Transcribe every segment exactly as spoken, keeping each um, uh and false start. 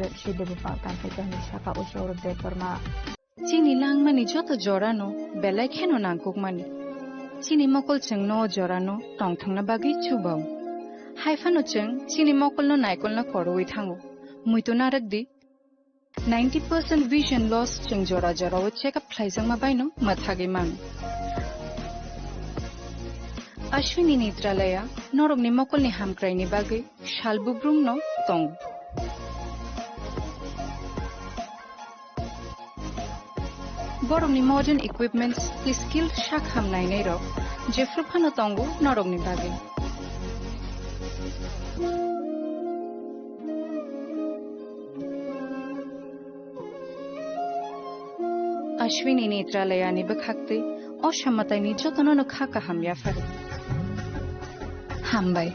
Sri Debopal Kanthai Jani saka Ushor Debbarma. Chini langmani joto jorano belai kheno nangkukmani. Chini mokol chwngno o jorano tongthokna bagwi chubao. Haiphano chwng chini mokolno naikolna koroi thango. Muitu narwkdi, ninety percent vision loss chwng jora jorao check up khlaijakma baino mwthagwi mano. Ashwini Netralaya norokni mokolni hamkraini bagwi sal bubrumno tongo. Borokni modern equipments tei skilled sak ham nainairok jephru phano tongo norokni bagwi. Ashwini Netralayani bwkhaktwi o samataini jotono no kha kaham yapharo. Hambai.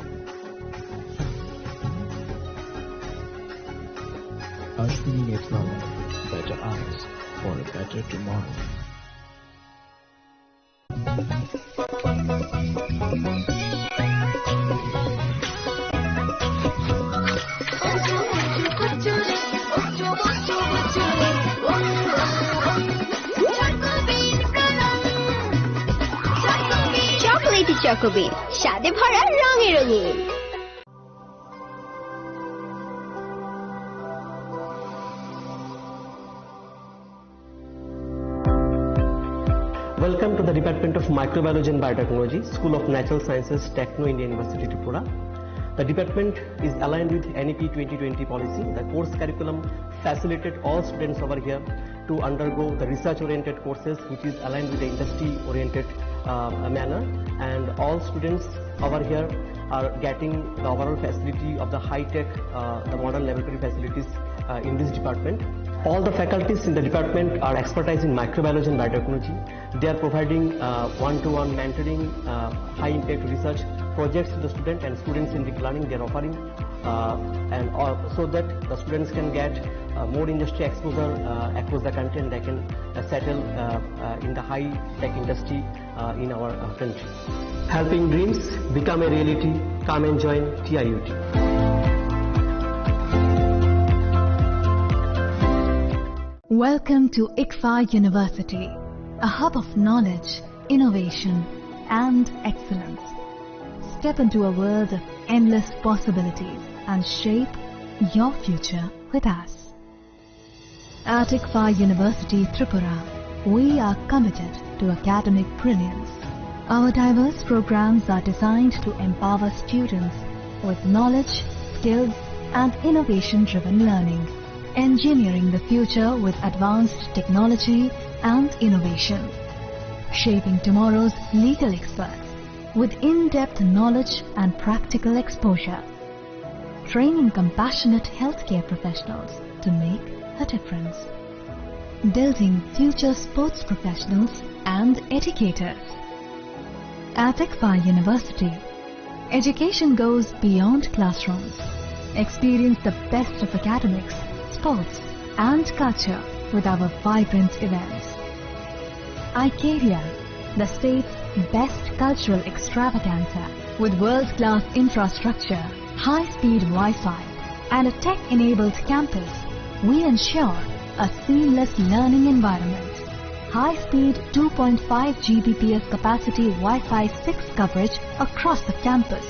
Ashwini Netralaya, better eyes for a better tomorrow. Chocolatey Choco Bean, স্বাদে ভরা রঙে রঙিন। Welcome to the Department of Microbiology and Biotechnology, School of Natural Sciences, Techno India University, Tripura. The department is aligned with N E P twenty twenty policy. The course curriculum facilitated all students over here to undergo the research-oriented courses, which is aligned with the industry-oriented, uh, manner. And all students over here are getting the overall facility of the high-tech, uh, the modern laboratory facilities, uh, in this department. All the faculties in the department are expertise in microbiology and biotechnology. They are providing, uh, one-to-one mentoring, uh, high-impact research projects to the student and students-centric learning they are offering, uh, and all, so that the students can get, uh, more industry exposure, uh, across the country, and they can, uh, settle, uh, uh, in the high-tech industry, uh, in our, uh, country. Helping dreams become a reality. Come and join T I U T. Welcome to ICFAR University, a hub of knowledge, innovation, and excellence. Step into a world of endless possibilities and shape your future with us. At ICFAR University Tripura, we are committed to academic brilliance. Our diverse programs are designed to empower students with knowledge, skills, and innovation-driven learning. Engineering the future with advanced technology and innovation. Shaping tomorrow's legal experts with in-depth knowledge and practical exposure. Training compassionate healthcare professionals to make a difference. Building future sports professionals and educators. At ICFAR University, education goes beyond classrooms. Experience the best of academics, sports, and culture with our vibrant events. iCareer, the state's best cultural extravaganza, with world-class infrastructure, high-speed Wi-Fi, and a tech-enabled campus. We ensure a seamless learning environment. High-speed two point five G B P S capacity Wi-Fi six coverage across the campus,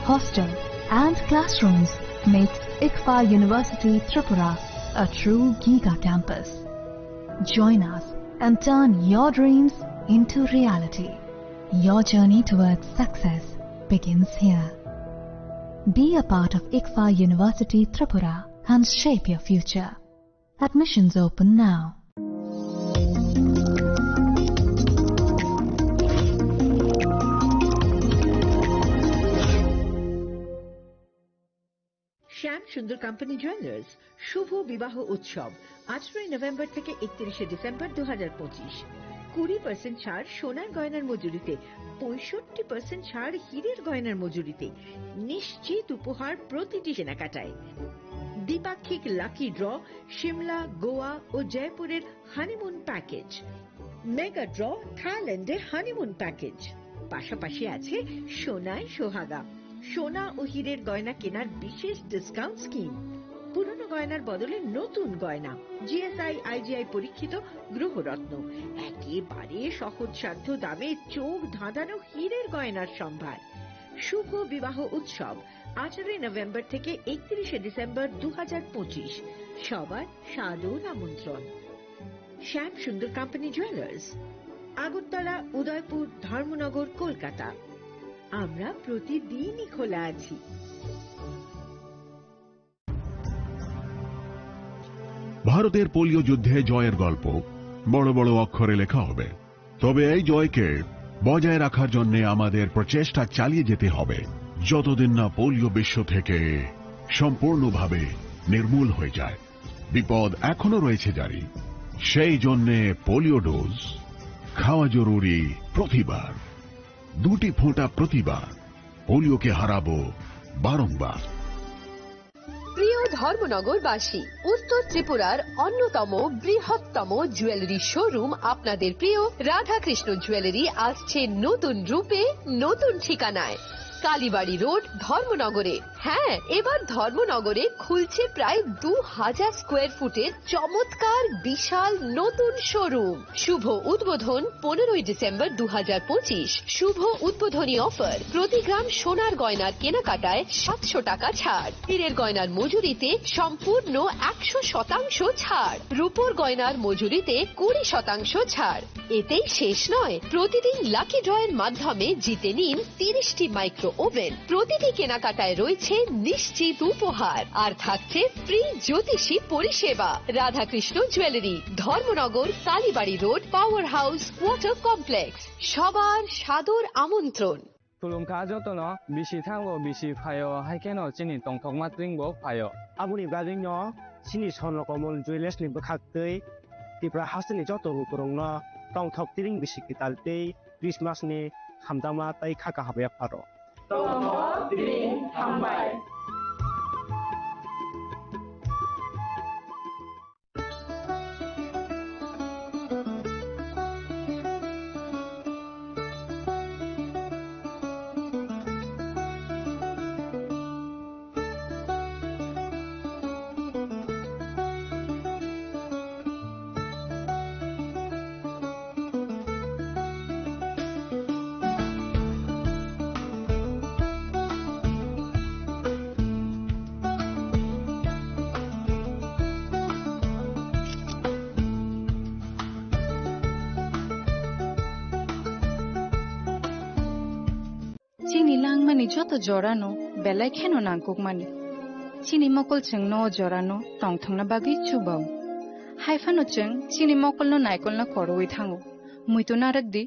hostel, and classrooms makes ICFAR University Tripura a true giga campus. Join us and turn your dreams into reality. Your journey towards success begins here. Be a part of ICFAR University Tripura and shape your future. Admissions open now. Shyam Sundar company jewellers শুভ বিবাহ উৎসব, আঠারোই নভেম্বর থেকে একত্রিশে ডিসেম্বর দু হাজার পঁচিশ। কুড়ি পার্সেন্ট ছাড় সোনার গয়নার মজুরিতে, পঁয়ষট্টি পার্সেন্ট ছাড় হীরের গয়নার মজুরিতে, নিশ্চিত উপহার প্রতিটি কেনাকাটায়। দ্বিপাক্ষিক লাকি ড্র, সিমলা, গোয়া ও জয়পুরের হানিমুন প্যাকেজ, মেগা ড্র, থাইল্যান্ডে হানিমুন প্যাকেজ। পাশাপাশি আছে সোনায় সোহাগা, সোনা ও হীরের গয়না কেনার বিশেষ ডিসকাউন্ট স্কিম। পুরনো গয়নার বদলে নতুন গয়না, জিএসআই আইজিআই পরীক্ষিত গ্রহরত্ন, একেবারে সহজসাধ্য দামে চোখ ধাঁধানো হীরের গয়নার সম্ভার। শুভ বিবাহ উৎসব আঠারোই নভেম্বর থেকে একত্রিশে ডিসেম্বর দু হাজার পঁচিশ। সবার সাদর আমন্ত্রণ। শ্যাম সুন্দর কোম্পানি জুয়েলার্স, আগরতলা, উদয়পুর, ধর্মনগর, কলকাতা। আমরা প্রতিদিনই খোলা আছি। ভারতের পোলিও যুদ্ধে জয়ের গল্প বড় বড় অক্ষরে লেখা হবে, তবে এই জয়কে বজায় রাখার জন্য আমাদের প্রচেষ্টা চালিয়ে যেতে হবে, যতদিন না পোলিও বিশ্ব থেকে সম্পূর্ণভাবে নির্মূল হয়ে যায়। বিপদ এখনো রয়েছে জারি, সেই জন্য পোলিও ডোজ খাওয়া জরুরি প্রতিবার, দুটি ফোঁটা প্রতিবার। পোলিওকে হারাবো বারংবার। প্রিয় ধর্মনগরবাসী, উত্তর ত্রিপুরার অন্যতম বৃহত্তম জুয়েলারি শোরুম আপনাদের প্রিয় রাধাকৃষ্ণ জুয়েলারি আসছে নতুন রূপে, নতুন ঠিকানায়। কালীবাড়ি রোড, ধর্মনগরে। হ্যাঁ, এবার ধর্মনগরে খুলছে প্রায় দু হাজার স্কোয়ার ফুটের চমৎকার বিশাল নতুন শোরুম। শুভ উদ্বোধন পনেরোই ডিসেম্বর দু হাজার পঁচিশ। শুভ উদ্বোধনী অফার, প্রতি গ্রাম সোনার গয়নার কেনাকাটায় সাতশো টাকা ছাড়, হীরের গয়নার মজুরিতে সম্পূর্ণ একশো শতাংশ ছাড়, রূপোর গয়নার মজুরিতে কুড়ি শতাংশ ছাড়। এতেই শেষ নয়, প্রতিদিন লাকি ড্রয়ের মাধ্যমে জিতে নিন তিরিশটি মাইক্রো ওভেন। প্রতিটি কেনাকাটায় রয়েছে নিশ্চিত উপহার, আর থাকছে ফ্রি জ্যোতিষী পরিষেবা। Radhakrishna jewellery, Dharmanagar, Kalibari road, power house, water complex. সবার সাদর আমন্ত্রণ। Khulumkha jotono, bisi thango bisi phaio, hai kheno chini tongthokma tringbo phaio. Aboni bagwino chini Swarnakamol Jewellers ni bwkhaktwi Tripura hasteni joto lukurokno tongthok tring bisi kwtal tei Christmas ni hamjakma tei kha kaham yapharo. Tongthok tring hambai. Chini langmani joto jorano belai kheno nangkukmani. Chini mokol chwngno o jorano tongthokna bagwi chubao. Haiphano chwng chini mokolno naikolna korwi thango. Muitu narwkdi,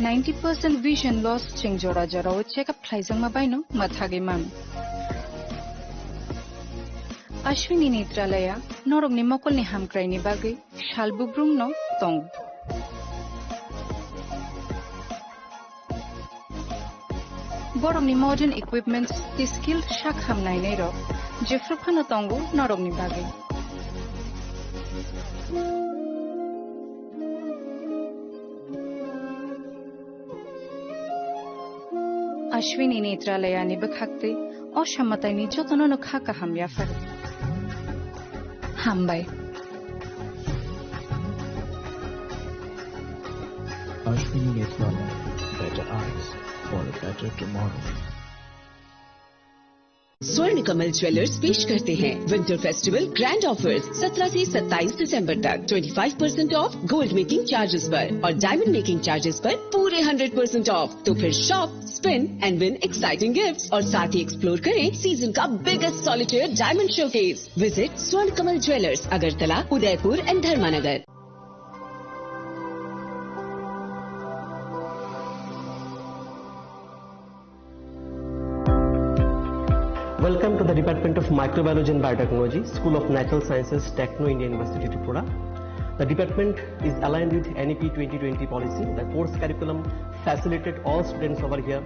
ninety percent vision loss chwng jora jorao check up khlaijakma baino mwthagwi mano. Ashwini Netralaya norokni mokolni hamkraini bagwi sal bugrumno tongo. Borokni modern equipments tei skilled sak ham nainairok jephru phano tongo norokni bagwi. Ashwini Netralayani bwkhaktwi o samataini jotono no kha kaham yaphar. Hambai. Ashwini Netralaya, better eyes for a better tomorrow. स्वर्ण कमल ज्वेलर्स पेश करते हैं winter festival grand offers. सत्रह से सत्ताईस दिसंबर तक twenty five percent of gold making charges पर और डायमंड मेकिंग चार्जेस पर पूरे हंड्रेड परसेंट ऑफ। तो फिर shop, spin and win exciting gifts और साथ ही एक्सप्लोर करें सीजन का biggest solitaire diamond showcase. Visit स्वर्ण कमल ज्वेलर्स, अगरतला, उदयपुर एंड धर्मानगर। Welcome to the Department of Microbiology and Biotechnology, School of Natural Sciences, Techno India University, Tripura. The department is aligned with N E P twenty twenty policy. The course curriculum facilitate all students over here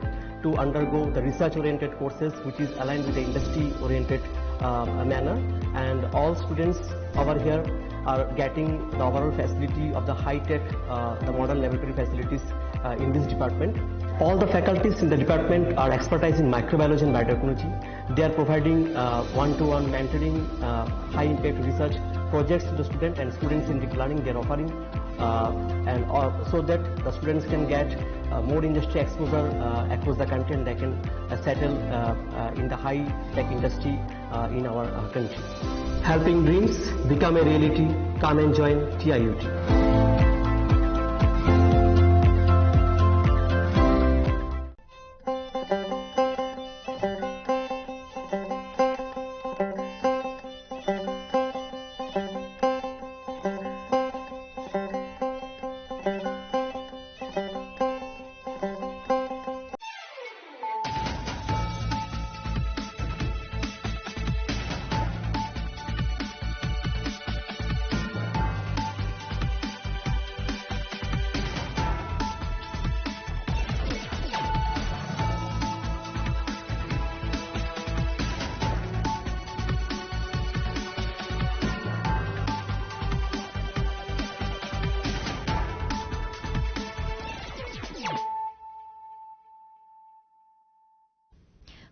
to undergo the research-oriented courses, which is aligned with the industry-oriented uh, manner. And all students over here are getting the overall facility of the high-tech, uh, the modern laboratory facilities uh, in this department. All the faculties in the department are expertise in microbiology and biotechnology. They are providing, uh, one-to-one mentoring, uh, high-impact research projects to the student and students-centric learning they are offering, uh, and, uh, so that the students can get, uh, more industry exposure, uh, across the country, and they can, uh, settle, uh, uh, in the high-tech industry, uh, in our, uh, country. Helping dreams become a reality. Come and join T I U T.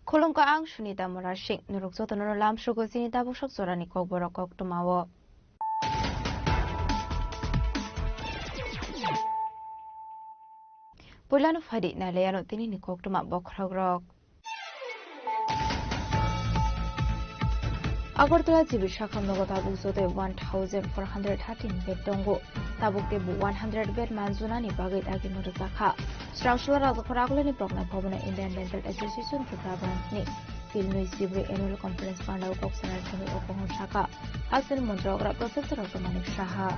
Khulumkha, ang Sunita Murasing. Norok jotono lamsugo chini tabuk sok jorani kokborok koktwmao. Puilano phaidi nailaiano tinini koktwma bokhorokrok. Agartala G B sakham nogo tabuk jotoi one thousand four hundred thirteen bed tongo. Tabuk teibo one hundred bed manjunani bagwi dagima rwjakha. Srangsola Rajakhor Agulani Prokna Bhabono Indian Dental Association Tripura branch ni Philnwi Sibri Annual Conference Pandao kok sanai thangwi o kaham sakha. Hasteni Montri Okra Professor Doctor Manik Saha.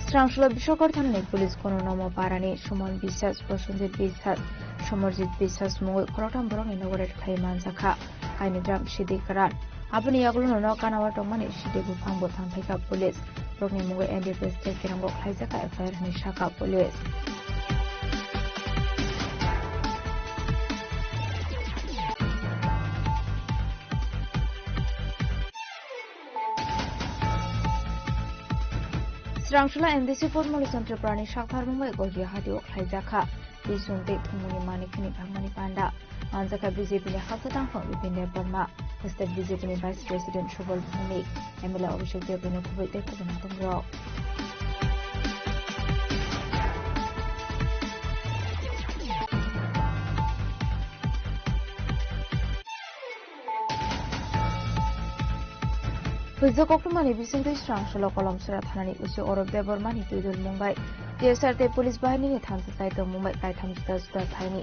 Srangsola Bisokor thanani police kono nomo parani Suman Biswas, Prosenjit Biswas, Somarjit Biswas mungwi khoroktham borokni nogo raid khai manjakha. Kaini gram sidi kwran. Aboni yagulo nono kanao tongmani sidi buphang bo thangphaikha police. Borokni mungwi N D P S tei kerongbo khlaijakha F I R hinwi sakha police. Srangsola M D C Formulation Tripurani saktharmung bai Gojia Hati o khlaijakha. Bisung tei thumuni manik hwnwi thangmani panda. Manjakha B J P ni hasteni tangphang Bipin Debbarma, State B J P ni Vice President Subal Bhowmik, M L A Abhishek Debbarma kubui tei kubun adongrok. Puijo koktwmani bisingtwi Srangsola Kolomsora thanani usi Orup Debbarmani twidul mung bai T S R tei police bahinini thansa chai tongmung bai kaitham juda juda thaini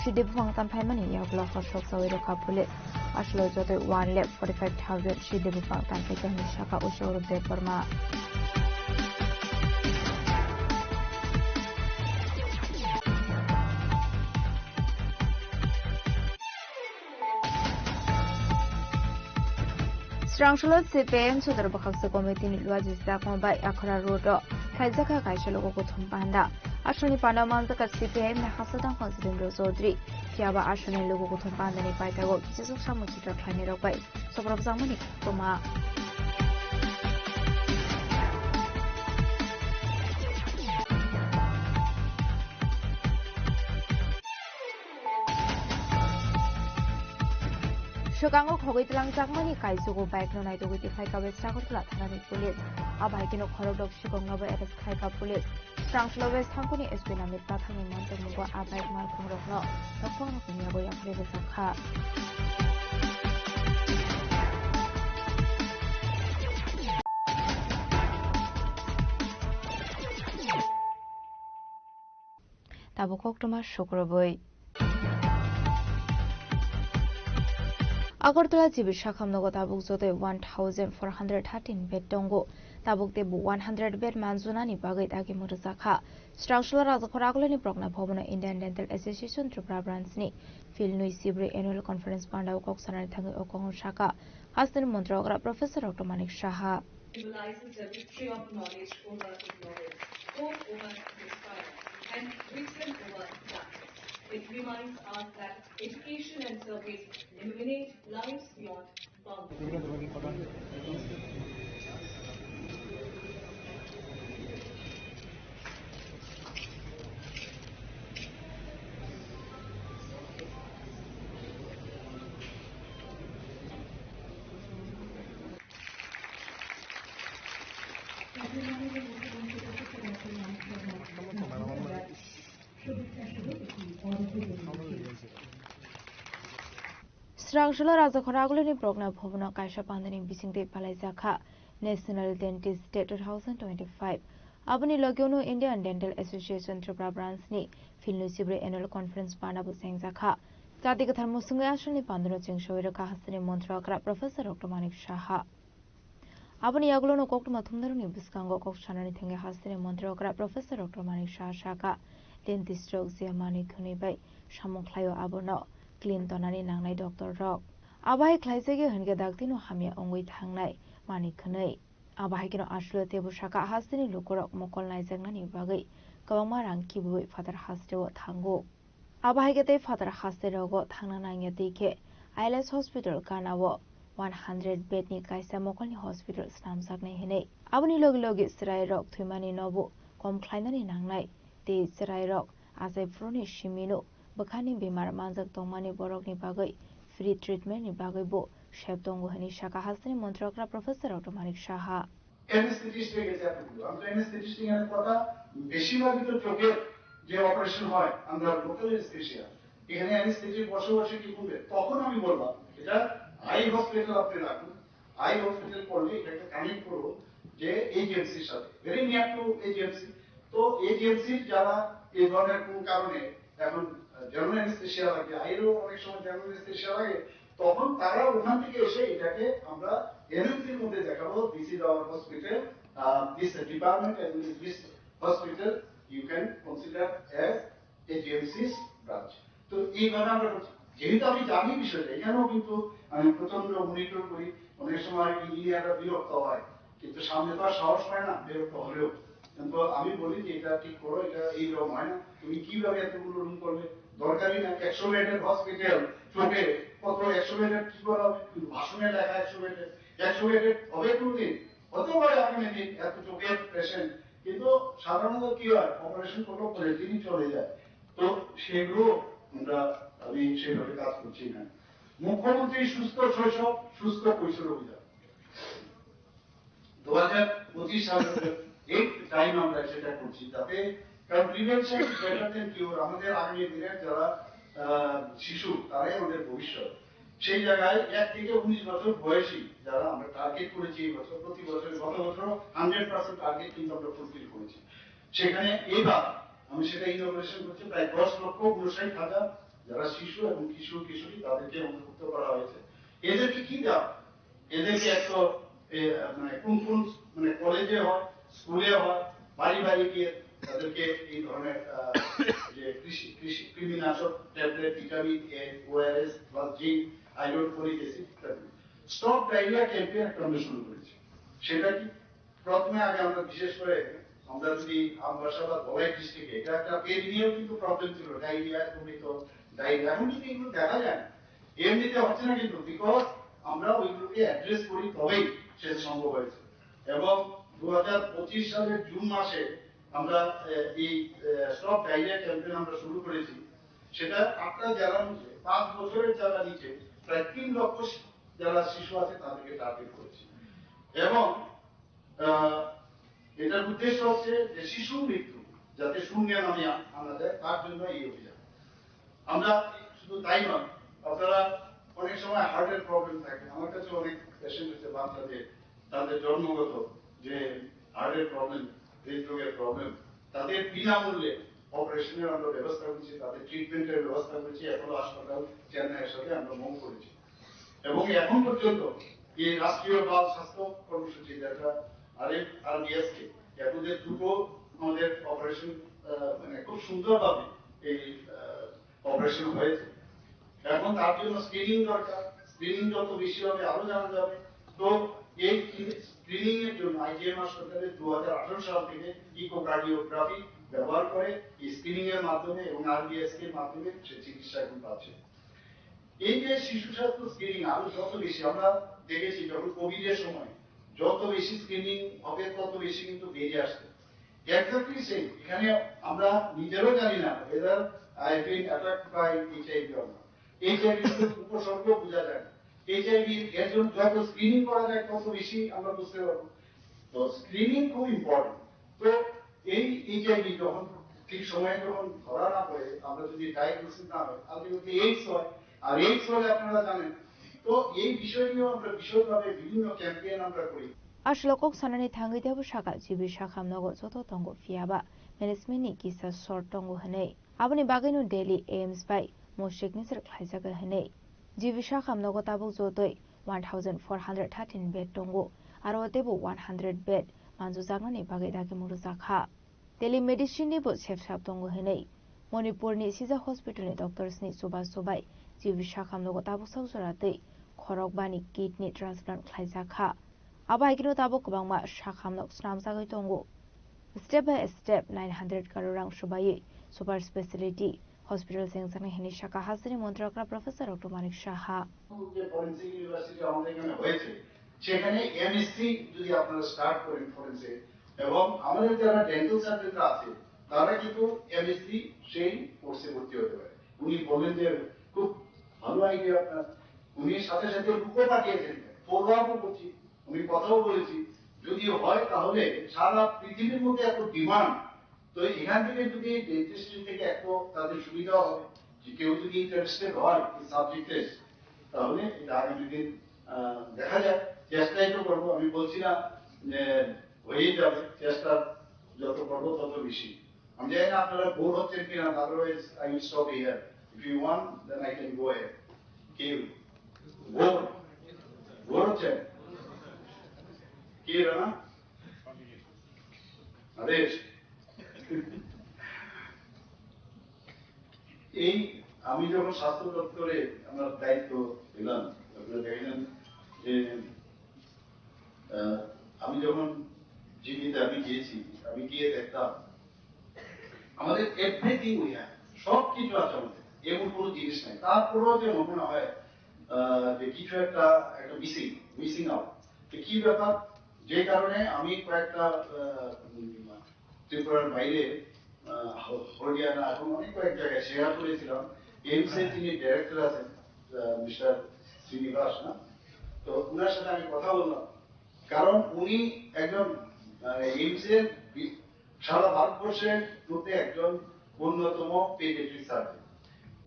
sidi buphang tanphaimani yagulo hor sok chawi rwkha police. Aswlwi jotoi one lakh forty five thousand sidi buphang tanphaikha hinwi sakha usi Orup Debbarma. Srangsola C P I M Sodor Bwkhaksa Committee ni Luaji Chakma bai Akhara Road o khlaijakha kaisa logo kuthum panda. Aswlni panda manjakha C P I M ni hasteni tangphang Jitendra Chaudhary. Phiyaba aswlni logo kuthum panda ni paitago kisijak samung sitra khlainai rok bai sobrokjakmani koktwma. Swkango khogwi twlangjakmani kaijugo bike no naitugwi tikhlai kha West Agartala thanani police. Abo hai kheno khorokdok swkangno bo arrest khlai kha police. Srangsola West Thangkuni S P Namit Pathakni mantongmungo a bike malkhungrokno nokphang rokni yago yapharwi rwjak kha. Tabuk koktwma sukrubwi. Agartala G B sakham nogo tabuk jotoi one thousand four hundred thirteen bed tongo. Tabuk teibo one hundred bed manjunani bagwi dagima rwjakha. Srangsola Rajakhor Agulani Prokna Bhabono Indian Dental Association Tripura Branch ni Philnwi Sibri Annual Conference Pandao kok sanani thangwi o kaham sakha. Hasteni Montri Okra Professor Doctor Manik Saha. Symbolizes a victory of knowledge over ignorance, hope over despair, and wisdom over darkness. It reminds us that education and service illuminate life's beyond boundaries. Srangshalo Rajakhora agulini progna bhobono kaisa pandani bisingtwi phalaijakha National Dentist Day two thousand twenty-five. Aboni logiono Indian Dental Association Tripura Branch ni philni sibri annual conference panabo chengjakha. Chati kwthar musungwi asalni pandano chengsawi rwkha hasteni montri okra Professor Doctor Manik Saha. Aboni yagulono koktwma thumnarokni bwskango kok sanani thangwi hasteni montri okra Professor Doctor Manik Saha sakha, dentist rok je manwi khwnwi bai samung khlaio abono clean tonani nangnai doctor rok. Abo hai khlaijagwi hwnkhe daktino hamya wngwi thangnai manwi khwnwi. Abo hai kheno aswk teibo sakha hasteni lukurok mokol naijaknani bagwi kwbangma rang kibuwi phatar hasteo thango. Abo hai khe tei phatar haste rogo thangna nangya twi khe I L S hospital gana o one hundred bed ni kaisa mokolni hospital snamjaknai hinwi. Aboni logi logi chwrai rok thwimani nobo kom khlainani nangnai tei chwrai rok achai phuruni simino bwkhani bemar manjak tongmani borokni bagwi free treatment ni bagwi bo sep tongo hinwi sakha hasteni montri okra Professor Doctor Manik Saha. Anesthetist-এর কাছে আপনি বলুন। আমরা তো anesthetist এখানে কথা বেশিরভাগই তো চোখের যে অপারেশন হয়, আমরা লোকাল অ্যানেস্থেশিয়া, এখানে অ্যানেস্থেটিস্ট বসে বসে কি করবে? তখন আমি বললাম, এটা আই হসপিটাল আপনি রাখুন, আই হসপিটাল করলে এটাকে কানেক্ট করুন যে এজিএমসির সাথে, ভেরি নিয়ার টু এজিএমসি। তো এজিএমসির যারা এই ধরনের কোনো কারণে এখন জেনারেল অ্যানেস্থেশিয়া লাগে, আইরও অনেক সময় জেনারেল অ্যানেস্থেশিয়া লাগে, তখন তারা ওখান থেকে এসে এটাকে আমরা এমএমসির মধ্যে দেখাবো, this is our hospital, this department and this hospital you can consider as এজিএমসিস ব্রাঞ্চ। তো এইভাবে আমরা করছি। যেহেতু আমি জানি বিষয়টা, এখানেও কিন্তু আমি প্রচন্ড মনিটর করি, অনেক সময় ইঞ্জিনিয়াররা বিরক্ত হয়, কিন্তু সামনে তো আর সাহস পায় না বিরক্ত হলেও। কিন্তু আমি বলি যে এটা ঠিক করো, এটা এইরকম হয় না, তুমি কিভাবে এতগুলো রুম করবে? দরকারই না, একশো বেডের হসপিটাল, চোখে কত একশো বেডের কি করা হবে? কিন্তু ভাষণে লেখা একশো বেডের, একশো বেডের হবে কোনদিন? হতেও পারে আগামী দিন এত চোখের পেশেন্ট, কিন্তু সাধারণত কি হয়, অপারেশন করলে পরের দিনই চলে যায়। তো সেগুলো আমরা, আমি সেইভাবে কাজ করছি না। মুখ্যমন্ত্রী সুস্থ শৈশব, সুস্থ কৈশোর অভিযান দু হাজার পঁচিশ সালের এই টাইম আমরা সেটা করছি, যাতে, কারণ প্রিভেনশন বেটার দ্যান কিওর। আমাদের আগামী দিনের যারা আহ, শিশু, তারাই আমাদের ভবিষ্যৎ। সেই জায়গায় এক থেকে উনিশ বছর বয়সী যারা আমরা টার্গেট করেছি এই বছর, প্রতি বছর, গত বছরও হান্ড্রেড পার্সেন্ট টার্গেট কিন্তু আমরা ফুলফিল করেছি। সেখানে এবার আমি সেটা ইনোগ্রেশন করছি, প্রায় দশ লক্ষ ঊনষাট হাজার যারা শিশু এবং কিশোর কিশোরী, তাদেরকে অন্তর্ভুক্ত করা হয়েছে। এদেরকে কি দেওয়া? এদেরকে একটা, এ, মানে কোন কোন, মানে কলেজে হয়, স্কুলে হয়, বাড়ি বাড়ি গিয়ে তাদেরকে এই ধরনের, আহ, যে কৃষি, কৃষি, কৃমিনাশক tablet, vitamin A, ORS plus zinc, iron, folic acid ইত্যাদি। স্টপ ডায়রিয়া ক্যাম্পেইন একটা আমরা শুরু করেছি। সেটা কি? প্রথমে আগে আমরা বিশেষ করে, আমরা যদি আমবাসা বা ধলাই ডিস্ট্রিক্টে, এটা একটা পেরিনিয়াল কিন্তু প্রবলেম ছিল, ডায়রিয়া, বমিত, ডায়রিয়া। এখন কিন্তু এগুলো দেখা যায় না, এমনিতে হচ্ছে না কিন্তু, বিকজ আমরা ওইগুলোকে অ্যাড্রেস করি, তবেই সেটা সম্ভব হয়েছে। এবং দু হাজার পঁচিশ সালের জুন মাসে আমরা, আহ, এই স্টপ ডায়রিয়া ক্যাম্পেইন আমরা শুরু করেছি। সেটা আটটা জেলার মধ্যে পাঁচ বছরের যারা নিচে প্রায় তিন লক্ষ শি-, যারা শিশু আছে, তাদেরকে টার্গেট করেছি। এবং আহ, এটার উদ্দেশ্য হচ্ছে যে শিশু মৃত্যু যাতে শূন্যে নামে আ-, আনা যায়, তার জন্য এই অভিযান। আমরা শুধু তাই নয়, আপনারা অনেক সময় হার্টের প্রবলেম থাকে। আমার কাছে অনেক পেশেন্ট হচ্ছে বাচ্চাদের, তাদের জন্মগত যে হার্টের প্রবলেম, হৃদরোগের প্রবলেম, তাদের বিনামূল্যে অপারেশনের আমরা ব্যবস্থা করছি, তাদের ট্রিটমেন্টের ব্যবস্থা করছি। অ্যাপোলো হাসপাতাল চেন্নাইয়ের সাথে আমরা মুভ করেছি। এবং এখন পর্যন্ত এই রাষ্ট্রীয় বাল স্বাস্থ্য কর্মসূচি, যেটা আরএফ আরবিএসকে, এর মধ্যে দুটো আমাদের অপারেশন, আহ, মানে খুব সুন্দরভাবে এই, আহ, অপারেশন হয়েছে। এখন তার জন্য স্ক্রিনিং দরকার, স্ক্রিনিং যত বেশি হবে আরো জানা যাবে। তো এই স্ক্রিনিং এর জন্য আইজিএমআর সরকারের দু হাজার আঠারো সাল থেকে ইকোকার্ডিওগ্রাফি ব্যবহার করে স্ক্রিনিং এর মাধ্যমে এবং আরবিএসকে এর মাধ্যমে সে চিকিৎসা এখন পাচ্ছে। এই যে শিশু স্বাস্থ্য স্ক্রিনিং আরো যত বেশি আমরা দেখেছি, যখন কোভিড এর সময় যত বেশি স্ক্রিনিং হবে তত বেশি কিন্তু বেরিয়ে আসছে। Exactly same. এখানে আমরা নিজেরও জানি না whether I have been attacked by HIV or not। HIV উপসর্গ বোঝা যায় না। এইচআইভি এর জন্য যত স্ক্রিনিং করা যায় তত বেশি আমরা বুঝতে পারবো। তো স্ক্রিনিং খুব ইম্পর্টেন্ট। তো এই এইচআইভি যখন ঠিক সময়ে যখন ধরা না পড়ে, আমরা যদি ডায়াগনোসিস না হয়, আলটিমেটলি এইডস হয়। আর এইডস হলে আপনারা জানেন। তো এই বিষয় নিয়েও আমরা বিশদভাবে বিভিন্ন ক্যাম্পেইন আমরা করি। Ashwlok kok sanani thangwi teibo sakha, G B Sakham nogo joto tongo, phiya ba management ni kisa short tongo hwnwi. Aboni bagwino Delhi AIIMS bai mo signature khlaijago hwnwi. G B Sakham nogo tabuk jotoi one thousand four hundred thirteen bed tongo, aro teibo one hundred bed manjujaknani bagwi dagimung rwjakha. Telemedicine ni bo sepsap tongo hinwi Manipur ni sijak hospital ni doctors ni chubachu bai G B Sakham nogo tabuk sak jora twi khorok bani kidney transplant khlaijak kha. Abo hai kheno tabuk kwbangma Sakham nok snamjagwi tongo. Step by step nine hundred crore rang swbaiwi super speciality hospital chengjaknai hinwi sakha hasteni montri okra Professor Doctor Manik Saha. যে forensic university আমাদের এখানে হয়েছে, সেখানে এমএসসি যদি আপনারা স্টার্ট করেন ফরেন্সিক, এবং আমাদের যারা ডেন্টাল সার্জনরা আছে, তারা কিন্তু এমএসসি সেই কোর্সে ভর্তি হতে পারে। উনি বললেন যে খুব ভালো আইডিয়া আপনার। উনি সাথে সাথে লোকও পাঠিয়েছেন, ফলো আপও করছি, উনি কথাও বলেছি। যদি হয় তাহলে সারা পৃথিবীর মধ্যে এত ডিমান্ড, তো এখান থেকে যদি ডেন্টিস্ট্রি থেকে একটু তাদের সুবিধা হবে, যে কেউ যদি ইন্টারেস্টেড হয় এই সাবজেক্টে, তাহলে এটা আগামী দিন আহ, দেখা যাক। চেষ্টাই তো করবো। আমি বলছি না যে হয়েই যাবে, চেষ্টা যত করবো তত বেশি। আমি জানি না আপনারা বোর হচ্ছেন কিনা, otherwise I will stop here. If you want, then I can go ahead. কি বোর বোর হচ্ছেন? কি রানা? আদেশ। এই আমি যখন স্বাস্থ্য দপ্তরে আমার দায়িত্ব পেলাম, আপনারা দেখলেন যে আহ, আমি যখন জিবিতে আমি গিয়েছি, আমি গিয়ে দেখতাম আমাদের এভরিথিং উই হ্যাভ, সব কিছু আছে আমাদের, এমন কোনো জিনিস নাই। তারপরেও যে মনে হয় আহ, যে কিছু একটা একটা মিসিং মিসিং আউট। তো কি ব্যাপার? যে কারণে আমি কয়েকটা আহ, উম, ত্রিপুরার বাইরে আহ, হ- হরিয়ানা এবং অনেক কয়েক জায়গায় শেয়ার করেছিলাম। এইমস এর যিনি ডাইরেক্টর আছেন, মিস্টার শ্রীনিবাস না, তো ওনার সাথে আমি কথা বললাম। কারণ উনি একজন এইমস এর বি- সারা ভারতবর্ষের মধ্যে একজন অন্যতম পেডিয়াট্রিক সার্জন,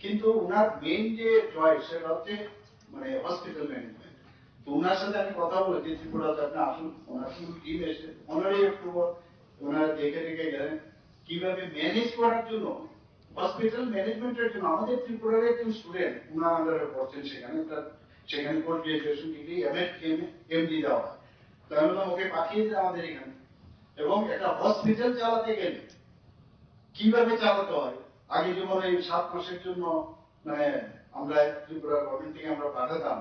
কিন্তু ওনার মেইন যে চয়েস সেটা হচ্ছে মানে হসপিটাল ম্যানেজমেন্ট। তো ওনার সাথে আমি কথা বলেছি, ত্রিপুরাতে আপনি আসুন, ওনার ফুল টিম এসে পনেরোই অক্টোবর ওনারা দেখে দেখে গেলেন কিভাবে ম্যানেজ করার জন্য, হসপিটাল ম্যানেজমেন্টের জন্য। আমাদের ত্রিপুরার একজন স্টুডেন্ট ওনার আন্ডারে পড়ছেন, সেখানে তার সেখানে post graduation degree, M.Ed., MD দেওয়া হয়। তো আমি বললাম, "ওকে পাঠিয়ে দিন আমাদের এখানে।" এবং একটা হসপিটাল চালাতে গেলে কিভাবে চালাতে হয়, আগে যেমন এই সাত মাসের জন্য মানে আমরা ত্রিপুরা গভর্নমেন্ট থেকে আমরা পাঠাতাম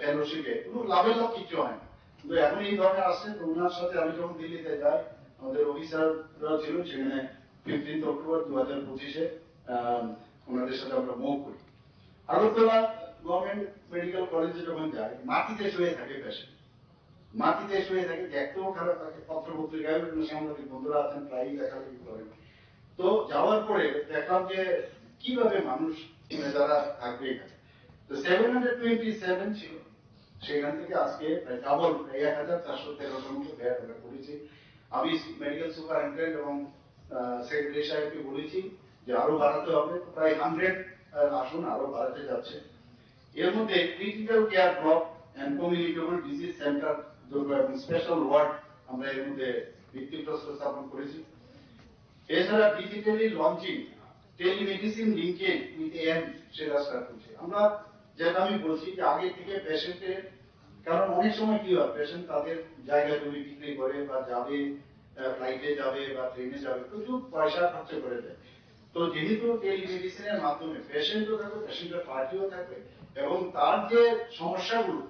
ফেলোশিপে, কোনো লাভের লাভ কিছু হয় না। কিন্তু এখন এই ধরনের আসছে, তো ওনার সাথে আমি যখন দিল্লিতে যাই, আমাদের অফিসাররা ছিল সেখানে, ফিফটিন্থ অক্টোবর দু হাজার পঁচিশে ওনাদের সাথে আমরা মুভ করি। আগরতলা গভর্নমেন্ট মেডিকেল কলেজে যখন যাই, মাটিতে শুয়ে থাকে পেশেন্ট, মাটিতে শুয়ে থাকে, দেখতেও খারাপ লাগে। পত্র পত্রিকায় বিভিন্ন সাংবাদিক বন্ধুরা আছেন, প্রায়ই লেখালেখি করেন। তো যাওয়ার পরে দেখলাম যে কিভাবে মানুষ, মানে, যারা থাকবে এখানে। তো সেভেন হান্ড্রেড টোয়েন্টি সেভেন ছিল, সেখান থেকে আজকে প্রায় ডাবল, প্রায় এক হাজার চারশো তেরো জনকে বেড আমরা করেছি। আমি মেডিকেল সুপারিনটেন্ডেন্ট এবং সেক্রেটারি সাহেবকে বলেছি যে আরো বাড়াতে হবে, তো প্রায় হান্ড্রেড আসন আরো বাড়াতে যাচ্ছে। এর মধ্যে critical care block and communicable disease centre দুর্গ এবং স্পেশাল ওয়ার্ড আমরা এর মধ্যে ভিত্তিপ্রস্তর স্থাপন করেছি। এছাড়া digitally launching, telemedicine linkage with M, সেটা স্টার্ট করছি আমরা। যেটা আমি বলছি যে আগে থেকে পেশেন্টের, কারণ অনেক সময় কি হয়, পেশেন্ট তাদের জায়গা জমি বিক্রি করে বা যাবে, ফ্লাইটে যাবে বা ট্রেনে যাবে, প্রচুর পয়সা খরচ করে দেয়। তো যেহেতু টেলিমেডিসিনের মাধ্যমে পেশেন্টও থাকবে, পেশেন্টের পার্টিও থাকবে, এবং তার যে সমস্যাগুলো,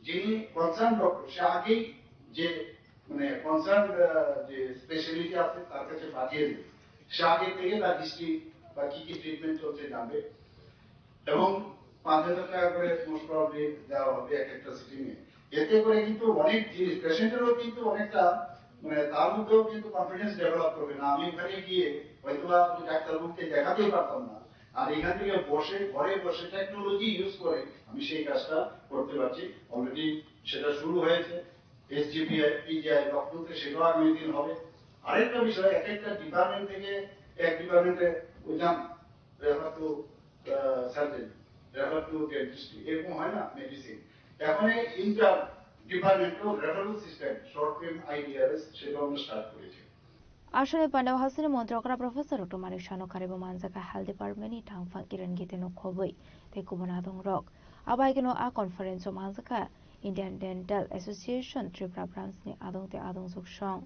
যিনি কনসার্ন ডক্টর, সে আগেই যে মানে কনসার্ন যে স্পেশালিটি আছে তার কাছে পাঠিয়ে দেবে। সে আগে থেকে তার হিস্ট্রি বা কি কি ট্রিটমেন্ট চলছে জানবে। এবং পাঁচ হাজার টাকা করে মোস্ট প্রবাবলি দেওয়া হবে এক একটা সিটিং এ। এতে করে কিন্তু অনেক জিনিস পেশেন্টেরও কিন্তু অনেকটা, মানে, তার মধ্যেও কিন্তু কনফিডেন্স ডেভেলপ করবে না, আমি ওখানে গিয়ে হয়তো বা আমি ডাক্তারবাবুকে দেখাতেই পারতাম না। আর এখান থেকে বসে, ঘরে বসে টেকনোলজি ইউজ করে আমি সেই কাজটা করতে পারছি। অলরেডি সেটা শুরু হয়েছে। এসজিপিআই, পিজিআই লখনৌতে সেটাও আগামী দিন হবে। আরেকটা বিষয়, এক একটা ডিপার্টমেন্ট থেকে এক ডিপার্টমেন্টে ওই যান, refer to surgery, refer to dentistry, এরকম হয় না মেডিসিন। এখন এই inter departmental referral system, short film আইডিআরএস, সেটা আমরা স্টার্ট করেছি। Aswni pandao hasini montri okra professor Dr. Manik Sano karibo manjaka health department ni thangphang Kiran Gite no khobwi tei kubun adong rok. Abai keno a conference o manjaka Indian Dental Association Tripura branch ni adong tei adong jok song.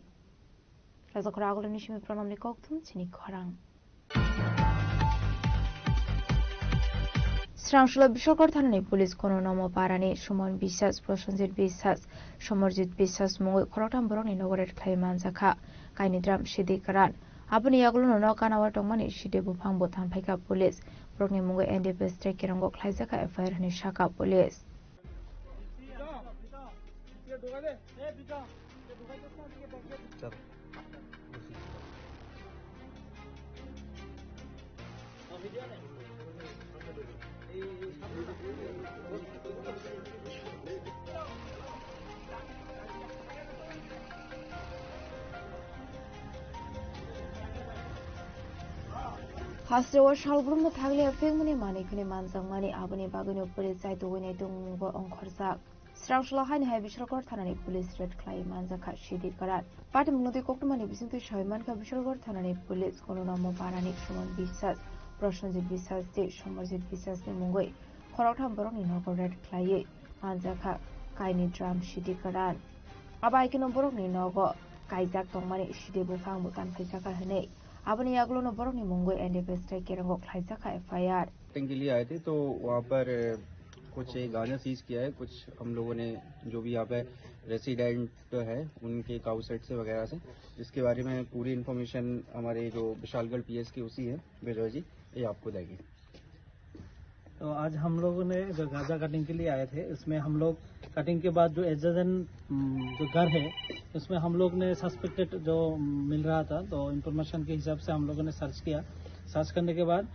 Rajakhor Agulini simi Pranamni kokthum chini khorang. Srangsola Biswakar thanani police kono nomo parani Suman Biswas, Prosenjit Biswas, Somarjit Biswas mungwi khoroktham borokni nogo raid khlai manjakha. Kaini dram Sidi Karan. Aboni yagulo no kanao tongmani Sidi buphang bo thanphaikha police. Borokni mungwi N D P S tei kerongo khlaijakha F I R hwnwi sakha police. Hasteo salbrumno thaglia phengmani manwi khwnwi manjakmani, aboni bagwino police chai tugwinai tongmungo ongkhorjak. Srangsola haini hai Biswakar thanani police raid khlai manjakha Sidi Karan. Patimungno twi koktwmani bisingtwi sawi mankha Biswakar thanani police kono nomo parani Suman Biswas, Prosenjit Biswas tei Somarjit Biswasni mungwi khoroktham borokni nogo raid khlaiwi manjakha kaini dram Sidi Karan. Abai keno borokni nogo kaijak tongmani Sidi buphang bo thanphaijakha hwnwi aboni yagulono borokni mungwi N D P S tei kerongo khlaijakha F I R. के लिए आए थे, तो वहाँ पर कुछ गांजा सीज किया है, कुछ हम लोगों ने, जो भी यहाँ पे रेसिडेंट है, उनके काऊ सेट से वगैरह से, जिसके बारे में पूरी इन्फॉर्मेशन हमारे जो विशालगढ़ पीएस के ओसी है, विजय जी, ये आपको देंगे। तो आज हम लोगों ने जो गांजा कटिंग के लिए आए थे, इसमें हम लोग कटिंग के बाद जो एडजेसेंट, हम्म, जो घर है, उसमें हम लोग ने सस्पेक्टेड जो, हम्म, मिल रहा था, तो इन्फॉर्मेशन के हिसाब से हम लोगों ने सर्च किया। सर्च करने के बाद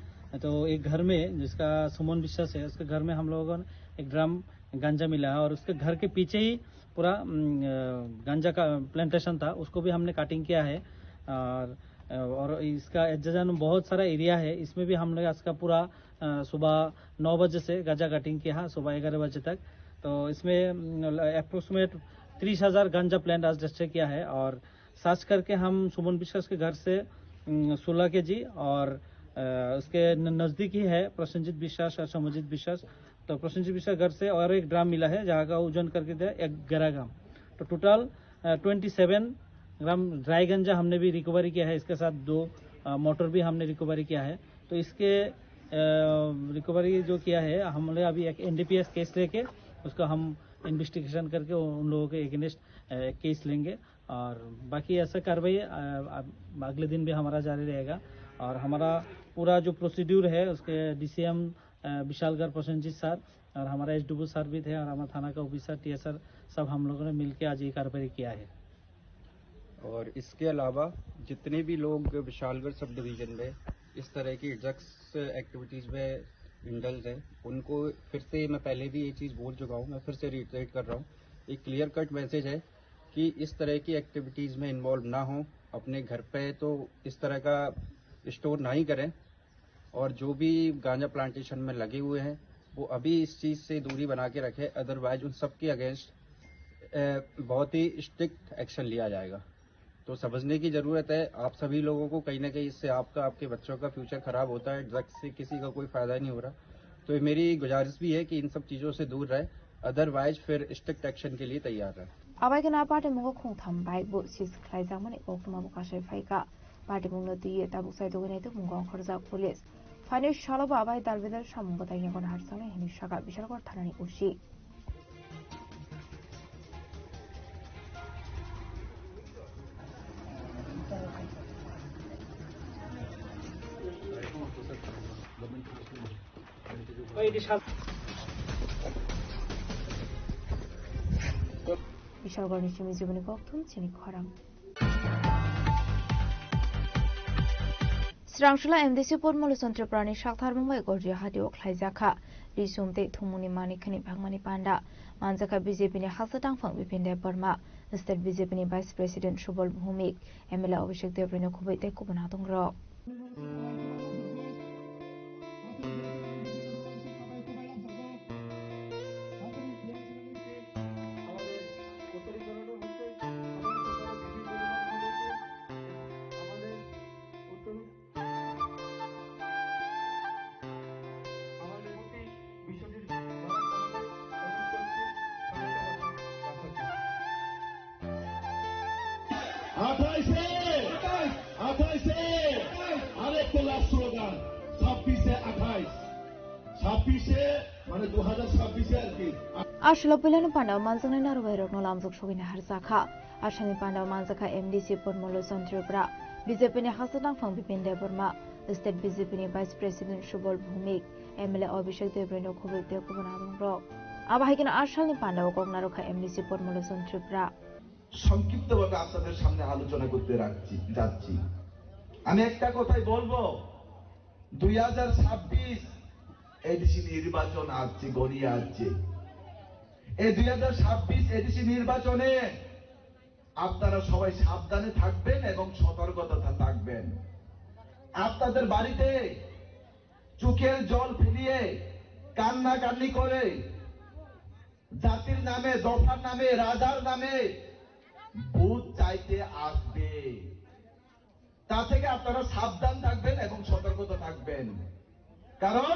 तो एक घर में, जिसका सुमन विश्वास है, उसके घर में हम लोगों ने एक ड्रम गांजा मिला है और उसके घर के पीछे ही पूरा, हम्म, अ, गांजा का प्लांटेशन था, उसको भी हमने कटिंग किया है। और, अ, और इसका एडजेसेंट बहुत सारा एरिया है, इसमें भी हमने इसका पूरा अ, सुबह नौ बजे से गांजा कटिंग किया है, सुबह ग्यारह बजे तक। तो इसमें, उम, अप्रोक्सीमेट तीस हज़ार गांजा प्लांट आज डिस्ट्रॉय किया है और सर्च करके हम सुमन विश्वास के घर से, उम, सोलह केजी और, अ, उसके न-, नज़दीक ही है प्रसन्नजीत विश्वास और समरजीत विश्वास। तो प्रसन्नजीत विश्वास घर से और एक ड्रम मिला है, जहाँ का वजन करके दिया ग्यारह ग्राम। तो टोटल, अ, ट्वेंटी सेवन ग्राम ड्राई गांजा हमने भी रिकवरी किया है। इसके साथ दो, अ, मोटर भी हमने रिकवरी किया है। तो इसके, अ, रिकवरी जो किया है, हमने अभी एक एनडीपीएस केस लेके उसको हम इन्वेस्टिगेशन करके उन लोगों के अगेंस्ट, अ, केस लेंगे और बाकी ऐसा कार्रवाई, अ, अ, अगले दिन भी हमारा जारी रहेगा। और हमारा पूरा जो प्रोसीड्यूर है, उसके डीसीएम, अ, विशालगढ़ प्रसेनजीत सर और हमारा एसडीओ सर भी थे और हमारा थाना का ऑफिसर, टीएसआर, सब हम लोगों ने मिलके आज ये कार्रवाई किया है। और इसके अलावा जितने भी लोग विशालगढ़ सब डिवीजन में इस तरह की ड्रग्स एक्टिविटीज़ में इंडल्ज हैं, उनको फिर से, मैं पहले भी ये चीज़ बोल चुका हूँ, मैं फिर से रिट्रेट कर रहा हूँ, एक क्लियर कट मैसेज है कि इस तरह की एक्टिविटीज़ में इन्वॉल्व ना हो। अपने घर पे तो इस तरह का स्टोर ना ही करें, और जो भी गांजा प्लांटेशन में लगे हुए हैं, वो अभी इस चीज़ से दूरी बना के रखें, अदरवाइज उन सब के अगेंस्ट, अ, बहुत ही स्ट्रिक्ट एक्शन लिया जाएगा। तो समझने की ज़रूरत है आप सभी लोगों को, कहीं ना कहीं इससे आपका, आपके बच्चों का फ्यूचर ख़राब होता है, ड्रग्स से किसी का कोई फ़ायदा नहीं हो रहा। तो ये मेरी गुजारिश भी है कि इन सब चीज़ों से दूर रहें, अदरवाइज फिर स्ट्रिक्ट एक्शन के लिए तैयार रहें। Abai kheno a party mungo khungtham bike bo seize khlaijakmani koktwma bo kasai phaikha. Party mungno twiwi tabuk sai tugwinai tongmungo ongkhorjak police. Phainai salo bo abai dalbidal samung bwtang yago naharjaknai hwnwi sakha Bishalgarh thanani O C. Ishalgarhni simi jiboni kokthum chini khorang. Srangchula M D C Pormolo Chontriprani saktharmung bai Gorjia hatio khlaijakha. Risum tei thumungni manikhani phangmani panda. Manjakha B J P ni hasta tangphang Bipin Debbarma, State B J P ni Vice President Subal Bhumik, M L A Abhishek Debbarma khubui tei kubun adongrok. আঠাইশে, আঠাইশে, আরেকটা last slogan, ছাব্বিশে আঠাইশ, ছাব্বিশে মানে দু হাজার ছাব্বিশে আর কি। Aswla puilano pandao manjaknai narubairokno lamjak sogwini harjakha. Aswlani pandao manjakha M D C Pormolo Chontripra, B J P ni hasta tangphang Bipin Debbarma, State B J P ni Vice President Subal Bhumik, M L A Abhishek Debbarma khubui tei kubun adongrok. Abo hai kheno aswlani pandao kok narwkha M D C Pormolo Chontripra. সংক্ষিপ্তভাবে আপনাদের সামনে আলোচনা করতে রাখছি, যাচ্ছি। আমি একটা কথাই বলবো, দুই হাজার ছাব্বিশ এডিসি নির্বাচন আসছে, গড়িয়ে আসছে। এই দুই হাজার ছাব্বিশ এডিসি নির্বাচনে আপনারা সবাই সাবধানে থাকবেন এবং সতর্কতা থাকবেন। আপনাদের বাড়িতে চোখের জল ফেলিয়ে, কান্নাকান্নি করে, জাতির নামে, দফার নামে, রাজার নামে ভোট চাইতে আসবে। তা থেকে আপনারা সাবধান থাকবেন এবং সতর্কতা থাকবেন। কারণ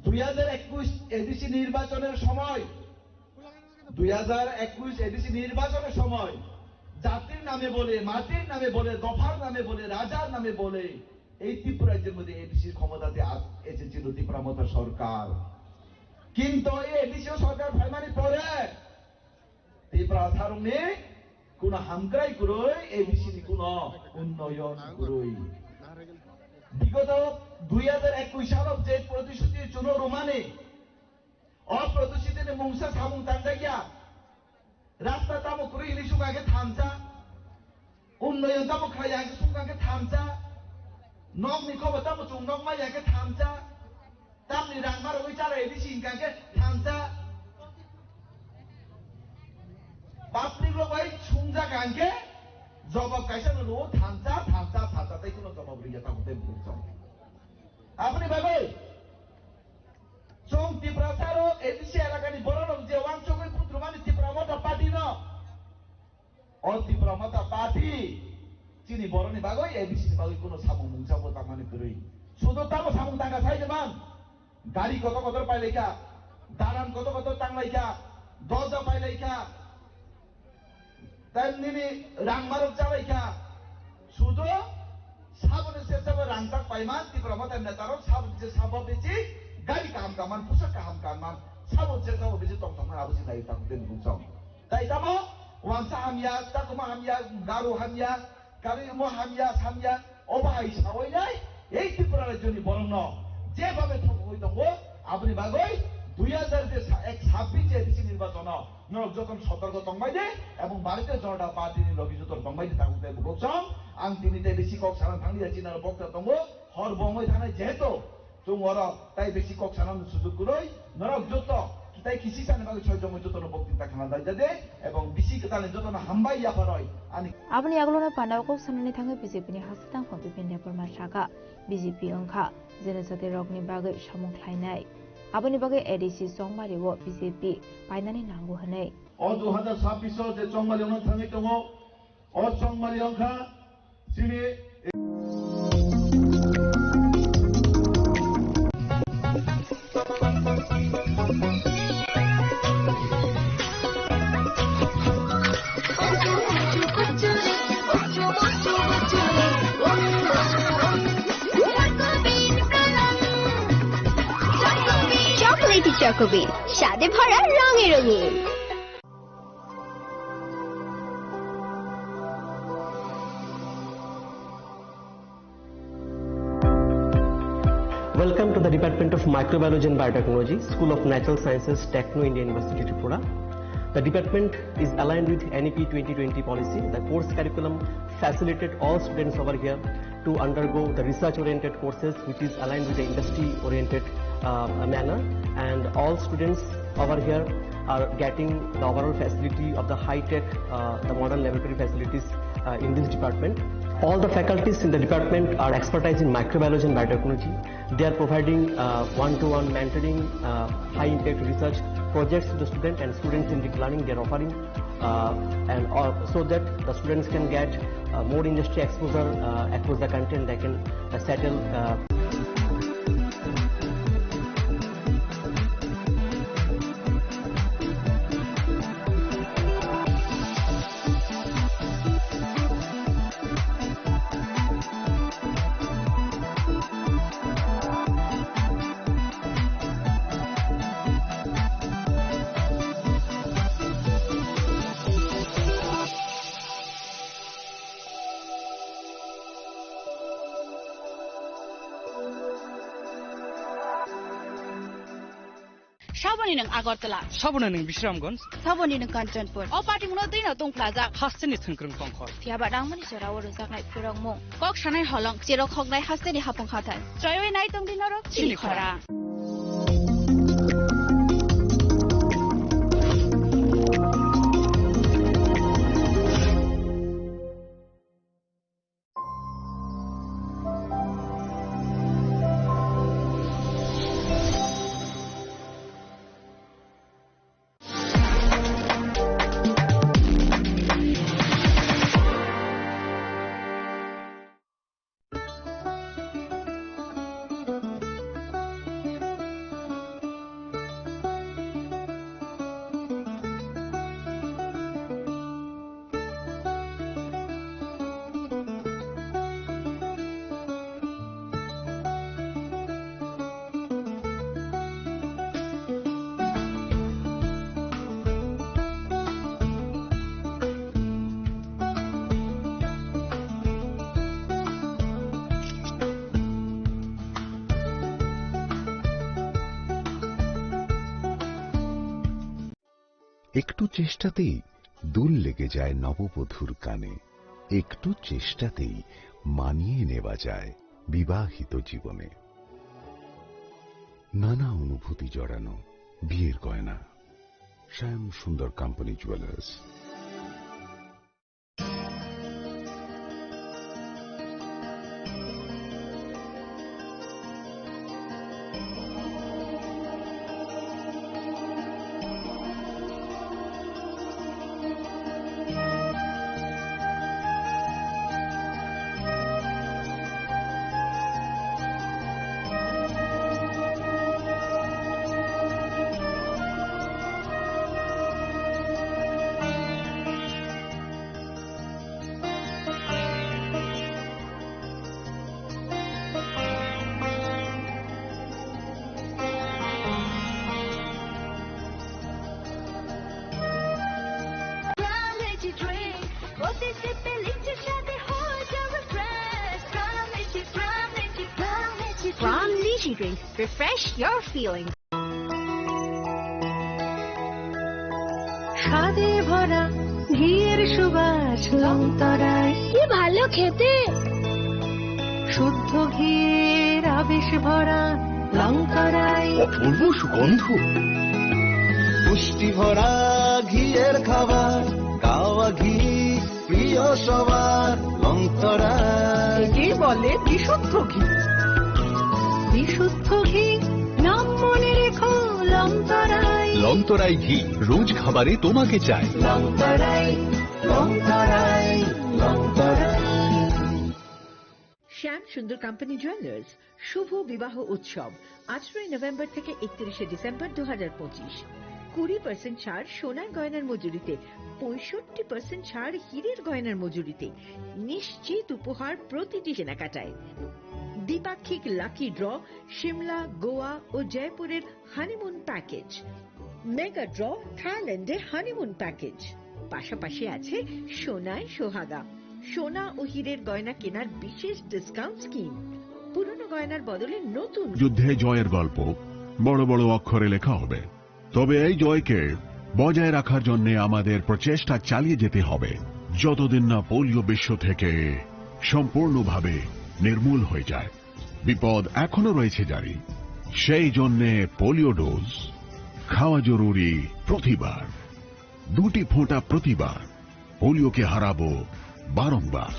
দুই হাজার একুশ এডিসি নির্বাচনের সময়, দুই হাজার একুশ এডিসি নির্বাচনের সময় জাতির নামে বলে, মাটির নামে বলে, দফার নামে বলে, রাজার নামে বলে এই ত্রিপুরা রাজ্যের মধ্যে এডিসির ক্ষমতাতে আ-, এসেছিল ত্রিপুরা মথা সরকার। কিন্তু এই এডিসি সরকার ফাইমানি পরে ত্রিপুরা সারংনি কোনো হামক্রাই করই, এডিসি নি কোনো উন্নয়ন করই। বিগত দুই হাজার একুশ সালত যে প্রতিশ্রুতি চুনো রুমানি, অপ্রতিশ্রুতি নি মুংসা সামুং তান্ডাইয়া, রাস্তা তামো করই হিলি সুগাকে থামসা, উন্নয়ন tamo khlai ya hwnkhe sungkha khe thamsa. Nokni khobo tamo chwng nok maya khe thamsa. Tamni rang barogwi chara A D C hwnkha khe thamsa. Public rok bai sungjak hwnkhe jobab kaisa no rwo thamsa, thamsa, thamsa tei kheno jobab rwya tabuk tei bwrwi chwng. Aboni bagwi chwng Tiprasa rok A D C elakani borok rok je wansugwi butrumani Tipra Motha Party no O Tipra Motha Party chini borokni bagwi, A D C ni bagwi kuno samung mungsa bo tangmani kwrwi. Sudo tamo samung tangka sai de man. Gari kotor kotor pailaikha, daran kotor kotor tanglaikha, doja pailaikha. Tei nini rang marok chalaikha. Sudo saboni se sabo rang tak paiman Tipra Motha netarok sabo je sabo bisi gari kaham kaman, pusa kaham kaman, sabo je sabo bisi tong tongmani abo si nai tang den bungsong. Tai tamo, wansa hamya, chakuma hamya, garu hamya, karwi omo hamya, samya, obo hai sawi nai, ei Tripura rajyoni borokno jebhabe thokgwi tongo, aboni bagwi dui hazar je sa-, ek sabbish je A D C nirbachono norok jotono sotorko tongbai di, ebong Bharatiya Janata Party ni logi jotono tongbai di, tabuk tei bukhuk song, ang tini tei bisi kok sana thanglia, chini aro bokta tongo, hor bo wngwi thanai jehetu, Chwng oro tai bisi kok sanani sujuk kwrwi, norok joto tai kisi sani bagwi soi jongwi jotono bokti ta khna dai jade, ebong bisi kwtalni jotono hambai yapharoi ani. Aboni yagulono pandao kok sanani thangwi B J P ni hasta tangphang Bipin Debbarma sakha, B J P wngkha jene jati rokni bagwi samung khlainai. Aboni bagwi A D C Chongmari o B J P painani nango hwnwi. O dui hazar sabbish o je Chongmari wngna thangwi tongo, O Chongmari wngkha chini Chocolate Choco Bean, স্বাদে ভরা রঙে রঙিন। Welcome to the Department of Microbiology and Biotechnology, School of Natural Sciences, Techno India University, Tripura. The department is aligned with N E P twenty twenty policy. The course curriculum facilitate all students over here to undergo the research-oriented courses, which is aligned with the industry-oriented, uh, manner. And all students over here are getting the overall facility of the high-tech, uh, the modern laboratory facilities, uh, in this department. All the faculties in the department are expertise in microbiology and biotechnology. They are providing, uh, one-to-one mentoring, uh, high-impact research projects to the student and student-centric learning they are offering, uh, and all, so that the students can get, uh, more industry exposure, uh, across the country, and they can, uh, settle, uh, Saboni nwng Agartala. Saboni nwng Bisramganj. Saboni nwng Kanchanpur. O party muno twi no tong plajak. Hasteni thwngkrwng tongkhor. Phiya ba nangmani jora o rwjaknai phwrwngmung. Kok sanai holong, cherok hoknai hasteni hapung hathai. Chaywi nai tongdi norok chini khora. একটু চেষ্টাতেই দুল লেগে যায় নববধূর কানে, একটু চেষ্টাতেই মানিয়ে নেওয়া যায় বিবাহিত জীবনে। নানা অনুভূতি জড়ানো বিয়ের গয়না। শ্যাম Sundar company jewellers. Energy drink, প্রতি সিপে লিচুর স্বাদে হয়ে যাবে fresh। Energy, Energy, Energy drink, refresh your feelings। স্বাদে ভরা ঘিয়ের সুবাস লংতরায়। কি ভালো খেতে! শুদ্ধ ঘিয়ের আবেশ ভরা লংতরায়। অপূর্ব সুগন্ধ। পুষ্টি ভরা ঘিয়ের খাবার, গাওয়া ঘি প্রিয় সবার, লংতরায়। একেই বলে বিশুদ্ধ ঘি। বিশুদ্ধ ঘি, নাম মনে রেখো, লংতরায়। লংতরায় ঘি, রোজ খাবারে তোমাকে চাই। লংতরায়, লংতরায়, লংতরায়। শ্যাম সুন্দর কোম্পানি জুয়েলার্স, শুভ বিবাহ উৎসব, আঠারোই নভেম্বর থেকে একত্রিশে ডিসেম্বর দু হাজার পঁচিশ। কুড়ি পার্সেন্ট ছাড় সোনার গয়নার মজুরিতে, পঁয়ষট্টি পার্সেন্ট ছাড় হীরের গয়নার মজুরিতে। নিশ্চিত উপহার প্রতিটি কেনাকাটায়। দ্বিপাক্ষিক লাকি ড্র, সিমলা, গোয়া ও জয়পুরের হানিমুন প্যাকেজ। মেগা ড্র, থাইল্যান্ডে হানিমুন প্যাকেজ। পাশাপাশি আছে সোনায় সোহাগা, সোনা ও হীরের গয়না কেনার বিশেষ ডিসকাউন্ট স্কিম। পুরনো গয়নার বদলে নতুন। যুদ্ধে জয়ের গল্প বড় বড় অক্ষরে লেখা হবে, তবে এই জয়কে বজায় রাখার জন্য আমাদের প্রচেষ্টা চালিয়ে যেতে হবে, যতদিন না পোলিও বিশ্ব থেকে সম্পূর্ণভাবে নির্মূল হয়ে যায়। বিপদ এখনো রয়েছে জারি, সেই জন্যে পোলিও ডোজ খাওয়া জরুরি প্রতিবার, দুটি ফোঁটা প্রতিবার। পোলিওকে হারাবো বারংবার।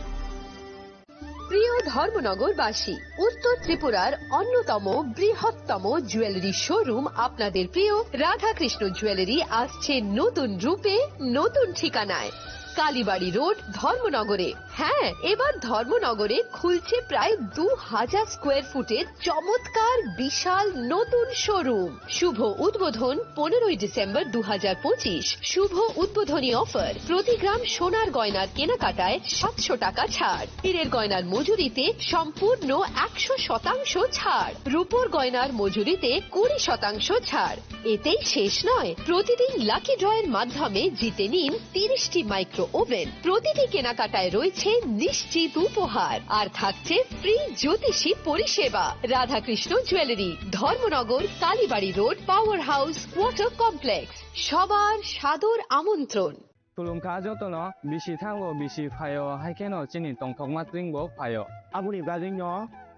প্রিয় ধর্মনগরবাসী, উত্তর ত্রিপুরার অন্যতম বৃহত্তম জুয়েলারি শোরুম আপনাদের প্রিয় রাধাকৃষ্ণ জুয়েলারি আসছে নতুন রূপে, নতুন ঠিকানায়। কালীবাড়ি রোড, ধর্মনগরে। হ্যাঁ, এবার ধর্মনগরে খুলছে প্রায় দু হাজার স্কোয়ার ফুটের চমৎকার বিশাল নতুন শোরুম। শুভ উদ্বোধন পনেরোই ডিসেম্বর দু হাজার পঁচিশ। শুভ উদ্বোধনী অফার, প্রতি গ্রাম সোনার গয়নার কেনাকাটায় সাতশো টাকা ছাড়, হীরের গয়নার মজুরিতে সম্পূর্ণ একশো শতাংশ ছাড়, রূপোর গয়নার মজুরিতে কুড়ি শতাংশ ছাড়। এতেই শেষ নয়, প্রতিদিন লাকি ড্রয়ের মাধ্যমে জিতে নিন তিরিশটি মাইক্রো ওভেন। প্রতিটি কেনাকাটায় রয়েছে নিশ্চিত উপহার, আর থাকছে ফ্রি জ্যোতিষী পরিষেবা। Radhakrishna jewellery, Dharmanagar, Kalibari road, power house, water complex. সবার সাদর আমন্ত্রণ। Khulumkha jotono, bisi thango, bisi phaio, hai kheno chini tongthokma twingbo phaio. Aboni bagwino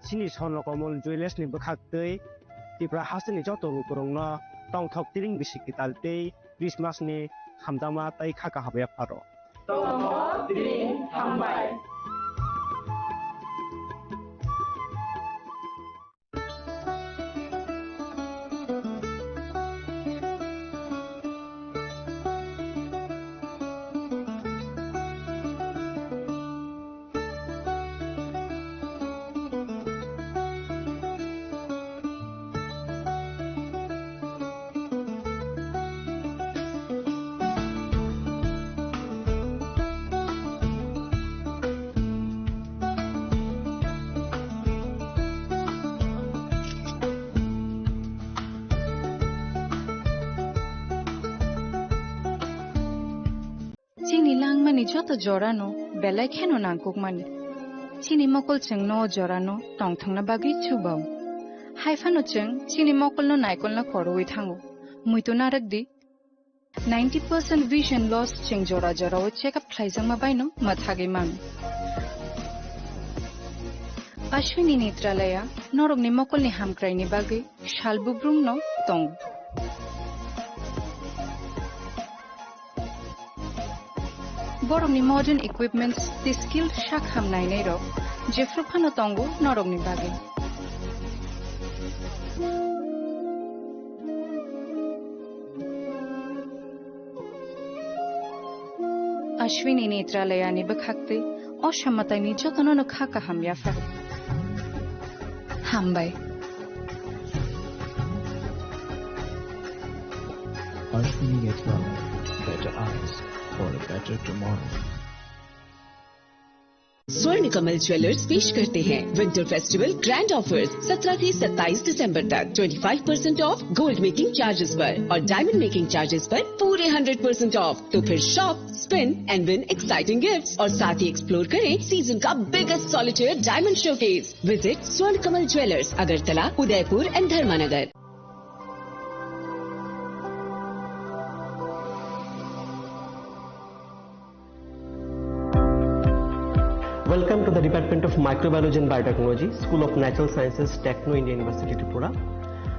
chini Swarnakamol Jewellers ni bwkhaktwi Tripura hasteni joto lukurokno tongthok tiring bisi kwtal tei Christmas ni hamjakma tei kha kaham yapharo. Tongthok tiring hambai. Chini langmani joto jorano belai kheno nangkukmani. Chini mokol chwngno o jorano tongthokna bagwi chubao. Hai phano chwng chini mokolno naikolna khorwi thango. Muitu narwk di, ninety percent vision loss chwng jora jorao check up khlaijakma baino mwthagwi mano. Ashwini Netralaya norokni mokolni hamkraini bagwi sal bubrumno tongo. Borokni modern equipments tei skilled sak ham nainairok jephru phano tongo norokni bagwi. Ashwini Netralayani bwkhaktwi o samataini jotono no kha kaham yaphar. Hambai. Ashwini Netralaya, better eyes for a better tomorrow. स्वर्ण कमल ज्वेलर्स पेश करते हैं winter festival grand offers, सत्रह से सत्ताईस दिसंबर तक। Twenty five percent of gold making charges पर और डायमंड मेकिंग चार्जेस पर पूरे हंड्रेड परसेंट ऑफ। तो फिर shop, spend and win exciting gifts और साथ ही एक्सप्लोर करें सीजन का biggest solitaire diamond showcase. Visit स्वर्ण कमल ज्वेलर्स, अगरतला, उदयपुर एंड धर्मानगर। Welcome to the Department of Microbiology and Biotechnology, School of Natural Sciences, Techno India University, Tripura.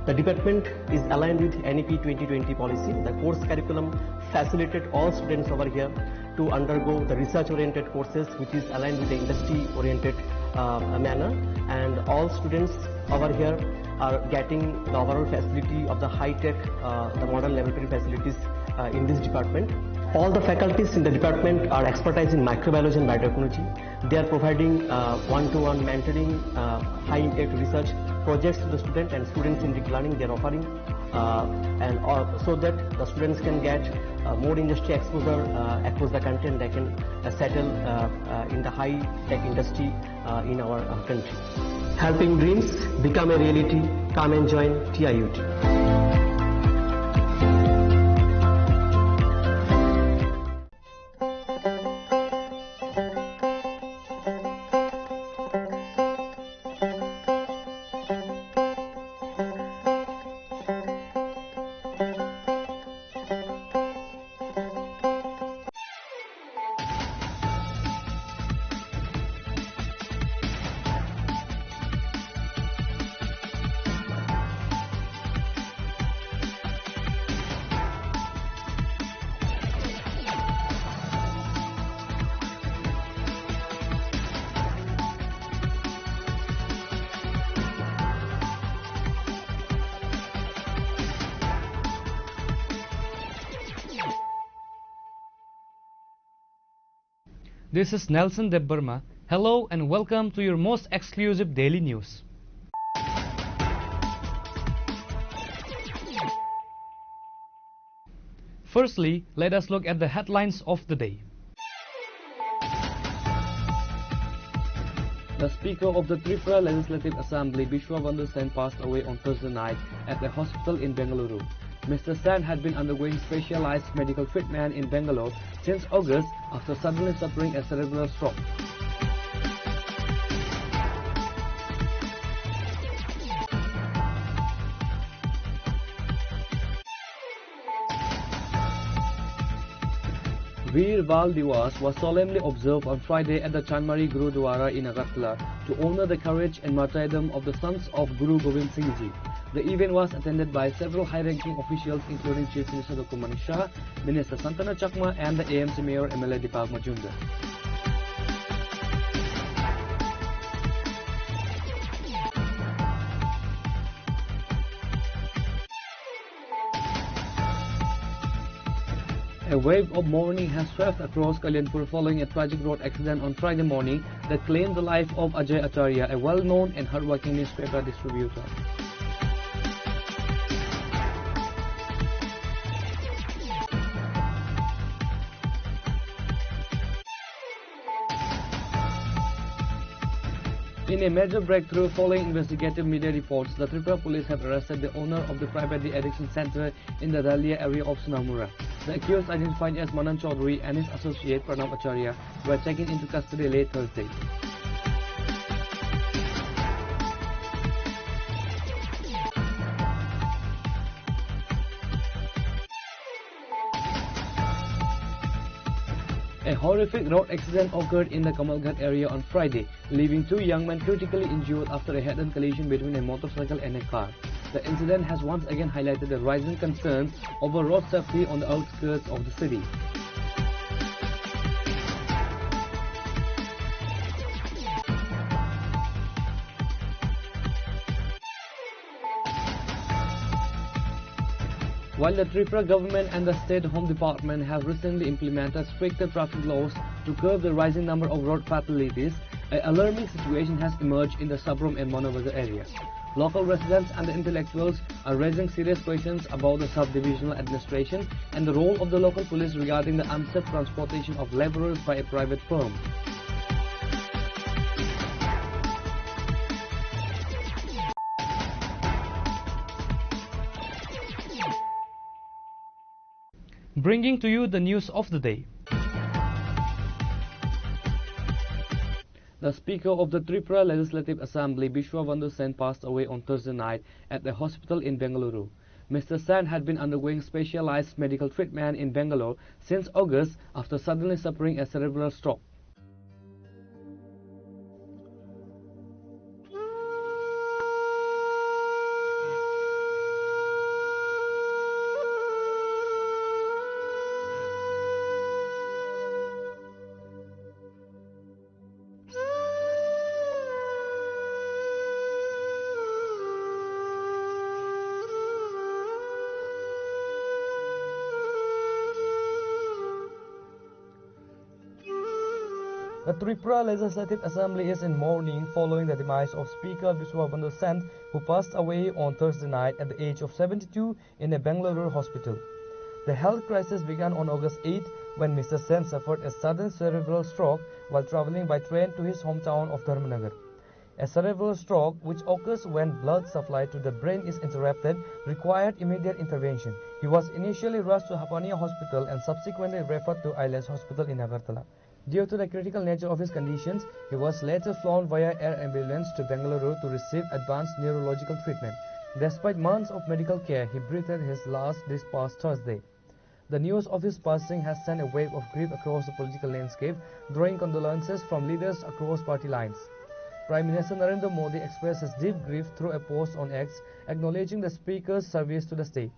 The department is aligned with N E P twenty twenty policy. The course curriculum facilitate all students over here to undergo the research-oriented courses, which is aligned with the industry-oriented, uh, manner. And all students over here are getting the overall facility of the high-tech, uh, the modern laboratory facilities, uh, in this department. All the faculties in the department are expertise in microbiology and biotechnology. They are providing, uh, one-to-one mentoring, uh, high-impact research projects to the student and students-centric learning they are offering, uh, and, uh, so that the students can get, uh, more industry exposure, uh, across the country, and they can, uh, settle, uh, uh, in the high-tech industry, uh, in our, uh, country. Helping dreams become a reality. Come and join T I U T. This is Nelson Debbarma. Hello and welcome to your most exclusive daily news. Firstly, let us look at the headlines of the day. The Speaker of the Tripura Legislative Assembly, Bishwa Bandhu Sen, passed away on Thursday night at a hospital in Bengaluru. Mister Sen had been undergoing specialized medical treatment in Bangalore since August after suddenly suffering a cerebral stroke. Veer Bal Diwas was solemnly observed on Friday at the Chanmari Gurudwara in Agartala to honor the courage and martyrdom of the sons of Guru Gobind Singh Ji. The event was attended by several high-ranking officials, including Chief Minister Doctor Manik Saha, Minister Santana Chakma, and the A M C Mayor M L A Deepak Majumdar. A wave of mourning has swept across Kalyanpur following a tragic road accident on Friday morning that claimed the life of Ajay Acharya, a well-known and hardworking newspaper distributor. In a major breakthrough following investigative media reports, the Tripura police have arrested the owner of the private de-addiction center in the Dalia area of Sonamura. The accused, identified as Manan Chaudhary, and his associate Pranab Acharya were taken into custody late Thursday. A horrific road accident occurred in the Kamalghat area on Friday, leaving two young men critically injured after a head-on collision between a motorcycle and a car. The incident has once again highlighted the rising concerns over road safety on the outskirts of the city. While the Tripura government and the State Home Department have recently implemented stricter traffic laws to curb the rising number of road fatalities, an alarming situation has emerged in the Sabrom and Manabazar area. Local residents and the intellectuals are raising serious questions about the subdivisional administration and the role of the local police regarding the unsafe transportation of laborers by a private firm. Bringing to you the news of the day. The Speaker of the Tripura Legislative Assembly, Bishwa Bandhu Sen, passed away on Thursday night at a hospital in Bengaluru. Mister Sen had been undergoing specialized medical treatment in Bangalore since August after suddenly suffering a cerebral stroke. The Tripura Legislative Assembly is in mourning following the demise of Speaker Bishwa Bandhu Sen, who passed away on Thursday night at the age of seventy-two in a Bengaluru hospital. The health crisis began on August eighth when Mister Sen suffered a sudden cerebral stroke while traveling by train to his hometown of Dharmanagar. A cerebral stroke, which occurs when blood supply to the brain is interrupted, required immediate intervention. He was initially rushed to Hapania Hospital and subsequently referred to Ailash Hospital in Agartala. Due to the critical nature of his conditions, he was later flown via air ambulance to Bengaluru to receive advanced neurological treatment. Despite months of medical care, he breathed his last this past Thursday. The news of his passing has sent a wave of grief across the political landscape, drawing condolences from leaders across party lines. Prime Minister Narendra Modi expressed his deep grief through a post on X, acknowledging the Speaker's service to the state.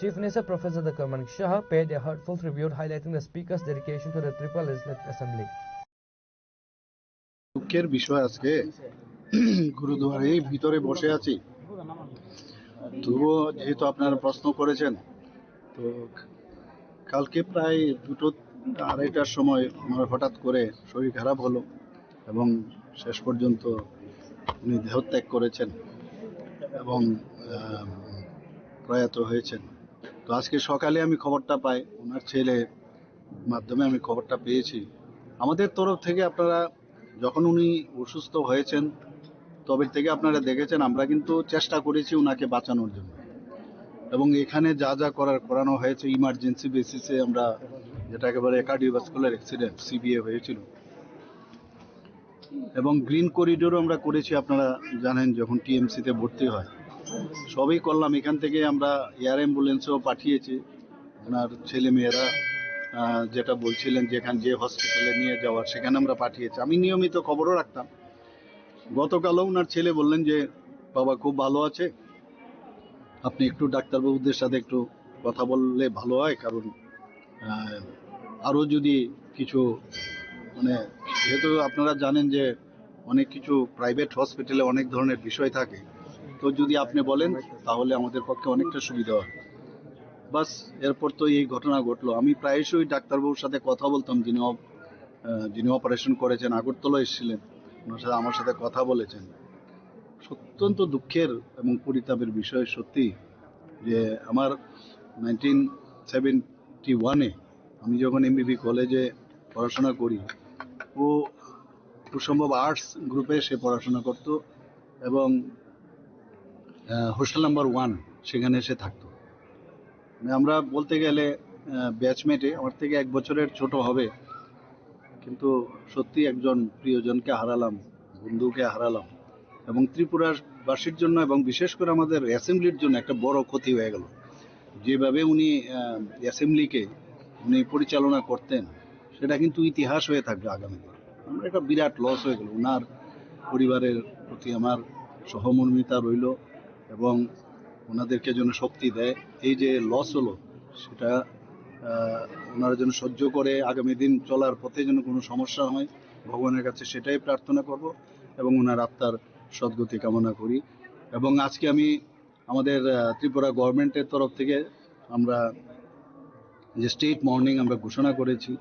Chief Minister Professor Doctor Manik Saha paid a heartfelt tribute, highlighting the Speaker's dedication to the Tripura Legislative Assembly. দুঃখের বিষয়, আজকে গুরুদুয়ারে এই ভিতরে বসে আছি। তবুও যেহেতু আপনারা প্রশ্ন করেছেন, তো কালকে প্রায় দুটো আড়াইটার সময় আমার হঠাৎ করে শরীর খারাপ হলো এবং শেষ পর্যন্ত উনি দেহত্যাগ করেছেন এবং আহ, প্রয়াত হয়েছেন। তো আজকে সকালে আমি খবরটা পাই, ওনার ছেলে মাধ্যমে আমি খবরটা পেয়েছি। আমাদের তরফ থেকে আপনারা, যখন উনি অসুস্থ হয়েছেন, তবে থেকে আপনারা দেখেছেন আমরা কিন্তু চেষ্টা করেছি ওনাকে বাঁচানোর জন্য, এবং এখানে যা যা করার করানো হয়েছে ইমার্জেন্সি বেসিসে। আমরা যেটা একেবারে কার্ডিওভাস্কুলার অ্যাক্সিডেন্ট সিবিএ হয়েছিল, এবং গ্রিন করিডোরও আমরা করেছি। আপনারা জানেন, যখন টিএমসিতে ভর্তি হয়, সবই করলাম। এখান থেকে আমরা এয়ার অ্যাম্বুলেন্সও পাঠিয়েছি। ওনার ছেলে মেয়েরা আহ, যেটা বলছিলেন, যেখানে যে হসপিটালে নিয়ে যাওয়ার, সেখানে আমরা পাঠিয়েছি। আমি নিয়মিত খবরও রাখতাম। গতকালও ওনার ছেলে বললেন যে বাবা খুব ভালো আছে, আপনি একটু ডাক্তারবাবুদের সাথে একটু কথা বললে ভালো হয়, কারণ আহ, আরও যদি কিছু, মানে, যেহেতু আপনারা জানেন যে অনেক কিছু প্রাইভেট হসপিটালে অনেক ধরনের বিষয় থাকে, তো যদি আপনি বলেন তাহলে আমাদের পক্ষে অনেকটা সুবিধা হয়। বাস, এরপর তো এই ঘটনা ঘটলো। আমি প্রায়শই ডাক্তারবাবুর সাথে কথা বলতাম, যিনি অপ- আহ, যিনি অপারেশন করেছেন, আগরতলা এসেছিলেন, ওনার সাথে, আমার সাথে কথা বলেছেন। অত্যন্ত দুঃখের এবং পরিতাপের বিষয় সত্যি, যে আমার নাইনটিন সেভেন্টি ওয়ানে আমি যখন এমবিবি কলেজে পড়াশোনা করি, ও খুব সম্ভব আর্টস গ্রুপে সে পড়াশোনা করত এবং হোস্টেল নাম্বার ওয়ান, সেখানে সে থাকতো। মানে, আমরা বলতে গেলে ব্যাচমেটে, আমার থেকে এক বছরের ছোট হবে, কিন্তু সত্যি একজন প্রিয়জনকে হারালাম, বন্ধুকে হারালাম, এবং ত্রিপুরাবাসীর জন্য এবং বিশেষ করে আমাদের অ্যাসেম্বলির জন্য একটা বড় ক্ষতি হয়ে গেল। যেভাবে উনি আহ, অ্যাসেম্বলিকে উনি পরিচালনা করতেন, সেটা কিন্তু ইতিহাস হয়ে থাকবে আগামী দিনে। আমরা একটা বিরাট লস হয়ে গেল। ওনার পরিবারের প্রতি আমার সহমর্মিতা রইল এবং ওনাদেরকে যেন শক্তি দেয়। এই যে লস হলো, সেটা আহ, ওনারা যেন সহ্য করে আগামী দিন চলার পথে যেন কোনো সমস্যা হয়, ভগবানের কাছে সেটাই প্রার্থনা করব এবং ওনার আত্মার সদ্গতি কামনা করি। এবং আজকে আমি আমাদের আহ, ত্রিপুরা গভর্নমেন্টের তরফ থেকে আমরা যে স্টেট মর্নিং আমরা ঘোষণা করেছি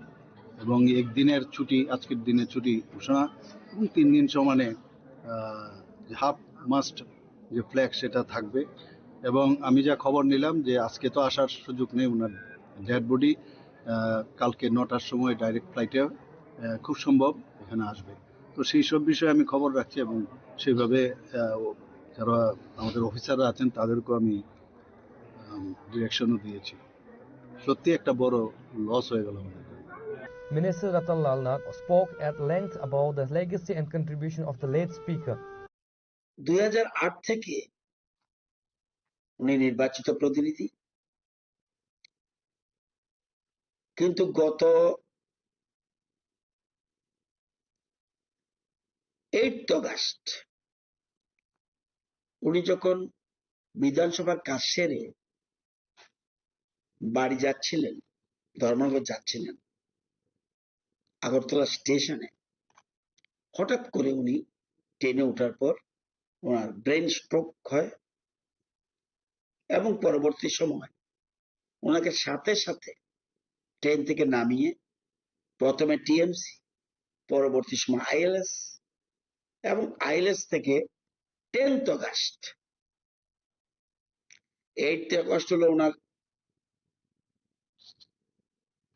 এবং একদিনের ছুটি, আজকের দিনের ছুটি ঘোষণা, এবং তিন দিন সমানে হাফ মাস্ট যে ফ্ল্যাগ, সেটা থাকবে। এবং আমি যা খবর নিলাম যে আজকে তো আসার সুযোগ নেই, ওনার ডেড বডি কালকে নটার সময় ডাইরেক্ট ফ্লাইটে খুব সম্ভব এখানে আসবে। তো সেই সব বিষয়ে আমি খবর রাখছি এবং সেইভাবে আহ, যারা আমাদের অফিসাররা আছেন, তাদেরকেও আমি ডিরেকশনও দিয়েছি। সত্যি একটা বড় লস হয়ে গেল আমাদের। Minister Ratan Lal Nath spoke at length about the legacy and contribution of the late speaker. দুই হাজার আট থেকে উনি নির্বাচিত প্রতিনিধি, কিন্তু গত এইট অগাস্ট উনি যখন বিধানসভার কাজ সেরে বাড়ি যাচ্ছিলেন, ধর্মনগর যাচ্ছিলেন, আগরতলা স্টেশনে হঠাৎ করে উনি ট্রেনে ওঠার পর ওনার ব্রেন স্ট্রোক হয় এবং পরবর্তী সময় ওনাকে সাথে সাথে ট্রেন থেকে নামিয়ে প্রথমে টিএমসি, পরবর্তী সময় আইএলএস এবং আইএলএস থেকে টেন্থ অগাস্ট, এইট অগাস্ট হলো ওনার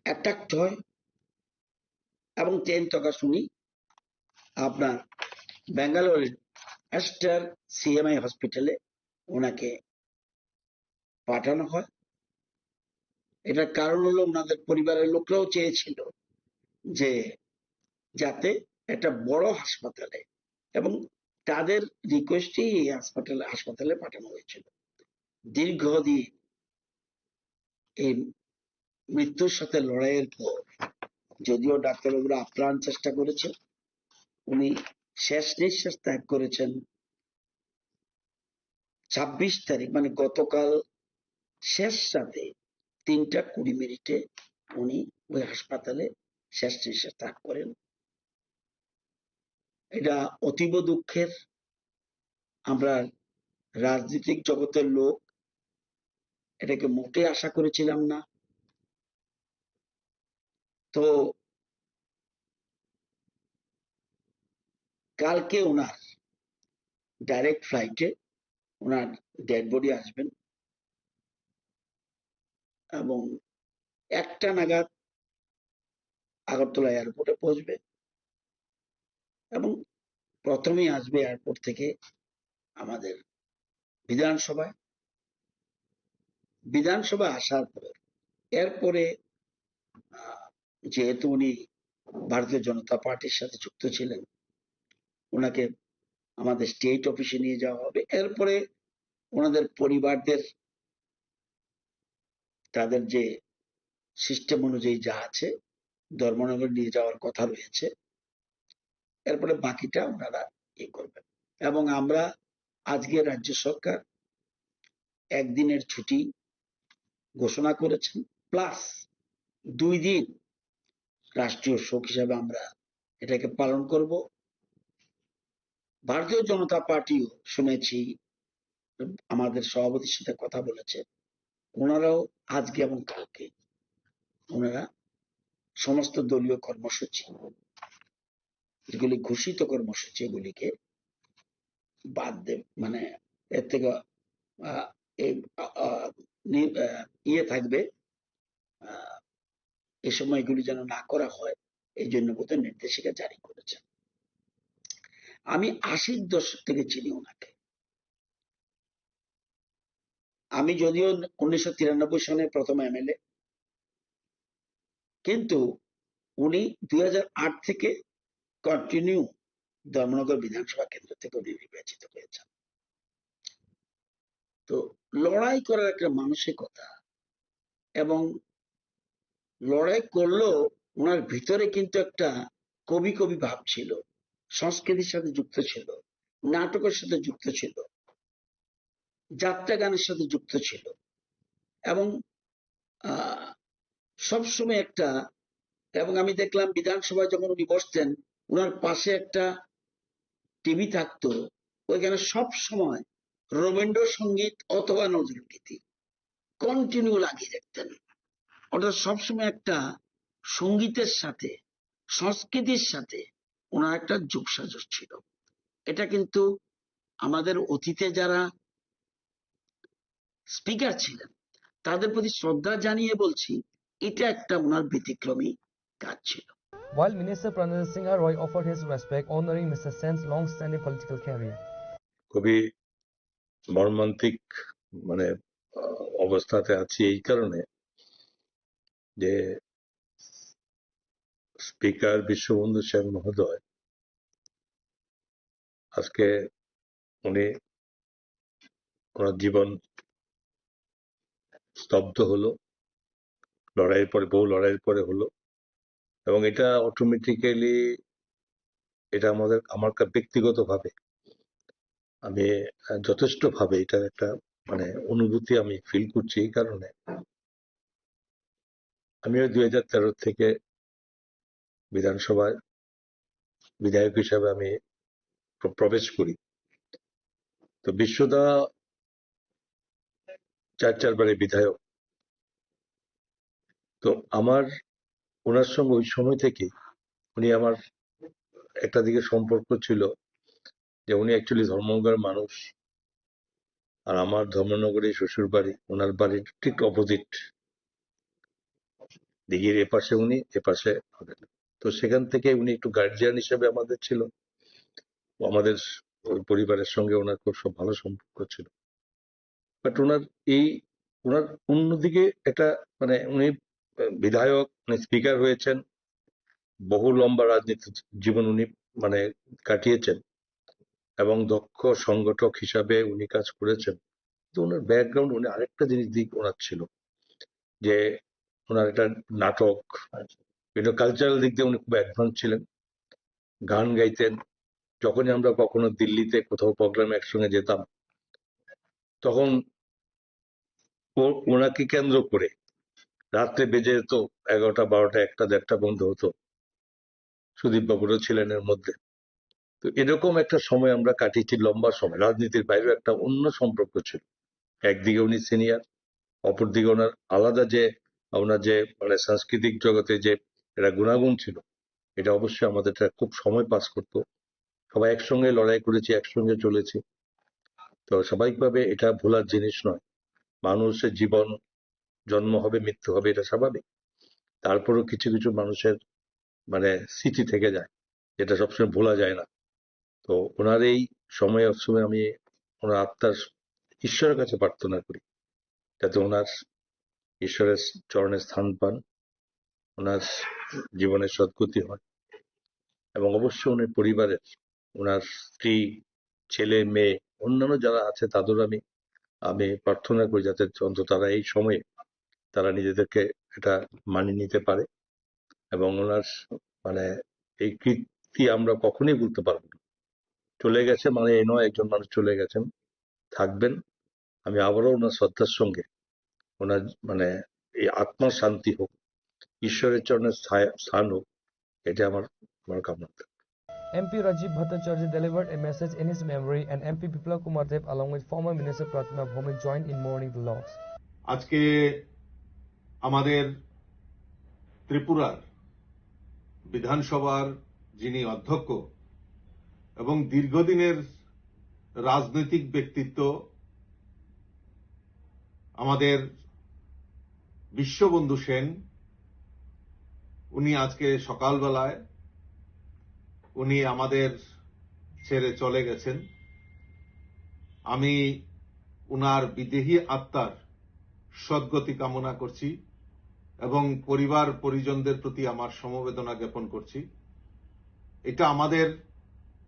অ্যাটাক হয় এবং টেন্থ অগাস্ট উনি আপনার ব্যাঙ্গালোর এস্টার সিএমআই হসপিটালে ওনাকে পাঠানো হয়। এটার কারণ হলো ওনাদের পরিবারের লোকরাও চেয়েছিল যে যাতে একটা বড় হাসপাতালে, এবং তাদের রিকোয়েস্টেই এই হাসপাতালে হাসপাতালে পাঠানো হয়েছিল। দীর্ঘদিন এই মৃত্যুর সাথে লড়াইয়ের পর যদিও ডাক্তারবাবুরা আপ্রাণ চেষ্টা করেছেন, উনি শেষ নিঃশ্বাস ত্যাগ করেছেন ছাব্বিশ তারিখ, মানে গতকাল শেষ রাতে তিনটা কুড়ি মিনিটে উনি ওই হাসপাতালে শেষ নিঃশ্বাস ত্যাগ করেন। এটা অতীব দুঃখের। আমরা রাজনৈতিক জগতের লোক, এটাকে মোটেই আশা করেছিলাম না। তো কালকে ওনার ডাইরেক্ট ফ্লাইটে ওনার ডেড বডি আসবেন এবং একটা নাগাদ আগরতলা এয়ারপোর্টে পৌঁছবে এবং প্রথমেই আসবে এয়ারপোর্ট থেকে আমাদের বিধানসভায়। বিধানসভায় আসার পর, এরপরে, আহ, যেহেতু উনি ভারতীয় জনতা পার্টির সাথে যুক্ত ছিলেন, ওনাকে আমাদের স্টেট অফিসে নিয়ে যাওয়া হবে। এরপরে ওনাদের পরিবারদের, তাদের যে সিস্টেম অনুযায়ী যা আছে, ধর্মনগর নিয়ে যাওয়ার কথা রয়েছে। এরপরে বাকিটা ওনারা ইয়ে করবেন। এবং আমরা আজকে রাজ্য সরকার একদিনের ছুটি ঘোষণা করেছেন, প্লাস দুই দিন রাষ্ট্রীয় শোক হিসাবে আমরা এটাকে পালন করব। ভারতীয় জনতা পার্টিও শুনেছি আমাদের সভাপতির সাথে কথা বলেছে, ওনারাও আজকে এবং কালকে ওনারা সমস্ত দলীয় কর্মসূচি, যেগুলি ঘোষিত কর্মসূচি, এগুলিকে বাদ দেব, মানে এর থেকে, আহ, এই, আহ, আহ, নি-, আহ, ইয়ে থাকবে, আহ, এই সময়গুলি যেন না করা হয়, এই জন্য বোধহয় নির্দেশিকা জারি করেছেন। আমি আশির দশক থেকে চিনি ওনাকে। আমি যদিও উনিশশো তিরানব্বই সনে প্রথম এমএলএ, কিন্তু উনি দুই হাজার আট থেকে কন্টিনিউ ধর্মনগর বিধানসভা কেন্দ্র থেকে উনি নির্বাচিত হয়েছেন। তো লড়াই করার একটা মানসিকতা এবং লড়াই করলেও ওনার ভিতরে কিন্তু একটা কবি কবি ভাব ছিল, সংস্কৃতির সাথে যুক্ত ছিল, নাটকের সাথে যুক্ত ছিল, যাত্রা গানের সাথে যুক্ত ছিল এবং, আহ, সবসময় একটা, এবং আমি দেখলাম বিধানসভায় যখন উনি বসতেন, ওনার পাশে একটা টিভি থাকতো, ওইখানে সব সময় রবীন্দ্রসঙ্গীত অথবা নজরুল গীতি কন্টিনিউ লাগিয়ে রাখতেন। অর্থাৎ সবসময় একটা সঙ্গীতের সাথে, সংস্কৃতির সাথে ওনার একটা যোগসাযোগ ছিল। এটা কিন্তু আমাদের অতীতে যারা স্পিকার ছিলেন, তাদের প্রতি শ্রদ্ধা জানিয়ে বলছি, এটা একটা ওনার ব্যতিক্রমী কাজ ছিল। While Minister Pranajit Singha Roy offered his respect, honoring Mister Sen's long-standing political career. খুবই মর্মান্তিক, মানে, আহ, অবস্থাতে আছি এই কারণে যে স্পিকার বিশ্ববন্ধু সেন মহোদয় আজকে উনি, ওনার জীবন স্তব্ধ হলো, লড়াইয়ের পরে, বহু লড়াইয়ের পরে হলো। এবং এটা অটোমেটিক্যালি, এটা আমাদের, আমার কা-, ব্যক্তিগতভাবে আমি, আহ, যথেষ্টভাবে এটার একটা, মানে, অনুভূতি আমি ফিল করছি এই কারণে। আমিও দুই হাজার তেরো থেকে বিধানসভায় বিধায়ক হিসাবে আমি প্র-, প্রবেশ করি। তো বিশ্বদা চার চারবারের বিধায়ক। তো আমার ওনার সঙ্গে ওই সময় থেকে উনি আমার একটা দিকে সম্পর্ক ছিল যে উনি অ্যাকচুয়ালি ধর্মনগরের মানুষ, আর আমার ধর্মনগরে শ্বশুর বাড়ি, ওনার বাড়ির ঠিক অপোজিট, দিঘির এপাশে উনি, এপাশে আমি। তো সেখান থেকে উনি একটু গার্ডিয়ান হিসেবে আমাদের ছিল। ও আমাদের ওই পরিবারের সঙ্গে ওনার খুব সব ভালো সম্পর্ক ছিল। বাট ওনার এই, ওনার অন্যদিকে একটা, মানে, উনি, আহ, বিধায়ক, উনি স্পিকার হয়েছেন, বহু লম্বা রাজনীতি জীবন উনি, মানে, কাটিয়েছেন এবং দক্ষ সংগঠক হিসাবে উনি কাজ করেছেন। তো ওনার ব্যাকগ্রাউন্ড, উনি আরেকটা জিনিস দিক ওনার ছিল যে ওনার একটা নাটক, বিভিন্ন কালচারাল দিক দিয়ে উনি খুব অ্যাডভান্স ছিলেন। গান গাইতেন। যখনই আমরা কখনো দিল্লিতে কোথাও প্রোগ্রামে একসঙ্গে যেতাম, তখন ও-, ওনাকে কেন্দ্র করে রাত্রে বেজে যেত এগারোটা, বারোটা, একটা, দেড়টা বন্ধ হতো। সুদীপ বাবুরও ছিলেন এর মধ্যে। তো এরকম একটা সময় আমরা কাটিয়েছি, লম্বা সময়। রাজনীতির বাইরেও একটা অন্য সম্পর্ক ছিল। একদিকে উনি সিনিয়র, অপরদিকে ওনার আলাদা যে, ওনার যে মানে সাংস্কৃতিক জগতে যে একটা গুণাগুণ ছিল, এটা অবশ্যই আমাদের একটা খুব সময় পাস করতো। সবাই একসঙ্গে লড়াই করেছি, একসঙ্গে চলেছি। তো স্বাভাবিকভাবে এটা ভোলার জিনিস নয়। মানুষের জীবন, জন্ম হবে, মৃত্যু হবে, এটা স্বাভাবিক। তারপরেও কিছু কিছু মানুষের মানে স্মৃতি থেকে যায়, যেটা সবসময় ভোলা যায় না। তো ওনার এই সময় অসময়ে আমি ওনার আত্মার, ঈশ্বরের কাছে প্রার্থনা করি, যাতে ওনার ঈশ্বরের চরণে স্থান পান, ওনার জীবনের সদ্গতি হয়, এবং অবশ্যই ওনার পরিবারের, ওনার স্ত্রী, ছেলে, মেয়ে, অন্যান্য যারা আছে তাদেরও আমি, আমি প্রার্থনা করি যাতে অন্তত তারা এই সময়ে তারা নিজেদেরকে এটা মানিয়ে নিতে পারে, এবং ওনার মানে এই কীর্তি আমরা কখনোই ভুলতে পারবো না। চলে গেছে মানে এই নয়, একজন মানুষ চলে গেছেন, থাকবেন। আমি আবারও ওনার শ্রদ্ধার সঙ্গে ওনার মানে এই আত্মার শান্তি হোক, ঈশ্বরের চরণে স্থায়-, স্থান হোক, এটা আমার, আমার কামনা থাকবে। M P Rajiv Bhattacharya delivered a message in his memory, and M P Biplab Kumar Deb, along with former Minister Pratima Bhowmik, joined in mourning the loss. আজকে আমাদের ত্রিপুরার বিধানসভার যিনি অধ্যক্ষ এবং দীর্ঘদিনের রাজনৈতিক ব্যক্তিত্ব আমাদের বিশ্ববন্ধু সেন, উনি আজকে সকালবেলায় উনি আমাদের ছেড়ে চলে গেছেন। আমি উনার বিদেহী আত্মার সদ্গতি কামনা করছি এবং পরিবার পরিজনদের প্রতি আমার সমবেদনা জ্ঞাপন করছি। এটা আমাদের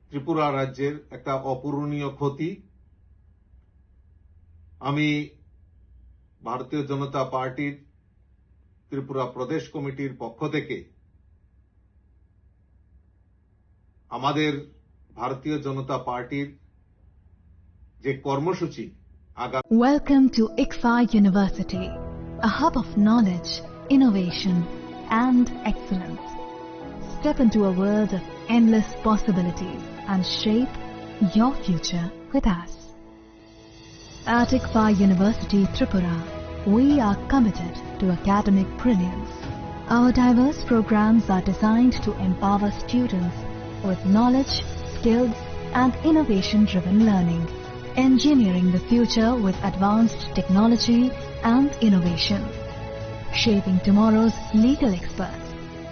ত্রিপুরা রাজ্যের একটা অপূরণীয় ক্ষতি। আমি ভারতীয় জনতা পার্টির ত্রিপুরা প্রদেশ কমিটির পক্ষ থেকে আমাদের ভারতীয় জনতা পার্টির যে কর্মসূচি আগামী Welcome to ICFAI University, a hub of knowledge, innovation, and excellence. Step into a world of endless possibilities and shape your future with us. At ICFAI University Tripura, we are committed to academic brilliance. Our diverse programs are designed to empower students with knowledge, skills, and innovation-driven learning, engineering the future with advanced technology and innovation, shaping tomorrow's legal experts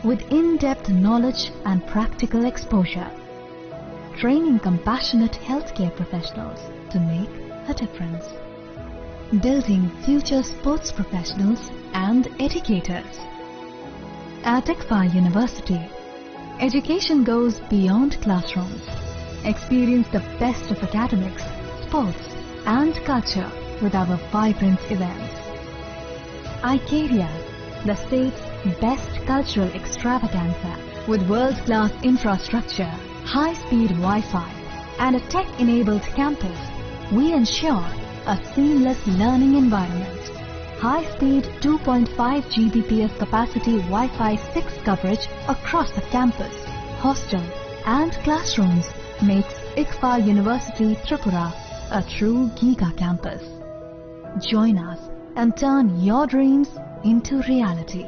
with in-depth knowledge and practical exposure, training compassionate healthcare professionals to make a difference, building future sports professionals and educators. At ICFAI University, education goes beyond classrooms. Experience the best of academics, sports, and culture with our vibrant events. Icaria, the state's best cultural extravaganza, with world-class infrastructure, high-speed Wi-Fi, and a tech-enabled campus, we ensure a seamless learning environment. High-speed two point five G B P S capacity Wi-Fi six coverage across the campus, hostel, and classrooms makes ICFAI University Tripura a true giga campus. Join us and turn your dreams into reality.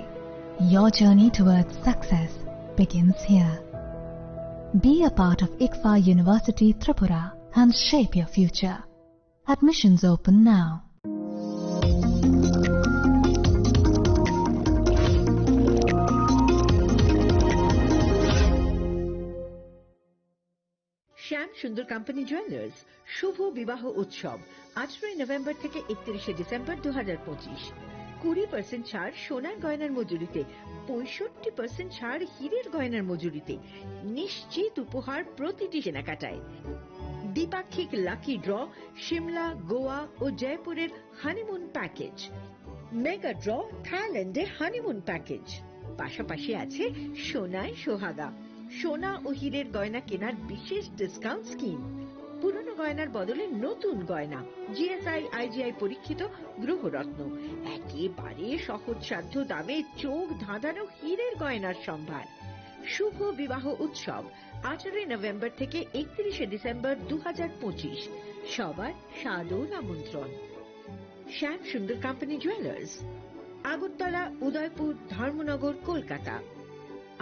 Your journey towards success begins here. Be a part of ICFAI University Tripura and shape your future. Admissions open now. Shyam Sundar company jewellers শুভ বিবাহ উৎসব আঠারোই নভেম্বর থেকে একত্রিশে ডিসেম্বর দু হাজার পঁচিশ। কুড়ি পার্সেন্ট ছাড় সোনার গয়নার মজুরিতে, পঁয়ষট্টি পার্সেন্ট ছাড় হীরের গয়নার মজুরিতে, নিশ্চিত উপহার প্রতিটি কেনাকাটায়। দ্বিপাক্ষিক লাকি ড্র, সিমলা, গোয়া ও জয়পুরের হানিমুন প্যাকেজ। মেগা ড্র, থাইল্যান্ডে হানিমুন প্যাকেজ। পাশাপাশি আছে সোনায় সোহাগা, সোনা ও হীরের গয়না কেনার বিশেষ ডিসকাউন্ট স্কিম। পুরনো গয়নার বদলে নতুন গয়না, জিএসআই আইজিআই পরীক্ষিত গ্রহরত্ন, একেবারে সহজসাধ্য দামে চোখ ধাঁধানো হীরের গয়নার সম্ভার। শুভ বিবাহ উৎসব আঠারোই নভেম্বর থেকে একত্রিশে ডিসেম্বর দু হাজার পঁচিশ। সবার সাদর আমন্ত্রণ। শ্যাম সুন্দর কোম্পানি জুয়েলার্স, আগরতলা, উদয়পুর, ধর্মনগর, কলকাতা।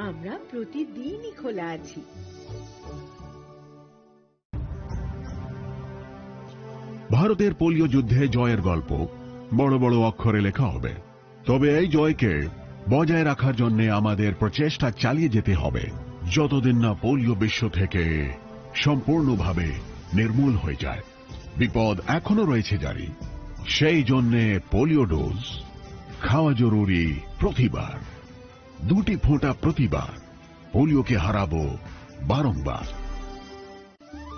আমরা প্রতিদিনই খোলা আছি। ভারতের পোলিও যুদ্ধে জয়ের গল্প বড় বড় অক্ষরে লেখা হবে, তবে এই জয়কে বজায় রাখার জন্য আমাদের প্রচেষ্টা চালিয়ে যেতে হবে, যতদিন না পোলিও বিশ্ব থেকে সম্পূর্ণভাবে নির্মূল হয়ে যায়। বিপদ এখনো রয়েছে জারি, সেই জন্যে পোলিও ডোজ খাওয়া জরুরি প্রতিবার, দুটি ফোঁটা প্রতিবার। পোলিওকে হারাবো বারংবার।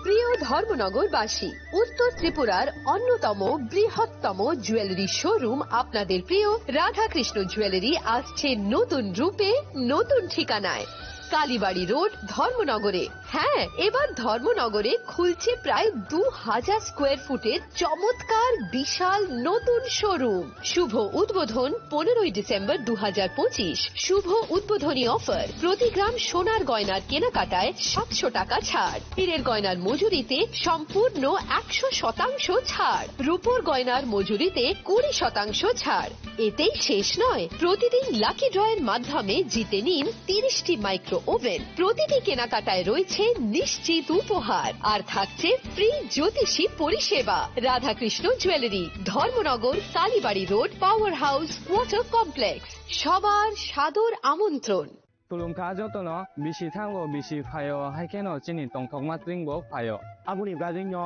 প্রিয় ধর্মনগরবাসী, উত্তর ত্রিপুরার অন্যতম বৃহত্তম জুয়েলারি শোরুম আপনাদের প্রিয় রাধাকৃষ্ণ জুয়েলারি আসছে নতুন রূপে, নতুন ঠিকানায়। কালীবাড়ি রোড, ধর্মনগরে। হ্যাঁ, এবার ধর্মনগরে খুলছে প্রায় দু হাজার স্কোয়ার ফুটের চমৎকার বিশাল নতুন শোরুম। শুভ উদ্বোধন পনেরোই ডিসেম্বর দু হাজার পঁচিশ। শুভ উদ্বোধনী অফার, প্রতি গ্রাম সোনার গয়নার কেনাকাটায় সাতশো টাকা ছাড়, হীরের গয়নার মজুরিতে সম্পূর্ণ একশো শতাংশ ছাড়, রূপোর গয়নার মজুরিতে কুড়ি শতাংশ ছাড়। এতেই শেষ নয়, প্রতিদিন লাকি ড্রয়ের মাধ্যমে জিতে নিন তিরিশটি মাইক্রো ওভেন। প্রতিটি কেনাকাটায় রয়েছে নিশ্চিত উপহার, আর থাকছে ফ্রি জ্যোতিষী পরিষেবা। Radhakrishna jewellery, Dharmanagar, Kalibari road, power house, water complex. সবার সাদর আমন্ত্রণ। Khulumkha jotono, bisi thango, bisi phaio, hai kheno chini tongthokma tringbo phaio. Aboni bagwino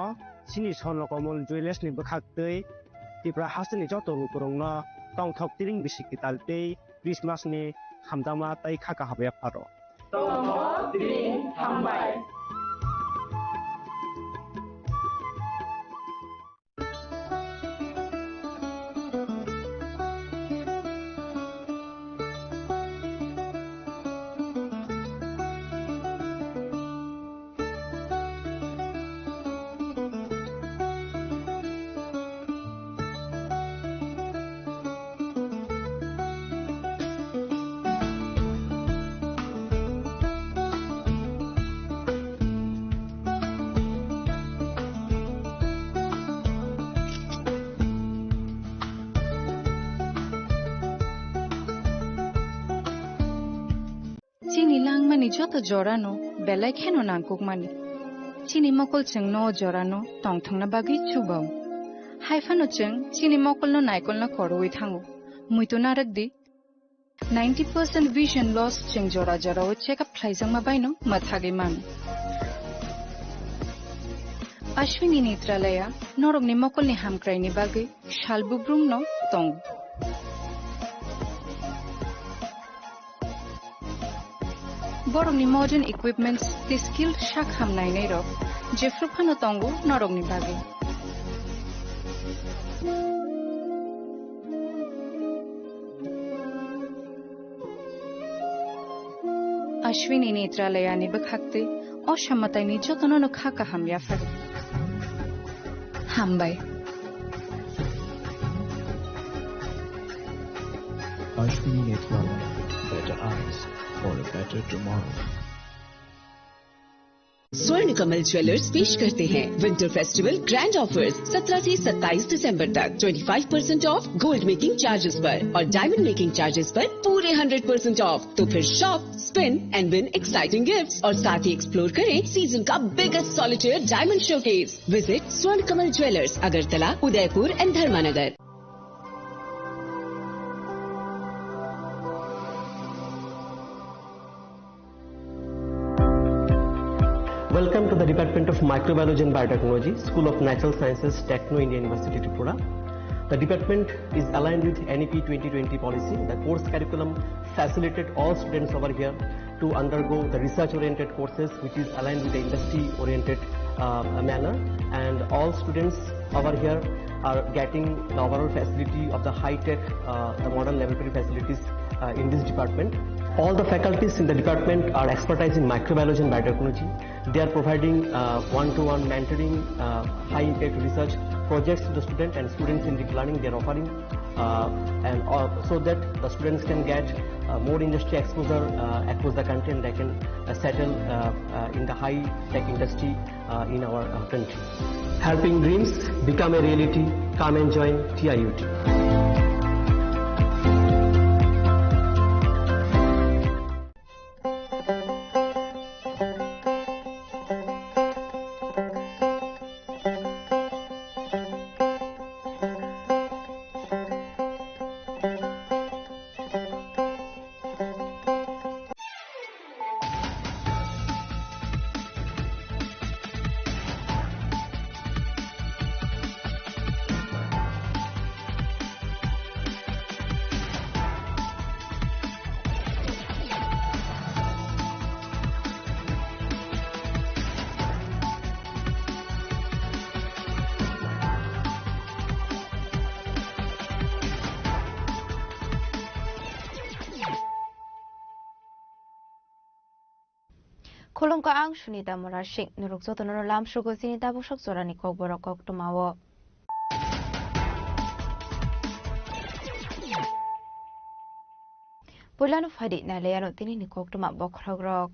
chini Swarnakamol Jewellers ni bwkhaktwi Tripura hasteni joto lukurokno tongthok tring bisi kwtal tei Christmas ni hamjakma tei kha kaham yapharo. Tongthok tring hambai. Chini langmani joto jorano belai kheno nangkukmani. Chini mokol chwngno o jorano tongthokna bagwi chubao. Haiphano chwng chini mokolno naikolno korowi thango. Muitu narwk di. Ninety percent vision loss chwng jora jorao check up khlaijakma baino mwthagwi mano. Ashwini Netralaya norokni mokolni hamkraini bagwi sal bubrumno tongo. Borokni modern equipments tei skilled sak ham nainairok jephru phano tongo norokni bagwi. Ashwini Netralayani bwkhaktwi o samataini jotono no kha kaham yapharo. Hambai. Ashwini Netralaya, better eyes for a better tomorrow. स्वर्ण कमल ज्वेलर्स पेश करते हैं winter festival grand offers. सत्रह से सत्ताईस दिसंबर तक twenty five percent of gold making charges पर और डायमंड मेकिंग चार्जेस पर पूरे हंड्रेड परसेंट ऑफ। तो फिर shop, spin and win exciting gifts और साथ ही एक्सप्लोर करें सीजन का biggest solitaire diamond showcase. Visit स्वर्ण कमल ज्वेलर्स, अगरतला, उदयपुर एंड धर्मानगर। Welcome to the Department of Microbiology and Biotechnology, School of Natural Sciences, Techno India University, Tripura. The department is aligned with N E P twenty twenty policy. The course curriculum facilitate all students over here to undergo the research-oriented courses, which is aligned with the industry-oriented, uh, manner. And all students over here are getting the overall facility of the high-tech, uh, the modern laboratory facilities, uh, in this department. All the faculties in the department are expertise in microbiology and biotechnology. They are providing, uh, one-to-one mentoring, uh, high-impact research projects to the student and students in deep learning. They are offering, uh, and, uh, so that the students can get, uh, more industry exposure, uh, across the country, and they can, uh, settle, uh, uh, in the high-tech industry, uh, in our, uh, country. Helping dreams become a reality. Come and join T I U T. Khulumkha, ang Sunita Murasing. Norok jotono lamsugo chini tabuk sok jorani kokborok koktwmao. Puilano phaidi nailaiano tinini koktwma bokhorokrok.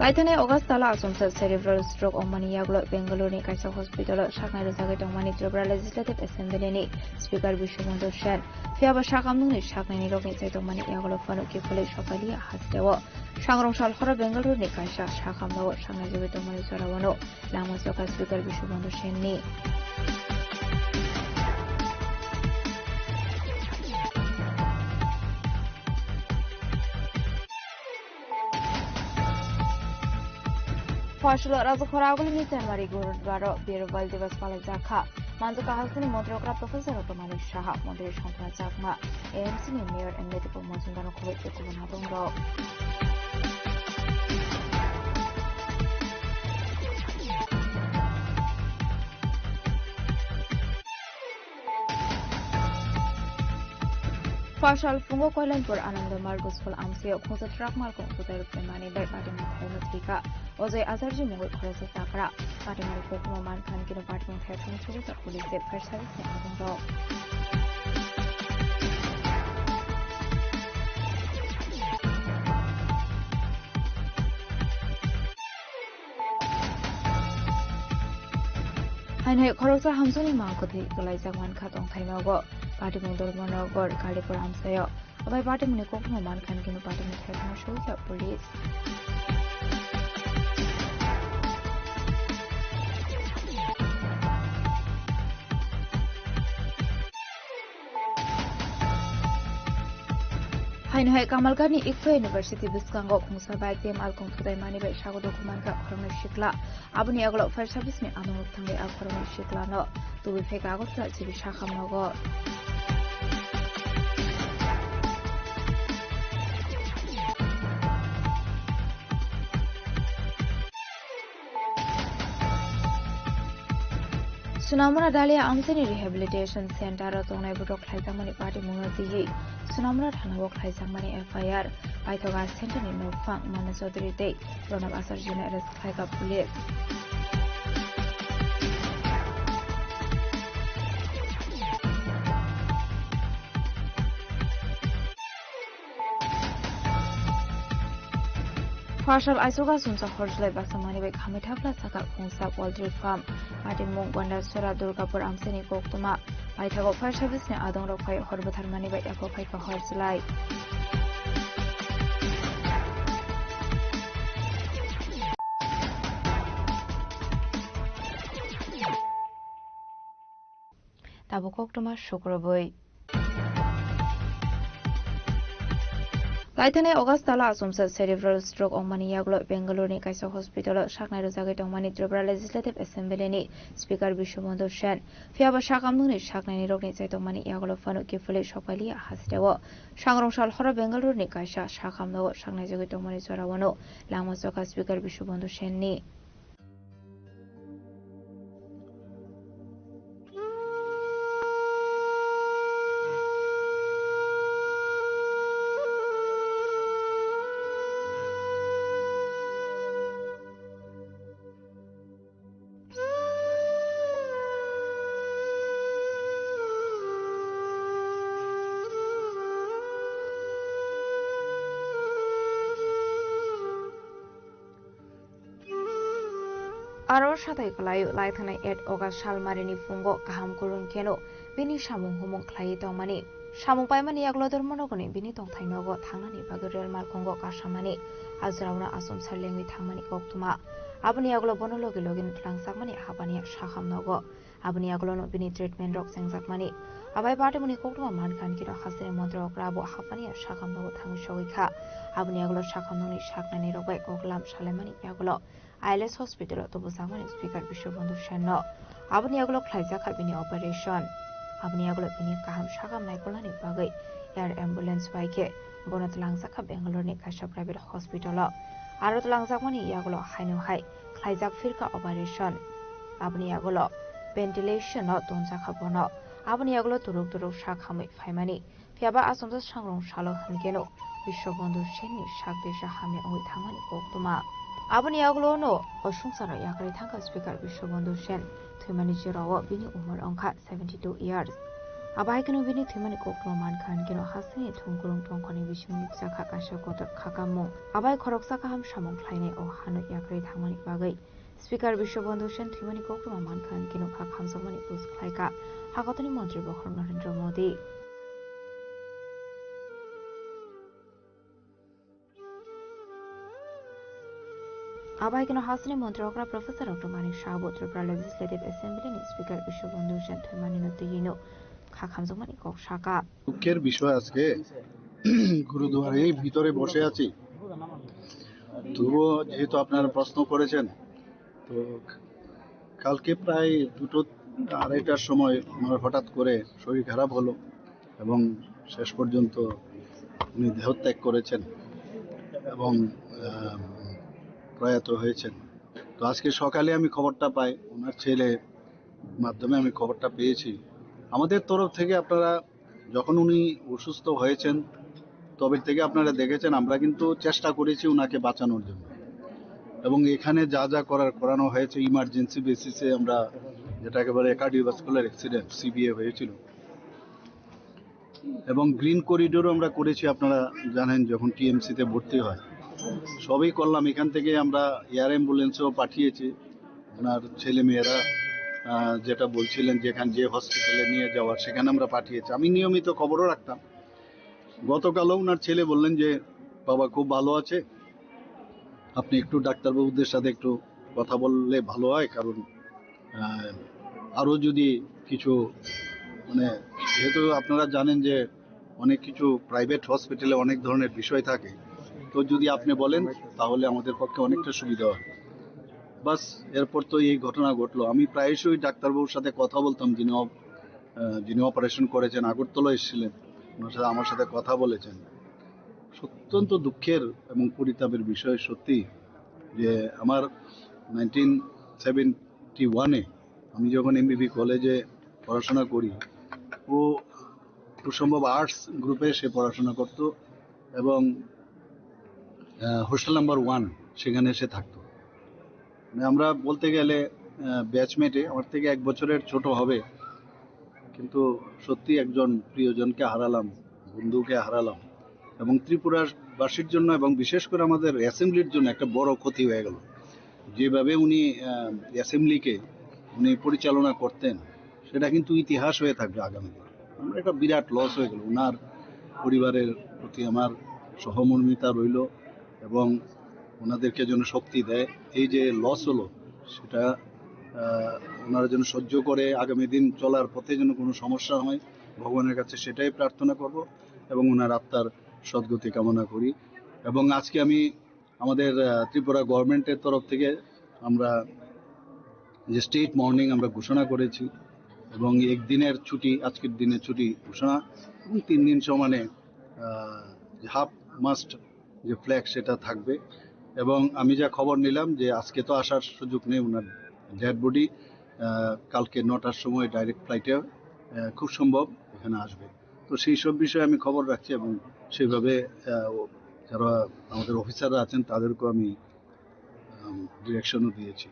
Paithanai August tala achomsa cerebral stroke wngmani yagulo Bengaluru ni kaisa hospital o saknai rwjagwi tongmani Tripura Legislative Assembly ni Speaker Biswabandhu Sen. Phiya ba sakamnungni saknaini rokni chaitokmani yagulo phano kiphilwi sokailiya hasteo. Sangrong salhoro Bengaluru ni kaisa sakamno saknai jagwi tongmani jorao no lama choka Speaker Biswabandhu Sen ni. Phoshalo Rajakhor Agulini January Gurudwaro Birwal Divas palaijakha. Manjaka hasteni montri okra Professor Rottomani Saha, montri Santana Chakma, A M C ni Mayor M L A Dipok Majumdar no khoboi tei kubun hatongrok. Phoshal phungo Koilanpur Ananda Margo School amsio khungsa truck malkhung sutai rwphaimani bai patimung thaino thwikha. Ojoi Acharya mungwi khoroksa chakra. Patimungni koktwma mankha hwnkhe patimung thaithangni sugwi police fire service ni adongrok. Haino hai khoroksa hamjakni mangkwthwi kwlaijak mankha tongthai nogo. Patimung Dharmanagar Kalipur amsaio. Abai patimungni koktwma mankha hwnkhe patimung thaithangni sugwi police. Haino hai Kamalghat ni Ikpho University bwskango khungsa bike tei malkhung thutaimani bai sago dukhu mankha khoroknwi sikla. Aboni yagulo fire service ni adongrok thangwi a khoroknwi siklano tubui phaikha Agartala G B sakhamnogo. Sunamura Dalia amchaini rehabilitation center o tongnai borok khlaijakmani patimungno twiwi Sunamura thana o khlaijakmani F I R. Paithak a center ni nokphang Manu Chaudhary tei Pranab Acharya no arrest khlaikha police. Phoshal aichugo sumsa hor July baksa manwi bai khamwi thapla sakha khungsa poultry farm. Patimung Gondasora Durgapur amchaini koktwma. Paithago fire service ni adongrok phai hor bwtharmani bai eko phaikha hor July. Tabuk koktwma sukrubwi. Paithanai August tala achomsa cerebral stroke wngmani yagulo Bengaluru ni kaisa hospital o saknai rwjagwi tongmani Tripura Legislative Assembly ni Speaker Biswabandhu Sen. Phiya ba sakamnungni saknaini rokni chaitokmani yagulo phano kiphilwi sokailiya hasteo. Sangrong salhoro Bengaluru ni kaisa sakamnogo saknai jagwi tongmani jorao no lama choka Speaker Biswabandhu Sen ni. Aro satai kwlaio, lai thangnai eight August salmarini phungo kaham kwrwng kheno bini samung humung khlaiwi tongmani. Samung paimani yagulo Dharmanagarni bini tongthai nogo thangnani bagwi rel malkhungo kasamani, a jraono achomsa lengwi thangmani koktwma. Aboni yagulo bono logi logino twlangjakmani habaniya sakham nogo. Aboni yagulono bini treatment rok chengjakmani. Abai party muni koktwma mankha hinkhe no hasteni montri okra bo habaniya sakham nogo thangwi sogwi kha. Aboni yagulo sakham nokni saknani rok bai koklam salaimani yagulo I L S hospital o tubujakmani Speaker Biswabandhu Sen no. Aboni yagulo khlaijak kha bini operation. Aboni yagulo bini kaham sakam naikolnani bagwi air ambulance bai khe bono twlangjakha Bangalore ni kaisa private hospital o. Aro twlangjakmani yagulo haino hai khlaijak phirkha operation. Aboni yagulo ventilation o tonjakha bono. Aboni yagulo turuk turuk sak hamwi phaimani. Phiya ba achomsa sangrong salo hinkhe no Biswabandhu Sen ni sak desa hamya wngwi thangmani koktwma. Aboni yagulo no o swngcharo yakarwi thangkha Speaker Biswabandhu Sen. Thwimani jorao bini umor wngkha seventy two years. Abo hai kheno bini thwimani koktwma mankha hinkhe no hasteni thumkurung tongkhorni bisingo nukjakha kaisa kotor khakamung. Abai khoroksa kaham samung khlainai o hano yakarwi thangmani bagwi Speaker Biswabandhu Sen thwimani koktwma mankha hinkhe no kha khamjakmani post khlaikha hakotoni montri bokhorok Narendra Modi. Abo hai kheno hasteni montri okra Professor Doctor Manik Saha bo Tripura Legislative Assembly ni Speaker Biswabandhu Sen thwimani no twiwi no kha khamjakmani kok sakha. দুঃখের বিষয় আজকে গুরুদুয়ারেই ভিতরে বসে আছি। তবুও যেহেতু আপনারা প্রশ্ন করেছেন, তো কালকে প্রায় দুটো আড়াইটার সময় আমার হঠাৎ করে শরীর খারাপ হলো এবং শেষ পর্যন্ত উনি দেহত্যাগ করেছেন এবং আহ, প্রয়াত হয়েছেন। তো আজকে সকালে আমি খবরটা পাই, ওনার ছেলে মাধ্যমে আমি খবরটা পেয়েছি। আমাদের তরফ থেকে আপনারা যখন উনি অসুস্থ হয়েছেন, তবে থেকে আপনারা দেখেছেন, আমরা কিন্তু চেষ্টা করেছি ওনাকে বাঁচানোর জন্য। এবং এখানে যা যা করার করানো হয়েছে, ইমার্জেন্সি বেসিসে আমরা, যেটা একেবারে কার্ডিওভাস্কুলার অ্যাক্সিডেন্ট, সিবিএ হয়েছিল। এবং গ্রিন করিডোরও আমরা করেছি, আপনারা জানেন, যখন টিএমসিতে ভর্তি হয়, সবই করলাম। এখান থেকে আমরা এয়ার অ্যাম্বুলেন্সও পাঠিয়েছি। ওনার ছেলে মেয়েরা আহ, যেটা বলছিলেন, যেখানে যে হসপিটালে নিয়ে যাওয়ার, সেখানে আমরা পাঠিয়েছি। আমি নিয়মিত খবরও রাখতাম। গতকালও ওনার ছেলে বললেন যে, "বাবা খুব ভালো আছে, আপনি একটু ডাক্তারবাবুদের সাথে একটু কথা বললে ভালো হয়, কারণ আহ, আরও যদি কিছু, মানে, যেহেতু আপনারা জানেন যে অনেক কিছু প্রাইভেট হসপিটালে অনেক ধরনের বিষয় থাকে, তো যদি আপনি বলেন, তাহলে আমাদের পক্ষে অনেকটা সুবিধা হয়।" বাস, এরপর তো এই ঘটনা ঘটলো। আমি প্রায়শই ডাক্তারবাবুর সাথে কথা বলতাম, যিনি অপ-, আহ, যিনি অপারেশন করেছেন, আগরতলা এসেছিলেন, ওনার সাথে, আমার সাথে কথা বলেছেন। অত্যন্ত দুঃখের এবং পরিতাপের বিষয় সত্যি, যে আমার নাইনটিন সেভেন্টি ওয়ানে আমি যখন এমবিবি কলেজে পড়াশোনা করি, ও খুব সম্ভব আর্টস গ্রুপে সে পড়াশোনা করত এবং হোস্টেল নাম্বার ওয়ান, সেখানে সে থাকতো। মানে, আমরা বলতে গেলে ব্যাচমেটে আমার থেকে এক বছরের ছোট হবে, কিন্তু সত্যি একজন প্রিয়জনকে হারালাম, বন্ধুকে হারালাম। এবং ত্রিপুরাবাসীর জন্য এবং বিশেষ করে আমাদের অ্যাসেম্বলির জন্য একটা বড় ক্ষতি হয়ে গেল। যেভাবে উনি আহ, অ্যাসেম্বলিকে উনি পরিচালনা করতেন, সেটা কিন্তু ইতিহাস হয়ে থাকবে আগামী দিনে। আমরা একটা বিরাট লস হয়ে গেল। ওনার পরিবারের প্রতি আমার সহমর্মিতা রইল এবং ওনাদেরকে যেন শক্তি দেয়। এই যে লস হলো, সেটা আহ, ওনারা যেন সহ্য করে আগামী দিন চলার পথে যেন কোনো সমস্যা হয়, ভগবানের কাছে সেটাই প্রার্থনা করব এবং ওনার আত্মার সদ্গতি কামনা করি। এবং আজকে আমি আমাদের আহ, ত্রিপুরা গভর্নমেন্টের তরফ থেকে আমরা যে স্টেট মর্নিং আমরা ঘোষণা করেছি এবং একদিনের ছুটি, আজকের দিনের ছুটি ঘোষণা এবং তিন দিন সমানে আহ, যে হাফ মাস্ট যে ফ্ল্যাগ, সেটা থাকবে। এবং আমি যা খবর নিলাম যে আজকে তো আসার সুযোগ নেই, ওনার ডেড বডি কালকে নটার সময় ডাইরেক্ট ফ্লাইটে খুব সম্ভব এখানে আসবে। তো সেই সব বিষয়ে আমি খবর রাখছি এবং সেইভাবে আহ, ও- যারা আমাদের অফিসাররা আছেন, তাদেরকেও আমি ডিরেকশনও দিয়েছি।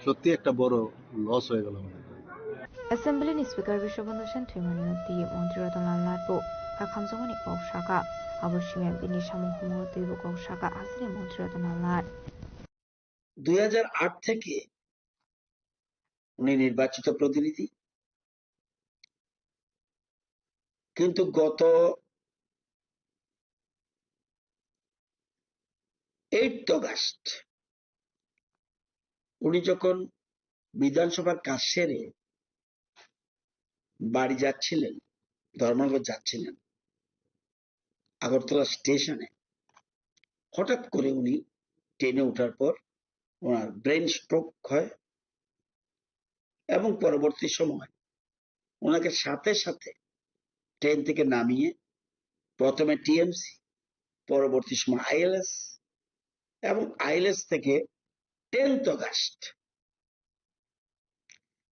সত্যি একটা বড় লস হয়ে গেল আমাদের। Assembly ni Speaker Biswabandhu Sen thwimani no twi Montri Ratan Lal Nath bo kha khamjakmani kok sakha. Abo simi bini samung humung no twibo kok sakha, aswkni Montri Ratan Lal Nath. দুই হাজার আট থেকে উনি নির্বাচিত প্রতিনিধি। কিন্তু গত eight August উনি যখন বিধানসভার কাজ সেরে বাড়ি যাচ্ছিলেন, ধর্মনগর যাচ্ছিলেন, আগরতলা স্টেশনে হঠাৎ করে উনি ট্রেনে ওঠার পর ওনার ব্রেন স্ট্রোক হয় এবং পরবর্তী সময় ওনাকে সাথে সাথে ট্রেন থেকে নামিয়ে প্রথমে টিএমসি, পরবর্তী সময় আইএলএস এবং আইএলএস থেকে টেন্থ অগাস্ট,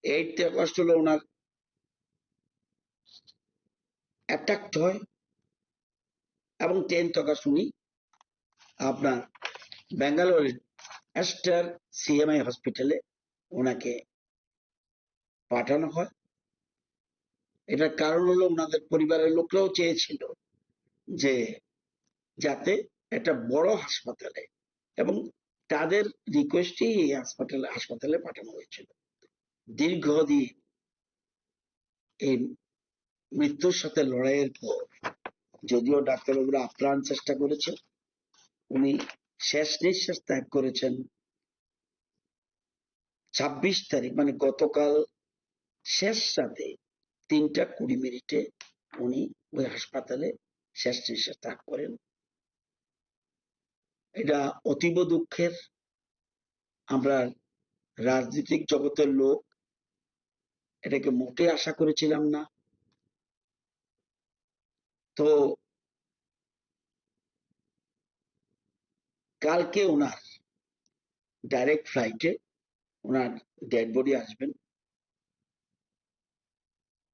এইট অগাস্ট হলো ওনার অ্যাটাক হয় এবং টেন্থ অগাস্ট উনি আপনার ব্যাঙ্গালোরের এস্টার সিএমআই হসপিটালে ওনাকে পাঠানো হয়। এটার কারণ হলো ওনাদের পরিবারের লোকরাও চেয়েছিল যে যাতে একটা বড় হাসপাতালে, এবং তাদের রিকোয়েস্টেই এই হাসপাতালে, হাসপাতালে পাঠানো হয়েছিল। দীর্ঘদিন এই মৃত্যুর সাথে লড়াইয়ের পর যদিও ডাক্তারবাবুরা আপ্রাণ চেষ্টা করেছেন, উনি শেষ নিঃশ্বাস ত্যাগ করেছেন ছাব্বিশ তারিখ, মানে গতকাল শেষ রাতে তিনটা কুড়ি মিনিটে উনি ওই হাসপাতালে শেষ নিঃশ্বাস ত্যাগ করেন। এটা অতীব দুঃখের। আমরা রাজনৈতিক জগতের লোক এটাকে মোটেই আশা করেছিলাম না। তো কালকে ওনার ডাইরেক্ট ফ্লাইটে ওনার ডেড বডি আসবেন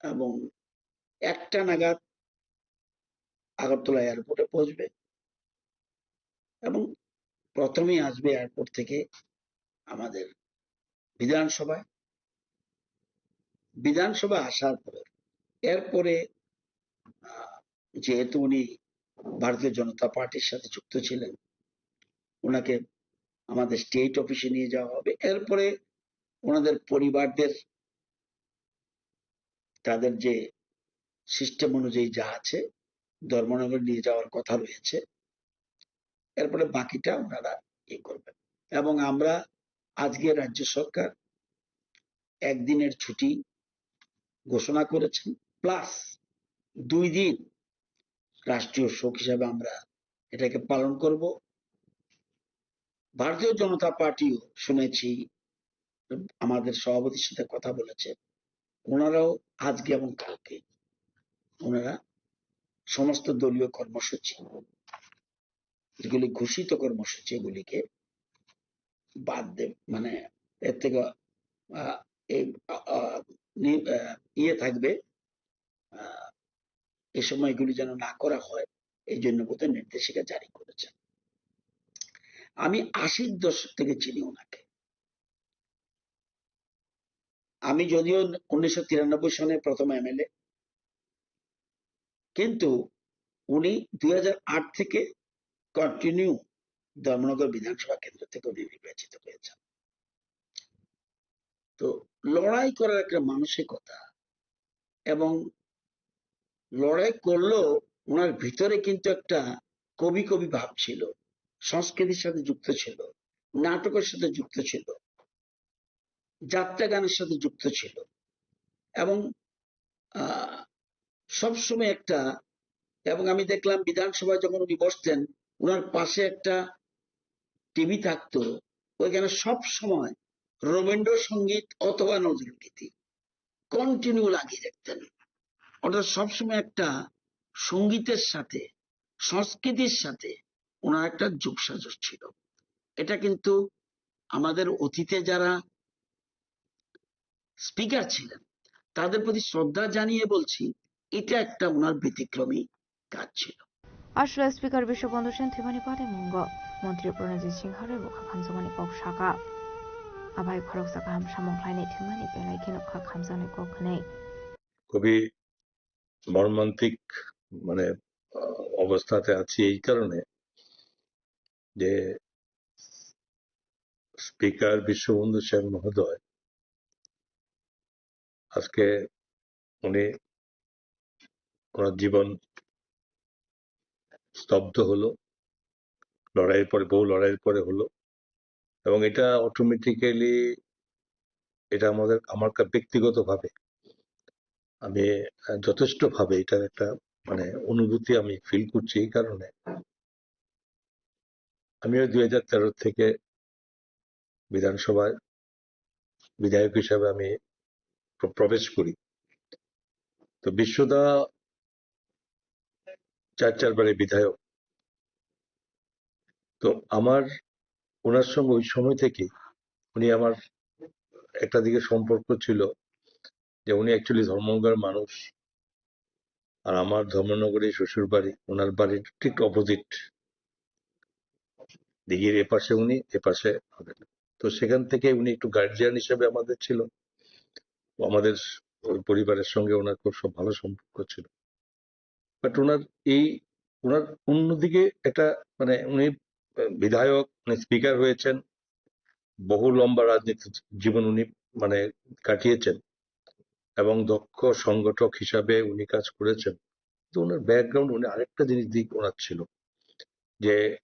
এবং একটা নাগাদ আগরতলা এয়ারপোর্টে পৌঁছবে এবং প্রথমেই আসবে এয়ারপোর্ট থেকে আমাদের বিধানসভায়। বিধানসভা আসার পরে, এরপরে, আহ, যেহেতু উনি ভারতীয় জনতা পার্টির সাথে যুক্ত ছিলেন, ওনাকে আমাদের স্টেট অফিসে নিয়ে যাওয়া হবে। এরপরে ওনাদের পরিবারদের, তাদের যে সিস্টেম অনুযায়ী যা আছে, ধর্মনগর নিয়ে যাওয়ার কথা রয়েছে। এরপরে বাকিটা ওনারা ইয়ে করবেন। এবং আমরা আজকে রাজ্য সরকার একদিনের ছুটি ঘোষণা করেছেন, প্লাস দুই দিন রাষ্ট্রীয় শোক হিসাবে আমরা এটাকে পালন করব। ভারতীয় জনতা পার্টিও শুনেছি আমাদের সভাপতির সাথে কথা বলেছে, ওনারাও আজকে এবং কালকে ওনারা সমস্ত দলীয় কর্মসূচি, যেগুলি ঘোষিত কর্মসূচি, এগুলিকে বাদ দেব, মানে এর থেকে, আহ, এই, আহ, আহ, নি-, আহ, ইয়ে থাকবে, আহ, এই সময়গুলি যেন না করা হয়, এই জন্য বোধহয় নির্দেশিকা জারি করেছেন। আমি আশির দশক থেকে চিনি ওনাকে। আমি যদিও উনিশশো তিরানব্বই সনে প্রথম এমএলএ, কিন্তু উনি দুই হাজার আট থেকে কন্টিনিউ ধর্মনগর বিধানসভা কেন্দ্র থেকে উনি নির্বাচিত হয়েছেন। তো লড়াই করার একটা মানসিকতা এবং লড়াই করলেও ওনার ভিতরে কিন্তু একটা কবি কবি ভাব ছিল, সংস্কৃতির সাথে যুক্ত ছিল, নাটকের সাথে যুক্ত ছিল, যাত্রা গানের সাথে যুক্ত ছিল এবং, আহ, সবসময় একটা, এবং আমি দেখলাম বিধানসভায় যখন উনি বসতেন, ওনার পাশে একটা টিভি থাকতো, ওইখানে সব সময় রবীন্দ্রসঙ্গীত অথবা নজরুল গীতি কন্টিনিউ লাগিয়ে রাখতেন। অর্থাৎ সবসময় একটা সঙ্গীতের সাথে, সংস্কৃতির সাথে ওনার একটা যোগসাজশ ছিল। এটা কিন্তু আমাদের অতীতে যারা স্পিকার ছিলেন, তাদের প্রতি শ্রদ্ধা জানিয়ে বলছি, এটা একটা ওনার ব্যতিক্রমী কাজ ছিল। Aswla Speaker Biswabandhu Sen thwimani pade mungo Montri Pranajit Singha rwi bo kha khamjakmani kok saka. Abai khoroksa kaham samung khlainai thwimani belai kheno kha khamjaknai kok hwnwi. খুবই মর্মান্তিক, মানে, আহ, অবস্থাতে আছি এই কারণে যে স্পিকার বিশ্ববন্ধু সেন মহোদয় আজকে উনি, ওনার জীবন স্তব্ধ হলো, লড়াইয়ের পরে, বহু লড়াইয়ের পরে হলো। এবং এটা অটোমেটিক্যালি, এটা আমাদের, আমার কা-, ব্যক্তিগতভাবে আমি, আহ, যথেষ্টভাবে এটার একটা, মানে, অনুভূতি আমি ফিল করছি এই কারণে। আমিও দুই হাজার তেরো থেকে বিধানসভায় বিধায়ক হিসাবে আমি প্র-, প্রবেশ করি। তো বিশ্বদা চার চারবারের বিধায়ক। তো আমার, ওনার সঙ্গে ওই সময় থেকে উনি আমার একটা দিকে সম্পর্ক ছিল যে উনি অ্যাকচুয়ালি ধর্মনগরের মানুষ, আর আমার ধর্মনগরে শ্বশুর বাড়ি, ওনার বাড়ির ঠিক অপোজিট, দিঘির এপাশে উনি, এপাশে আমি। তো সেখান থেকে উনি একটু গার্জিয়ান হিসেবে আমাদের ছিল, আমাদের ওই পরিবারের সঙ্গে ওনার খুব সব ভালো সম্পর্ক ছিল। বাট ওনার এই, ওনার অন্যদিকে একটা, মানে, উনি, আহ, বিধায়ক, উনি স্পিকার হয়েছেন, বহু লম্বা রাজনীতি জীবন উনি, মানে, কাটিয়েছেন এবং দক্ষ সংগঠক হিসাবে উনি কাজ করেছেন। তো ওনার ব্যাকগ্রাউন্ড, উনি আরেকটা জিনিস দিক ওনার ছিল যে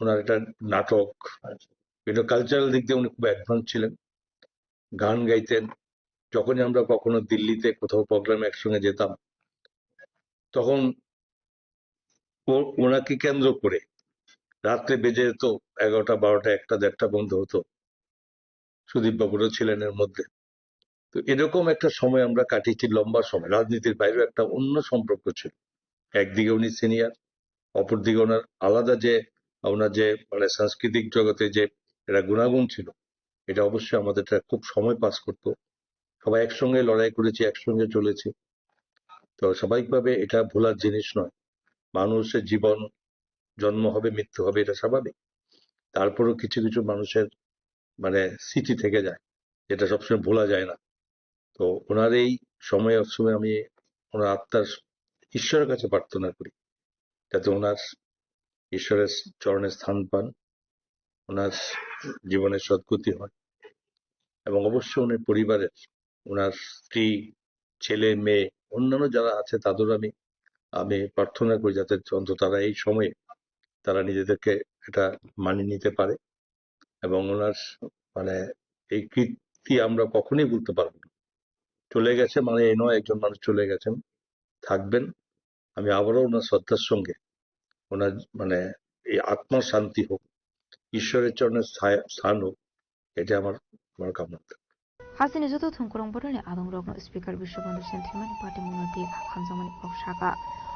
ওনার একটা নাটক, বিভিন্ন কালচারাল দিক দিয়ে উনি খুব অ্যাডভান্স ছিলেন, গান গাইতেন। যখনই আমরা কখনো দিল্লিতে কোথাও প্রোগ্রামে একসঙ্গে যেতাম, তখন ও-, ওনাকে কেন্দ্র করে রাত্রে বেজে যেত এগারোটা, বারোটা, একটা, দেড়টা বন্ধ হতো। সুদীপ বাবুরও ছিলেন এর মধ্যে। তো এরকম একটা সময় আমরা কাটিয়েছি, লম্বা সময়। রাজনীতির বাইরেও একটা অন্য সম্পর্ক ছিল। একদিকে উনি সিনিয়র, অপরদিকে ওনার আলাদা যে, ওনার যে, মানে, সাংস্কৃতিক জগতে যে একটা গুণাগুণ ছিল, এটা অবশ্যই আমাদের একটা খুব সময় পাস করতো। সবাই একসঙ্গে লড়াই করেছি, একসঙ্গে চলেছি। তো স্বাভাবিকভাবে এটা ভোলার জিনিস নয়। মানুষের জীবন, জন্ম হবে, মৃত্যু হবে, এটা স্বাভাবিক। তারপরেও কিছু কিছু মানুষের, মানে, স্মৃতি থেকে যায়, যেটা সবসময় ভোলা যায় না। তো ওনার এই সময় অসময়ে আমি ওনার আত্মার, ঈশ্বরের কাছে প্রার্থনা করি, যাতে ওনার ঈশ্বরের চরণে স্থান পান, ওনার জীবনের সদ্গতি হয়, এবং অবশ্যই ওনার পরিবারের, ওনার স্ত্রী, ছেলে, মেয়ে, অন্যান্য যারা আছে তাদেরও আমি, আমি প্রার্থনা করি যাতে অন্তত তারা এই সময়ে তারা নিজেদেরকে এটা মানিয়ে নিতে পারে, এবং ওনার, মানে, এই কীর্তি আমরা কখনোই ভুলতে পারবো না। চলে গেছে মানে এই নয়, একজন মানুষ চলে গেছেন, থাকবেন। আমি আবারও ওনার শ্রদ্ধার সঙ্গে ওনার, মানে, এই আত্মার শান্তি হোক, ঈশ্বরের চরণে স্থায়-, স্থান হোক, এটা আমার, আমার কামনা থাকবে। Hasini joto thumkurung boroni adongrokno Speaker Bishwabandhu Sen thwimani party mungno twi kha khamjakmani kok saka.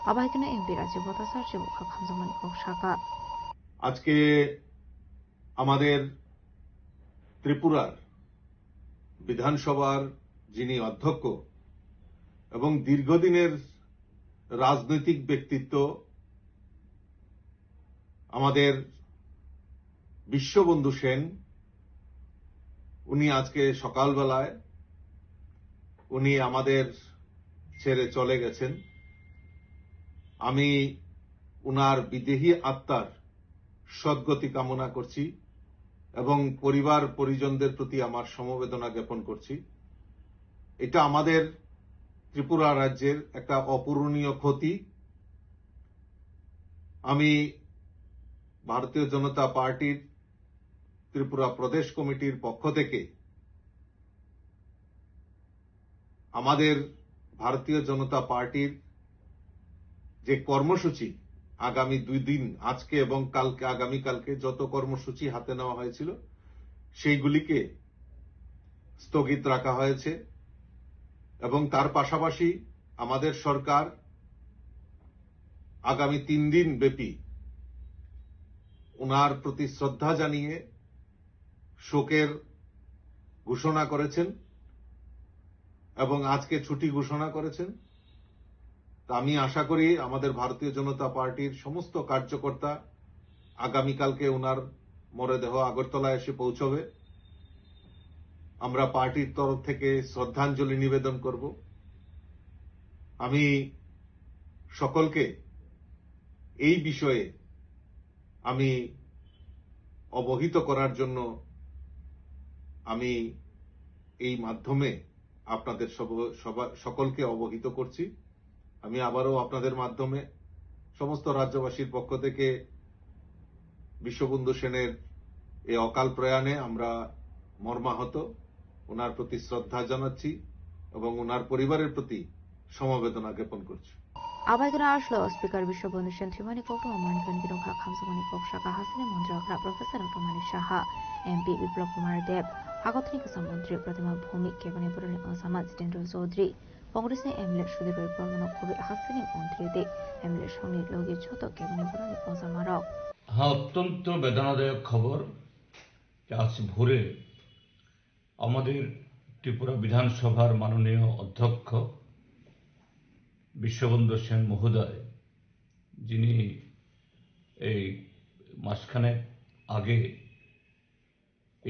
Abo hai kheno M P Rajiv Bhattacharya bo kha khamjakmani kok saka. আজকে আমাদের ত্রিপুরার বিধানসভার যিনি অধ্যক্ষ এবং দীর্ঘদিনের রাজনৈতিক ব্যক্তিত্ব আমাদের বিশ্ববন্ধু সেন, উনি আজকে সকালবেলায় উনি আমাদের ছেড়ে চলে গেছেন। আমি উনার বিদেহী আত্মার সদ্গতি কামনা করছি এবং পরিবার পরিজনদের প্রতি আমার সমবেদনা জ্ঞাপন করছি। এটা আমাদের ত্রিপুরা রাজ্যের একটা অপূরণীয় ক্ষতি। আমি ভারতীয় জনতা পার্টির ত্রিপুরা প্রদেশ কমিটির পক্ষ থেকে আমাদের ভারতীয় জনতা পার্টির যে কর্মসূচি আগামী দুই দিন, আজকে এবং কালকে, আগামীকালকে যত কর্মসূচি হাতে নেওয়া হয়েছিল, সেইগুলিকে স্থগিত রাখা হয়েছে এবং তার পাশাপাশি আমাদের সরকার আগামী তিন দিন ব্যাপী ওনার প্রতি শ্রদ্ধা জানিয়ে শোকের ঘোষণা করেছেন এবং আজকে ছুটি ঘোষণা করেছেন। তো আমি আশা করি আমাদের ভারতীয় জনতা পার্টির সমস্ত কার্যকর্তা আগামীকালকে ওনার মরদেহ আগরতলা এসে পৌঁছবে। আমরা পার্টির তরফ থেকে শ্রদ্ধাঞ্জলি নিবেদন করব। আমি সকলকে এই বিষয়ে আমি অবহিত করার জন্য আমি এই মাধ্যমে আপনাদের সব-, সবা-, সকলকে অবহিত করছি। আমি আবারও আপনাদের মাধ্যমে সমস্ত রাজ্যবাসীর পক্ষ থেকে বিশ্ববন্ধু সেনের এই অকাল প্রয়াণে আমরা মর্মাহত, ওনার প্রতি শ্রদ্ধা জানাচ্ছি এবং ওনার পরিবারের প্রতি সমবেদনা জ্ঞাপন করছি। Abaikra aslo Speaker Biswabandhu Sen thwimani kokno mankhan kino kha khamsakmani kok saka hasini montri okra Professor Doctor Manik Saha, M P Biplab Kumar Deb, Hagotni kwcham montri Pratima Bhowmik keboni boroni osama Jitendra Chaudhary, Congressni M L A Sudhir Roy Barmano khobwi hasini montri tei M L A songni logi joto keboni boroni ojamarok. হ্যাঁ, অত্যন্ত বেদনাদায়ক খবর যে আজ ভোরে আমাদের ত্রিপুরা বিধানসভার মাননীয় অধ্যক্ষ বিশ্ববন্ধু সেন মহোদয়, যিনি এই মাসখানেক আগে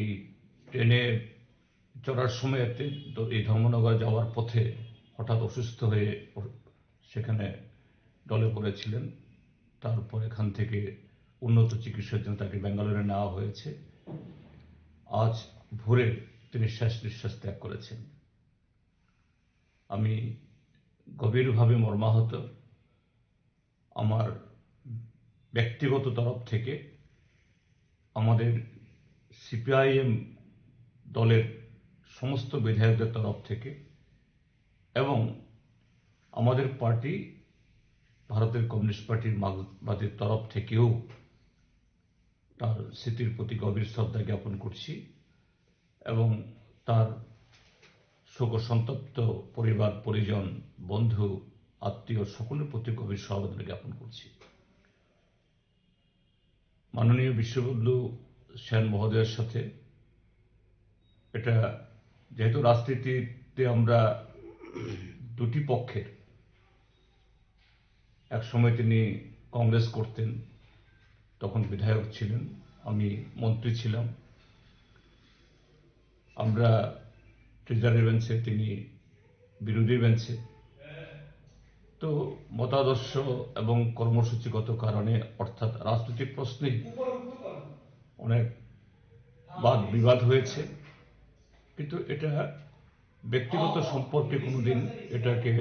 এই ট্রেনে চড়ার সময় এতে দ-, এই ধর্মনগর যাওয়ার পথে হঠাৎ অসুস্থ হয়ে অ-, সেখানে ঢলে পড়েছিলেন। তারপর এখান থেকে উন্নত চিকিৎসার জন্য তাকে ব্যাঙ্গালোরে নেওয়া হয়েছে। আজ ভোরে তিনি শেষ নিঃশ্বাস ত্যাগ করেছেন। আমি গভীরভাবে মর্মাহত। আমার ব্যক্তিগত তরফ থেকে, আমাদের সিপিআইএম দলের সমস্ত বিধায়কদের তরফ থেকে এবং আমাদের পার্টি, ভারতের কমিউনিস্ট পার্টির মার্কসবাদীর তরফ থেকেও তার স্মৃতির প্রতি গভীর শ্রদ্ধা জ্ঞাপন করছি এবং তার শোক সন্তপ্ত পরিবার, পরিজন, বন্ধু, আত্মীয় সকলের প্রতি গভীর সমবেদনা জ্ঞাপন করছি। মাননীয় বিশ্ববন্ধু সেন মহোদয়ের সাথে এটা, যেহেতু রাজনীতিতে আমরা দুটি পক্ষের, এক সময় তিনি কংগ্রেস করতেন, তখন বিধায়ক ছিলেন, আমি মন্ত্রী ছিলাম। আমরা ট্রেজারি বেঞ্চে, তিনি বিরোধী বেঞ্চে। তো মতাদর্শ এবং কর্মসূচিগত কারণে, অর্থাৎ রাজনৈতিক প্রশ্নেই অনেক বাদ বিবাদ হয়েছে, কিন্তু এটা ব্যক্তিগত সম্পর্কে কোনোদিন এটাকে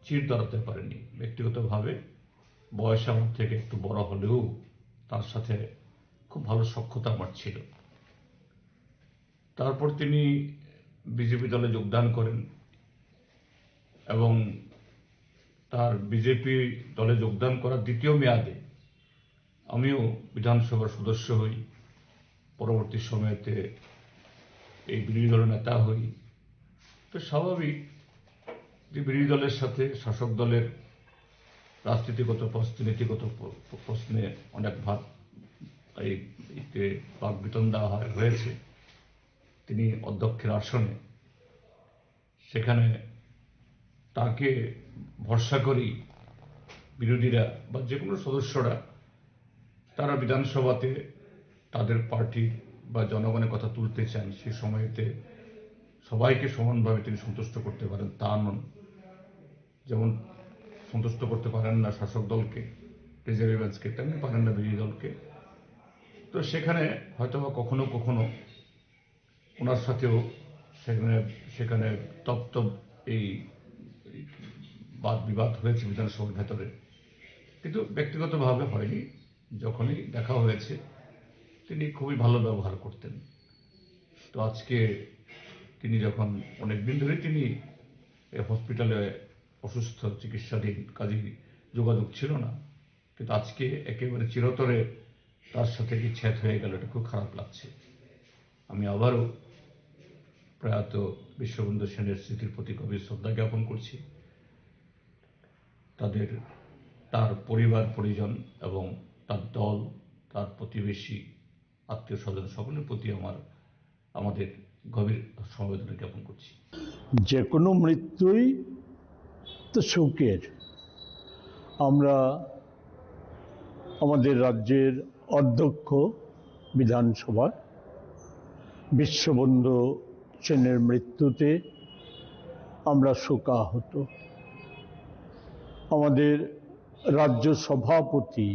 চির ধরাতে পারেনি। ব্যক্তিগতভাবে বয়স আমার থেকে একটু বড় হলেও তার সাথে খুব ভালো সখ্যতা আমার ছিল। তারপর তিনি বিজেপি দলে যোগদান করেন এবং তার বিজেপি দলে যোগদান করার দ্বিতীয় মেয়াদে আমিও বিধানসভার সদস্য হই, পরবর্তী সময়তে এই বিরোধী দলের নেতা হই। তো স্বাভাবিক যে বিরোধী দলের সাথে শাসক দলের রাজনীতিগত প্রশ্ন, নীতিগত প্র-, প্রশ্নে অনেক ভাব এই, এতে বাকবিতণ্ডা হয়, হয়েছে। তিনি অধ্যক্ষের আসনে, সেখানে তাকে ভরসা করি বিরোধীরা বা যে কোনো সদস্যরা তারা বিধানসভাতে তাদের পার্টির বা জনগণের কথা তুলতে চান, সেই সময়তে সবাইকে সমানভাবে তিনি সন্তুষ্ট করতে পারেন, তা নন। যেমন সন্তুষ্ট করতে পারেন না শাসক দলকে, ট্রেজারি বেঞ্চকে, তেমনি পারেন না বিরোধী দলকে। তো সেখানে হয়তো বা কখনো কখনো ওনার সাথেও সেখানে, সেখানে তপ্ত এই বাদ বিবাদ হয়েছে বিধানসভার ভেতরে, কিন্তু ব্যক্তিগতভাবে হয়নি। যখনই দেখা হয়েছে, তিনি খুবই ভালো ব্যবহার করতেন। তো আজকে তিনি যখন, অনেক দিন ধরেই তিনি এই হসপিটালে অসুস্থ, চিকিৎসাধীন, কাজেই যোগাযোগ ছিল না, কিন্তু আজকে একেবারে চিরতরে তার সাথে বিচ্ছেদ হয়ে গেল, এটা খুব খারাপ লাগছে। আমি আবারও প্রয়াত বিশ্ববন্ধু সেনের স্মৃতির প্রতি গভীর শ্রদ্ধা জ্ঞাপন করছি। তাদের, তার পরিবার পরিজন এবং তার দল, তার প্রতিবেশী, আত্মীয় স্বজন সকলের প্রতি আমার, আমাদের গভীর সমবেদনা জ্ঞাপন করছি। যে কোনো মৃত্যুই তো শোকের। আমরা আমাদের রাজ্যের অধ্যক্ষ বিধানসভার বিশ্ববন্ধু সেনের মৃত্যুতে আমরা শোকাহত। আমাদের রাজ্য সভাপতি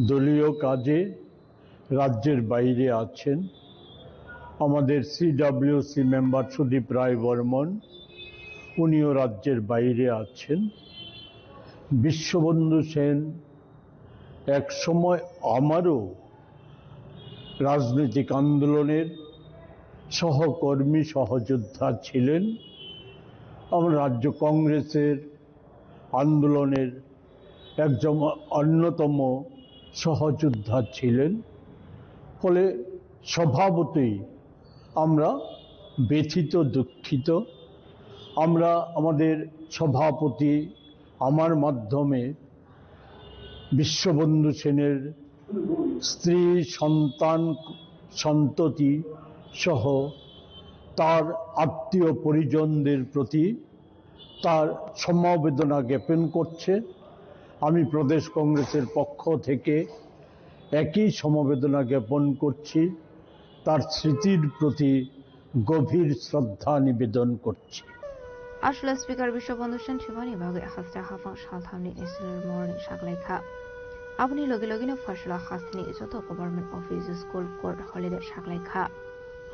দলীয় কাজে রাজ্যের বাইরে আছেন, আমাদের সিডব্লিউসি মেম্বার সুদীপ রায় বর্মন, উনিও রাজ্যের বাইরে আছেন। বিশ্ববন্ধু সেন এক সময় আমারও রাজনৈতিক আন্দোলনের সহকর্মী, সহযোদ্ধা ছিলেন। আমার রাজ্য কংগ্রেসের আন্দোলনের একজন অন্যতম সহযোদ্ধা ছিলেন। ফলে স্বভাবতই আমরা ব্যথিত, দুঃখিত। আমরা আমাদের সভাপতি, আমার মাধ্যমে বিশ্ববন্ধু সেনের স্ত্রী, সন্তান, সন্ততি সহ তার আত্মীয় পরিজনদের প্রতি তার সমবেদনা জ্ঞাপন করছে। আমি প্রদেশ কংগ্রেসের পক্ষ থেকে একই সমবেদনা জ্ঞাপন করছি। তার স্মৃতির প্রতি গভীর শ্রদ্ধা নিবেদন করছি। Aswla Speaker Biswabandhu Sen thwimani bagwi haste haphang salthamni national morning saklaikha. Aboni logi logino Phoisaluo hasteni joto government office, school, court holiday saklaikha.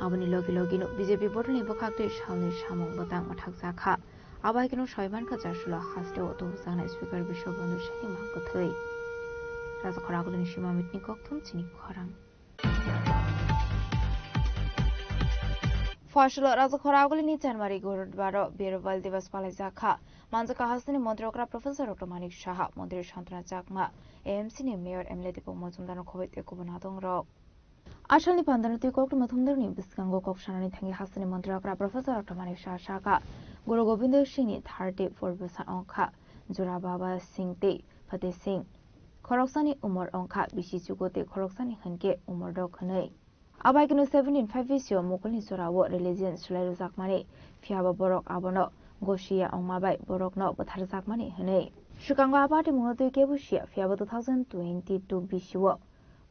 Aboni logi logino B J P bodolni bwkhaktwi salni samung bwtang mwthakjakha. Abaikeno soimankha Jasula hasteo tubukjaknai Speaker Biswabandhu Seni mang kwthwi. Rajakhor agulini sima mitni kokthum chini khorang. Phoisaluo Rajakhor agulini January gurudbaro Birbal Divas palaijakha. Manjakha hasteni Montri okra Professor Doctor Manik Saha, Montri Santana Chakma, A M C ni Mayor M L A Deepak Majumdar no khoboi tei kubun adongrok. Asalni pandano twi koktwma thumdorni bwskango kok sanani thangwi hasteni Montri okra Professor Doctor Manik Saha sakha, Guru Gobindo Singhni thirty four bwsa wngkha, Jora Baba Singh tei Fateh Singh. Khoroksani umor wngkha bisi chugo tei khoroksani hinkhe umor dok hwnwi. Abaikeno seventeen five bisi o mukulni jorao religion swlai rwjakmani, phiyaba borok abono gosiya wngma bai borokno butharjakmani hwnwi. Swkango a party mungno twi kebo siya, phiyaba two thousand twenty two bisi o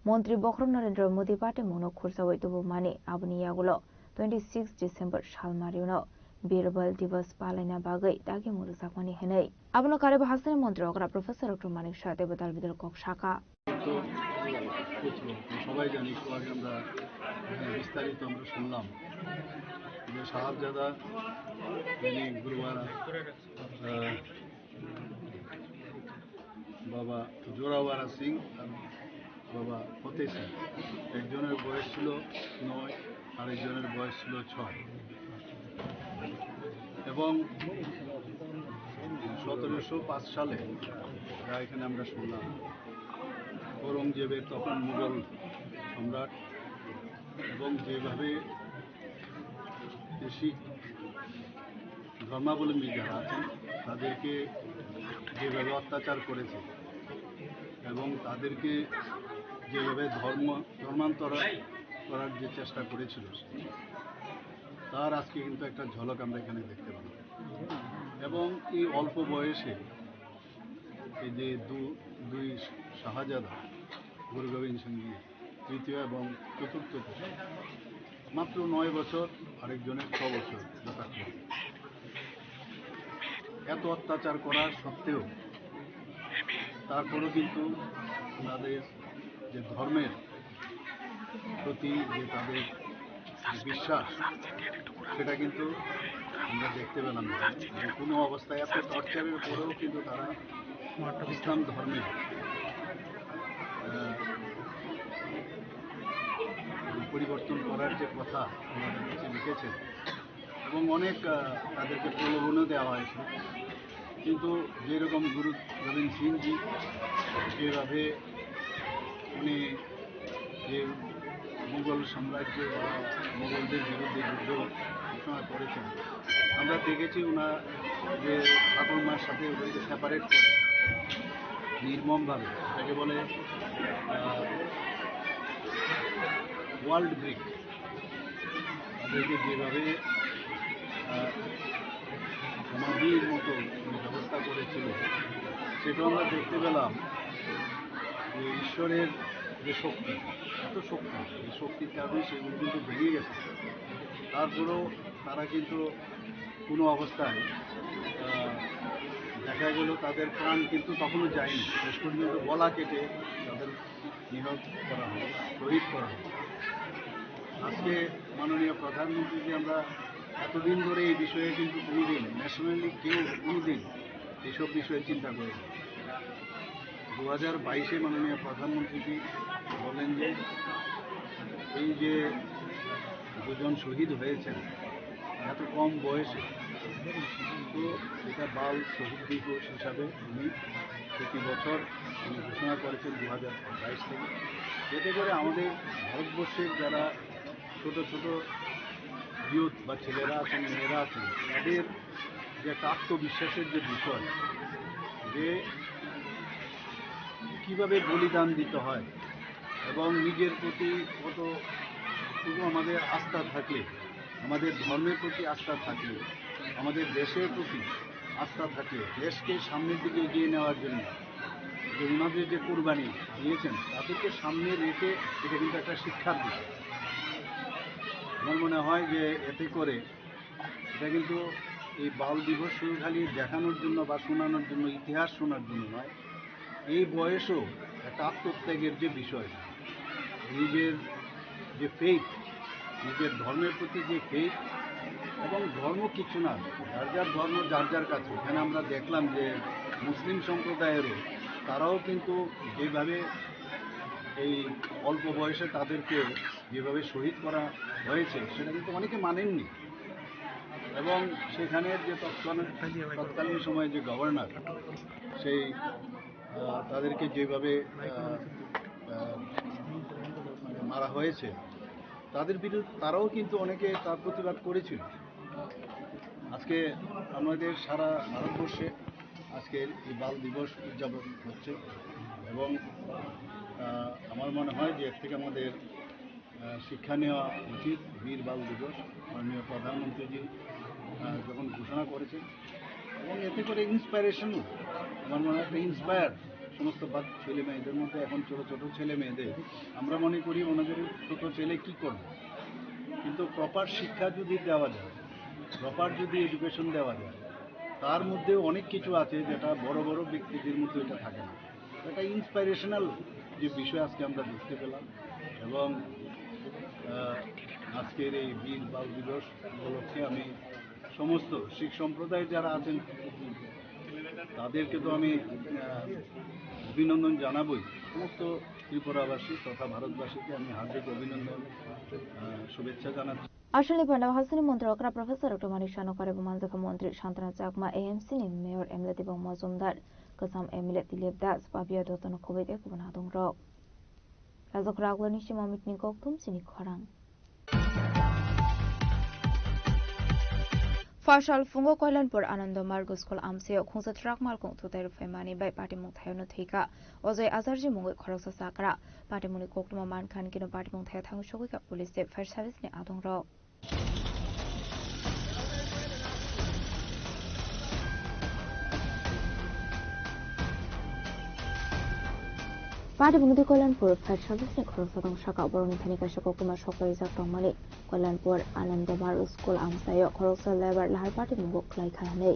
Montri bokhorok Narendra Modi party mungno khursaui tubumani, aboni yagulo twenty six December salmarino Birbal Divas palaina bagwi dagimung rwjakmani hwnwi. Abono karwi bo hasteni Montri okra Professor Doctor Manik Saha teibo dal bidal kok sakha. তো সবাই জানি, একটু আগে আমরা এখানে বিস্তারিত আমরা শুনলাম যে সাহাবজাদা যিনি গুরুওয়ারা, আহ, বাবা জোরাওয়ারা সিং আর বাবা ফতেহ সিং, একজনের বয়স ছিল নয়, আরেকজনের বয়স ছিল ছয়। এবং সতেরোশো পাঁচ সালে যা এখানে আমরা শুনলাম, ঔরঙ্গজেবের তখন মুঘল সম্রাট, এবং যেভাবে যে শিখ ধর্মাবলম্বী যারা আছেন, তাদেরকে যেভাবে অত্যাচার করেছে এবং তাদেরকে যেভাবে ধর্ম, ধর্মান্তর করার যে চেষ্টা করেছিল, তার আজকে কিন্তু একটা ঝলক আমরা এখানে দেখতে পাবো। এবং এই অল্প বয়সে এই যে দু-, দুই শাহজাদা গুরু গোবিন্দ সিং জি তৃতীয় এবং চতুর্থ পুত্র, মাত্র নয় বছর, আরেকজনের ছ বছর যথাক্রমে। এত অত্যাচার করা সত্ত্বেও তারপরও কিন্তু ওনাদের যে ধর্মের প্রতি যে তাদের বিশ্বাস, সেটা কিন্তু আমরা দেখতে পেলাম না। যে কোনো অবস্থায় এত টর্চারের পরেও কিন্তু তারা ইসলাম ধর্মে, আহ, পরিবর্তন করার যে কথা ওনাদের কাছে লিখেছেন, এবং অনেক, আহ, তাদেরকে প্রলোভনও দেওয়া হয়েছে। কিন্তু যেরকম গুরু গোবিন্দ সিং জি যেভাবে উনি যে মুঘল সাম্রাজ্য বা মুঘলদের বিরুদ্ধে যুদ্ধ ঘোষণা করেছেন, আমরা দেখেছি ওনার যে ঠাকুরমার সাথে ওদেরকে সেপারেট করে নির্মমভাবে, যাকে বলে, আহ, ওয়ার্ল্ড ব্রিক, তাদেরকে যেভাবে, আহ, সমাধির মতো ব্যবস্থা করেছিল, সেটা আমরা দেখতে পেলাম যে ঈশ্বরের যে শক্তি, এত শক্তি, এই শক্তির কারণে সেগুলো কিন্তু ভেঙে গেছে। তারপরেও তারা কিন্তু কোনো অবস্থায়, আহ, দেখা গেল তাদের প্রাণ কিন্তু তখনও যায়নি, শেষ পর্যন্ত গলা কেটে তাদের নিহত করা হয়, শহীদ করা হয়। আজকে মাননীয় প্রধানমন্ত্রীকে আমরা এতদিন ধরে এই বিষয়ে কিন্তু কোনোদিন ন্যাশনালি কেউ কোনোদিন এইসব বিষয়ে চিন্তা করেনি। দু হাজার বাইশে মাননীয় প্রধানমন্ত্রীজি বলেন যে এই যে দুজন শহীদ হয়েছেন এত কম বয়সে, তো এটা বাল শহীদ দিবস হিসাবে উনি প্রতি বছর উনি ঘোষণা করেছেন দু হাজার বাইশ থেকে। এতে করে আমাদের ভারতবর্ষের যারা ছোট ছোট ইউথ বা ছেলেরা আছেন, মেয়েরা আছেন, তাদের যে একটা আত্মবিশ্বাসের যে বিষয়, যে কিভাবে বলিদান দিতে হয় এবং নিজের প্রতি কতটুকু আমাদের আস্থা থাকলে, আমাদের ধর্মের প্রতি আস্থা থাকলে, আমাদের দেশের প্রতি আস্থা থাকলে, দেশকে সামনের দিকে এগিয়ে নেওয়ার জন্য যে ওনাদের যে কোরবানি দিয়েছেন, তাদেরকে সামনে রেখে এটা কিন্তু একটা শিক্ষার বিষয়। আমার মনে হয় যে এতে করে এটা কিন্তু এই বাল দিবস শুধু খালি দেখানোর জন্য বা শোনানোর জন্য, ইতিহাস শোনার জন্য নয়, এই বয়সেও একটা আত্মত্যাগের যে বিষয়, নিজের যে ফেইথ, নিজের ধর্মের প্রতি যে ফেইথ, এবং ধর্ম কিছু না, যার যার ধর্ম যার যার কাছে। এখানে আমরা দেখলাম যে মুসলিম সম্প্রদায়েরও তারাও কিন্তু যেভাবে এই অল্প বয়সে তাদেরকে যেভাবে শহীদ করা হয়েছে, সেটা কিন্তু অনেকে মানেননি। এবং সেখানে যে তৎকালীন, তৎকালীন সময়ে যে গভর্নর, সেই আহ, তাদেরকে যেভাবে আহ, আহ, মানে মারা হয়েছে, তাদের বিরুদ্ধে তারাও কিন্তু অনেকে তার প্রতিবাদ করেছিল। আজকে আমাদের সারা ভারতবর্ষে আজকের এই বাল দিবস উদযাপন হচ্ছে এবং আহ, আমার মনে হয় যে এর থেকে আমাদের আহ, শিক্ষা নেওয়া উচিত। বীর বাল দিবস মাননীয় প্রধানমন্ত্রীজি আহ, যখন ঘোষণা করেছেন এবং এতে করে ইন্সপিরেশনও, আমার মনে হয় একটা ইন্সপায়ার সমস্ত বাচ্চা ছেলে মেয়েদের মধ্যে, এখন ছোট ছোট ছেলে মেয়েদের আমরা মনে করি ওনাদের ছোট ছেলে কি করবে, কিন্তু প্রপার শিক্ষা যদি দেওয়া যায়, প্রপার যদি এডুকেশন দেওয়া যায়, তার মধ্যে অনেক কিছু আছে যেটা বড় বড় ব্যক্তিদের মধ্যে এটা থাকে না। একটা ইন্সপিরেশনাল যে বিষয় আজকে আমরা দেখতে পেলাম এবং আহ, আজকের এই বীর বাল দিবস উপলক্ষে আমি সমস্ত শিখ সম্প্রদায় যারা আছেন তাদেরকে তো আমি আহ, অভিনন্দন জানাবই। সমস্ত ত্রিপুরাবাসী তথা ভারতবাসীকে আমি হার্দিক অভিনন্দন, আহ, শুভেচ্ছা জানাচ্ছি। Aswkni panda hasini montri okra Professor Doctor Manik Saha no karibu manjakha montri Santana Chakma, A M C ni Mayor M L A Debang Majumdar, Kwcham M L A Dilip Das, Pabiya Dutta no khobwi tei kubun hadung rok. Rajakhor Agloni sima mitni kokthum chini khorang. Phasal phungo Koilanpur Anando Margo School amchaio khungsa truck malkhung thutai rwphaimani bai patimung thaio no thwikha. Ojoi Ajarji mungwi khoroksa chakra. Patimungni koktwma mankha hinkhe no patimung thaio thangwi sogwikha police tei fire service ni adongrok. Patimungni Koilanpur Fire Service ni khoroksa tong saka borokni thani kaisa koktwma sok paijak tongmani. Koilanpur Anando Margo School amchaio khoroksa labour lahar patimungo khlai kha hinwi.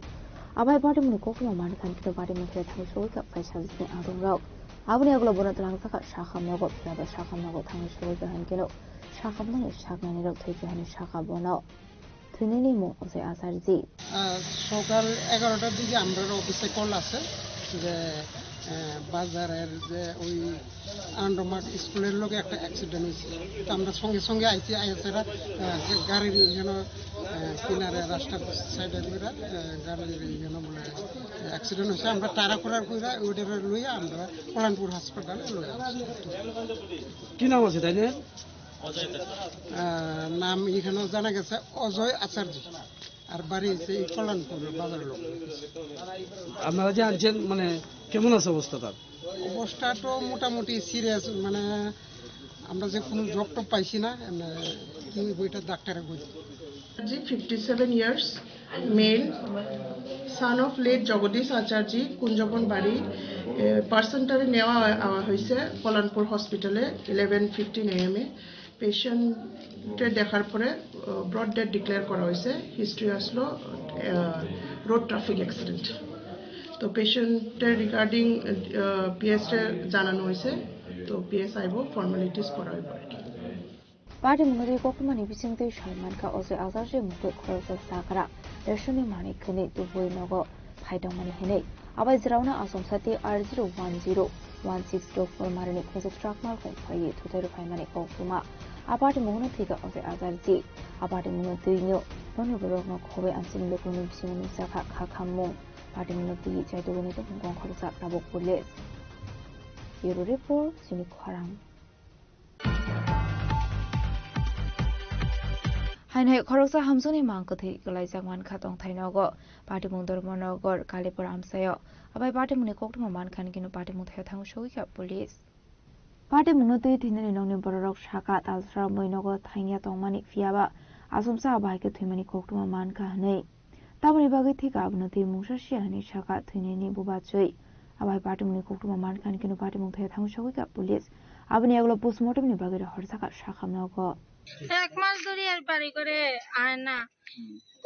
Abai patimungni koktwma mankha hinkhe patimung thaio thangwi sogwikha Fire Service ni adongrok. Aboni yagulo bono twlangjakha sakham nogo, phiya bai sakham nogo thangwi sogwikha hinkhe no sakhamnani saknani rok thwikha hinwi sakha bono. Thwinini mung Ojoi Acharji. আহ, সকাল এগারোটার দিকে আমরা অফিসে কল আছে যে, আহ, বাজারের যে ওই আনন্দমার্গ স্কুলের লগে একটা অ্যাক্সিডেন্ট হয়েছে। তো আমরা সঙ্গে সঙ্গে আইছি, আইসেরা, আহ, গাড়ির যেন, আহ, কিনারে রাস্তার সাইডে করে, আহ, গাড়ির যেন বলে অ্যাক্সিডেন্ট হয়েছে। আমরা তাড়াহুড়া করে ওইটারে লইয়া আমরা কল্যাণপুর হসপিটালে লইয়া আসছি। কি নাম আছে তাই না? আহ, নাম এখানে জানা গেছে অজয় আচার্য, আর বাড়ি হচ্ছে এই কল্যাণপুর বাজার লোক। আপনারা যে আনছেন, মানে, কেমন আছে অবস্থা তার? অবস্থা তো মোটামুটি সিরিয়াস, মানে, আমরা যে কোনো জব টব পাইছি না, এমনি দুই বইটা ডাক্তারে বই। জি, fifty seven years, male, son of late Jagadish Acharya, Kunjaban বাড়ি। এ, পার্সনটারে নেওয়া হয়-, আওয়া হয়েছে কল্যাণপুর হসপিটালে ইলেভেন ফিফটিন এএম এ। পেশেন্টে দেখার পরে, আহ, ব্রড ডেথ ডিক্লেয়ার করা হয়েছে। হিস্ট্রি আসলো, আহ, রোড ট্রাফিক অ্যাক্সিডেন্ট। তো পেশেন্টের রিগার্ডিং, আহ, পিএসরে জানানো হয়েছে। তো পিএস আইব, ফর্মালিটিস করা হইব আর কি। Patimungno twi koktwmani bisingtwi sai mankha Ojoi Ajarji mungwi khoroksa chakra rationi manwi kwnwi tubui nogo phai tongmani hinwi. Abai jwraono achomsa tei R zero one zero one six two four marini khunjak truck malkhung phaiwi thutai rw phaimani koktwma. A patimungno thwikha Ojoi Ajarji. A patimungno twino nokni borokno khobwi amchini lukurokni bisingo nukjakha kha khammung. Patimungno twi chaitugwini tongmung khoroksa tabuk police. Bureau report, chini khorang. Haino hai khoroksa hamjakni mang kwthwi kwlaijak mankha tongthai nogo, patimung Dharmanagar Kalipur amchaio. Abai patimungni koktwma mankha hwnkhe no patimung thaio thangwi sogwikha police. Patimungno twi thwinani nokni bororok sakha talsra mui nogo thangya tongmani, phiyaba achomsa abai khe thwimani koktwma mankha hwnwi. Tamoni bagwi thwikha abono twi mungsa siya hwnwi sakha thwinani bubachwi. Abai patimungni koktwma mankha hwnkhe no patimung thaio thangwi sogwikha police. Aboni yagulo postmortemni bagwi rohorjakha sakham nogo. এক মাস ধরে আর বাড়ি করে আয় না।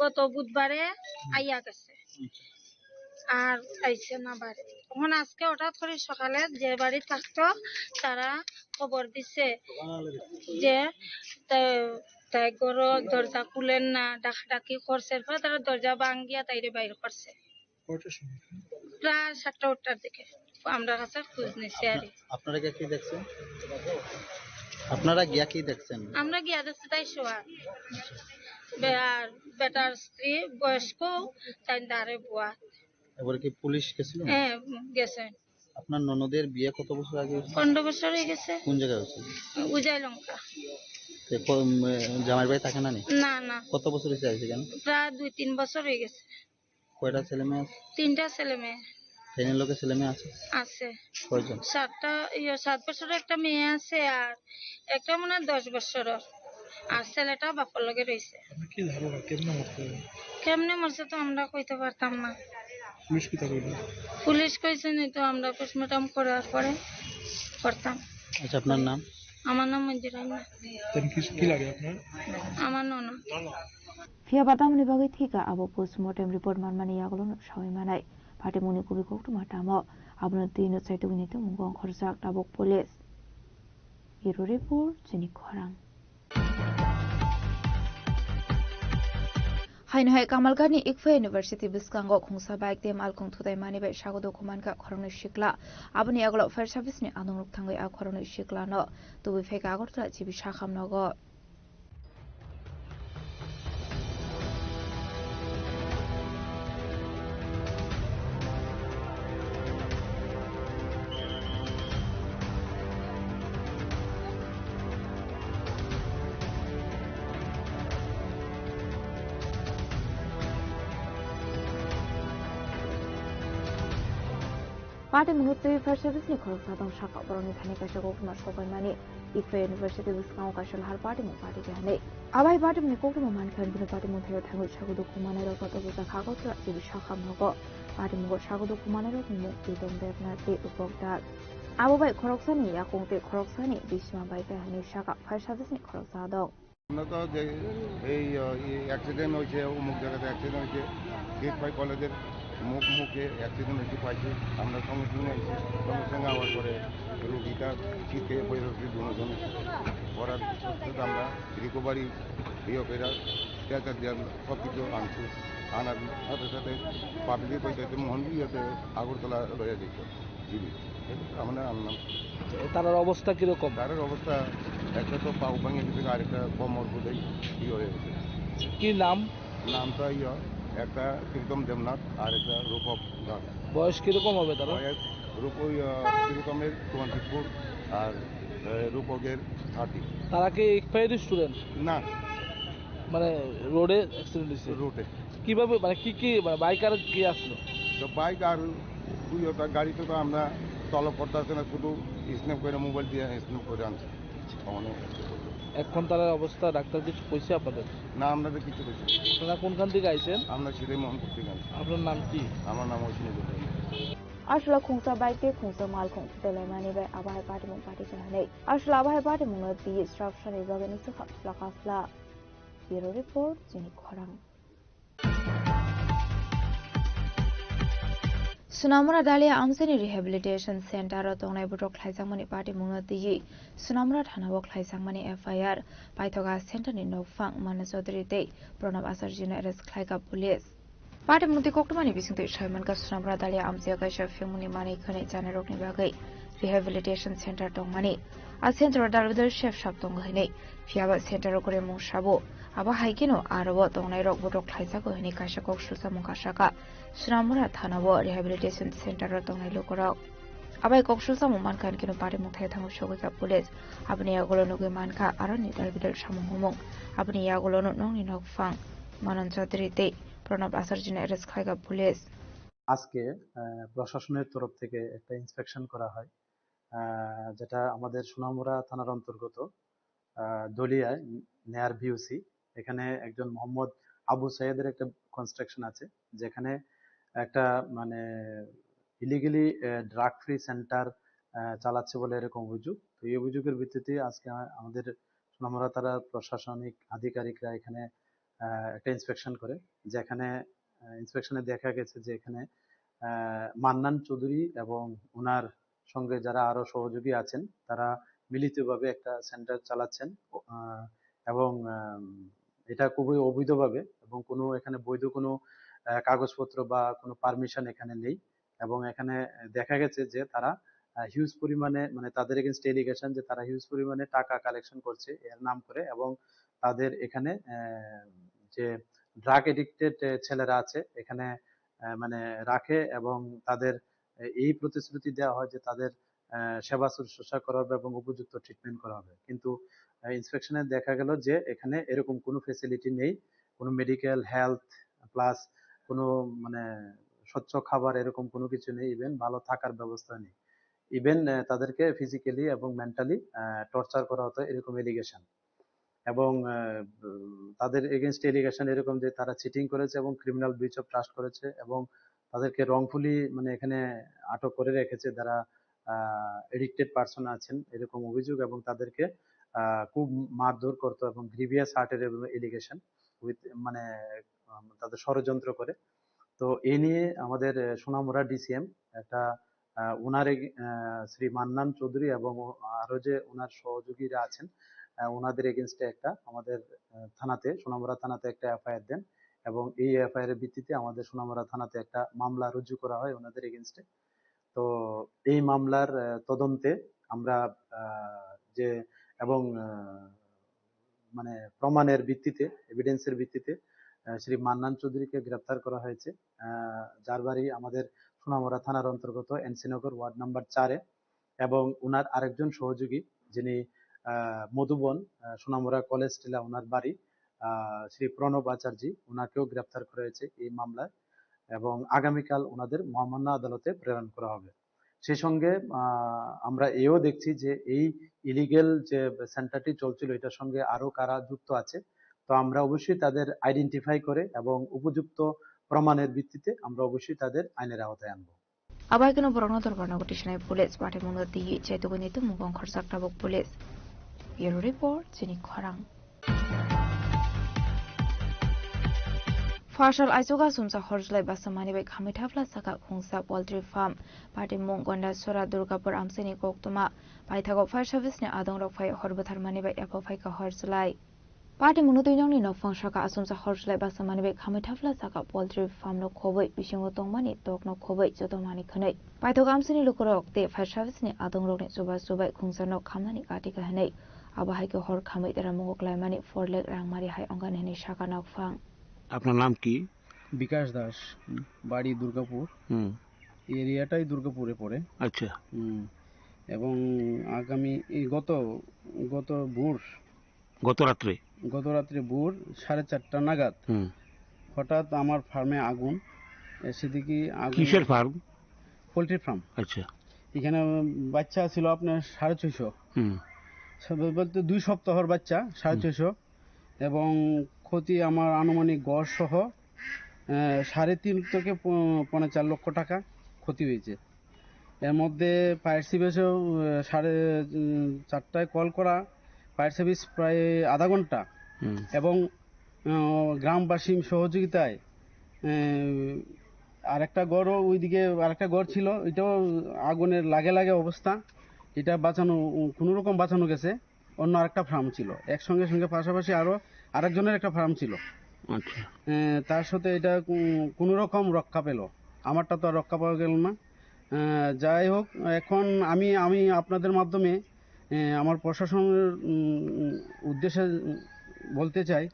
গত বুধবারে আইয়া গেছে। আর আইছে না বাড়ি। তখন আজকে হঠাৎ করে সকালে যে বাড়ি থাকতো, তারা খবর দিছে যে তা-, তাই ঘরো দরজা খুলেন না, ডাকাডাকি করছে। এরপরে তারা দরজা ভাঙ্গিয়া তাইরে বাইর করছে। কয়টার সময়? প্রায় সাতটা আটটার দিকে আমরা কাছে খোঁজ নিছি আর কি। আপনারা গিয়া কি দেখছেন? আপনারা গিয়া কি দেখছেন? আমরা গিয়া দেখছি তাই শোয়া। বে-, আর বেটার স্ত্রী বয়স্ক, তাই দাঁড়ে বোয়া। এবারে কি পুলিশ গেছিল? হ্যাঁ, গেছে। আপনার ননদের বিয়ে কত বছর আগে হয়েছিল? পনেরো বছর হয়ে গেছে। কোন জায়গায় হয়েছিল? উজাই লঙ্কা। তো ক-, উম, জামাইর বাড়ি থাকে না নি? না, না। কত বছর হয়েছে আইছে কেন? প্রায় দুই তিন বছর হয়ে গেছে। কয়টা ছেলে মেয়ে আছে? তিনটা ছেলে মেয়ে। ট্রেনের লোকে ছেলে মেয়ে আছে? আছে। কয়জন? সাতটা, ইয়ে, সাত বছরের একটা মেয়ে আছে, আর একটা মনে হয় দশ বছরের, আর ছেলেটা বাপর লগে রয়েছে। আপনার কি ধারণা, কেমনে মরতে পারে? কেমনে মরছে তো আমরা কইতে পারতাম না। পুলিশ কি তা কইলো? পুলিশ কইছে নি তো, আমরা পোস্টমর্টম করার পরে করতাম। আচ্ছা, আপনার নাম? আমার নাম মঞ্জুরা মিয়া। তেন কি, কি লাগে আপনার? আমার ননদ। Phiya ba tamoni bagwi thwikha abo postmortem report manmani yagulono sawi manai. Patimungni kubui koktwma tamo? Abono twi no chaitugwini tongmung wng khorjak tabuk police. Bureau report, chini khorang. Haino hai Kamalghatni Ikphai University bwskango khungsa bike tei malkhung thutai mani bai sago dukhu mankha khoroknwi sikla. Aboni yagulo fire service ni anungrok thangwi a khoroknwi sikla no tubui phaikha Agartala G B sakham nogo. Patimungno twi fire service ni khoroksa tong saka borokni thani kaisa koktwma sopaimani. Ikphai University bwskango kaisa lahar patimung pati khe hwnwi. Abai patimungni koktwma mankha hwnwi patimung thaio thangwi sago dukhu manai rok joto bwsa kha Agartala G B sakham nogo. Patimungo sago dukhu manai rokni mung Pritom Debnath tei Rupok Das. Abo bai khoroksani yakung tei khoroksani bisima bai khe hwnwi saka fire service ni khoroksa adong. আমরা তো যে এই, আহ, এই অ্যাক্সিডেন্ট হয়েছে, অমুক জায়গাতে অ্যাক্সিডেন্ট হয়েছে, দেখভাই কলেজের মুখ মুখে অ্যাক্সিডেন্ট হয়েছে পাইছি, আমরা সঙ্গে সঙ্গে এসে সঙ্গে সঙ্গে আওয়ার পরে রুগীটা চিৎকে পড়ে রয়েছে দুজনে। পড়ার সাথে সাথে আমরা রিকভারি ইয়ে করে স্ট্রেচার দিয়ে সব কিছু আনছি। আনার সাথে সাথে পাবলিক হইতে হইতে মোহন ইয়েতে আগরতলা লইয়া যাইতো। জি, জি। আমরা আনলাম। তার অবস্থা কিরকম? তার অবস্থা একটা তো পাও ভাঙে গেছে, আরেকটা কোমর বোধহয় ইয়ে হয়ে গেছে। কি নাম? নামটা ইয়ে, একটা প্রীতম দেবনাথ আর একটা রূপক দাস। বয়স কিরকম হবে তারা? বয়স রূপ-, ওই, আহ, প্রীতমের টোয়েন্টি ফোর আর, আহ, রূপকের থার্টি। তারা কি ইকফাইয়ের স্টুডেন্ট? না। মানে রোডে অ্যাক্সিডেন্ট হয়েছে? রোডে। কিভাবে, মানে কি কি, মানে বাইক আর কি আসলো? তো বাইক আর দুই ওটা গাড়িতে তো আমরা তলব করতে আসে না, শুধু স্ন্যাপ করে মোবাইল দিয়ে স্ন্যাপ করে আনছি। মানে এখন তার অবস্থা, ডাক্তার কিছু কইছে আপনাদের? না, আমরা তো কিছু কইছি না। আপনারা কোনখান থেকে আইছেন? আমরা সিধে মোহনপুর থেকে আনছি। আপনার নাম কি? আমার নাম অশ্বিনী Goswami. Aswla khungsa bike tei khungsa malkhung thutai laimani bai abo hai patimung pati khe hwnwi. Aswla abo hai patimungno twi srapsani bagwi nukjakha aswla kasla. Bureau report, chini khorang. Sunamura Dalia Amsini Rehabilitation Center o tongnai botok khlaijakmani patimungno twiwi Sunamura Thana o khlaijakmani F I R paithoka center ni nokphang Manu Chaudhary tei Pranab Acharya no arrest khlaika police. Patimung twi koktwmani bisingtwi saimankha Sunamura Dalia Amsio kaisa phimungni manwi khwnwi chanarokni bagwi rehabilitation center tongmani. A center o dalbidal sep sap tongo hinwi, phiyaba center o kwrwi mung sabo. Abo hai kheno aro o tongnairok botok khlaijago hinwi kaisa kok sulsamung kasaka Sunamura Thana o rehabilitation center o tongnai lukurok. Abai kok sulsamung mankha hinwi kheno patimung thai thango sogwika police. Aboni yagulo nugwi mankha aroni dalbidal samung humung. Aboni yagulono nokni nokphang Manan Chaudhary tei Pranab Acharya no arrest khlaika police. আজকে আহ, প্রশাসনের তরফ থেকে একটা ইন্সপেকশন করা হয়, আহ, যেটা আমাদের সোনামুড়া থানার অন্তর্গত আহ, দলিয়ায়, নেয়ার ভিওসি। এখানে একজন মোহাম্মদ আবু সাইদের একটা কনস্ট্রাকশন আছে, যেখানে একটা মানে ইলিগালি ড্রাগ ফ্রি সেন্টার চালাচ্ছে বলে এরকম অভিযোগ। তো এই অভিযোগের ভিত্তিতে আজকে আ- আমাদের সোনামুড়া থানার প্রশাসনিক আধিকারিকরা এখানে আহ, একটা ইন্সপেকশন করে, যেখানে ইন্সপেকশনে দেখা গেছে যে এখানে আহ, মান্নান চৌধুরী এবং ওনার সঙ্গে যারা আরো সহযোগী আছেন, তারা মিলিতভাবে একটা সেন্টার চালাচ্ছেন। আহ, এবং আহ, এটা খুবই অবৈধভাবে এবং কোনো এখানে বৈধ কোনো আহ, কাগজপত্র বা কোনো পারমিশন এখানে নেই। এবং এখানে দেখা গেছে যে তারা হিউজ পরিমাণে, মানে, তাদের এগেনস্ট এলিগেশন যে তারা হিউজ পরিমাণে টাকা কালেকশন করছে এর নাম করে, এবং তাদের এখানে আহ, যে ড্রাগ এডিক্টেড ছেলেরা আছে এখানে আহ, মানে রাখে এবং তাদের আহ, এই প্রতিশ্রুতি দেওয়া হয় যে তাদের আহ, সেবা শুশ্রূষা করা হবে এবং উপযুক্ত ট্রিটমেন্ট করা হবে। কিন্তু ইন্সপেকশনে দেখা গেল যে এখানে এরকম কোনো ফেসিলিটি নেই, কোনো মেডিকেল, হেলথ, প্লাস কোনো, মানে, স্বচ্ছ খাবার, এরকম কোনো কিছু নেই, ইভেন ভালো থাকার ব্যবস্থা নেই। ইভেন তাদেরকে ফিজিক্যালি এবং মেন্টালি টর্চার করা হতো, এরকম এলিগেশন। এবং আহ, উম, তাদের এগেনস্ট এলিগেশন এরকম যে তারা চিটিং করেছে এবং ক্রিমিনাল ব্রিচ অফ ট্রাস্ট করেছে এবং তাদেরকে রংফুলি, মানে, এখানে আটক করে রেখেছে যারা এডিক্টেড পারসন আছেন, এরকম অভিযোগ। এবং তাদেরকে আহ, খুব মারধর করতো এবং গ্রিভিয়াস হার্টের এলিগেশন উইথ, মানে, উম, তাদের ষড়যন্ত্র করে। তো এই নিয়ে আমাদের আহ, সোনামুড়া ডিসিএম একটা আহ, ওনার এগ- আহ, শ্রী মান্নান চৌধুরী এবং ও- আরো যে ওনার সহযোগীরা আছেন, আহ, ওনাদের এগেনস্টে একটা আমাদের আহ, থানাতে, সোনামুড়া থানাতে একটা এফআইআর দেন। এবং এই এফআইআর এর ভিত্তিতে আমাদের সোনামুড়া থানাতে একটা মামলা রুজু করা হয় ওনাদের এগেনস্টে। তো এই মামলার আহ, তদন্তে আমরা আহ, যে এবং আহ, মানে, প্রমাণের ভিত্তিতে, এভিডেন্সের ভিত্তিতে আহ, শ্রী মান্নান চৌধুরীকে গ্রেপ্তার করা হয়েছে, আহ, যার বাড়ি আমাদের সোনামুড়া থানার অন্তর্গত এনসিনগর ওয়ার্ড নাম্বার চারে। এবং ওনার আরেকজন সহযোগী, যিনি আহ, মধুবন, আহ, সোনামুড়া কলেজ টিলা ওনার বাড়ি, আহ, শ্রী প্রণব আচার্য, ওনাকেও গ্রেপ্তার করা হয়েছে এই মামলায়। এবং আগামীকাল ওনাদের মহামান্য আদালতে প্রেরণ করা হবে। সেই সঙ্গে আহ, আমরা এও দেখছি যে এই ইলিগেল যে সেন্টারটি চলছিল, এটার সঙ্গে আরো কারা যুক্ত আছে। তো আমরা অবশ্যই তাদের আইডেন্টিফাই করে এবং উপযুক্ত প্রমাণের ভিত্তিতে আমরা অবশ্যই তাদের আইনের আওতায় আনবো। Abai keno borokno dorbarno tisnai police, patimungno twi chaituguni tumung khorjak tabuk police. Bureau report, chini khorang. Farsal aichuga sumsa horjlai basa mani bai khamwi thapla saka khungsa poultry farm. Patimung Gondasora Durgapur amsini koktwma. Paithago fire service ni adongrok phai hor bwtharmani bai epho phaika horjlai. Patimungno twi nokni nokphang saka asumsa horjlai basa mani bai khamwi thapla saka poultry farm no khobwi bisingo tongmani tok no khobwi joto mani khwnwi. Paithago amsini lukurok tei fire service ni adongrokni chuba chubai khungsa nok khamnani kati kahinwi. Abo hai khe hor khamwi tera mungo klaimani four lakh rang mari hai ongkha hinwi saka nokphang. আপনার নাম কি? বিকাশ দাস, হুম। বাড়ি দুর্গাপুর। হুম। এই এরিয়াটাই দুর্গাপুরে পড়ে। আচ্ছা। হুম। এবং আগামী, এই গত, গত ভোর, গত রাত্রে? গত রাত্রে ভোর সাড়ে চারটা নাগাদ হুম। হঠাৎ আমার ফার্মে আগুন। এসে দেখি আগুন কিসের ফার্ম? Poultry farm. আচ্ছা। এখানে বাচ্চা ছিল আপনার সাড়ে ছয়শো। হুম। সব বলতে দুই সপ্তাহর বাচ্চা, সাড়ে হুম। ছয়শো। এবং ক্ষতি আমার আনুমানিক ঘর সহ, আহ, সাড়ে তিন থেকে প-, পৌনে চার লক্ষ টাকা ক্ষতি হয়েছে। এর মধ্যে ফায়ার সার্ভিসেও, আহ, সাড়ে, উম, চারটায় কল করা, ফায়ার সার্ভিস প্রায় আধা ঘন্টা হুম। এবং, আহ, গ্রামবাসীর সহযোগিতায়, আহ, আরেকটা ঘরও ওইদিকে, আরেকটা ঘর ছিল, এটাও আগুনের লাগে লাগে অবস্থা। এটা বাঁচানো, কোনো রকম বাঁচানো গেছে। অন্য আরেকটা ফার্ম ছিল, একসঙ্গে সঙ্গে পাশাপাশি আরো আরেকজনের একটা ফার্ম ছিল। আচ্ছা। এ, তার সাথে এটা কো-, কোনো রকম রক্ষা পেল, আমারটা তো আর রক্ষা পাওয়া গেল না। এ, যাই হোক, এখন আমি আমি আপনাদের মাধ্যমে, এ, আমার প্রশাসনের উম, উদ্দেশ্যে বলতে চাই,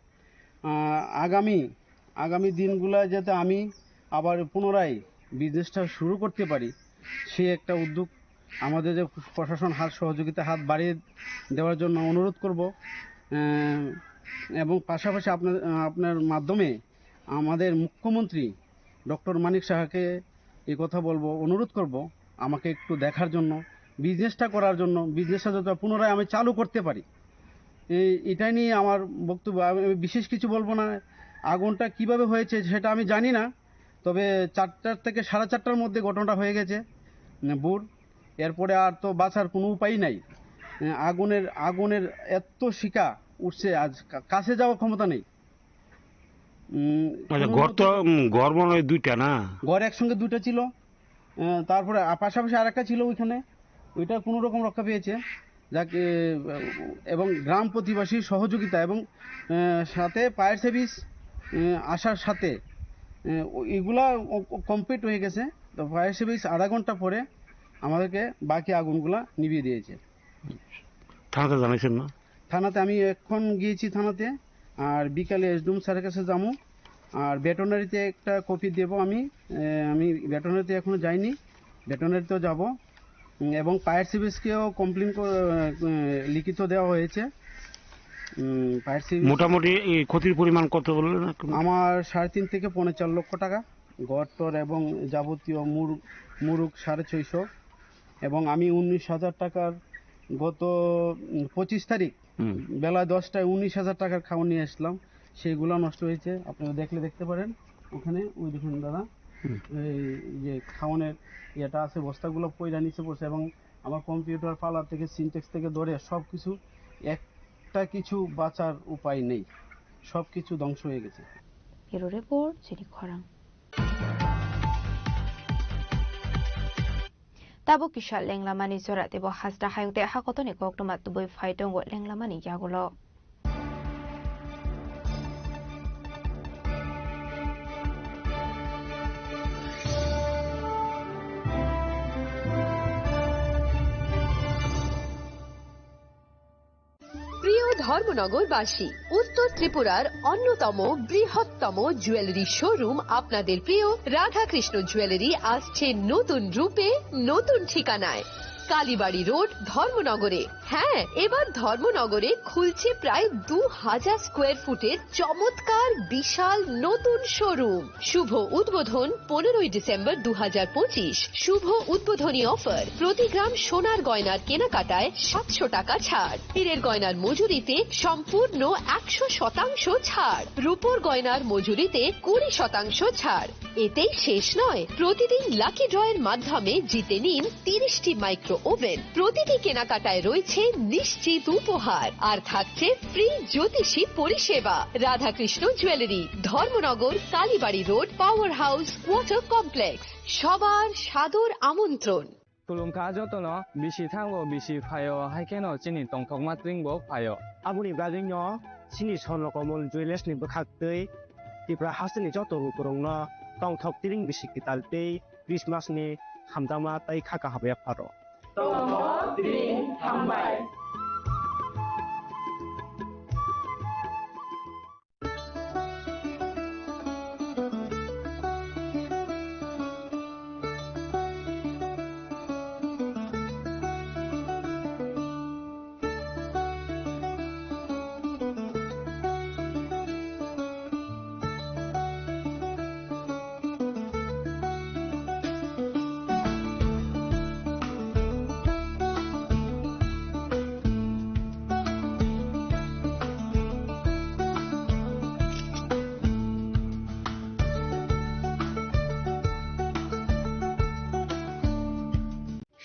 আহ, আগামী, আগামী দিনগুলা যাতে আমি আবার পুনরায় বিজনেসটা শুরু করতে পারি, সেই একটা উদ্যোগ আমাদের যে প্রশাসন হাত সহযোগিতা হাত বাড়িয়ে দেওয়ার জন্য অনুরোধ করব। আহ, এবং পাশাপাশি আপনার, আপনার মাধ্যমে আমাদের মুখ্যমন্ত্রী ডক্টর মানিক সাহাকে এই কথা বলবো, অনুরোধ করব আমাকে একটু দেখার জন্য, বিজনেসটা করার জন্য, বিজনেসটা যাতে পুনরায় আমি চালু করতে পারি। এই, এটাই নিয়ে আমার বক্তব্য। আমি, আমি বিশেষ কিছু বলবো না। আগুনটা কিভাবে হয়েছে সেটা আমি জানি না, তবে চারটার থেকে সাড়ে চারটার মধ্যে ঘটনাটা হয়ে গেছে, উম, ভোর। এরপরে আর তো বাঁচার কোনো উপায় নাই। উম, আগুনের, আগুনের এত শিখা উঠছে, আজ কা-, কাছে যাওয়ার ক্ষমতা নেই। উম, আচ্ছা, কোনো ঘর তো, রকম উম, ঘর মনে হয় দুইটা না? ঘর একসঙ্গে দুইটা ছিল। আহ, তারপরে আ-, পাশাপাশি আরেকটা ছিল ওইখানে, ওইটা কোনো রকম রক্ষা পেয়েছে। যাক, এ, এবং গ্রাম প্রতিবাসীর সহযোগিতা এবং, আহ, সাথে ফায়ার সার্ভিস, আহ, আসার সাথে, আহ, ও-, এগুলা ও-, ও-, কমপ্লিট হয়ে গেছে। তো ফায়ার সার্ভিস আধা ঘন্টা পরে আমাদেরকে বাকি আগুনগুলা নিভিয়ে দিয়েছে। থানাতে জানাইছেন না? থানাতে আমি এখন গিয়েছি থানাতে, আর বিকালে এসডিএম স্যারের কাছে যাবো। আর ভেটেরিনারিতে একটা কপি দেবো আমি, এ, আমি ভেটেরিনারিতে এখনো যাইনি, ভেটেরিনারিতেও যাবো। উম, এবং ফায়ার সার্ভিসকেও কমপ্লেন করে, এ, লিখিত দেওয়া হয়েছে। উম, ফায়ার সার্ভিস মোটামুটি এই ক্ষতির পরিমাণ কত বললেন একটু? আমার সাড়ে তিন থেকে পৌনে চার লক্ষ টাকা। ঘর টর এবং যাবতীয় মুর-, মুরুগ সাড়ে ছয়শো, এবং আমি উনিশ হাজার টাকার গত, উম, পঁচিশ তারিখ হুম। বেলা দশটায় উনিশ হাজার টাকার খাওয়ান নিয়ে আসলাম, সেইগুলো নষ্ট হয়েছে। আপনারা দেখলে দেখতে পারেন, ওখানে ওই দেখুন দাদা, হুম। এই যে খাওয়ানের ইয়েটা আছে, বস্তাগুলো পয়লা নিচে পড়ছে এবং আমার কম্পিউটার পার্লার থেকে সিনটেক্স থেকে ধরে সব কিছু, একটা কিছু বাঁচার উপায় নেই, সব কিছু ধ্বংস হয়ে গেছে। Bureau Report, Chini Khorang. Tabuk kisa lenglamani jora teibo hasta hayung tei hakotoni koktwma tubui phai tongo lenglamani yagulo. প্রিয় ধর্মনগরবাসী, উত্তর ত্রিপুরার অন্যতম বৃহত্তম জুয়েলারি শোরুম আপনাদের প্রিয় রাধাকৃষ্ণ জুয়েলারি আসছে নতুন রূপে, নতুন ঠিকানায়। কালীবাড়ি রোড, ধর্মনগরে। হ্যাঁ, এবার ধর্মনগরে খুলছে প্রায় দু হাজার স্কোয়ার ফুটের চমৎকার বিশাল নতুন শোরুম। শুভ উদ্বোধন পনেরোই ডিসেম্বর দু হাজার পঁচিশ। শুভ উদ্বোধনী অফার, প্রতি গ্রাম সোনার গয়নার কেনাকাটায় সাতশো টাকা ছাড়, হীরের গয়নার মজুরিতে সম্পূর্ণ একশো শতাংশ ছাড়, রূপোর গয়নার মজুরিতে কুড়ি শতাংশ ছাড়। এতেই শেষ নয়, প্রতিদিন লাকি ড্রয়ের মাধ্যমে জিতে নিন তিরিশটি মাইক্রো ওভেন। প্রতিটি কেনাকাটায় রয়েছে নিশ্চিত উপহার, আর থাকছে ফ্রি জ্যোতিষী পরিষেবা। Radhakrishna jewellery, Dharmanagar, Kalibari road, power house, water complex. সবার সাদর আমন্ত্রণ। Khulumkha jotono, bisi thango, bisi phaio, hai kheno chini tongthokma tring bo phaio. Aboni bagwino chini Swarno Komol Jewellers ni bwkhak twi Tripura hasteni joto lukurokno tongthok tring bisi kwtal tei Christmas ni hamjakma tei kha kaham yapharo. Tongthok tring hambai.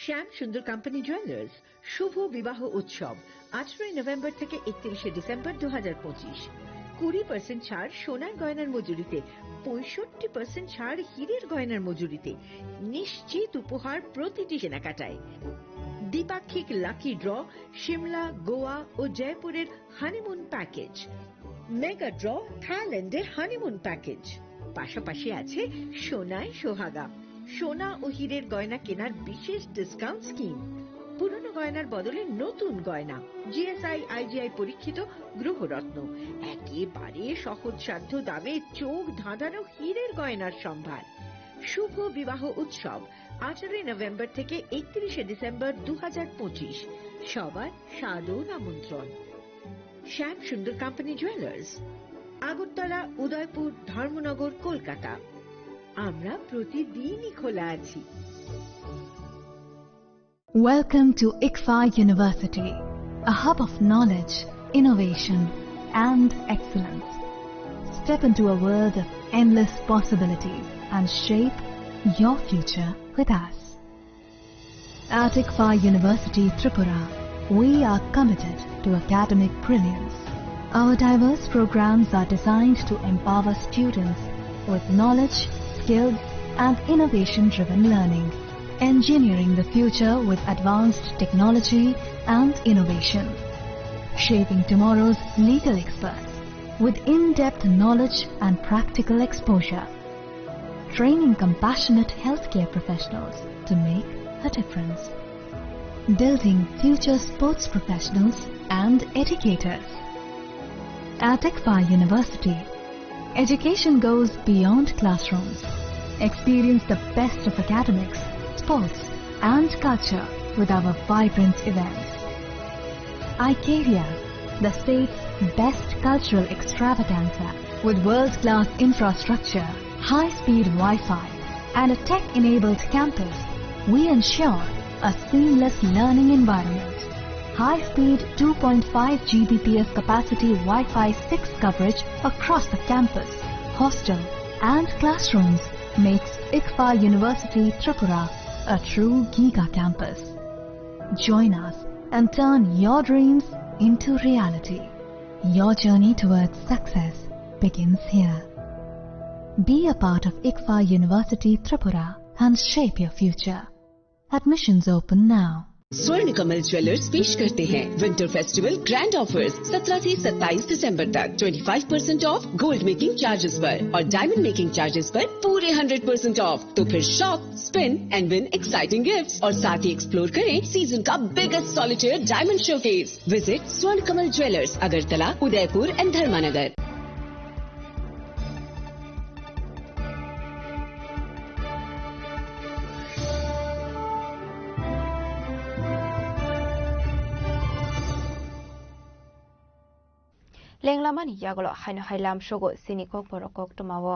শ্যাম Sundar company jewellers, শুভ বিবাহ উৎসব, আঠারোই নভেম্বর থেকে একত্রিশে ডিসেম্বর দু হাজার পঁচিশ। কুড়ি পার্সেন্ট ছাড় সোনার গয়নার মজুরিতে, পঁয়ষট্টি পার্সেন্ট ছাড় হীরের গয়নার মজুরিতে, নিশ্চিত উপহার প্রতিটি কেনাকাটায়। দ্বিপাক্ষিক লাকি ড্র, সিমলা, গোয়া ও জয়পুরের হানিমুন প্যাকেজ, মেগা ড্র, থাইল্যান্ডে হানিমুন প্যাকেজ, পাশাপাশি আছে সোনায় সোহাগা, সোনা ও হীরের গয়না কেনার বিশেষ ডিসকাউন্ট স্কিম, পুরনো গয়নার বদলে নতুন গয়না, জিএসআই আইজিআই পরীক্ষিত গ্রহরত্ন, একেবারে সহজসাধ্য দামে চোখ ধাঁধানো হীরের গয়নার সম্ভার। শুভ বিবাহ উৎসব আঠারোই নভেম্বর থেকে একত্রিশে ডিসেম্বর দু হাজার পঁচিশ। সবার সাদর আমন্ত্রণ। শ্যাম সুন্দর কোম্পানি জুয়েলার্স, আগরতলা, উদয়পুর, ধর্মনগর, কলকাতা। আমরা প্রতিদিনই খোলা আছি। Welcome to ICFAI University, a hub of knowledge, innovation, and excellence. Step into a world of endless possibilities and shape your future with us. At ICFAI University Tripura, we are committed to academic brilliance. Our diverse programs are designed to empower students with knowledge, skills, and innovation-driven learning. Engineering the future with advanced technology and innovation. Shaping tomorrow's legal experts with in-depth knowledge and practical exposure. Training compassionate healthcare professionals to make a difference. Building future sports professionals and educators. At ICFAI University, education goes beyond classrooms. Experience the best of academics, sports, and culture with our vibrant events. Icaria, the state's best cultural extravaganza. With world-class infrastructure, high-speed Wi-Fi, and a tech-enabled campus, we ensure a seamless learning environment. High-speed two point five G B P S capacity Wi-Fi six coverage across the campus, hostel, and classrooms makes ICFAI University Tripura a true giga campus. Join us and turn your dreams into reality. Your journey towards success begins here. Be a part of ICFAI University Tripura and shape your future. Admissions open now. स्वर्ण कमल ज्वेलर्स पेश करते हैं winter festival grand offers. सत्रह से सत्ताईस दिसंबर तक twenty five percent of gold making charges पर और डायमंड मेकिंग चार्जेस पर पूरे हंड्रेड परसेंट ऑफ। तो फिर shop, spin and win exciting gifts और साथ ही एक्सप्लोर करें सीजन का biggest solitaire diamond showcase. Visit Swarn Kamal Jewellers, Agartala, Udaipur and Dharmanagar. Lenglamani yagulo haino hai lam sogo chini kokborok koktwmao.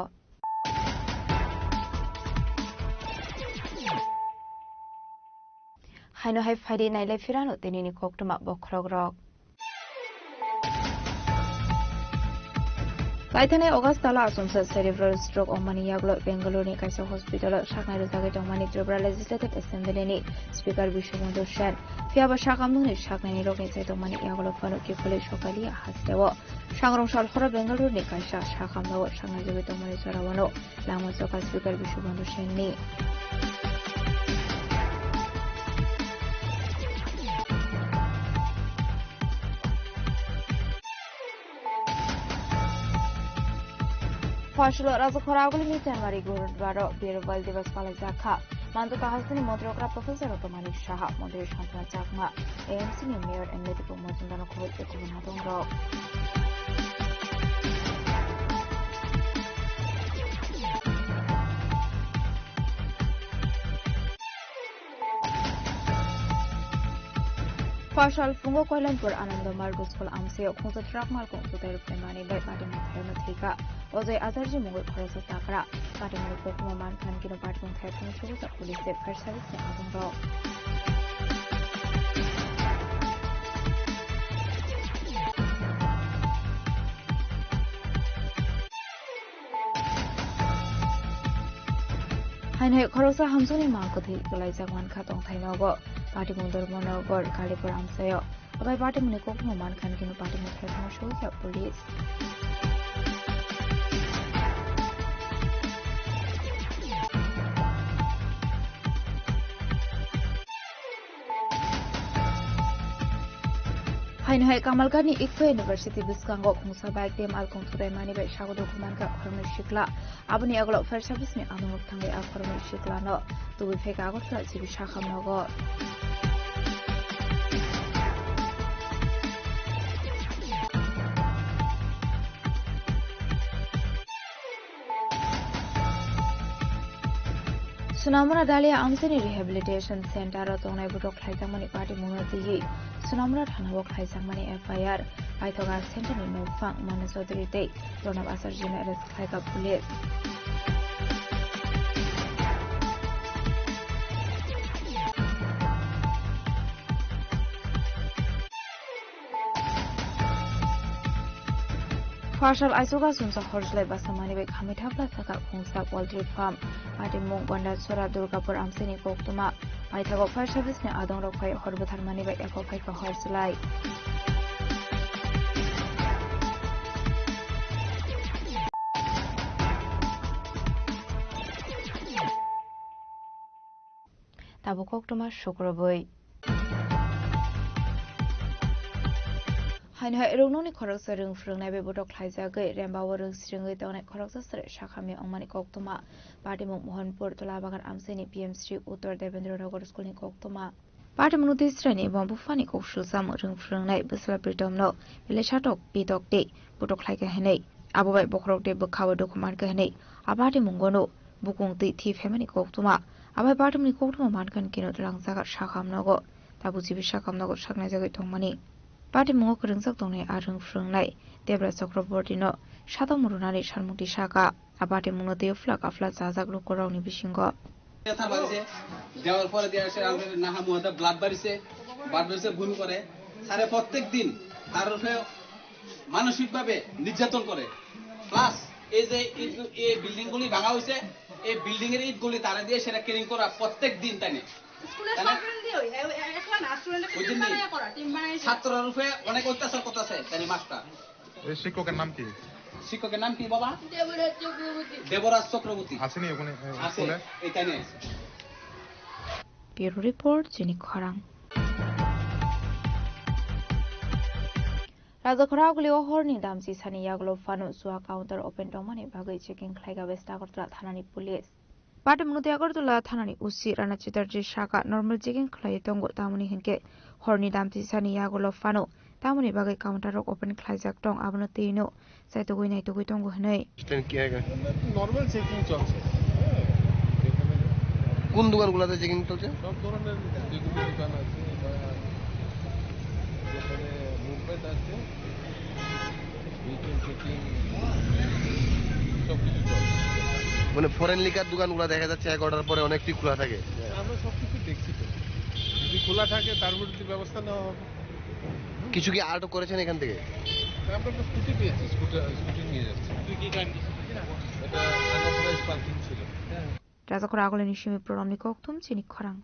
Haino hai phaidi nailai phirano tinini koktwma bokhorokrok. Paithanai August tala achomsa cerebral stroke wngmani yagulo Bengaluru ni kaisa hospital o saknai rwjagwi tongmani Tripura Legislative Assembly ni Speaker Bishwabandhu Sen. Phiyaba sakhamnwngni saknaini rokni chai tongmani yagulo phano kiphilwi sokaliya hasteo. Sangrong sal horo Bengaluru ni kaisa sakhamnao saknai rwjagwi tongmani jorao no lama choka Speaker Bishwabandhu Sen ni. Phosholo Rajakhora agulini January gurunbaro Birwal Divas palaijak kha. Mandu Kahasini Montri Okra Professor Dr. Manik Saha, Montri Santana Chakma, A M C ni Mayor and Lady Pungmo Chundano Khoboi Pekubun Hatongrok. Phoshal phungo Koilanpur Anando Margo School amsio khungsa truck malkhung chutai rwphaimani bai patimung thayano thwikha. Ojoi Ajarji mungwi khoroksa chakra. Patimungni koktwma mankha hwnkhe no patimung thayatwng sugusa police tei fire service ni agungrok. Haino hai khoroksa hamjakni mang kwthwi kwlaijak mankha tongthai nogo. Patimung Dharmanagar Kalipur amchaio. Abai patimungni kokno mankha hwnkhe no patimung thayatwng sugusa police. Haino hai Kamalghat ni Ikpa University bwskango khungsa bike tei malkhung thurai mani bai sago dukhu mankha khoroknwi sikla. Aboni yagulo fire service ni amung thangwi a khoroknwi sikla no tubui phaikha Agartala G B Sakham nogo. Sonamura Dalia Amchaini Rehabilitation Center o tongnai botok khlaijakmani patimungno twiwi Sonamura thanao khlaijakmani F I R paithoga center ni nokphang Manu Chaudhary tei Pranab Acharya no arrest khlaikha police. Pharsal aichugo sumsa horjlai basa mani bai khamwi thapla sakha khungsa poultry farm. Patimung Gondachora Durgapur amchaini koktwma. Paithago fire service ni adongrok phai hor bwtharmani bai eko phaikha horjlai. Tabuk koktwma sukrubwi. Haino hai rwngnokni khoroksa rwng phrwngnai bai botok khlaijagwi, rembao rwng sringwi tongnai khoroksa sre sakhami wngmani koktwma. Patimung Mohanpur Tulabagan amchaini P M Shri Uttor Debendra Nagar School ni koktwma. Patimungno tei sraini bo buphani kok sujam rwng phrwngnai bwsla Pritomno belai satok pitok tei botok khlaikha hinwi, abo bai bokhorok tei bwkhao dukhu mankha hinwi a patimungono bukung twi thwi phaimani koktwma. Abai patimungni koktwma mankha hinkhe no twlang jaga sakham nogo, tabuk G B Sakham nogo saknai jagwi tongmani. Patimungo kwrwngjak tongnai a rwng phrwngnai Debra Chakrabortino satok murunani salmukti saka. A patimungno twiwi phlak aphla chajak lukurokni bisingo. ব্যথা বাড়ছে, দেওয়ার পরে দিয়ে আসে আমাদের নাহা মুহাতে ব্লাড বাড়ছে, ব্লাড বাড়ছে, বমি করে। স্যারে প্রত্যেক দিন তার উপরে মানসিকভাবে নির্যাতন করে। প্লাস এই যে ইট, এই বিল্ডিং গুলি ভাঙা হয়েছে, এই বিল্ডিং এর ইট গুলি তারা দিয়ে সেটা ক্লিন করা প্রত্যেক দিন তাই না। স্কুলের তাহলে সব ফ্রেন্ড দিয়ে ওই, এ-, এ-, একলা না, স্টুডেন্টের টিম বুঝলি? বানায় করা, টিম বানায় যে ছাত্রর উপরে অনেক অত্যাচার করতেছে তাই না মাস্টার। এই শিক্ষকের নাম কি? শিক্ষকের নাম কি বাবা? দেবরাজ চক্রবর্তী। দেবরাজ চক্রবর্তী। আছেনি ওখানে, এ, আছে, স্কুলে? এখানে আছে। Bureau report, Chini Khorang. Rajakhora Agulio horni damchi sani yagulo phano jua counter open tongmani bagwi checking khlaiga West Agartala thanani police. Patimungno tei Agartala thanani O C Rana Chatterjee saka normal checking khlaiwi tongo, tamoni hinkhe horni damchi sani yagulo phano tamoni bagwi counter rok open khlaijak tong, abono twino chaitugwi naitugwi tongo hinwi. Stand কি আগে? Normal checking চলছে। কোন দোকানগুলোতে চেকিং চলছে? সব ধরনের যেগুলো দোকান আছে বা যেখানে মুভমেন্ট আছে, ভেহিকেল চেকিং, সব কিছু চলছে। মানে ফরেন লিকার দোকানগুলো দেখা যাচ্ছে এগারোটার পরে অনেকটি খোলা থাকে। আমরা সব কিছু দেখছি তো, যদি খোলা থাকে তার বিরুদ্ধে ব্যবস্থা নেওয়া হবে। কিছু কি আটক করেছেন এখান থেকে? আমরা একটা স্কুটি পেয়েছি, স্কুটার, স্কুটি নিয়ে যাচ্ছি। তুই কি গাড়ি নিয়েছিস? এটা আনঅথরাইজড পার্কিং ছিল। Rajakhora Agulini simi program ni kokthum Chini Khorang.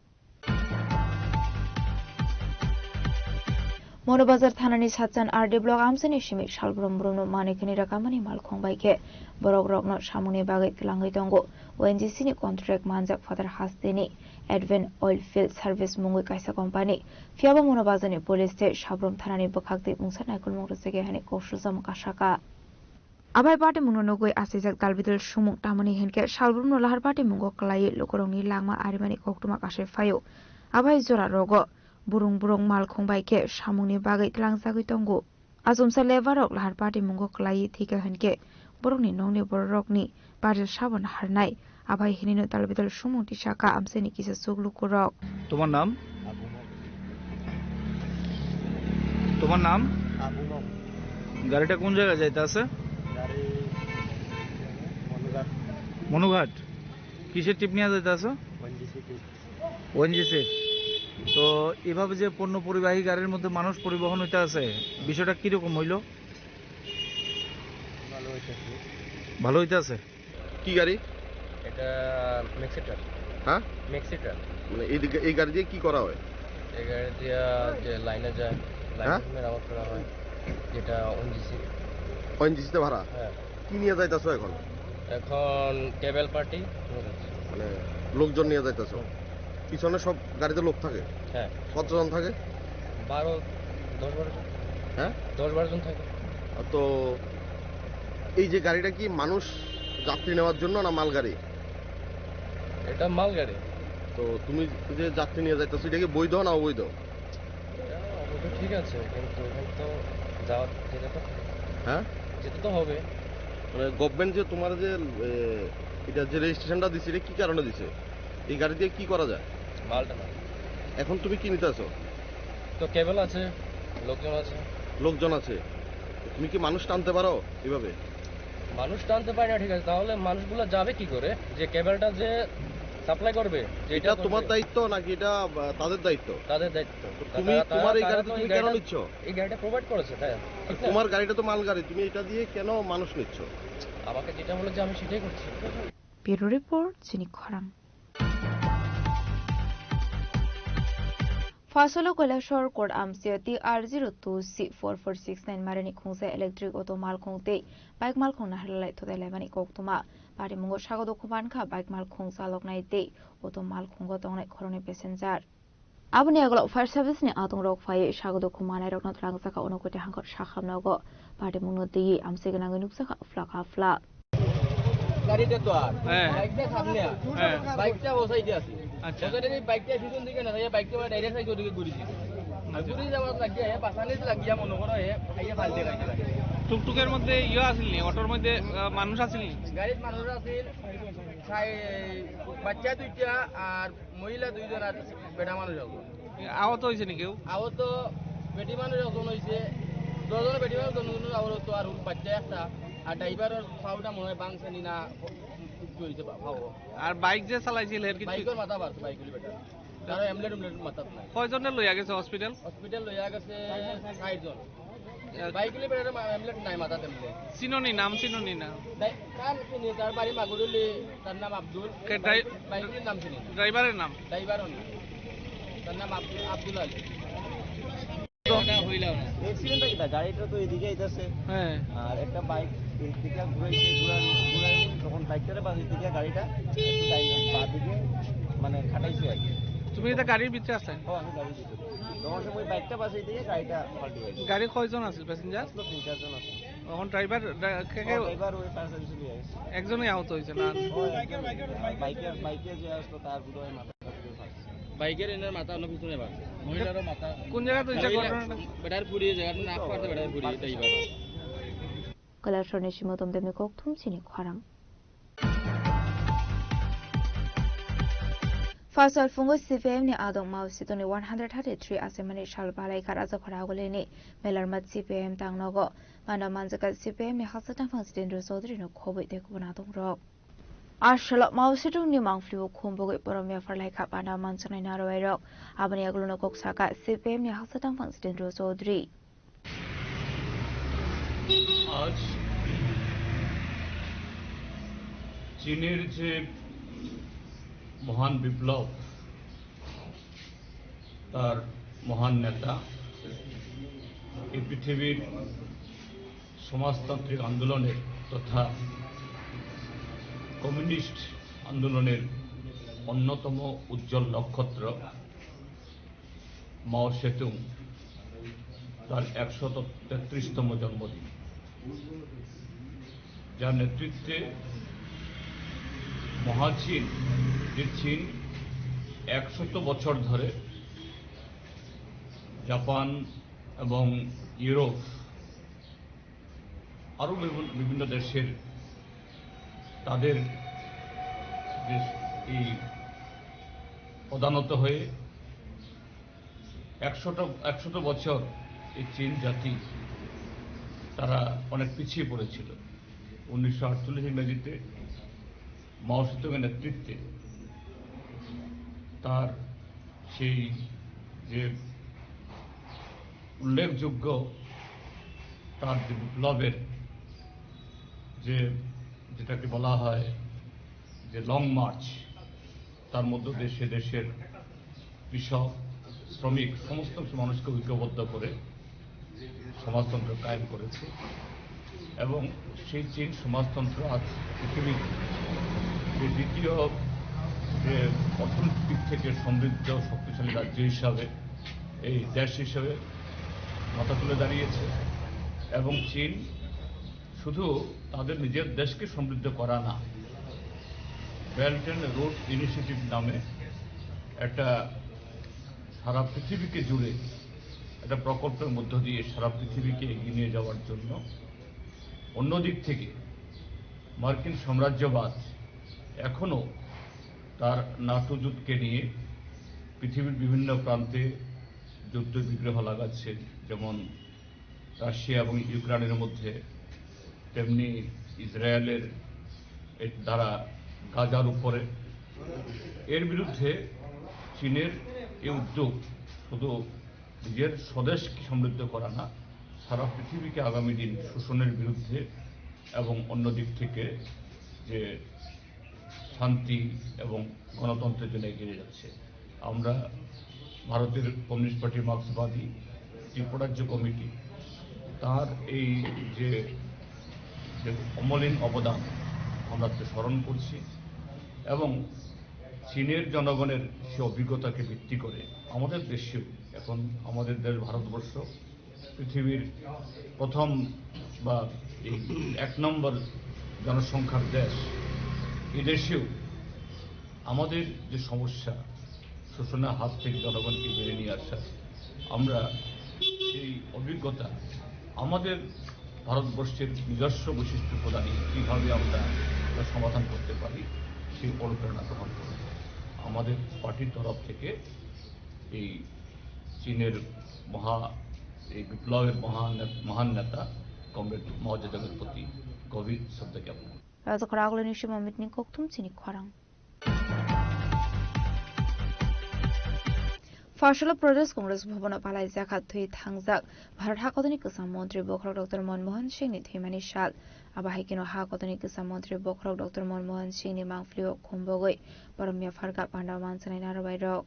Monobazar thanani Satchan R D block amchaini simi salbrum brumno manikhini rakamani malkhung bai khe borok rokno samungni bagwi twlangwi tongo. O N G C ni contract manjak Father Hasteni Advent Oil Field Service mungwi kaisa company. Phiyaba Monobazarni police tei Sabrum thanani bwkhaktwi mungsa naikolmung rwchegwi hani kok sujam kasaka. Abai patimungno nugwi achaijak dalbidal sumung, tamoni hinkhe salbrumno lahar patimungo kwlaiwi lukurokni langma arimani koktwma kasui phaio. Abai jora rogo burung burung malkhung bai khe samungni bagwi tlangjagwi tongo. Achomsa lebar rok lahar patimungo kwlaiwi thwikha hinkhe borokni nokni bororokni baril sabon harnai. Abai hinino dalbidal sumung tisaka amchaini kisa chuk lukurok. তোমার নাম? আবু মগ। তোমার নাম? আবু মগ। গাড়িটা কোন জায়গায় যাইতে আছে? গাড়ি মনুঘাট। মনুঘাট? কিসের টিপ নিয়ে যাইতে আছে? ওএনজিসি টিপ। ওএনজিসি। তো এভাবে যে পণ্য পরিবাহী গাড়ির মধ্যে মানুষ পরিবহন হইতে আছে, বিষয়টা কিরকম হইল? ভালো হইতে আছে। ভালো হইতে আছে? কি গাড়ি? এটা ম্যাক্সি ট্রাক। হ্যাঁ? Maxi truck. মানে এই দিকে, এই গাড়ি দিয়ে কি করা হয়? এই গাড়ি দিয়ে যে লাইনে যায়, লাইনে হ্যাঁ? মেরামত করা হয়, যেটা ওএনজিসি। ওএনজিসিতে ভাড়া? হ্যাঁ। কি নিয়ে যাইতাছো এখন? এখন টেবিল পার্টি নিয়ে যাচ্ছি। মানে লোকজন নিয়ে যাইতাছো? হুম। পিছনে সব গাড়িতে লোক থাকে? হ্যাঁ। কতজন থাকে? বারো, দশ বারো জন। হ্যাঁ? দশ বারো জন থাকে। তো এই যে গাড়িটা কি মানুষ যাত্রী নেওয়ার জন্য না মালগাড়ি? এটা মালগাড়ি। তো তুমি যে যাত্রী নিয়ে যাইতেছো, এটা কি বৈধ না অবৈধ? এটা অবৈধ, ঠিক আছে, কিন্তু এখানে তো যাওয়া, যেতে তো, হ্যাঁ? যেতে তো হবে। মানে গভর্নমেন্ট যে তোমার যে, এ, এটা যে রেজিস্ট্রেশনটা দিছে, এটা কি কারণে দিছে? এই গাড়ি দিয়ে কি করা যায়? মালটা না। এখন তুমি কি নিতে আছো? তো কেবল আছে, লোকজন আছে। লোকজন আছে। তুমি কি মানুষ টানতে পারো এভাবে? মানুষ টানতে পারি না, ঠিক আছে, তাহলে মানুষগুলো যাবে কি করে? যে কেবলটা যে সাপ্লাই করবে, যে এটা এটা তোমার করবে। দায়িত্ব নাকি এটা, আহ, তাদের দায়িত্ব? তাদের দায়িত্ব। তো তুমি, তারা, তোমার এই তারা গাড়িতে তো তুমি এই কেন গাড়িটা, নিচ্ছ? এই গাড়িটা প্রোভাইড করেছে, তাই না? ঠিক না? তোমার গাড়িটা তো মালগাড়ি, তুমি এটা দিয়ে কেন মানুষ নিচ্ছ? আমাকে যেটা বলেছে আমি সেটাই করছি। Bureau Report, Chini Khorang. Phasolo Kailasor Court amsio T R zero two C four four six nine marini khungsa electric auto malkhung tei bike malkhung naharlai thotai laimani koktwma. Parimungo sago dokhuman kha bike malkhung chaloknai tei auto malkhungo tongnai khoroknwi passenger. Aboni agulok fire service ni atung rok phaiwi sago dokhumanai rokno twlangjakha, uno kwtwi hangkor sakhamnogo. Parimungo twiwi amsoi gwnangwi nukjakha phlak ha phlak. গাড়িটা তো আর হ্যাঁ। বাইকটা সামনে আর। হ্যাঁ। বাইকটা ও সাইডে আছে। আচ্ছা। ও সাইডে এই বাইকটা পিছন দিকে না, এই বাইকটা মানে ডাইরেক্ট সাইডে ওদিকে ঘুরেছি। আর আচ্ছা। ঘুরে যাওয়ার লাগিয়া, হ্যাঁ, পাশানিতে লাগিয়া মনে করো, হ্যাঁ, এই যে ফালতে গাড়িটা লাগে। টুকটুকের মধ্যে ইয়ে আসেনি, অটোর মধ্যে, আহ, মানুষ আসেনি? গাড়ির মানুষ আছে, সাই-, বাচ্চা দুইটা আর মহিলা দুইজন আর বেটা মানুষ একজন। আহত হয়েছে নি কেউ? আহত বেটি মানুষ একজন হয়েছে, দুজন বেটি মানুষ, দুজন আহত, আর ওর বাচ্চা একটা, আর ড্রাইভারের পাওটা মনে হয় ভাঙছে নি না, কিছু হয়েছে বা-, ভাবো। আর বাইক যে চালাইছিল এর কিছু? বাইকের মাথা বাড়ছে, বাইক হলে বেটা। কারো এমলেট উমলেট মাথাত নাই। কয়জনে লইয়া গেছে হসপিটাল? হসপিটাল লইয়া গেছে ষাট জন। এ, বাইক হলে বেটার মা-, এমলেট নাই মাথাত এমলেট। চিনোনি, নাম চিনোনি না? তাই, তার চিনি, তার বাড়ি মাগুরুলি, তার নাম আব্দুল। কে ড্রাই-, বাইক হলে নাম চিনি। ড্রাইভারের নাম? ড্রাইভারও না। তার নাম আব্দুল, আব্দুল আলী। এটা হইল না। অ্যাক্সিডেন্টটা কিতা? গাড়িটা তো এদিকে আইতাছে। হ্যাঁ। আর একটা বাইক এদিকে ঘুরাইছে, ঘুরাই, ঘুরাই যখন বাইকটারে বাঁধি দিকে গাড়িটা একটু ডাইন বাঁ দিকে মানে খাটাইছে আর কি। তুমি এটা গাড়ির ভিতরে আছো? ও, আমি গাড়ির ভিতরে। যখন সময় বাইকটা বাঁচাই দিকে গাড়িটা পাল্টি হয়েছে। গাড়ি কয়জন আছিল প্যাসেঞ্জার? আসলে তিন চারজন আছে। এখন ড্রাইভার, ড্রা-, কে কে? ও, ড্রাইভার ওই ফায়ার সার্ভিস নিয়ে আসছে। একজনই আহত হয়েছে না? ও, একজন। বাইকের, বাইকে যে আসলো তার বোধহয় মাথা বাইকের এনার মাথা অন্য পিছনে বাড়ছে। মহিলারও মাথা। কোন জায়গাতে হয়েছে মহিলা ঘটনাটা? বেটার ফুড়ি জায়গাটা না পারতে বেটার ফুড়ি, এটাই ব্যাপার। কৈলাসহরni Simotom Demni kokthum chini khorang. Phasal phungo C P I M ni adong Mao Zedong ni one hundred thirty-three asemani sal balai kha Rajakhora Agulini Melarmat C P I M tangnogo. Mano manjaka C P I M ni haksa tangphang Jitendra Chaudhary no khoboi tei kubun adong rok. Aswlao Mao Zedong ni mangpili o khumbugwi boromya pharlai kha panda manjaknai narwai rok. Aboni yagulo no kok saka C P I M ni haksa tangphang Jitendra Chaudhary. আজ চীনের যে মহান বিপ্লব, তার মহান নেতা, এই পৃথিবীর সমাজতান্ত্রিক আন্দোলনের তথা কমিউনিস্ট আন্দোলনের অন্যতম উজ্জ্বল নক্ষত্র মাও সেতুং তার একশত তেত্রিশতম জন্মদিন, যার নেতৃত্বে মহাচীন, যে চীন একশত বছর ধরে জাপান এবং ইউরোপ আরও বিভিন্ন, বিভিন্ন দেশের তাদের যে এই প্রধানত হয়ে একশোটা, একশত বছর এই চীন জাতি তারা অনেক পিছিয়ে পড়েছিল। উনিশশো আটচল্লিশ ইংরেজিতে মাও সেতুংয়ের নেতৃত্বে তার সেই যে উল্লেখযোগ্য তার যে বিপ্লবের যে, যেটাকে বলা হয় যে লং মার্চ, তার মধ্য দিয়ে সে দেশের কৃষক, শ্রমিক, সমস্ত মানুষকে ঐক্যবদ্ধ করে সমাজতন্ত্র কায়েম করেছে এবং সেই চীন সমাজতন্ত্র আজ পৃথিবীর যে দ্বিতীয় যে অর্থনৈতিক দিক থেকে সমৃদ্ধ শক্তিশালী রাজ্য হিসাবে, এই দেশ হিসাবে মাথা তুলে দাঁড়িয়েছে এবং চীন শুধু তাদের নিজের দেশকে সমৃদ্ধ করা না, বেল্ট অ্যান্ড রোড ইনিশিয়েটিভ নামে একটা সারা পৃথিবীকে জুড়ে একটা প্রকল্পের মধ্য দিয়ে সারা পৃথিবীকে এগিয়ে নিয়ে যাওয়ার জন্য। অন্যদিক থেকে মার্কিন সাম্রাজ্যবাদ এখনও তার নাটো জোটকে নিয়ে পৃথিবীর বিভিন্ন প্রান্তে যুদ্ধ বিগ্রহ লাগাচ্ছে, যেমন রাশিয়া এবং ইউক্রেনের মধ্যে, তেমনি ইসরায়েলের এর দ্বারা গাজার উপরে। এর বিরুদ্ধে চীনের এই উদ্যোগ শুধু নিজের স্বদেশকে সমৃদ্ধ করা না, সারা পৃথিবীকে আগামী দিন শোষণের বিরুদ্ধে এবং অন্য দিক থেকে যে শান্তি এবং গণতন্ত্রের জন্য এগিয়ে যাচ্ছে। আমরা ভারতের কমিউনিস্ট পার্টি, মার্ক্সবাদী ত্রিপুরাজ্য কমিটি, তার এই যে, যে অমলিন অবদান আমরা তো স্মরণ করছি এবং চীনের জনগণের সে অভিজ্ঞতাকে ভিত্তি করে আমাদের দেশেও এখন আমাদের দেশ ভারতবর্ষ পৃথিবীর প্রথম বা এই এক নম্বর জনসংখ্যার দেশ, এই দেশেও আমাদের যে সমস্যা, শোষণের হাত থেকে জনগণকে বেরিয়ে নিয়ে আসা, আমরা এই অভিজ্ঞতা আমাদের ভারতবর্ষের নিজস্ব বৈশিষ্ট্য প্রদানে কীভাবে আমরা তা সমাধান করতে পারি, সেই অনুপ্রেরণা গ্রহণ করব। আমাদের পার্টির তরফ থেকে এই চীনের মহা, এই বিপ্লবের মহান নে-, মহান নেতা কমরেড মাও জেদুংয়ের প্রতি গভীর শ্রদ্ধা জ্ঞাপন করছি। Rajakhor Agulini Shima Mitni Kokthum chini khorang. Pharsalo Pradesh Congress Bhavan o palai jakha thwi thangjak Bharat hakotoni kwcham montri bokhorok Doctor Manmohan Singh ni thwimani sal. Abo hai kheno hakotoni kwcham montri bokhorok Doctor Manmohan Singh ni mangpili o khumbogwi borok mia pharkha panda mansanai narobai rok.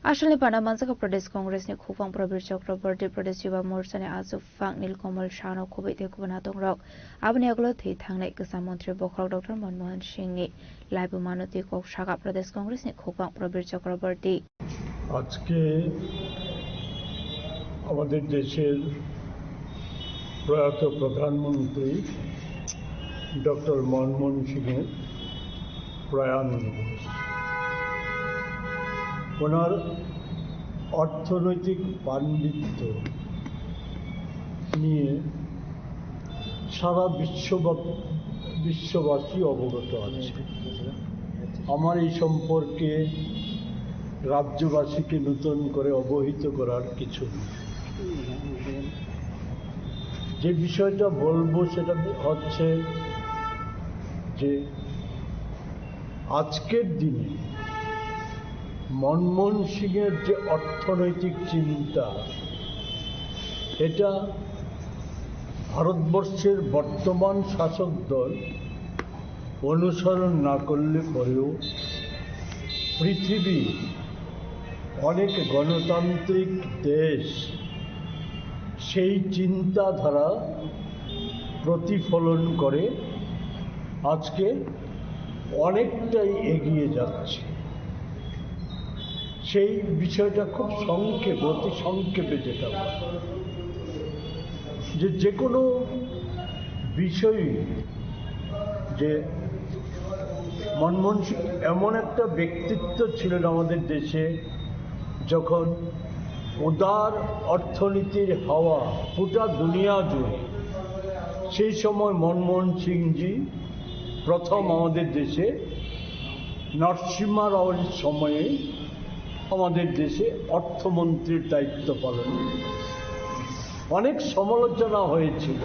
Asalni panda manjak Pradesh Congress ni khukphang Prabir Chakraborty, Pradesh Yuva Morcha ni achuk phang Nilkamal Sano, khubui tei kubun natongrok. Aboni yagulo thwi thangnai kwcham montri bokhorok Doctor Manmohan Singh ni laibu mano twi kok saka Pradesh Congress ni khukphang Prabir Chakraborty. আজকে আমাদের দেশের প্রয়াত প্রধানমন্ত্রী ডক্টর মনমোহন সিংয়ের প্রয়াণ দিবস। ওনার অর্থনৈতিক পাণ্ডিত্য নিয়ে সারা বিশ্বব্যাপ-, বিশ্ববাসী অবগত আছে। আমার এই সম্পর্কে রাজ্যবাসীকে নতুন করে অবহিত করার কিছু নেই। যে বিষয়টা বলবো সেটা হচ্ছে যে আজকের দিনে মনমোহন সিংয়ের যে অর্থনৈতিক চিন্তা, এটা ভারতবর্ষের বর্তমান শাসক দল অনুসরণ না করলে পরেও পৃথিবীর অনেক গণতান্ত্রিক দেশ সেই চিন্তাধারা প্রতিফলন করে আজকে অনেকটাই এগিয়ে যাচ্ছে। সেই বিষয়টা খুব সংক্ষেপ, অতি সংক্ষেপে যেটা বলবো, যে যে কোনো বিষয়ই যে মনমোহন সিং এমন একটা ব্যক্তিত্ব ছিলেন আমাদের দেশে, যখন উদার অর্থনীতির হাওয়া গোটা দুনিয়া জুড়ে, সেই সময় মনমোহন সিংজি প্রথম আমাদের দেশে নরসিংহ রাওয়ের সময়ে আমাদের দেশে অর্থমন্ত্রীর দায়িত্ব পালন করেন। অনেক সমালোচনা হয়েছিল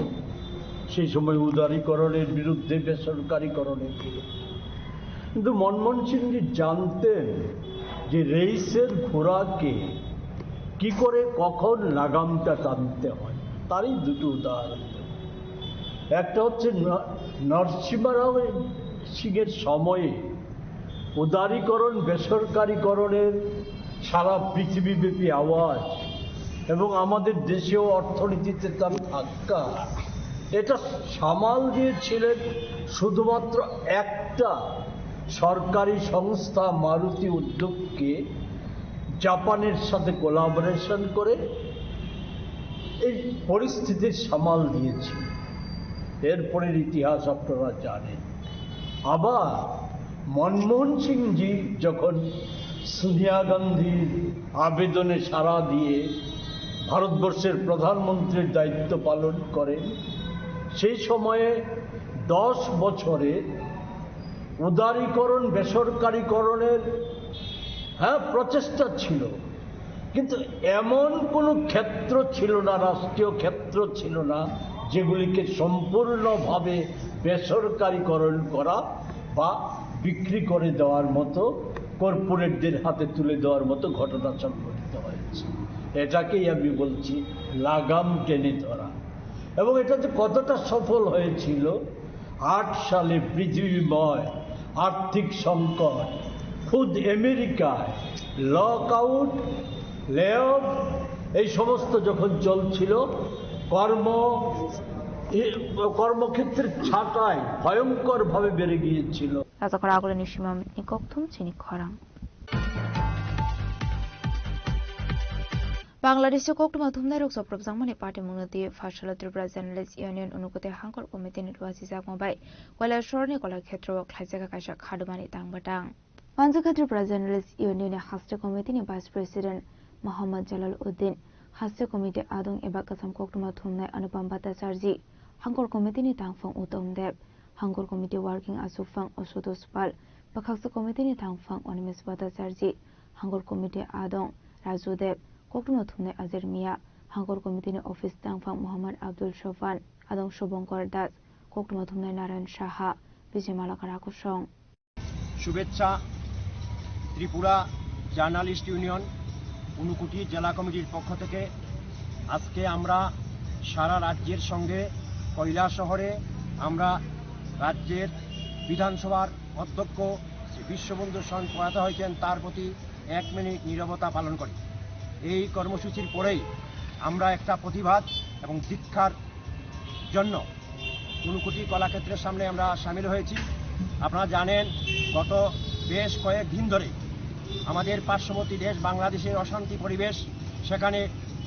সেই সময় উদারীকরণের বিরুদ্ধে, বেসরকারীকরণের বিরুদ্ধে, কিন্তু মনমোহন সিংজি জানতেন যে রেসের ঘোড়াকে কি করে কখন লাগামটা টানতে হয়। তারই দুটো উদাহরণ দেব। একটা হচ্ছে ন-, নরসিংহ রাও সিংয়ের সময়ে উদারীকরণ, বেসরকারীকরণের সারা পৃথিবীব্যাপী আওয়াজ এবং আমাদের দেশেও অর্থনীতিতে তার ধাক্কা, এটা সামাল দিয়েছিলেন শুধুমাত্র একটা সরকারি সংস্থা মারুতি উদ্যোগকে জাপানের সাথে কোলাবোরেশন করে এই পরিস্থিতির সামাল দিয়েছিল। এরপরের ইতিহাস আপনারা জানেন। আবার মনমোহন সিংজি যখন সোনিয়া গান্ধীর আবেদনে সাড়া দিয়ে ভারতবর্ষের প্রধানমন্ত্রীর দায়িত্ব পালন করেন, সেই সময়ে দশ বছরে উদারীকরণ, বেসরকারীকরণের, হ্যাঁ, প্রচেষ্টা ছিল, কিন্তু এমন কোনো ক্ষেত্র ছিল না, রাষ্ট্রীয় ক্ষেত্র ছিল না, যেগুলিকে সম্পূর্ণভাবে বেসরকারীকরণ করা বা বিক্রি করে দেওয়ার মতো, কর্পোরেটদের হাতে তুলে দেওয়ার মতো ঘটনা সংঘটিত হয়েছে। এটাকেই আমি বলছি লাগাম টেনে ধরা। এবং এটা যে কতটা সফল হয়েছিল, আট সালে পৃথিবীময় আর্থিক সংকট, খুদ আমেরিকায় লকআউট, লে অফ, এই সমস্ত যখন চলছিল, কর্ম এ, কর্মক্ষেত্রের ছাঁটাই ভয়ঙ্করভাবে বেড়ে গিয়েছিল। Rajakhor agulini simamni kokthum chini khorang. Bangladesh-o koktwma thumnairok chopropjakmani patimungno twi Pharsalo Tripura Journalist Union Unukoti Hangkor Committee-ni luachijakma bai Kailasharni Kolakhetro-o khlaijak kaisa khadumani tangbatang. Manjakha Tripura Journalist Union-ni Haste Committee-ni Vice President Mohammad Jalal Uddin, Haste Committee adong eba kwcham koktwma thumnai Anupam Bhattacharjee, Hangkor Committee-ni tangphung Uttom Deb, Hangkor Committee Working Achukphang Ashutosh Pal, Bwkhaksa Committee-ni tangphang Animesh Bhattacharjee, Hangkor Committee adong Raju Deb, koktwma thumnai Ajer Mia, Hangkor Committee-ni office tangphang Mohammad Abdul Sofan, adong Shubhankar Das, koktwma thumnai Narayan Saha, Vijay Malakara Kosong. শুভেচ্ছা। Tripura journalist union Unakoti জেলা কমিটির পক্ষ থেকে আজকে আমরা সারা রাজ্যের সঙ্গে কৈলাসহরে আমরা রাজ্যের বিধানসভার অধ্যক্ষ শ্রী বিশ্ববন্ধু সন প্রয়াত হয়েছেন, তার প্রতি এক মিনিট নীরবতা পালন করি। এই কর্মসূচির পরেই আমরা একটা প্রতিবাদ এবং দীক্ষার জন্য ঊনকোটি কলাক্ষেত্রের সামনে আমরা সামিল হয়েছি। আপনারা জানেন, গত বেশ কয়েক দিন ধরে আমাদের পার্শ্ববর্তী দেশ বাংলাদেশের অশান্তি পরিবেশ, সেখানে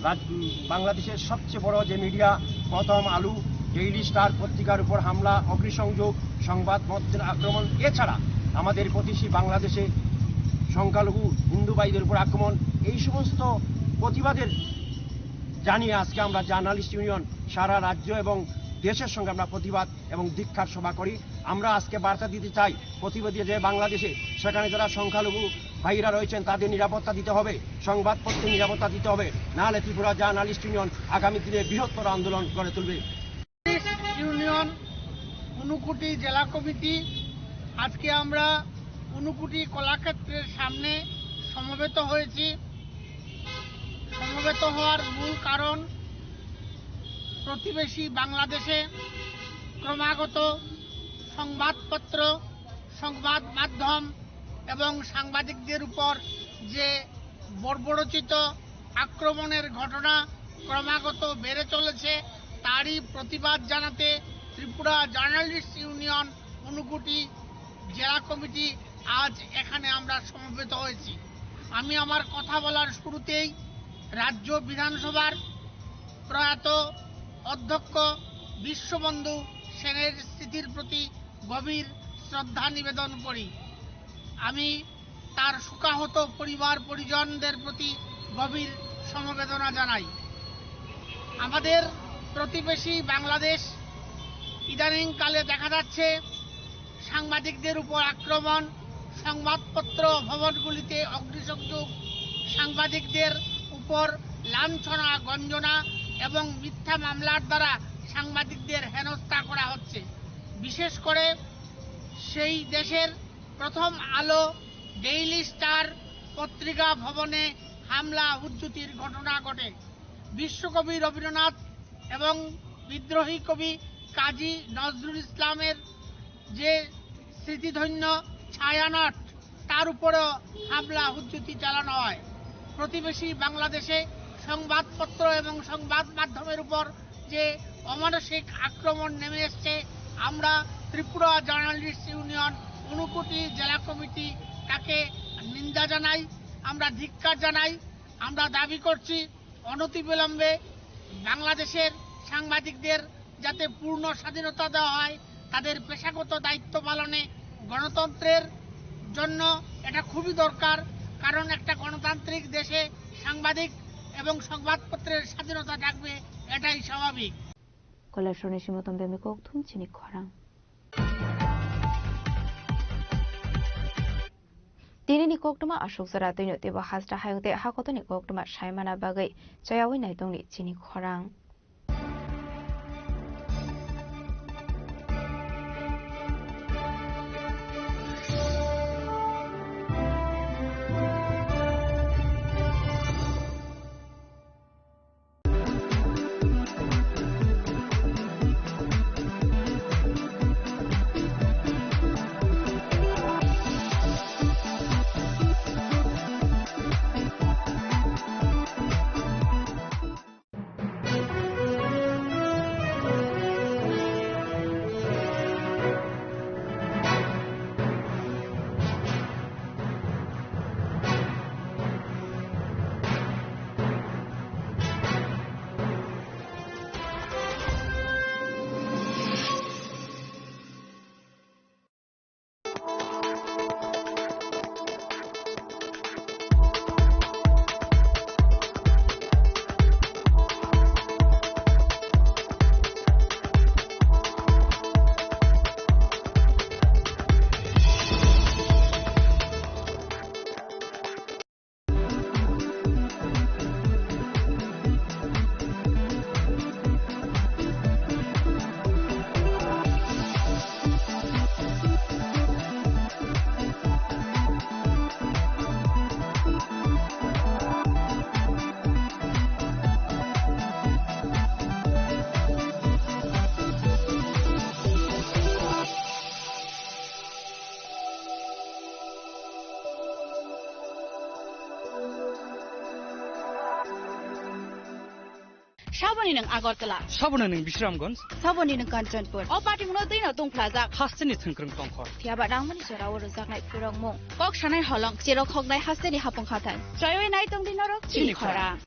রাজ-, উম, বাংলাদেশের সবচেয়ে বড় যে মিডিয়া প্রথম আলো, ডেইলি স্টার পত্রিকার উপর হামলা, অগ্নিসংযোগ, সংবাদ মাধ্যমের আক্রমণ, এছাড়া আমাদের প্রতিবেশী বাংলাদেশে সংখ্যালঘু হিন্দু ভাইদের উপর আক্রমণ, এই সমস্ত প্রতিবাদের জানিয়ে আজকে আমরা জার্নালিস্ট ইউনিয়ন সারা রাজ্য এবং দেশের সঙ্গে আমরা প্রতিবাদ এবং দীক্ষার সভা করি। আমরা আজকে বার্তা দিতে চাই, প্রতিবেশী যে বাংলাদেশে, সেখানে যারা সংখ্যালঘু ভাইরা রয়েছেন, তাদের নিরাপত্তা দিতে হবে, সংবাদপত্রের নিরাপত্তা দিতে হবে, নাহলে ত্রিপুরা জার্নালিস্ট ইউনিয়ন আগামী দিনে বৃহত্তর আন্দোলন গড়ে তুলবে। ইউনিয়ন ঊনকোটি জেলা কমিটি, আজকে আমরা ঊনকোটি কলাক্ষেত্রের সামনে সমবেত হয়েছি। সমবেত হওয়ার মূল কারণ, প্রতিবেশী বাংলাদেশে ক্রমাগত সংবাদপত্র, সংবাদ মাধ্যম এবং সাংবাদিকদের উপর যে বর্বরোচিত আক্রমণের ঘটনা ক্রমাগত বেড়ে চলেছে, তারই প্রতিবাদ জানাতে ত্রিপুরা জার্নালিস্ট ইউনিয়ন ঊনকোটি জেলা কমিটি আজ এখানে আমরা সমবেত হয়েছি। আমি আমার কথা বলার শুরুতেই রাজ্য বিধানসভার প্রয়াত অধ্যক্ষ বিশ্ববন্ধু সেনের স্মৃতির প্রতি গভীর শ্রদ্ধা নিবেদন করি। আমি তার শোকাহত পরিবার পরিজনদের প্রতি গভীর সমবেদনা জানাই। আমাদের প্রতিবেশী বাংলাদেশ, ইদানিংকালে দেখা যাচ্ছে সাংবাদিকদের উপর আক্রমণ, সংবাদপত্র ভবনগুলিতে অগ্নিসংযোগ, সাংবাদিকদের উপর লাঞ্ছনা, গঞ্জনা এবং মিথ্যা মামলার দ্বারা সাংবাদিকদের হেনস্থা করা হচ্ছে। বিশেষ করে সেই দেশের প্রথম আলো, ডেইলি স্টার পত্রিকা ভবনে হামলা হুজ্জুতির ঘটনা ঘটে। বিশ্বকবি রবীন্দ্রনাথ এবং বিদ্রোহী কবি কাজী নজরুল ইসলামের যে স্মৃতিধন্য ছায়ানট, তার উপরেও হামলা হুজ্জুতি চালানো হয়। প্রতিবেশী বাংলাদেশে সংবাদপত্র এবং সংবাদ মাধ্যমের উপর যে অমানসিক আক্রমণ নেমে এসছে, আমরা ত্রিপুরা জার্নালিস্ট ইউনিয়ন ঊনকোটি জেলা কমিটি তাকে নিন্দা জানাই, আমরা ধিক্কার জানাই। আমরা দাবি করছি অনতিবিলম্বে বাংলাদেশের সাংবাদিকদের যাতে পূর্ণ স্বাধীনতা দেওয়া হয়, তাদের পেশাগত দায়িত্ব পালনে গণতন্ত্রের জন্য এটা খুবই দরকার, কারণ একটা গণতান্ত্রিক দেশে সাংবাদিক এবং সংবাদপত্রের স্বাধীনতা থাকবে, এটাই স্বাভাবিক। Kailasor ni simi tong bemni kok thum chini khorang. Tini ni koktwma aswk jora twino teibo hasta hayung tei hakotoni koktwma saimana bagwi chayawi naitongni chini khorang. Saboni nwng Agartala. Saboni nwng Bisramganj. Saboni nwng Kanchanpur. O patimungno twino tungphlajak. Hasteni thwngkwrwng tongkhor. Phiyaba nangmani jorao rwjaknai phwrwngmung. Kok sanai holong, cherok hoknai hasteni hapung hathai. Choiwi nai tongdi norok chini khorang.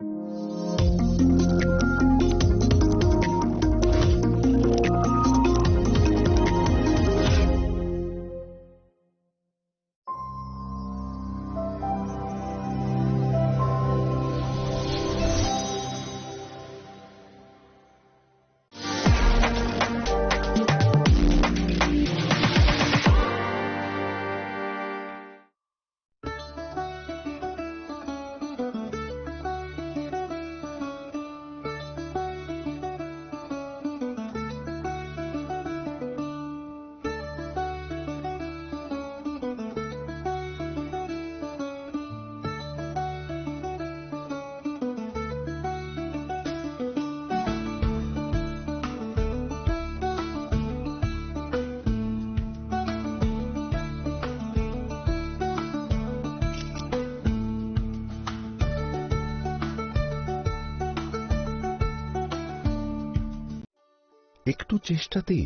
একটু চেষ্টাতেই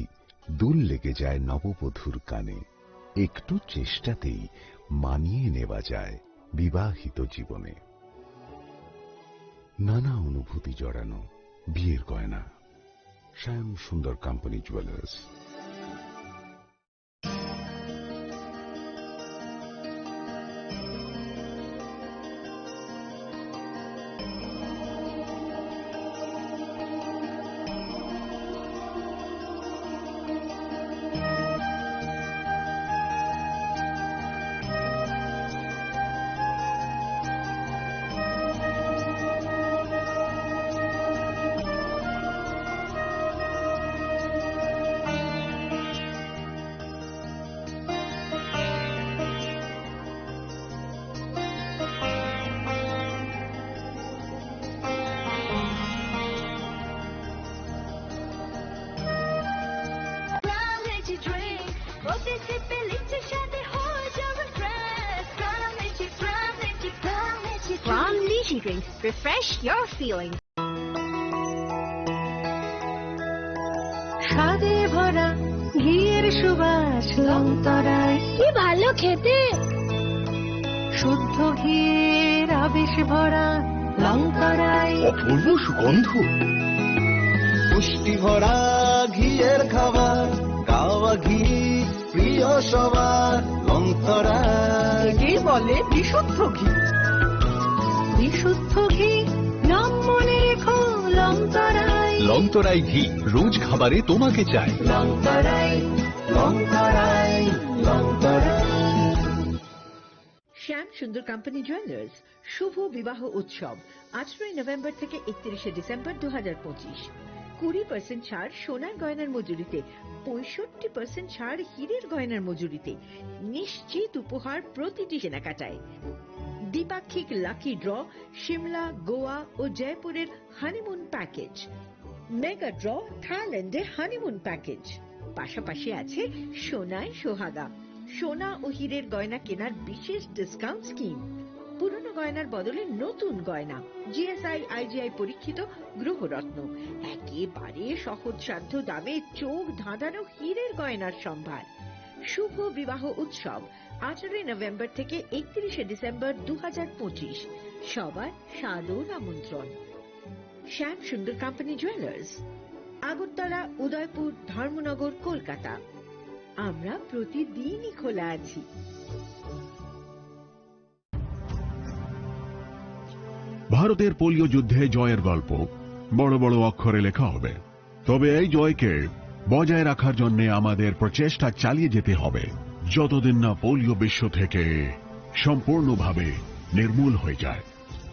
দুল লেগে যায় নববধূর কানে, একটু চেষ্টাতেই মানিয়ে নেওয়া যায় বিবাহিত জীবনে। নানা অনুভূতি জড়ানো বিয়ের গয়না। শ্যাম Sundar company jewellers. Pram Lychee Drinks, refresh your feelings. স্বাদে ভরা ঘিয়ের সুবাস লংতরায়। কি ভালো খেতে। শুদ্ধ ঘিয়ের আবেশ ভরা লংতরায়। অপূর্ব সুগন্ধ। ভরা ঘিয়ের খাবার, গাওয়া ঘি প্রিয় সবার, লংতরাই। একেই বলে বিশুদ্ধ ঘি। বিশুদ্ধ ঘি, নাম মনে রেখো, লংতরাই। লংতরাই ঘি, রোজ খাবারে তোমাকে চাই। লংতরাই, লংতরাই, লংতরাই। শ্যাম সুন্দর কোম্পানি জুয়েলার্স শুভ বিবাহ উৎসব, আঠারোই নভেম্বর থেকে একত্রিশে ডিসেম্বর দু হাজার পঁচিশ। কুড়ি পার্সেন্ট ছাড় সোনার গয়নার মজুরিতে, পঁয়ষট্টি পার্সেন্ট ছাড় হীরের গয়নার মজুরিতে, নিশ্চিত উপহার প্রতিটি কেনাকাটায়। দ্বিপাক্ষিক লাকি ড্র, সিমলা, গোয়া ও জয়পুরের হানিমুন প্যাকেজ। মেগা ড্র, থাইল্যান্ডে হানিমুন প্যাকেজ। পাশাপাশি আছে সোনায় সোহাগা, সোনা ও হীরের গয়না কেনার বিশেষ ডিসকাউন্ট স্কিম। পুরনো গয়নার বদলে নতুন গয়না, জিএসআই, আইজিআই পরীক্ষিত গ্রহরত্ন, একেবারে সহজসাধ্য দামে চোখ ধাঁধানো হীরের গয়নার সম্ভার। শুভ বিবাহ উৎসব, আঠারোই নভেম্বর থেকে একত্রিশে ডিসেম্বর দু হাজার পঁচিশ। সবার সাদর আমন্ত্রণ। শ্যাম সুন্দর কোম্পানি জুয়েলার্স, আগরতলা, উদয়পুর, ধর্মনগর, কলকাতা। আমরা প্রতিদিনই খোলা আছি। ভারতের পোলিও যুদ্ধে জয়ের গল্প বড় বড় অক্ষরে লেখা হবে। তবে এই জয়কে বজায় রাখার জন্য আমাদের প্রচেষ্টা চালিয়ে যেতে হবে, যতদিন না পোলিও বিশ্ব থেকে সম্পূর্ণভাবে নির্মূল হয়ে যায়।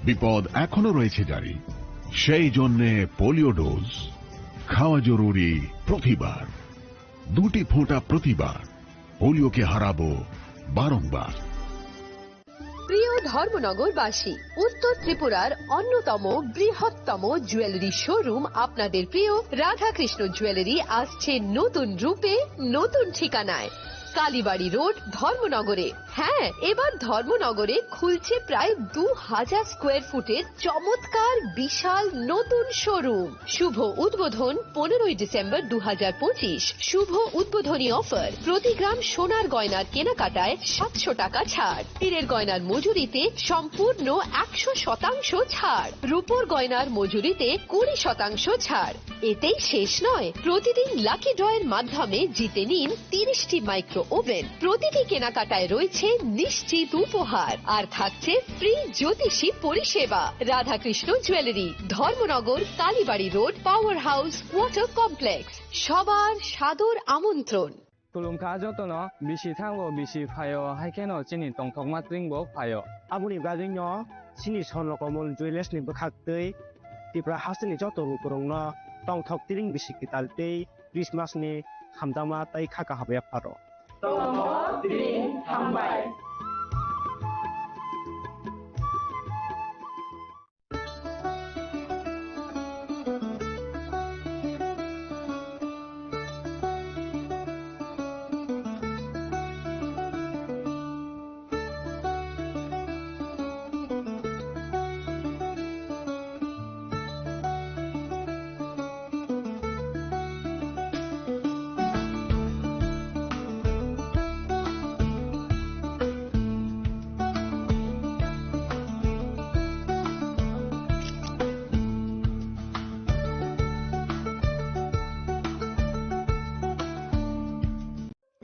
বিপদ এখনো রয়েছে জারি। সেই জন্যে পোলিও ডোজ খাওয়া জরুরি প্রতিবার, দুটি ফোঁটা প্রতিবার। পোলিওকে হারাবো বারংবার। প্রিয় ধর্মনগরবাসী, উত্তর ত্রিপুরার অন্যতম বৃহত্তম জুয়েলারি শোরুম আপনাদের প্রিয় রাধাকৃষ্ণ জুয়েলারি আসছে নতুন রূপে, নতুন ঠিকানায়। কালীবাড়ি রোড, ধর্মনগরে। হ্যাঁ, এবার ধর্মনগরে খুলছে প্রায় দু হাজার স্কোয়ার ফুটের চমৎকার বিশাল নতুন শোরুম। শুভ উদ্বোধন পনেরোই ডিসেম্বর দু হাজার পঁচিশ। শুভ উদ্বোধনী অফার, প্রতি গ্রাম সোনার গয়নার কেনাকাটায় সাতশো টাকা ছাড়, হীরের গয়নার মজুরিতে সম্পূর্ণ একশো শতাংশ ছাড়, রূপোর গয়নার মজুরিতে কুড়ি শতাংশ ছাড়। এতেই শেষ নয়, প্রতিদিন লাকি ড্রয়ের মাধ্যমে জিতে নিন তিরিশটি মাইক্রো ওভেন। প্রতিটি কেনাকাটায় রয়েছে নিশ্চিত উপহার, আর থাকছে ফ্রি জ্যোতিষী পরিষেবা। Radhakrishna jewellery, Dharmanagar, Kalibari road, power house, water complex. সবার সাদর আমন্ত্রণ। Khulumkha jotono, bisi thango, bisi phaio, hai kheno chini tongthokma tring bo phaio. Aboni bagwino chini Swarno Komol Jewellers ni bwkhak twi Tripura hasteni joto lukurokno tongthok tring bisi kwtal tei Christmas ni hamjakma tei kha kaham yapharo. Tongthok tring hambai.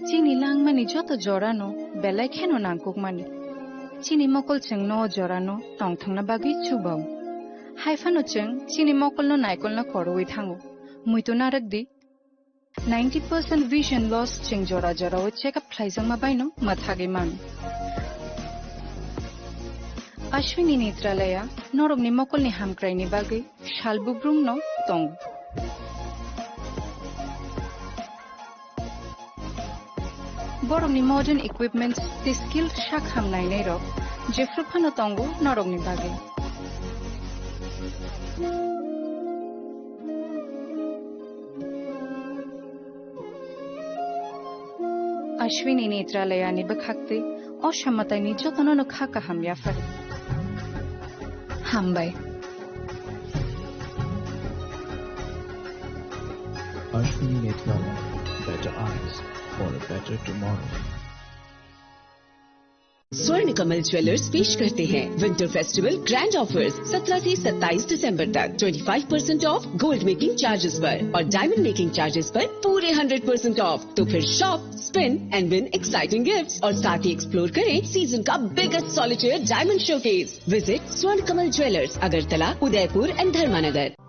Chini langmani joto jorano belai kheno nangkukmani. Chini mokol chwngno o jorano tongthokna bagwi chubao. Haiphano chwng chini mokolno naikolno koroi thango. Muitu narwk di. Ninety percent vision loss chwng jora jorao check up khlaijakma baino mwthagwi mano. Ashwini Netralaya norokni mokolni hamkraini bagwi sal bubrumno tongo. Borokni modern equipments tei skilled sak ham nainairok jephru phano tongo norokni bagwi. Ashwini Netralayani bwkhaktwi o samataini jotono no kha kaham yaphar. Hambai. Ashwini Netralaya, better eyes for a better tomorrow. स्वर्ण कमल ज्वेलर्स पेश करते हैं winter festival grand offers. सत्रह से सत्ताईस दिसंबर तक twenty five percent of gold making charges पर और डायमंड मेकिंग चार्जेस पर पूरे हंड्रेड परसेंट ऑफ। तो फिर shop, spin and win exciting gifts और साथ ही एक्सप्लोर करें सीजन का biggest solitaire diamond showcase. Visit स्वर्ण कमल ज्वेलर्स, अगरतला, उदयपुर एंड धर्मानगर।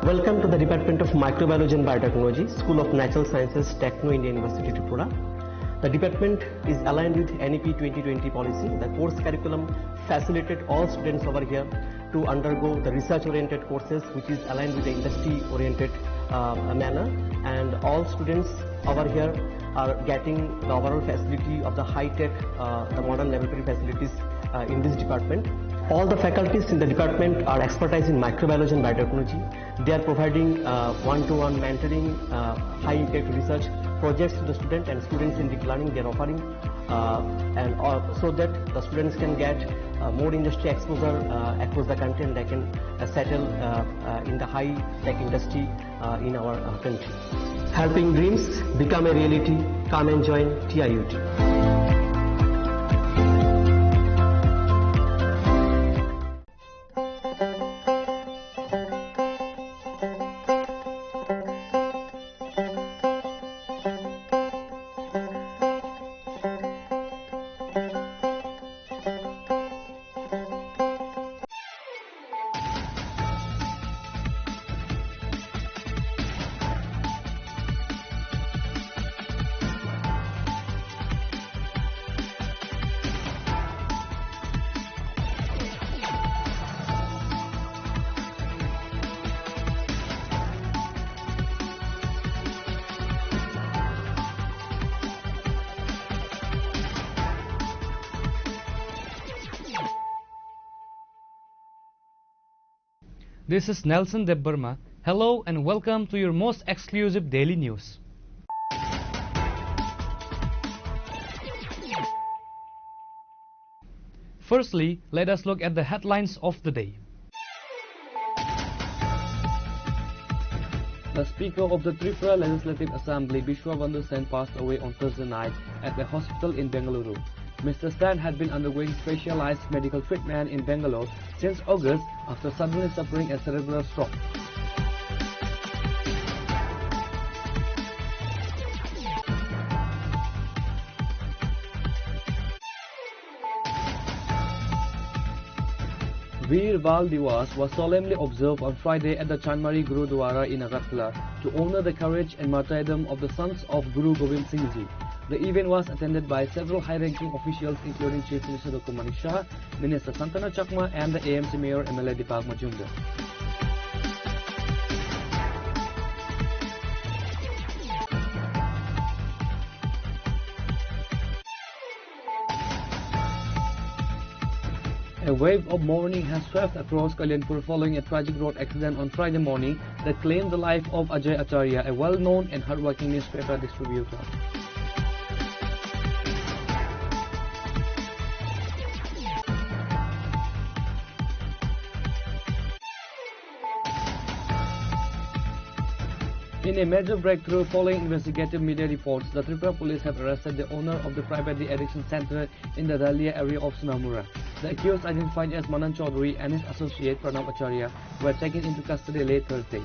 Welcome to the Department of Microbiology and Biotechnology, School of Natural Sciences, Techno India University, Tripura. The department is aligned with N E P twenty twenty policy. The course curriculum facilitated all students over here to undergo the research-oriented courses, which is aligned with the industry-oriented, uh, manner. And all students over here are getting the overall facility of the high-tech, uh, the modern laboratory facilities, uh, in this department. All the faculties in the department are expertise in microbiology and biotechnology. They are providing, uh, one-to-one mentoring, uh, high-impact research projects to the student and students in deep learning. They are offering, uh, and, uh, so that the students can get, uh, more industry exposure, uh, across the country, and they can, uh, settle, uh, uh, in the high-tech industry, uh, in our, uh, country. Helping dreams become a reality. Come and join T I U T. This is Nelson Debbarma. Hello and welcome to your most exclusive daily news. Firstly, let us look at the headlines of the day. The Speaker of the Tripura Legislative Assembly, Bishwa Bandhu Sen, passed away on Thursday night at a hospital in Bengaluru. Mister Sen had been undergoing specialized medical treatment in Bangalore since August after suddenly suffering a cerebral stroke. Veer Bal Diwas was solemnly observed on Friday at the Chanmari Gurudwara in Agartala to honor the courage and martyrdom of the sons of Guru Gobind Singh Ji. The event was attended by several high-ranking officials, including Chief Minister Doctor Manik Saha, Minister Santanu Chakma, and the A M C Mayor M L A Deepak Majumdar. A wave of mourning has swept across Kalyanpur following a tragic road accident on Friday morning that claimed the life of Ajay Acharya, a well-known and hardworking newspaper distributor. In a major breakthrough following investigative media reports, the Tripura police have arrested the owner of the private de-addiction center in the Dalia area of Sonamura. The accused, identified as Manan Chaudhary, and his associate Pranab Acharya were taken into custody late Thursday.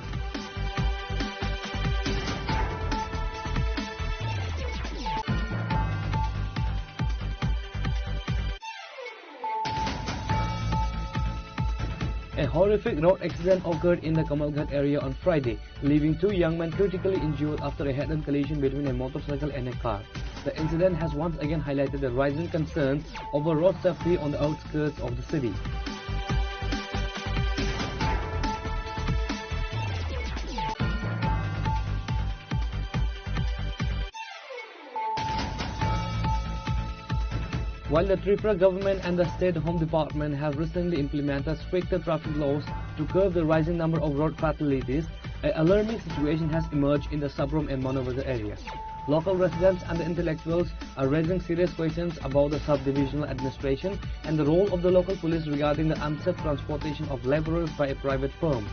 A horrific road accident occurred in the Kamalghat area on Friday, leaving two young men critically injured after a head-on collision between a motorcycle and a car. The incident has once again highlighted the rising concerns over road safety on the outskirts of the city. While the Tripura government and the State Home Department have recently implemented stricter traffic laws to curb the rising number of road fatalities, an alarming situation has emerged in the Sabrom and Manobazar areas. Local residents and the intellectuals are raising serious questions about the sub-divisional administration and the role of the local police regarding the unsafe transportation of laborers by a private firm.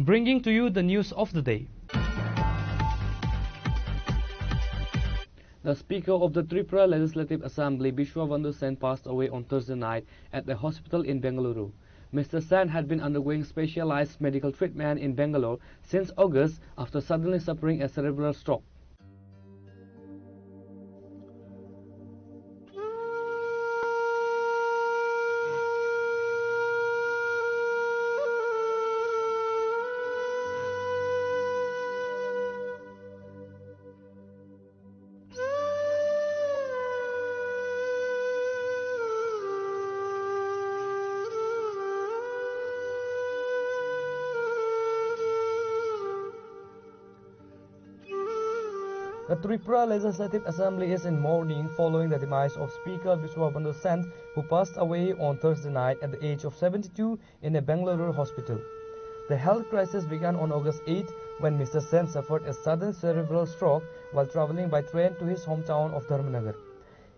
Bringing to you the news of the day. The Speaker of the Tripura Legislative Assembly, Bishwa Bandhu Sen, passed away on Thursday night at a hospital in Bengaluru. Mister Sen had been undergoing specialized medical treatment in Bangalore since August after suddenly suffering a cerebral stroke. The Tripura Legislative Assembly is in mourning following the demise of Speaker Biswabandhu Sen, who passed away on Thursday night at the age of seventy-two in a Bengaluru hospital. The health crisis began on August eighth when Mister Sen suffered a sudden cerebral stroke while traveling by train to his hometown of Dharmanagar.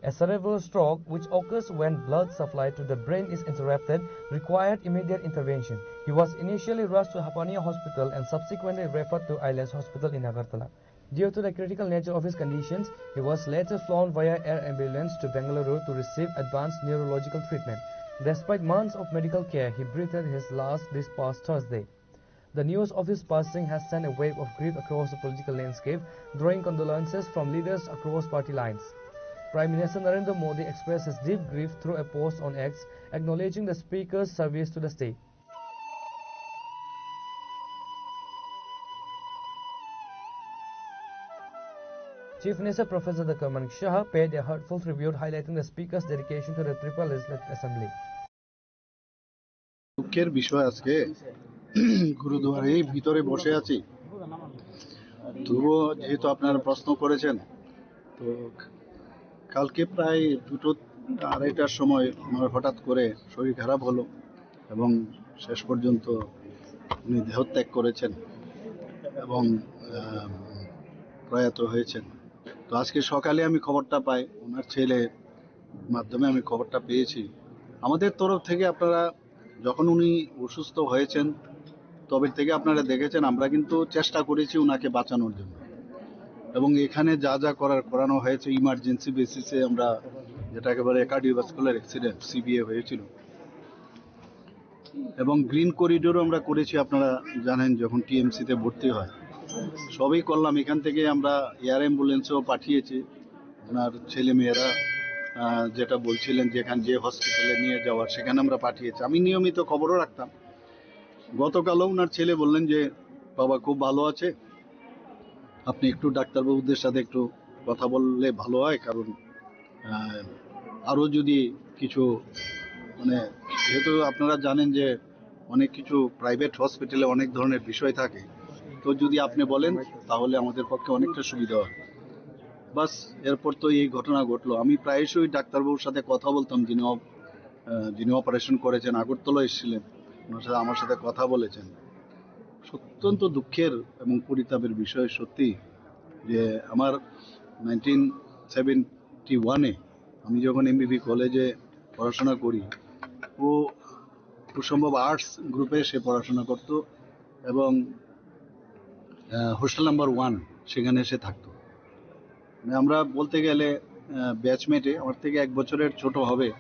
A cerebral stroke, which occurs when blood supply to the brain is interrupted, required immediate intervention. He was initially rushed to Hapania Hospital and subsequently referred to Islands Hospital in Agartala. Due to the critical nature of his conditions, he was later flown via air ambulance to Bengaluru to receive advanced neurological treatment. Despite months of medical care, he breathed his last this past Thursday. The news of his passing has sent a wave of grief across the political landscape, drawing condolences from leaders across party lines. Prime Minister Narendra Modi expressed his deep grief through a post on X, acknowledging the Speaker's service to the state. Chief Minister Professor Doctor Manik Saha paid a heartfelt tribute, highlighting the Speaker's dedication to the Tripura Legislative Assembly. দুঃখের বিষয় আজকে গুরুদুয়ারেই ভিতরে বসে আছি। তবুও যেহেতু আপনারা প্রশ্ন করেছেন, তো কালকে প্রায় দুটো আড়াইটার সময় আমার হঠাৎ করে শরীর খারাপ হলো এবং শেষ পর্যন্ত উনি দেহত্যাগ করেছেন এবং, আহ, প্রয়াত হয়েছেন। তো আজকে সকালে আমি খবরটা পাই, ওনার ছেলে মাধ্যমে আমি খবরটা পেয়েছি। আমাদের তরফ থেকে আপনারা, যখন উনি অসুস্থ হয়েছেন, তবে থেকে আপনারা দেখেছেন, আমরা কিন্তু চেষ্টা করেছি ওনাকে বাঁচানোর জন্য। এবং এখানে যা যা করার করানো হয়েছে, ইমার্জেন্সি বেসিসে আমরা, যেটাকে বলে কার্ডিওভাস্কুলার অ্যাক্সিডেন্ট, সিবিএ হয়েছিল। এবং গ্রিন করিডোরও আমরা করেছি, আপনারা জানেন, যখন টিএমসিতে ভর্তি হয়, সবই করলাম। এখান থেকে আমরা এয়ার অ্যাম্বুলেন্সও পাঠিয়েছি। ওনার ছেলেমেয়েরা, আহ, যেটা বলছিলেন, যেখানে যে হসপিটালে নিয়ে যাওয়ার, সেখানে আমরা পাঠিয়েছি। আমি নিয়মিত খবরও রাখতাম। গতকালও ওনার ছেলে বললেন যে, "বাবা খুব ভালো আছে, আপনি একটু ডাক্তারবাবুদের সাথে একটু কথা বললে ভালো হয়, কারণ, আহ, আরও যদি কিছু, মানে, যেহেতু আপনারা জানেন যে অনেক কিছু প্রাইভেট হসপিটালে অনেক ধরনের বিষয় থাকে, তো যদি আপনি বলেন তাহলে আমাদের পক্ষে অনেকটা সুবিধা হয়।" বাস, এরপর তো এই ঘটনা ঘটলো। আমি প্রায়শই ডাক্তারবাবুর সাথে কথা বলতাম, যিনি অপ-, আহ, যিনি অপারেশন করেছেন, আগরতলা এসেছিলেন, ওনার সাথে, আমার সাথে কথা বলেছেন। অত্যন্ত দুঃখের এবং পরিতাপের বিষয় সত্যি যে আমার নাইনটিন সেভেন্টি ওয়ানে আমি যখন এমবিবি কলেজে পড়াশোনা করি, ও খুব সম্ভব আর্টস গ্রুপে সে পড়াশোনা করত এবং, আহ, হোস্টেল নাম্বার ওয়ান, সেখানে সে থাকতো। মানে, আমরা বলতে গেলে, আহ, ব্যাচমেটে আমার থেকে এক বছরের ছোট হবে,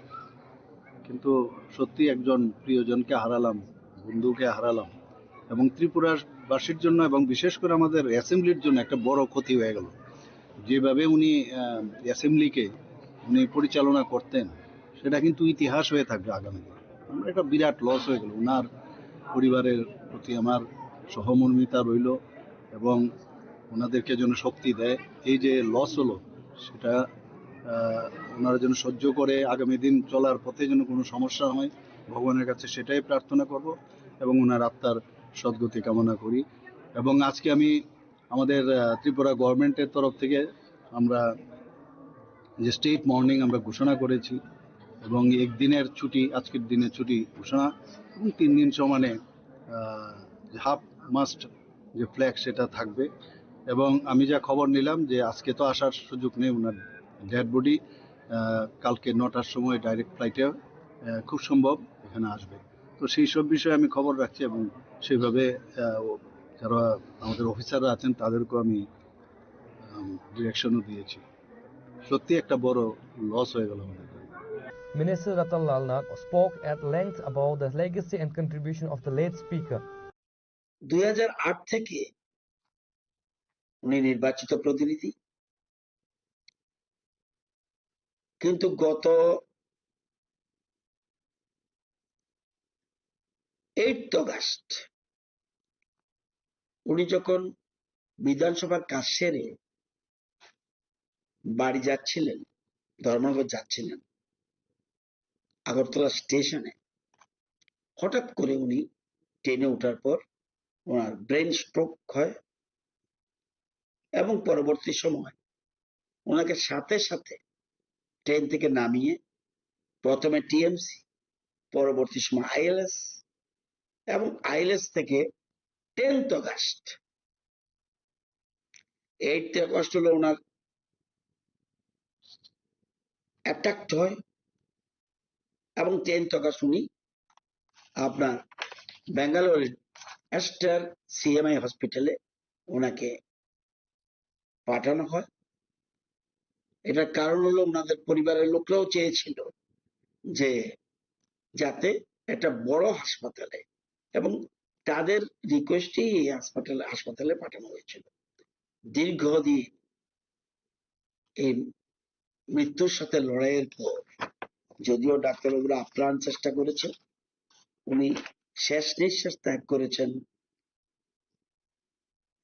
কিন্তু সত্যি একজন প্রিয়জনকে হারালাম, বন্ধুকে হারালাম। এবং ত্রিপুরাবাসীর জন্য এবং বিশেষ করে আমাদের অ্যাসেম্বলির জন্য একটা বড় ক্ষতি হয়ে গেল। যেভাবে উনি, আহ, অ্যাসেম্বলিকে উনি পরিচালনা করতেন, সেটা কিন্তু ইতিহাস হয়ে থাকবে আগামী দিনে। আমরা একটা বিরাট লস হয়ে গেল। ওনার পরিবারের প্রতি আমার সহমর্মিতা রইল এবং ওনাদেরকে যেন শক্তি দেয়। এই যে লস হলো, সেটা, আহ, ওনারা যেন সহ্য করে আগামী দিন চলার পথে যেন কোনো সমস্যা হয়, ভগবানের কাছে সেটাই প্রার্থনা করব এবং ওনার আত্মার সদ্গতি কামনা করি। এবং আজকে আমি আমাদের, আহ, ত্রিপুরা গভর্নমেন্টের তরফ থেকে আমরা যে স্টেট মর্নিং আমরা ঘোষণা করেছি এবং একদিনের ছুটি, আজকের দিনের ছুটি ঘোষণা এবং তিন দিন সমানে, আহ, হাফ মাস্ট যে ফ্ল্যাগ সেটা থাকবে। এবং আমি যা খবর নিলাম যে আজকে তো আসার সুযোগ নেই, ওনার ডেড বডি, আহ, কালকে নটার সময় ডাইরেক্ট ফ্লাইটে, আহ, খুব সম্ভব এখানে আসবে। তো সেই সব বিষয়ে আমি খবর রাখছি এবং সেইভাবে, আহ, ও-, যারা আমাদের অফিসাররা আছেন তাদেরকেও আমি, আম, ডিরেকশনও দিয়েছি। সত্যি একটা বড় লস হয়ে গেল আমাদের। Minister Ratan Lal Nath spoke at length about the legacy and contribution of the late speaker. দুই হাজার আট থেকে উনি নির্বাচিত প্রতিনিধি, কিন্তু গত এইট অগাস্ট উনি যখন বিধানসভার কাজ সেরে বাড়ি যাচ্ছিলেন, ধর্মনগর যাচ্ছিলেন, আগরতলা স্টেশনে হঠাৎ করে উনি ট্রেনে ওঠার পর ওনার ব্রেন স্ট্রোক হয় এবং পরবর্তী সময় ওনাকে সাথে সাথে ট্রেন থেকে নামিয়ে প্রথমে টিএমসি, পরবর্তী সময় আইএলএস এবং আইএলএস থেকে টেন্থ অগাস্ট, এইট অগাস্ট হলো ওনার অ্যাটাক হয় এবং টেন্থ অগাস্ট উনি আপনার ব্যাঙ্গালোরের এস্টার সিএমআই হসপিটালে ওনাকে পাঠানো হয়। এটার কারণ হলো ওনাদের পরিবারের লোকরাও চেয়েছিল যে যাতে একটা বড় হাসপাতালে, এবং তাদের রিকোয়েস্টেই এই হাসপাতালে, হাসপাতালে পাঠানো হয়েছিল। দীর্ঘদিন এই মৃত্যুর সাথে লড়াইয়ের পর যদিও ডাক্তারবাবুরা আপ্রাণ চেষ্টা করেছেন, উনি শেষ নিঃশ্বাস ত্যাগ করেছেন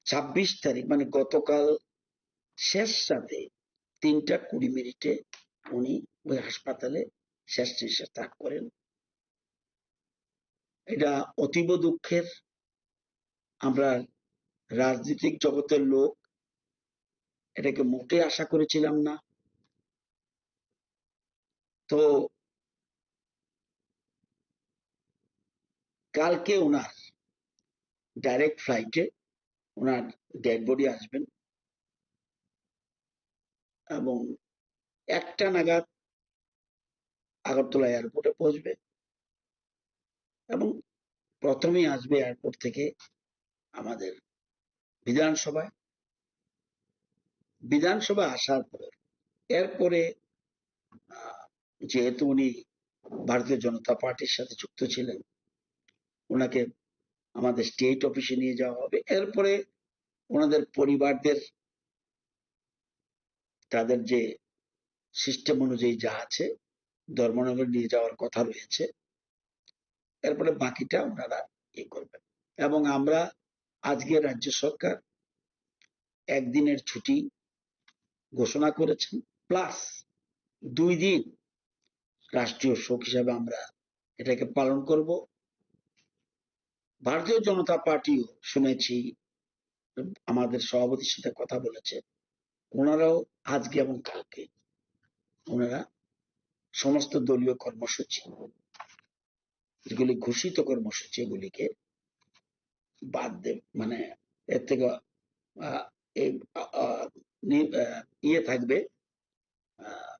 ছাব্বিশ তারিখ, মানে গতকাল শেষ রাতে তিনটা কুড়ি মিনিটে উনি ওই হাসপাতালে শেষ নিঃশ্বাস ত্যাগ করেন। এটা অতীব দুঃখের। আমরা রাজনৈতিক জগতের লোক, এটাকে মোটেই আশা করেছিলাম না। তো কালকে ওনার ডাইরেক্ট ফ্লাইটে ওনার ডেড বডি আসবেন এবং একটা নাগাদ আগরতলা এয়ারপোর্টে পৌঁছবে এবং প্রথমেই আসবে এয়ারপোর্ট থেকে আমাদের বিধানসভায়। বিধানসভা আসার পর, এরপরে, আহ, যেহেতু উনি ভারতীয় জনতা পার্টির সাথে যুক্ত ছিলেন, ওনাকে আমাদের স্টেট অফিসে নিয়ে যাওয়া হবে। এরপরে ওনাদের পরিবারদের, তাদের যে সিস্টেম অনুযায়ী যা আছে, ধর্মনগর নিয়ে যাওয়ার কথা রয়েছে। এরপরে বাকিটা ওনারা ইয়ে করবেন। এবং আমরা আজকে রাজ্য সরকার একদিনের ছুটি ঘোষণা করেছেন, প্লাস দুই দিন রাষ্ট্রীয় শোক হিসাবে আমরা এটাকে পালন করব। ভারতীয় জনতা পার্টিও শুনেছি, আমাদের সভাপতির সাথে কথা বলেছে, ওনারাও আজকে এবং কালকে ওনারা সমস্ত দলীয় কর্মসূচি, যেগুলি ঘোষিত কর্মসূচি, এগুলিকে বাদ দেব, মানে এর থেকে, আহ, এই, আহ, আহ, নি-, আহ, ইয়ে থাকবে, আহ,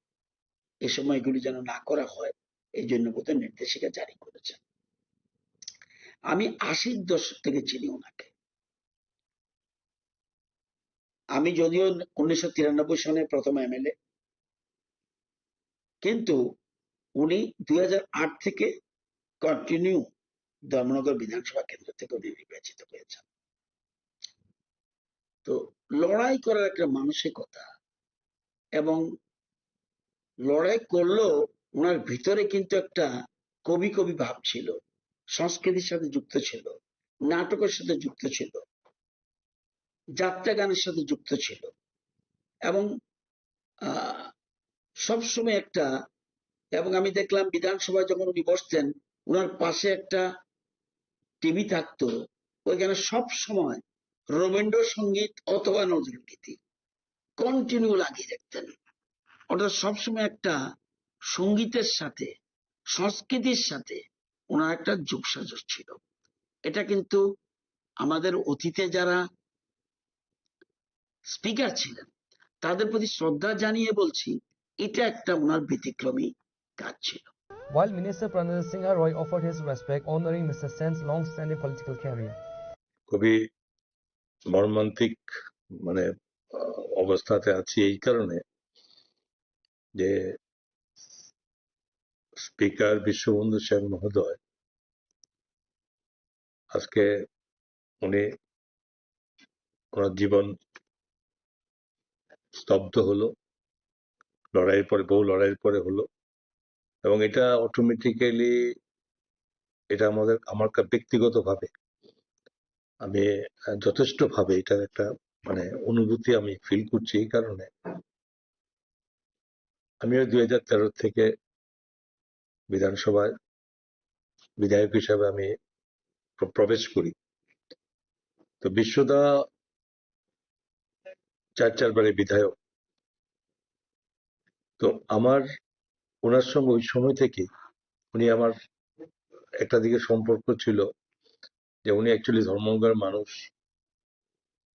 এই সময়গুলি যেন না করা হয়, এই জন্য বোধহয় নির্দেশিকা জারি করেছেন। আমি আশির দশক থেকে চিনি ওনাকে। আমি যদিও উনিশশো তিরানব্বই সনে প্রথম এমএলএ, কিন্তু উনি দুই হাজার আট থেকে কন্টিনিউ ধর্মনগর বিধানসভা কেন্দ্র থেকে উনি নির্বাচিত হয়েছেন। তো লড়াই করার একটা মানসিকতা এবং লড়াই করলেও ওনার ভিতরে কিন্তু একটা কবি কবি ভাব ছিল, সংস্কৃতির সাথে যুক্ত ছিল, নাটকের সাথে যুক্ত ছিল, যাত্রা গানের সাথে যুক্ত ছিল এবং, আহ, সবসময় একটা, এবং আমি দেখলাম বিধানসভায় যখন উনি বসতেন, ওনার পাশে একটা টিভি থাকতো, ওইখানে সব সময় রবীন্দ্রসঙ্গীত অথবা নজরুল গীতি কন্টিনিউ লাগিয়ে রাখতেন। অর্থাৎ সবসময় একটা সঙ্গীতের সাথে, সংস্কৃতির সাথে ওনার একটা যোগসাযোগ ছিল। এটা কিন্তু আমাদের অতীতে যারা স্পিকার ছিলেন, তাদের প্রতি শ্রদ্ধা জানিয়ে বলছি, এটা একটা ওনার ব্যতিক্রমী কাজ ছিল। while Minister Prananda Singha Roy offered his respect, honoring Mister Sen's long-standing political career. খুবই মর্মান্তিক মানে আহ, অবস্থাতে আছি এই কারণে যে স্পিকার বিশ্ববন্ধু সেন মহোদয় আজকে উনি ওনার জীবন স্তব্ধ হলো, লড়াইয়ের পরে, বহু লড়াইয়ের পরে হলো। এবং এটা অটোমেটিক্যালি এটা আমাদের আমার কা- ব্যক্তিগতভাবে আমি আহ, যথেষ্টভাবে এটার একটা মানে অনুভূতি আমি ফিল করছি এই কারণে। আমিও দুই হাজার তেরো থেকে বিধানসভায় বিধায়ক হিসাবে আমি প্র- প্রবেশ করি। তো বিশ্বদা চার চারবারের বিধায়ক। তো আমার ওনার সঙ্গে ওই সময় থেকে উনি আমার একটা দিকে সম্পর্ক ছিল যে উনি অ্যাকচুয়ালি ধর্মনগরের মানুষ,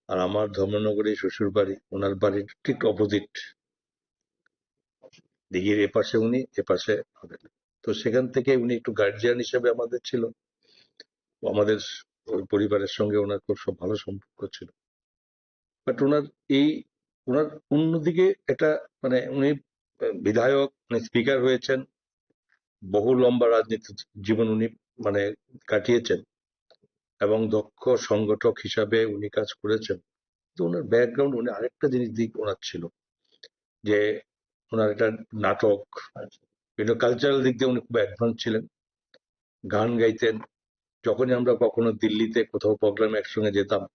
আর আমার ধর্মনগরে শ্বশুর বাড়ি, ওনার বাড়ির ঠিক অপোজিট, দিঘির এপাশে উনি, এপাশে আমি। তো সেখান থেকে উনি একটু গার্জিয়ান হিসেবে আমাদের ছিল, ও আমাদের ওই পরিবারের সঙ্গে ওনার খুব সব ভালো সম্পর্ক ছিল। বাট ওনার এই ওনার অন্যদিকে একটা মানে উনি বিধায়ক, মানে স্পিকার হয়েছেন, বহু লম্বা রাজনীতি জীবন উনি মানে কাটিয়েছেন এবং দক্ষ সংগঠক হিসাবে উনি কাজ করেছেন। তো ওনার ব্যাকগ্রাউন্ড, উনি আরেকটা জিনিস দিক ওনার ছিল যে ওনার একটা নাটক, বিভিন্ন কালচারাল দিক দিয়ে উনি খুব অ্যাডভান্স ছিলেন। গান গাইতেন। যখনই আমরা কখনো দিল্লিতে কোথাও প্রোগ্রামে একসঙ্গে যেতাম,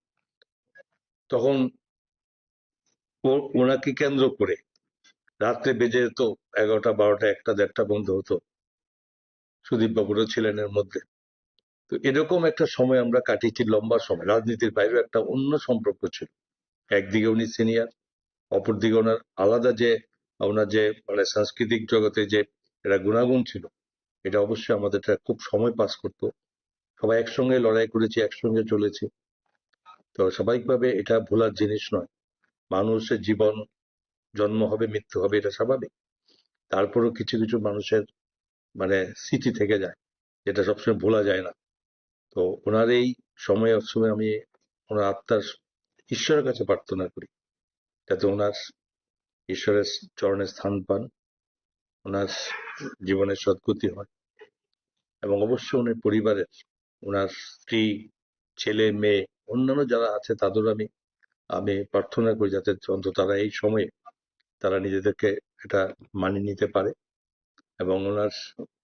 তখন ও- ওনাকে কেন্দ্র করে রাত্রে বেজে যেত এগারোটা, বারোটা, একটা, দেড়টা বন্ধ হতো। সুদীপ বাবুরও ছিলেন এর মধ্যে। তো এরকম একটা সময় আমরা কাটিয়েছি, লম্বা সময়। রাজনীতির বাইরে একটা অন্য সম্পর্ক ছিল। একদিকে উনি সিনিয়র, অপরদিকে ওনার আলাদা যে ওনার যে মানে সাংস্কৃতিক জগতে যে একটা গুণাগুণ ছিল, এটা অবশ্যই আমাদের একটা খুব সময় পাস করতো। সবাই একসঙ্গে লড়াই করেছি, একসঙ্গে চলেছি। তো স্বাভাবিকভাবে এটা ভোলার জিনিস নয়। মানুষের জীবন, জন্ম হবে, মৃত্যু হবে, এটা স্বাভাবিক। তারপরেও কিছু কিছু মানুষের মানে স্মৃতি থেকে যায়, যেটা সবসময় ভোলা যায় না। তো ওনার এই সময় অসময় আমি ওনার আত্মার ঈশ্বরের কাছে প্রার্থনা করি, যাতে ওনার ঈশ্বরের চরণে স্থান পান, ওনার জীবনে সদ্গতি হয়, এবং অবশ্যই ওনার পরিবারের, ওনার স্ত্রী, ছেলে, মেয়ে, অন্যান্য যারা আছে তাদেরও আমি আমি প্রার্থনা করি যাতে অন্তত তারা এই সময়ে তারা নিজেদেরকে এটা মানিয়ে নিতে পারে এবং ওনার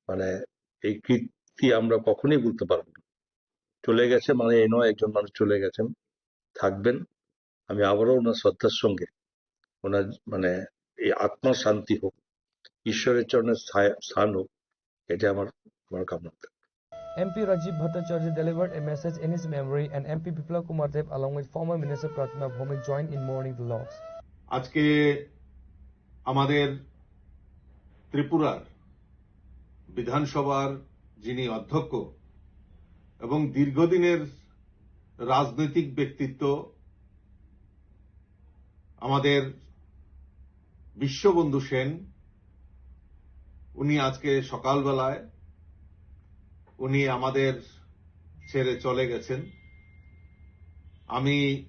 মানে এই কীর্তি আমরা কখনোই ভুলতে পারবো না। চলে গেছে মানে এই নয়, একজন মানুষ চলে গেছেন, থাকবেন। আমি আবারও ওনার শ্রদ্ধার সঙ্গে ওনার মানে এই আত্মার শান্তি হোক, ঈশ্বরের চরণে স্থায়- স্থান হোক, এটা আমার আমার কামনা। M P Rajiv Bhattacharya delivered a message in his memory, and M P Biplab Kumar Deb along with former Minister Pratima Bhowmik joined in mourning the loss. আজকে আমাদের ত্রিপুরার বিধানসভার যিনি অধ্যক্ষ এবং দীর্ঘদিনের রাজনৈতিক ব্যক্তিত্ব আমাদের বিশ্ববন্ধু সেন, উনি আজকে সকালবেলায় উনি আমাদের ছেড়ে চলে গেছেন। আমি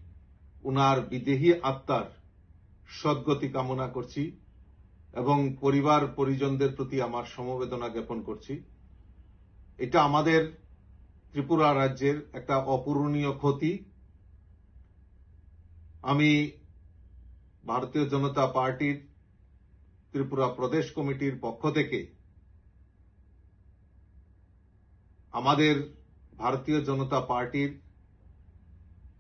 উনার বিদেহী আত্মার সদ্গতি কামনা করছি এবং পরিবার পরিজনদের প্রতি আমার সমবেদনা জ্ঞাপন করছি। এটা আমাদের ত্রিপুরা রাজ্যের একটা অপূরণীয় ক্ষতি। আমি ভারতীয় জনতা পার্টির ত্রিপুরা প্রদেশ কমিটির পক্ষ থেকে আমাদের ভারতীয় জনতা পার্টির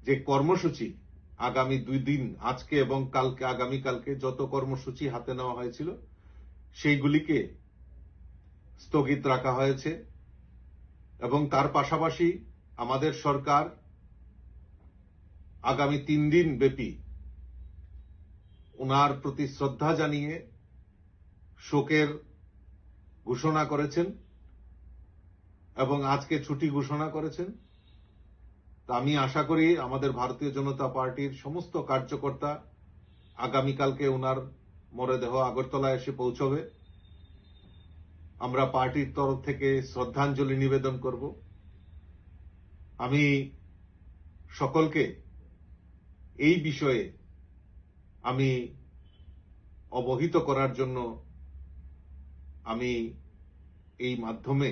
যে কর্মসূচি আগামী দুই দিন, আজকে এবং কালকে, আগামীকালকে যত কর্মসূচি হাতে নেওয়া হয়েছিল, সেইগুলিকে স্থগিত রাখা হয়েছে এবং তার পাশাপাশি আমাদের সরকার আগামী তিন দিন ব্যাপী ওনার প্রতি শ্রদ্ধা জানিয়ে শোকের ঘোষণা করেছেন এবং আজকে ছুটি ঘোষণা করেছেন। তা আমি আশা করি আমাদের ভারতীয় জনতা পার্টির সমস্ত কার্যকর্তা আগামীকালকে ওনার মরদেহ আগরতলা এসে পৌঁছবে। আমরা পার্টির তরফ থেকে শ্রদ্ধাঞ্জলি নিবেদন করব। আমি সকলকে এই বিষয়ে আমি অবহিত করার জন্য আমি এই মাধ্যমে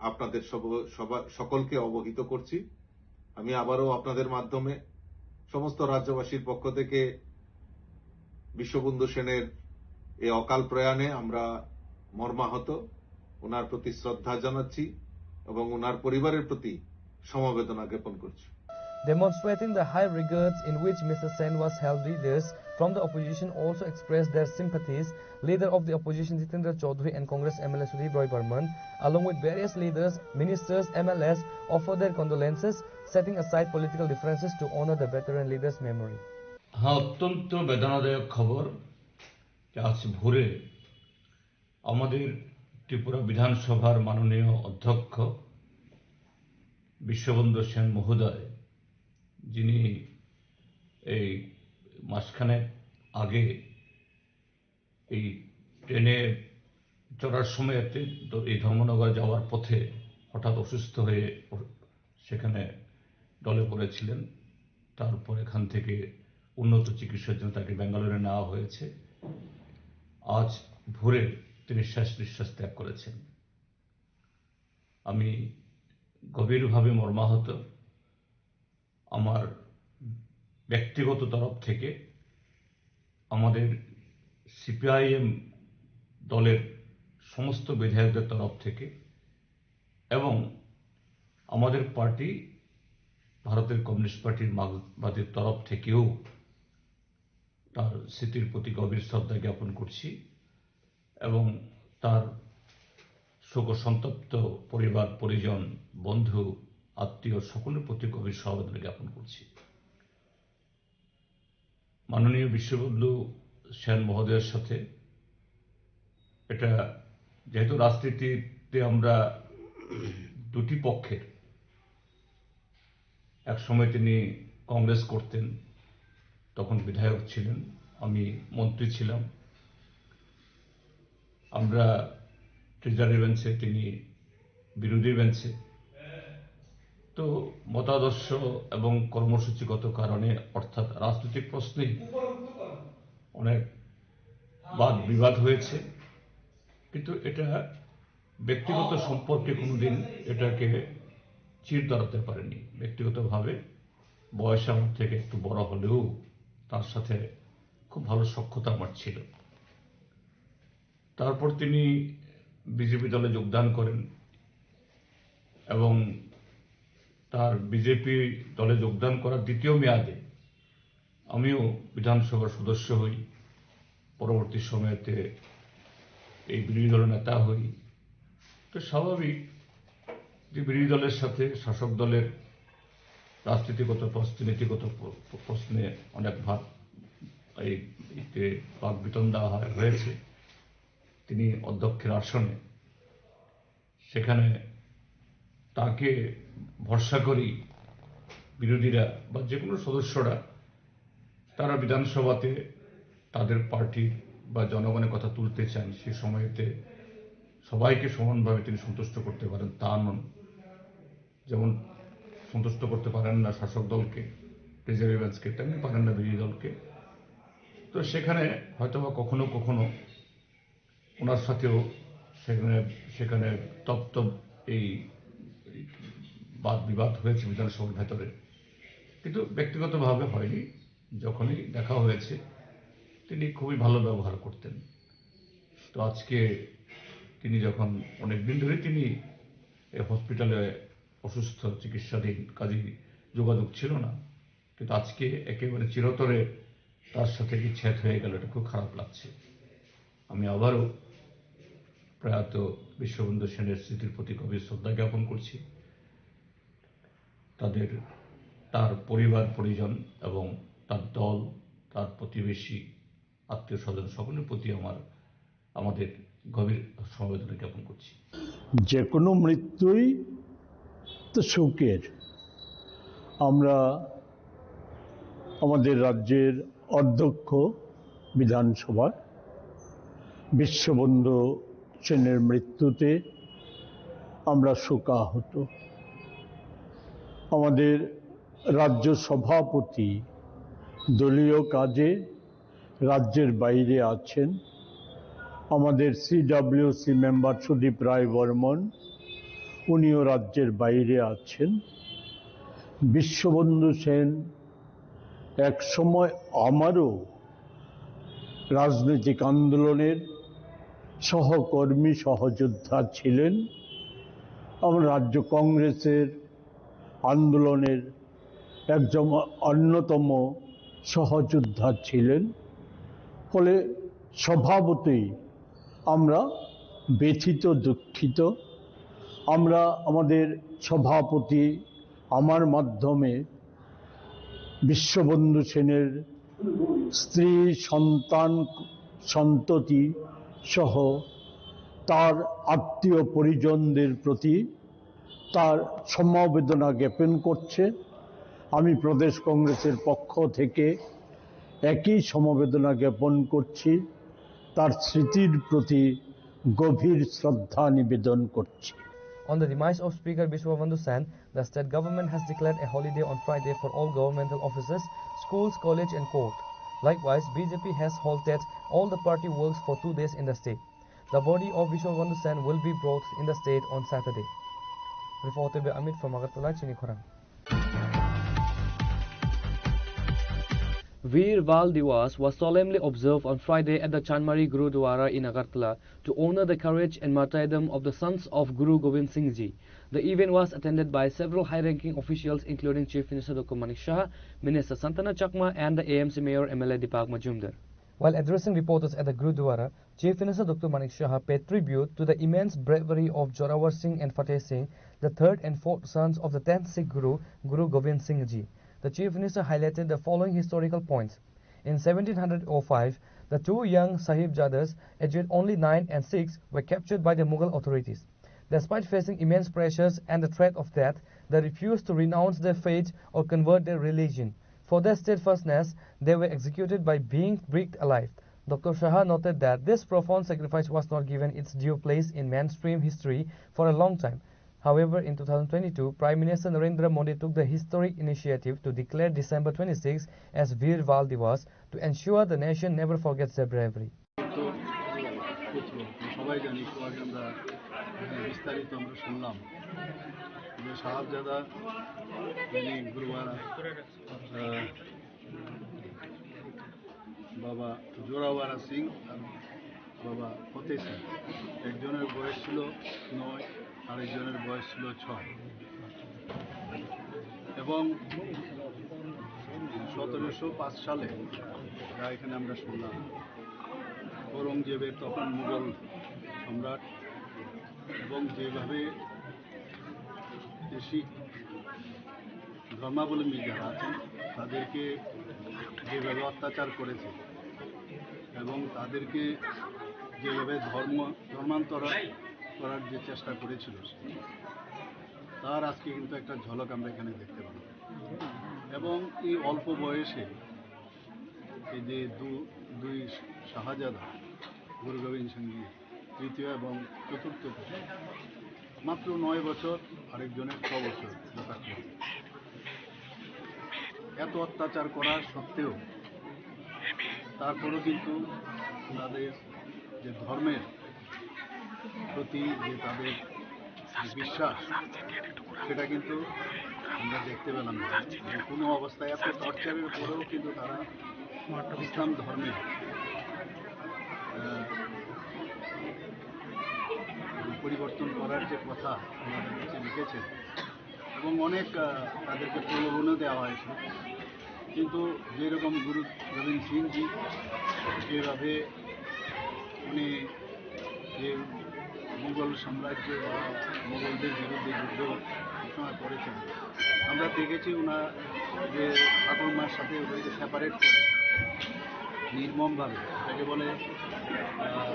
আপনাদের সব-, সবা-, সকলকে অবহিত করছি। আমি আবারও আপনাদের মাধ্যমে সমস্ত রাজ্যবাসীর পক্ষ থেকে বিশ্ববন্ধু সেনের এই অকাল প্রয়াণে আমরা মর্মাহত, ওনার প্রতি শ্রদ্ধা জানাচ্ছি এবং ওনার পরিবারের প্রতি সমবেদনা জ্ঞাপন করছি। Demonstrating the high regards in which Mister Sen was held, leaders from the opposition also expressed their sympathies. Leader of the opposition Jitendra Chaudhary and Congress M L A Sudip Roy Barman, along with various leaders, ministers, M L As, offered their condolences, setting aside political differences to honor the veteran leader's memory. হ্যাঁ, অত্যন্ত বেদনাদায়ক খবর যে আজ ভোরে আমাদের ত্রিপুরা বিধানসভার মাননীয় অধ্যক্ষ বিশ্ববন্ধু সেন মহোদয়, যিনি এই মাসখানেক আগে এই ট্রেনে চড়ার সময় একটি দ-, এই ধর্মনগর যাওয়ার পথে হঠাৎ অসুস্থ হয়ে অ-, সেখানে ঢলে পড়েছিলেন। তারপর এখান থেকে উন্নত চিকিৎসার জন্য তাকে ব্যাঙ্গালোরে নেওয়া হয়েছে। আজ ভোরে তিনি শেষ নিঃশ্বাস ত্যাগ করেছেন। আমি গভীরভাবে মর্মাহত। আমার ব্যক্তিগত তরফ থেকে আমাদের সিপিআইএম দলের সমস্ত বিধায়কদের তরফ থেকে এবং আমাদের পার্টি ভারতের কমিউনিস্ট পার্টির মার্ক্সবাদীর তরফ থেকেও তার স্মৃতির প্রতি গভীর শ্রদ্ধা জ্ঞাপন করছি এবং তার শোক সন্তপ্ত পরিবার পরিজন, বন্ধু, আত্মীয় সকলের প্রতি গভীর সমবেদনা জ্ঞাপন করছি। মাননীয় বিশ্ববন্ধু সেন মহোদয়ের সাথে এটা, যেহেতু রাজনীতিতে আমরা দুটি পক্ষের, এক সময় তিনি কংগ্রেস করতেন, তখন বিধায়ক ছিলেন, আমি মন্ত্রী ছিলাম। আমরা ট্রেজারি বেঞ্চে, তিনি বিরোধী বেঞ্চে। তো মতাদর্শ এবং কর্মসূচিগত কারণে, অর্থাৎ রাজনৈতিক প্রশ্নেই অনেক বাদ বিবাদ হয়েছে, কিন্তু এটা ব্যক্তিগত সম্পর্কে কোনোদিন এটাকে চির ধরাতে পারেনি। ব্যক্তিগতভাবে বয়সে আমার থেকে একটু বড় হলেও তার সাথে খুব ভালো সখ্যতা আমার ছিল। তারপর তিনি বিজেপি দলে যোগদান করেন এবং তার বিজেপি দলে যোগদান করার দ্বিতীয় মেয়াদে আমিও বিধানসভার সদস্য হই, পরবর্তী সময়তে এই বিরোধী দলের নেতা হই। তো স্বাভাবিক যে বিরোধী দলের সাথে শাসক দলের রাজনীতিগত প্রশ্নে, নীতিগত প্র-, প্রশ্নে অনেক ভাগ এই, এতে বাকবিতণ্ডা হয়, হয়েছে। তিনি অধ্যক্ষের আসনে, সেখানে তাকে ভরসা করি বিরোধীরা বা যে কোনো সদস্যরা, তারা বিধানসভাতে তাদের পার্টির বা জনগণের কথা তুলতে চান, সে সময়তে সবাইকে সমানভাবে তিনি সন্তুষ্ট করতে পারেন তা নন। যেমন সন্তুষ্ট করতে পারেন না শাসক দলকে, প্রিজার্ভেন্সকে, তেমনি পারেন না বিরোধী দলকে। তো সেখানে হয়তোবা কখনো কখনো ওনার সাথেও সেখানে, সেখানে তপ্ত এই বাদ বিবাদ হয়েছে বিধানসভার ভেতরে, কিন্তু ব্যক্তিগতভাবে হয়নি। যখনই দেখা হয়েছে তিনি খুবই ভালো ব্যবহার করতেন। তো আজকে তিনি যখন, অনেকদিন ধরে তিনি এই হসপিটালে অসুস্থ, চিকিৎসাধীন, কাজেই যোগাযোগ ছিল না, কিন্তু আজকে একেবারে চিরতরে তার সাথে বিচ্ছেদ হয়ে গেল, এটা খুব খারাপ লাগছে। আমি আবারও প্রয়াত বিশ্ববন্ধু সেনের স্মৃতির প্রতি গভীর শ্রদ্ধা জ্ঞাপন করছি। তাদের, তার পরিবার পরিজন এবং তার দল, তার প্রতিবেশী, আত্মীয় স্বজন সকলের প্রতি আমার, আমাদের গভীর সমবেদনা জ্ঞাপন করছি। যে কোনো মৃত্যুই তো শোকের। আমরা আমাদের রাজ্যের অধ্যক্ষ বিধানসভার বিশ্ববন্ধু সেনের মৃত্যুতে আমরা শোকাহত। আমাদের রাজ্য সভাপতি দলীয় কাজে রাজ্যের বাইরে আছেন। আমাদের সিডব্লিউসি মেম্বার সুদীপ রায় বর্মন, উনিও রাজ্যের বাইরে আছেন। বিশ্ববন্ধু সেন এক সময় আমারও রাজনৈতিক আন্দোলনের সহকর্মী, সহযোদ্ধা ছিলেন। আমার রাজ্য কংগ্রেসের আন্দোলনের একজন অন্যতম সহযোদ্ধা ছিলেন। ফলে স্বভাবতই আমরা ব্যথিত, দুঃখিত। আমরা আমাদের সভাপতি আমার মাধ্যমে বিশ্ববন্ধু সেনের স্ত্রী, সন্তান, সন্ততি সহ তার আত্মীয় পরিজনদের প্রতি তার সমবেদনা জ্ঞাপন করছে। আমি প্রদেশ কংগ্রেসের পক্ষ থেকে একই সমবেদনা জ্ঞাপন করছি। তার স্মৃতির প্রতি গভীর শ্রদ্ধা নিবেদন করছি। On the demise of Speaker Biswabandhu Sen, the state government has declared a holiday on Friday for all governmental offices, schools, college and court. Likewise, B J P has halted all the party works for two days in the state. The body of Biswabandhu Sen will be brought in the state on Saturday. Reported by Amit from Agartala, Chini Khorang. Veer Bal Diwas was solemnly observed on Friday at the Chanmari Gurudwara in Agartala to honor the courage and martyrdom of the sons of Guru Gobind Singh Ji. The event was attended by several high-ranking officials including Chief Minister Doctor Manik Saha, Minister Santana Chakma and the A M C Mayor M L A Deepak Majumdar. While addressing reporters at the Gurudwara, Chief Minister Doctor Manik Saha paid tribute to the immense bravery of Jorawar Singh and Fateh Singh, the third and fourth sons of the tenth Sikh Guru, Guru Gobind Singh Ji. The Chief Minister highlighted the following historical points. In seventeen hundred oh five, the two young Sahibzadas, aged only nine and six, were captured by the Mughal authorities. Despite facing immense pressures and the threat of death, they refused to renounce their faith or convert their religion. For their steadfastness, they were executed by being bricked alive. Doctor Saha noted that this profound sacrifice was not given its due place in mainstream history for a long time. However, in two thousand twenty-two, Prime Minister Narendra Modi took the historic initiative to declare December twenty-six as Veer Bal Diwas to ensure the nation never forgets their bravery. তো সবাই জানি, একটু আগে আমরা এখানে বিস্তারিত আমরা শুনলাম যে শাহজাদা, যিনি গুরুবার, আহ, বাবা জোরাওয়ারা সিং আর বাবা ফতেহ সিং, একজনের বয়স ছিল নয়, আরেকজনের বয়স ছিল ছয়। এবং সতেরোশো পাঁচ সালে যা এখানে আমরা শুনলাম, ঔরঙ্গজেবের তখন মুঘল সম্রাট এবং যেভাবে শিখ ধর্মাবলম্বী যারা আছেন তাদেরকে যেভাবে অত্যাচার করেছে এবং তাদেরকে যেভাবে ধর্ম, ধর্মান্তর করার যে চেষ্টা করেছিল, তার আজকে কিন্তু একটা ঝলক আমরা এখানে দেখতে পাই। এবং এই অল্প বয়সে এই যে দু-, দুই শাহজাদা গুরু গোবিন্দ সিং জি তৃতীয় এবং চতুর্থ পুত্র, মাত্র নয় বছর, আরেকজনের ছ বছর যথাক্রমে। এত অত্যাচার করার সত্ত্বেও তারপরও কিন্তু তাদের যে ধর্মের প্রতি যে তাদের বিশ্বাস, সেটা কিন্তু আমরা দেখতে পেলাম না। যে কোনো অবস্থায় এত টর্চারের পরেও কিন্তু তারা ইসলাম ধর্মে, আহ, পরিবর্তন করার যে কথা আমাদের কাছে লিখেছেন, এবং অনেক, আহ, তাদেরকে প্রলোভনও দেওয়া হয়েছিল। কিন্তু যেরকম গুরু গোবিন্দ সিং জি যেভাবে উনি যে মুঘল সাম্রাজ্য বা মুঘলদের বিরুদ্ধে যুদ্ধ ঘোষণা করেছেন, আমরা দেখেছি ওনার যে ঠাকুর মার সাথে ওদেরকে সেপারেট করে নির্মমভাবে, যাকে বলে, আহ,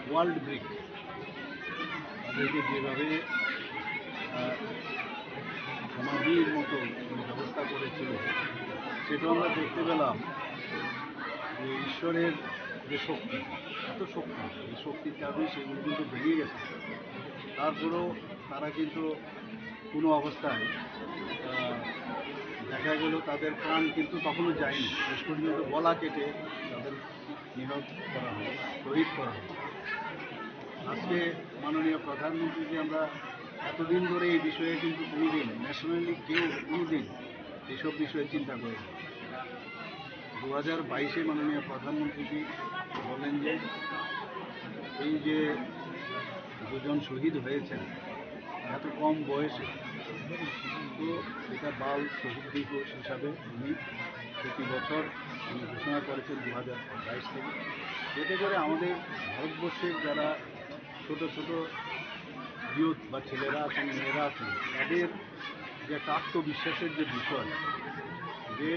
ওয়ার্ল্ড ব্রিক, তাদেরকে যেভাবে, আহ, সমাধির মতো ব্যবস্থা করেছিল, সেটা আমরা দেখতে পেলাম যে ঈশ্বরের যে শক্তি, এত শক্তি, এই শক্তির কারণে সেগুলো কিন্তু বেরিয়ে গেছে। তারপরেও তারা কিন্তু কোনো অবস্থায়, আহ, দেখা গেল তাদের প্রাণ কিন্তু তখনও যায়নি, শেষ পর্যন্ত গলা কেটে তাদের নিহত করা হয়, শহীদ করা হয়। আজকে মাননীয় প্রধানমন্ত্রীজি, আমরা এতদিন ধরে এই বিষয়ে কিন্তু কোনোদিন ন্যাশনালি কেউ কোনোদিন এইসব বিষয়ে চিন্তা করেনি। দু হাজার বাইশে মাননীয় প্রধানমন্ত্রীজি বলেন যে এই যে দুজন শহীদ হয়েছেন এত কম বয়সে, তো এটা বাল শহীদ দিবস হিসাবে উনি প্রতি বছর উনি ঘোষণা করেছেন দু হাজার বাইশ থেকে। এতে করে আমাদের ভারতবর্ষের যারা ছোট ছোট ইউথ বা ছেলেরা আছেন, মেয়েরা আছেন, তাদের যে একটা আত্মবিশ্বাসের যে বিষয়, যে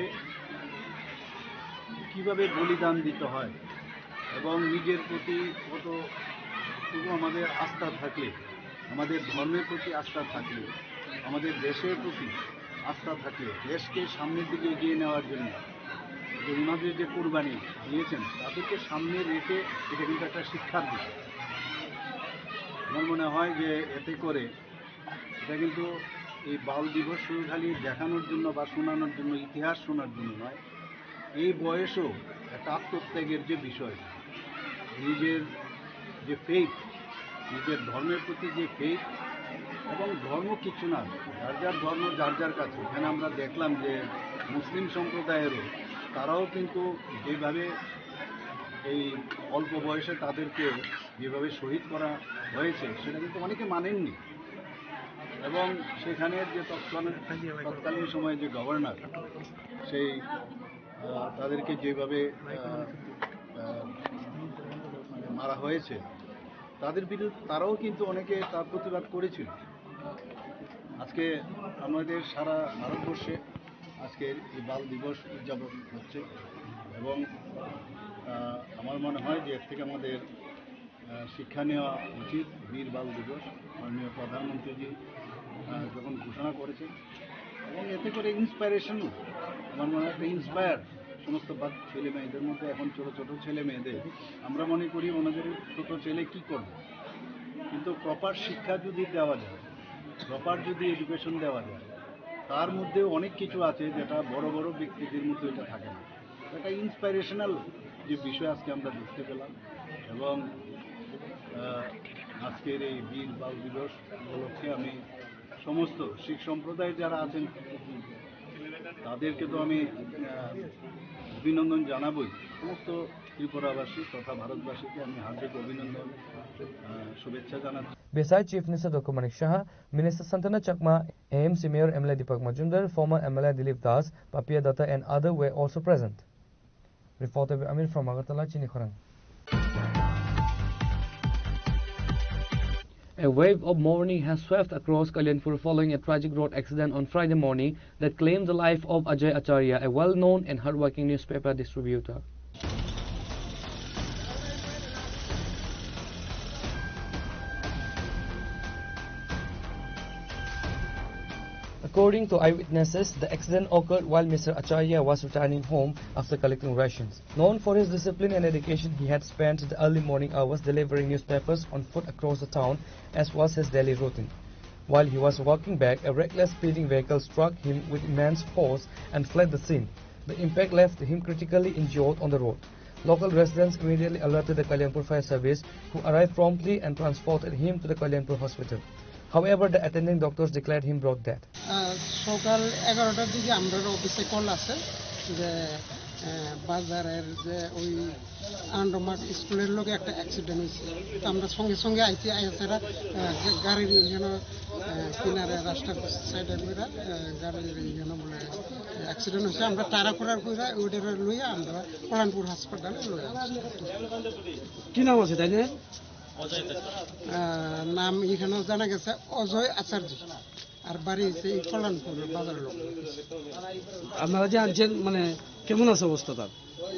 কীভাবে বলিদান দিতে হয় এবং নিজের প্রতি কতটুকু আমাদের আস্থা থাকলে, আমাদের ধর্মের প্রতি আস্থা থাকলে, আমাদের দেশের প্রতি আস্থা থাকলে, দেশকে সামনের দিকে এগিয়ে নেওয়ার জন্য যে ওনাদের যে কোরবানি দিয়েছেন, তাদেরকে সামনে রেখে এটা কিন্তু একটা শিক্ষার বিষয়। আমার মনে হয় যে এতে করে এটা কিন্তু এই বাল দিবস শুধু খালি দেখানোর জন্য বা শোনানোর জন্য, ইতিহাস শোনার জন্য নয়, এই বয়সেও একটা আত্মত্যাগের যে বিষয়, নিজের যে ফেইথ, নিজের ধর্মের প্রতি যে ফেইথ, এবং ধর্ম কিছু না, যার যার ধর্ম যার যার কাছে। এখানে আমরা দেখলাম যে মুসলিম সম্প্রদায়েরও তারাও কিন্তু যেভাবে এই অল্প বয়সে তাদেরকে যেভাবে শহীদ করা হয়েছে, সেটা কিন্তু অনেকে মানেননি। এবং সেখানের যে তৎকালীন, তৎকালীন সময়ে যে গভর্নর, সেই, আহ, তাদেরকে যেভাবে, আহ, আহ, মানে মারা হয়েছে, তাদের বিরুদ্ধে তারাও কিন্তু অনেকে তার প্রতিবাদ করেছিল। আজকে আমাদের সারা ভারতবর্ষে আজকের এই বাল দিবস উদযাপন হচ্ছে এবং, আহ, আমার মনে হয় যে এর থেকে আমাদের, আহ, শিক্ষা নেওয়া উচিত। বীর বাল দিবস মাননীয় প্রধানমন্ত্রীজি, আহ, যখন ঘোষণা করেছেন এবং এতে করে ইন্সপিরেশনও, আমার মনে হয় একটা ইন্সপায়ার সমস্ত বা-, ছেলে মেয়েদের মধ্যে, এখন ছোট ছোট ছেলে মেয়েদের আমরা মনে করি ওনাদের ছোট ছেলে কি করবে, কিন্তু প্রপার শিক্ষা যদি দেওয়া যায়, প্রপার যদি এডুকেশন দেওয়া যায়, তার মধ্যে অনেক কিছু আছে যেটা বড় বড় ব্যক্তিদের মধ্যে এটা থাকে না। একটা ইন্সপিরেশনাল যে বিষয় আজকে আমরা দেখতে পেলাম এবং, আহ, আজকের এই বীর বাল দিবস উপলক্ষে আমি সমস্ত শিখ সম্প্রদায় যারা আছেন তাদেরকে তো আমি, আহ, অভিনন্দন জানাবই। সমস্ত ত্রিপুরাবাসী তথা ভারতবাসীকে আমি হার্দিক অভিনন্দন, আহ, শুভেচ্ছা জানাচ্ছি। Besides Chief Minister Doctor Manik Saha, Minister Santana Chakma, A M C Mayor M L A Deepak Majumdar, former M L A Dilip Das, Papia Datta and other were also present. Reporter Amir from Agartala, Chini Khorang. A wave of mourning has swept across Kalyanpur following a tragic road accident on Friday morning that claimed the life of Ajay Acharya, a well-known and hardworking newspaper distributor. According to eyewitnesses, the accident occurred while Mister Acharya was returning home after collecting rations. Known for his discipline and dedication, he had spent the early morning hours delivering newspapers on foot across the town, as was his daily routine. While he was walking back, a reckless speeding vehicle struck him with immense force and fled the scene. The impact left him critically injured on the road. Local residents immediately alerted the Kalyanpur Fire Service, who arrived promptly and transported him to the Kalyanpur Hospital. However, the attending doctors declared him brought death. আহ, সকাল এগারোটার দিকে আমরা অফিসে কল আছে যে, আহ, বাজারের যে ওই আন্ডোমার্ট স্কুলের লগে একটা অ্যাক্সিডেন্ট হয়েছে। তো আমরা সঙ্গে সঙ্গে আইছি, আইয়া তারা, আহ, গাড়ির ইয়েনো, আহ, কিনারে রাস্তার সাইডে কইরা, আহ, গাড়ির ইয়েনো বলে অ্যাক্সিডেন্ট হয়েছে। আমরা তাড়াহুড়া কইরা ওইটারে লইয়া আমরা কল্যাণপুর হাসপাতালে লইয়া আসছি। কি নাম আছে তাই না? আহ, নাম এখানে জানা গেছে অজয় আচার্য, আর বাড়ি হচ্ছে এই কল্যাণপুর বাজার লোক। আপনারা যে আনছেন, মানে, কেমন আছে অবস্থা তার?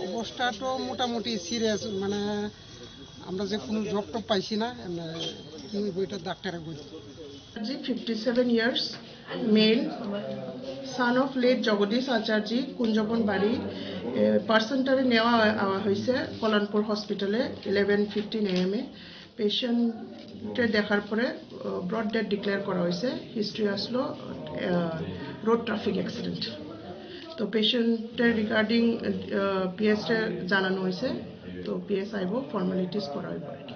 অবস্থা তো মোটামুটি সিরিয়াস, মানে, আমরা যে কোনো জব টব পাইছি না, এমনি কি হইব এটা ডাক্তারে বলছে। Acharji, fifty-seven years, male, son of late Jagadish Acharji, Kunjabon Bari. পার্সনটারে নেওয়া হয়- আওয়া হয়েছে কল্যাণপুর হসপিটালে ইলেভেন ফিফটিন এএম এ। পেশেন্টে দেখার পরে ব্রড ডেথ ডিক্লেয়ার করা হয়েছে। হিস্ট্রি আসলো রোড ট্রাফিক অ্যাক্সিডেন্ট। তো পেশেন্টের রিগার্ডিং পিএসরে জানানো হয়েছে। তো পিএস আইব, ফর্মালিটিস করা হইব আর কি।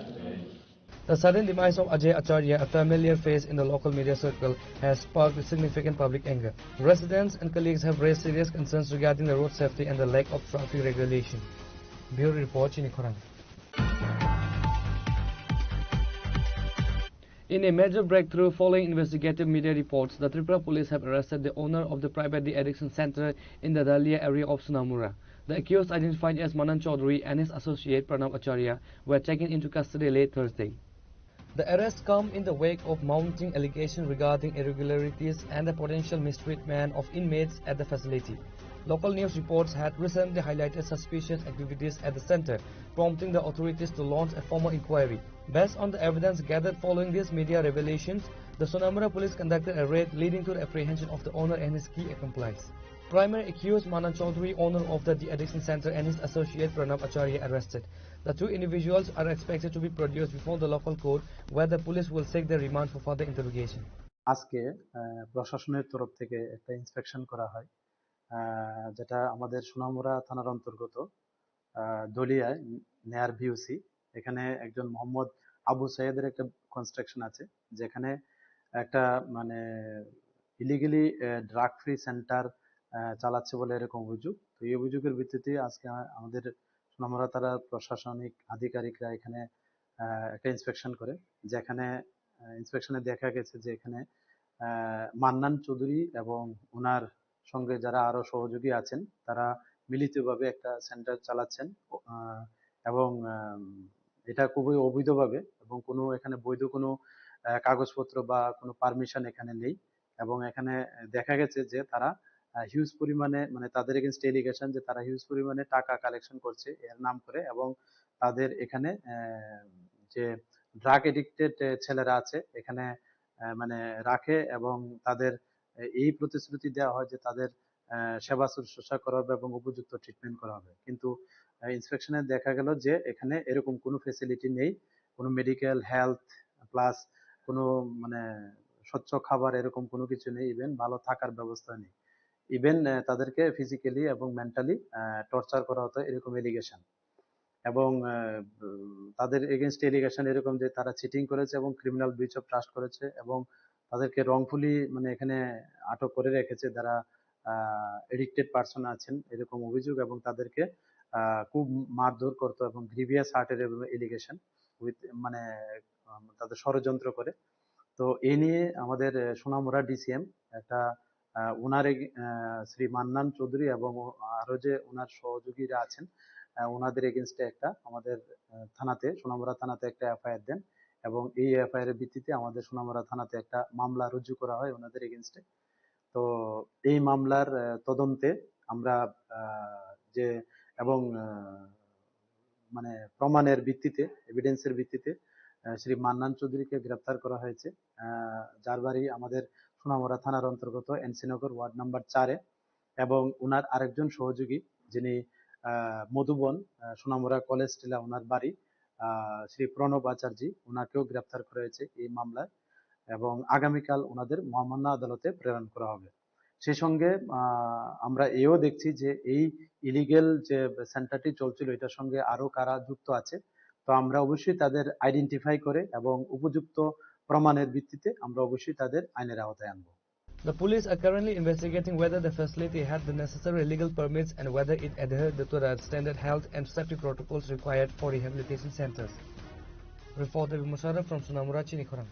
The sudden demise of Ajay Acharya, a familiar face in the local media circle, has sparked significant public anger. Residents and colleagues have raised serious concerns regarding the road safety and the lack of traffic regulation. Bureau Report, Chini Khorang. In a major breakthrough following investigative media reports, the Tripura police have arrested the owner of the private de-addiction center in the Dalia area of Sonamura. The accused, identified as Manan Chaudhary, and his associate Pranab Acharya were taken into custody late Thursday. The arrests come in the wake of mounting allegations regarding irregularities and the potential mistreatment of inmates at the facility. Local news reports had recently highlighted suspicious activities at the center, prompting the authorities to launch a formal inquiry. Based on the evidence gathered following these media revelations, the Sonamura police conducted a raid, leading to the apprehension of the owner and his key accomplice. Primary accused Manan Chaudhary, owner of the de-addiction center, and his associate Pranab Acharya, arrested. The two individuals are expected to be produced before the local court, where the police will seek their remand for further interrogation. আজকে আহ, প্রশাসনের তরফ থেকে একটা ইন্সপেকশন করা হয়, আহ, যেটা আমাদের সোনামুড়া থানার অন্তর্গত আহ, দলিয়ায়, নেয়ার ভিউসি। এখানে একজন মোহাম্মদ আবু সাইদের একটা কনস্ট্রাকশন আছে, যেখানে একটা, মানে, ইলিগালি ড্রাগ ফ্রি সেন্টার চালাচ্ছে বলে এরকম অভিযোগ। তো এই অভিযোগের ভিত্তিতে আজকে আ- আমাদের সোনামুড়া থানার প্রশাসনিক আধিকারিকরা এখানে আহ, একটা ইন্সপেকশন করে, যেখানে ইন্সপেকশনে দেখা গেছে যে এখানে আহ, মান্নান চৌধুরী এবং ওনার সঙ্গে যারা আরো সহযোগী আছেন, তারা মিলিতভাবে একটা সেন্টার চালাচ্ছেন। আহ, এবং আহ, এটা খুবই অবৈধভাবে এবং কোনো এখানে বৈধ কোনো আহ, কাগজপত্র বা কোনো পারমিশন এখানে নেই। এবং এখানে দেখা গেছে যে তারা হিউজ পরিমাণে, মানে, তাদের এগেনস্ট এলিগেশন যে তারা হিউজ পরিমাণে টাকা কালেকশন করছে এর নাম করে, এবং তাদের এখানে আহ, যে ড্রাগ এডিক্টেড ছেলেরা আছে এখানে আহ, মানে, রাখে এবং তাদের আহ, এই প্রতিশ্রুতি দেওয়া হয় যে তাদের আহ, সেবা শুশ্রূষা করা হবে এবং উপযুক্ত ট্রিটমেন্ট করা হবে। কিন্তু ইন্সপেকশনে দেখা গেল যে এখানে এরকম কোনো ফেসিলিটি নেই, কোনো মেডিকেল, হেলথ, প্লাস কোনো, মানে, স্বচ্ছ খাবার, এরকম কোনো কিছু নেই, ইভেন ভালো থাকার ব্যবস্থা নেই। ইভেন তাদেরকে ফিজিক্যালি এবং মেন্টালি টর্চার করা হতো, এরকম এলিগেশন। এবং আহ, উম, তাদের এগেনস্ট এলিগেশন এরকম যে তারা চিটিং করেছে এবং ক্রিমিনাল ব্রিচ অফ ট্রাস্ট করেছে এবং তাদেরকে রংফুলি, মানে, এখানে আটক করে রেখেছে যারা এডিক্টেড পারসন আছেন, এরকম অভিযোগ। এবং তাদেরকে আহ, খুব মারধর করতো এবং গ্রিভিয়াস হার্টের এলিগেশন উইথ, মানে, আহ, তাদের ষড়যন্ত্র করে। তো এই নিয়ে আমাদের আহ, সোনামুড়া ডিসিএম একটা আহ, ওনার এগ- আহ, শ্রী মান্নান চৌধুরী এবং ও- আরো যে ওনার সহযোগীরা আছেন, আহ, ওনাদের এগেনস্টে একটা আমাদের আহ, থানাতে, সোনামুড়া থানাতে একটা এফআইআর দেন। এবং এই এফআইআর এর ভিত্তিতে আমাদের সোনামুড়া থানাতে একটা মামলা রুজু করা হয় ওনাদের এগেনস্টে। তো এই মামলার আহ, তদন্তে আমরা আহ, যে এবং আহ, মানে, প্রমাণের ভিত্তিতে, এভিডেন্সের ভিত্তিতে আহ, শ্রী মান্নান চৌধুরীকে গ্রেপ্তার করা হয়েছে, আহ, যার বাড়ি আমাদের সোনামুড়া থানার অন্তর্গত এনসিনগর ওয়ার্ড নাম্বার চারে। এবং ওনার আরেকজন সহযোগী, যিনি আহ, মধুবন, আহ, সোনামুড়া কলেজ টিলা ওনার বাড়ি, আহ, শ্রী প্রণব আচার্য, ওনাকেও গ্রেপ্তার করা হয়েছে এই মামলায়। এবং আগামীকাল ওনাদের মহামান্য আদালতে প্রেরণ করা হবে। সেই সঙ্গে আহ, আমরা এও দেখছি যে এই ইলিগেল যে সেন্টারটি চলছিল, এটার সঙ্গে আরো কারা যুক্ত আছে। তো আমরা অবশ্যই তাদের আইডেন্টিফাই করে এবং উপযুক্ত প্রমাণের ভিত্তিতে আমরা অবশ্যই তাদের আইনের আওতায় আনবো। The police are currently investigating whether the facility had the necessary legal permits and whether it adhered to the standard health and safety protocols required for rehabilitation centers. Reporter Musharraf from Sonamura, Chinikhorang.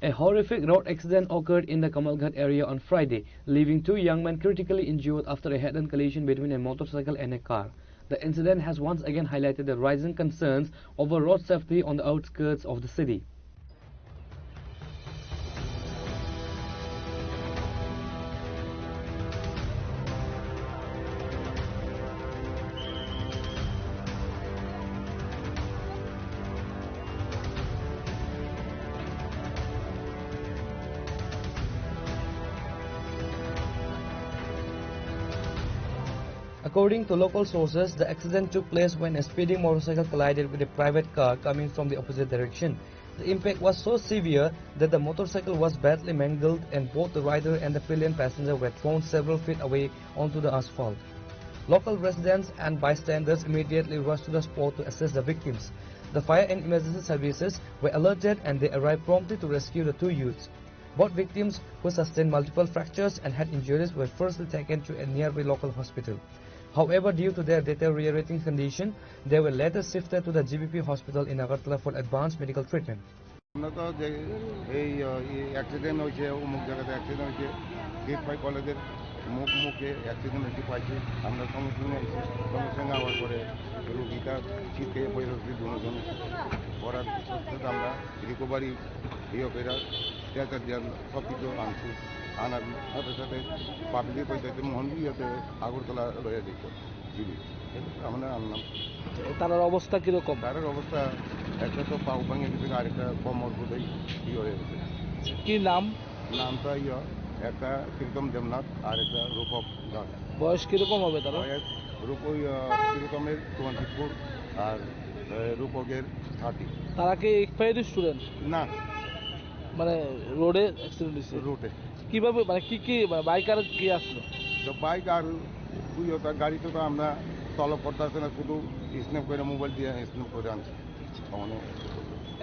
A horrific road accident occurred in the Kamalghat area on Friday, leaving two young men critically injured after a head-on collision between a motorcycle and a car. The incident has once again highlighted the rising concerns over road safety on the outskirts of the city. According to local sources, the accident took place when a speeding motorcycle collided with a private car coming from the opposite direction. The impact was so severe that the motorcycle was badly mangled and both the rider and the pillion passenger were thrown several feet away onto the asphalt. Local residents and bystanders immediately rushed to the spot to assist the victims. The fire and emergency services were alerted and they arrived promptly to rescue the two youths. Both victims, who sustained multiple fractures and had injuries, were firstly taken to a nearby local hospital. However, due to their deteriorating condition, they were later shifted to the G B P hospital in Agartala for advanced medical treatment. আমরা তো যে এই, আহ, এই অ্যাক্সিডেন্ট হয়েছে, অমুক জায়গাতে অ্যাক্সিডেন্ট হয়েছে, ডিএফআই কলেজের মুখ মুখে অ্যাক্সিডেন্ট হয়েছে পাইছি। আমরা সঙ্গে সঙ্গে এসে, সঙ্গে সঙ্গে আওয়ার পরে রুগীটা ছিটকে পড়ে রয়েছে দুজনে। পড়ার সাথে সাথে আমরা রিকভারি ইয়ে করে স্ট্রেচার দিয়ে সব কিছু আনছি। আনার সাথে সাথে পাবলিক ওই সাইডে মোহনপুর ইয়েতে আগরতলা লইয়া দিত। জিবি। আমরা আনলাম। তারার অবস্থা কিরকম? তারার অবস্থা একটা তো পাও ভাঙে গেছে, আরেকটা কোমর বোধহয় ই হয়ে গেছে। কি নাম? নামটা ইয়ে, একটা প্রীতম দেবনাথ আর একটা রূপক দাস। বয়স কিরকম হবে তারা? বয়স রূপ-, ওই, আহ, প্রীতমের টোয়েন্টি ফোর আর, আহ, রূপকের থার্টি। তারা কি এক্সপায়ার্ড স্টুডেন্ট? না। মানে রোডে অ্যাক্সিডেন্ট হয়েছে? রোডে। কিভাবে, মানে কি কি, মানে বাইক আর কি আসলো? তো বাইক আর দুই ওটা গাড়ি তো আমরা তলব করতে আসে না, শুধু স্ন্যাপ করে মোবাইল দিয়ে স্ন্যাপ করে আনছি। মানে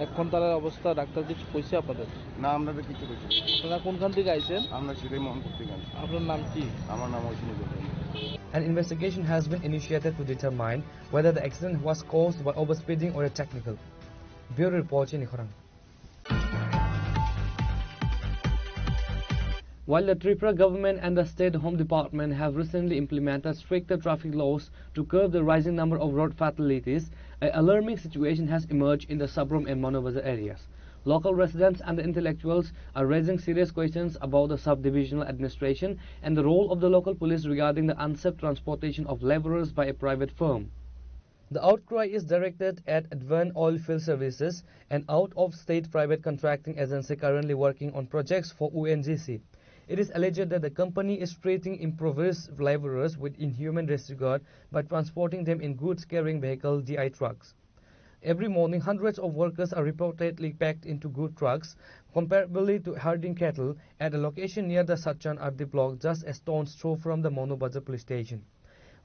এখন তার অবস্থা ডাক্তার কিছু কইছে আপনাদের? না, আমরা তো কিছু কইছি না। আপনারা কোনখান থেকে আইছেন? আমরা সেটাই মোহনপুর থেকে আনছি। আপনার নাম কি? আমার নাম অশ্বিনী Goswami. An investigation has been initiated to determine whether the accident was caused by overspeeding or a technical. Bureau report, Chini Khorang. While the Tripura government and the state home department have recently implemented stricter traffic laws to curb the rising number of road fatalities, an alarming situation has emerged in the Sabrom and Manobazar areas. Local residents and the intellectuals are raising serious questions about the sub-divisional administration and the role of the local police regarding the unsafe transportation of laborers by a private firm. The outcry is directed at Advent Oilfield Services, an out-of-state private contracting agency currently working on projects for O N G C. It is alleged that the company is treating impoverished laborers with inhuman disregard by transporting them in goods-carrying vehicle, D I trucks. Every morning, hundreds of workers are reportedly packed into good trucks, comparably to herding cattle, at a location near the Satchan R D block, just a stone's throw from the Manu Bazar police station.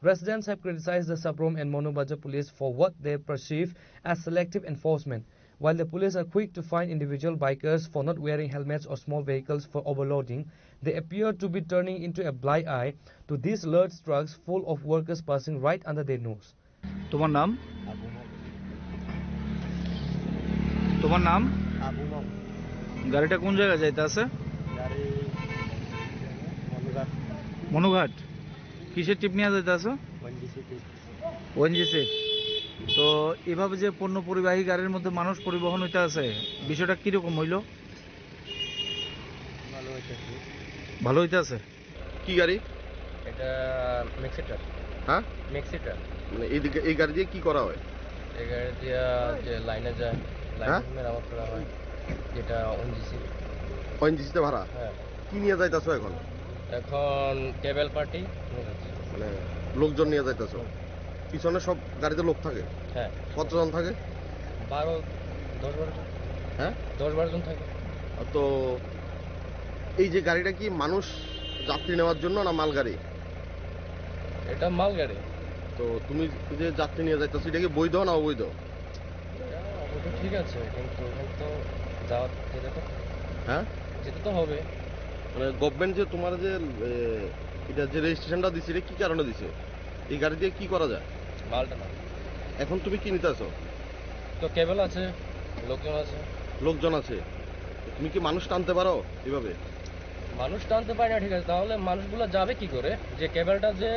Residents have criticized the Sabrom and Manu Bazar police for what they perceive as selective enforcement. While the police are quick to fine individual bikers for not wearing helmets or small vehicles for overloading, they appear to be turning into a blind eye to these large trucks full of workers passing right under their nose. তোমার নাম? আবু মম। তোমার নাম? আবু মম। গাড়িটা কোন জায়গায় যাইতে আছে? গাড়ি মনুঘাট। মনুঘাট? কিসের টিপ নিয়ে যাইতে আছো? ওএনজিসি টিপ। ওএনজিসি। তো এভাবে যে পণ্য পরিবাহী গাড়ির মধ্যে মানুষ পরিবহন হইতে আছে, বিষয়টা কিরকম হইলো? ভালো হইতেছে। ভালো হইতে আছে। কি গাড়ি? এটা ম্যাক্সি ট্রাক। হ্যাঁ? Maxi truck. মানে এই দিকে, এই গাড়ি দিয়ে কি করা হয়? এই গাড়ি দিয়ে যে লাইনে যায়, লাইনে হ্যাঁ? মেরামত করা হয়, যেটা ওএনজিসি। ওএনজিসিতে ভাড়া? হ্যাঁ। কি নিয়ে যাইতাছো এখন? এখন কেবল পার্টি নিয়ে যাচ্ছি। মানে লোকজন নিয়ে যাইতাছো? হুম। পিছনে সব গাড়িতে লোক থাকে? হ্যাঁ। কতজন থাকে? বারো, দশ বারো জন। হ্যাঁ? দশ বারো জন থাকে। তো এই যে গাড়িটা কি মানুষ যাত্রী নেওয়ার জন্য না মালগাড়ি? এটা মালগাড়ি। তো তুমি যে যাত্রী নিয়ে যাইতাছো, এটা কি বৈধ না অবৈধ? এটা অবৈধ, ঠিক আছে, কিন্তু এখানে তো যাওয়া, যেতে তো, হ্যাঁ? যেতে তো হবে। মানে গভর্নমেন্ট যে তোমার যে, এ, এটা যে রেজিস্ট্রেশনটা দিছে, এটা কি কারণে দিছে? এই গাড়ি দিয়ে কি করা যায়? মালটা না। এখন তুমি কি নিতে আছো? তো কেবল আছে, লোকজন আছে। লোকজন আছে। তুমি কি মানুষ টানতে পারো এভাবে? মানুষ টানতে পারি না, ঠিক আছে, তাহলে মানুষগুলো যাবে কি করে? যে কেবলটা যে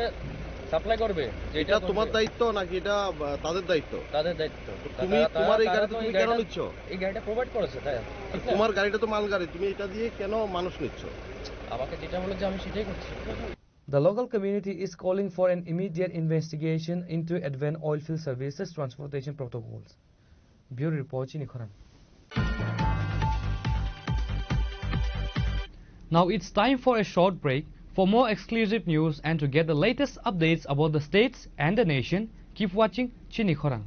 সাপ্লাই করবে, যে এটা এটা তোমার করবে। দায়িত্ব নাকি এটা, আহ, তাদের দায়িত্ব? তাদের দায়িত্ব। তো তুমি তারা, তারা, তোমার এই তারা গাড়িতে তো তুমি এই কেন গাড়িটা, নিচ্ছ? এই গাড়িটা প্রোভাইড করেছে, তাই না? ঠিক না? তোমার গাড়িটা তো মালগাড়ি, তুমি এটা দিয়ে কেন মানুষ নিচ্ছ? আমাকে যেটা বলেছে আমি সেটাই করছি। The local community is calling for an immediate investigation into Advent Oilfield Services transportation protocols. Bureau report, Chini Khorang. Now it's time for a short break. For more exclusive news and to get the latest updates about the states and the nation, keep watching Chini Khorang.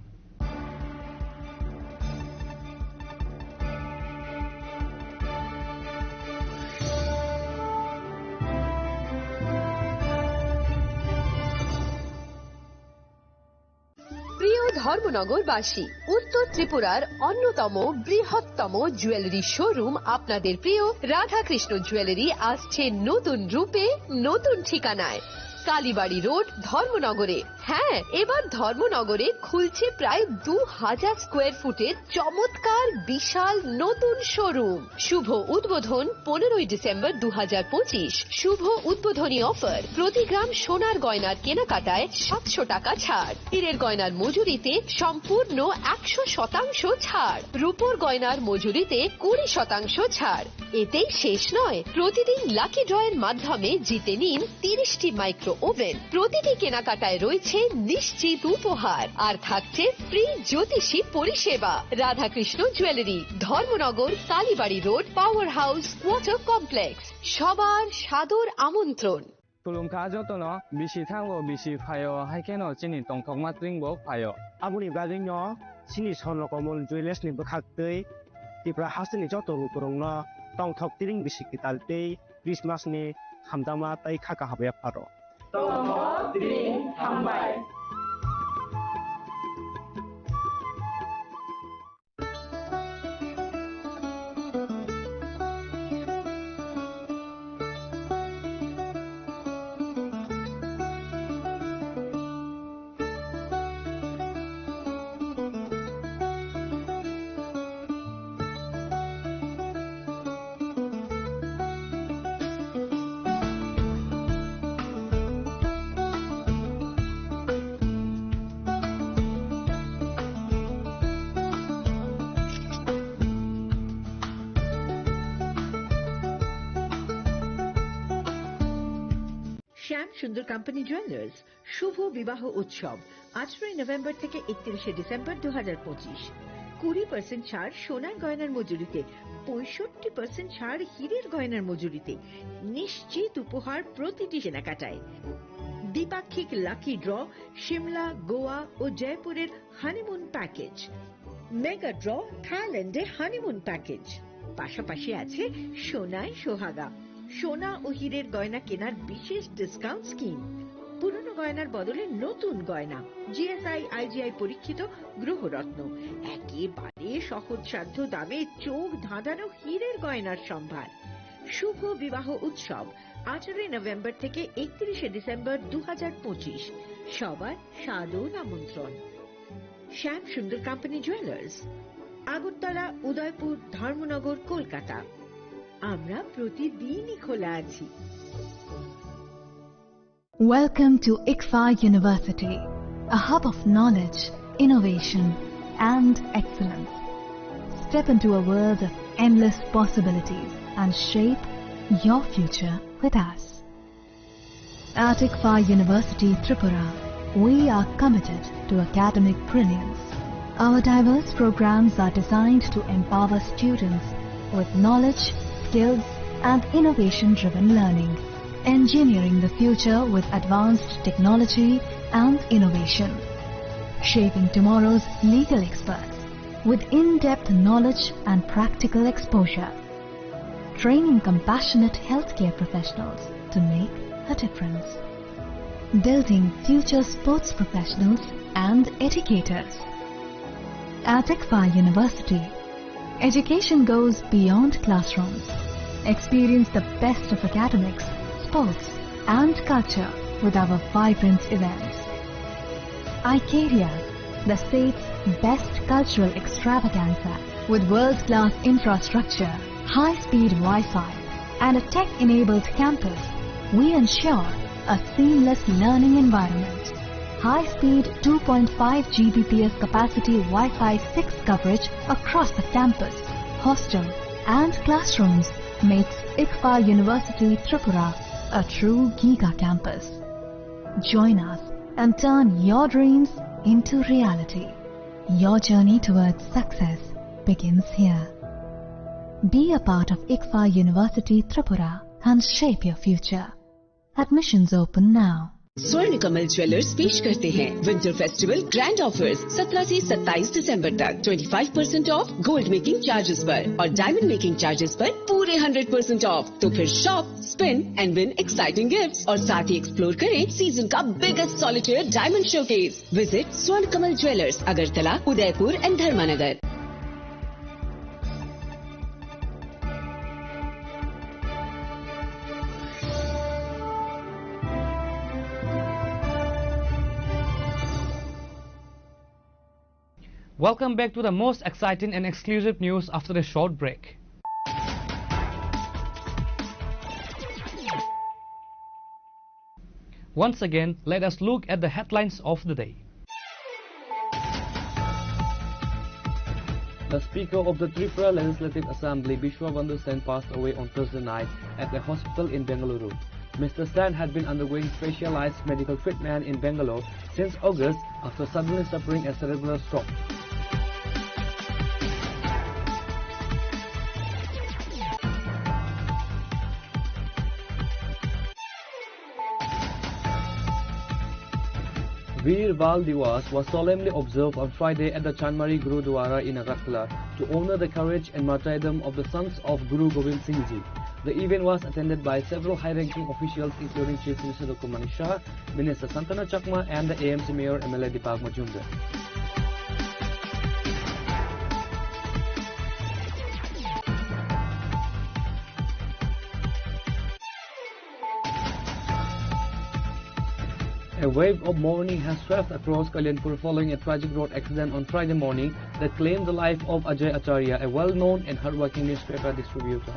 প্রিয় ধর্মনগরবাসী, উত্তর ত্রিপুরার অন্যতম বৃহত্তম jewellery showroom আপনাদের প্রিয় রাধাকৃষ্ণ জুয়েলারি আসছে নতুন রূপে, নতুন ঠিকানায়। কালীবাড়ি রোড, ধর্মনগরে। হ্যাঁ, এবার ধর্মনগরে খুলছে প্রায় দু হাজার স্কোয়ার ফুটের চমৎকার বিশাল নতুন শোরুম। শুভ উদ্বোধন পনেরোই ডিসেম্বর দু হাজার পঁচিশ। শুভ উদ্বোধনী অফার, প্রতি গ্রাম সোনার গয়নার কেনাকাটায় সাতশো টাকা ছাড়, হীরের গয়নার মজুরিতে সম্পূর্ণ একশো শতাংশ ছাড়, রূপোর গয়নার মজুরিতে কুড়ি শতাংশ ছাড়। এতেই শেষ নয়, প্রতিদিন লাকি ড্রয়ের মাধ্যমে জিতে নিন তিরিশটি মাইক্রো ওভেন। প্রতিটি কেনাকাটায় রয়েছে নিশ্চিত উপহার, আর থাকছে ফ্রি জ্যোতিষী পরিষেবা। Radhakrishna jewellery, Dharmanagar, Kalibari road, power house quarter complex. সবার সাদর আমন্ত্রণ। Khulumkha jotono, bisi thango, bisi phaio, hai kheno chini tongthokma tring bo phaio. Aboni bagwino chini Swarnakamol Jewellers ni bwkhak tei Tripura hasteni joto lukurokno tongthok tring bisi kwtal tei Christmas ni hamjakma tei kha kaham yapharo. Tongthok tring hambai. শ্যাম Sundar company jewellers, শুভ বিবাহ উৎসব, আঠারোই নভেম্বর থেকে একত্রিশে ডিসেম্বর দু হাজার পঁচিশ। কুড়ি পার্সেন্ট ছাড় সোনার গয়নার মজুরিতে, পঁয়ষট্টি পার্সেন্ট ছাড় হীরের গয়নার মজুরিতে, নিশ্চিত উপহার প্রতিটি কেনাকাটায়। দ্বিপাক্ষিক লাকি ড্র, সিমলা, গোয়া ও জয়পুরের হানিমুন প্যাকেজ। মেগা ড্র, থাইল্যান্ডে হানিমুন প্যাকেজ। পাশাপাশি আছে সোনায় সোহাগা, সোনা ও হীরের গয়না কেনার বিশেষ ডিসকাউন্ট স্কিম। পুরনো গয়নার বদলে নতুন গয়না, জিএসআই, আইজিআই পরীক্ষিত গ্রহরত্ন, একেবারে সহজসাধ্য দামে চোখ ধাঁধানো হীরের গয়নার সম্ভার। শুভ বিবাহ উৎসব, আঠারোই নভেম্বর থেকে একত্রিশে ডিসেম্বর দু হাজার পঁচিশ। সবার সাদর আমন্ত্রণ। শ্যাম সুন্দর কোম্পানি জুয়েলার্স, আগরতলা, উদয়পুর, ধর্মনগর, কলকাতা। আমরা প্রতিদিনই খোলা আছি। Welcome to ICFAR University, a hub of knowledge, innovation, and excellence. Step into a world of endless possibilities and shape your future with us. At ICFAR University Tripura, we are committed to academic brilliance. Our diverse programs are designed to empower students with knowledge, skills, and innovation-driven learning, engineering the future with advanced technology and innovation, shaping tomorrow's legal experts with in-depth knowledge and practical exposure, training compassionate healthcare professionals to make a difference, building future sports professionals and educators. At ICFAR University, education goes beyond classrooms. Experience the best of academics, sports, and culture with our vibrant events. Icaria, the state's best cultural extravaganza. With world-class infrastructure, high-speed Wi-Fi, and a tech-enabled campus, we ensure a seamless learning environment. High-speed two point five G B P S capacity Wi-Fi six coverage across the campus, hostel, and classrooms makes ICFAR University Tripura a true giga campus. Join us and turn your dreams into reality. Your journey towards success begins here. Be a part of ICFAR University Tripura and shape your future. Admissions open now. स्वर्ण कमल ज्वेलर्स पेश करते हैं winter festival grand offers. सत्रह से सत्ताईस दिसंबर तक twenty five percent of gold making charges पर और डायमंड मेकिंग चार्जेस पर पूरे हंड्रेड परसेंट ऑफ। तो फिर shop, spin and win exciting gifts और साथ ही एक्सप्लोर करें सीजन का biggest solitaire diamond showcase. Visit स्वर्ण कमल ज्वेलर्स, अगरतला, उदयपुर एंड धर्मानगर। Welcome back to the most exciting and exclusive news after a short break. Once again, let us look at the headlines of the day. The Speaker of the Tripura Legislative Assembly, Bishwa Bandhu Sen, passed away on Thursday night at a hospital in Bengaluru. Mister Sen had been undergoing specialized medical treatment in Bangalore since August after suddenly suffering a cerebral stroke. Veer Bal Diwas was solemnly observed on Friday at the Chanmari Gurudwara in Agartala to honor the courage and martyrdom of the sons of Guru Gobind Singh Ji. The event was attended by several high-ranking officials, including Chief Minister Doctor Manik Saha, Minister Santana Chakma, and the A M C Mayor M L A Deepak Majumdar. A wave of mourning has swept across Kalyanpur following a tragic road accident on Friday morning that claimed the life of Ajay Acharya, a well-known and hardworking newspaper distributor.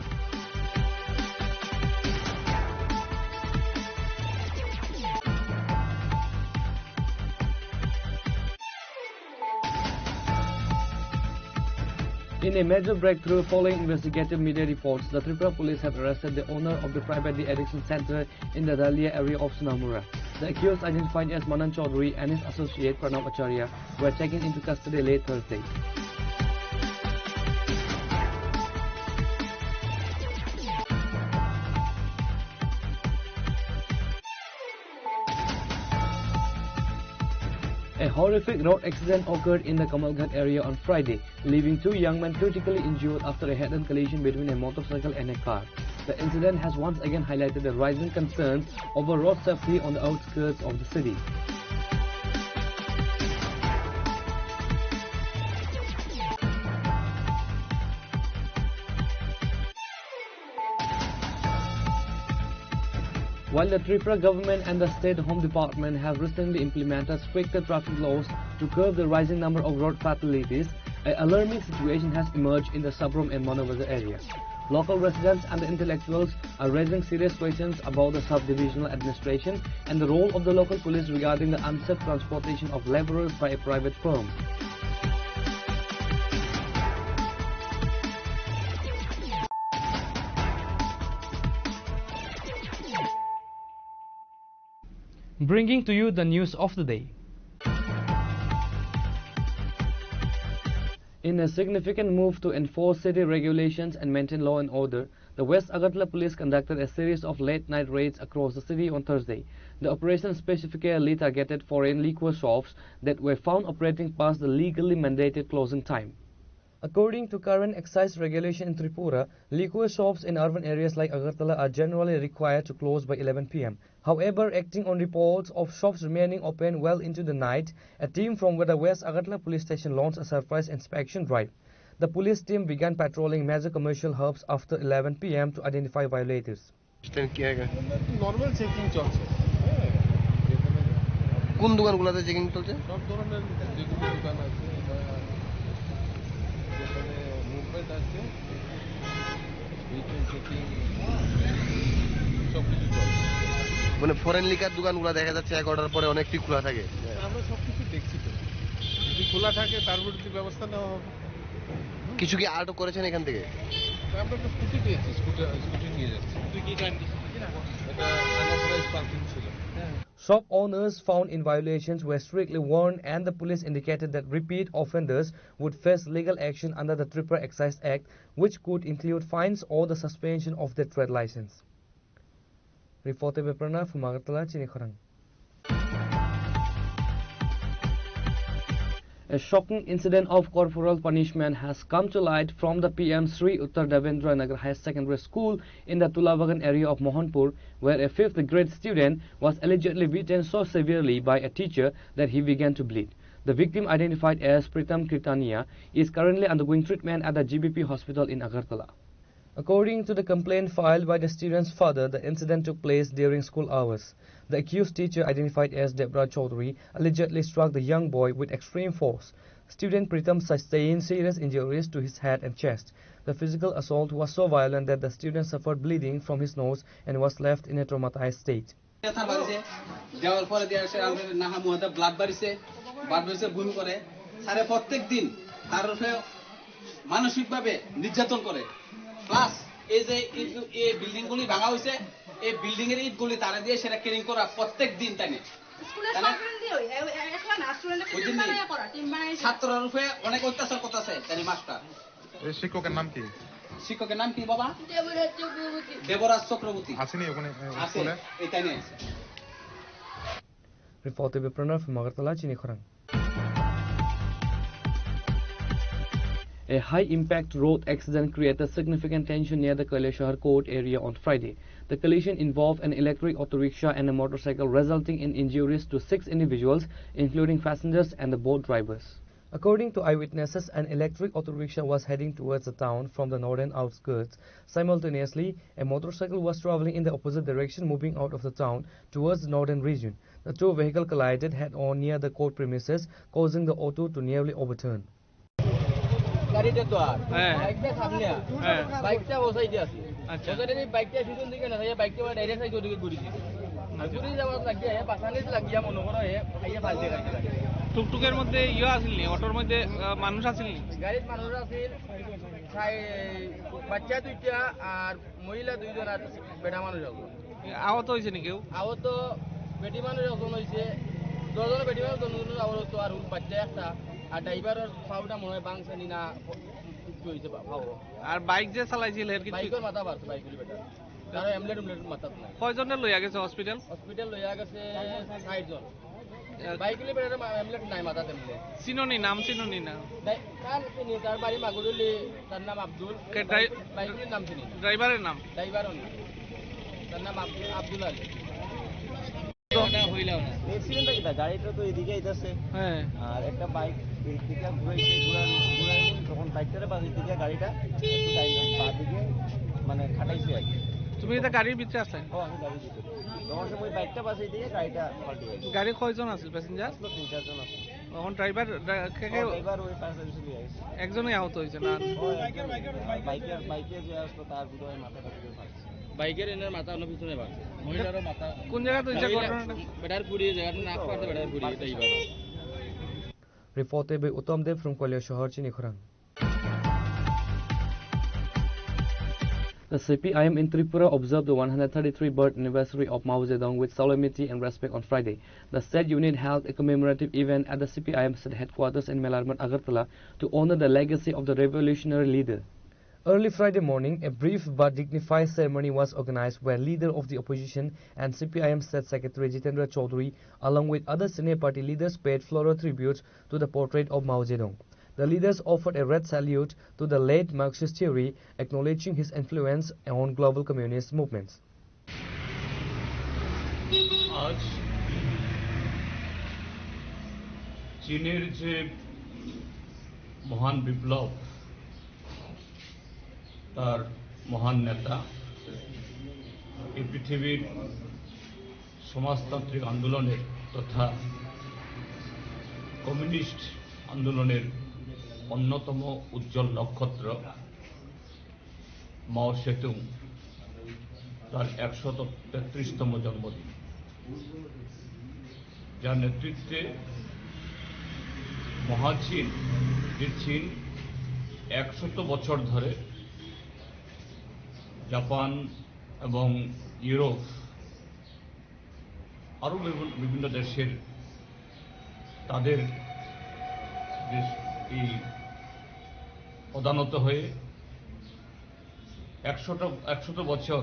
In a major breakthrough following investigative media reports, the Tripura police have arrested the owner of the private de-addiction center in the Dalia area of Sonamura. The accused, identified as Manan Chaudhary, and his associate Pranab Acharya were taken into custody late Thursday. A horrific road accident occurred in the Kamalghat area on Friday, leaving two young men critically injured after a head-on collision between a motorcycle and a car. The incident has once again highlighted the rising concerns over road safety on the outskirts of the city. While the Tripura government and the State Home Department have recently implemented stricter traffic laws to curb the rising number of road fatalities, an alarming situation has emerged in the Sabrom and Manobazar area. Local residents and the intellectuals are raising serious questions about the sub-divisional administration and the role of the local police regarding the unsafe transportation of laborers by a private firm. Bringing to you the news of the day. In a significant move to enforce city regulations and maintain law and order, the West Agartala Police conducted a series of late-night raids across the city on Thursday. The operation specifically targeted foreign liquor shops that were found operating past the legally mandated closing time. According to current excise regulation in Tripura, liquor shops in urban areas like Agartala are generally required to close by eleven p m. However, acting on reports of shops remaining open well into the night, a team from the West Agartala Police Station launched a surprise inspection drive. The police team began patrolling major commercial hubs after eleven p m to identify violators. Stand কি হয়? Normal checking চলছে। কোন দোকানগুলোতে চেকিং চলছে? সব ধরনের যেগুলো দোকান আছে বা যেখানে মুভমেন্ট আছে, ভেহিকল চেকিং, সব কিছু চলছে। মানে ফরেন লিকার দোকানগুলো দেখা যাচ্ছে এগারোটার পরে অনেকটি খোলা থাকে। আমরা সব কিছু দেখছি তো, যদি খোলা থাকে তার বিরুদ্ধে ব্যবস্থা নেওয়া হবে। কিছু কি আটক করেছেন এখান থেকে? আমরা তো স্কুটি পেয়েছি, স্কুটার, স্কুটি নিয়ে যাচ্ছি। তুই কি গাড়ি নিয়েছিস? এটা আনঅথরাইজড পার্কিং ছিল। Shop owners found in violations were strictly warned, and the police indicated that repeat offenders would face legal action under the Tripura Excise Act, which could include fines or the suspension of their trade license. Reported by Pranav from Agartala, chini khorang. A shocking incident of corporal punishment has come to light from the P M Sri Uttar Devendra Nagar Higher Secondary School in the Tulabagan area of Mohanpur, where a fifth grade student was allegedly beaten so severely by a teacher that he began to bleed. The victim, identified as Pritam Kirtania, is currently undergoing treatment at the G B P hospital in Agartala. According to the complaint filed by the student's father, the incident took place during school hours. The accused teacher, identified as Debra Chaudhary, allegedly struck the young boy with extreme force. Student Pritam sustained serious injuries to his head and chest. The physical assault was so violent that the student suffered bleeding from his nose and was left in a traumatized state. ব্যথা বাড়িছে, দেওয়ার পরে দিয়ে আসে আমাদের নাহা মুহাতে ব্লাড বাড়িছে, ব্লাড বাড়িছে, বমি করে। স্যারে প্রত্যেক দিন তার উপরে মানসিকভাবে নির্যাতন করে। প্লাস এই যে ইট-, এই বিল্ডিং গুলি ভাঙা হয়েছে, এই বিল্ডিং এর ইট গুলি তারা দিয়ে সেটা ক্লিন করা প্রত্যেক দিন তাই না। স্কুলের তাহলে সব ফ্রেন্ড দিয়ে ওই, এ-, এ-, একলা না, স্টুডেন্টরা ওই টিম দিন বানাইয়া করা, টিম বানাইয়া শিক্ষা শিক্ষা। ছাত্রর উপরে অনেক অত্যাচার করতেছে তাই মাস্টার। এই শিক্ষকের নাম কি? শিক্ষকের নাম কি বাবা? দেবরাজ চক্রবর্তী। দেবরাজ চক্রবর্তী। আছেনি ওখানে, এ, আছে, স্কুলে? এখানে আছে। Reported by Pranav from Agartala, chini khorang. A high-impact road accident created significant tension near the Kailashahar Court area on Friday. The collision involved an electric auto rickshaw and a motorcycle, resulting in injuries to six individuals, including passengers and the boat drivers. According to eyewitnesses, an electric auto rickshaw was heading towards the town from the northern outskirts. Simultaneously, a motorcycle was traveling in the opposite direction, moving out of the town towards the northern region. The two vehicles collided head-on near the court premises, causing the auto to nearly overturn. গাড়িটা তো আর হ্যাঁ। বাইকটা সামনে আর। হ্যাঁ। বাইকটা ও সাইডে আছে। আচ্ছা। ও সাইডে এই বাইকটা পিছন দিকে না, এই বাইকটা আবার ডাইরেক্ট সাইড ওদিকে ঘুরেছে। আর ঘুরে যাওয়ার লাগিয়া, এ পাশানিত লাগিয়া মনে করো, এ, এই যে ফালতে গাড়ি লাগে। টুকটুকের মধ্যে ইয়ে আসেনি, অটোর মধ্যে, আহ, মানুষ আসেনি? গাড়িত মানুষ আছিল, সাই-, বাচ্চা দুইটা আর মহিলা দুইজন আর বেটা মানুষ একজন। আহত হয়েছে নি কেউ? আহত বেটি মানুষ একজন হয়েছে, দশজন বেটি মানুষ, দশজন আহত, আর ওর বাচ্চা একটা, আর ড্রাইভারের পাওটা মনে হয় বাংসানি না, একটু হয়েছে বা-, পাও। আর বাইক যে চালাইছিল, এর কিছু? বাইকের মাথা বাড়ছে, বাইকের বেটা। কারো এমলেট উমলেট মাথাত নাই। কয়জনে লইয়া গেছে হসপিটাল? হসপিটাল লইয়া গেছে ষাট জন। এ, বাইক নিয়ে বেড়াতে মা-, এমলেট নাই মাথাত এমলেট। চিনোনি, নাম চিনোনি না? তাই, তার চিনি, তার বাড়ি মাগুরুলি, তার নাম আব্দুল। কে ড্রাই-, বাইক নিয়ে নাম চিনি না। ড্রাইভারের নাম? ড্রাইভারও না। তার নাম আব্দুল, আব্দুল আলী। অ্যাক্সিডেন্টটা কিতা? গাড়িটা তো এদিকে আইতাছে। হ্যাঁ। আর একটা বাইক এই দিকে ঘুরাইছে, ঘুরান-, ঘুরান-, তখন বাইকটারে বাদ দিকে গাড়িটা একটু ডাইন বাঁ দিকে মানে খাটাইছে আর কি। তুমি এটা গাড়ির ভিতরে আসলে? ও, আমি গাড়ির ভিতরে। তখন সময় বাইকটা বাসে দিয়ে গাড়িটা পাল্টে গেছে। গাড়ি কয়জন আছিল প্যাসেঞ্জার? আসলে তিন চারজন আছে। এখন ড্রাইভার, ড্রা-, কে কে? ও, ড্রাইভার ওই ফায়ার সার্ভিসে নিয়ে গেছে। একজনই আহত হয়েছে না? ও, একজন। বাইকের, বাইকে যে আসলো তার বোধহয় মাথাটা ঢুকে ফাটছে। বাইকের এনার মাথা অন্য পিছনে বাড়ছে। মহিলারও মাথা। কোন জায়গা তো হয়েছে মহিলা ঘটনাটা? বেটার পুড়িয়ে জায়গাটা নাক পাতে বেটার পুড়িয়ে, তাই বাবা। Reported by Uttam Dev from Koilashahar, Chinikhorang. The C P I M in Tripura observed the one hundred thirty-three birth anniversary of Mao Zedong with solemnity and respect on Friday. The said unit held a commemorative event at the C P I M state headquarters in Melarmat, Agartala, to honor the legacy of the revolutionary leader. Early Friday morning, a brief but dignified ceremony was organized where leader of the opposition and C P I M state secretary Jitendra Chaudhary, along with other senior party leaders, paid floral tributes to the portrait of Mao Zedong. The leaders offered a red salute to the late Marxist theory, acknowledging his influence on global communist movements. আজ চীনের যে মহান বিপ্লব, তার মহান নেতা, এই পৃথিবীর সমাজতান্ত্রিক আন্দোলনের তথা কমিউনিস্ট আন্দোলনের অন্যতম উজ্জ্বল নক্ষত্র মাও সেতুং তার একশত তেত্রিশতম জন্মদিন, যার নেতৃত্বে মহাচীন, যে চীন একশত বছর ধরে জাপান এবং ইউরোপ আরও বিভিন্ন, বিভিন্ন দেশের তাদের যে এই প্রধানত হয়ে একশোটা, একশত বছর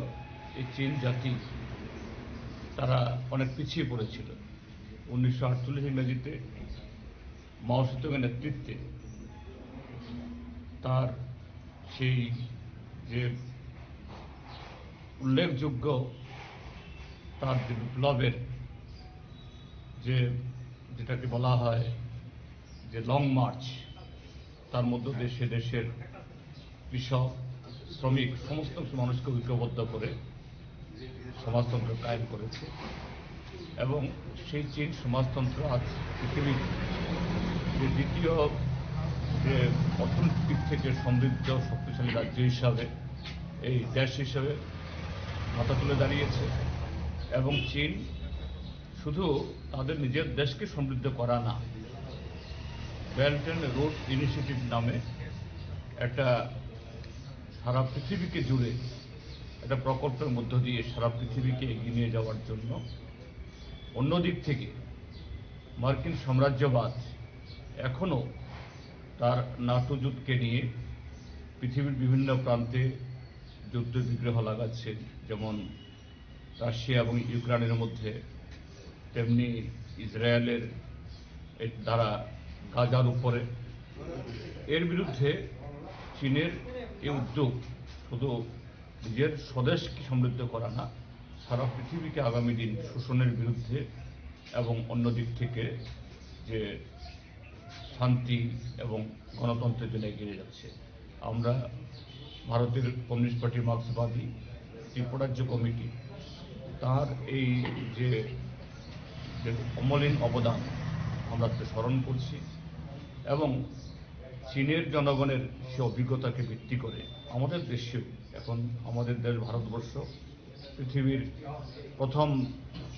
এই চীন জাতি তারা অনেক পিছিয়ে পড়েছিল। উনিশশো আটচল্লিশ ইংরেজিতে মাও সেতুংয়ের নেতৃত্বে তার সেই যে উল্লেখযোগ্য তার যে বিপ্লবের যে, যেটাকে বলা হয় যে লং মার্চ, তার মধ্যে দেশে দেশের কৃষক, শ্রমিক, সমস্ত মানুষকে ঐক্যবদ্ধ করে সমাজতন্ত্র কায়েম করেছে এবং সেই চীন সমাজতন্ত্র আজ পৃথিবীর যে দ্বিতীয় যে অর্থনৈতিক দিক থেকে সমৃদ্ধ শক্তিশালী রাজ্য হিসাবে, এই দেশ হিসাবে মাথা তুলে দাঁড়িয়েছে। এবং চীন শুধু তাদের নিজের দেশকে সমৃদ্ধ করা না, বেল্ট অ্যান্ড রোড ইনিশিয়েটিভ নামে একটা সারা পৃথিবীকে জুড়ে একটা প্রকল্পের মধ্য দিয়ে সারা পৃথিবীকে এগিয়ে নিয়ে যাওয়ার জন্য। অন্যদিক থেকে মার্কিন সাম্রাজ্যবাদ এখনও তার নাটো জোটকে নিয়ে পৃথিবীর বিভিন্ন প্রান্তে যুদ্ধ বিগ্রহ লাগাচ্ছে, যেমন রাশিয়া এবং ইউক্রেনের মধ্যে, তেমনি ইসরায়েলের এর দ্বারা গাজার উপরে। এর বিরুদ্ধে চীনের এই উদ্যোগ শুধু নিজের স্বদেশকে সমৃদ্ধ করা না, সারা পৃথিবীকে আগামী দিন শোষণের বিরুদ্ধে এবং অন্য দিক থেকে যে শান্তি এবং গণতন্ত্রের জন্য এগিয়ে যাচ্ছে। আমরা ভারতের কমিউনিস্ট পার্টি, মার্ক্সবাদী ত্রিপুরাজ্য কমিটি তার এই যে, যে অমলিন অবদান আমরা তাকে স্মরণ করছি এবং চীনের জনগণের সে অভিজ্ঞতাকে ভিত্তি করে আমাদের দেশেও এখন আমাদের দেশ ভারতবর্ষ পৃথিবীর প্রথম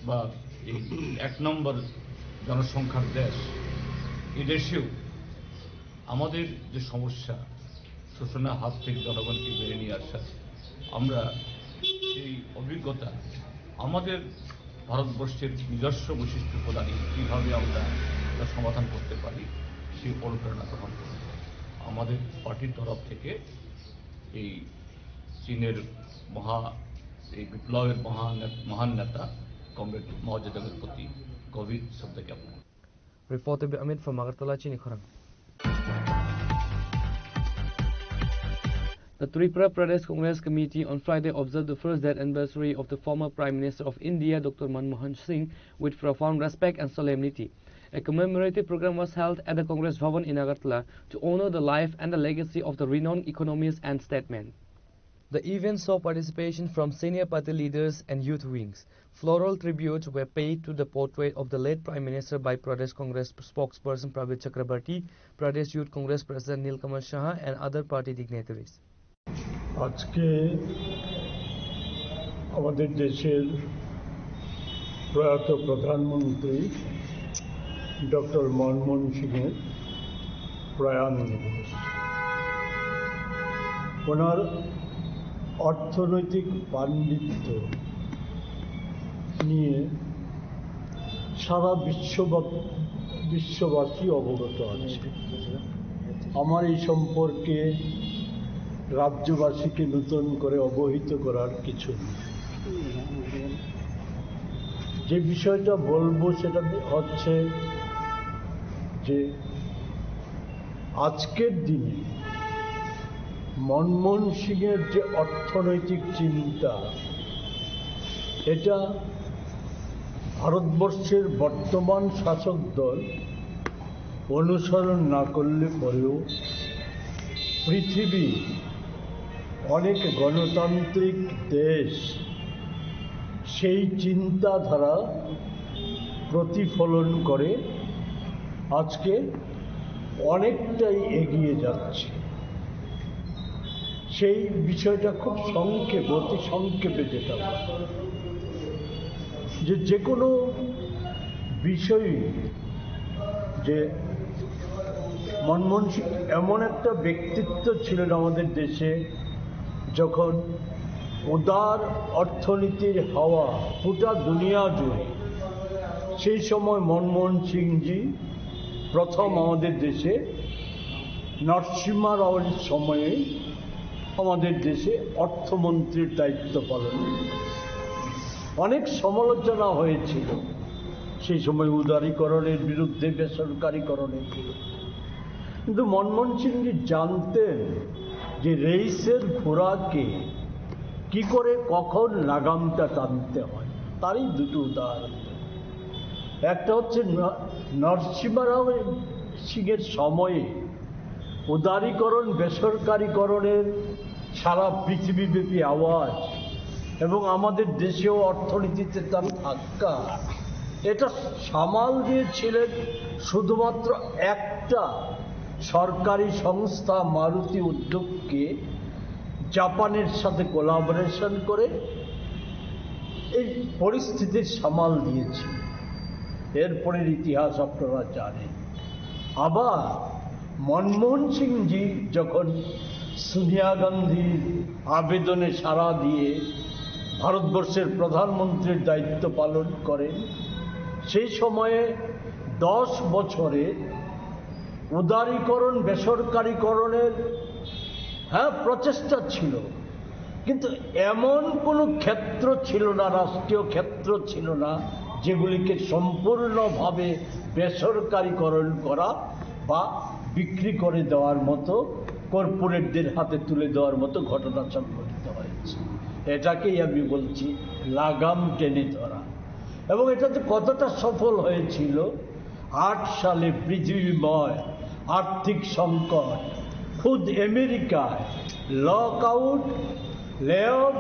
বা এই এক নম্বর জনসংখ্যার দেশ, এদেশেও আমাদের যে সমস্যা, শোষণের হাত থেকে জনগণকে বেরিয়ে নিয়ে আসা, আমরা এই অভিজ্ঞতা আমাদের ভারতবর্ষের নিজস্ব বৈশিষ্ট্য প্রদানে কীভাবে আমরা এটা সমাধান করতে পারি, সেই অনুপ্রেরণা গ্রহণ করব। আমাদের পার্টির তরফ থেকে এই চীনের মহা, এই বিপ্লবের মহান, মহান নেতা কমরেড মাও জেদুংয়ের প্রতি গভীর শ্রদ্ধা জ্ঞাপন। Report by Amit from Agartala, Chini Khorang. The Tripura Pradesh Congress Committee on Friday observed the first death anniversary of the former Prime Minister of India, Doctor Manmohan Singh, with profound respect and solemnity. A commemorative program was held at the Congress Bhavan in Agartala to honor the life and the legacy of the renowned economist and statesman. The event saw participation from senior party leaders and youth wings. Floral tributes were paid to the portrait of the late Prime Minister by Pradesh Congress spokesperson Praveer Chakrabarty, Pradesh Youth Congress President Nilkamal Saha, and other party dignitaries. আজকে আমাদের দেশের প্রয়াত প্রধানমন্ত্রী ডক্টর মনমোহন সিংয়ের প্রয়াণ দিবস। ওনার অর্থনৈতিক পাণ্ডিত্য নিয়ে সারা বিশ্ববা-, বিশ্ববাসী অবগত আছে। আমার এই সম্পর্কে রাজ্যবাসীকে নতুন করে অবহিত করার কিছু নেই। যে বিষয়টা বলবো সেটা হচ্ছে যে আজকের দিনে মনমোহন সিংয়ের যে অর্থনৈতিক চিন্তা, এটা ভারতবর্ষের বর্তমান শাসক দল অনুসরণ না করলে পরেও পৃথিবী অনেক গণতান্ত্রিক দেশ সেই চিন্তাধারা প্রতিফলন করে আজকে অনেকটাই এগিয়ে যাচ্ছে। সেই বিষয়টা খুব সংক্ষেপ, অতি সংক্ষেপে যেটা বলবো, যে যে কোনো বিষয়ই যে মনমোহন সিং এমন একটা ব্যক্তিত্ব ছিলেন আমাদের দেশে, যখন উদার অর্থনীতির হাওয়া গোটা দুনিয়া জুড়ে, সেই সময় মনমোহন সিংজি প্রথম আমাদের দেশে নরসিংহ রাওয়ের সময়ে আমাদের দেশে অর্থমন্ত্রীর দায়িত্ব পালন করেন। অনেক সমালোচনা হয়েছিল সেই সময় উদারীকরণের বিরুদ্ধে, বেসরকারীকরণের বিরুদ্ধে। কিন্তু মনমোহন সিংজি জানতেন যে রেইসের ঘোড়াকে কি করে কখন লাগামটা টানতে হয়। তারই দুটো উদাহরণ দেব। একটা হচ্ছে ন-, নরসিংহারাও সিংয়ের সময়ে উদারীকরণ, বেসরকারীকরণের সারা পৃথিবীব্যাপী আওয়াজ এবং আমাদের দেশেও অর্থনীতিতে তার ধাক্কা, এটা সামাল দিয়েছিলেন শুধুমাত্র একটা সরকারি সংস্থা মারুতি উদ্যোগকে জাপানের সাথে কোলাবোরেশন করে এই পরিস্থিতির সামাল দিয়েছিল। এরপরের ইতিহাস আপনারা জানেন। আবার মনমোহন সিংজি যখন সোনিয়া গান্ধীর আবেদনে সাড়া দিয়ে ভারতবর্ষের প্রধানমন্ত্রীর দায়িত্ব পালন করেন, সেই সময়ে দশ বছরে উদারীকরণ, বেসরকারীকরণের, হ্যাঁ, প্রচেষ্টা ছিল, কিন্তু এমন কোনো ক্ষেত্র ছিল না, রাষ্ট্রীয় ক্ষেত্র ছিল না, যেগুলিকে সম্পূর্ণভাবে বেসরকারীকরণ করা বা বিক্রি করে দেওয়ার মতো, কর্পোরেটদের হাতে তুলে দেওয়ার মতো ঘটনা সংঘটিত হয়েছে। এটাকেই আমি বলছি লাগাম টেনে ধরা। এবং এটাতে কতটা সফল হয়েছিল, আট সালে পৃথিবীময় আর্থিক সংকট, খুদ আমেরিকায় লকআউট, লে অফ,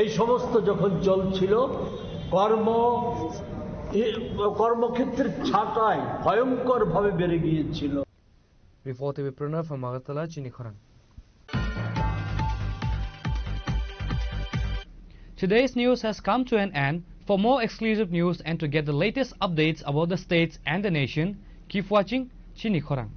এই সমস্ত যখন চলছিল, কর্ম, এ, কর্মক্ষেত্রের ছাঁটাই ভয়ঙ্করভাবে বেড়ে গিয়েছিল। Reporter Pranav from Agartala, Chini Khorang. Today's news has come to an end. For more exclusive news and to get the latest updates about the states and the nation, keep watching Chini Khorang.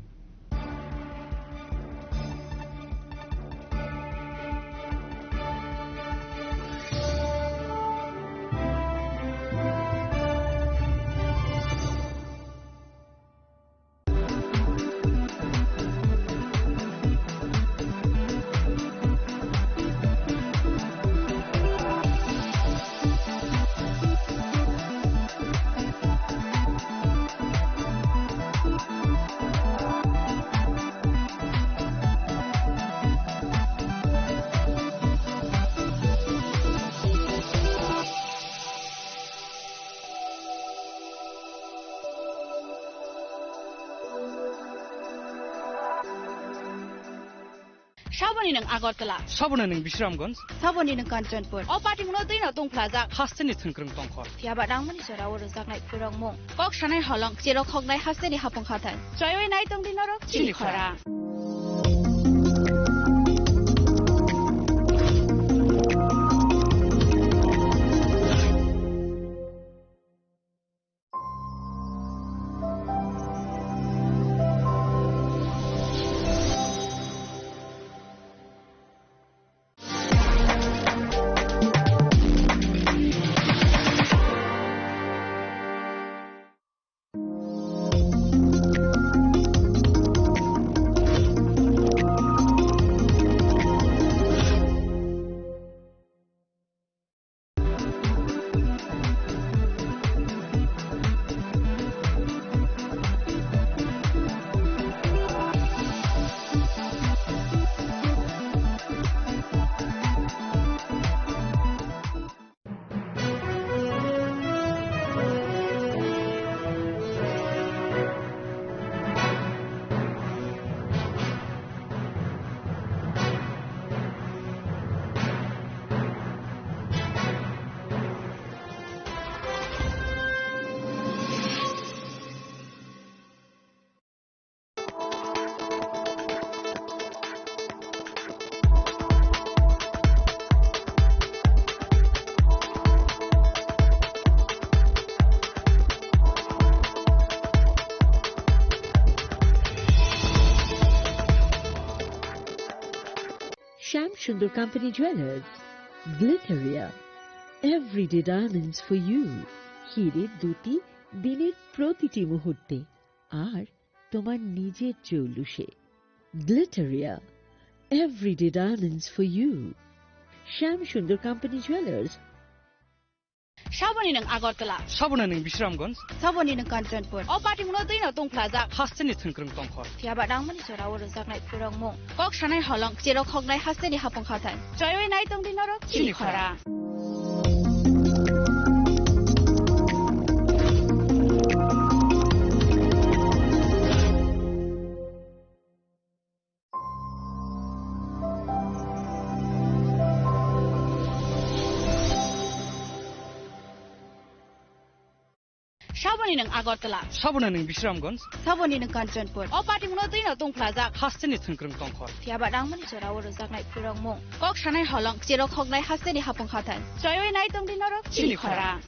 Saboni nwng Agartala. Saboni nwng Bisramganj. Saboni nwng Kanchanpur. O patimungno twi no tongphlajak. Hasteni thwngkwrwng tongkhor. Phiya ba nangmani jora o rwjaknai phwrwngmung. Kok sanai holong, chirok hoknai hasteni hapung hathai. Choiwi nai tongdi norok. Chini Chini khorang. Khorang. Shyam Sundar Company Jewelers, Glitteria, everyday diamonds for you. হিরে দ্যুতি দিনের প্রতিটি মুহূর্তে, আর তোমার নিজের জৌলুসে। Glitteria, everyday diamonds for you. Shyam Sundar Company Jewelers. Saboni nwng Agartala. Saboni nwng Bisramganj. Saboni nwng Kanchanpur. O patimungno twino tungphlajak. Hasteni thwngkwrwng tongkhor. Phiyaba nangmani jorao rwjaknai phurokmung. Kok sanai holong, cherok hoknai hasteni hapung hathai. Choiwi nai tongdi norok chini khora. Saboni nwng Agartala. Saboni nwng Bisramganj. Saboni nwng Kanchanpur. O patimungno twino tungphlajak. Hasteni thwngkwrwng tongkhor. Phiyaba nangmani jorao rwjaknai phurokmung. Kok sanai holong, cherok hoknai hasteni hapung hathai. Choiwi nai tongdi norok chini khora.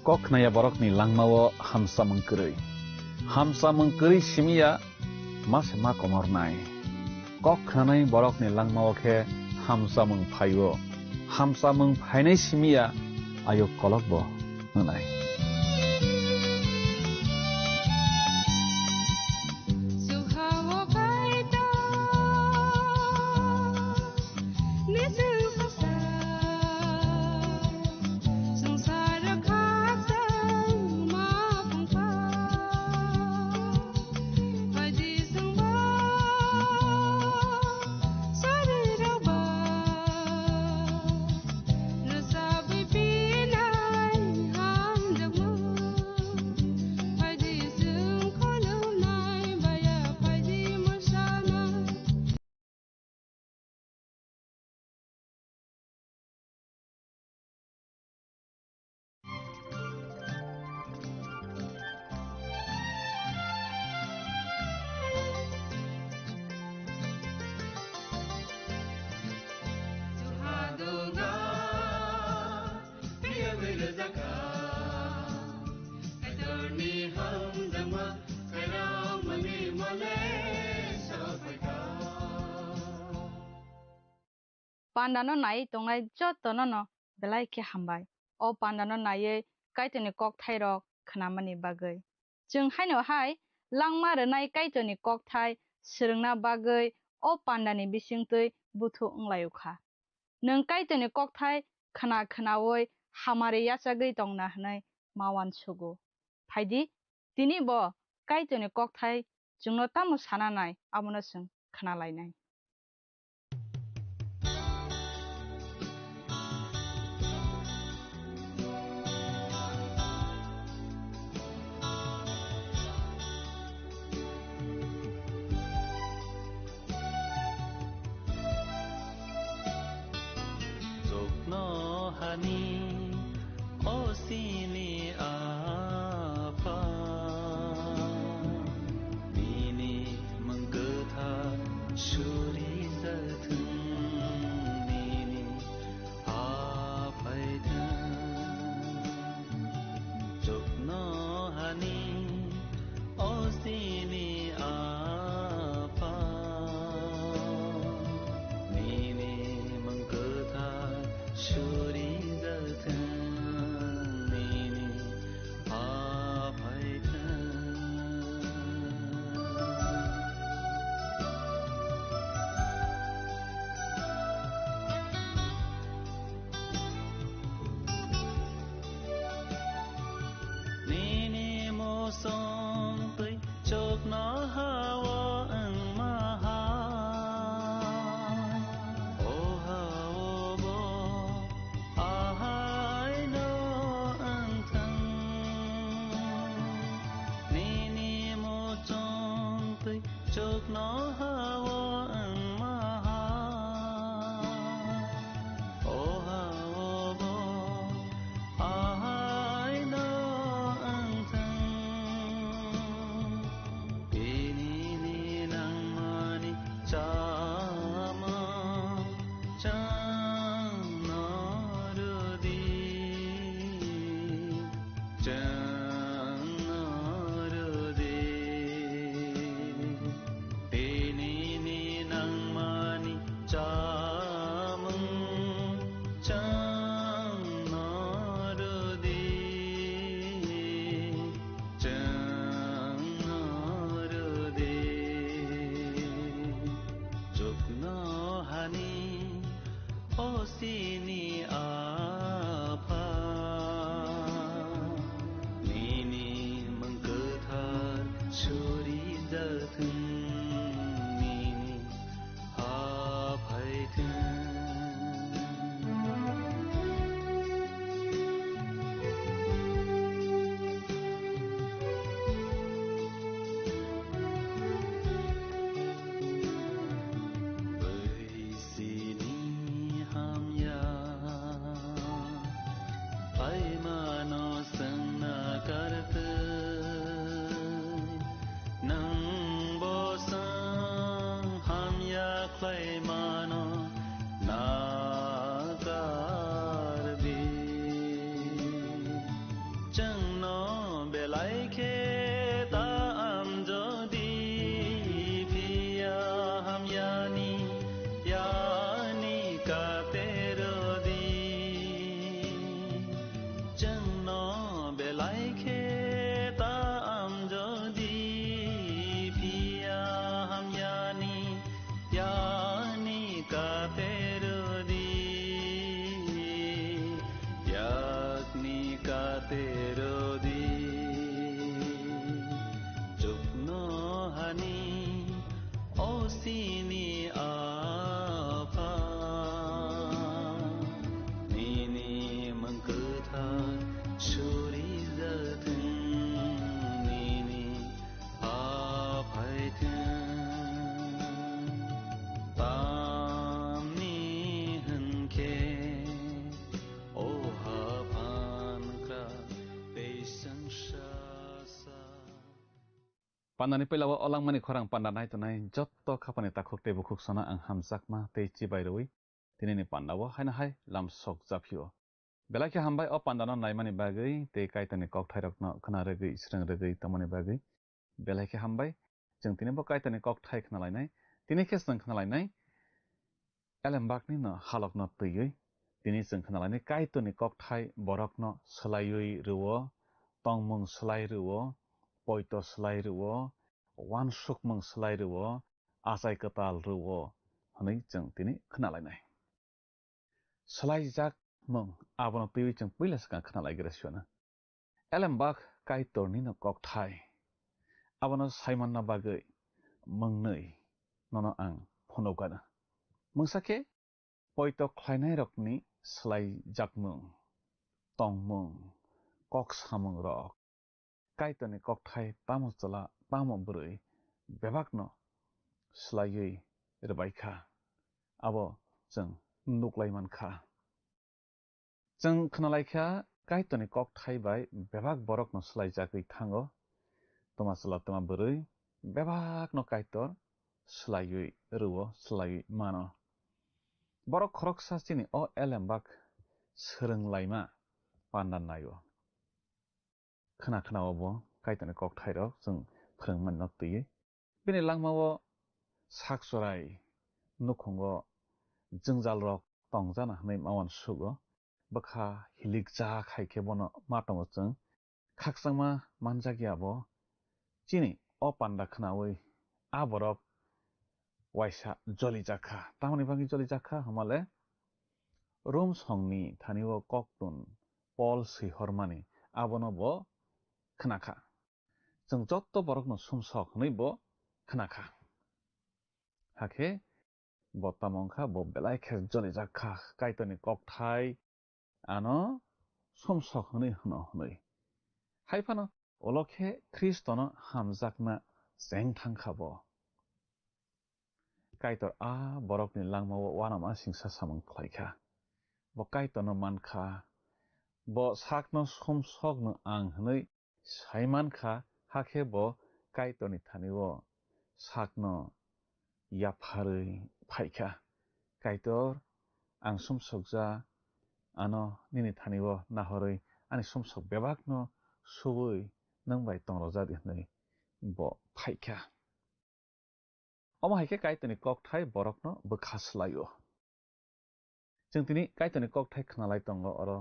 Kok khnaya borokni langmao hamsamung kwrwi. Hamsamung kwrwi simi ya ma se ma komornai. Kok khnanai borokni langmao khe hamsamung phaio. Hamsamung phainai simi ya ayuk kolokbo wngnai. Pandano naiwi tongnai jotono no belai khe hambai. O pandano naiwi Kaitorni kokthairok khnamani bagwi. Chwng haino hai langma rwnai Kaitorni kokthai swrwngna bagwi o pandani bisingtwi buthu wnglaio kha. Nwng Kaitorni kokthai khna khnaui hamari yachagwi tongna hwnwi ma uansugo. Phaidi, tini bo Kaitorni kokthai chwngno tamo sana nai, abono chwng khna lainai. Chuknohani o chini Apha, nini mwng kwthar surijathwng, nini ha phaithwng. Chuknohani o chini Apha, nini mwng kwthar surijathwng, nini ha phaithwng. Nini muchung twi chuknoha-o wngma hai, o ha-o bo ahaino wngthwng. Nini muchung twi chuknoha-o wngma hai, o ha-o bo ahaino wngthwng. Tinini nangmani chamung chwngno rwdi. Chwngno rwdi, tinini nangmani chamung chwngno rwdi, chwngno rwdi. Chuknohani o chini Apha, nini mwng kwthar surijathwng, nini ha phaithwng. Bai sini hamya Pandani puila o langmani khorang panda nai tongnai jotto khapani takhuk tei bukhuk sono ang hamjakma tei chibai rwui tinini panda o haino hai lam sok japhio. Belai khe hambai o pandano naimani bagwi tei Kaitorni kokthairokno khna rwgwi, srwng rwgwi tongmani bagwi. Belai khe hambai. Chwng tini bo Kaitorni kokthai khna lainai. Tini khe chwng khna lainai. Elembakni no halokno twiwi. Tini chwng khna lainai Kaitorni kokthai borokno swlaiwi rwo, tongmung swlai rwo, poito swlai rwo, uansukmung swlai rwo, achai kwtal rwo hwnwi chwng tini khna lainai. Swlaijakmung abono twiwi chwng puila swkang khna lai gra sio na. Elembak Kaitorni no kokthai. Abono saimanna bagwi mwngnwi nono ang phunukgano. Mungsa khe poito khlainairokni swlaijakmung, tongmung, kok samungrok, Kaitorni kokthai tamo chwla, tamo bwrwi bebakno swlaiwi rwbaikha, abo chwng nuklai mankha. Chwng khwnalaikha Kaitorni kokthai bai bebak borokno swlaijagwi thango. Twma chwla twma bwrwi bebakno Kaitor swlaiwi rwo, swlaiwi mano. Borok khoroksa chini o elembak swrwnglaima panda naio. Khna khna o bo Kaitorni kokthairok chwng phrwngmani no twiwi. Bini langmao sak chorai nukhungo jwngjalrok tongjana hwnwi ma uansugo. Bwkha hilikjak hai khe bono ma tongo chwng. Khakchangma manjakya bo chini o panda khnaui a borok waisa jolijak kha. Tamoni bagwi jolijak kha hwnmale Rom songni thani o koktun Pol swi hormani abono bo khna kha. Chwng jotto borokno sumsok hwnwi bo khna kha. Hakhe bo tamo wng kha, bo belai khe jolijak kha, Kaitorni kokthai ano sumsok hwnwi hwno hwnwi. Hai phano ulo khe Khristono hamjakna cheng thang kha bo. Kaitor a borokni langmao uanama singsa samung khlai kha. Bo Kaitorno man kha. Bo sakno sumsokno ang hwnwi sai man kha, hakhe bo Kaitorni thani-o sakno yapharwi phai kha. Kaitor, ang sumsokja, ano nini thani-o nahorwi ani sumsok bebakno subui nwng bai tongrojadi, hwnwi bo phai kha. Omo hai khe Kaitorni kokthai borokno bwkha swlai-o. Chwng tini Kaitorni kokthai khwnalai tongo oro.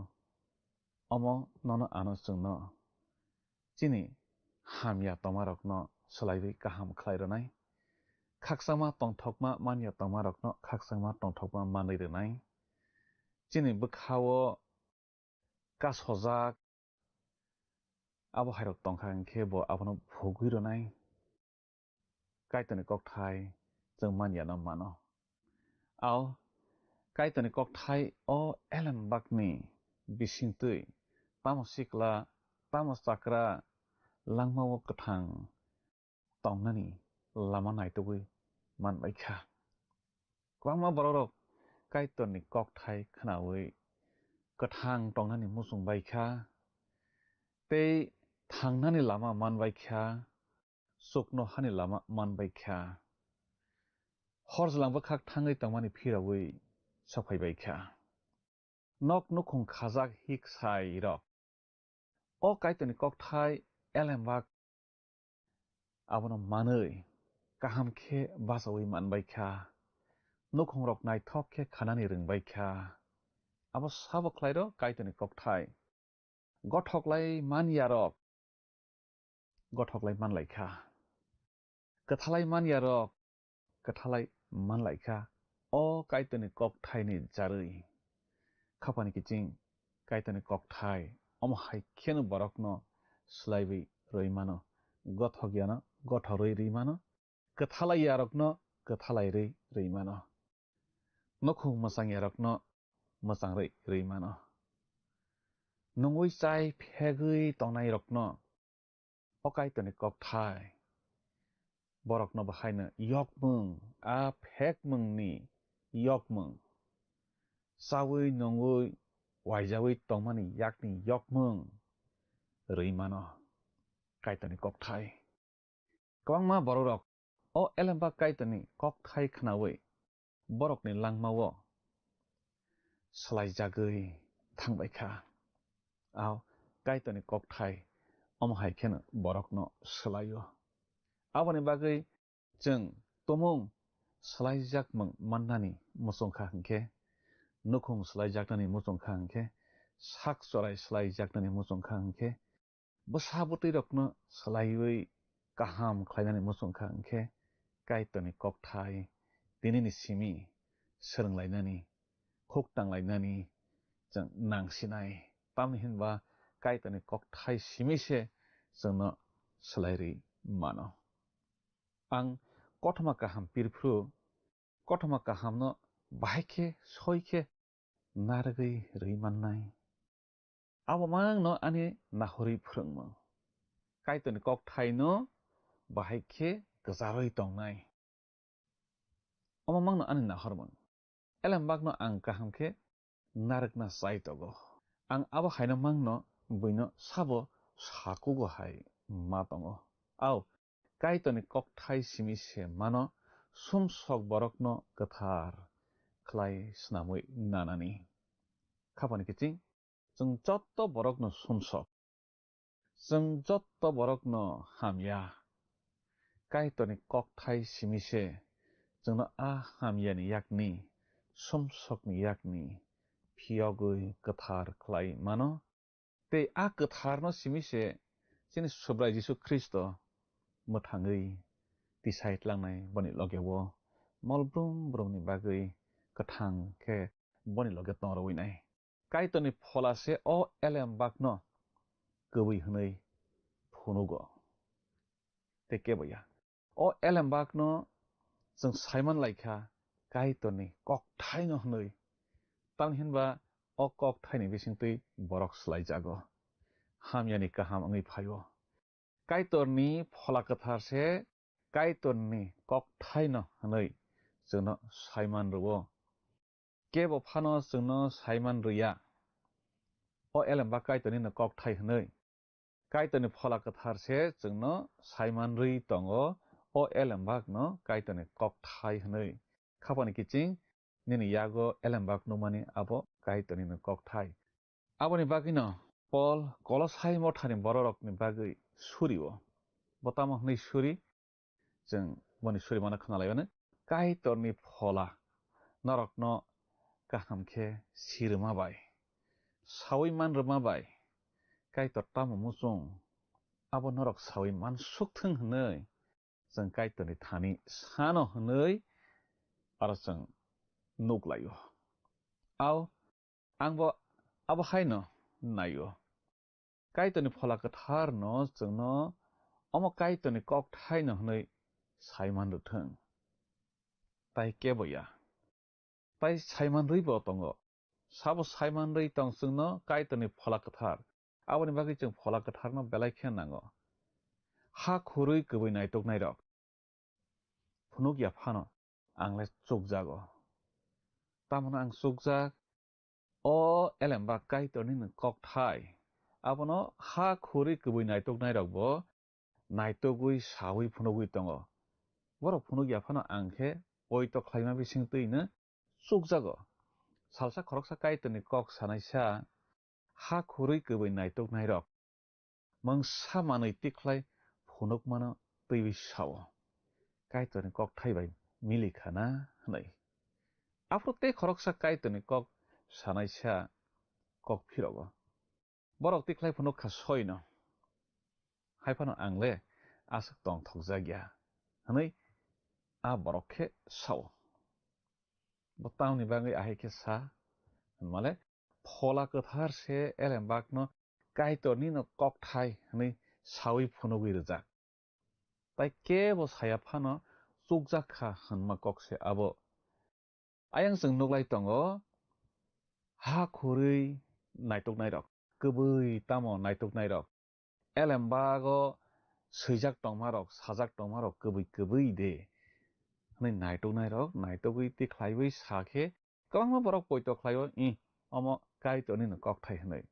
Omo nono ano chwngno chini hamya tongmarokno swlaiwi kaham khlai rwnai. Khakchangma tongthokma manya tongmarokno khakchangma tongthokma manwi rwnai. Chini bwkha-o kasojak abo hairok tongkha, hinkhe bo abono phugwi rwnai. Kaitorni kokthai chwng manyano mano. Ao, Kaitorni kokthai o elembakni bisingtwi tamo sikla, tamo chakra langmao kwthang tongnani lama naitugwi manbai kha. Kwbangma borokrok Kaitorni kokthai khnaui kwthang tongnani muchung bai kha, tei thangnani lama manbai kha, chuknohani lama manbai kha. Hor jwlang bwkhak thangwi tongmani phirogwi sophai bai kha. Nok nukhung khajak hik sai rok. O Kaitorni kokthai elembak abono manwi kaham khe bachaui manbai kha. Nukhung rok naithok khe khanani rwngbai kha. Abo sabo khlai rw Kaitorni kokthai. Gothok lai man ya rok, gothok lai man lai kha. Kwthalai man ya rok, kwthalai man lai kha. O Kaitorni kokthaini jarwi. Khapani kiching Kaitorni kokthai. Omo hai kheno borokno swlaiwi rwi mano. Gothok yano gothorwi rwi mano. Kwthalai yarokno kwthalai rwi rwi mano. Nukhung mwchang yarokno mwchang rwi rwi mano. Nungwi chai phegwi tongnairokno o Kaitorni kokthai borokno bahaino yokmung, a phekmungni yokmung, chaui nungwi uaijaui tongmani yakni yokmung rwi mano Kaitorni kokthai. Kwbangma bororok o elembak Kaitorni kokthai khnaui borokni langmao swlaijagwi thangbai kha. Ao Kaitorni kokthai omo hai kheno borokno swlaio. Aboni bagwi chwng tumung swlaijakmung mannani muchungkha hwnkhe, nukhung swlaijaknani muchungkha hwnkhe, sak chorai swlaijaknani muchungkha hwnkhe, bwsa bwtwi rokno swlaiwi kaham khlainani muchungkha hwnkhe, Kaitorni kokthai tinini simi swrwnglainani, huk tanglainani chwng nangsinai. Tamni hinba Kaitorni kokthai simi se chwngno swlairwi mano. Ang kothoma kaham pirphru, kothoma kahamno bahai khe, soi khe narwgwi rwi mannai. Abo mangno ani nahorwi phwrwngmung. Kaitorni kokthaino bahai khe gwcharwi tongnai. Omo mangno ani nahormung. Elembakno ang kaham khe narwkna chai tongo. Ang abo haino mangno buino sabo sakugo hai ma tongo. Ao, Kaitorni kokthai simi se mano sumsok borokno kwthar khlai snamwi nanani. Khapani kiching, chwng jotto borokno sumsok. Chwng jotto borokno hamya. Kaitorni kokthai simi se chwngno a hamyani yakni, sumsokni yakni phiyogwi kwthar khlai mano. Tei a kwtharno simi se chini Subrai Jisu Khristo mwthangwi tisai tlangnai boni logeo mol brum brumni bagwi kwthang khe boni loge tong rwui nai. Kaitorni phola se o elembakno kwbwi hwnwi phunugo. Tei kebo ya. O elembakno chwng saiman lai kha Kaitorni kokthaino hwnwi. Tamni hinba o kokthaini bisingtwi borok swlaijago. Hamyani kaham wngwi phaio. Kaitorni phola kwthar se Kaitorni kokthaino hwnwi chwngno saiman rwo. Kebo phano chwngno saiman rwya. O elembak Kaitornino kokthai hwnwi. Kaitorni phola kwthar se chwngno saiman rwi tongo, o elembakno Kaitorni kokthai hwnwi. Khapani kiching nini yago elembak nukmani abo Kaitornino kokthai. Aboni bagwino Pol Kolosai mothani bororokni bagwi surio. Bo tamo hwnwi suri? Chwng boni surimano khna lai mano. Kaitorni phola norokno kaham khe sirwma bai, saui man rwma bai, Kaitor tamo muchung, abo norok saui man suk thung hwnwi chwng Kaitorni thani sano hwnwi aro chwng nuk lai-o. Ao, ang bo abo haino nai-o. Kaitorni phola kwtharno chwngno omo Kaitorni kokthaino hwnwi saiman rwthwng. Tai kebo ya. Tai saiman rwi bo tongo. Sabo saiman rwi tong chwngno Kaitorni phola kwthar. Aboni bagwi chwng phola kwtharno belai khe nango. Ha khurwi kwbwi naituknairok phunuk ya phano ang le chukjago. Tamoni ang chukjak, o elembak Kaitornino kokthai. Abono ha khurwi kwbwi naituknairokbo naitugwi saui phunugwi tongo. Borok phunuk ya phano ang khe poito khlaima bisingtwino chukjago. Salsa khoroksa Kaitorni kok sanaisa ha khurwi kwbwi naituknairok mungsa manwi tikhlai phunukmano twiwi sao, Kaitorni kokthai bai mili khana hwnwi. Aphuru tei khoroksa Kaitorni kok sanaisa kok phirogo. Borok tikhlai phunuk kha soino. Hai phano ang le aswk tongthokjak ya, hwnwi a borok khe sao. Bo tamni bagwi ahai khe sa hwnmale, phola kwthar se elembakno Kaitornino kokthai hwnwi saui phunugwi rwjak. Tai kebo saya phano chukjak kha hwnma kok se abo. Ayang chwng nuklai tongo, ha khurwi naituknairok, kwbwi tamo naituknairok, elembago swijak tongmarok, sajak tongmarok kwbwi kwbwi de hwnwi naituknairok naitugwi tikhlaiwi sa khe kwbangma borok poito khlaio, "Ih, omo Kaitornino kokthai," hwnwi.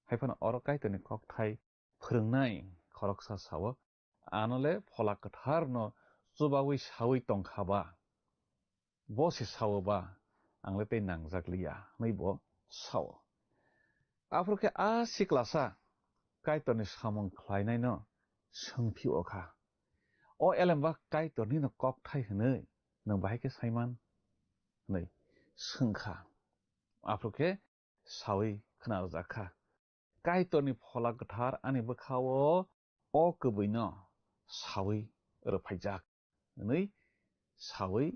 Hai phano oro Kaitorni kokthai phwrwngnai khoroksa sao, ano le Phola Kwthar no chubawi sawi tongkha ba, bo se sao ba, ang le tei nangjak liya, hwnwi bo sao. Aphuru khe a siklasa Kaitorni samung khlainaino swngphi-o kha, "O elembak Kaitornino kokthai hwnwi nwng bahai khe saiman?" hwnwi swngkha. Aphuru khe sawi khna rwjak kha, "Kaitorni Phola Kwthar ani bwkha-o o kwbwino sawi rwphaijak," hwnwi sawi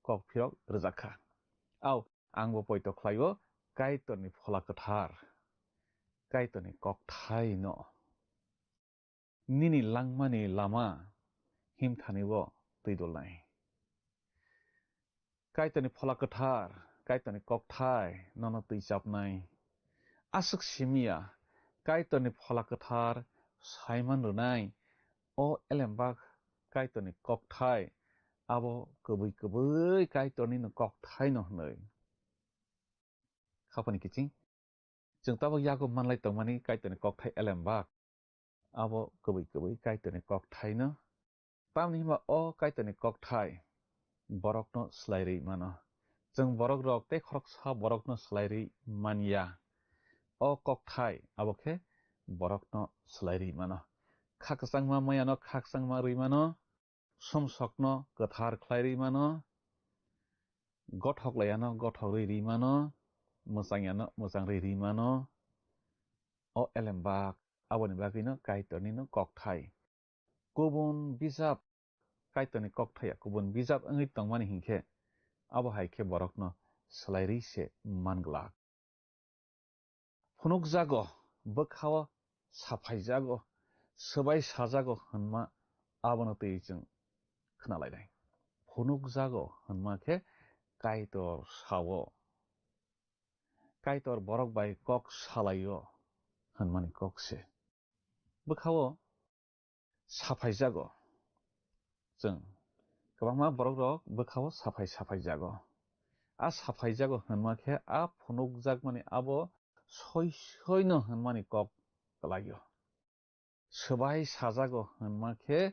kok phirok rwjak kha. Au, ang bo poito khlai-o Kaitorni Phola Kwthar, Kaitorni kokthai no. Nini langmani lama himthani-o twi dolnai. Kaitorni Phola Kwthar, Kaitorni kokthai nono twi chapnai. Aswk simi ya, Kaitorni Phola Kwthar saiman rwnai, o elembak Kaitorni kokthai, abo kwbwi kwbwi Kaitornino kokthai no hwnwi. Khapani kiching. Chwng tabuk yago manlai tongmani Kaitorni kokthai elembak. Abo kwbwi kwbwi Kaitorni kokthaino. Tamni hwnba o Kaitorni kokthai borokno swlairwi mano. Chwng borok rok tei khoroksa borokno swlairwi manya. O kokthai abo khe borokno swlairwi mano. Khakchangma mayano khakchangma rwi mano. Sumsokno kwthar khlai rwi mano, gothok laiyano gothok rwi rwi mano, mwchang yano mwchang rwi rwi mano. O elembak aboni bagwino Kaitornino kokthai. Kubun bijap Kaitorni kokthai ya kubun bijap wngwi tongmani hinkhe abo hai khe borokno swlai rwi se man glak. Phunukjago, bwkhao saphaijago, swbai sajago hwnma abono twi chwng khna lainai. Phunukjago hwnma khe Kaitor sao. Kaitor borok bai kok salaio hwnmani kok se. Bwkhao saphaijago. Chwng kwbangma borok rok bwkhao saphai saphai jago. A saphai jago hwnma khe a phunukjakmani abo soi soi no hwnmani kok kwlaio. Swbai sajago hwnma khe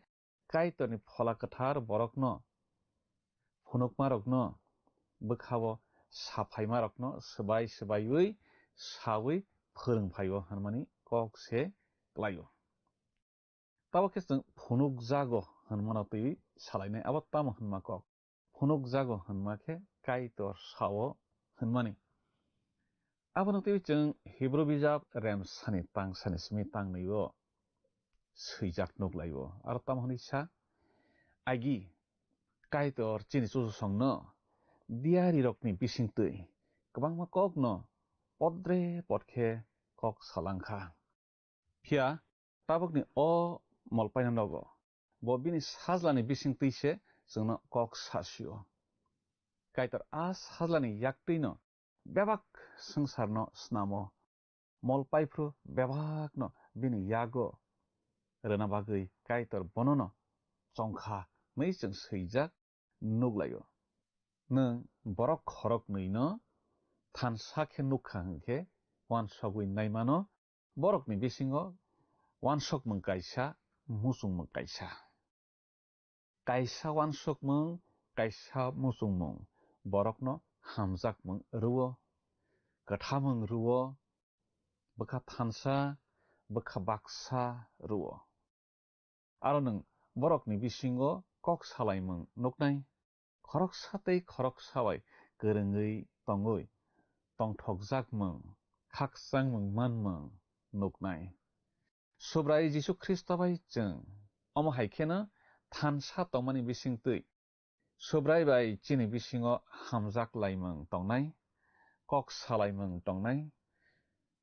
Kaitorni Phola Kwthar borokno phunukmarokno bwkhao saphaimarokno swbai swbaiwi sawi phwrwng phaio hwnmani kok se kwlaio. Tabuk khe chwng phunukjago hwnmano twiwi salainai, abo tamo hwnma kok? Phunukjago hwnma khe Kaitor sao hwnmani. Abono twiwi chwng Hibru bijap remsani tangsani simi tangnwi-o swijak nuklaio. Aro tamo hwnwi sa, agi Kaitor chini chuchusongno diyarirokni bisingtwi kwbangma kokno podre pod khe kok salangkha. Phiya tabukni o molpaino nogo, bo bini sajlani bisingtwi se chwngno kok sasio. Kaitor a sajlani yaktwino bebak swngcharno snamo. Molpai phru bebakno bini yago rwna bagwi Kaitor bonono chongkha hwnwi chwng swijak nuklaio. Nwng borok khoroknwino thansa khe nukha hwnkhe uansogwi naimano, borokni bisingo uansukmung kaisa, muchungmung kaisa. Kaisa uansukmung, kaisa muchungmung borokno hamjakmung rw-o, kwthamung rw-o, bwkha thansa, bwkha baksa rw-o. Aro nwng borokni bisingo kok salaimung nuknai, khoroksa tei khoroksa bai kwrwngwi tongwi tongthokjakmung, khakchangmung manmung nuknai. Subrai Jisu Khristo bai chwng omo hai kheno thansa tongmani bisingtwi Subrai bai chini bisingo hamjak laimung tongnai, kok salaimung tongnai,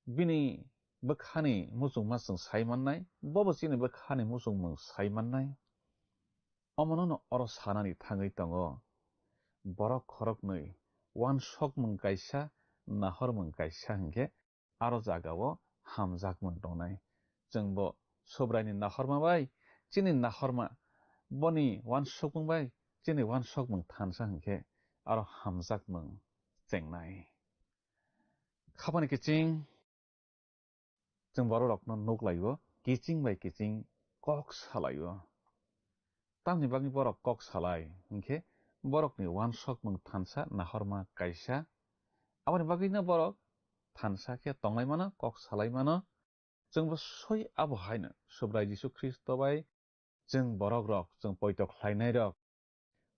bini bwkhani muchungma chwng sai mannai, bobo chini bwkhani muchungmung sai mannai. Omono no oro sanani thangwi tongo, borok khoroknwi uansukmung kaisa, nahormung kaisa hinkhe aro jagao hamjakmung tongnai. Chwngbo Subraini nahorma bai chini nahorma, boni uansukmung bai chini uansukmung thansa hinkhe aro hamjakmung chengnai. Khapani kiching chwng bororokno nuklaio, kiching bai kiching kok salaio. Tamni bagwi borok kok salai hinkhe borokni uansukmung thansa nahorma kaisa. Aboni bagwino borok thansa khe tonglaimano, kok salaimano. Chwngbo soi abo haino Subrai Jisu Khristo bai chwng borok rok, chwng poito khlainai rok,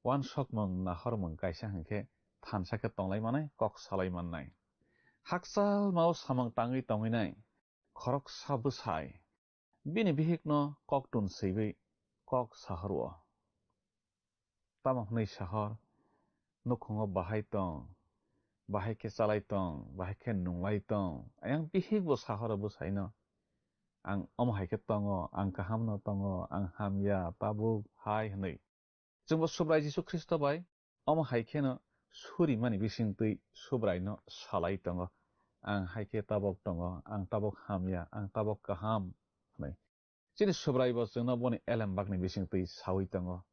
uansukmung nahormung kaisa hinkhe thansa khe tonglai manai, kok salai mannai. Hakchal mao samung tangwi tongwinai khoroksa bwsai bini bihikno koktun swiwi kok sahorwo. Tamo hwnwi sahor nukhungo bahai tong, bahai khe chalai tong, bahai khe nunglai tong. Ayang bihikbo sahoro bwsaino, "Ang omo hai khe tongo, ang kahamno tongo, ang hamya, tabuk hai," hwnwi. Chwngbo Subrai Jisu Khristo bai omo hai kheno surimani bisingtwi Subraino salai tongo, "Ang hai khe tabok tongo, ang tabok hamya, ang tabok kaham," hwnwi. Chini Subraibo chwngno boni elembakni bisingtwi saui tongo,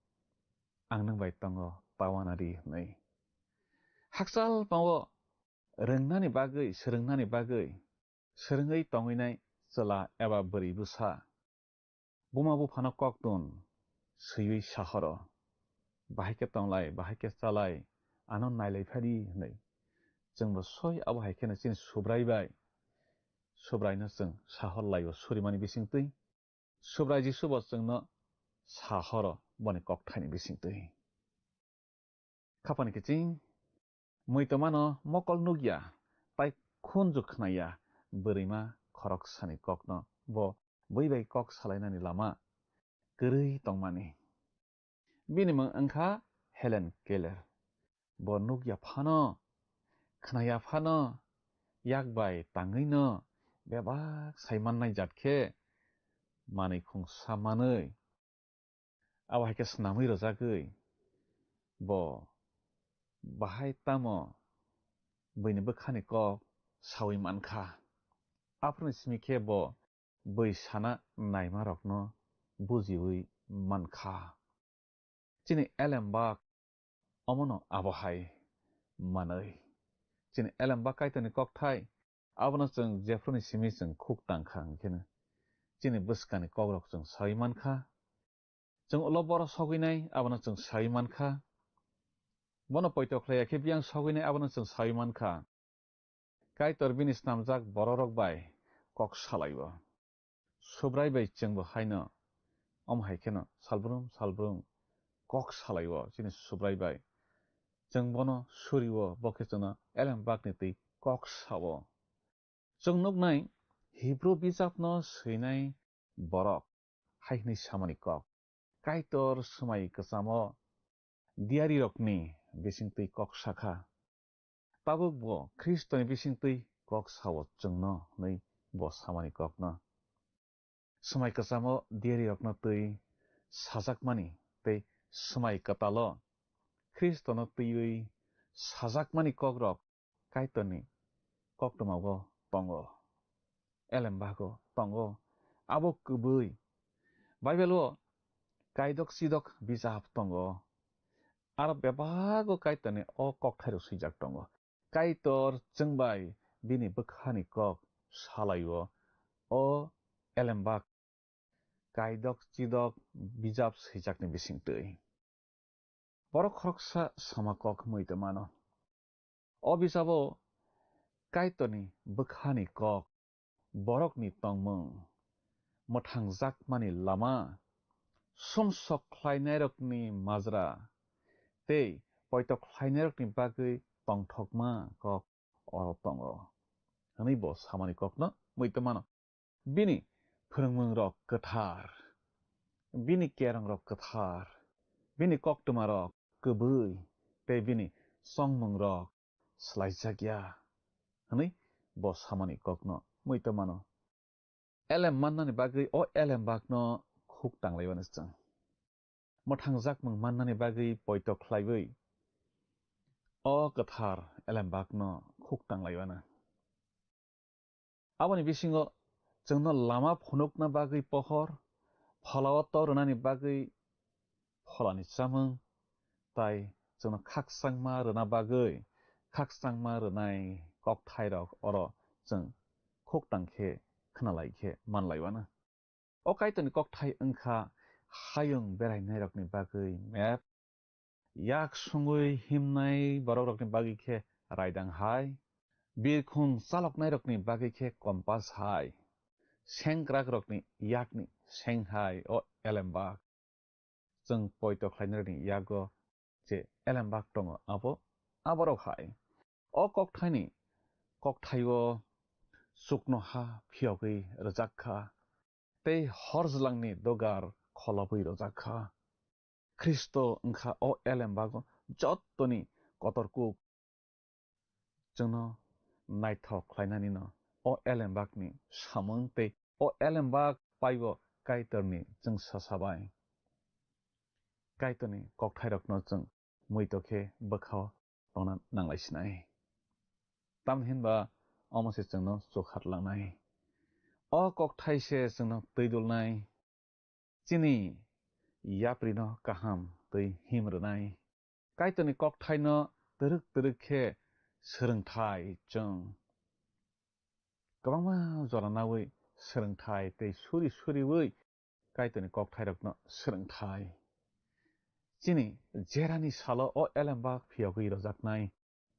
"Ang nwng bai tongo, ta uanadi," hwnwi. Hakchal pao rwngnani bagwi, swrwngnani bagwi, swrwngwi tongwinai chwla eba bwrwi bwsa buma buphano koktun swiwi sahoro, "Bahai khe tonglai, bahai khe chalai, ano nailai phadi," hwnwi. Chwngbo soi abo hai kheno chini Subrai bai, Subraino chwng sahor laio surimani bisingtwi. Subrai Jisubo chwngno sahoro boni kokthaini bisingtwi. Khapani kiching, muitomano mokol nukya, tai khunju khnaya, bwrwima khoroksani kokno bo bui bai kok salainani lama kwrwi tongmani. Bini mung wngkha Helen Keller. Bo nukya phano, khnaya phano, yak bai tangwino bebak sai mannai jat khe manwi khungsa manwi. Abo hai khe snamwi rwjagwi bo bahai tamo buini bwkhani kok saui mankha. Aphuruni simi khe bo bui sana naimarokno bujiui mankha. Chini elembak omono abo hai manwi. Chini elembak Kaitorni kokthai abono chwng jephuruni simi chwng khuk tangkha, hwnkheno chini bwskani kokrok chwng saui mankha. Chwng ulo boro sogwinai abono chwng saui mankha. Bono poito khlaiya khe biyang sogwinai abono chwng saui mankha. Kaitor bini snamjak bororok bai kok salaio. Subrai bai chwngbo haino omo hai kheno salbrum salbrum kok salaio chini Subrai bai. Chwng bono surio, bo khe chwngno elembakni twi kok sao. Chwng nuknai Hibru bijapno swinai borok hai hwnwi samani kok, Kaitor swmai kwchamo diyarirokni bisingtwi kok sakha. Tabuk bo Khristoni bisingtwi kok sao chwngno hwnwi bo samani kokno. Swmai kwchamo diyarirokno twi sajakmani tei swmai kwtalo Khristono twiwi sajakmani kokrok Kaitorni koktwmao tongo, elembago tongo. Abo kwbwi Bible-o kaidok chidok bijap tongo. Aro bebago Kaitorni o kokthairok swijak tongo. Kaitor chwng bai bini bwkhani kok salaio o elembak kaidok chidok bijap swijakni bisingtwi. Borok khoroksa sama kok mui tongmano. O bijabo Kaitorni bwkhani kok, borokni tongmung, mwthangjakmani lama, sumsok khlainairokni majra tei poito khlainairokni bagwi tongthokma kok oro tongo, hwnwi bo samani kokno mui tongmano. Bini phwrwngmungrok kwthar, bini kerongrok kwthar, bini koktwmarok kwbwi tei bini chongmungrok swlaijakya, hwnwi bo samani kokno mui tongmano. Elem mannani bagwi o elembakno khuk tanglaiwano chwng. Mwthangjakmung mannani bagwi poito khlaiwi o kwthar elembakno khuk tanglaiwano. Aboni bisingo chwngno lama phunukna bagwi pohor, pholao to rwnani bagwi pholani chamung, tai chwngno khakchangma rwna bagwi khakchangma rwnai kokthairok oro chwng khuk tang khe khwnalai khe manlaiwano. O Kaitorni kokthai wngkha hayung berainairokni bagwi map, yak sungwi himnai borokrokni bagwi khe raidang hai, birkhung chaloknairokni bagwi khe kompas hai, sengkrakrokni yakni seng hai o elembak. Chwng poito khlainairokni yago je elembak tongo, abo aborok hai. O kokthaini kokthaio chuknoha phiyogwi rwjak kha, tei horjlangni dugar kholobwi rwjak kha. Khristo wngkha o elembago jottoni kotor kuk. Chwngno naithok khlainanino o elembakni samung tei o elembak paibo Kaitorni chwngsasabai. Kaitorni kokthairokno chwng muitok khe bwkhao tongna nanglaisinai. Tamni hinba omo se chwngno chukharlangnai. O kokthai se chwngno twi dulnai. Chini yaprino kaham twi him rwnai. Kaitorni kokthaino twrwk twrwk khe swrwngthai chwng. Kwbangma jora naui swrwngthai tei suri suriui Kaitorni kokthairokno swrwngthai. Chini jerani salo o elembak phiyogwi rojaknai.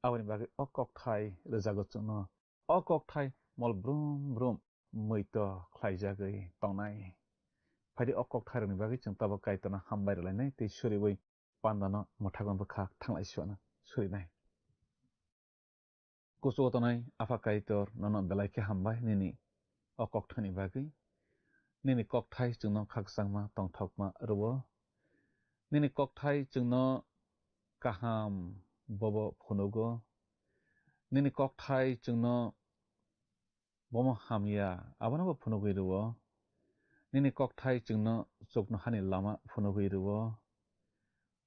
Aboni bagwi o kokthai rwjago chwngno. O kokthai mol brum brum muitok khlaijagwi tongnai. Phaidi o kokthairokni bagwi chwng tabuk Kaitorno hambai rwlainai tei suriui pandano mwthakno bwkha thanglai suana surinai. Kuchugo tongnai Apha Kaitor, nono belai khe hambai nini o kokthaini bagwi. Nini kokthai chwngno khakchangma tongthokma rwo. Nini kokthai chwngno kaham bobo phunugo. Nini kokthai chwngno bomo hamya, abono bo phunugwi rwo. Nini kokthai chwngno chuknohani lama phunugwi rwo.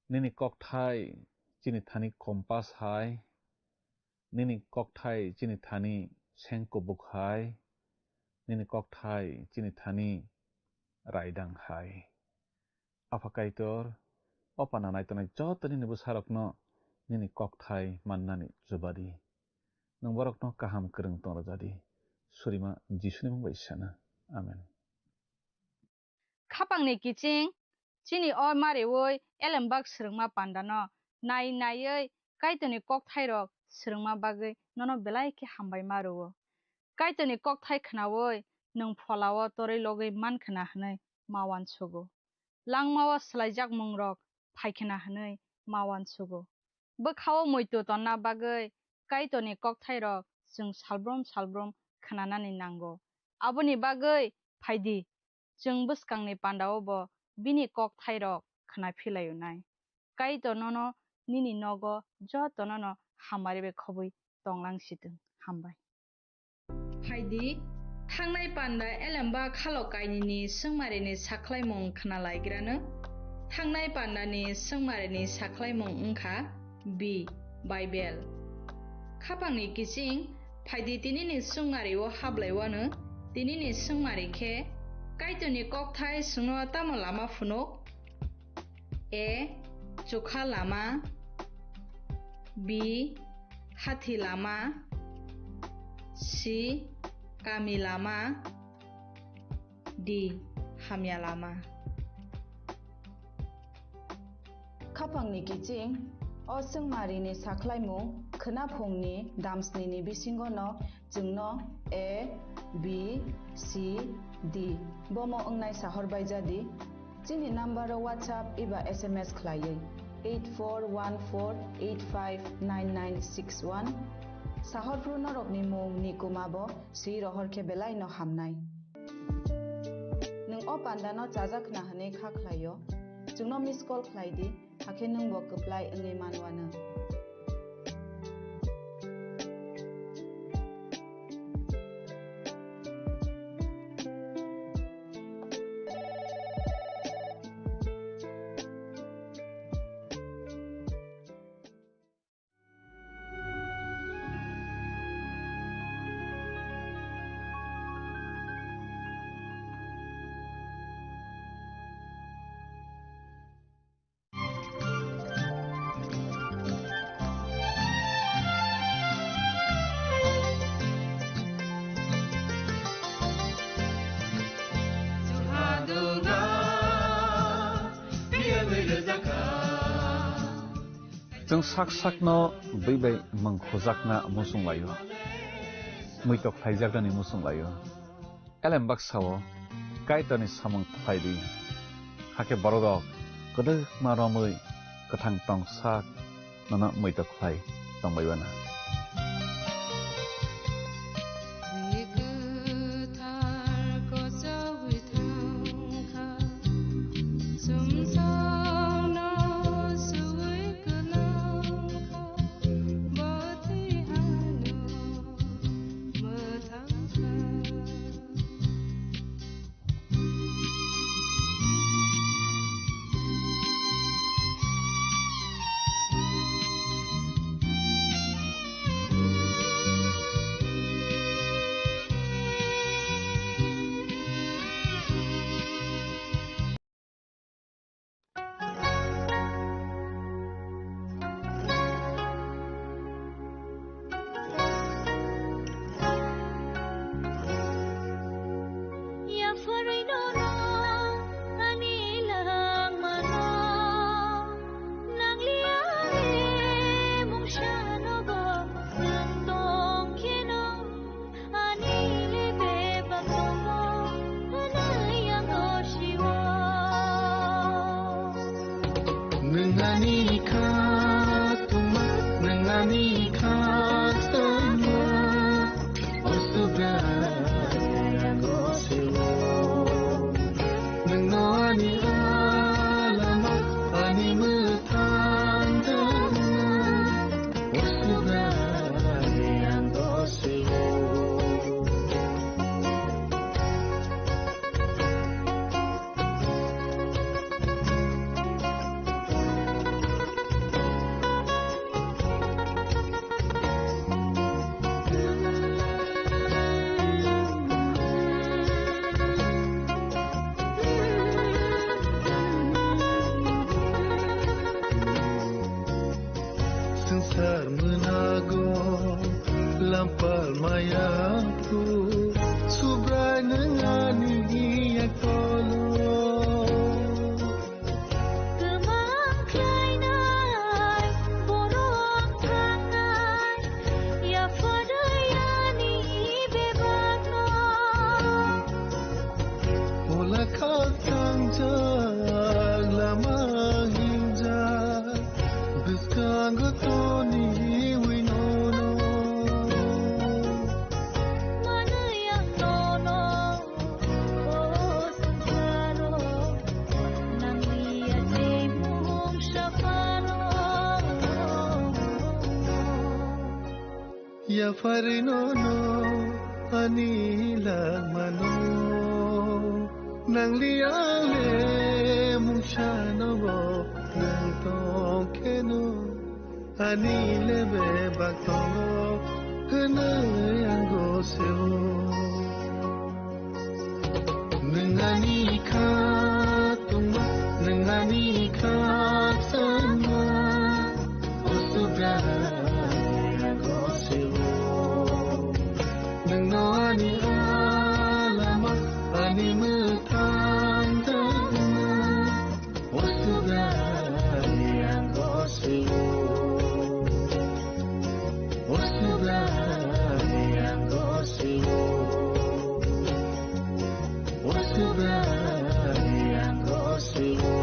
Nini kokthai chini thani kompas hai. Nini kokthai chini thani seng kubuk hai. Nini kokthai chini thani raidang hai. Apha Kaitor, o panda naitongnai joto nini bwsarokno nini kokthai mannani chuba di. Nwng borokno kaham kwrwng tong rwja di. Surima Jisuni mung bai sana. Amen. Khapangni kiching, chini o mariui elembak swrwngma pandano nai naiui Kaitorni kokthairok swrwngma bagwi nono belai khe hambai ma rwo. Kaitorni kokthai khnaui nwng pholao torwi logwi man khna hwnwi ma uansugo. Langmao swlaijak mungrok phai khna hwnwi ma uansugo. Bwkhao muitu tonna bagwi Kaitorni kokthairok chwng salbrum salbrum khnanani nango. Aboni bagwi phaidi, chwng bwskangni pandao bo bini kokthairok khna philaio nai. Kaitor nono nini nogo jotono no hamari bai khobwi tonglang sitwng. Hambai. Phaidi, thangnai panda elembak khalo kainwini swngmarini sakhlaimung khnalaigrano. Thangnai pandani swngmarini sakhlaimung wngkha B, Bible. Khapangni kiching, phaidi tinini swngmario hablaiwano, tinini swngmari khe, Kaitorni kokthai chwngno tamo lama phunuk? A, chukha lama. B, hathi lama. C, kami lama. D, hamya lama. Khapangni kiching, o swngmarini sakhlaimung khwnaphungni damsnini bisingono chwngno A, B, C, D bomo wngnai sahor baijadi. Chini number-o WhatsApp eba S M S khlaiwi eight four one four eight five nine nine six one. Sahorphru norokni mung ni kwmabo swi rohor khe belai no hamnai. Nwng o panda no chajak khna hwnwi kha khlaio, chwngno miss call khlai di, hakhe nwng bo kwplai wngwi manwano. Chwng sak sakno bwi bai mwng khujakna muchung laio, muitok khlaijaknani muchung laio. Elem baksa-o Kaitorni samung khlai di, hakhe borok rok kwdwkma romwi kwthang tong sak nono muitok khlai tongbai uana. Ani le bebak tongo, hwnwi ang gosio. Nwng ani kha tongma, nwng ani kha tongma, o Subrai ang gosio. Nwngno ani alama, ani mwthang tongma. Swngchar mwnago lampal maya phu, Subrai nwng ani yaktolo. Kwmang khlainai borok thangnai, yapharwi ani bebakno. Ola khakchang jak lama hingjak. Bwskango toniwi nono. Manwi ang nono, o swngcharo, nangni yakni mung saphano. Yapharwi nono ani langmano, nangli ang le mungsano bo nang tongkheno, ani le bebak tongo hwnwi ang gosio. Nwng ani kha tongma, nwng ani kha chama, o Subrai ang gosio. Nwngno ani alama, ani mwthang tongma, o Subrai ang gosio. O Subrai ang gosio. O Subrai ang gosio.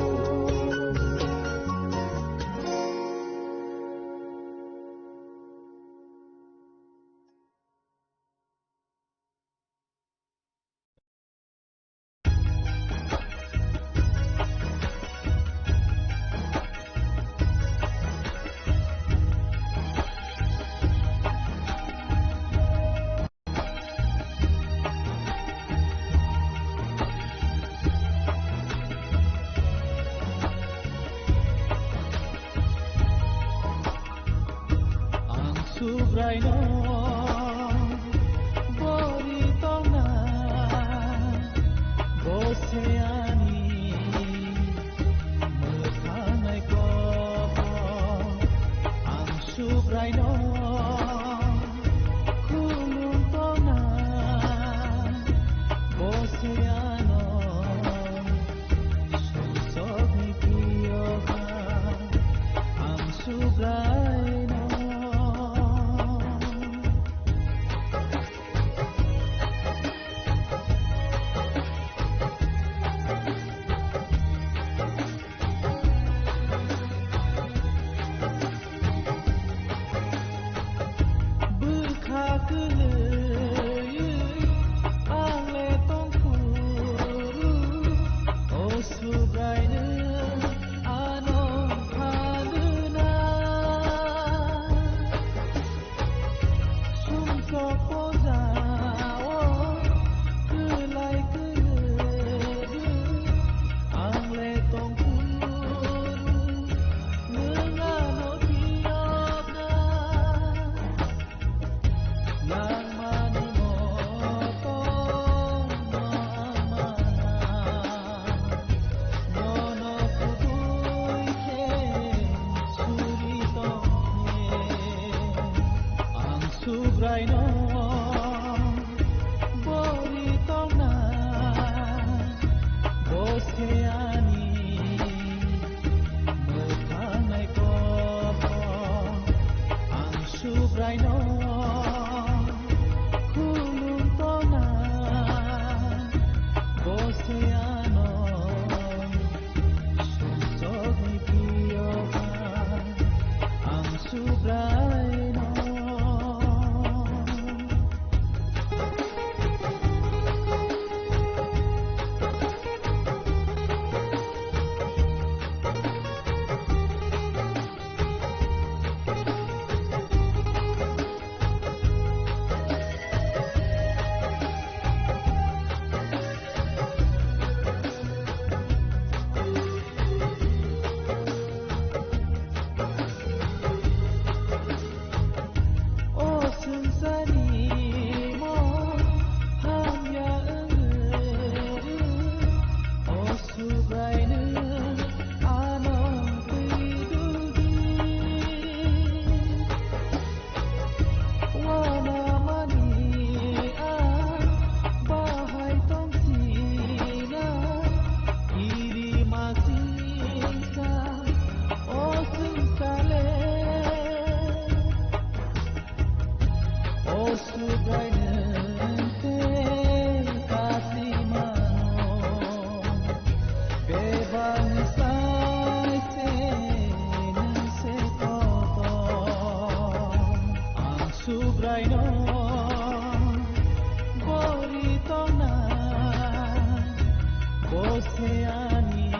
Ang Subraino bori tongna, bo se ani mwthangwi kok. Ang Subraino khulum tongna, bo se ano sumsokni twiyoha. Ang Subrai Subraino bori tongna, bo se ani mwthang nai kok. Ang Subraino khulum tongna, bo se ano sumsokni phiya ang Subraino. O swngcharni mo hamya wngwi, o Subraino ano twi dudi. Wanamani ang bahai tongsinai, iri masingsa o swngchale. O Subraino tei kasimano bebak ni sai se nang se kotor. Ang Subraino bori tongna, bo se ani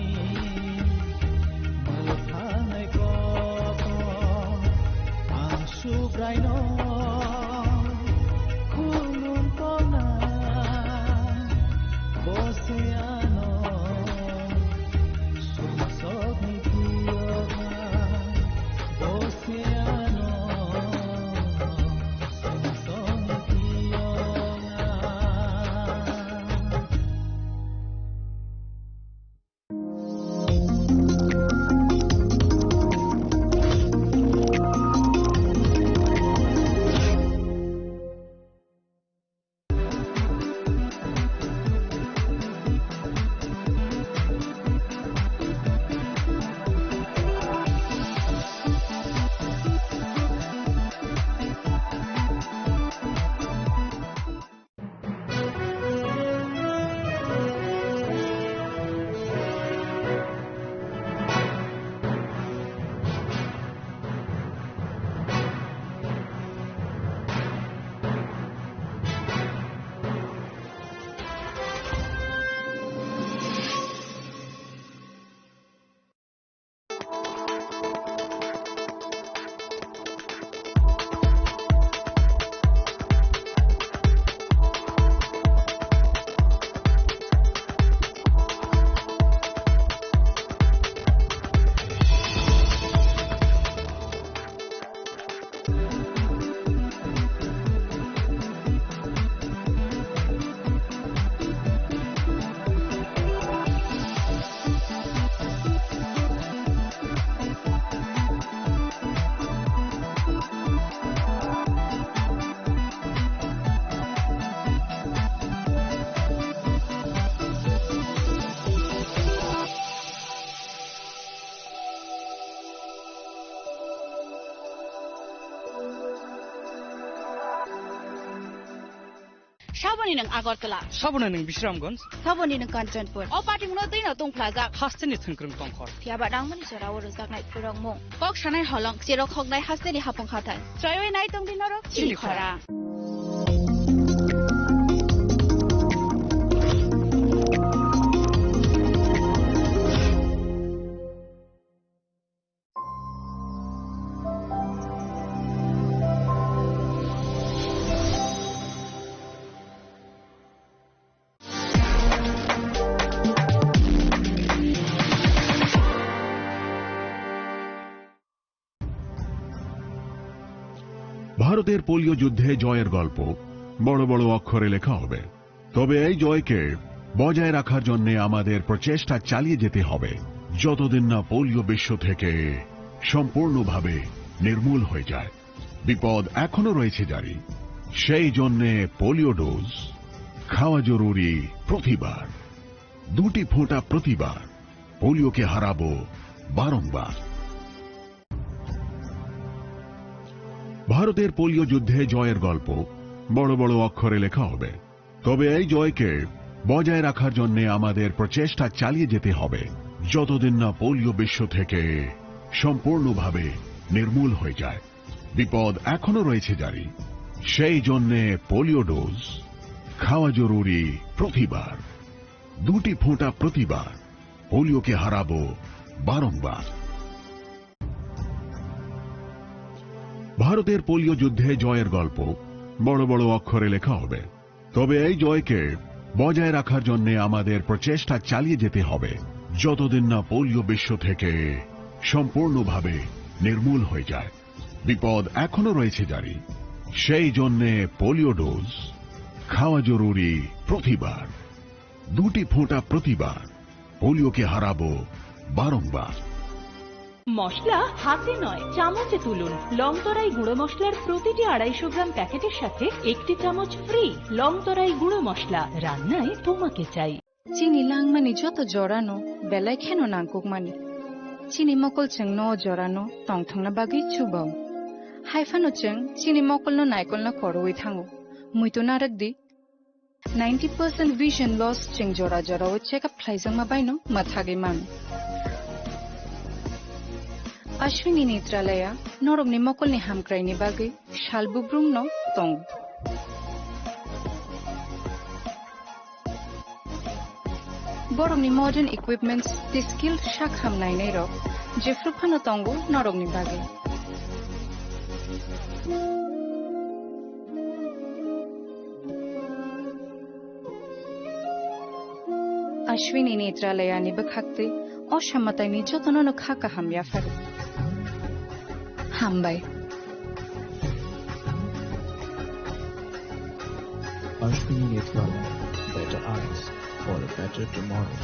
mwthang nai kotor. Ang Subraino khulum tongna, bo se ano sumsokni phiya bo se ano sumsokni phiya. Saboni nwng Agartala. Saboni nwng Bisramganj. Saboni nwng Kanchanpur. O patimungno twino tungphlajak. Hasteni thwngkwrwng tongkhor. Phiyaba nangmani jorao rwjaknai phwrwngmung. Kok sanai holong, cherok hoknai hasteni hapung hathai. Chroiwi nai tongdi norok chini chini khorang. Khorang. ভারতের পোলিও যুদ্ধে জয়ের গল্প বড় বড় অক্ষরে লেখা হবে। তবে এই জয়কে বজায় রাখার জন্য আমাদের প্রচেষ্টা চালিয়ে যেতে হবে, যতদিন না পোলিও বিশ্ব থেকে সম্পূর্ণভাবে নির্মূল হয়ে যায়। বিপদ এখনো রয়েছে জারি। সেই জন্যে পোলিও ডোজ খাওয়া জরুরি প্রতিবার। দুটি ফোঁটা প্রতিবার। পোলিওকে হারাবো বারংবার। ভারতের পোলিও যুদ্ধে জয়ের গল্প বড় বড় অক্ষরে লেখা হবে। তবে এই জয়কে বজায় রাখার জন্য আমাদের প্রচেষ্টা চালিয়ে যেতে হবে, যতদিন না পোলিও বিশ্ব থেকে সম্পূর্ণভাবে নির্মূল হয়ে যায়। বিপদ এখনো রয়েছে জারি। সেই জন্যে পোলিও ডোজ খাওয়া জরুরি প্রতিবার। দুটি ফোঁটা প্রতিবার। পোলিওকে হারাবো বারংবার। ভারতের পোলিও যুদ্ধে জয়ের গল্প বড় বড় অক্ষরে লেখা হবে। তবে এই জয়কে বজায় রাখার জন্য আমাদের প্রচেষ্টা চালিয়ে যেতে হবে, যতদিন না পোলিও বিশ্ব থেকে সম্পূর্ণভাবে নির্মূল হয়ে যায়। বিপদ এখনো রয়েছে জারি। সেই জন্যে পোলিও ডোজ খাওয়া জরুরি প্রতিবার। দুটি ফোঁটা প্রতিবার। পোলিওকে হারাবো বারংবার। মশলা হাতে নয়, চামচে তুলুন। লংতরাই গুঁড়ো মশলার প্রতিটি আড়াইশো গ্রাম প্যাকেটের সাথে একটি চামচ ফ্রি। লংতরাই গুঁড়ো মশলা, রান্নায় তোমাকে চাই। Chini langmani joto jorano belai kheno nangkukmani. Chini mokol chwngno o jorano tongthokna bagwi chubao. Haiphano chwng chini mokolno naikolna khorwi thango. Muitu narwkdi. Ninety percent vision loss chwng jora jorao check up khlaijakma baino mwthagwi mano. Ashwini Netralaya norokni mokolni hamkraini bagwi sal bubrumno tongo. Borokni modern equipments tei skilled sak ham nainairok jephru phano tongo norokni bagwi. Ashwini Netralayani bwkhaktwi o samataini jotonono kha kaham yapharo. Hambai. Ashwini Netralaya, better eyes for a better tomorrow.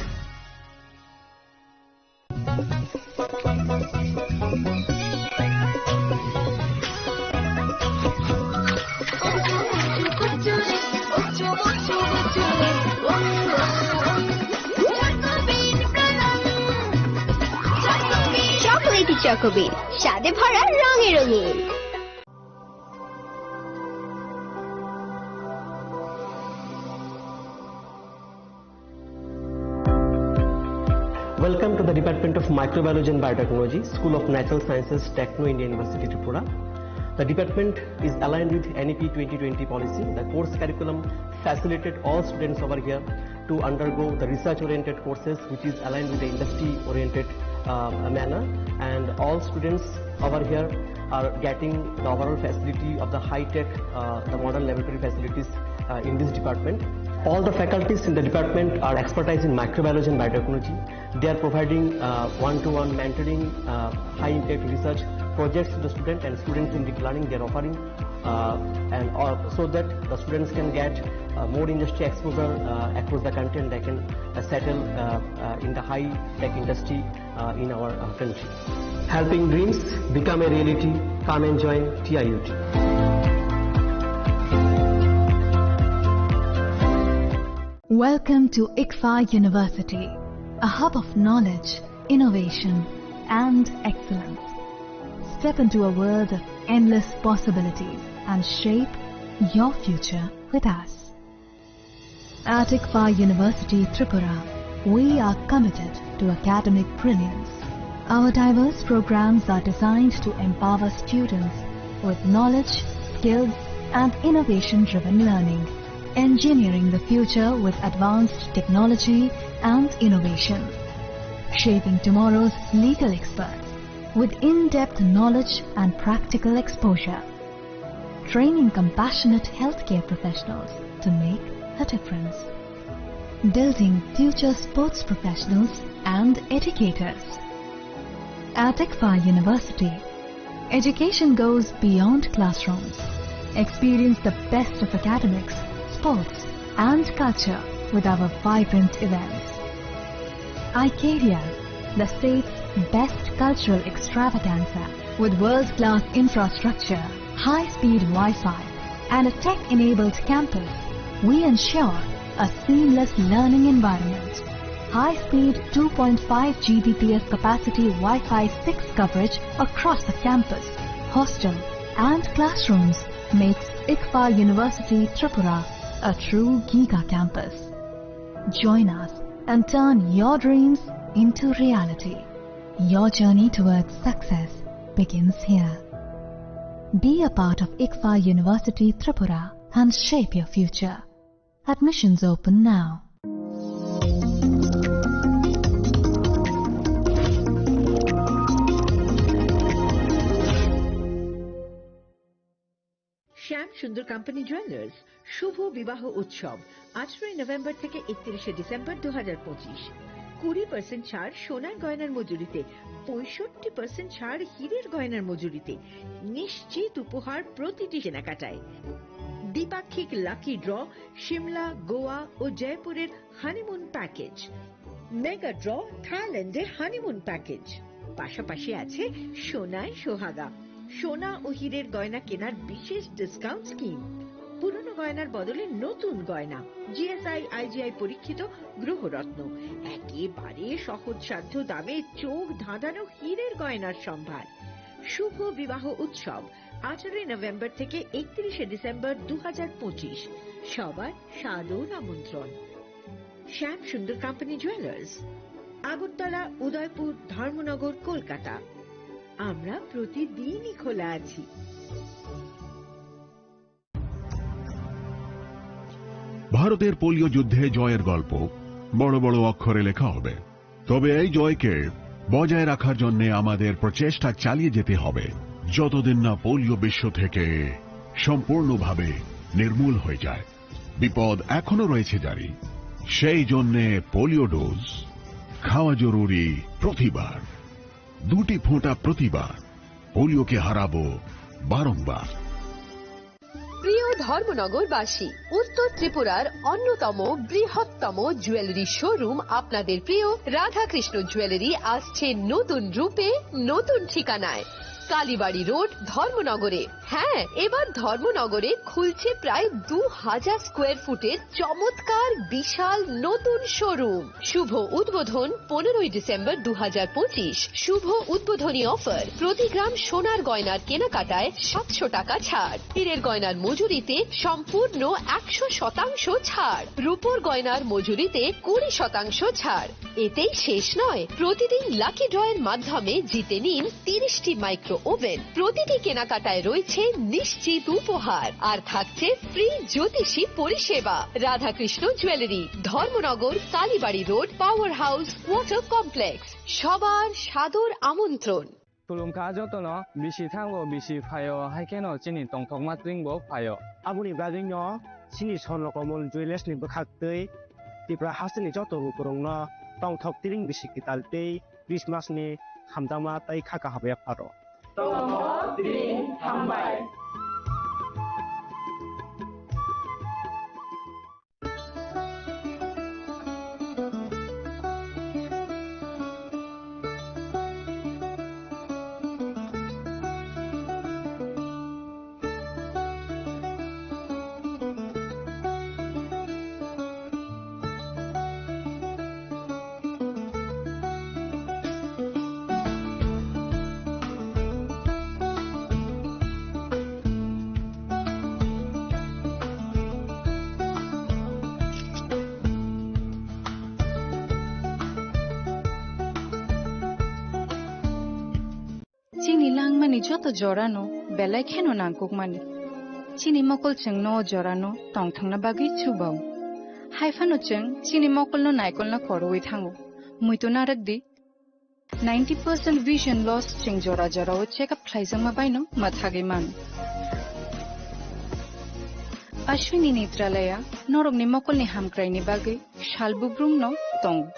Chocolatey Choco Bean, স্বাদে ভরা, রঙে রঙিন। Welcome to the Department of Microbiology and Biotechnology, School of Natural Sciences, Techno India University, Tripura. The department is aligned with N E P twenty twenty policy. The course curriculum facilitate all students over here to undergo the research-oriented courses, which is aligned with the industry-oriented, uh, manner. And all students over here are getting the overall facility of the high-tech, uh, the modern laboratory facilities, uh, in this department. All the faculties in the department are expertise in microbiology and biotechnology. They are providing, uh, one-to-one mentoring, uh, high-impact research projects to the student and students-centric learning. They are offering, uh, and all, so that the students can get, uh, more industry exposure, uh, across the country, and they can, uh, settle, uh, uh, in the high-tech industry, uh, in our, uh, country. Helping dreams become a reality. Come and join T I U T. Welcome to ICFAR University, a hub of knowledge, innovation, and excellence. Step into a world of endless possibilities and shape your future with us. At ICFAR University Tripura, we are committed to academic brilliance. Our diverse programs are designed to empower students with knowledge, skills, and innovation-driven learning, engineering the future with advanced technology and innovation, shaping tomorrow's legal experts with in-depth knowledge and practical exposure, training compassionate healthcare professionals to make a difference, building future sports professionals and educators. At ICFAR University, Education goes beyond classrooms. Experience the best of academics, sports, and culture with our vibrant events. Icaria, the state's best cultural extravaganza, with world-class infrastructure, high-speed Wi-Fi, and a tech-enabled campus, we ensure a seamless learning environment. High-speed two point five G B P S capacity Wi-Fi six coverage across the campus, hostel, and classrooms makes ICFA University Tripura a true giga campus. Join us and turn your dreams into reality. Your journey towards success begins here. Be a part of ICFA University Tripura and shape your future. Admissions open now. Shyam Sundar company jewellers শুভ বিবাহ উৎসব, আঠারোই নভেম্বর থেকে একত্রিশে ডিসেম্বর দু হাজার পঁচিশ। কুড়ি পার্সেন্ট ছাড় সোনার গয়নার মজুরিতে, পঁয়ষট্টি পার্সেন্ট ছাড় হীরের গয়নার মজুরিতে, নিশ্চিত উপহার প্রতিটি কেনাকাটায়। দ্বিপাক্ষিক লাকি ড্র, সিমলা, গোয়া ও জয়পুরের হানিমুন প্যাকেজ, মেগা ড্র, থাইল্যান্ডের হানিমুন প্যাকেজ, পাশাপাশি আছে সোনায় সোহাগা, সোনা ও হীরের গয়না কেনার বিশেষ ডিসকাউন্ট স্কিম, পুরনো গয়নার বদলে নতুন গয়না, জিএসআই আইজিআই পরীক্ষিত গ্রহরত্ন, একেবারে সহজসাধ্য দামে চোখ ধাঁধানো হীরের গয়নার সম্ভার। শুভ বিবাহ উৎসব, আঠারোই নভেম্বর থেকে একত্রিশে ডিসেম্বর দু হাজার পঁচিশ। সবার সাদর আমন্ত্রণ। শ্যাম সুন্দর কোম্পানি জুয়েলার্স, আগরতলা, উদয়পুর, ধর্মনগর, কলকাতা। আমরা প্রতিদিনই খোলা আছি। ভারতের পোলিও যুদ্ধে জয়ের গল্প বড় বড় অক্ষরে লেখা হবে। তবে এই জয়কে বজায় রাখার জন্য আমাদের প্রচেষ্টা চালিয়ে যেতে হবে, যতদিন না পোলিও বিশ্ব থেকে সম্পূর্ণভাবে নির্মূল হয়ে যায়। বিপদ এখনো রয়েছে জারি। সেই জন্যে পোলিও ডোজ খাওয়া জরুরি প্রতিবার, দুটি ফোঁটা প্রতিবার। পোলিওকে হারাবো বারংবার। প্রিয় ধর্মনগরবাসী, উত্তর ত্রিপুরার অন্যতম বৃহত্তম জুয়েলারি শোরুম আপনাদের প্রিয় রাধাকৃষ্ণ জুয়েলারি আসছে নতুন রূপে, নতুন ঠিকানায়। কালীবাড়ি রোড, ধর্মনগরে। হ্যাঁ, এবার ধর্মনগরে খুলছে প্রায় দু হাজার স্কোয়ার ফুটের চমৎকার বিশাল নতুন শোরুম। শুভ উদ্বোধন পনেরোই ডিসেম্বর দু হাজার পঁচিশ। শুভ উদ্বোধনী অফার, প্রতি গ্রাম সোনার গয়নার কেনাকাটায় সাতশো টাকা ছাড়, হীরের গয়নার মজুরিতে সম্পূর্ণ একশো শতাংশ ছাড়, রূপোর গয়নার মজুরিতে কুড়ি শতাংশ ছাড়। এতেই শেষ নয়, প্রতিদিন লাকি ড্রয়ের মাধ্যমে জিতে নিন তিরিশটি মাইক্রো ওভেন। প্রতিটি কেনাকাটায় রয়েছে নিশ্চিত উপহার, আর থাকছে ফ্রি জ্যোতিষী পরিষেবা। Radhakrishna jewellery, Dharmanagar, Kalibari road, power house, water complex. সবার সাদর আমন্ত্রণ। Khulumkha jotono, bisi thango, bisi phaio, hai kheno chini tongthokma tring bo phaio. Aboni bagwino chini Swarno Komol Jewellers ni bwkhak twi Tripura hasteni joto lukurokno tongthok tring bisi kwtal tei Christmas ni hamjakma tei kha kaham yapharo. Tongthok tring hambai. Chini langmani joto jorano belai kheno nangkukmani. Chini mokol chwngno o jorano tongthokna bagwi chubao. Haiphano chwng chini mokolno naikolna korwi thango. Muitu narwkdi. Ninety percent vision loss chwng jora jorao check up khlaijakma baino mwthagwi mano. Ashwini Netralaya norokni mokolni hamkraini bagwi sal bubrumno tongo.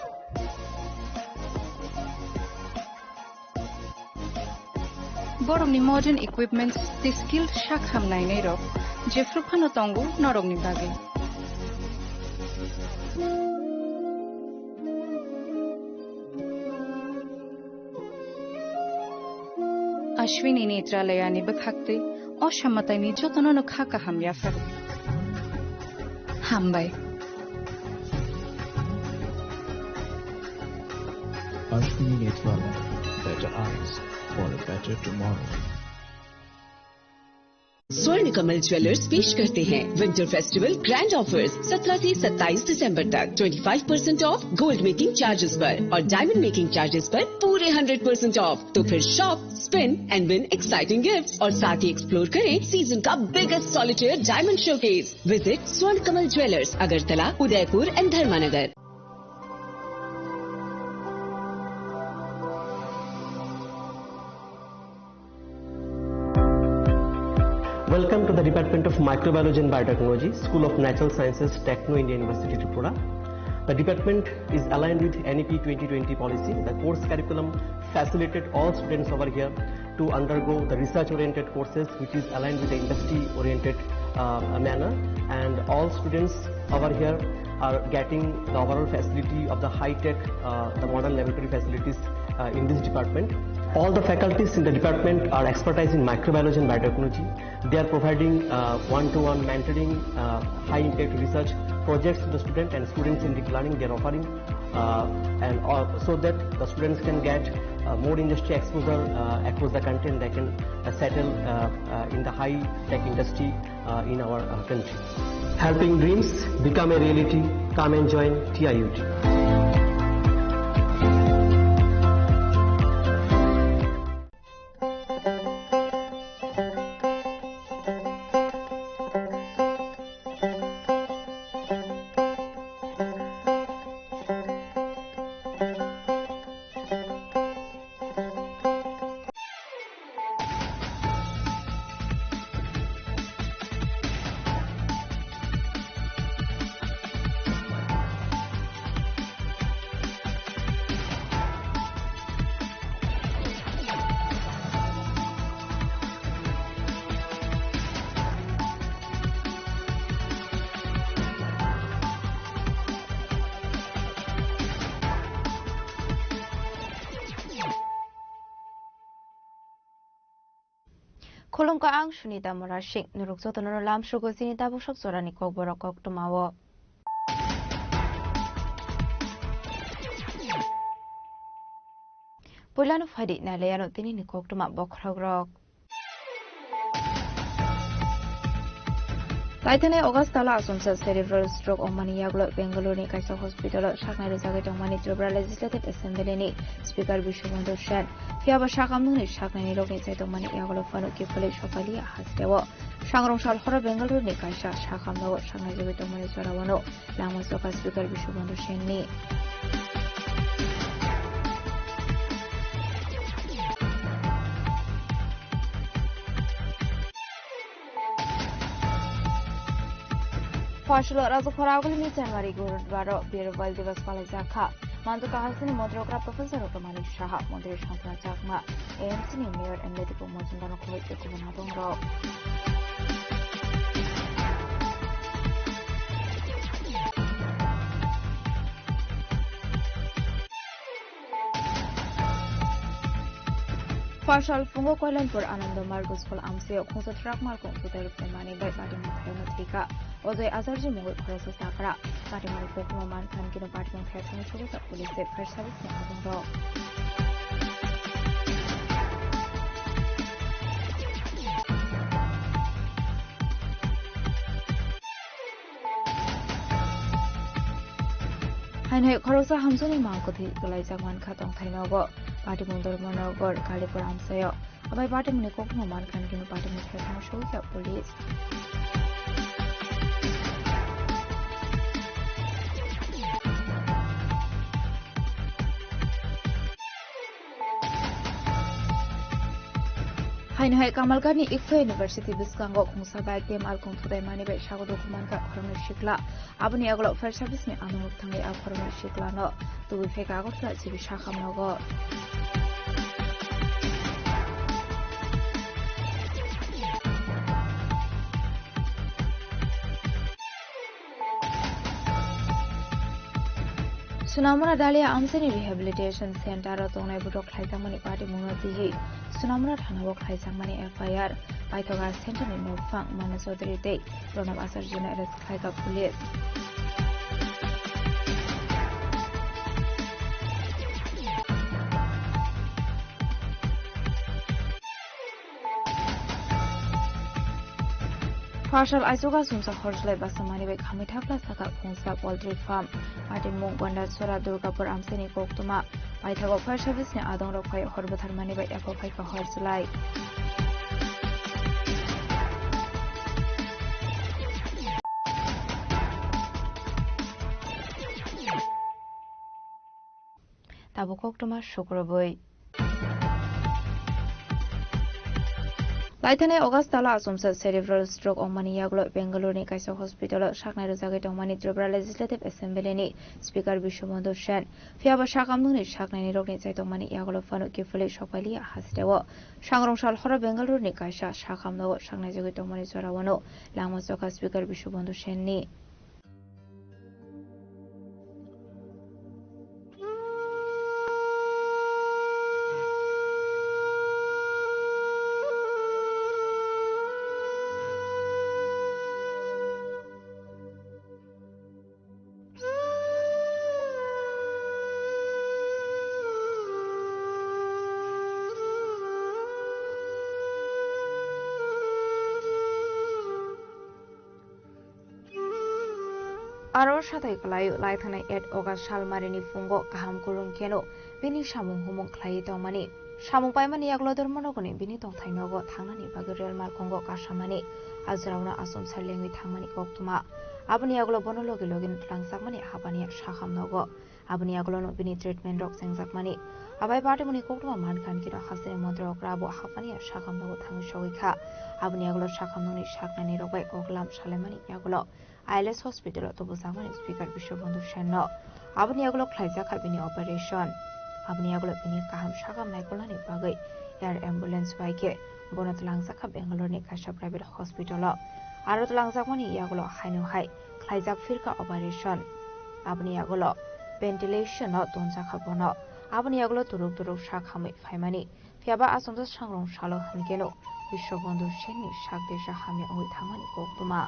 Borokni modern equipments tei skilled sakham nainai rok jephru phano tongo norokni bagwi. Ashwini Netralayani bwkhaktwi o samataini jotono no kha kaham yaphar. Hambai. Ashwini Netralaya, better eyes for a better tomorrow. स्वर्ण कमल ज्वेलर्स पेश करते हैं winter festival grand offers. सत्रह से सत्ताईस दिसंबर तक twenty five percent of gold making charges पर और डायमंड मेकिंग चार्जेस पर पूरे हंड्रेड परसेंट ऑफ। तो फिर shop, spin and win exciting gifts और साथ ही एक्सप्लोर करें सीजन का biggest solitaire diamond showcase. Visit स्वर्ण कमल ज्वेलर्स, अगरतला, उदयपुर एंड धर्मानगर। Welcome to the Department of Microbiology and Biotechnology, School of Natural Sciences, Techno India University, Tripura. The department is aligned with N E P twenty twenty policy. The course curriculum facilitated all students over here to undergo the research-oriented courses, which is aligned with the industry-oriented, uh, manner, and all students over here are getting the overall facility of the high-tech, uh, the modern laboratory facilities, uh, in this department. All the faculties in the department are expertise in microbiology and biotechnology. They are providing, uh, one-to-one mentoring, uh, high-impact research projects to the student and students in deep learning. They are offering, uh, and all, so that the students can get, uh, more industry exposure, uh, across the country, and they can, uh, settle, uh, uh, in the high-tech industry, uh, in our, uh, country. Helping dreams become a reality. Come and join T I U T. Khulumkha, ang Sunita Murasing. Norok jotono lamsrogo chini tabuk sok jorani kokborok koktwmao. Puilano phaidi nailaiano tinini koktwma bokhorokrok. Taithani August tala achomsa cerebral stroke wngmani yagulo Bengaluru ni kaisa hospital o saknai rwjagwi tongmani Tripura Legislative Assembly ni Speaker Biswabandhu Sen. Phiya ba sakhamnwngni saknaini rokni chaitokmani yagulo phano kiphilwi sokalia hasteo. Sangrong sal horo Bengaluru ni kaisa sakhamno saknai jagwi tongmani jorao no langma choka Speaker Biswabandhu Sen ni. Phola Rajkhora agulini January gurudwaro Birwal Divas palaijak kha. Mantu kahasini montri okra Professor Rukmani Saha, montri Santana Chakma, A M C ni Mayor M L A Dipuk Majumdar no khoboi tei kubun hatongrok. Phola phungo Koilanpur Anando Margo School amsio khungsa truck malkhung sutai rwknai manwi bai party mungthai no thwikha. Ojoi Acharya mungwi khoroksa chakra. Party mungwi koktwma mankha hwnkhe no party mungthai thangwi sogwi kha police tei fire service ni adongrok. Haino hai khoroksa hamjakni mang kwthwi kwlaijak mankha tongthai nogo. Patimung Dharmanagar Kalipur amchaio. Abai patimungni koktwma mankha hwnkhe patimung thai thangwi sogwi kha police. Haino hai Kamalgani Ikto University bwskango khungsa bike tei malkhung thutai mani bai sago dukhu mankha khoroknwi sikla. Aboni yagulo fire service ni anung thangwi a khoroknwi sikla no tubui phaikha Agartala G B sakhamnogo. Sunamura Dalia Amchaini Rehabilitation Center o tongnai borok khlaijakmani patimungno twiwi Sunamura thanao khlaijakmani F I R. Paithago centre ni nokphang Manu Chaudhary tei Pranab Acharya no arrest khlaikha police. Pharsal aichugo sumsa horslai basa mani bai khamwi thapla saka khungsa poultry farm. Patimung Gondachora Durgapur Amchaini koktwma. Paithago fire service ni adongrok phai hor bwtharmani bai eko phaikha horslai. Tabuk koktwma sukrubwi. Laithanai August tala achomsa cerebral stroke wngmani yagulo Bengaluru ni kaisa hospital o saknai rwjagwi tongmani Tripura Legislative Assembly ni Speaker Biswabandhu Sen. Phiya ba sakam nungni saknaini rokni chaitokmani yagulo phano kiphilwi sokpailiya hasteo. Sangrong sal horo Bengaluru ni kaisa sakam nogo saknaijagwi tongmani jorao no langma chokha Speaker Biswabandhu Sen ni. Aro satai kwlai laithanai eight August salmarini phungo kaham kwrwng kheno bini samung humung khlaiwi tongmani. Samung paimani yagulo Dharmanagorni bini tongthai nogo thangnani bagwi rel malkhungo kasamani, a jorao no achomsa lengwi thangmani koktwma. Aboni yagulo bono logi logino twlangjakmani habaniya sakam nogo. Aboni yagulo no bini treatment rok chengjakmani. Abai patimungni koktwma mankha hinkhe no hasteni montri okra bo habaniya sakam nogo thangwi sogwi kha. Aboni yagulo sakam nungni saknaini rok bai koklam salaimani yagulo I L S hospital o tubujakmani Speaker Biswabandhu Sen no. Aboni yagulo khlaijak kha bini operation. Aboni yagulo bini kaham sakam naikolnani bagwi air ambulance bai khe bono twlangjak kha Bengaluru ni kaisa private hospital o. Aro twlangjakmani yagulo haino hai khlaijak phirkha operation. Aboni yagulo ventilation o tonjakha bono. Aboni yagulo turuk turuk sak hamwi phaimani. Phiya ba achomsa sangrong salo hinkhe no Biswabandhu Sen ni sak desa hamya wngwi thangmani koktwma.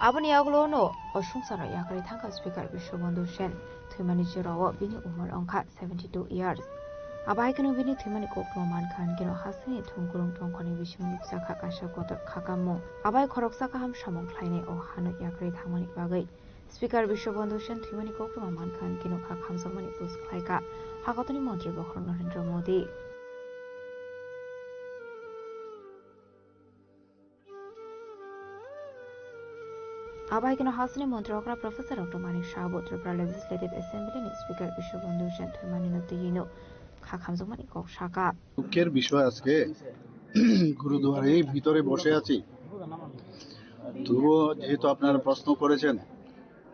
Aboni yagulo no o swngcharo yakarwi thangkha Speaker Biswabandhu Sen. Thwimani jorao bini umor wngkha seventy two years. Abo hai kheno bini thwimani koktwma mankha hinkhe no hasteni thumkurung tongkhorni bisingo nukjakha kaisa kotor khakamung. Abai khoroksa kaham samung khlainai o hano yakarwi thangmani bagwi. Speaker Biswabandhu Sen thwimani koktwma mankha hinkhe no kha khamjakmani post khlaikha Hakotoni montri bokhorok Narendra Modi. Abo hai kheno hasteni montri okra Professor Doctor Manik Saha bo Tripura Legislative Assembly ni Speaker Biswabandhu Sen thwimani no twiwi no kha khamjakmani kok sakha. দুঃখের বিষয় আজকে গুরুদুয়ারেই ভিতরে বসে আছি। তবুও যেহেতু আপনারা প্রশ্ন করেছেন,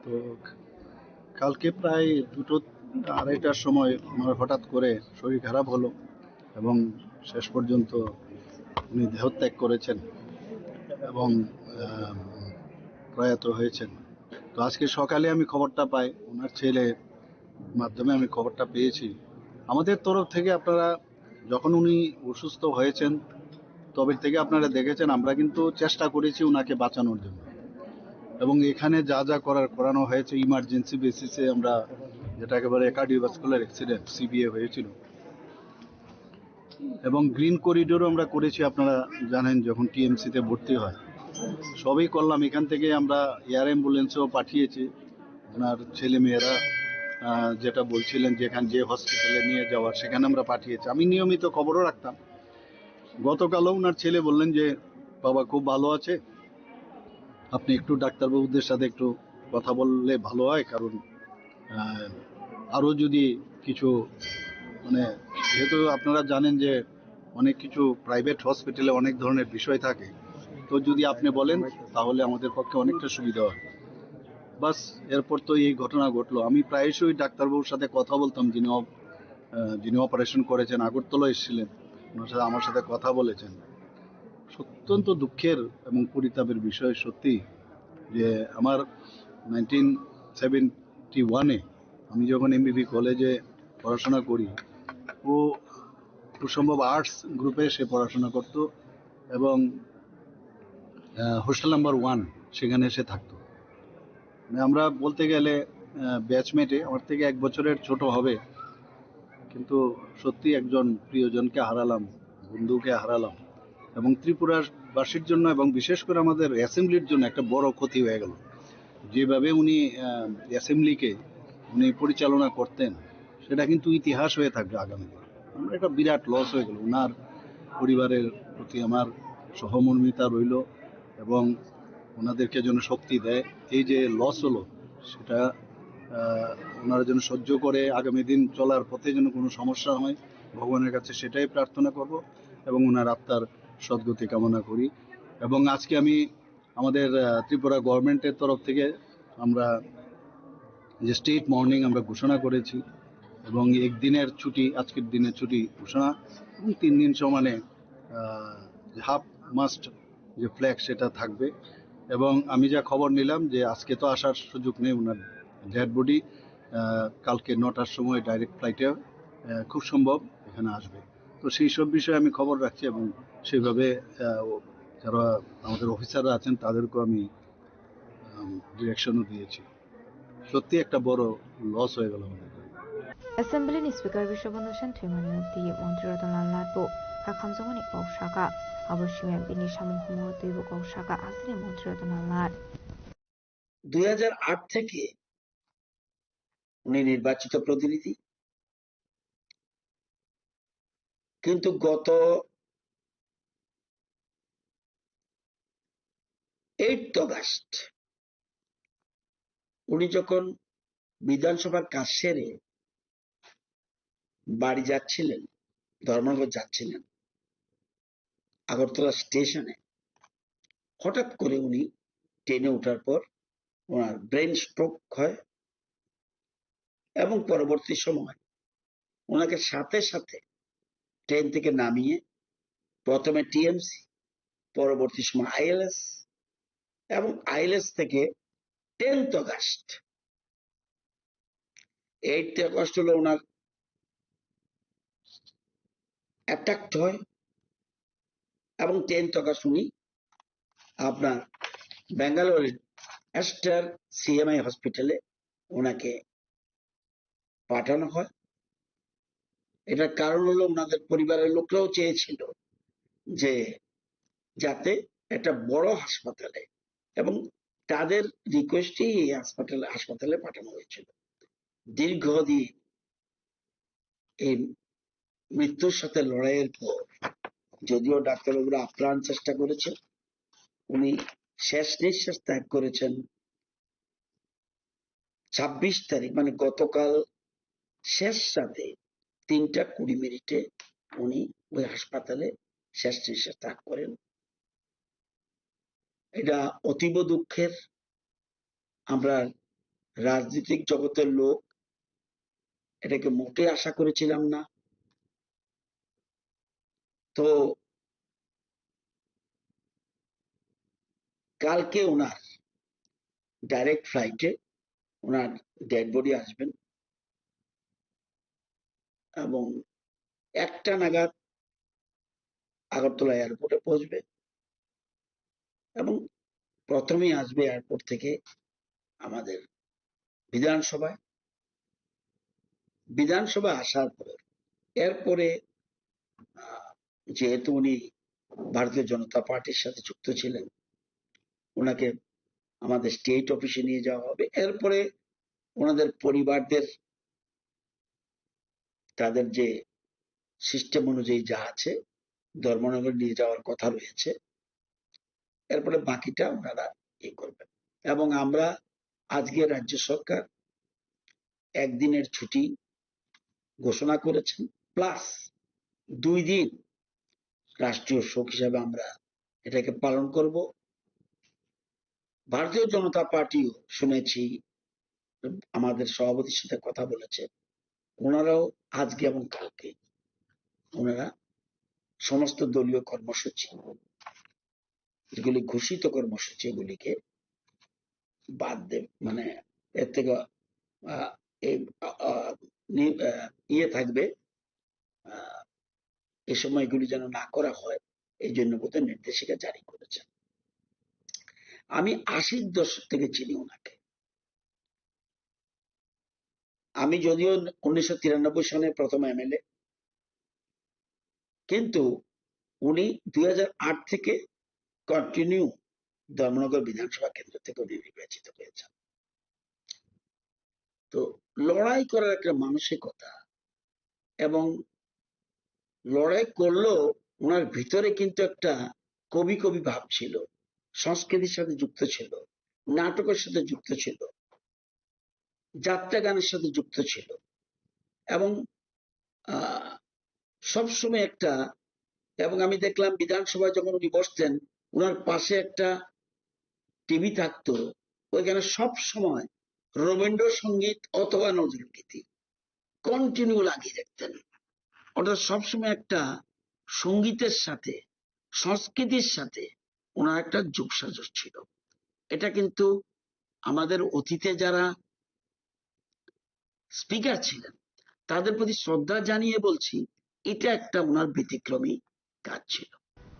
তো কালকে প্রায় দুটো আড়াইটার সময় আমার হঠাৎ করে শরীর খারাপ হলো এবং শেষ পর্যন্ত উনি দেহত্যাগ করেছেন এবং, আহ, প্রয়াত হয়েছেন। তো আজকে সকালে আমি খবরটা পাই, ওনার ছেলে মাধ্যমে আমি খবরটা পেয়েছি। আমাদের তরফ থেকে আপনারা যখন উনি অসুস্থ হয়েছেন, তবে থেকে আপনারা দেখেছেন, আমরা কিন্তু চেষ্টা করেছি ওনাকে বাঁচানোর জন্য। এবং এখানে যা যা করার করানো হয়েছে, ইমার্জেন্সি বেসিসে আমরা যেটা একেবারে কার্ডিওভাস্কুলার অ্যাক্সিডেন্ট, সিবিএ হয়েছিল। এবং গ্রিন করিডোরও আমরা করেছি, আপনারা জানেন, যখন টিএমসিতে ভর্তি হয়, সবই করলাম। এখান থেকে আমরা এয়ার অ্যাম্বুলেন্সও পাঠিয়েছি, ওনার ছেলেমেয়েরা, আহ, যেটা বলছিলেন, যেখান, যে হসপিটালে নিয়ে যাওয়ার, সেখানে আমরা পাঠিয়েছি। আমি নিয়মিত খবরও রাখতাম। গতকালও ওনার ছেলে বললেন যে, "বাবা খুব ভালো আছে, আপনি একটু ডাক্তারবাবুদের সাথে একটু কথা বললে ভালো হয়, কারণ, আহ, আরও যদি কিছু, মানে, যেহেতু আপনারা জানেন যে অনেক কিছু প্রাইভেট হসপিটালে অনেক ধরনের বিষয় থাকে, তো যদি আপনি বলেন, তাহলে আমাদের পক্ষে অনেকটা সুবিধা হয়।" বাস, এরপর তো এই ঘটনা ঘটলো। আমি প্রায়শই ডাক্তারবাবুর সাথে কথা বলতাম, যিনি অপ-, আহ, যিনি অপারেশন করেছেন, আগরতলা এসেছিলেন, ওনার সাথে, আমার সাথে কথা বলেছেন। অত্যন্ত দুঃখের এবং পরিতাপের বিষয় সত্যি যে আমার নাইনটিন সেভেন্টি ওয়ানে আমি যখন এমবিবি কলেজে পড়াশোনা করি, ও খুব সম্ভব আর্টস গ্রুপে সে পড়াশোনা করত এবং হোস্টেল নাম্বার ওয়ান, সেখানে সে থাকতো। মানে, আমরা বলতে গেলে ব্যাচমেটে আমার থেকে এক বছরের ছোট হবে, কিন্তু সত্যি একজন প্রিয়জনকে হারালাম, বন্ধুকে হারালাম, এবং ত্রিপুরাবাসীর জন্য এবং বিশেষ করে আমাদের অ্যাসেম্বলির জন্য একটা বড় ক্ষতি হয়ে গেল। যেভাবে উনি অ্যাসেম্বলিকে উনি পরিচালনা করতেন, সেটা কিন্তু ইতিহাস হয়ে থাকবে আগামী দিনে। আমার একটা বিরাট লস হয়ে গেল। ওনার পরিবারের প্রতি আমার সহমর্মিতা রইল এবং ওনাদেরকে যেন শক্তি দেয়। এই যে লস হলো, সেটা আহ, ওনারা যেন সহ্য করে আগামী দিন চলার পথে যেন কোনো সমস্যা হয়, ভগবানের কাছে সেটাই প্রার্থনা করব এবং ওনার আত্মার সদ্গতি কামনা করি। এবং আজকে আমি আমাদের আহ, ত্রিপুরা গভর্নমেন্টের তরফ থেকে আমরা যে স্টেট মর্নিং আমরা ঘোষণা করেছি এবং একদিনের ছুটি, আজকের দিনের ছুটি ঘোষণা এবং তিন দিন সমানে হাফ মাস্ট যে ফ্ল্যাগ, সেটা থাকবে। এবং আমি যা খবর নিলাম যে আজকে তো আসার সুযোগ নেই, ওনার ডেড বডি কালকে নটার সময় ডাইরেক্ট ফ্লাইটে খুব সম্ভব এখানে আসবে। তো সেই সব বিষয়ে আমি খবর রাখছি এবং সেইভাবে আহ, ও- যারা আমাদের অফিসাররা আছেন, তাদেরকেও আমি ডিরেকশনও দিয়েছি। সত্যি একটা বড় লস হয়ে গেল আমাদের জন্য। Assembly ni Speaker Biswabandhu Sen thwimani twi Montri Ratan Lal Nath bo hakhamjakmani kok saka. Abo simi bini samung humo twibo kok saka, aswkni Montri Ratan Lal Nath. দুই হাজার আট থেকে উনি নির্বাচিত প্রতিনিধি, কিন্তু গত এইট অগাস্ট উনি যখন বিধানসভার কাজ সেরে বাড়ি যাচ্ছিলেন, ধর্মনগর যাচ্ছিলেন, আগরতলা স্টেশনে হঠাৎ করে উনি ট্রেনে ওঠার পর ওনার ব্রেন স্ট্রোক হয় এবং পরবর্তী সময় ওনাকে সাথে সাথে ট্রেন থেকে নামিয়ে প্রথমে টিএমসি, পরবর্তী সময় আইএলএস এবং আইএলএস থেকে টেন্থ অগাস্ট, এইট অগাস্ট হলো ওনার অ্যাটাক হয় এবং টেন্থ অগাস্ট উনি আপনার ব্যাঙ্গালোরের অ্যাস্টার সিএমআই হসপিটালে ওনাকে পাঠানো হয়। এটার কারণ হলো ওনাদের পরিবারের লোকরাও চেয়েছিল যে যাতে একটা বড় হাসপাতালে, এবং তাদের রিকোয়েস্টেই এই হাসপাতালে হাসপাতালে পাঠানো হয়েছিল। দীর্ঘদিন এই মৃত্যুর সাথে লড়াইয়ের পর যদিও ডাক্তারবাবুরা আপ্রাণ চেষ্টা করেছেন, উনি শেষ নিঃশ্বাস ত্যাগ করেছেন ছাব্বিশ তারিখ, মানে গতকাল শেষ রাতে তিনটা কুড়ি মিনিটে উনি ওই হাসপাতালে শেষ নিঃশ্বাস ত্যাগ করেন। এটা অতীব দুঃখের। আমরা রাজনৈতিক জগতের লোক এটাকে মোটেই আশা করেছিলাম না। তো কালকে ওনার ডাইরেক্ট ফ্লাইটে ওনার ডেড বডি আসবেন এবং একটা নাগাদ আগরতলা এয়ারপোর্টে পৌঁছবে এবং প্রথমেই আসবে এয়ারপোর্ট থেকে আমাদের বিধানসভায়। বিধানসভায় আসার পর এরপরে আহ, যেহেতু উনি ভারতীয় জনতা পার্টির সাথে যুক্ত ছিলেন, ওনাকে আমাদের স্টেট অফিসে নিয়ে যাওয়া হবে। এরপরে ওনাদের পরিবারদের তাদের যে সিস্টেম অনুযায়ী যা আছে ধর্মনগর নিয়ে যাওয়ার কথা রয়েছে। এরপরে বাকিটা ওনারা ইয়ে করবেন। এবং আমরা আজকে রাজ্য সরকার একদিনের ছুটি ঘোষণা করেছেন, প্লাস দুই দিন রাষ্ট্রীয় শোক হিসাবে আমরা এটাকে পালন করব। ভারতীয় জনতা পার্টিও শুনেছি আমাদের সভাপতির সাথে কথা বলেছে, ওনারাও আজকে এবং কালকে ওনারা সমস্ত দলীয় কর্মসূচি, যেগুলি ঘোষিত কর্মসূচি, এগুলিকে বাদ দেবে, মানে এর থেকে আহ, এই, আ, আ, নি-, আ, ইয়ে থাকবে, আ, এই সময়গুলি যেন না করা হয়, এই জন্য বোধহয় নির্দেশিকা জারি করেছেন। আমি আশির দশক থেকে চিনি ওনাকে। আমি যদিও উনিশশো তিরানব্বই সনে প্রথম এমএলএ, কিন্তু উনি দুই হাজার আট থেকে কন্টিনিউ ধর্মনগর বিধানসভা কেন্দ্র থেকে উনি নির্বাচিত হয়েছেন। তো লড়াই করার একটা মানসিকতা, এবং লড়াই করলেও ওনার ভিতরে কিন্তু একটা কবি কবি ভাব ছিল, সংস্কৃতির সাথে যুক্ত ছিল, নাটকের সাথে যুক্ত ছিল, যাত্রা গানের সাথে যুক্ত ছিল। এবং, আহ, সবসময় একটা, এবং আমি দেখলাম বিধানসভায় যখন উনি বসতেন, ওনার পাশে একটা টিভি থাকতো, ওইখানে সব সময় রবীন্দ্রসঙ্গীত অথবা নজরুল গীতি কন্টিনিউ লাগিয়ে রাখতেন। অর্থাৎ সবসময় একটা সঙ্গীতের সাথে, সংস্কৃতির সাথে ওনার একটা যোগসাজশ ছিল। এটা কিন্তু আমাদের অতীতে যারা স্পিকার ছিলেন, তাদের প্রতি শ্রদ্ধা জানিয়ে বলছি, এটা একটা ওনার ব্যতিক্রমী কাজ ছিল।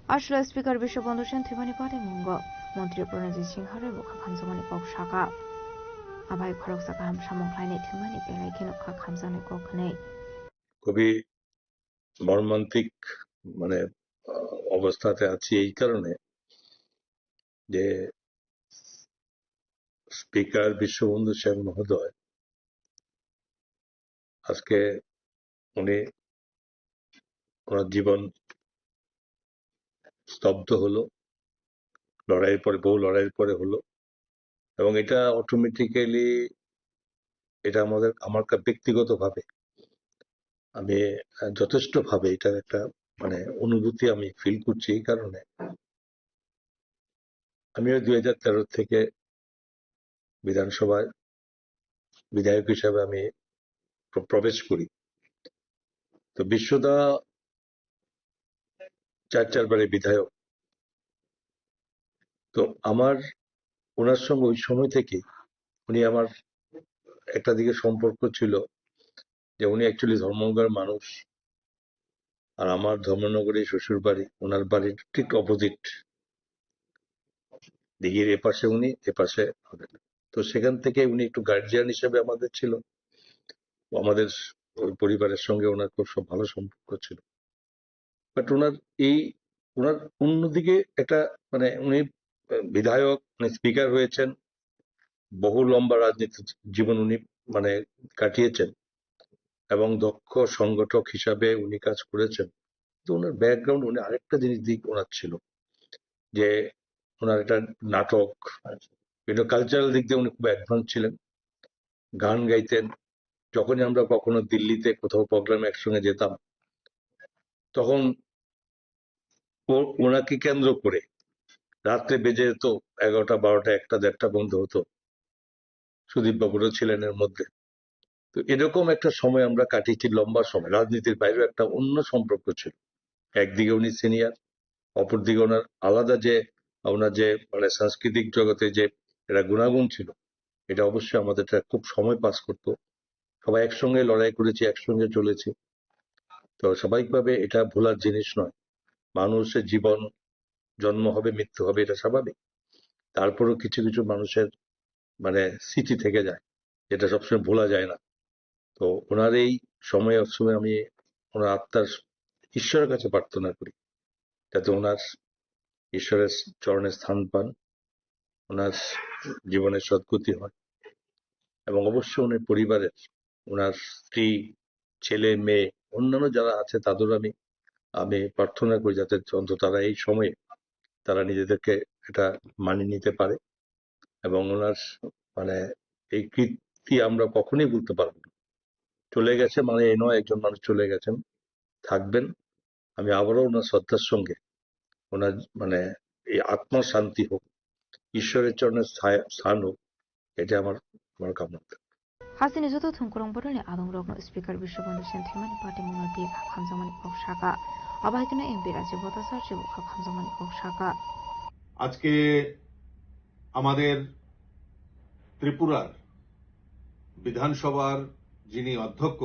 Aswlai Speaker Biswabandhu Sen thwimani pari mungo Montri Pranajit Singha rwi bwkha khamjakmani kok saka. Abai khoroksa kaham samung khlainai thwimani belai kheno kha khamjaknai kok hwnwi. খুবই মর্মান্তিক, মানে, আহ, অবস্থাতে আছি এই কারণে যে স্পিকার বিশ্ববন্ধু সেন মহোদয় আজকে উনি, ওনার জীবন স্তব্ধ হলো, লড়াইয়ের পরে, বহু লড়াইয়ের পরে হলো। এবং এটা অটোমেটিক্যালি, এটা আমাদের, আমার কা-, ব্যক্তিগতভাবে আমি, আহ, যথেষ্টভাবে এটার একটা, মানে, অনুভূতি আমি ফিল করছি এই কারণে। আমিও দুই হাজার তেরো থেকে বিধানসভায় বিধায়ক হিসাবে আমি প্র-, প্রবেশ করি। তো বিশ্বদা চার চারবারের বিধায়ক। তো আমার ওনার সঙ্গে ওই সময় থেকে উনি আমার একটা দিকে সম্পর্ক ছিল যে উনি অ্যাকচুয়ালি ধর্মনগরের মানুষ, আর আমার ধর্মনগরে শ্বশুর বাড়ি, ওনার বাড়ির ঠিক অপোজিট দিঘির এপাশে উনি, এপাশে আমি। তো সেখান থেকে উনি একটু গার্জিয়ান হিসেবে আমাদের ছিল, ও আমাদের ওই পরিবারের সঙ্গে ওনার খুব সব ভালো সম্পর্ক ছিল। বাট ওনার এই, ওনার অন্যদিকে একটা, মানে, উনি বিধায়ক, উনি স্পিকার হয়েছেন, বহু লম্বা রাজনীতি জীবন উনি, মানে, কাটিয়েছেন এবং দক্ষ সংগঠক হিসাবে উনি কাজ করেছেন। তো ওনার ব্যাকগ্রাউন্ড, উনি আরেকটা জিনিস দিক ওনার ছিল যে ওনার একটা নাটক, বিভিন্ন কালচারাল দিক দিয়ে উনি খুব অ্যাডভান্স ছিলেন, গান গাইতেন। যখনই আমরা কখনো দিল্লিতে কোথাও প্রোগ্রামে একসঙ্গে যেতাম, তখন ও-, ওনাকে কেন্দ্র করে রাত্রে বেজে যেত এগারোটা, বারোটা, একটা, দেড়টা পর্যন্ত হতো। সুদীপ বাবুরও ছিলেন এর মধ্যে। তো এরকম একটা সময় আমরা কাটিয়েছি, লম্বা সময়। রাজনীতির বাইরেও একটা অন্য সম্পর্ক ছিল। একদিকে উনি সিনিয়র, অপরদিকে ওনার আলাদা যে, ওনার যে, মানে, সাংস্কৃতিক জগতে যে একটা গুণাগুণ ছিল, এটা অবশ্যই আমাদের একটা খুব সময় পাস করতো। সবাই একসঙ্গে লড়াই করেছি, একসঙ্গে চলেছি। তো স্বাভাবিকভাবে এটা ভোলার জিনিস নয়। মানুষের জীবন, জন্ম হবে, মৃত্যু হবে, এটা স্বাভাবিক। তারপরেও কিছু কিছু মানুষের, মানে, স্মৃতি থেকে যায়, যেটা সবসময় ভোলা যায় না। তো ওনার এই সময় অসময়ে আমি ওনার আত্মার, ঈশ্বরের কাছে প্রার্থনা করি, যাতে ওনার ঈশ্বরের চরণে স্থান পান, ওনার জীবনের সদ্গতি হয়, এবং অবশ্যই ওনার পরিবারের, ওনার স্ত্রী, ছেলে, মেয়ে, অন্যান্য যারা আছে, তাদেরও আমি, আমি প্রার্থনা করি, যাতে অন্তত তারা এই সময়ে তারা নিজেদেরকে এটা মানিয়ে নিতে পারে। এবং ওনার, মানে, এই কীর্তি আমরা কখনোই ভুলতে পারবো না। চলে গেছে মানে এই নয়, একজন মানুষ চলে গেছেন, থাকবেন। আমি আবারও ওনার শ্রদ্ধার সঙ্গে ওনার, মানে, এই আত্মার শান্তি হোক, ঈশ্বরের চরণে স্থায়-, স্থান হোক, এটা আমার, আমার কামনা। Hasini joto thwngkwrwng bororni adongrokno Speaker Biswabandhu Sen thwimani patimungno twi kha khamjakmani kok saka. Abo hai kheno M P Rajiv Bhattacharya bo kha khamjakmani kok saka. আজকে আমাদের ত্রিপুরার বিধানসভার যিনি অধ্যক্ষ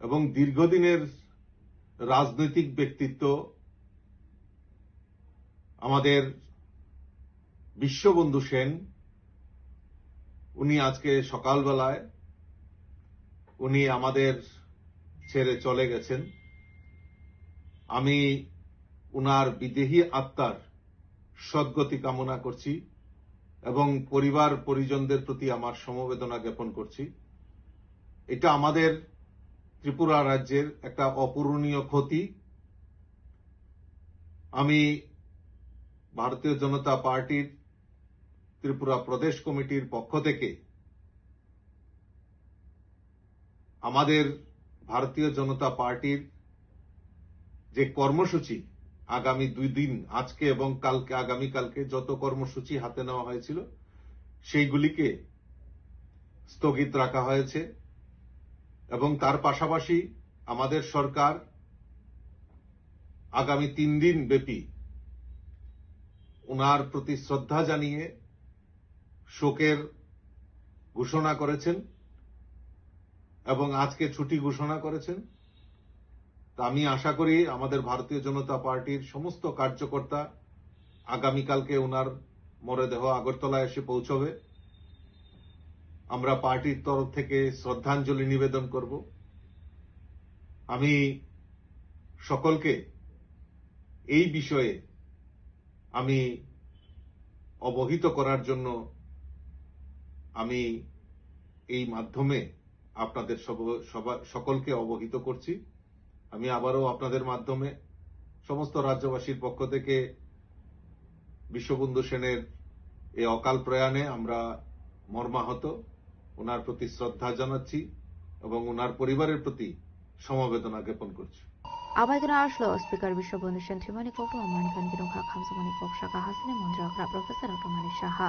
এবং দীর্ঘদিনের রাজনৈতিক ব্যক্তিত্ব, আমাদের বিশ্ববন্ধু সেন, উনি আজকে সকালবেলায় উনি আমাদের ছেড়ে চলে গেছেন। আমি উনার বিদেহী আত্মার সদ্গতি কামনা করছি এবং পরিবার পরিজনদের প্রতি আমার সমবেদনা জ্ঞাপন করছি। এটা আমাদের ত্রিপুরা রাজ্যের একটা অপূরণীয় ক্ষতি। আমি ভারতীয় জনতা পার্টির ত্রিপুরা প্রদেশ কমিটির পক্ষ থেকে আমাদের ভারতীয় জনতা পার্টির যে কর্মসূচি, আগামী দুই দিন, আজকে এবং কালকে, আগামীকালকে যত কর্মসূচি হাতে নেওয়া হয়েছিল, সেইগুলিকে স্থগিত রাখা হয়েছে এবং তার পাশাপাশি আমাদের সরকার আগামী তিন দিন ব্যাপী ওনার প্রতি শ্রদ্ধা জানিয়ে শোকের ঘোষণা করেছেন এবং আজকে ছুটি ঘোষণা করেছেন। তা আমি আশা করি আমাদের ভারতীয় জনতা পার্টির সমস্ত কার্যকর্তা আগামীকালকে ওনার মরদেহ আগরতলায় এসে পৌঁছবে। আমরা পার্টির তরফ থেকে শ্রদ্ধাঞ্জলি নিবেদন করব। আমি সকলকে এই বিষয়ে আমি অবহিত করার জন্য আমি এই মাধ্যমে আপনাদের সব-, সবা-, সকলকে অবহিত করছি। আমি আবারও আপনাদের মাধ্যমে সমস্ত রাজ্যবাসীর পক্ষ থেকে বিশ্ববন্ধু সেনের এই অকাল প্রয়াণে আমরা মর্মাহত, ওনার প্রতি শ্রদ্ধা জানাচ্ছি এবং ওনার পরিবারের প্রতি সমবেদনা জ্ঞাপন করছি। Abaikeno aslo Speaker Biswabandhu Sen thwimani kokno Manikani Kirungkha khamjakmani kok saka hasteni montri okra Professor Doctor Manik Saha,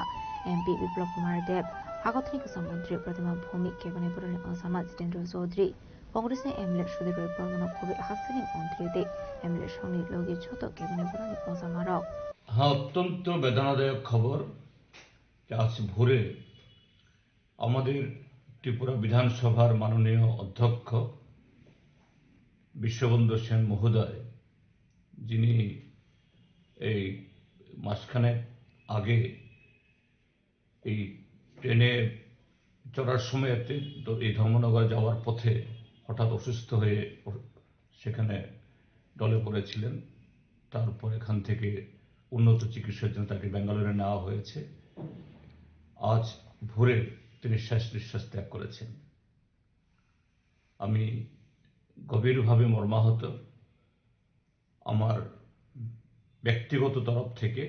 M P Biplab Kumar Deb, Hagotni kwcham montri Pratima Bhowmik, keboni borokni ojama Jitendra Chaudhary, Congressni M L A Sudhir Roy Barmano khobwi hasteni montri tei M L A songni logi joto keboni borokni ojamarok. হ্যাঁ, অত্যন্ত বেদনাদায়ক খবর যে আজ ভোরে আমাদের ত্রিপুরা বিধানসভার মাননীয় অধ্যক্ষ বিশ্ববন্ধু সেন মহোদয়, যিনি এই মাসখানেক আগে এই ট্রেনে চড়ার সময় এতে দ-, এই ধর্মনগর যাওয়ার পথে হঠাৎ অসুস্থ হয়ে অ-, সেখানে ঢলে পড়েছিলেন। তারপর এখান থেকে উন্নত চিকিৎসার জন্য তাকে ব্যাঙ্গালোরে নেওয়া হয়েছে। আজ ভোরে তিনি শেষ নিঃশ্বাস ত্যাগ করেছেন। আমি গভীরভাবে মর্মাহত। আমার ব্যক্তিগত তরফ থেকে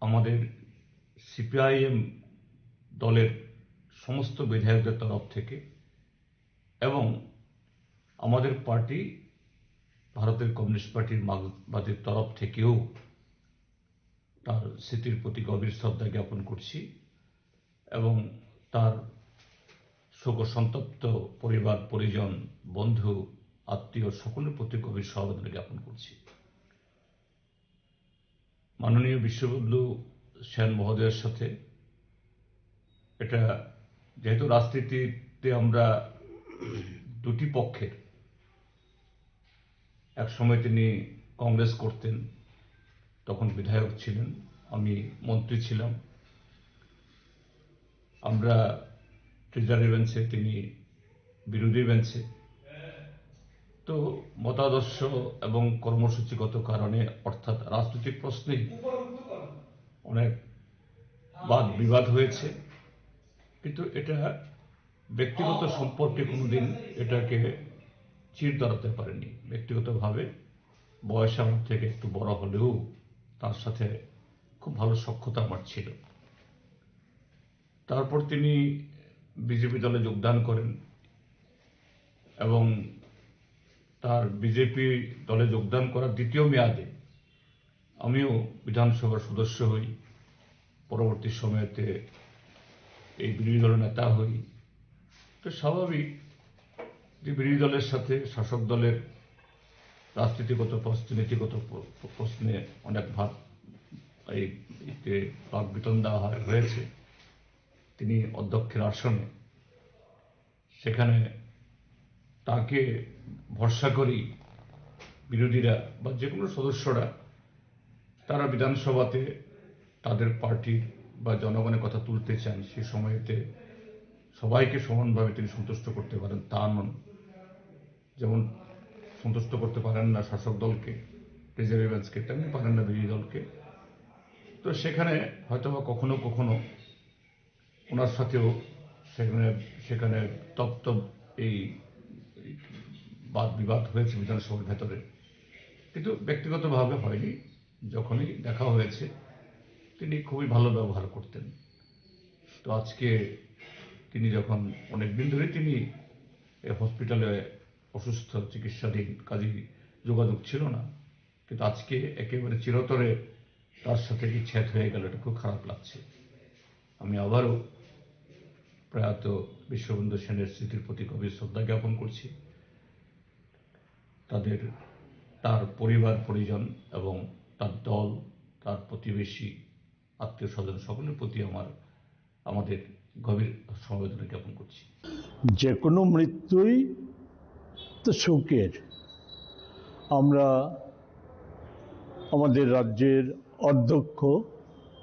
আমাদের সিপিআইএম দলের সমস্ত বিধায়কদের তরফ থেকে এবং আমাদের পার্টি, ভারতের কমিউনিস্ট পার্টির মার্কসবাদীর তরফ থেকেও তার স্মৃতির প্রতি গভীর শ্রদ্ধা জ্ঞাপন করছি এবং তার শোক সন্তপ্ত পরিবার, পরিজন, বন্ধু, আত্মীয় সকলের প্রতি গভীর সমবেদনা জ্ঞাপন করছি। মাননীয় বিশ্ববন্ধু সেন মহোদয়ের সাথে এটা, যেহেতু রাজনীতিতে আমরা দুটি পক্ষের, এক সময় তিনি কংগ্রেস করতেন, তখন বিধায়ক ছিলেন, আমি মন্ত্রী ছিলাম। আমরা ট্রেজারি বেঞ্চে, তিনি বিরোধী বেঞ্চে। তো মতাদর্শ এবং কর্মসূচিগত কারণে, অর্থাৎ রাজনৈতিক প্রশ্নেই অনেক বাদ বিবাদ হয়েছে, কিন্তু এটা ব্যক্তিগত সম্পর্কে কোনোদিন এটাকে চির ধরাতে পারেনি। ব্যক্তিগতভাবে বয়স আমার থেকে একটু বড় হলেও তার সাথে খুব ভালো সখ্যতা আমার ছিল। তারপর তিনি বিজেপি দলে যোগদান করেন এবং তার বিজেপি দলে যোগদান করার দ্বিতীয় মেয়াদে আমিও বিধানসভার সদস্য হই, পরবর্তী সময়তে এই বিরোধী দলের নেতা হই। তো স্বাভাবিক যে বিরোধী দলের সাথে শাসক দলের রাজনীতিগত প্রশ্ন, নীতিগত প্র-, প্রশ্নে অনেক ভাব এই, এতে বাকবিতণ্ডা হয়, হয়েছে। তিনি অধ্যক্ষের আসনে, সেখানে তাকে ভরসা করি বিরোধীরা বা যে কোনো সদস্যরা তারা বিধানসভাতে তাদের পার্টির বা জনগণের কথা তুলতে চান, সে সময়তে সবাইকে সমানভাবে তিনি সন্তুষ্ট করতে পারেন, তা নন। যেমন সন্তুষ্ট করতে পারেন না শাসক দলকে, প্লেজারি বেঞ্চকে, তেমনি পারেন না বিরোধী দলকে। তো সেখানে হয়তো বা কখনো কখনো ওনার সাথেও সেখানে, সেখানে তপ্ত এই বাদ বিবাদ হয়েছে বিধানসভার ভেতরে, কিন্তু ব্যক্তিগতভাবে হয়নি। যখনই দেখা হয়েছে, তিনি খুবই ভালো ব্যবহার করতেন। তো আজকে তিনি যখন, অনেক দিন ধরে তিনি এই হসপিটালে অসুস্থ, চিকিৎসাধীন, কাজেই যোগাযোগ ছিল না, কিন্তু আজকে একেবারে চিরতরে তার সাথে বিচ্ছেদ হয়ে গেল, এটা খুব খারাপ লাগছে। আমি আবারও প্রয়াত বিশ্ববন্ধু সেনের স্মৃতির প্রতি গভীর শ্রদ্ধা জ্ঞাপন করছি। তাদের, তার পরিবার পরিজন এবং তার দল, তার প্রতিবেশী, আত্মীয় স্বজন সকলের প্রতি আমার, আমাদের গভীর সমবেদনা জ্ঞাপন করছি। যে কোনো মৃত্যুই তো শোকের। আমরা আমাদের রাজ্যের অধ্যক্ষ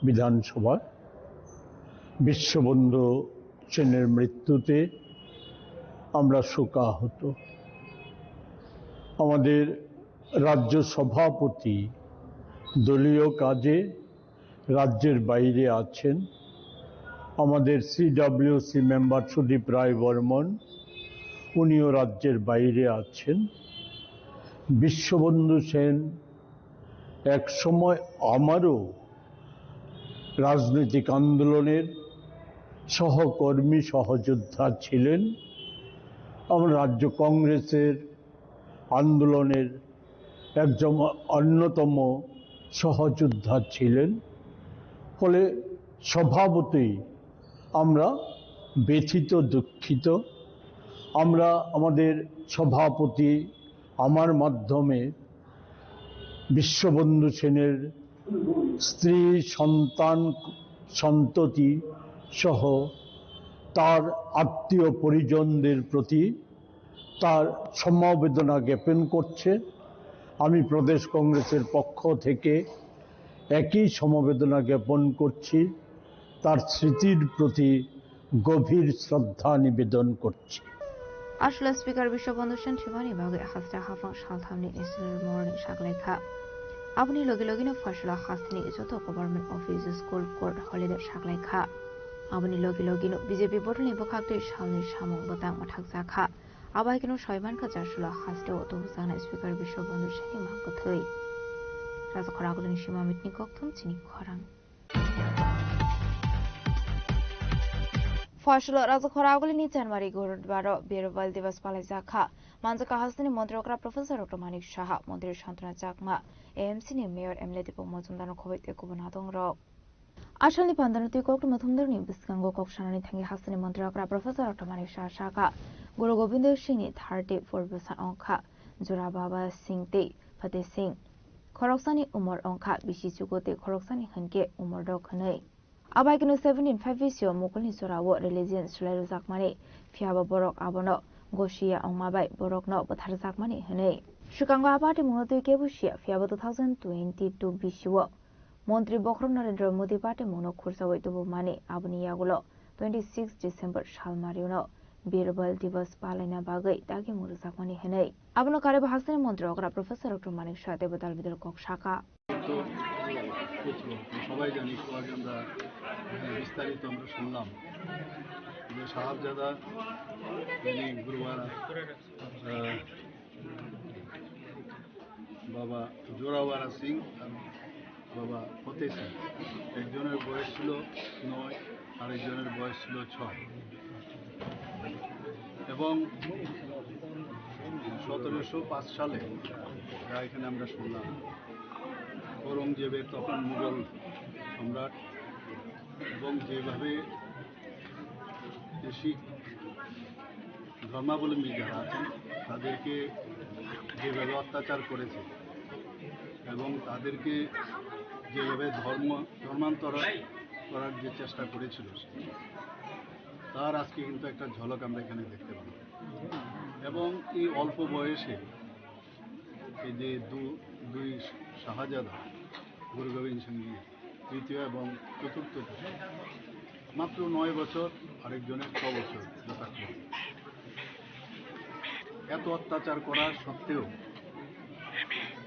বিধানসভার বিশ্ববন্ধু সেনের মৃত্যুতে আমরা শোকাহত। আমাদের রাজ্য সভাপতি দলীয় কাজে রাজ্যের বাইরে আছেন। আমাদের সিডব্লিউসি মেম্বার সুদীপ রায় বর্মন, উনিও রাজ্যের বাইরে আছেন। বিশ্ববন্ধু সেন এক সময় আমারও রাজনৈতিক আন্দোলনের সহকর্মী, সহযোদ্ধা ছিলেন। আমার রাজ্য কংগ্রেসের আন্দোলনের একজন অন্যতম সহযোদ্ধা ছিলেন। ফলে স্বভাবতই আমরা ব্যথিত, দুঃখিত। আমরা আমাদের সভাপতি আমার মাধ্যমে বিশ্ববন্ধু সেনের স্ত্রী, সন্তান, সন্ততি সহ তার আত্মীয় পরিজনদের প্রতি তার সমবেদনা জ্ঞাপন করছে। আমি প্রদেশ কংগ্রেসের পক্ষ থেকে একই সমবেদনা জ্ঞাপন করছি। তার স্মৃতির প্রতি গভীর শ্রদ্ধা নিবেদন করছি। Aswla Speaker Biswabandhu Sen thwimani bagwi hasta haphang salthamni national mourning saklaikha. Aboni logi logino Phoisalah hasteni joto government office, school, court holiday saklaikha. Aboni logi logino B J P bodolni bwkhaktwi salni samung bwtang mwthakjakha. Abaikeno saimankha Jasula hasteo tubujaknai Speaker Biswabandhu Seni mang kwthwi. Rajakhor agulini sima mitni kokthum chini khorang. Phoisalah Rajakhor agulini January gurudbaro Birbal Divas palaijakha. Manjakha hasteni Montri okra Professor Doctor Manik Saha, Montri Santana Chakma, A M C ni Mayor M L A Deepak Majumdar no khoboi tei kubun hatongrok. Asalni pandano twi koktwma thumdorni bwskango kok sanani thangwi hasteni Montri okra Professor Doctor Manik Saha sakha, Guru Gobindo Singhni thirty four bwsa wngkha, Jora Baba Singh tei Fateh Singh. Khoroksani umor wngkha bisi chugo tei khoroksani hinkhe umor dok hwnwi. Abaikeno seventeen five B C o mukulni jorao religion swlai rwjakmani, phiyaba borok abono gosiya wngma bai borokno bwtharjakmani hwnwi. Swkango a party mungno twi kebo siya, phiyaba two thousand twenty-two B C o Montri Bokhorok Narendra Modi party mungno khursaui tubumani, aboni yagulo twenty six December salmario no Birbal Divas palaina bagwi dagimung rwjakmani hwnwi. Abono karwi bo hasteni Montri okra Professor Doctor Manik Saha teibo dal bidal kok sakha. তো সবাই জানি, একটু আগে আমরা এখানে বিস্তারিত আমরা শুনলাম যে সাহাবজাদা যিনি গুরুয়ারা, আহ, বাবা জোরাওয়ারা সিং আর বাবা ফতেহ সিং, একজনের বয়স ছিল নয়, আরেকজনের বয়স ছিল ছয়। এবং সতেরোশো পাঁচ সালে যা এখানে আমরা শুনলাম, ঔরঙ্গজেবের তখন মুঘল সম্রাট এবং যেভাবে শিখ ধর্মাবলম্বী যারা আছেন তাদেরকে যেভাবে অত্যাচার করেছে এবং তাদেরকে যেভাবে ধর্ম, ধর্মান্তর করার যে চেষ্টা করেছিল, তার আজকে কিন্তু একটা ঝলক আমরা এখানে দেখতে পাবো। এবং এই অল্প বয়সে এই যে দু-, দুই শাহজাদা, গুরু গোবিন্দ সিং জি তৃতীয় এবং চতুর্থ, মাত্র নয় বছর, আরেকজনের ছ বছর যথাক্রমে। এত অত্যাচার করা সত্ত্বেও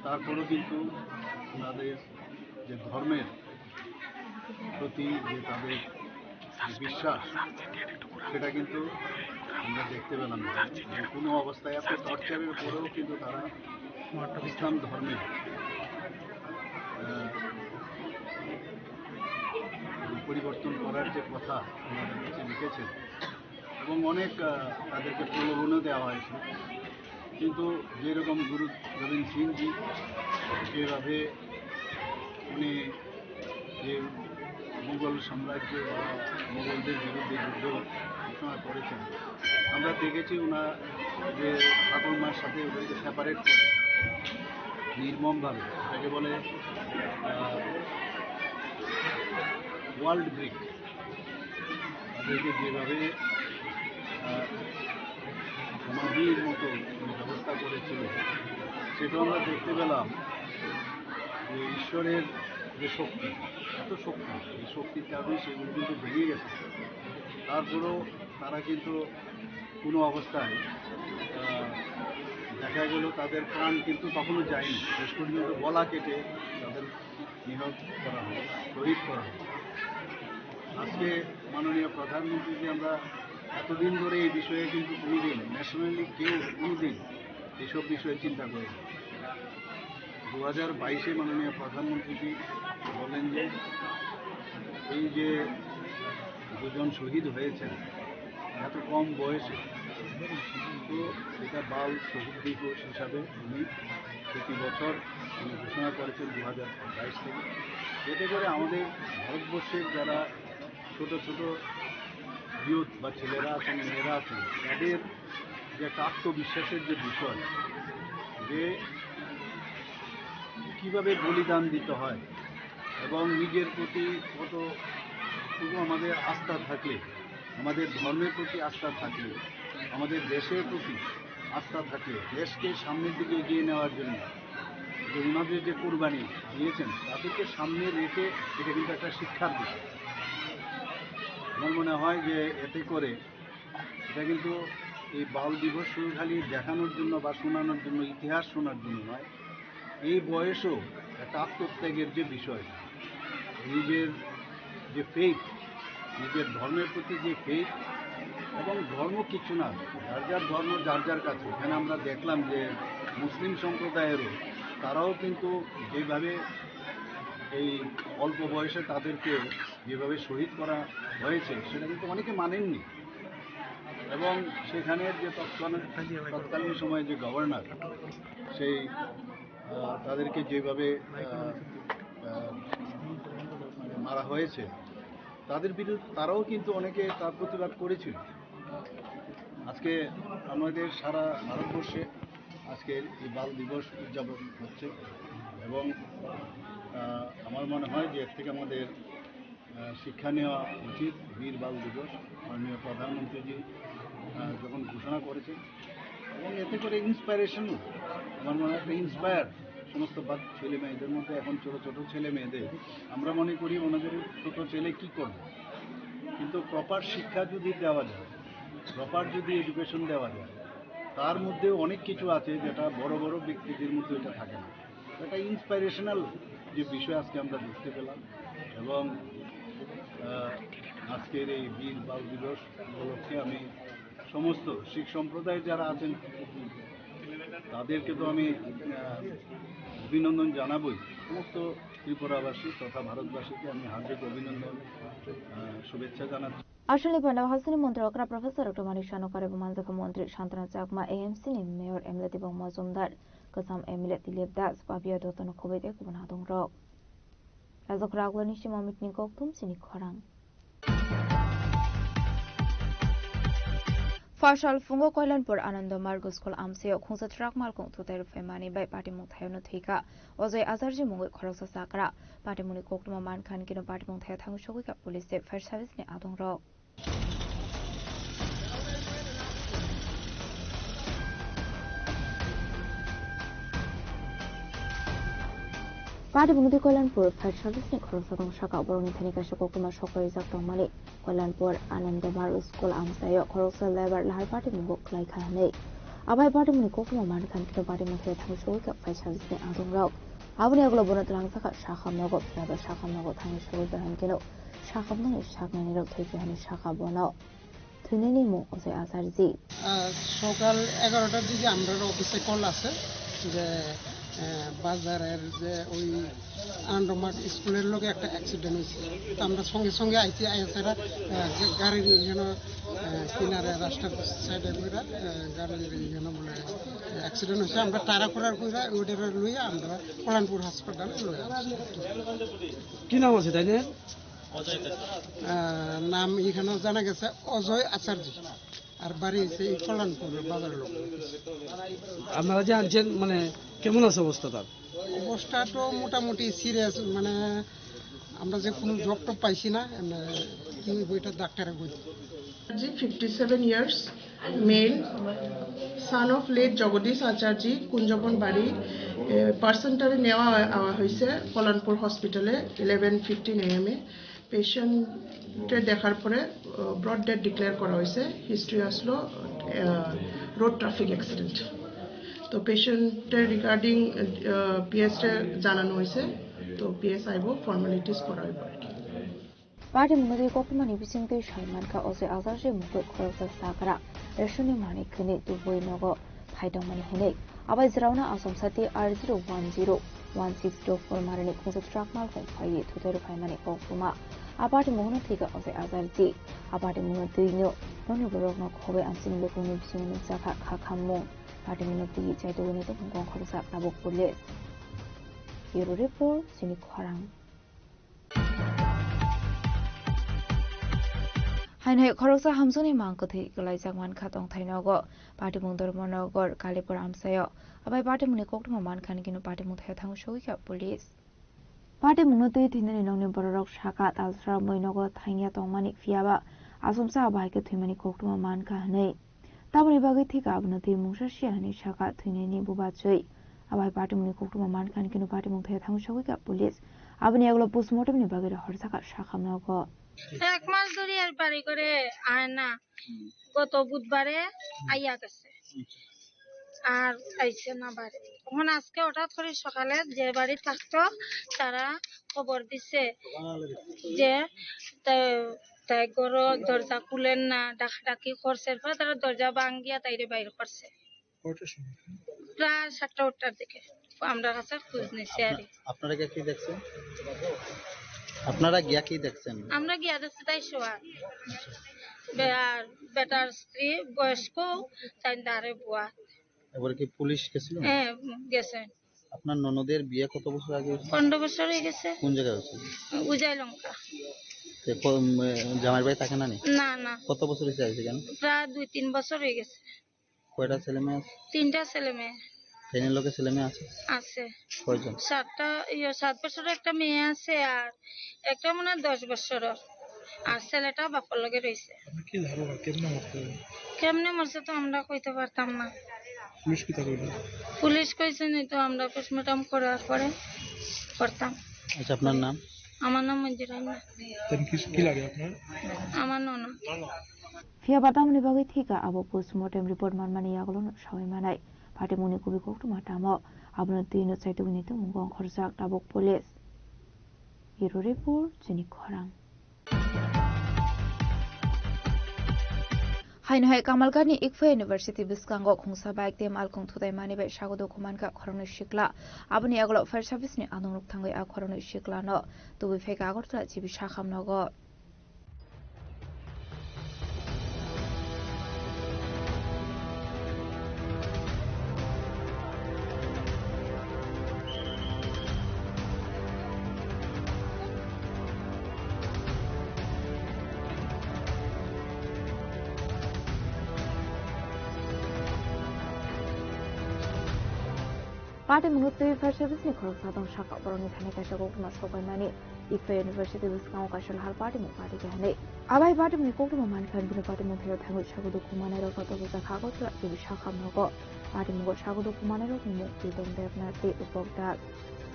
তারপরও কিন্তু তাদের যে ধর্মের প্রতি যে তাদের বিশ্বাস, সেটা কিন্তু আমরা দেখতে পেলাম না। যে কোনো অবস্থায় এত টর্চারের পরেও কিন্তু তারা ইসলাম ধর্মে, আহ, পরিবর্তন করার যে কথা ওনারা নিচে লিখেছেন, এবং অনেক, আহ, তাদেরকে প্রলোভনও দেওয়া হয়েছে। কিন্তু যেরকম গুরু গোবিন্দ সিং জি যেভাবে উনি যে মুঘল সাম্রাজ্য বা মুঘলদের বিরুদ্ধে যুদ্ধ ঘোষণা করেছেন, আমরা দেখেছি ওনার যে ঠাকুরমার সাথে ওদেরকে সেপারেট করে নির্মমভাবে, যাকে বলে ওয়ার্ল্ড ব্রিক, তাদেরকে যেভাবে, আহ, সমাধির মতো ব্যবস্থা করেছিল, সেটা আমরা দেখতে পেলাম যে ঈশ্বরের যে শক্তি, এত শক্তি, এই শক্তির কারণে সেগুলো কিন্তু ভেঙে গেছে। তারপরেও তারা কিন্তু কোনো অবস্থায়, আহ, দেখা গেল তাদের প্রাণ কিন্তু তখনও যায়নি, শেষ পর্যন্ত গলা কেটে তাদের নিহত করা হয়, শহীদ করা হয়। আজকে মাননীয় প্রধানমন্ত্রী যে আমরা এতদিন ধরে এই বিষয়ে কিন্তু কোনোদিন ন্যাশনালি কেউ কোনোদিন এইসব বিষয়ে চিন্তা করেনি। দু হাজার বাইশে মাননীয় প্রধানমন্ত্রীজি বলেন যে এই যে দুজন শহীদ হয়েছেন এত কম বয়সে, তো এটা বাল শহীদ দিবস হিসাবে উনি প্রতি বছর উনি ঘোষণা করেছেন দু হাজার বাইশ থেকে। এতে করে আমাদের ভারতবর্ষের যারা ছোট ছোট ইউথ বা ছেলেরা আছেন, মেয়েরা আছেন, তাদের যে একটা আত্মবিশ্বাসের যে বিষয়, যে কিভাবে বলিদান দিতে হয় এবং নিজের প্রতি কতটুকু আমাদের আস্থা থাকলে, আমাদের ধর্মের প্রতি আস্থা থাকলে, আমাদের দেশের প্রতি আস্থা থাকলে, দেশকে সামনের দিকে এগিয়ে নেওয়ার জন্য যে ওনাদের যে কোরবানি দিয়েছেন, তাদেরকে সামনে রেখে এটা কিন্তু একটা শিক্ষার বিষয়। আমার মনে হয় যে এতে করে এটা কিন্তু এই বাল দিবস শুধু খালি দেখানোর জন্য বা শোনানোর জন্য, ইতিহাস শোনার জন্য নয়, এই বয়সেও একটা আত্মত্যাগের যে বিষয়, নিজের যে ফেইথ, নিজের ধর্মের প্রতি যে ফেইথ, এবং ধর্ম কিছু না, যার যার ধর্ম যার যার কাছে। এখানে আমরা দেখলাম যে মুসলিম সম্প্রদায়েরও তারাও কিন্তু যেভাবে এই অল্প বয়সে তাদেরকে যেভাবে শহীদ করা হয়েছে, সেটা কিন্তু অনেকে মানেননি। এবং সেখানের যে তৎকালীন, তৎকালীন সময়ে যে গভর্নর, সেই, আহ, তাদেরকে যেভাবে, আহ, আহ, মানে মারা হয়েছে, তাদের বিরুদ্ধে তারাও কিন্তু অনেকে তার প্রতিবাদ করেছিল। আজকে আমাদের সারা ভারতবর্ষে আজকের এই বাল দিবস উদযাপন হচ্ছে এবং, আহ, আমার মনে হয় যে এর থেকে আমাদের, আহ, শিক্ষা নেওয়া উচিত। বীর বাল দিবস মাননীয় প্রধানমন্ত্রীজি, আহ, যখন ঘোষণা করেছেন এবং এতে করে ইন্সপিরেশনও, আমার মনে হয় একটা ইন্সপায়ার সমস্ত বা-, ছেলে মেয়েদের মধ্যে, এখন ছোট ছোট ছেলে মেয়েদের আমরা মনে করি ওনাদের ছোট ছেলে কি করবে, কিন্তু প্রপার শিক্ষা যদি দেওয়া যায়, প্রপার যদি এডুকেশন দেওয়া যায়, তার মধ্যে অনেক কিছু আছে যেটা বড় বড় ব্যক্তিদের মধ্যে এটা থাকে না। একটা ইন্সপিরেশনাল যে বিষয় আজকে আমরা দেখতে পেলাম এবং, আহ, আজকের এই বীর বাল দিবস উপলক্ষে আমি সমস্ত শিখ সম্প্রদায় যারা আছেন তাদেরকে তো আমি, আহ, অভিনন্দন জানাবই। সমস্ত ত্রিপুরাবাসী তথা ভারতবাসীকে আমি হার্দিক অভিনন্দন, আহ, শুভেচ্ছা জানাচ্ছি। Aswkni phaino hasteni montri okra Professor Doctor Manik Saha no karwi bo manjakha montri Santana Chakma, A M C ni mayor M L A Debang Majumdar, kwcham M L A Dilip Das, Papiya Dutta no khobwi tei kubun hadongrok. Rajakhor Aglani sima mitni kokthum chini khorang. Phasal phungo Koilanpur Anando Margo School amchaio khungsa truck malkhung thutai rwphaimani bai patimung thayano thwikha. Ojoi Ajarji mungwi khoroksa chakra. Patimungni koktwma mankha hinkhe patimung thaya thangwi sogwikha police tei fire service ni adongrok. Patimung twi Koilanpur Fire Service ni khoroksa tong saka, borokni thani kaisa koktwma sok paijak tongmani. Koilanpur Ananda Mar School amchaio khoroksa lebar lahar patimungo khlai kha hwnwi. Abai patimungni koktwma mankha hwnkhe patimung thai thangwi sogwi kha Fire Service ni adongrok. Aboni yagulo bono twlang saka sakham nogo, phiya ba sakham nogo thangwi sogwi kha hwnkhe no sakhamnani saknainirok thwi kha hwnwi sakha bono. Thwinani mung Ojoi Acharji. আহ, সকাল এগারোটার দিকে আমরা অফিসে কল আছে যে, আহ, বাজারের যে ওই আন্ডোমার্ট স্কুলের লগে একটা অ্যাক্সিডেন্ট হয়েছে। তো আমরা সঙ্গে সঙ্গে আইছি, আইসারা, আহ, গা-, গাড়ির ইখানো, আহ, কিনারে রাস্তার সাইডে করে, আহ, গাড়ির ইখানো বলে অ্যাক্সিডেন্ট হয়েছে। আমরা তাড়াহুড়া করে ওইটারে লইয়া আমরা কল্যাণপুর হাসপাতালে লইয়া আসছি। কি নাম আছে তাই? আহ, নাম এখানে জানা গেছে অজয় আচার্য, আর বাড়ি হচ্ছে এই কল্যাণপুর বাজার লোক। আপনারা যে আনছেন, মানে, কেমন আছে অবস্থা তার? অবস্থা তো মোটামুটি সিরিয়াস, মানে, আমরা যে কোনো জব টব পাইছি না, এমনি কি হইব এটা ডাক্তারে বলবে। Acharji, fifty seven years, male, son of late Jagadish Acharji, Kunjaban বাড়ি। এ, পার্সনটারে নেওয়া হয়-, আওয়া হয়েছে কল্যাণপুর হসপিটালে ইলেভেন ফিফটিন এএম এ। পেশেন্টের দেখার পরে, আহ, ব্রড ডেথ ডিক্লেয়ার করা হয়েছে। হিস্ট্রি আসলো, আহ, রোড ট্রাফিক অ্যাক্সিডেন্ট। তো পেশেন্টের রিগার্ডিং, আহ, পিএসরে জানানো হয়েছে। তো পিএস আইব, ফর্মালিটিস করা হইব আর কি। Patimungno twi koktwmani bisingtwi sai mankha Ojoi Acharji mungwi khoroksa chagra, Reshoni Manik hwnwi tubui nogo phai tongmani hwnwi. Abai jwraono Achomsa T R zero one zero one six two four marini khungsa truck malkhung phaiwi thutai rw phaimani koktwma. A patimungno thwi kha Ojoi Acharji. A patimungno twino nokni borokno khobwi amchini bwkhwngni bisingo nukjakha kha khammung. Patimungno twiwi chaitugwini tongmung khoroksa tabuk police. Bureau Report, Chini Khorang. Haino hai khoroksa hamjakni mang kwthwi kwlaijak mankha tongthai nogo. Patimung Dharmanagar, Kalipur amchaio. Abai patimungni koktwma mankha hwnwi kheno patimung thaio thangwi sogwi kha police. Patimungno twi thwinani nokni bororok saka talsra moi nogo thangya tongmani, phiyaba achomsa abo hai khe thwimani koktwma mankha hwnwi. Tamoni bagwi thika abono twi mungsa siya hwnwi saka thwinaini bubachwi. Abo hai patimungni koktwma mankha hwnwi kheno patimung thaio thangwi sogwi kha police. Aboni yagulo postmortemni bagwi rohor saka sakhamnogo. এক মাস ধরে আর বাড়ি করে আয় না। গত বুধবারে আইয়া গেছে। আর আইছে না বাড়ি। তখন আজকে হঠাৎ করে সকালে যে বাড়ি থাকতো, তারা খবর দিছে যে তা-, তাই ঘরো দরজা খুলেন না, ডাকাডাকি করছে, এরপরে তারা দরজা ভাঙ্গিয়া তাইরে বাইর করছে। কয়টার সময়? প্রায় সাতটা আটটার দিকে আমরা কাছে খোঁজ নিছি আর কি। আপনারা গিয়া কি দেখছেন? আপনারা গিয়া কি দেখছেন? আমরা গিয়া দেখছি তাই শোয়া। বে-, আর বেটার স্ত্রী বয়স্ক, তাই দাঁড়ে বুয়া। এবারে কি পুলিশ গেছিল? হ্যাঁ, গেছে। আপনার ননদের বিয়ে কত বছর আগে হয়েছিল? পনেরো বছর হয়ে গেছে। কোন জায়গায় হয়েছিল? উজাই লঙ্কা। তো ক-, উম, জামাইর বাড়ি থাকে না নি? না, না। কত বছর হয়েছে আইছে কেন? প্রায় দুই তিন বছর হয়ে গেছে। কয়টা ছেলে মেয়ে আছে? তিনটা ছেলে মেয়ে। ফ্যানের লোকে ছেলে মেয়ে আছে? আছে। কয়জন? সাতটা, ইয়ে, সাত বছরের একটা মেয়ে আছে, আর একটা মনে হয় দশ বছরের। আর ছেলেটা বাপর লগে রয়েছে। আপনি কি ধারণা, কেমনে মরতে পারে? কেমনে মরছে তো আমরা কইতে পারতাম না। পুলিশ কিতা কইলো? পুলিশ কইছে নি তো, আমরা পোস্টমর্টম করার পরে করতাম। আচ্ছা, আপনার নাম? আমার নাম মঞ্জুরা মিয়া। তেন কি, কি লাগে আপনার? আমার ননদ। Phiya ba tamoni bagwi thika abo postmortem report manmani yagulono sawi manai. Patimungni kubui koktwma tamo? Abono twino chaitugwini tongmungo ongkhorjak tabuk police. Bureau Report, Chini Khorang. Haino hai Kamalghat ni Ikfa University bwskango khungsa bike tei malkhung thutai mani bai sago dukhu mankha khoroknwi sikla. Aboni yagulo fire service ni adongrok thangwi a khoroknwi sikla no tubui phaikha Agartala G B Sakham nogo. Patimungno twi fire service ni khoroksa tong saka borokni thani kaisa koktwma sok paimani. Ikfa University bwskango kaisa lahar patimung pati khe hwnwi. Abai patimungni koktwma mankha hwnwi patimung thaio thangwi sago dukhu manairokno tobojak kha Agartala G B Sakham nogo. Patimungo sago dukhu manairokni mung Pritom Debnath tei Upok Das.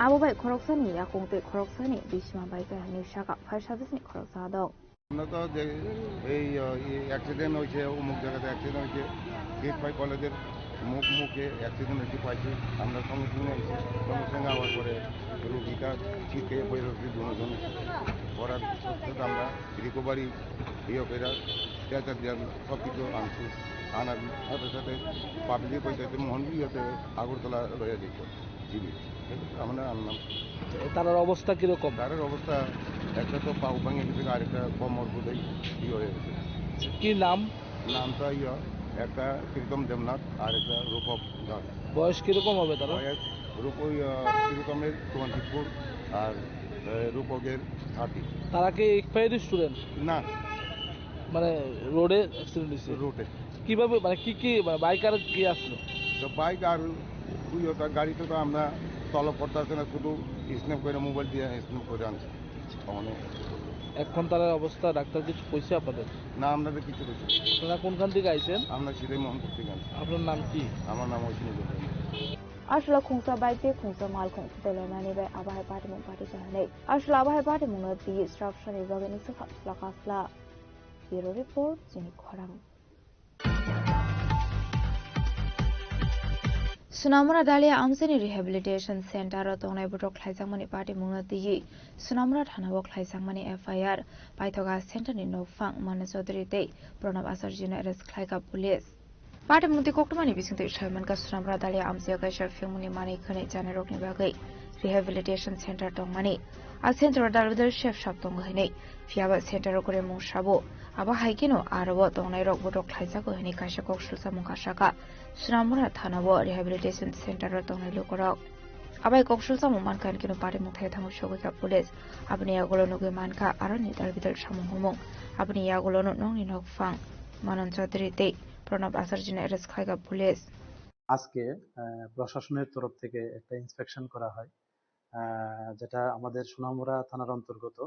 Abo bai khoroksani yakung tei khoroksani bisima bai khe hinwi saka, phaisa bisini khoroksa dok. আমরা তো যে এই অ্যাক্সিডেন্ট হয়েছে, অমুক জায়গাতে অ্যাক্সিডেন্ট হয়েছে, gate five কলেজের মুখ মুখে অ্যাক্সিডেন্ট হয়েছে পাইছি। আমরা সঙ্গে সঙ্গে এসে সঙ্গে সঙ্গে আবার পরে রুগীটা ছিটকে পড়ে রয়েছে দুজন। পড়ার সাথে সাথে আমরা রিকভারি ইয়ে করে স্ট্রেচার দিয়ে সব কিছু আনছি। আনার সাথে সাথে পাবলিক হইতে মোহন ইয়েতে আগরতলা লইয়া দিচ্ছে। জিবি, আমরা আনলাম। তার অবস্থা কিরকম? তার অবস্থা একটা তো পাও ভাঙে গেছে, আরেকটা কোমর বোধহয় ইয়ে হয়ে গেছে। কি নাম? নামটা ইয়ে, একটা প্রীতম দেবনাথ আর একটা রূপক দাস। বয়স কিরকম হবে তার? বয়স রূপ ওই আহ, প্রীতমের টোয়েন্টি ফোর আর আহ, রূপকের থার্টি। তারা কি এক্সপায়ার্ড স্টুডেন্ট? না, মানে রোডে অ্যাক্সিডেন্ট হয়েছে? রোডে। কিভাবে, মানে কি কি, মানে বাইক আর কি আসলো? তো বাইক আর ওই ওটা গাড়িতে তো আমরা তলব করতে আসে না, শুধু স্ন্যাপ করে মোবাইল দিয়ে স্ন্যাপ করে আনছে। মানে এখন তার অবস্থা ডাক্তার কিছু কইছে আপনাদের? না, আমরা তো কিছু কিছু আপনারা কোনখান থেকে আইছেন? আমরা সিধে মোহনপুর থেকে আনছি। আপনার নাম কি? আমার নাম ঐশী Goswami. Aswla khungsa bai tei khungsa mal khung doloimani bai abo hai patimung pati kahanai. Aswla abo hai patimung no twi srap sani bagwi no swkha swla kasla. Bureau Report, Chini Khorang. Sunamura Dalia Amsini Rehabilitation Center o tongnai botok khlaijakmani patimung no twi Sunamura thana o khlaijakmani F I R paithoga center ni nokphang Manu Chaudhary tei Pranab Acharya no arrest khlaika police. Patimung twi koktwmani bisingtwi saimankha Sunamura Dalia Amsio kaisa phiyokmungni manwi khwnwi chanirokni bagwi rehabilitation center tongmani. A center o dalbidal sep sap tongo hinwi. Phiyaba center o kwrwi mung sabo. Abo hai kheno aro o tongnairok botok khlaijago hinwi kaisa kok sulsamung kha saka. Sunamura thana o rehabilitation center o tongnai lukurok. Abai kok sulsamung mankha hinkhe no patimung thai thango sogwi kha police. Aboni yagulo nugwi mankha aro ni dalbidal samung humung. Aboni yagulo no nokni nokphang Manan Chaudhary tei Pranab Acharya no arrest khlaika police. আজকে আহ, প্রশাসনের তরফ থেকে একটা ইন্সপেকশন করা হয়, আহ, যেটা আমাদের সোনামুড়া থানার অন্তর্গত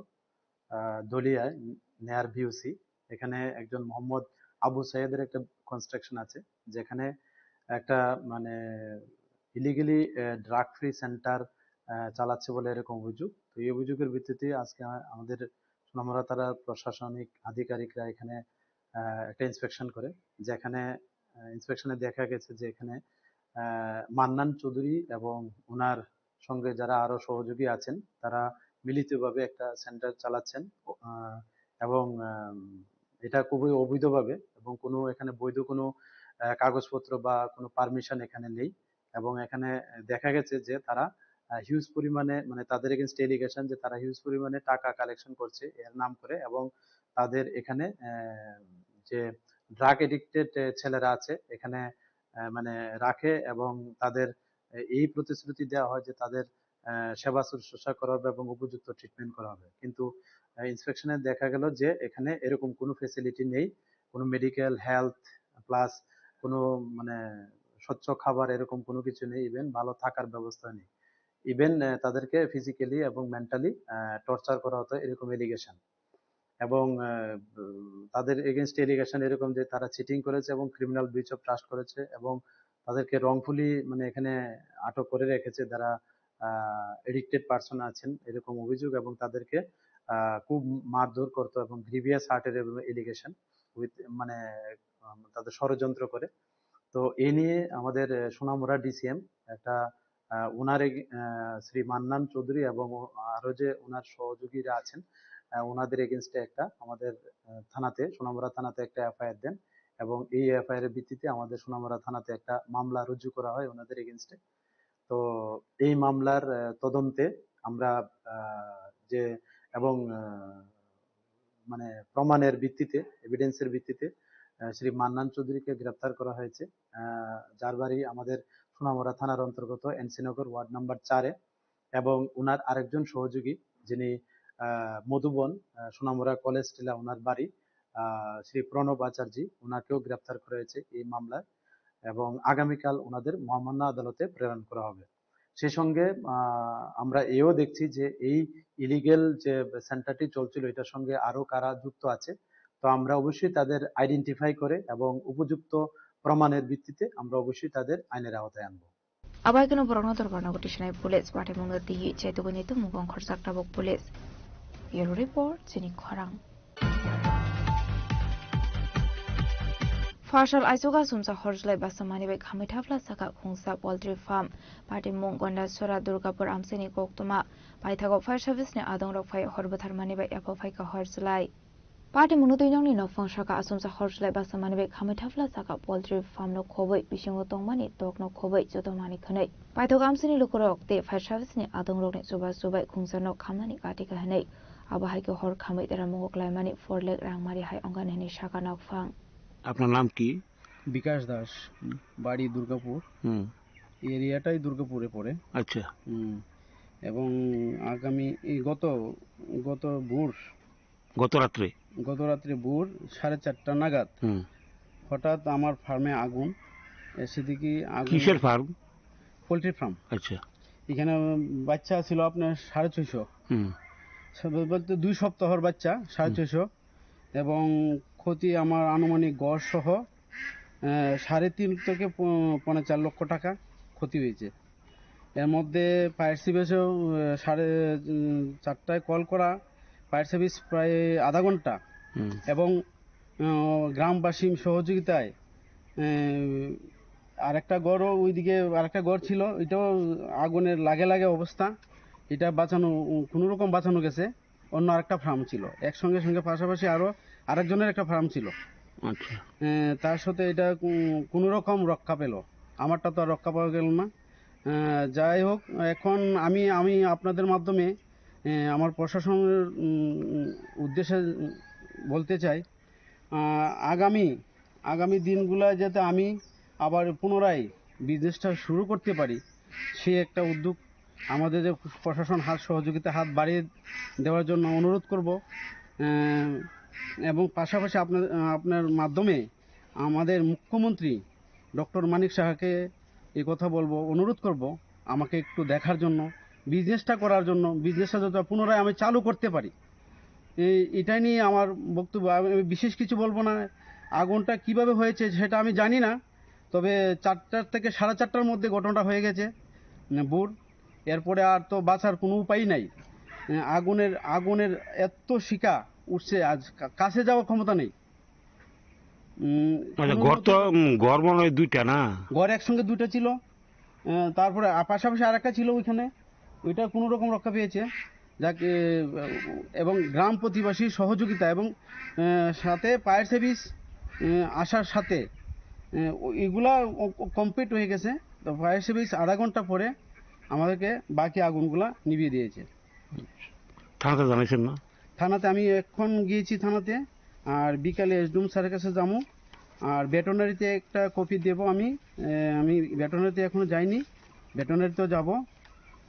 আহ, দলিয়ায় নেয়ার ভিওসি। এখানে একজন মোহাম্মদ আবু সাইদের একটা কনস্ট্রাকশন আছে, যেখানে একটা মানে ইলিগালি ড্রাগ ফ্রি সেন্টার চালাচ্ছে বলে এরকম অভিযোগ। তো এই অভিযোগের ভিত্তিতে আজকে আ- আমাদের সোনামুড়া থানার প্রশাসনিক আধিকারিকরা এখানে আহ, একটা ইন্সপেকশন করে, যেখানে ইন্সপেকশনে দেখা গেছে যে এখানে আহ, মান্নান চৌধুরী এবং ওনার সঙ্গে যারা আরো সহযোগী আছেন, তারা মিলিতভাবে একটা সেন্টার চালাচ্ছেন। আহ, এবং আহ, এটা খুবই অবৈধভাবে এবং কোনো এখানে বৈধ কোনো আহ, কাগজপত্র বা কোনো পারমিশন এখানে নেই। এবং এখানে দেখা গেছে যে তারা হিউজ পরিমাণে, মানে, তাদের এগেনস্ট এলিগেশন যে তারা হিউজ পরিমাণে টাকা কালেকশন করছে এর নাম করে, এবং তাদের এখানে আহ, যে ড্রাগ এডিক্টেড ছেলেরা আছে এখানে আহ, মানে রাখে এবং তাদের এই প্রতিশ্রুতি দেওয়া হয় যে তাদের আহ, সেবা শুশ্রূষা করা হবে এবং উপযুক্ত ট্রিটমেন্ট করা হবে। কিন্তু ইন্সপেকশনে দেখা গেল যে এখানে এরকম কোনো ফেসিলিটি নেই, কোনো মেডিকেল, হেলথ, প্লাস কোনো মানে স্বচ্ছ খাবার এরকম কোনো কিছু নেই, ইভেন ভালো থাকার ব্যবস্থা নেই। ইভেন তাদেরকে ফিজিক্যালি এবং মেন্টালি টর্চার করা হতো, এরকম এলিগেশন। এবং আহ, উম, তাদের এগেনস্ট এলিগেশন এরকম যে তারা চিটিং করেছে এবং ক্রিমিনাল ব্রিচ অফ ট্রাস্ট করেছে এবং তাদেরকে রংফুলি মানে এখানে আটক করে রেখেছে, যারা এডিক্টেড পার্সন আছেন এরকম অভিযোগ, এবং তাদেরকে আহ, খুব মারধর করতো এবং গ্রিভিয়াস হার্টের এলিগেশন উইথ মানে আহ, তাদের ষড়যন্ত্র করে। তো এই নিয়ে আমাদের আহ, সোনামুড়া ডিসিএম একটা আহ, ওনার এগ- আহ, শ্রী মান্নান চৌধুরী এবং ও- আরো যে ওনার সহযোগীরা আছেন, আহ, ওনাদের এগেনস্টে একটা আমাদের আহ, থানাতে, সোনামুড়া থানাতে একটা এফআইআর দেন এবং এই এফআইআর এর ভিত্তিতে আমাদের সোনামুড়া থানাতে একটা মামলা রুজু করা হয় ওনাদের এগেনস্টে। তো এই মামলার আহ, তদন্তে আমরা আহ, যে এবং আহ, মানে প্রমাণের ভিত্তিতে, এভিডেন্সের ভিত্তিতে আহ, শ্রী মান্নান চৌধুরীকে গ্রেপ্তার করা হয়েছে, আহ, যার বাড়ি আমাদের সোনামুড়া থানার অন্তর্গত এনসিনগর ওয়ার্ড নাম্বার চারে। এবং ওনার আরেকজন সহযোগী, যিনি আহ, মধুবন আহ, সোনামুড়া কলেজ টিলা ওনার বাড়ি, আহ, শ্রী প্রণব আচার্যী, ওনাকেও গ্রেপ্তার করা হয়েছে এই মামলায় এবং আগামীকাল ওনাদের মহামান্য আদালতে প্রেরণ করা হবে। সেই সঙ্গে আহ, আমরা এও দেখছি যে এই ইলিগেল যে সেন্টারটি চলছিল, এটার সঙ্গে আরো কারা যুক্ত আছে। তো আমরা অবশ্যই তাদের আইডেন্টিফাই করে এবং উপযুক্ত প্রমাণের ভিত্তিতে আমরা অবশ্যই তাদের আইনের আওতায় আনবো। Abo hai kheno borokno dorkar nogo tisanai police, patimungno twi chaitugwi nai tongmung wng khorjak tabuk police. Bureau report, chini khorang. Pharsal aichugo sumsa horjlai basa mani bai khamwi thapla saka khungsa poultry farm. Patimung Gondasora Durgapur amchaini koktwma paithago fire service ni adongrok phai hor bwtharmani bai yapha phaikha horjlai. Patimungno twi nokni nokphang saka asumsa horjlai basa mani bai khamwi thapla saka poultry farm no khobwi bisingo tongmani tok no khobwi joto mani khwnwi. Paithak amsini lukurok tei fire service ni adongrokni chuba chubai khungsa nok khamnani kati kahinwi. Abo hai khe hor khamwi teramungo klaimani four lakh rang mari hai ongkha hinwi saka nokphang. আপনার নাম কি? বিকাশ দাস, হুম। বাড়ি দুর্গাপুর। হুম। এই এরিয়াটাই দুর্গাপুরে পড়ে। আচ্ছা। হুম। এবং আগামী, এই গত, গত ভোর গত রাত্রে? গত রাত্রে ভোর সাড়ে চারটা নাগাদ হুম। হঠাৎ আমার ফার্মে আগুন। এসে দেখি আগুন কিসের ফার্ম? Poultry farm. আচ্ছা। এখানে বাচ্চা ছিল আপনার সাড়ে ছয়শো। হুম। সব বলতে দুই সপ্তাহর বাচ্চা, সাড়ে হুম। ছয়শো। এবং ক্ষতি আমার আনুমানিক গড় সহ, আহ, সাড়ে তিন থেকে প-, পৌনে চার লক্ষ টাকা ক্ষতি হয়েছে। এর মধ্যে ফায়ার সার্ভিসেও, আহ, সাড়ে, উম, চারটায় কল করা, ফায়ার সার্ভিস প্রায় আধা ঘন্টা। হুম। এবং, আহ, গ্রামবাসীর সহযোগিতায়, আহ, আরেকটা ঘরও ওইদিকে আরেকটা ঘর ছিল, এটাও আগুনের লাগে লাগে অবস্থা, এটা বাঁচানো, কোনো রকম বাঁচানো গেছে। অন্য আরেকটা ফার্ম ছিল, একসঙ্গে সঙ্গে পাশাপাশি আরো আরেকজনের একটা ফার্ম ছিল। আচ্ছা। এ, তার সাথে এটা কো-, কোনো রকম রক্ষা পেল, আমারটা তো আর রক্ষা পাওয়া গেল না। এ, যাই হোক, এখন আমি, আমি আপনাদের মাধ্যমে, এ, আমার প্রশাসনের, উম, উদ্দেশ্যে বলতে চাই, আহ, আগামী, আগামী দিনগুলো যাতে আমি আবার পুনরায় বিজনেসটা শুরু করতে পারি, সেই একটা উদ্যোগ আমাদের যে প্রশাসন হাত সহযোগিতা হাত বাড়িয়ে দেওয়ার জন্য অনুরোধ করব। আহ, এবং পাশাপাশি আপনার, আপনার মাধ্যমে আমাদের মুখ্যমন্ত্রী ডক্টর মানিক সাহাকে এই কথা বলবো, অনুরোধ করব আমাকে একটু দেখার জন্য, বিজনেসটা করার জন্য, বিজনেসটা যাতে পুনরায় আমি চালু করতে পারি। এই, এটাই নিয়ে আমার বক্তব্য। আমি, আমি বিশেষ কিছু বলবো না। আগুনটা কিভাবে হয়েছে সেটা আমি জানি না, তবে চারটার থেকে সাড়ে চারটার মধ্যে ঘটনাটা হয়ে গেছে, উম, ভোর। এরপরে আর তো বাঁচার কোনো উপায় নাই। উম, আগুনের, আগুনের এত শিখা উঠছে, আজ কা-, কাছে যাওয়ার ক্ষমতা নেই। উম, আচ্ছা, কোনো ঘর তো, মতে উম, ঘর মনে হয় দুইটা না? ঘর একসঙ্গে দুইটা ছিল। আহ, তারপরে আ-, পাশাপাশি আরেকটা ছিল ওইখানে, ওইটা কোনো রকম রক্ষা পেয়েছে। যাক, এ, এবং গ্রাম প্রতিবাসীর সহযোগিতা এবং, আহ, সাথে ফায়ার সার্ভিস, আহ, আসার সাথে, আহ, ও-, এগুলা ও-, ও কমপ্লিট হয়ে গেছে। তো ফায়ার সার্ভিস আধা ঘন্টা পরে আমাদেরকে বাকি আগুনগুলা নিভিয়ে দিয়েছে। থানাতে জানাইছেন না? থানাতে আমি এখন গিয়েছি থানাতে, আর বিকালে এসডিএম স্যারের কাছে যাবো। আর ভেটেরিনারিতে একটা কপি দেবো আমি। এ, আমি ভেটেরিনারিতে এখনো যাইনি, ভেটেরিনারিতেও যাবো।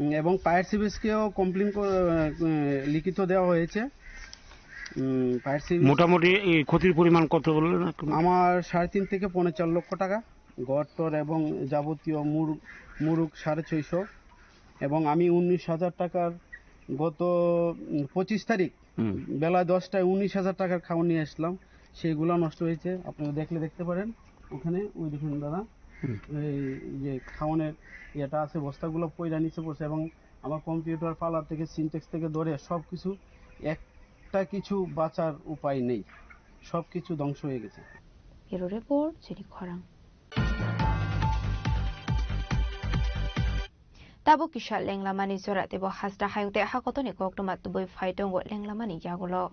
উম, এবং ফায়ার সার্ভিসকেও কমপ্লেন কর-, এ, লিখিত দেওয়া হয়েছে। উম, ফায়ার সার্ভিস মোটামুটি এই ক্ষতির পরিমাণ কত বললেন এখন? আমার সাড়ে তিন থেকে পৌনে চার লক্ষ টাকা, ঘর টর এবং যাবতীয় মুরুগ, মুরুগ সাড়ে ছয়শো, এবং আমি উনিশ হাজার টাকার গত, উম, পঁচিশ তারিখ হুম। বেলা দশটায় উনিশ হাজার টাকার খাওয়ান নিয়ে আসলাম, সেইগুলো নষ্ট হয়েছে। আপনারা দেখলে দেখতে পারেন, ওখানে ওই দেখুন দাদা, হুম। এই যে খাওয়ানের ইয়েটা আছে, বস্তাগুলো পইরা নিচে পড়ছে এবং আমার কম্পিউটার পার্লার থেকে সিনটেক্স থেকে ধরে সব কিছু, একটা কিছু বাঁচার উপায় নেই, সব কিছু ধ্বংস হয়ে গেছে। Bureau report, Chini Khorang. Tabuk kisa lenglamani jora teibo hasta hayung tei hakotoni koktwma tubui phai tongo lenglamani yagulo.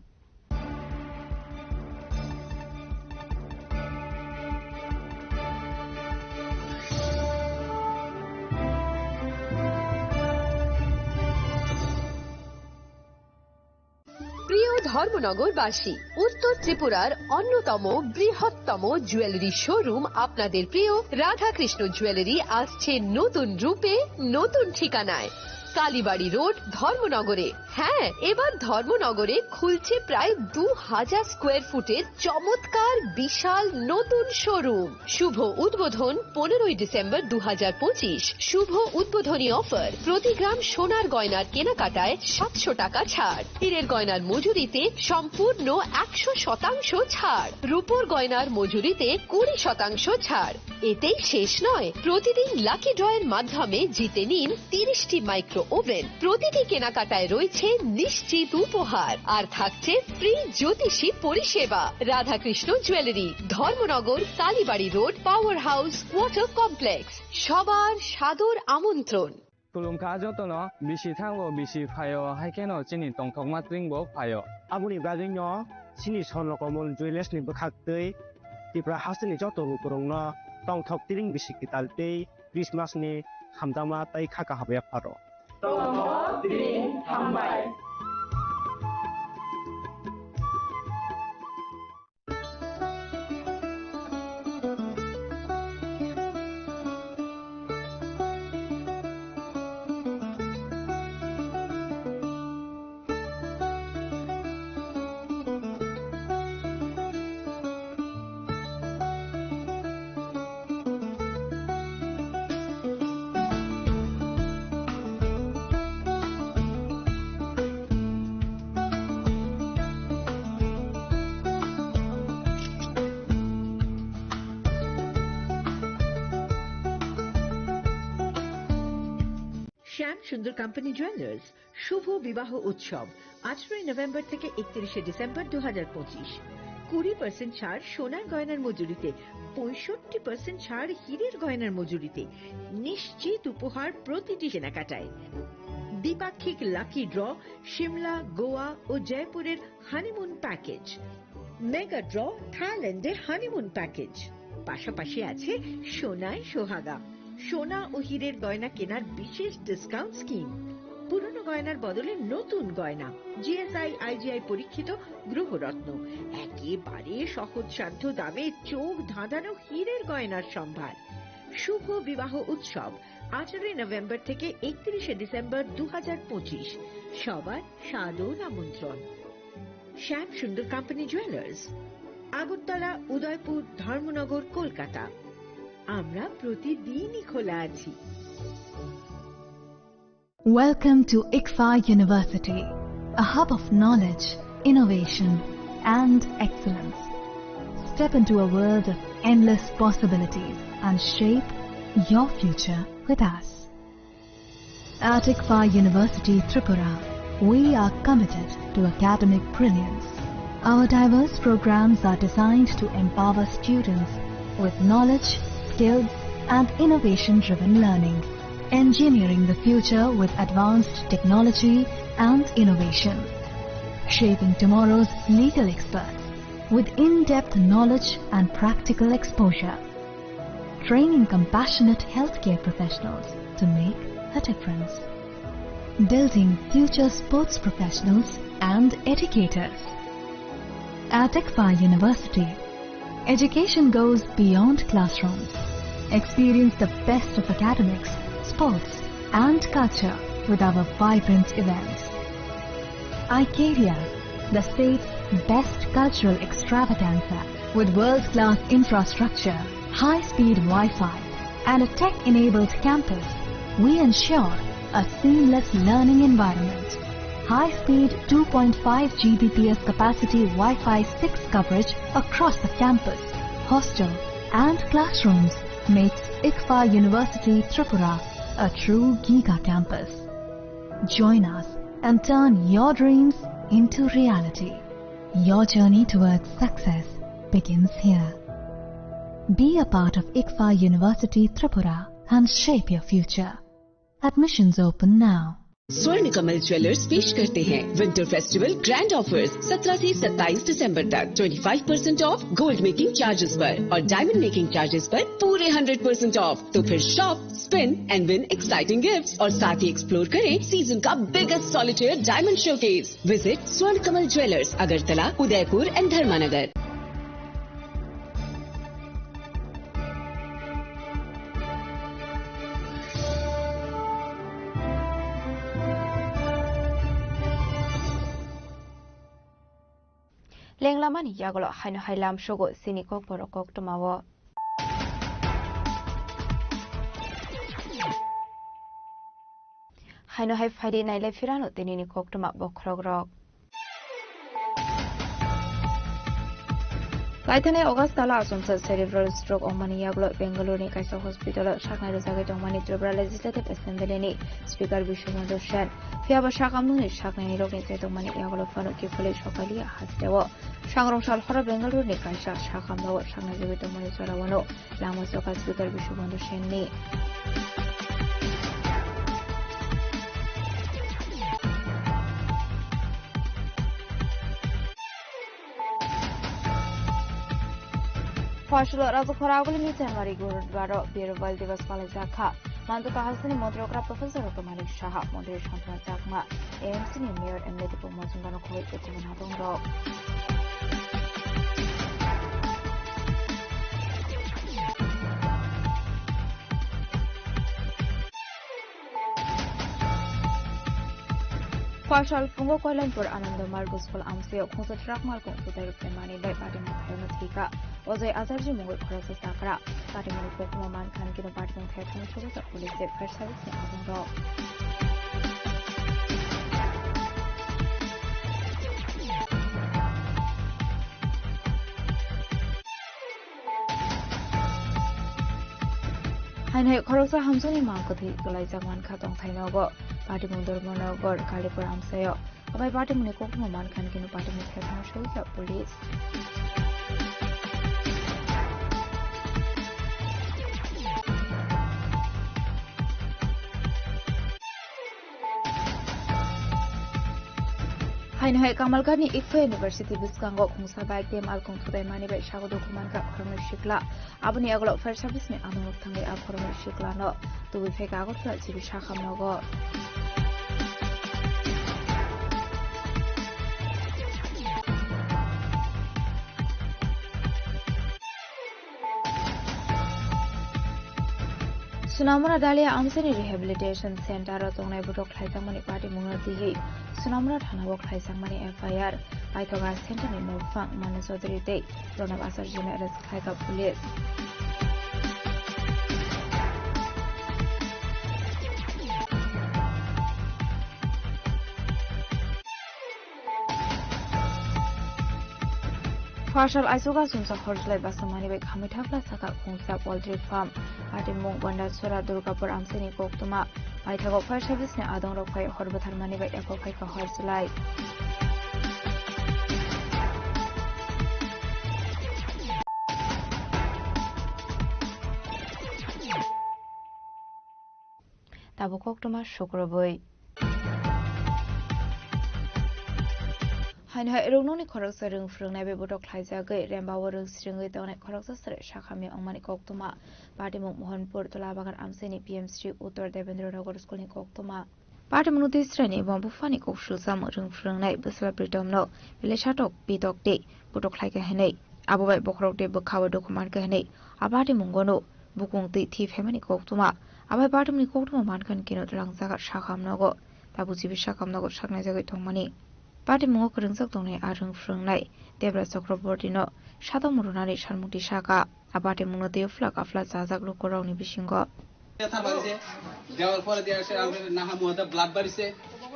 প্রিয় ধর্মনগরবাসী, উত্তর ত্রিপুরার অন্যতম বৃহত্তম জুয়েলারি শোরুম আপনাদের প্রিয় রাধাকৃষ্ণ জুয়েলারি আসছে নতুন রূপে, নতুন ঠিকানায়। কালীবাড়ি রোড, ধর্মনগরে। হ্যাঁ, এবার ধর্মনগরে খুলছে প্রায় দু হাজার স্কোয়ার ফুটের চমৎকার বিশাল নতুন শোরুম। শুভ উদ্বোধন পনেরোই ডিসেম্বর দু হাজার পঁচিশ। শুভ উদ্বোধনী অফার, প্রতি গ্রাম সোনার গয়নার কেনাকাটায় সাতশো টাকা ছাড়, হীরের গয়নার মজুরিতে সম্পূর্ণ একশো শতাংশ ছাড়, রূপোর গয়নার মজুরিতে কুড়ি শতাংশ ছাড়। এতেই শেষ নয়, প্রতিদিন লাকি ড্রয়ের মাধ্যমে জিতে নিন তিরিশটি মাইক্রো ওভেন। প্রতিটি কেনাকাটায় রয়েছে নিশ্চিত উপহার, আর থাকছে ফ্রি জ্যোতিষী পরিষেবা। Radhakrishna jewellery, Dharmanagar, Kalibari road, power house, water complex. সবার সাদর আমন্ত্রণ। Khulumkha jotono, bisi thango, bisi phaio, hai kheno chini tongthokma tringbo phaio. Aboni bagwino chini Swarnakamol Jewellers ni bwkhaktwi Tripura hasteni joto lukurokno tongthok tring bisi kwtal tei Christmas ni hamjakma tei kha kaham yapharw. Tongthok tring hambai. শ্যাম Sundar company jewellers শুভ বিবাহ উৎসব আঠারোই নভেম্বর থেকে একত্রিশে ডিসেম্বর দু হাজার পঁচিশ। কুড়ি পার্সেন্ট ছাড় সোনার গয়নার মজুরিতে, পঁয়ষট্টি পার্সেন্ট ছাড় হীরের গয়নার মজুরিতে, নিশ্চিত উপহার প্রতিটি কেনাকাটায়। দ্বিপাক্ষিক লাকি ড্র, সিমলা, গোয়া ও জয়পুরের হানিমুন প্যাকেজ। মেগা ড্র, থাইল্যান্ডের হানিমুন প্যাকেজ। পাশাপাশি আছে সোনায় সোহাগা, সোনা ও হীরের গয়না কেনার বিশেষ ডিসকাউন্ট স্কিম। পুরনো গয়নার বদলে নতুন গয়না, জিএসআই আইজিআই পরীক্ষিত গ্রহরত্ন, একেবারে সহজসাধ্য দামে চোখ ধাঁধানো হীরের গয়নার সম্ভার। শুভ বিবাহ উৎসব আঠারোই নভেম্বর থেকে একত্রিশে ডিসেম্বর দু হাজার পঁচিশ। সবার সাদর আমন্ত্রণ। শ্যাম সুন্দর কোম্পানি জুয়েলার্স, আগরতলা, উদয়পুর, ধর্মনগর, কলকাতা। আমরা প্রতিদিনই খোলা আছি। Welcome to ICFAI University, a hub of knowledge, innovation, and excellence. Step into a world of endless possibilities and shape your future with us. At ICFAI University Tripura, we are committed to academic brilliance. Our diverse programs are designed to empower students with knowledge, skills, and innovation-driven learning, engineering the future with advanced technology and innovation, shaping tomorrow's legal experts with in-depth knowledge and practical exposure, training compassionate healthcare professionals to make a difference, building future sports professionals and educators. At ICFAI University, education goes beyond classrooms. Experience the best of academics, sports, and culture with our vibrant events. Icaria, the state's best cultural extravaganza. With world-class infrastructure, high-speed Wi-Fi, and a tech-enabled campus, we ensure a seamless learning environment. High-speed two point five G B P S capacity Wi-Fi six coverage across the campus, hostel, and classrooms makes ICFAI University Tripura a true giga campus. Join us and turn your dreams into reality. Your journey towards success begins here. Be a part of ICFAI University Tripura and shape your future. Admissions open now. स्वर्ण कमल ज्वेलर्स पेश करते हैं winter festival grand offers. सत्रह से सत्ताईस दिसंबर तक twenty five percent of gold making charges पर और डायमंड मेकिंग चार्जेस पर पूरे हंड्रेड परसेंट ऑफ। तो फिर shop, spin and win exciting gifts और साथ ही एक्सप्लोर करें सीजन का biggest solitaire diamond showcase. Visit स्वर्ण कमल ज्वेलर्स, अगरतला, उदयपुर एंड धर्मानगर। Tamani yagulo haino hai lamsogo chini kokborok koktwmao. Haino hai phaidi nailai phirano tinini koktwma bokhorokrok. Kaithanai August tala achomsa cerebral stroke wngmani yagulo Bengaluru ni kaisa hospital o saknai rwjagwi tongmani Tripura Legislative Assembly ni Speaker Biswabandhu Sen. Phiya bo sakamungni saknaini rokni chetongmani yagulo phano kiphilwi sokalia hasteo. Sangrong sal horo Bengaluru ni kaisa sakamnao saknai rwjagwi tongmani jorao no lama choka Speaker Biswabandhu Sen ni. Phasalo Rajakhora agulini January Gurudwaro Birwal Divas palaijak kha. Mantu Kahasini Montri okra Professor Doctor Manik Saha, Montri Santana Chakma, A M C ni Mayor M L A Dipok Mojumdar no khogwi kubun habongrok. Phasal phungo Koilanpur Ananda Margo School amsio khungsa truck malkhung thutai rwphaimani bai patimung thayungno thwikha. Ojoi Acharya mungwi khoroksa chakra. Patimungni koktwma mankha hwn khe patimung thaya thangwi sugajak police tei fire service ni abungrok. Haino hai khoroksa hamjakni mang kwthwi kwlaijak mankha tongthai nogo. Patimung Dharmanagar Kalipur amsaio. Abai patimungni koktwma mankha hwn khe patimung thaya thangwi sugajak police. Haino hai Kamalghat ni Ikfa University bwskango khungsa bike tei malkhung thutai mani bai sago dukhu mankha khoroknwi sikla. Aboni yagulo fire service ni amung rok thangwi a khoroknwi sikla no tubui phaikha Agartala G B sakam nogo. Sonamura Dalia amsini Rehabilitation Center o tongnai botok khlaijakmani patimungno twiwi Sonamura thana o khlaijakmani F I R. Paithoga center ni nokphang Manu Chaudhary tei Pranab Acharya no arrest khlaikha police. Phasal aichugo achomsa hor chwlai basa mani bai khamwi thapla saka khungsa poultry farm. Patimung Bandasora Durgapur amsini koktwma. Paithago fire service ni adongrok phai hor bwtharmani bai eko phaikha hor chwlai. Tabuk koktwma sukrubwi. Haino hai rwngnokni khoroksa rwng phrwngnai bai botok khlaijagwi, rembao rwng sringwi tongnai khoroksa chwrai sakhamya wngmani koktwma. Patimung Mohanpur Tolabagan amchaini P M Shri Uttor Debendra Nagar School ni koktwma. Patimungno tei chwraini abo buphani kok swijak rwng phrwngnai bwsla Pritomno belai satok pitok tei botok khlaikha hinwi, abo bai bokhorok tei bwkha-o dukhu mankha hinwi a patimungono bukung twi thwi phaimani koktwma. Abai patimungni koktwma mankha hwn khe no twlang jaga sakhamnogo tabuk G B sakhamnogo saknai jagwi tongmani. Patimungo kwrwngjak tongnai a rwng phrwngnai Debra Chakrabortino satok mrwnani salmukti saka. A patimungno twiwi phlak aphla chajak lukurokni bisingo. ব্যথা বাড়িছে, দেওয়ার পরে দিয়ে আসে আমাদের নাহা মুহাতে ব্লাড বাড়িছে,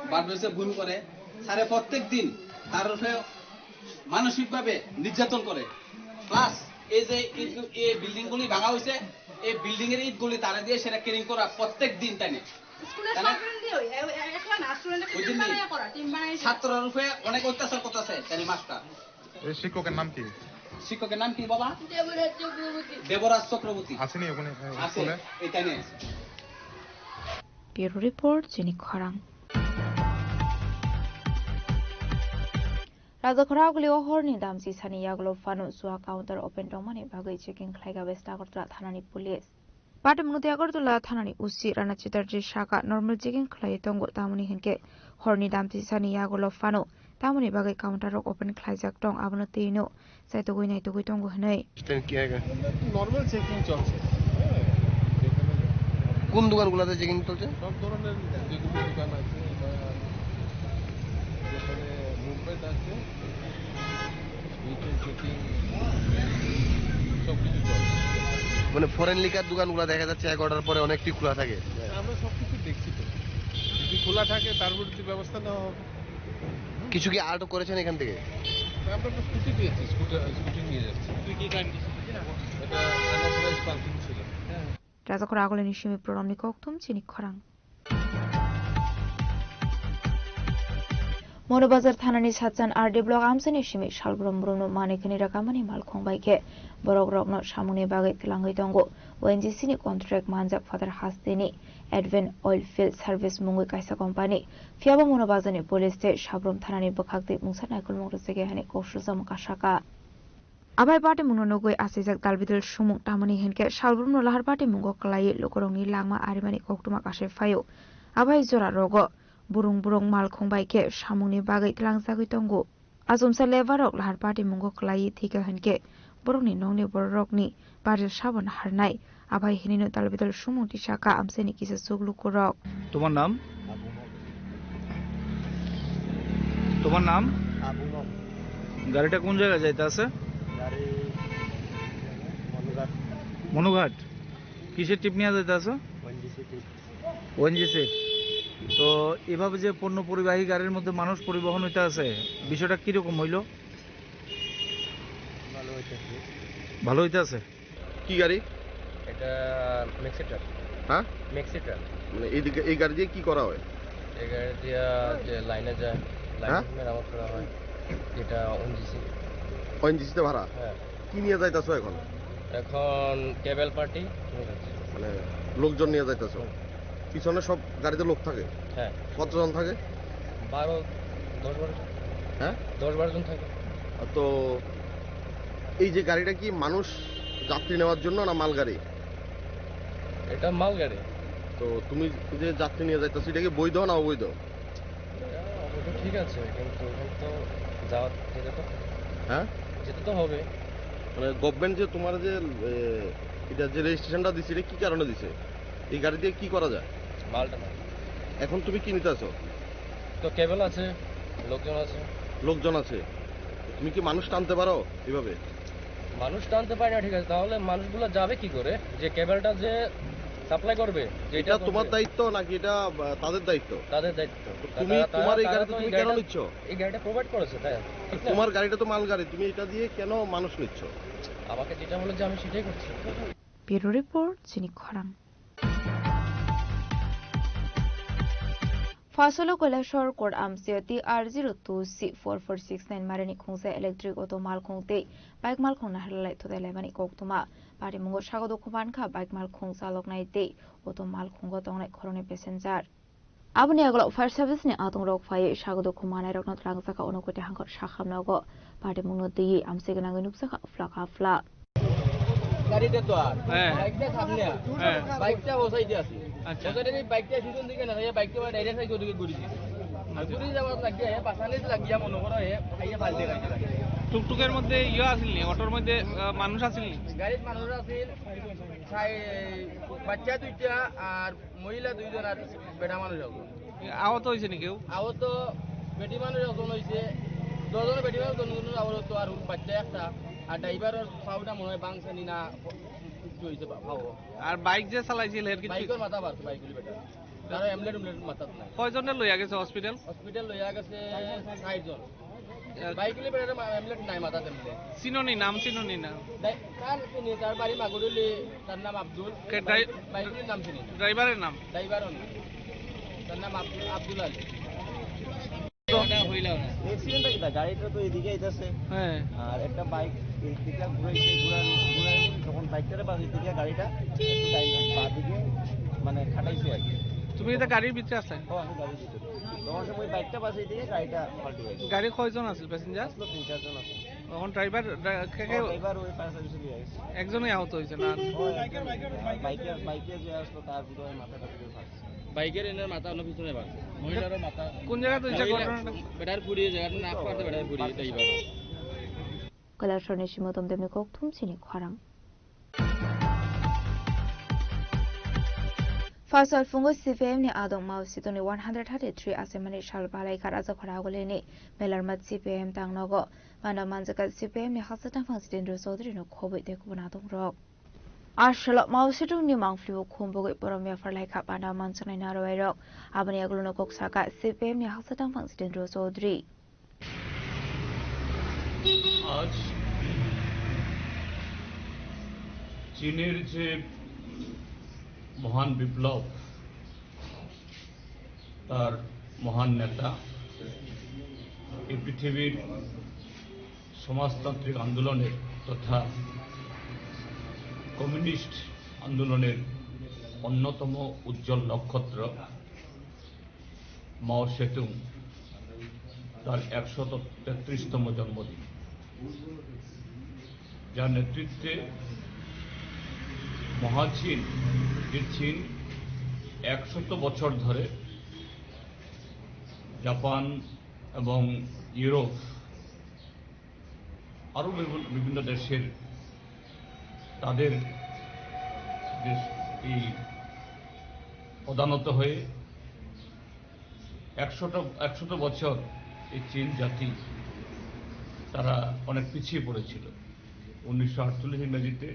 ব্লাড বাড়িছে, বমি করে। স্যারে প্রত্যেক দিন তার উপরে মানসিকভাবে নির্যাতন করে। প্লাস এই যে ইট, এই বিল্ডিং গুলি ভাঙা হয়েছে, এই বিল্ডিং এর ইট গুলি তারা দিয়ে সেটা ক্লিন করা প্রত্যেক দিন তাই না। স্কুলের তাহলে সব ফ্রেন্ডই ওই, এ-, এ-, একলা না, স্টুডেন্টরা ওই টিম জন্য বানায় করা, টিম বানায় করা। ছাত্রর উপরে অনেক অত্যাচার করতেছে তাই মাস্টার। এই শিক্ষকের নাম কি? শিক্ষকের নাম কি বাবা? দেবরাজ চক্রবর্তী। দেবরাজ চক্রবর্তী। আসেনি ওখানে, এ, আছে, স্কুলে? এখানে আছে। Bureau report, Chini Khorang. Rajakhora Aguli o horni damchi sani yagulo phano chua counter open tongmani bagwi checking khlaiga West Agartala thanani police. Patimungno tei Agartala thanani O C Rana Chatterjee saka normal checking khlaiwi tongo, tamoni hinkhe horni damchi sani yagulo phano tamoni bagwi counter rok open khlaijak tong, abono twino chaitugwi naitugwi tongo hinwi. Stand kiya ga? Normal checking চলছে। কোন দোকানগুলোতে চেকিং চলছে? সব ধরনের যেগুলো দোকান আছে বা যেখানে মুভমেন্ট আছে। মিটিং ফিটিং সব কিছু চলে। মানে ফরেন লিকার দোকানগুলো দেখা যাচ্ছে এগারোটার পরে অনেকটি খোলা থাকে। আমরা সব কিছু দেখছি তো, যদি খোলা থাকে তার বিরুদ্ধে ব্যবস্থা নেওয়া হবে। কিছু কি আটক করেছেন এখান থেকে? আমরা তো স্কুটি পেয়েছি, স্কুটার, স্কুটি নিয়ে যাচ্ছি। তুই কি গাড়ি নিয়েছিস? এটা আনঅথরাইজড পার্কিং ছিল। Rajakhor Agulini simi program ni kokthum chini khorang. Monobazar thanani Satchan R D block amchaini simi salbrum brumno manwi khani rakamani malkhung bai khe borok rokno samungni bagwi twlangwi tongo. O N G C ni contract manjak phatar hasteni Advent Oil Field Service mungwi kaisa company. Phiyaba Monobazarni police tei Sabrum thanani bwkhaktwi mungsa naikolmung rwjagwi hani kok suljak mwkha saka. Abai party mungno nugwi asijak dalbidal sumung tamani hinkhe salbrumno lahar party mungo kwlaiwi lukurokni langma arimani koktwma kasai phaio. Abai jora rogo burung burung malkhung bai khe samungni bagwi tlangjagwi tongo. Achomsa lebar rok lahar party mungo kwlaiwi thwikha hinkhe borokni nokni bororokni barjak sabo naharnai. Abai hinino dalbidal sumung tisaka amchaini kisa chuk lukurok. তোমার নাম? তোমার নাম? গাড়িটা কোন জায়গায় যাইতে আছে? গাড়ি মনুঘাট। মনুঘাট। কিসের ট্রিপ নিয়ে যাইতে আছে? ONGC trip. ওএনজিসি। তো এভাবে যে পণ্য পরিবাহী গাড়ির মধ্যে মানুষ পরিবহন হইতে আছে, বিষয়টা কিরকম হইলো? ভালো হইতেছে। ভালো হইতে আছে। কি গাড়ি? এটা ম্যাক্সি ট্রাক। হ্যাঁ? Maxi truck. মানে এইদিকে এই গাড়ি দিয়ে কি করা হয়? এই গাড়ি দিয়া যে লাইনে যায়, লাইনে হ্যাঁ? মেরামত করা হয়, যেটা ওএনজিসি। ওএনজিসিতে ভাড়া? হ্যাঁ। কি নিয়ে যাইতাছো এখন? এখন কেবল পার্টি নিয়ে যাচ্ছি। মানে লোকজন নিয়ে যাইতাছো? হুম। পিছনে সব গাড়িতে লোক থাকে? হ্যাঁ। কতজন থাকে? বারো, দশ বারো জন। হ্যাঁ? দশ বারো জন থাকে। তো এই যে গাড়িটা কি মানুষ যাত্রী নেওয়ার জন্য না মালগাড়ি? এটা মালগাড়ি। তো তুমি যে যাত্রী নিয়ে যাইতাছো, এটা কি বৈধ না অবৈধ? এটা অবৈধ ঠিক আছে, কিন্তু এখানে তো যাওয়া যেতে তো হ্যাঁ? যেতে তো হবে। মানে গভর্নমেন্ট যে তোমার যে, এ, এটা যে রেজিস্ট্রেশনটা দিছে, এটা কি কারণে দিছে? এই গাড়ি দিয়ে কি করা যায়? মালটা না। এখন তুমি কি নিতে আছো? তো কেবল আছে, লোকজন আছে। লোকজন আছে। তুমি কি মানুষ টানতে পারো এভাবে? মানুষ টানতে পারি না, ঠিক আছে, তাহলে মানুষগুলো যাবে কি করে? যে কেবলটা যে সাপ্লাই করবে, যে এটা এটা তোমার করবে। দায়িত্ব নাকি এটা, আহ, তাদের দায়িত্ব? তাদের দায়িত্ব। তো তুমি তারা, তোমার এই তারা গাড়িতে তো তুমি এই কেন গাড়িটা, নিচ্ছ? এই গাড়িটা প্রোভাইড করেছে, তাই না? ঠিক না? তোমার গাড়িটা তো মালগাড়ি, তুমি এটা দিয়ে কেন মানুষ নিচ্ছ? আমাকে যেটা বলেছে আমি সেটাই করছি। Bureau report, chini khorang. Phasolo Kailashahar Court amsio T R zero two C four four six nine marini khungsa electric auto malkhung tei bike malkhung naharlai thutai laimani koktwma. Parimungo sago dukhu mankha bike malkhung chaloknai tei auto malkhungo tongnai khoroknwi passenger. Aboni agulok fire service ni atung rok phaiwi sago dukhu manai rokno twlangjakha, uno koiti hangkor sakhamnogo. Parimungo twiwi amchai gwnangwi nukjakha phlak ha phlak. গাড়িটা তো আর। হ্যাঁ। বাইকটা সামনে আর। হ্যাঁ। বাইকটা ও সাইডে আছে। আচ্ছা। ও সাইডে এই বাইকটা পিছন দিকে না, এই বাইকটা ওরা ডাইরেক্ট সাইডে ওদিকে ঘুরে দিছে। আর আচ্ছা। ঘুরে যাওয়ার লাগিয়া, এ পাশানে লাগিয়া মনে করো, এ আইয়া ফাল দিয়ে গাড়িটা লাগে। টুকটুকের মধ্যে ইয়ে আসেনি, অটোর মধ্যে, আহ, মানুষ আসেনি? গাড়িত মানুষ আছিল, চাই-, বাচ্চা দুইটা আর মহিলা দুইজন আর বেটা মানুষ একজন। আহত হয়েছে নি কেউ? আহত বেটি মানুষ একজন হয়েছে, দুজন বেটি মানুষ, দুজন আহত হতো, আর বাচ্চা একটা, আর ড্রাইভারের পাওটা মনে হয় ভাঙছে নি না, কিছু হয়েছে বা-, পাও। আর বাইক যে চালাইছিল, এর কিছু? বাইকের মাথা বাড়ছে, বাইক গুলি বেটা। তারা এমলেট উমলেট মাথাত নাই। কয়জনে লইয়া গেছে হসপিটাল? হসপিটাল লইয়া গেছে ষাট জন। বাইক গুলি বেটার মা-, এমলেট নাই মাথাত এমলেট। চিনোনি, নাম চিনোনি না? তাই, তার চিনি, তার বাড়ি মাগুরুলি, তার নাম আব্দুল। কে ড্রাই-, বাইক গুলির নাম চিনি না। ড্রাইভারের নাম? ড্রাইভারও না। তার নাম আব্দুল, আব্দুল আলী। এটা হইল না। অ্যাক্সিডেন্টটা কিতা? গাড়িটা তো এদিকে আইতাছে। হ্যাঁ। আর একটা বাইক এই দিকে ঘুরাইছে, ঘুরান-, ঘুরাই যখন বাইকটারে বাজে, এদিকে গাড়িটা একটু ডাইন-, বাদিকে মানে খাটাইছে আর কি। তুমি এটা গাড়ির ভিতরে আসলে? ও, আমি গাড়ির ভিতরে। তখন সময় বাইকটা বাজে, এদিকে গাড়িটা ফাল্টু হয়ে গেছে। গাড়ি কয়জন আছিল প্যাসেঞ্জার? আসলে তিন চারজন আছে। এখন ড্রাইভার, ড্রা-, কে, কে? ও, ড্রাইভার ওই ফায়ার সার্ভিসে নিয়ে গেছে। একজনই আহত হয়েছে না? ও, একজন। আর বাইকে, বাইকে যে আসলো তার ভিতরে মাথাটা পুরো ফাটছে। বাইকের এনার মাথা অন্য পিছনে বাড়ছে, মহিলারও মাথা। কোন জায়গাতে হয়েছে ঘটনাটা? বেটার ফুড়ি জায়গাটা না পারতে বেটার ফুড়ি তাই বা। Kailasharni simi Tomdemni kokthum chini khorang. Phasal phungo C P I M ni adong Mao Zedong ni one hundred thirty-three achaimani sal balai kha Rajakhor Agulini Melarmat C P I M tangnogo. Mano manjaka C P I M ni haksa tangphang Jitendra Chaudhary no khobwi tei kubun adong rok. Asalo Mao Zedong ni mangpili o khum bogwi borom yaphar lai kha panda manjaknai narwai rok. Aboni yagulo no kok saka C P I M ni haksa tangphang Jitendra Chaudhary. আজ চীনের যে মহান বিপ্লব, তার মহান নেতা, এই পৃথিবীর সমাজতান্ত্রিক আন্দোলনের তথা কমিউনিস্ট আন্দোলনের অন্যতম উজ্জ্বল নক্ষত্র মাও সেতুং তার একশত তেত্রিশতম জন্মদিন, যার নেতৃত্বে মহাচীন, যে চীন একশত বছর ধরে জাপান এবং ইউরোপ আরও বিভিন্ন, বিভিন্ন দেশের তাদের যে এই প্রধানত হয়ে একশোটা, একশত বছর এই চীন জাতি তারা অনেক পিছিয়ে পড়েছিল। উনিশশো আটচল্লিশ ইংরেজিতে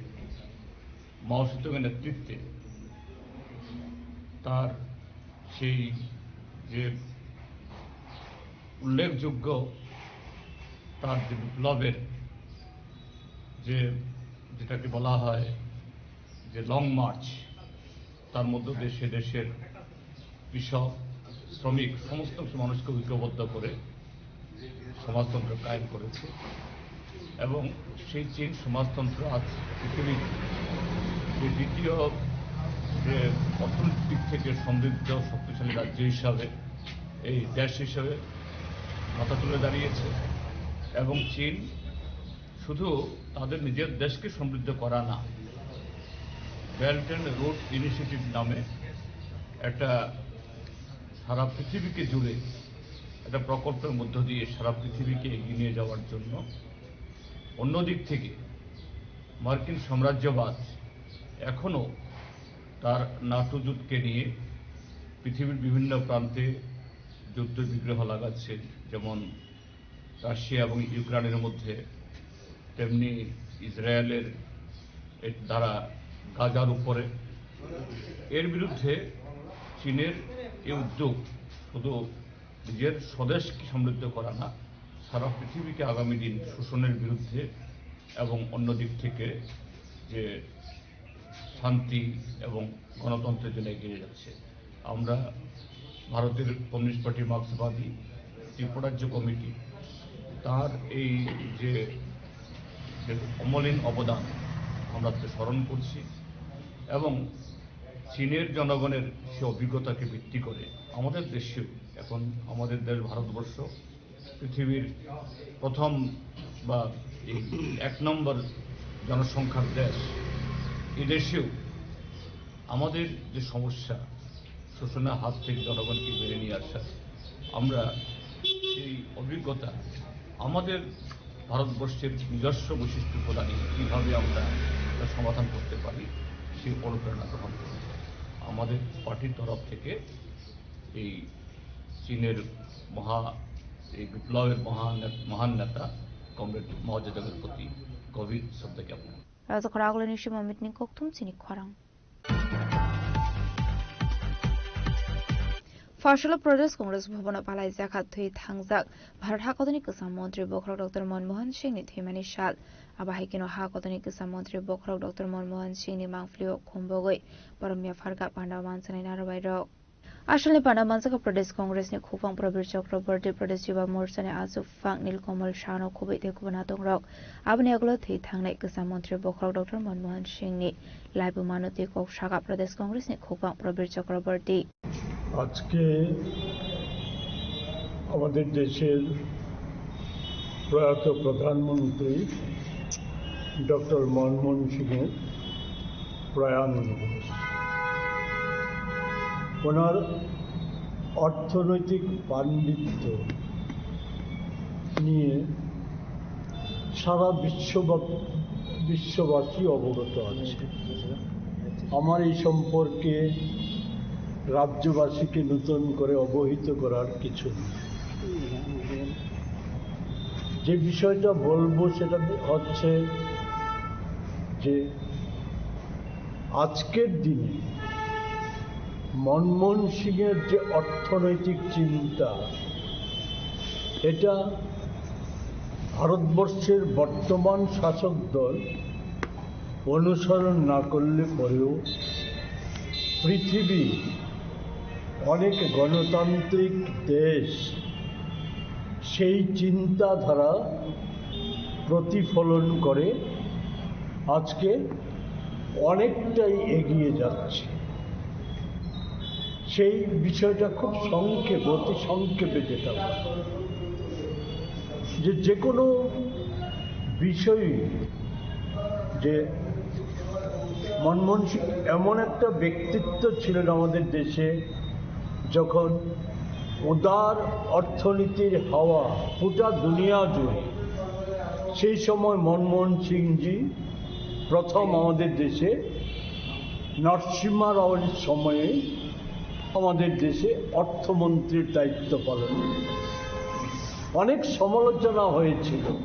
মাও সেতুংয়ের নেতৃত্বে তার সেই যে উল্লেখযোগ্য তার যে বিপ্লবের যে, যেটাকে বলা হয় যে লং মার্চ, তার মধ্য দিয়ে সে দেশের কৃষক, শ্রমিক, সমস্ত মানুষকে ঐক্যবদ্ধ করে সমাজতন্ত্র কায়েম করেছে এবং সেই চীন সমাজতন্ত্র আজ পৃথিবীর যে দ্বিতীয় যে অর্থনৈতিক দিক থেকে সমৃদ্ধ শক্তিশালী রাজ্য হিসাবে, এই দেশ হিসাবে মাথা তুলে দাঁড়িয়েছে। এবং চীন শুধু তাদের নিজের দেশকে সমৃদ্ধ করা না, বেল্ট অ্যান্ড রোড ইনিশিয়েটিভ নামে একটা সারা পৃথিবীকে জুড়ে একটা প্রকল্পের মধ্য দিয়ে সারা পৃথিবীকে এগিয়ে নিয়ে যাওয়ার জন্য। অন্যদিক থেকে মার্কিন সাম্রাজ্যবাদ এখনও তার নাটো জোটকে নিয়ে পৃথিবীর বিভিন্ন প্রান্তে যুদ্ধ বিগ্রহ লাগাচ্ছে, যেমন রাশিয়া এবং ইউক্রেনের মধ্যে, তেমনি ইসরায়েলের এর দ্বারা গাজার উপরে। এর বিরুদ্ধে চীনের এই উদ্যোগ শুধু নিজের স্বদেশকে সমৃদ্ধ করা না, সারা পৃথিবীকে আগামী দিন শোষণের বিরুদ্ধে এবং অন্য দিক থেকে যে শান্তি এবং গণতন্ত্রের জন্য এগিয়ে যাচ্ছে। আমরা ভারতের কমিউনিস্ট পার্টি, মার্ক্সবাদী ত্রিপুরাজ্য কমিটি তার এই যে, যে অমলিন অবদান আমরা তাকে স্মরণ করছি এবং চীনের জনগণের সে অভিজ্ঞতাকে ভিত্তি করে আমাদের দেশেও এখন আমাদের দেশ ভারতবর্ষ পৃথিবীর প্রথম বা এই এক নম্বর জনসংখ্যার দেশ, এদেশেও আমাদের যে সমস্যা, শোষণের হাত থেকে জনগণকে বেরিয়ে নিয়ে আসা, আমরা এই অভিজ্ঞতা আমাদের ভারতবর্ষের নিজস্ব বৈশিষ্ট্য প্রদানে কীভাবে আমরা এটা সমাধান করতে পারি, সেই অনুপ্রেরণা গ্রহণ করব। আমাদের পার্টির তরফ থেকে এই চীনের মহা, এই বিপ্লবের মহান, মহান নেতা কমরেড মাও জেদুংয়ের প্রতি গভীর শ্রদ্ধা জ্ঞাপন। Rajakhor Agulini Shima Mitning Kokthum chini khorang. Pharsalo Pradesh Congress Bhavan o palai jakha thwi thangjak Bharat hakotoni kwcham montri bokhorok Doctor Manmohan Singh ni thwimani sal. Abo hai kheno hakotoni kwcham montri bokhorok Doctor Manmohan Singh ni mangpili o khum bogwi borom yaphar kha panda manjaknai narwai rok. Asalni panda manjakha Pradesh Congress ni khukphang Prabir Chakraborty, Pradesh Yuva Morcha ni achuk phang Nilkamal Sah no khubui tei kubun adong rok. Aboni yagulo thwi thangnai kwcham montri bokhorok Doctor Manmohan Singh ni laibuma no twi kok sakha Pradesh Congress ni khukphang Prabir Chakraborty. আজকে আমাদের দেশের প্রয়াত প্রধানমন্ত্রী ডক্টর মনমোহন সিংয়ের প্রয়াণ দিবস। ওনার অর্থনৈতিক পাণ্ডিত্য নিয়ে সারা বিশ্বব্যাপ-, বিশ্ববাসী অবগত আছে। আমার এই সম্পর্কে রাজ্যবাসীকে নতুন করে অবহিত করার কিছু নেই। যে বিষয়টা বলবো সেটা হচ্ছে যে আজকের দিনে মনমোহন সিংয়ের যে অর্থনৈতিক চিন্তা, এটা ভারতবর্ষের বর্তমান শাসক দল অনুসরণ না করলে পরেও পৃথিবী অনেক গণতান্ত্রিক দেশ সেই চিন্তাধারা প্রতিফলন করে আজকে অনেকটাই এগিয়ে যাচ্ছে। সেই বিষয়টা খুব সংক্ষেপে, অতি সংক্ষেপে যেটা বলবো, যে, যে কোনো বিষয়ে যে মনমোহন সিং এমন একটা ব্যক্তিত্ব ছিলেন আমাদের দেশে, যখন উদার অর্থনীতির হাওয়া গোটা দুনিয়া জুড়ে, সেই সময় মনমোহন সিংজি প্রথম আমাদের দেশে নরসিংহ রাওয়ের সময়ে আমাদের দেশে অর্থমন্ত্রীর দায়িত্ব পালন করেন। অনেক সমালোচনা হয়েছিল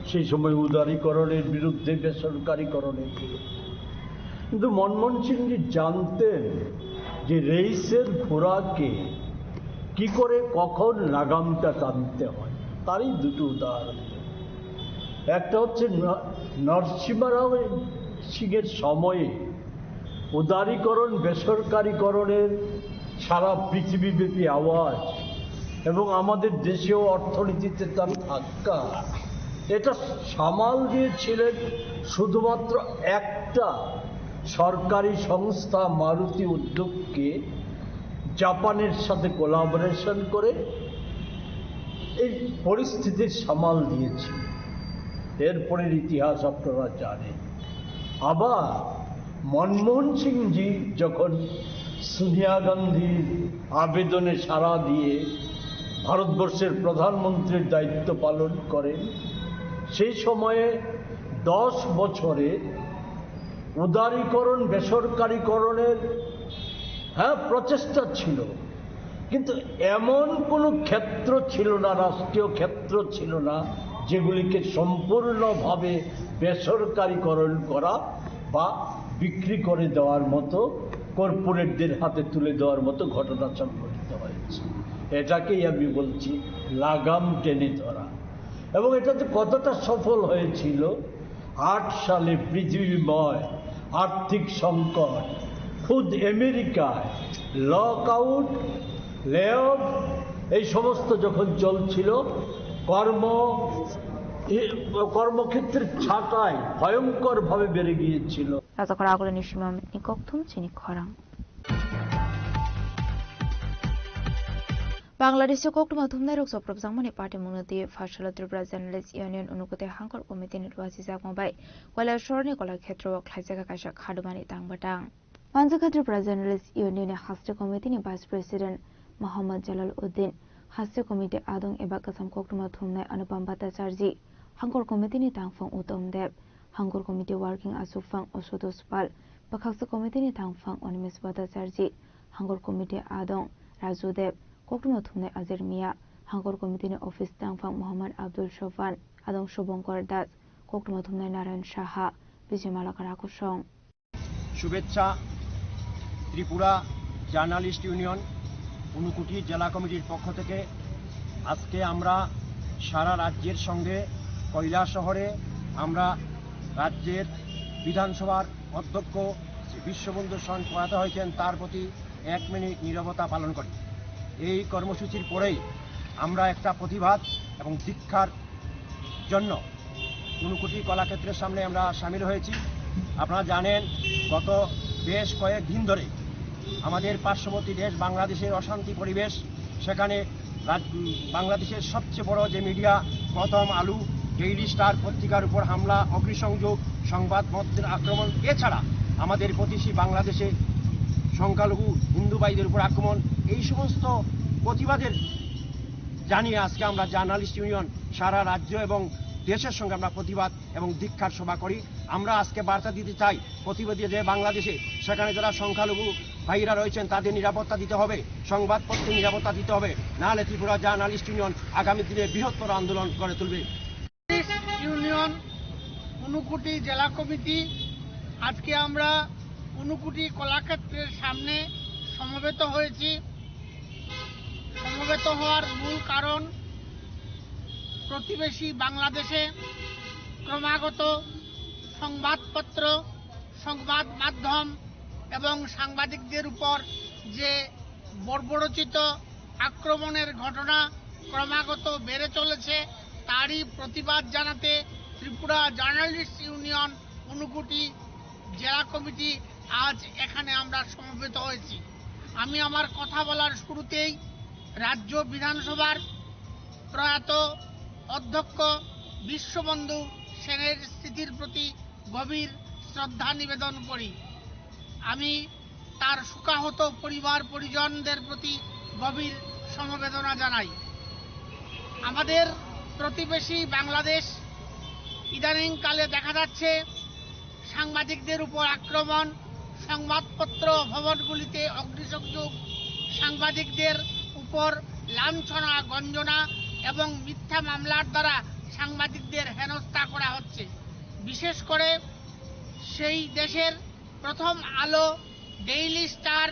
সেই সময় উদারীকরণের বিরুদ্ধে, বেসরকারীকরণের বিরুদ্ধে। কিন্তু মনমোহন সিংজি জানতেন যে রেইসের ঘোড়াকে কি করে কখন লাগামটা টানতে হয়। তারই দুটো উদাহরণ। একটা হচ্ছে ন-, নরসিংহ রাও সিংয়ের সময়ে উদারীকরণ, বেসরকারীকরণের সারা পৃথিবীব্যাপী আওয়াজ এবং আমাদের দেশেও অর্থনীতিতে তার ধাক্কা, এটা সামাল দিয়েছিলেন শুধুমাত্র একটা সরকারি সংস্থা মারুতি উদ্যোগকে জাপানের সাথে কোলাবোরেশন করে এই পরিস্থিতির সামাল দিয়েছিল। এরপরের ইতিহাস আপনারা জানেন। আবার মনমোহন সিংজি যখন সোনিয়া গান্ধীর আবেদনে সাড়া দিয়ে ভারতবর্ষের প্রধানমন্ত্রীর দায়িত্ব পালন করেন, সেই সময়ে দশ বছরে উদারীকরণ, বেসরকারীকরণের, হ্যাঁ, প্রচেষ্টা ছিল, কিন্তু এমন কোনো ক্ষেত্র ছিল না, রাষ্ট্রীয় ক্ষেত্র ছিল না, যেগুলিকে সম্পূর্ণভাবে বেসরকারীকরণ করা বা বিক্রি করে দেওয়ার মতো, কর্পোরেটদের হাতে তুলে দেওয়ার মতো ঘটনা সংঘটিত হয়েছে। এটাকেই আমি বলছি লাগাম টেনে ধরা। এবং এটাতে কতটা সফল হয়েছিল, আট সালে পৃথিবীময় আর্থিক সংকট, খুদ আমেরিকায় লকআউট, লেঅফ, এই সমস্ত যখন চলছিল, কর্ম, এ, কর্মক্ষেত্রের ছাঁটাই ভয়ঙ্করভাবে বেড়ে গিয়েছিল। Rajakhor agulini simi ni kokthum chini khorang. Bangladesh o koktwma thumnai rok chopropjakmani patimungno twi Pharsalo Tripura Journalist Union Unukoti Hangkor Committee ni rwasijakma bai Kailasahar ni Kolakhetro o khlaijak kaisa khadumani tang bwtang. Manjakha Tripura Journalist Union ni Haste Committee ni Vice President Mohammad Jalal Uddin, Haste Committee adong eba kwcham koktwma thumnai Anupam Bhattacharjee, Hangkor Committee ni tangphung Uttam Deb, Hangkor Committee Working Achukphang Ashutosh Pal, Bwkhaksa Committee ni tangphang Animesh Bhattacharjee, Hangkor Committee adong Raju Deb, koktwma thumnai Ajer Mia, Hangkor Committee ni office tangphang Mohammad Abdul Sofan, adong Shubhankar Das, koktwma thumnai Narayan Saha, Bijay Malakara Kosong. শুভেচ্ছা। Tripura journalist union Unakoti জেলা কমিটির পক্ষ থেকে আজকে আমরা সারা রাজ্যের সঙ্গে কৈলাসহরে আমরা রাজ্যের বিধানসভার অধ্যক্ষ শ্রী বিশ্ববন্ধু সন প্রয়াত হয়েছেন, তার প্রতি এক মিনিট নীরবতা পালন করি। এই কর্মসূচির পরেই আমরা একটা প্রতিবাদ এবং দীক্ষার জন্য ঊনকোটি কলাক্ষেত্রের সামনে আমরা সামিল হয়েছি। আপনারা জানেন, গত বেশ কয়েক দিন ধরে আমাদের পার্শ্ববর্তী দেশ বাংলাদেশের অশান্তি পরিবেশ, সেখানে রাজ-, উম, বাংলাদেশের সবচেয়ে বড় যে মিডিয়া প্রথম আলো, ডেইলি স্টার পত্রিকার উপর হামলা, অগ্নিসংযোগ, সংবাদ মাধ্যমের আক্রমণ, এছাড়া আমাদের প্রতিবেশী বাংলাদেশে সংখ্যালঘু হিন্দু ভাইদের উপর আক্রমণ, এই সমস্ত প্রতিবাদের জানিয়ে আজকে আমরা জার্নালিস্ট ইউনিয়ন সারা রাজ্য এবং দেশের সঙ্গে আমরা প্রতিবাদ এবং ধিক্কার সভা করি। আমরা আজকে বার্তা দিতে চাই প্রতিবেদী যে বাংলাদেশে, সেখানে যারা সংখ্যালঘু ভাইরা রয়েছেন, তাদের নিরাপত্তা দিতে হবে, সংবাদপত্রের নিরাপত্তা দিতে হবে, নাহলে ত্রিপুরা জার্নালিস্ট ইউনিয়ন আগামী দিনে বৃহত্তর আন্দোলন গড়ে তুলবে। ইউনিয়ন ঊনকোটি জেলা কমিটি, আজকে আমরা ঊনকোটি কলাক্ষেত্রের সামনে সমবেত হয়েছি। সমবেত হওয়ার মূল কারণ, প্রতিবেশী বাংলাদেশে ক্রমাগত সংবাদপত্র, সংবাদ মাধ্যম এবং সাংবাদিকদের উপর যে বর্বরোচিত আক্রমণের ঘটনা ক্রমাগত বেড়ে চলেছে, তারই প্রতিবাদ জানাতে ত্রিপুরা জার্নালিস্ট ইউনিয়ন ঊনকোটি জেলা কমিটি আজ এখানে আমরা সমবেত হয়েছি। আমি আমার কথা বলার শুরুতেই রাজ্য বিধানসভার প্রয়াত অধ্যক্ষ বিশ্ববন্ধু সেনের স্মৃতির প্রতি গভীর শ্রদ্ধা নিবেদন করি। আমি তার শোকাহত পরিবার পরিজনদের প্রতি গভীর সমবেদনা জানাই। আমাদের প্রতিবেশী বাংলাদেশ, ইদানিংকালে দেখা যাচ্ছে সাংবাদিকদের উপর আক্রমণ, সংবাদপত্র ভবনগুলিতে অগ্নিসংযোগ, সাংবাদিকদের উপর লাঞ্ছনা, গঞ্জনা এবং মিথ্যা মামলার দ্বারা সাংবাদিকদের হেনস্থা করা হচ্ছে। বিশেষ করে সেই দেশের প্রথম আলো, ডেইলি স্টার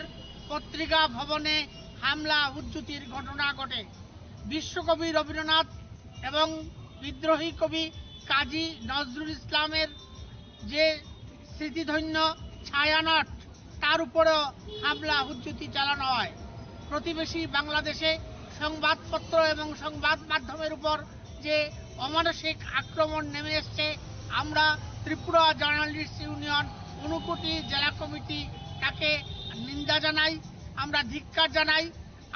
পত্রিকা ভবনে হামলা হুজ্জুতির ঘটনা ঘটে। বিশ্বকবি রবীন্দ্রনাথ এবং বিদ্রোহী কবি কাজী নজরুল ইসলামের যে স্মৃতিধন্য ছায়ানট, তার উপরেও হামলা হুজ্জুতি চালানো হয়। প্রতিবেশী বাংলাদেশে সংবাদপত্র এবং সংবাদ মাধ্যমের উপর যে অমানসিক আক্রমণ নেমে এসছে, আমরা ত্রিপুরা জার্নালিস্ট ইউনিয়ন ঊনকোটি জেলা কমিটি তাকে নিন্দা জানাই, আমরা ধিক্কার জানাই।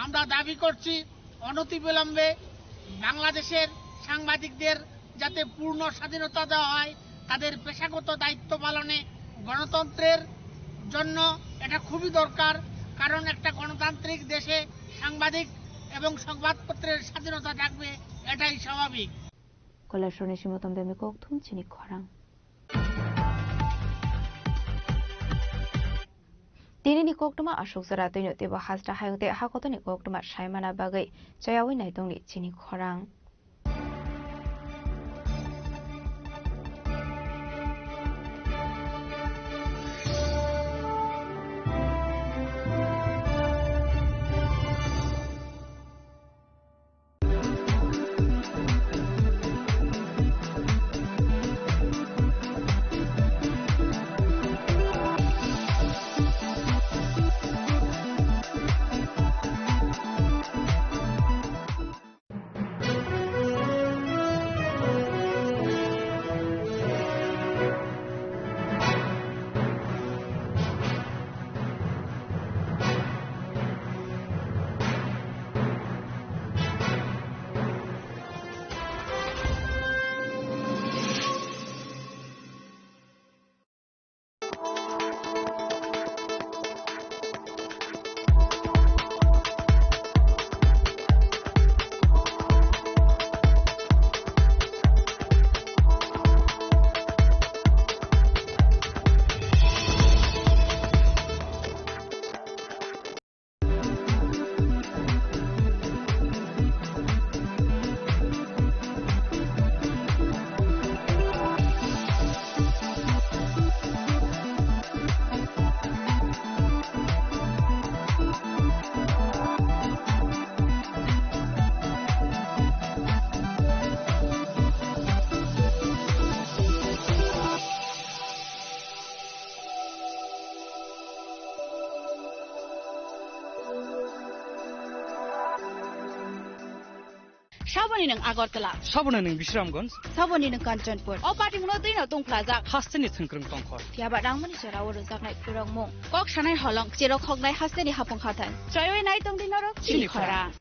আমরা দাবি করছি অনতিবিলম্বে বাংলাদেশের সাংবাদিকদের যাতে পূর্ণ স্বাধীনতা দেওয়া হয়, তাদের পেশাগত দায়িত্ব পালনে গণতন্ত্রের জন্য এটা খুবই দরকার, কারণ একটা গণতান্ত্রিক দেশে সাংবাদিক এবং সংবাদপত্রের স্বাধীনতা থাকবে, এটাই স্বাভাবিক। Kailaishwrni simi tongde miko thum chini khorang. Tinini koktwma aswk jora twino teibo hasta hayung tei hakotoni koktwma saimana bagwi chayawi naitongni chini khorang. Saboni nwng Agartala. Saboni nwng Bisramganj. Saboni nwng Kanchanpur. O patimungno twino tungphlajak. Hasteni thwngkwrwng tongkhor. Phiyaba rangmani jorao rwjaknai kwrwngmung. Kok sanai holong, cherok hoknai hasteni hapung hathai. Choiwi nai tongdi norok chini khorang.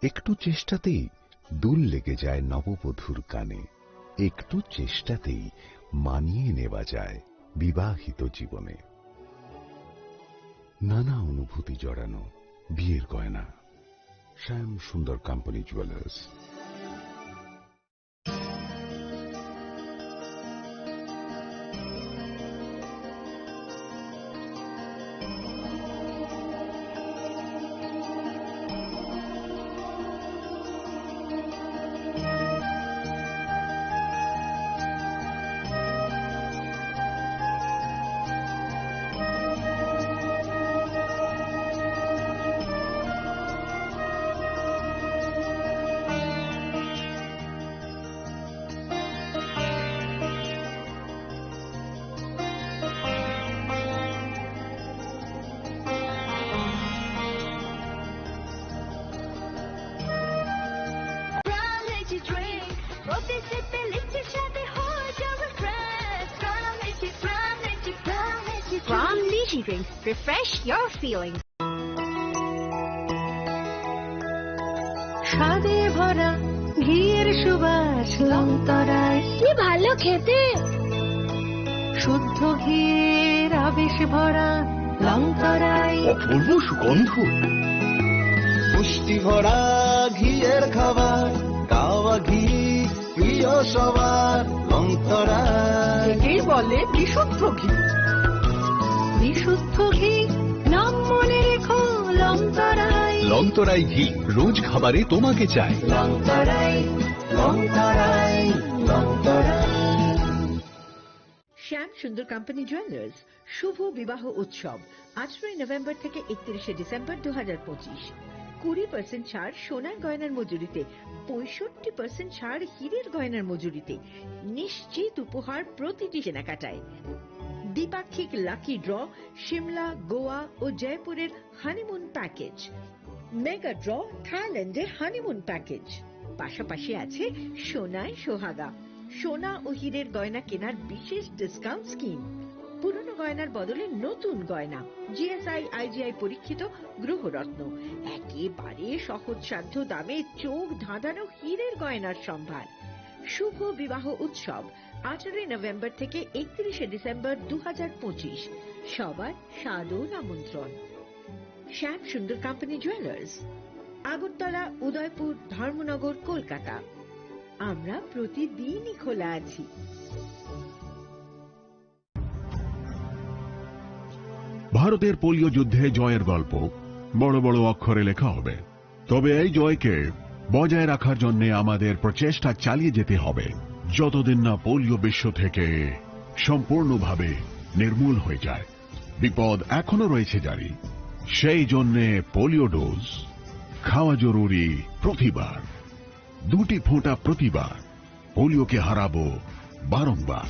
একটু চেষ্টাতেই দুল লেগে যায় নববধূর কানে। একটু চেষ্টাতেই মানিয়ে নেওয়া যায় বিবাহিত জীবনে। নানা অনুভূতি জড়ানো বিয়ের গয়না। শ্যাম Sundar company jewellers. From Lychee Drinks, refresh your feelings. স্বাদে ভরা ঘিয়ের সুবাস লংতরায়। কি ভালো খেতে। শুদ্ধ ঘিয়ের আবেশ ভরা লংতরায়। অপূর্ব সুগন্ধ। পুষ্টি ভরা ঘিয়ের খাবার, গাওয়া ঘি প্রিয় সবার লংতরায়। একেই বলে বিশুদ্ধ ঘি। বিশুদ্ধ ঘি, নাম মনে রেখো লংতরায়। লংতরাই ঘি রোজ খাবারে তোমাকে চাই। লংতরায়, লংতরায়, লংতরায়। শ্যাম সুন্দর কোম্পানি জুয়েলার্স শুভ বিবাহ উৎসব, আঠারোই নভেম্বর থেকে একত্রিশে ডিসেম্বর দু হাজার পঁচিশ। কুড়ি পার্সেন্ট ছাড় সোনার গয়নার মজুরিতে, পঁয়ষট্টি পার্সেন্ট ছাড় হীরের গয়নার মজুরিতে। নিশ্চিত উপহার প্রতিটি কেনাকাটায়। দ্বিপাক্ষিক লাকি ড্র, সিমলা, গোয়া ও জয়পুরের হানিমুন প্যাকেজ। মেগা ড্র, থাইল্যান্ডে হানিমুন প্যাকেজ। পাশাপাশি আছে সোনায় সোহাগা, সোনা ও হীরের গয়না কেনার বিশেষ ডিসকাউন্ট স্কিম। পুরনো গয়নার বদলে নতুন গয়না, জিএসআই, আইজিআই পরীক্ষিত গ্রহরত্ন, একেবারে সহজসাধ্য দামে চোখ ধাঁধানো হীরের গয়নার সম্ভার। শুভ বিবাহ উৎসব, আঠারোই নভেম্বর থেকে একত্রিশে ডিসেম্বর দু হাজার পঁচিশ। সবার সাদর আমন্ত্রণ। শ্যাম সুন্দর কোম্পানি জুয়েলার্স, আগরতলা, উদয়পুর, ধর্মনগর, কলকাতা। আমরা প্রতিদিনই খোলা আছি। ভারতের পোলিও যুদ্ধে জয়ের গল্প বড় বড় অক্ষরে লেখা হবে, তবে এই জয়কে বজায় রাখার জন্য আমাদের প্রচেষ্টা চালিয়ে যেতে হবে, যতদিন না পোলিও বিশ্ব থেকে সম্পূর্ণভাবে নির্মূল হয়ে যায়। বিপদ এখনো রয়েছে জারি, সেই জন্যে পোলিও ডোজ খাওয়া জরুরি প্রতিবার, দুটি ফোঁটা প্রতিবার। পোলিওকে হারাবো বারংবার।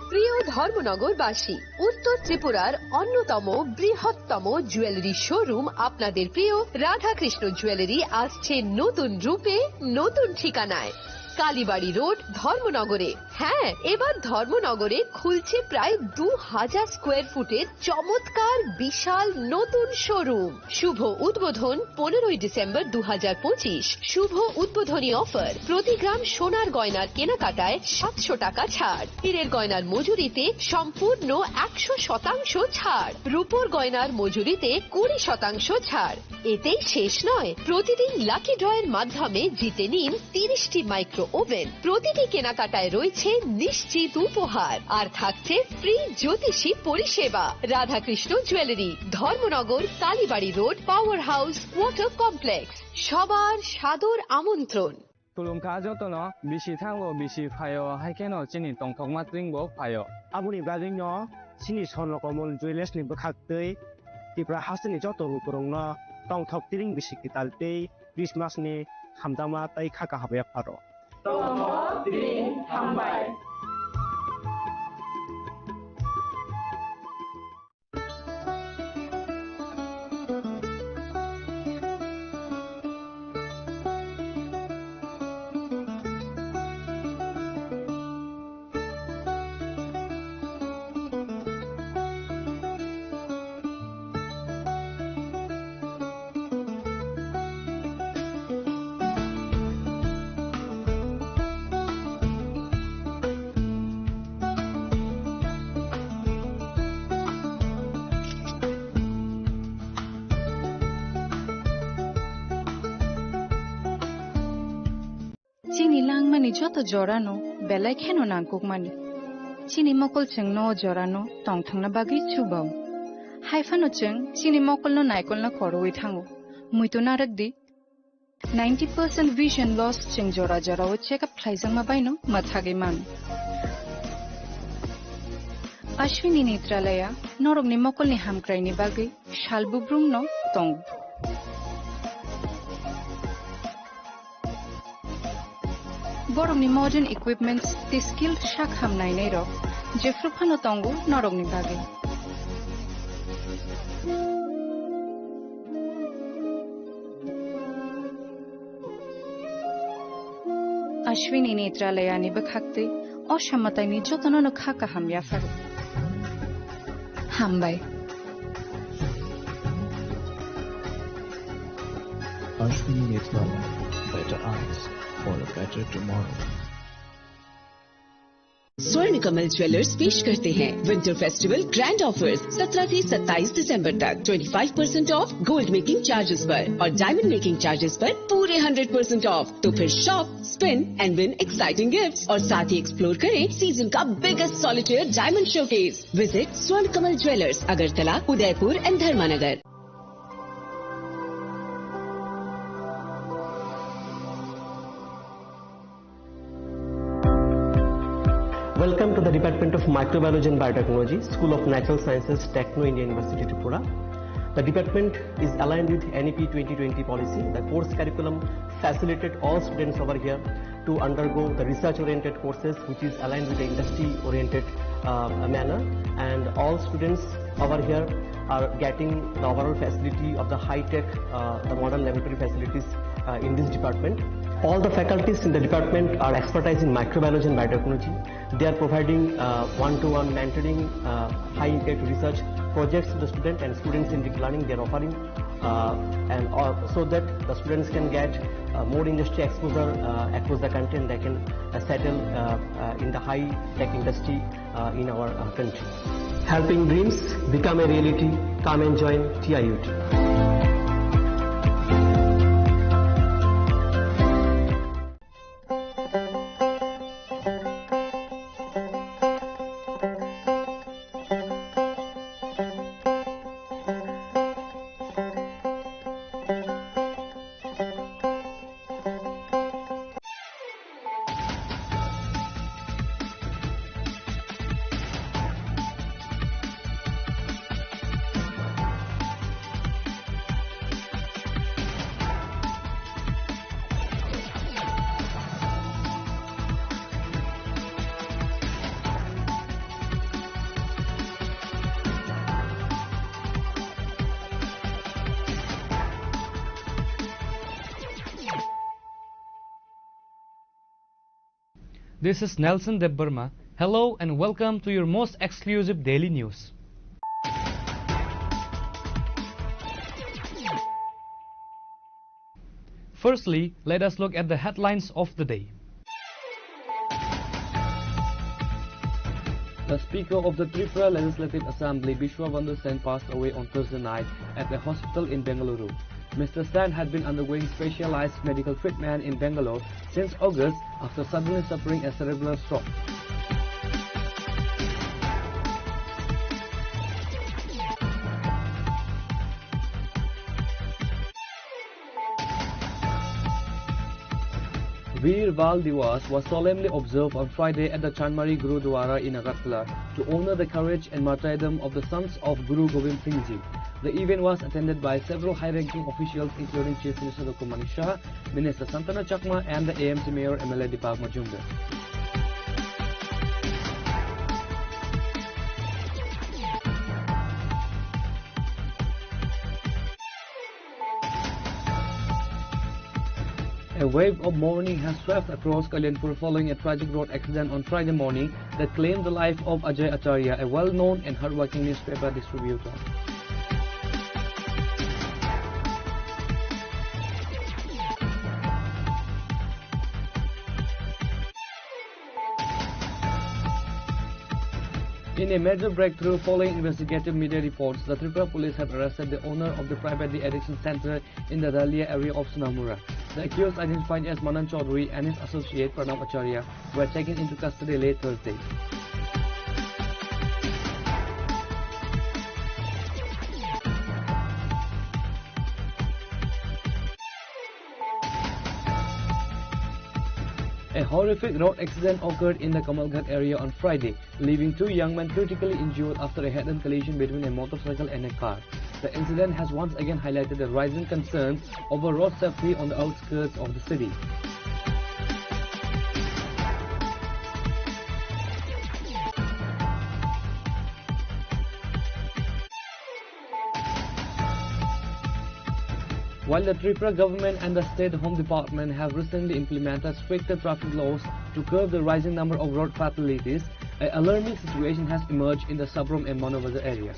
প্রিয় ধর্মনগরবাসী, উত্তর ত্রিপুরার অন্যতম বৃহত্তম জুয়েলারি শোরুম আপনাদের প্রিয় রাধাকৃষ্ণ জুয়েলারি আসছে নতুন রূপে, নতুন ঠিকানায়। কালীবাড়ি রোড, ধর্মনগরে। হ্যাঁ, এবার ধর্মনগরে খুলছে প্রায় দু হাজার স্কোয়ার ফুটের চমৎকার বিশাল নতুন শোরুম। শুভ উদ্বোধন পনেরোই ডিসেম্বর দু হাজার পঁচিশ। শুভ উদ্বোধনী অফার, প্রতি গ্রাম সোনার গয়নার কেনাকাটায় সাতশো টাকা ছাড়, হীরের গয়নার মজুরিতে সম্পূর্ণ একশো শতাংশ ছাড়, রূপোর গয়নার মজুরিতে কুড়ি শতাংশ ছাড়। এতেই শেষ নয়, প্রতিদিন লাকি ড্রয়ের মাধ্যমে জিতে নিন তিরিশটি মাইক্রো ওভেন। প্রতিটি কেনাকাটায় রয়েছে নিশ্চিত উপহার, আর থাকছে ফ্রি জ্যোতিষী পরিষেবা। Radhakrishna jewellery, Dharmanagar, Kalibari road, power house, water complex. সবার সাদর আমন্ত্রণ। Khulumkha jotono, bisi thango, bisi phaio, hai kheno chini tongthokma tring bo phaio. Aboni bagwino chini Swarno Komol Jewellers ni bwkhak twi Tripura hasteni joto lukurokno tongthok tring bisi kwtal tei Christmas ni hamjakma tei kha kaham yapharok. Tongthok tring hambai. Ni langmani joto jorano belai kheno nangkukmani. Chini mokol chwngno o jorano tongthokna bagwi chubao. Haiphano chwng chini mokolno naikolna korowi thango. Muitu narwkdi, ninety percent vision loss chwng jora jorao check up khlaijakma baino mwthagwi mano. Ashwini Netralaya norokni mokolni hamkraini bagwi sal bubrumno tongo. Borokni modern equipments tei skilled sak ham nainairok jephru phano tongo norokni bagwi. Ashwini Netralayani bwkhaktwi o samataini jotono no kha kaham yapharo. Hambai. Ashwini Netralaya, better eyes for a better tomorrow. स्वर्ण कमल ज्वेलर्स पेश करते हैं winter festival grand offers. सत्रह से सत्ताईस दिसंबर तक twenty five percent of gold making charges पर और डायमंड मेकिंग चार्जेस पर पूरे हंड्रेड परसेंट ऑफ। तो फिर shop, spin and win exciting gifts और साथ ही एक्सप्लोर करें सीजन का biggest solitaire diamond showcase. Visit स्वर्ण कमल ज्वेलर्स, अगरतला, उदयपुर एंड धर्मानगर। Welcome to the Department of Microbiology and Biotechnology, School of Natural Sciences, Techno India University, Tripura. The department is aligned with N E P twenty twenty policy. The course curriculum facilitated all students over here to undergo the research-oriented courses, which is aligned with the industry-oriented, uh, manner. And all students over here are getting the overall facility of the high-tech, uh, the modern laboratory facilities, uh, in this department. All the faculties in the department are expertise in microbiology and biotechnology. They are providing, uh, one-to-one mentoring, uh, high-impact research projects to the student and students-centric learning they are offering, uh, and, uh, so that the students can get, uh, more industry exposure, uh, across the country, and they can, uh, settle, uh, uh, in the high-tech industry, uh, in our, uh, country. Helping dreams become a reality. Come and join T I U T. This is Nelson Debbarma. Hello and welcome to your most exclusive daily news. Firstly, let us look at the headlines of the day. The Speaker of the Tripura Legislative Assembly, Bishwa Bandhu Sen, passed away on Thursday night at a hospital in Bengaluru. Mister Sen had been undergoing specialized medical treatment in Bangalore since August after suddenly suffering a cerebral stroke. Veer Bal Diwas was solemnly observed on Friday at the Chanmari Gurudwara in Agartala to honor the courage and martyrdom of the sons of Guru Gobind Singh Ji. The event was attended by several high-ranking officials, including Chief Minister Doctor Manik Saha, Minister Santana Chakma, and the A M C Mayor M L A Deepak Majumdar. A wave of mourning has swept across Kalyanpur following a tragic road accident on Friday morning that claimed the life of Ajay Acharya, a well-known and hardworking newspaper distributor. In a major breakthrough following investigative media reports, the Tripura police have arrested the owner of the private de-addiction center in the Dalia area of Sonamura. The accused, identified as Manan Chaudhary, and his associate Pranab Acharya were taken into custody late Thursday. A horrific road accident occurred in the Kamalghat area on Friday, leaving two young men critically injured after a head-on collision between a motorcycle and a car. The incident has once again highlighted the rising concerns over road safety on the outskirts of the city. While the Tripura government and the State Home Department have recently implemented stricter traffic laws to curb the rising number of road fatalities, an alarming situation has emerged in the Sabrom and Manobazar area.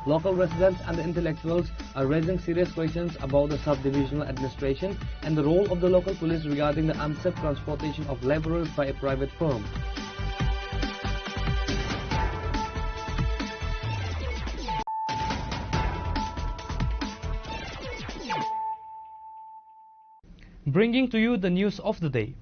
Local residents and the intellectuals are raising serious questions about the subdivisional administration and the role of the local police regarding the unsafe transportation of laborers by a private firm. Bringing to you the news of the day.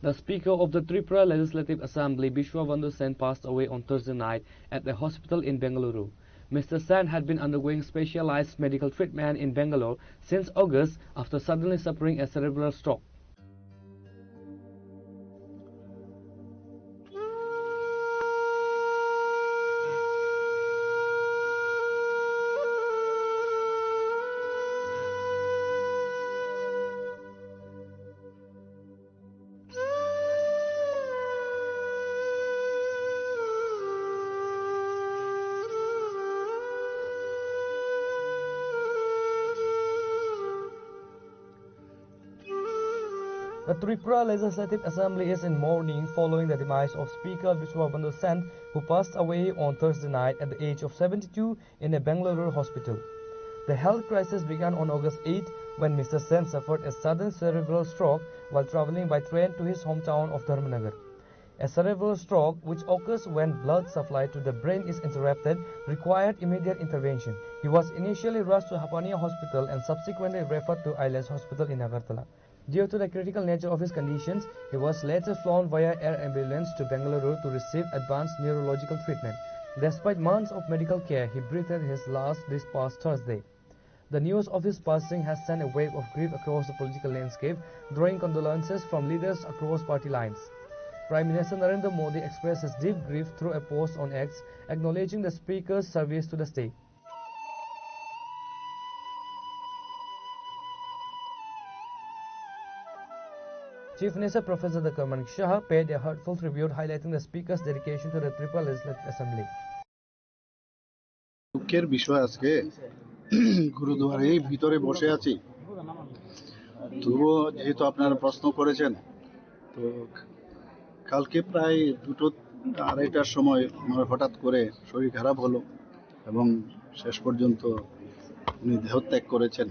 The Speaker of the Tripura Legislative Assembly, Biswa Bandhu Sen, passed away on Thursday night at a hospital in Bengaluru. Mister Sen had been undergoing specialized medical treatment in Bangalore since August after suddenly suffering a cerebral stroke. The Tripura Legislative Assembly is in mourning following the demise of Speaker Biswa Bandhu Sen, who passed away on Thursday night at the age of seventy-two in a Bengaluru hospital. The health crisis began on August eighth when Mister Sen suffered a sudden cerebral stroke while traveling by train to his hometown of Dharmanagar. A cerebral stroke, which occurs when blood supply to the brain is interrupted, required immediate intervention. He was initially rushed to Hapania Hospital and subsequently referred to Ailash Hospital in Agartala. Due to the critical nature of his conditions, he was later flown via air ambulance to Bengaluru to receive advanced neurological treatment. Despite months of medical care, he breathed his last this past Thursday. The news of his passing has sent a wave of grief across the political landscape, drawing condolences from leaders across party lines. Prime Minister Narendra Modi expressed his deep grief through a post on X, acknowledging the Speaker's service to the state. Chief Minister Professor Doctor Manik Saha paid a heartfelt tribute, highlighting the Speaker's dedication to the Tripura Legislative Assembly. দুঃখের বিষয়, আজকে গুরুদুয়ারেই ভিতরে বসে আছি, তবুও যেহেতু আপনারা প্রশ্ন করেছেন, তো কালকে প্রায় দুটো আড়াইটার সময় আমার হঠাৎ করে শরীর খারাপ হলো এবং শেষ পর্যন্ত উনি দেহত্যাগ করেছেন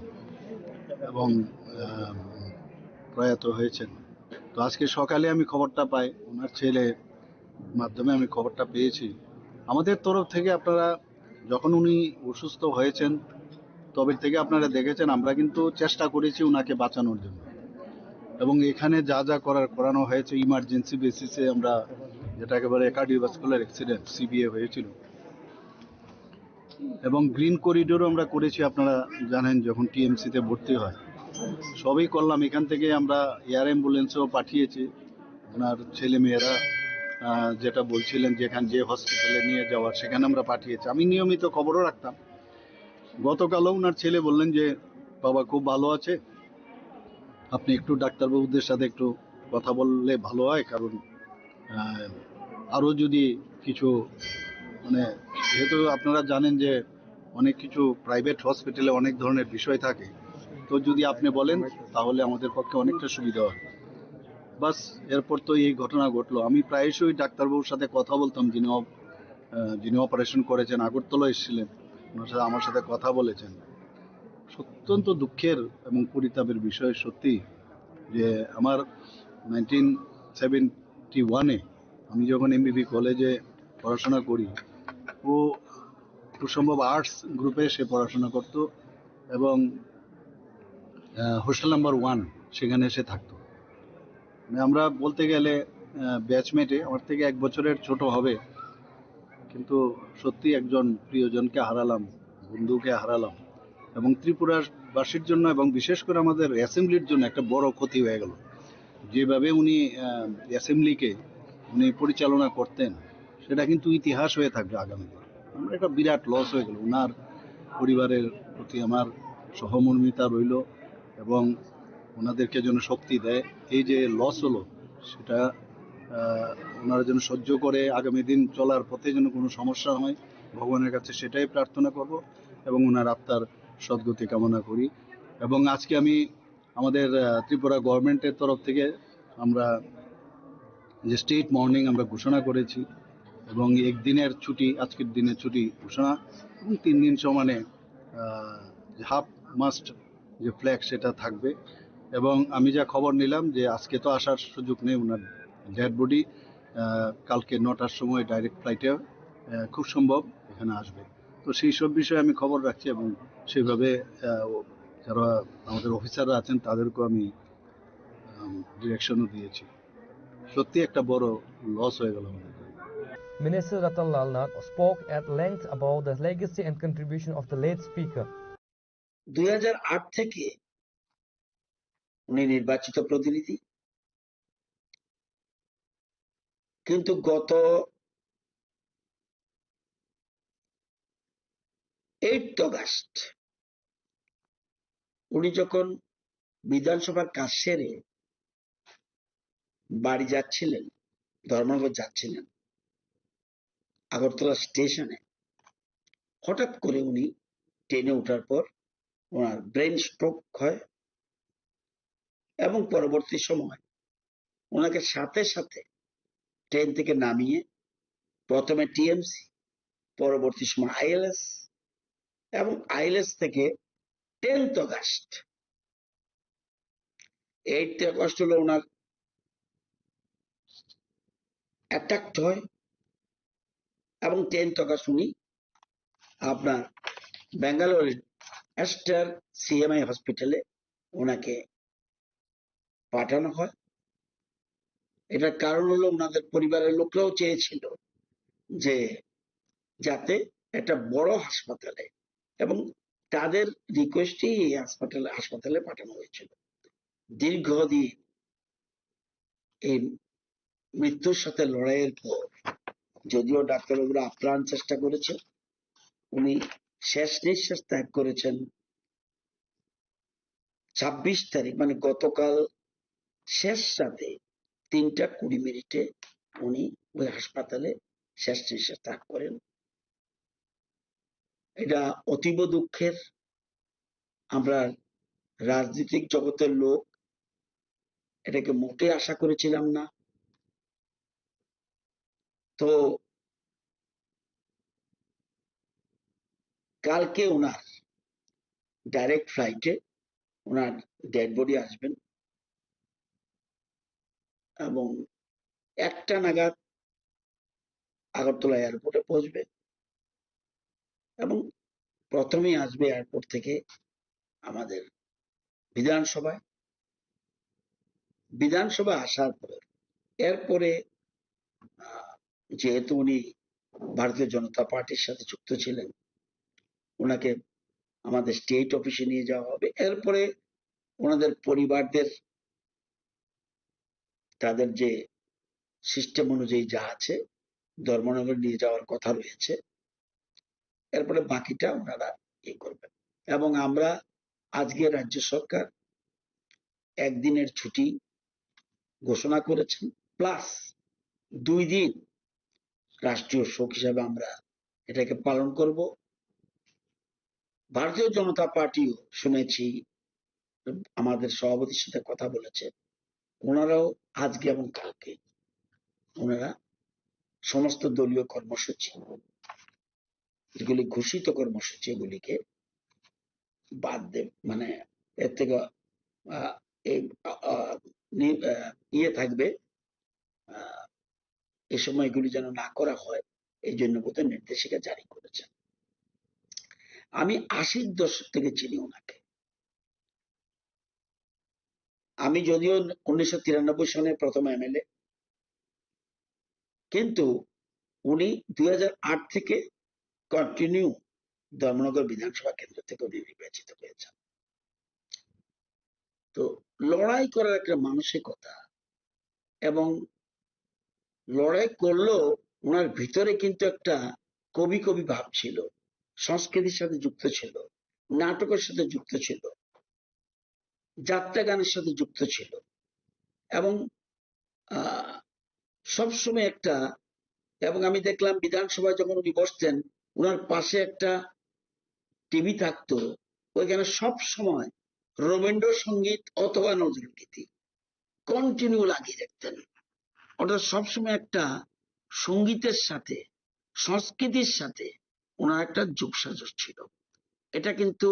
এবং, আহ, প্রয়াত হয়েছেন। তো আজকে সকালে আমি খবরটা পাই, ওনার ছেলে মাধ্যমে আমি খবরটা পেয়েছি। আমাদের তরফ থেকে আপনারা, যখন উনি অসুস্থ হয়েছেন, তবে থেকে আপনারা দেখেছেন, আমরা কিন্তু চেষ্টা করেছি ওনাকে বাঁচানোর জন্য। এবং এখানে যা যা করার করানো হয়েছে, ইমার্জেন্সি বেসিসে আমরা, যেটা একেবারে কার্ডিওভাস্কুলার অ্যাক্সিডেন্ট, সিবিএ হয়েছিল, এবং গ্রিন করিডোরও আমরা করেছি। আপনারা জানেন, যখন টিএমসিতে ভর্তি হয়, সবই করলাম। এখান থেকে আমরা এয়ার অ্যাম্বুলেন্সও পাঠিয়েছি। ওনার ছেলেমেয়েরা, আহ, যেটা বলছিলেন, যেখান, যে হসপিটালে নিয়ে যাওয়ার, সেখানে আমরা পাঠিয়েছি। আমি নিয়মিত খবরও রাখতাম। গতকালও ওনার ছেলে বললেন যে, "বাবা খুব ভালো আছে, আপনি একটু ডাক্তারবাবুদের সাথে একটু কথা বললে ভালো হয়, কারণ, আহ, আরও যদি কিছু, মানে, যেহেতু আপনারা জানেন যে অনেক কিছু প্রাইভেট হসপিটালে অনেক ধরনের বিষয় থাকে, তো যদি আপনি বলেন তাহলে আমাদের পক্ষে অনেকটা সুবিধা হয়।" বাস, এরপর তো এই ঘটনা ঘটলো। আমি প্রায়শই ডাক্তারবাবুর সাথে কথা বলতাম, যিনি অপ-, আহ, যিনি অপারেশন করেছেন, আগরতলা এসেছিলেন, ওনার সাথে, আমার সাথে কথা বলেছেন। অত্যন্ত দুঃখের এবং পরিতাপের বিষয় সত্যি যে আমার নাইনটিন সেভেন্টি ওয়ানে আমি যখন এমবিবি কলেজে পড়াশোনা করি, ও খুব সম্ভব আর্টস গ্রুপে সে পড়াশোনা করত। এবং হোস্টেল নাম্বার ওয়ান, সেখানে সে থাকতো। মানে, আমরা বলতে গেলে ব্যাচমেটে আমার থেকে এক বছরের ছোট হবে, কিন্তু সত্যি একজন প্রিয়জনকে হারালাম, বন্ধুকে হারালাম। এবং ত্রিপুরাবাসীর জন্য এবং বিশেষ করে আমাদের অ্যাসেম্বলির জন্য একটা বড় ক্ষতি হয়ে গেল। যেভাবে উনি অ্যাসেম্বলিকে উনি পরিচালনা করতেন, সেটা কিন্তু ইতিহাস হয়ে থাকবে আগামী দিনে। আমার একটা বিরাট লস হয়ে গেল। ওনার পরিবারের প্রতি আমার সহমর্মিতা রইল এবং ওনাদেরকে যেন শক্তি দেয়। এই যে লস হলো, সেটা আহ, ওনারা যেন সহ্য করে আগামী দিন চলার পথে যেন কোনো সমস্যা হয়, ভগবানের কাছে সেটাই প্রার্থনা করব এবং ওনার আত্মার সদ্গতি কামনা করি। এবং আজকে আমি আমাদের আহ, ত্রিপুরা গভর্নমেন্টের তরফ থেকে আমরা যে স্টেট মর্নিং আমরা ঘোষণা করেছি এবং একদিনের ছুটি, আজকের দিনের ছুটি ঘোষণা এবং তিন দিন সমানে হাফ মাস্ট যে ফ্ল্যাগ, সেটা থাকবে। এবং আমি যা খবর নিলাম যে আজকে তো আসার সুযোগ নেই, ওনার ডেড বডি কালকে নটার সময় ডাইরেক্ট ফ্লাইটে খুব সম্ভব এখানে আসবে। তো সেই সব বিষয়ে আমি খবর রাখছি এবং সেইভাবে আহ, ও- যারা আমাদের অফিসাররা আছেন, তাদেরকেও আমি ডিরেকশনও দিয়েছি। সত্যি একটা বড় লস হয়ে গেল আমাদের। Minister Ratan Lal Nath spoke at length about the legacy and contribution of the late speaker. দুই হাজার আট থেকে উনি নির্বাচিত প্রতিনিধি, কিন্তু গত এইট অগাস্ট উনি যখন বিধানসভার কাজ সেরে বাড়ি যাচ্ছিলেন, ধর্মনগর যাচ্ছিলেন, আগরতলা স্টেশনে হঠাৎ করে উনি ট্রেনে ওঠার পর ওনার ব্রেন স্ট্রোক হয় এবং পরবর্তী সময় ওনাকে সাথে সাথে ট্রেন থেকে নামিয়ে প্রথমে টিএমসি, পরবর্তী সময় আইএলএস এবং আইএলএস থেকে টেন্থ অগাস্ট, এইট অগাস্ট হলো ওনার অ্যাটাক হয় এবং টেন্থ অগাস্ট উনি আপনার ব্যাঙ্গালোরের এস্টার সিএমআই হসপিটালে ওনাকে পাঠানো হয়। এটার কারণ হলো ওনাদের পরিবারের লোকরাও চেয়েছিল যে যাতে একটা বড় হাসপাতালে, এবং তাদের রিকোয়েস্টেই এই হাসপাতালে হাসপাতালে পাঠানো হয়েছিল। দীর্ঘদিন এই মৃত্যুর সাথে লড়াইয়ের পর যদিও ডাক্তারবাবুরা আপ্রাণ চেষ্টা করেছে, উনি শেষ নিঃশ্বাস ত্যাগ করেছেন ছাব্বিশ তারিখ, মানে গতকাল শেষ রাতে তিনটা কুড়ি মিনিটে উনি ওই হাসপাতালে শেষ নিঃশ্বাস ত্যাগ করেন। এটা অতীব দুঃখের। আমরা রাজনৈতিক জগতের লোক, এটাকে মোটেই আশা করেছিলাম না। তো কালকে ওনার ডাইরেক্ট ফ্লাইটে ওনার ডেড বডি আসবেন এবং একটা নাগাদ আগরতলা এয়ারপোর্টে পৌঁছবে এবং প্রথমেই আসবে এয়ারপোর্ট থেকে আমাদের বিধানসভায়। বিধানসভা আসার পরে, এরপরে আহ, যেহেতু উনি ভারতীয় জনতা পার্টির সাথে যুক্ত ছিলেন, ওনাকে আমাদের স্টেট অফিসে নিয়ে যাওয়া হবে। এরপরে ওনাদের পরিবারদের তাদের যে সিস্টেম অনুযায়ী যা আছে, ধর্মনগর নিয়ে যাওয়ার কথা রয়েছে। এরপরে বাকিটা ওনারা ইয়ে করবেন। এবং আমরা আজকে রাজ্য সরকার একদিনের ছুটি ঘোষণা করেছেন, প্লাস দুই দিন রাষ্ট্রীয় শোক হিসাবে আমরা এটাকে পালন করব। ভারতীয় জনতা পার্টিও শুনেছি আমাদের সভাপতির সাথে কথা বলেছে, ওনারাও আজকে এবং কালকে ওনারা সমস্ত দলীয় কর্মসূচি, যেগুলি ঘোষিত কর্মসূচি, এগুলিকে বাদ দেব, মানে এর থেকে আহ, এই আহ, আহ, নি- আহ, ইয়ে থাকবে, আহ, এই সময়গুলি যেন না করা হয়, এই জন্য বোধহয় নির্দেশিকা জারি করেছেন। আমি আশির দশক থেকে চিনি ওনাকে। আমি যদিও উনিশশো তিরানব্বই সনে প্রথম এমএলএ, কিন্তু উনি দুই হাজার আট থেকে কন্টিনিউ ধর্মনগর বিধানসভা কেন্দ্র থেকে উনি নির্বাচিত হয়েছেন। তো লড়াই করার একটা মানসিকতা, এবং লড়াই করলেও ওনার ভিতরে কিন্তু একটা কবি কবি ভাব ছিল, সংস্কৃতির সাথে যুক্ত ছিল, নাটকের সাথে যুক্ত ছিল, যাত্রা গানের সাথে যুক্ত ছিল। এবং আহ, সবসময় একটা, এবং আমি দেখলাম বিধানসভায় যখন উনি বসতেন, ওনার পাশে একটা টিভি থাকতো, ওইখানে সব সময় রবীন্দ্রসঙ্গীত অথবা নজরুল গীতি কন্টিনিউ লাগিয়ে রাখতেন। অর্থাৎ সবসময় একটা সঙ্গীতের সাথে, সংস্কৃতির সাথে ওনার একটা যোগসাজশ ছিল। এটা কিন্তু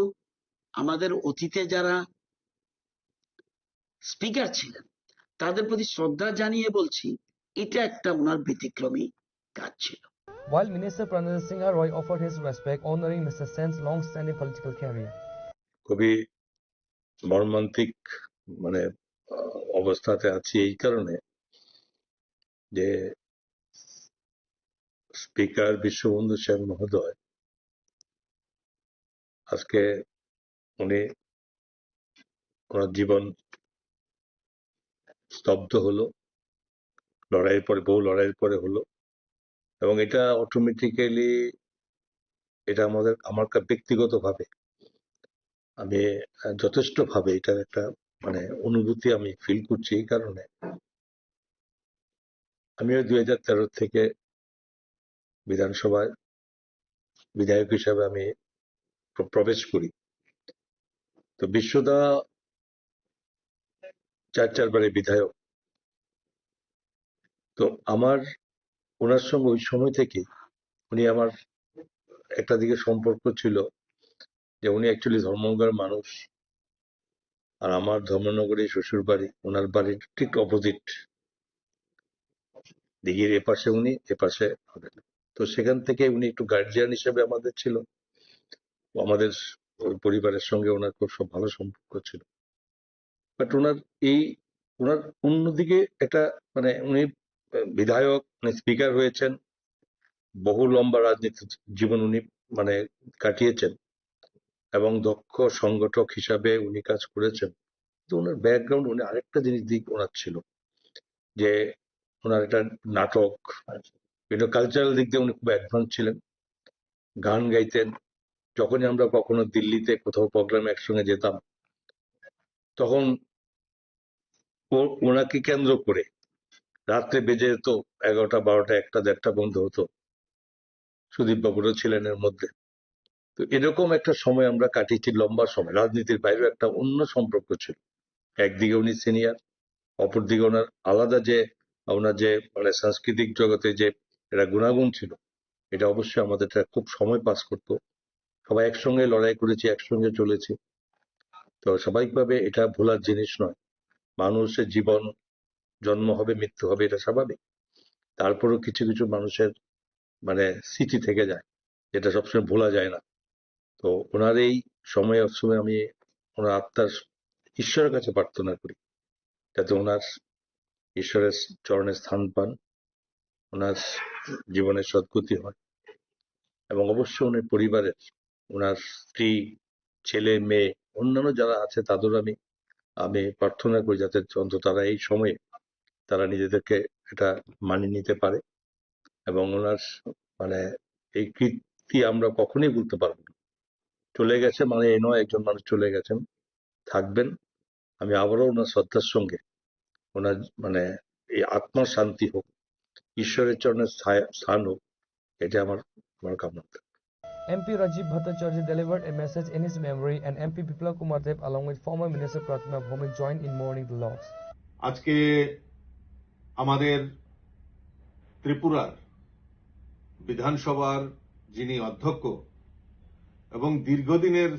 আমাদের অতীতে যারা স্পিকার ছিলেন, তাদের প্রতি শ্রদ্ধা জানিয়ে বলছি, এটা একটা ওনার ব্যতিক্রমী কাজ ছিল। While Minister Pranajit Singha Roy offered his respect, honoring Mister Sen's long-standing political career. খুবই মর্মান্তিক মানে আহ, অবস্থাতে আছি এই কারণে যে স্পিকার বিশ্ববন্ধু সেন মহোদয় আজকে উনি ওনার জীবন স্তব্ধ হলো, লড়াইয়ের পরে, বহু লড়াইয়ের পরে হলো। এবং এটা অটোমেটিক্যালি এটা আমাদের, আমার কা-, ব্যক্তিগতভাবে আমি আহ, যথেষ্টভাবে এটার একটা মানে অনুভূতি আমি ফিল করছি এই কারণে। আমিও দুই হাজার তেরো থেকে বিধানসভায় বিধায়ক হিসাবে আমি প্র-, প্রবেশ করি। তো বিশ্বদা চার চারবারের বিধায়ক। তো আমার ওনার সঙ্গে ওই সময় থেকে উনি আমার একটা দিকে সম্পর্ক ছিল যে উনি অ্যাকচুয়ালি ধর্মনগরের মানুষ, আর আমার ধর্মনগরে শ্বশুর বাড়ি, ওনার বাড়ির ঠিক অপোজিট, দিঘির এপাশে উনি, এপাশে আমি। তো সেখান থেকে উনি একটু গার্জিয়ান হিসেবে আমাদের ছিল, আমাদের ওই পরিবারের সঙ্গে ওনার খুব সব ভালো সম্পর্ক ছিল। বাট ওনার এই ওনার অন্যদিকে একটা মানে উনি বিধায়ক, মানে স্পিকার হয়েছেন, বহু লম্বা রাজনীতি জীবন উনি মানে কাটিয়েছেন এবং দক্ষ সংগঠক হিসাবে উনি কাজ করেছেন। তো ওনার ব্যাকগ্রাউন্ড উনি আরেকটা জিনিস দিক ওনার ছিল যে ওনার একটা নাটক, বিভিন্ন কালচারাল দিক দিয়ে উনি খুব অ্যাডভান্স ছিলেন, গান গাইতেন। যখনই আমরা কখনো দিল্লিতে কোথাও প্রোগ্রামে একসঙ্গে যেতাম, তখন ও ওনাকে কেন্দ্র করে রাত্রে বেজে যেত এগারোটা, বারোটা, একটা, দেড়টা পর্যন্ত হতো। সুদীপ বাবুরও ছিলেন এর মধ্যে। তো এরকম একটা সময় আমরা কাটিয়েছি, লম্বা সময়। রাজনীতির বাইরেও একটা অন্য সম্পর্ক ছিল। একদিকে উনি সিনিয়র, অপরদিকে ওনার আলাদা যে ওনার যে মানে সাংস্কৃতিক জগতে যে একটা গুণাগুণ ছিল, এটা অবশ্যই আমাদের একটা খুব সময় পাস করতো। সবাই একসঙ্গে লড়াই করেছি, একসঙ্গে চলেছি। তো স্বাভাবিকভাবে এটা ভোলার জিনিস নয়। মানুষের জীবন, জন্ম হবে, মৃত্যু হবে, এটা স্বাভাবিক। তারপরেও কিছু কিছু মানুষের মানে স্মৃতি থেকে যায়, যেটা সবসময় ভোলা যায় না। তো ওনার এই সময় অসময় আমি ওনার আত্মার, ঈশ্বরের কাছে প্রার্থনা করি যাতে ওনার ঈশ্বরের চরণে স্থান পান, ওনার জীবনের সদ্গতি হয়, এবং অবশ্যই ওনার পরিবারের, ওনার স্ত্রী, ছেলে, মেয়ে, অন্যান্য যারা আছে তাদেরও আমি আমি প্রার্থনা করি যাতে অন্তত তারা এই সময়ে তারা নিজেদেরকে এটা মানিয়ে নিতে পারে এবং ওনার মানে এই কীর্তি আমরা কখনোই ভুলতে পারবো না। চলে গেছে মানে এই নয়, একজন মানুষ চলে গেছেন, থাকবেন। আমি আবারও ওনার শ্রদ্ধার সঙ্গে ওনার মানে এই আত্মার শান্তি হোক, ঈশ্বরের চরণে স্থায়-, স্থান হোক, এটা আমার, আমার কামনা। M P Rajiv Bhattacharya delivered a message in his memory, and M P Biplab Kumar Deb, along with former Minister Pratima Bhowmik, joined in mourning the loss. আজকে আমাদের ত্রিপুরার বিধানসভার যিনি অধ্যক্ষ এবং দীর্ঘদিনের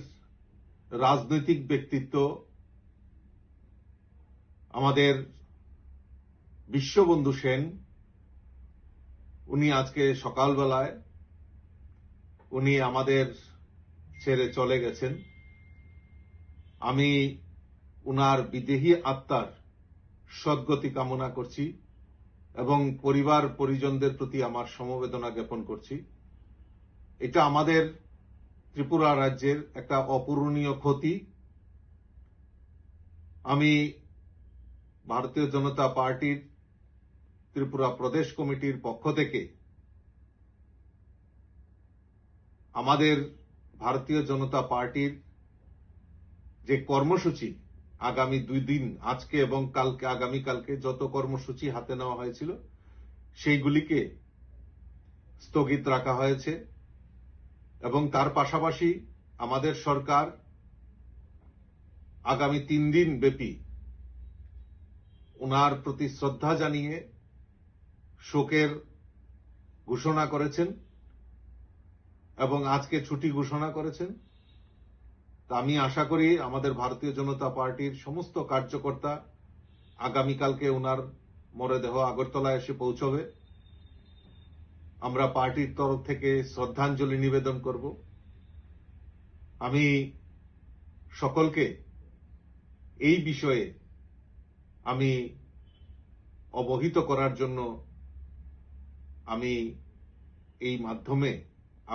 রাজনৈতিক ব্যক্তিত্ব আমাদের বিশ্ববন্ধু সেন, উনি আজকে সকালবেলায় উনি আমাদের ছেড়ে চলে গেছেন। আমি ওনার বিদেহী আত্মার সদ্গতি কামনা করছি এবং পরিবার পরিজনদের প্রতি আমার সমবেদনা জ্ঞাপন করছি। এটা আমাদের ত্রিপুরা রাজ্যের একটা অপূরণীয় ক্ষতি। আমি ভারতীয় জনতা পার্টির ত্রিপুরা প্রদেশ কমিটির পক্ষ থেকে আমাদের ভারতীয় জনতা পার্টির যে কর্মসূচি আগামী দুই দিন, আজকে এবং কালকে, আগামীকালকে যত কর্মসূচি হাতে নেওয়া হয়েছিল, সেইগুলিকে স্থগিত রাখা হয়েছে এবং তার পাশাপাশি আমাদের সরকার আগামী তিন দিন ব্যাপী ওনার প্রতি শ্রদ্ধা জানিয়ে শোকের ঘোষণা করেছেন এবং আজকে ছুটি ঘোষণা করেছেন। তা আমি আশা করি আমাদের ভারতীয় জনতা পার্টির সমস্ত কার্যকর্তা আগামীকালকে ওনার মরদেহ আগরতলায় এসে পৌঁছবে। আমরা পার্টির তরফ থেকে শ্রদ্ধাঞ্জলি নিবেদন করব। আমি সকলকে এই বিষয়ে আমি অবহিত করার জন্য আমি এই মাধ্যমে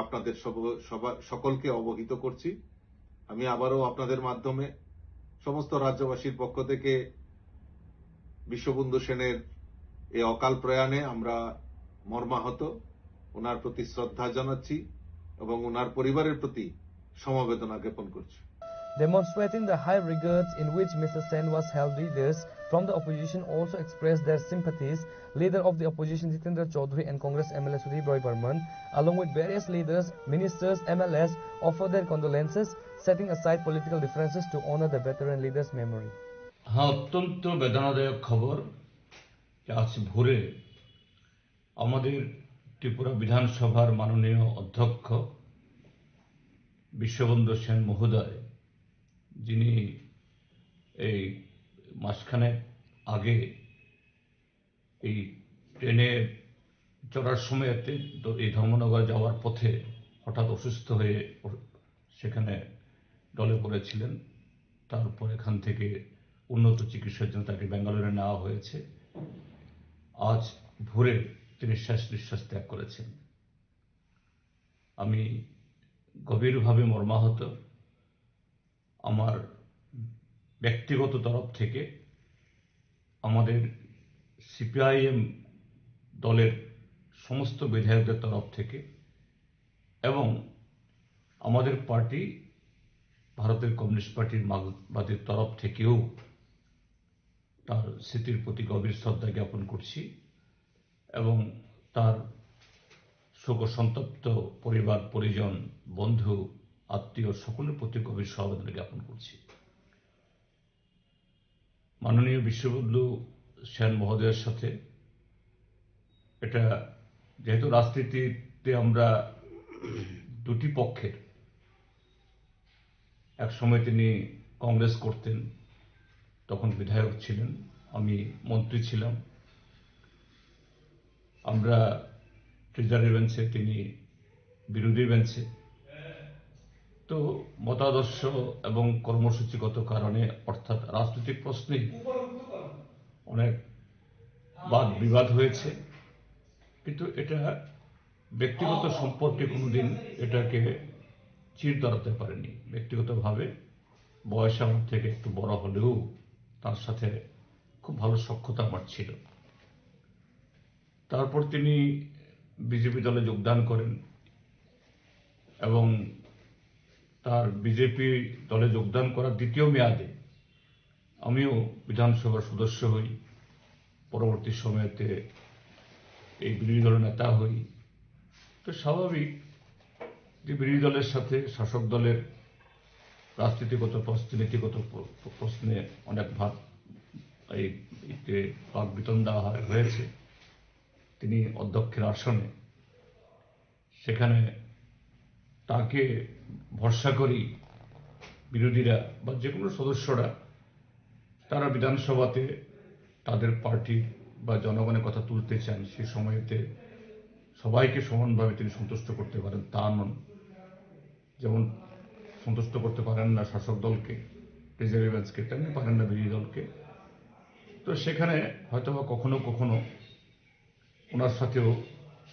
আপনাদের সব-, সবা-, সকলকে অবহিত করছি। আমি আবারও আপনাদের মাধ্যমে সমস্ত রাজ্যবাসীর পক্ষ থেকে বিশ্ববন্ধু সেনের এই অকাল প্রয়াণে আমরা মর্মাহত, ওনার প্রতি শ্রদ্ধা জানাচ্ছি এবং ওনার পরিবারের প্রতি সমবেদনা জ্ঞাপন করছি। Demonstrating the high regards in which Mister Sen was held, leaders from the opposition also expressed their sympathies. Leader of the opposition Jitendra Chaudhary and Congress M L A Sudip Roy Barman, along with various leaders, ministers, M L As, offered their condolences, setting aside political differences to honor the veteran leader's memory. হ্যাঁ, অত্যন্ত বেদনাদায়ক খবর যে আজ ভোরে আমাদের ত্রিপুরা বিধানসভার মাননীয় অধ্যক্ষ বিশ্ববন্ধু সেন মহোদয়, যিনি এই মাসখানেক আগে এই ট্রেনে চড়ার সময়তে দ-, এই ধর্মনগর যাওয়ার পথে হঠাৎ অসুস্থ হয়ে অ-, সেখানে ঢলে পড়েছিলেন। তারপর এখান থেকে উন্নত চিকিৎসার জন্য তাকে ব্যাঙ্গালোরে নেওয়া হয়েছে। আজ ভোরে তিনি শেষ নিঃশ্বাস ত্যাগ করেছেন। আমি গভীরভাবে মর্মাহত। আমার ব্যক্তিগত তরফ থেকে, আমাদের সিপিআইএম দলের সমস্ত বিধায়কদের তরফ থেকে এবং আমাদের পার্টি, ভারতের কমিউনিস্ট পার্টির মার্কসবাদীর তরফ থেকেও তার স্মৃতির প্রতি গভীর শ্রদ্ধা জ্ঞাপন করছি এবং তার শোক সন্তপ্ত পরিবার, পরিজন, বন্ধু, আত্মীয় সকলের প্রতি গভীর সমবেদনা জ্ঞাপন করছি। মাননীয় বিশ্ববন্ধু সেন মহোদয়ের সাথে এটা, যেহেতু রাজনীতিতে আমরা দুটি পক্ষের, এক সময় তিনি কংগ্রেস করতেন, তখন বিধায়ক ছিলেন, আমি মন্ত্রী ছিলাম। আমরা ট্রেজারি বেঞ্চে, তিনি বিরোধী বেঞ্চে। তো মতাদর্শ এবং কর্মসূচিগত কারণে, অর্থাৎ রাজনৈতিক প্রশ্নেই অনেক বাদ বিবাদ হয়েছে, কিন্তু এটা ব্যক্তিগত সম্পর্কে কোনোদিন এটাকে চির ধরাতে পারেনি। ব্যক্তিগতভাবে বয়স আমার থেকে একটু বড় হলেও তার সাথে খুব ভালো সখ্যতা আমার ছিল। তারপর তিনি বিজেপি দলে যোগদান করেন এবং তার বিজেপি দলে যোগদান করার দ্বিতীয় মেয়াদে আমিও বিধানসভার সদস্য হই, পরবর্তী সময়তে এই বিরোধী দলের নেতা হই। তো স্বাভাবিক যে বিরোধী দলের সাথে শাসক দলের রাজনীতিগত প্রশ্ন, নীতিগত প্র-, প্রশ্নে অনেক ভাগ এই, এতে বাক বিতণ্ডা হয়, হয়েছে। তিনি অধ্যক্ষের আসনে, সেখানে তাকে ভরসা করি বিরোধীরা বা যে কোনো সদস্যরা, তারা বিধানসভাতে তাদের পার্টি বা জনগণের কথা তুলতে চান, সে সময়তে সবাইকে সমানভাবে তিনি সন্তুষ্ট করতে পারেন, তা নন। যেমন সন্তুষ্ট করতে পারেন না শাসক দলকে, রিজার্ভ বেঞ্চকে, তেমনি পারেন না বিরোধী দলকে। তো সেখানে হয়তো বা কখনো কখনো ওনার সাথেও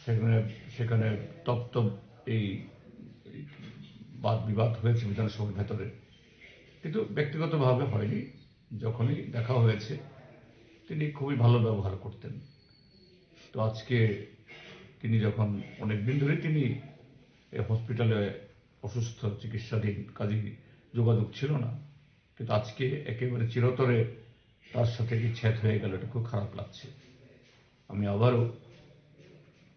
সেখানে, সেখানে তপ্ত এই, এই বাদ বিবাদ হয়েছে বিধানসভার ভেতরে, কিন্তু ব্যক্তিগতভাবে হয়নি। যখনই দেখা হয়েছে, তিনি খুবই ভালো ব্যবহার করতেন। তো আজকে তিনি যখন, অনেক দিন ধরে তিনি এই হসপিটালে অসুস্থ, চিকিৎসাধীন, কাজেই যোগাযোগ ছিল না, কিন্তু আজকে একেবারে চিরতরে তার সাথে বিচ্ছেদ হয়ে গেল, এটা খুব খারাপ লাগছে। আমি আবারও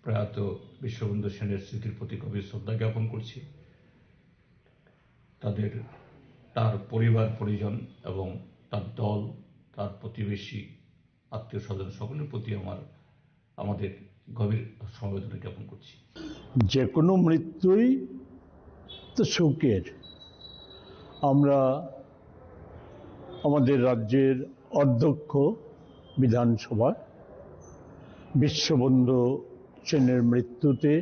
প্রয়াত বিশ্ববন্ধু সেনের স্মৃতির প্রতি গভীর শ্রদ্ধা জ্ঞাপন করছি। তাদের, তার পরিবার পরিজন এবং তার দল, তার প্রতিবেশী, আত্মীয় স্বজন সকলের প্রতি আমার, আমাদের গভীর সমবেদনা জ্ঞাপন করছি। যে কোনো মৃত্যুই তো শোকের। আমরা আমাদের রাজ্যের অধ্যক্ষ বিধানসভার বিশ্ববন্ধু সেনের মৃত্যুতে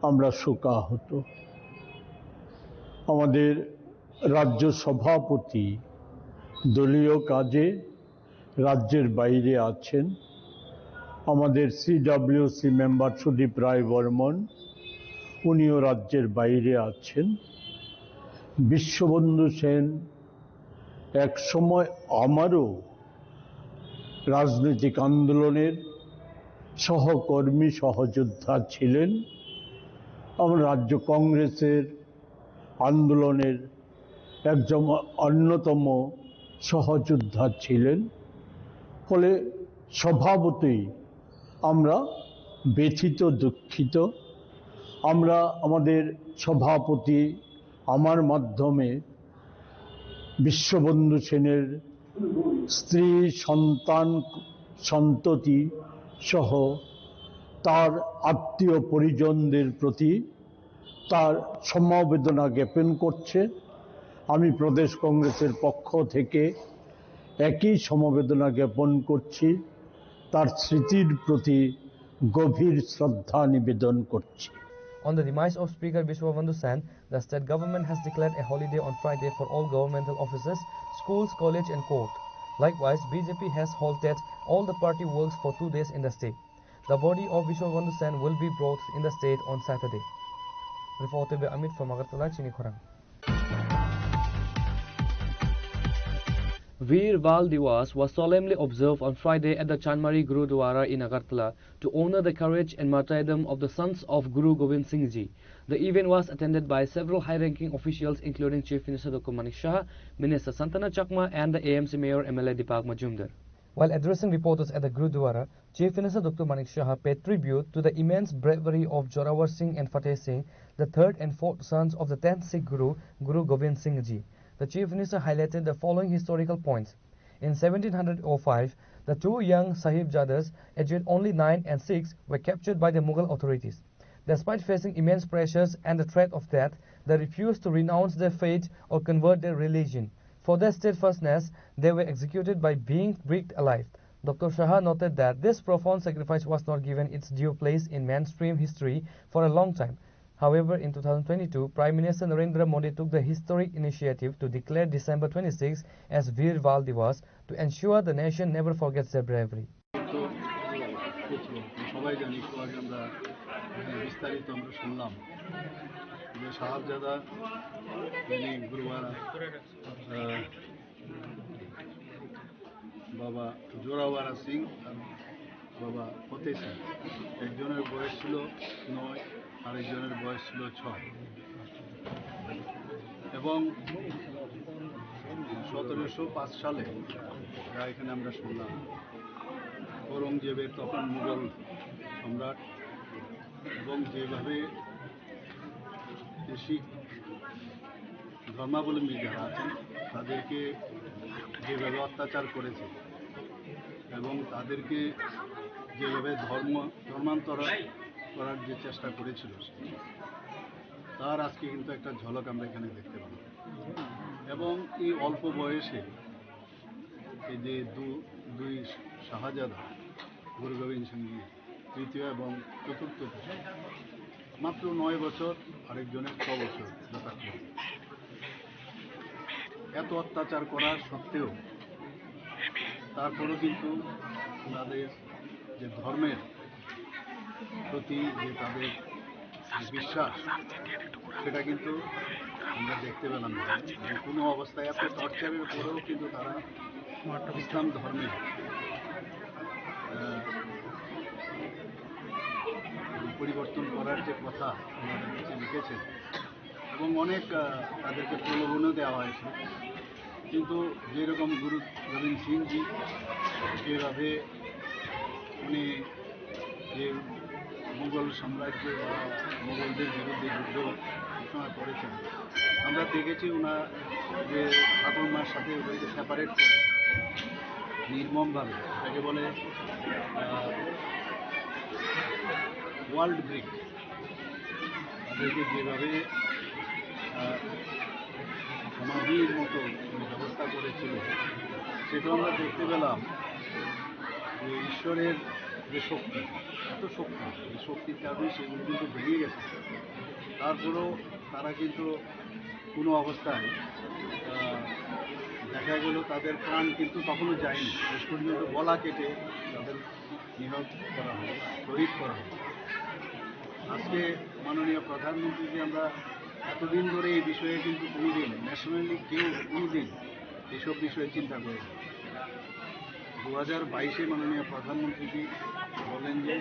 আমরা শোকাহত। আমাদের রাজ্য সভাপতি দলীয় কাজে রাজ্যের বাইরে আছেন। আমাদের সিডব্লিউসি মেম্বার সুদীপ রায় বর্মন, উনিও রাজ্যের বাইরে আছেন। বিশ্ববন্ধু সেন এক সময় আমারও রাজনৈতিক আন্দোলনের সহকর্মী, সহযোদ্ধা ছিলেন। আমার রাজ্য কংগ্রেসের আন্দোলনের একজন অন্যতম সহযোদ্ধা ছিলেন। ফলে স্বভাবতই আমরা ব্যথিত, দুঃখিত। আমরা আমাদের সভাপতি, আমার মাধ্যমে বিশ্ববন্ধু সেনের স্ত্রী, সন্তান, সন্ততি সহ তার আত্মীয় পরিজনদের প্রতি তার সমবেদনা জ্ঞাপন করছে। আমি প্রদেশ কংগ্রেসের পক্ষ থেকে একই সমবেদনা জ্ঞাপন করছি, তার স্মৃতির প্রতি গভীর শ্রদ্ধা নিবেদন করছি। On the demise of Speaker Biswabandhu Sen, the state government has declared a holiday on Friday for all governmental offices, schools, college and court. Likewise, B J P has halted all the party works for two days in the state. The body of Biswabandhu Sen will be brought in the state on Saturday. Reported by Amit from Agartala, Chini Khorang. Veer Bal Diwas was solemnly observed on Friday at the Chanmari Gurudwara in Agartala to honor the courage and martyrdom of the sons of Guru Gobind Singh Ji. The event was attended by several high-ranking officials including Chief Minister Doctor Manik Saha, Minister Santana Chakma and the A M C Mayor M L A Deepak Majumdar. While addressing reporters at the Gurudwara, Chief Minister Doctor Manik Saha paid tribute to the immense bravery of Jorawar Singh and Fateh Singh, the third and fourth sons of the tenth Sikh Guru, Guru Gobind Singh Ji. The Chief Minister highlighted the following historical points. In seventeen hundred oh five, the two young Sahibzadas, aged only nine and six, were captured by the Mughal authorities. Despite facing immense pressures and the threat of death, they refused to renounce their faith or convert their religion. For their steadfastness, they were executed by being baked alive. Doctor Saha noted that this profound sacrifice was not given its due place in mainstream history for a long time. However, in two thousand twenty-two, Prime Minister Narendra Modi took the historic initiative to declare December twenty-six as Veer Bal Diwas to ensure the nation never forgets their bravery. তো সবাই জানি, একটু আগে আমরা এখানে বিস্তারিত আমরা শুনলাম যে সাহাবজাদা যিনি গুরুবার, আহ, বাবা জোরাওয়ারা সিং আর বাবা ফতে সিং, একজনের বয়স ছিল নয়, আরেকজনের বয়স ছিল ছয়। এবং সতেরোশো পাঁচ সালে যা এখানে আমরা শুনলাম, ঔরঙ্গজেবের তখন মুঘল সম্রাট এবং যেভাবে শিখ ধর্মাবলম্বী যারা আছেন তাদেরকে যেভাবে অত্যাচার করেছে এবং তাদেরকে যেভাবে ধর্ম, ধর্মান্তর করার যে চেষ্টা করেছিল, তার আজকে কিন্তু একটা ঝলক আমরা এখানে দেখতে পাই। এবং এই অল্প বয়সে এই যে দু-, দুই শাহজাদা গুরু গোবিন্দ সিং জি তৃতীয় এবং চতুর্থ, মাত্র নয় বছর, আরেকজনের ছ বছর যথাক্রমে। এত অত্যাচার করার সত্ত্বেও তারপরও কিন্তু ওনাদের যে ধর্মের প্রতি যে তাদের বিশ্বাস, সেটা কিন্তু আমরা দেখতে পেলাম না। যে কোনো অবস্থায় এত টর্চারের পরেও কিন্তু তারা ইসলাম ধর্মে, আহ, পরিবর্তন করার যে কথা আমাদের কাছে লিখেছেন, এবং অনেক, আহ, তাদেরকে প্রলোভনও দেওয়া হয়েছে। কিন্তু যেরকম গুরু গোবিন্দ সিংজি যেভাবে উনি যে মুঘল সাম্রাজ্য বা মুঘলদের বিরুদ্ধে যুদ্ধ ঘোষণা করেছেন, আমরা দেখেছি ওনার যে ঠাকুরমার সাথে ওদেরকে সেপারেট করে নির্মমভাবে, তাকে বলে ওয়ার্ল্ড ব্রিক, তাদেরকে যেভাবে আহ, সমাধির মতো ব্যবস্থা করেছিল, সেটা আমরা দেখতে পেলাম যে ঈশ্বরের যে শক্তি, এত শক্তি, এই শক্তির কারণে সেগুলো কিন্তু বেরিয়ে গেছে। তারপরেও তারা কিন্তু কোনো অবস্থায়, আহ, দেখা গেল তাদের প্রাণ কিন্তু তখনও যায়নি, শেষ পর্যন্ত গলা কেটে তাদের নিহত করা হয়, শহীদ করা হয়। আজকে মাননীয় প্রধানমন্ত্রীকে আমরা এতদিন ধরে এই বিষয়ে কিন্তু কোনোদিন ন্যাশনালি কেউ কোনোদিন এইসব বিষয়ে চিন্তা করেনি। দু হাজার বাইশে মাননীয় প্রধানমন্ত্রীজি বলেন যে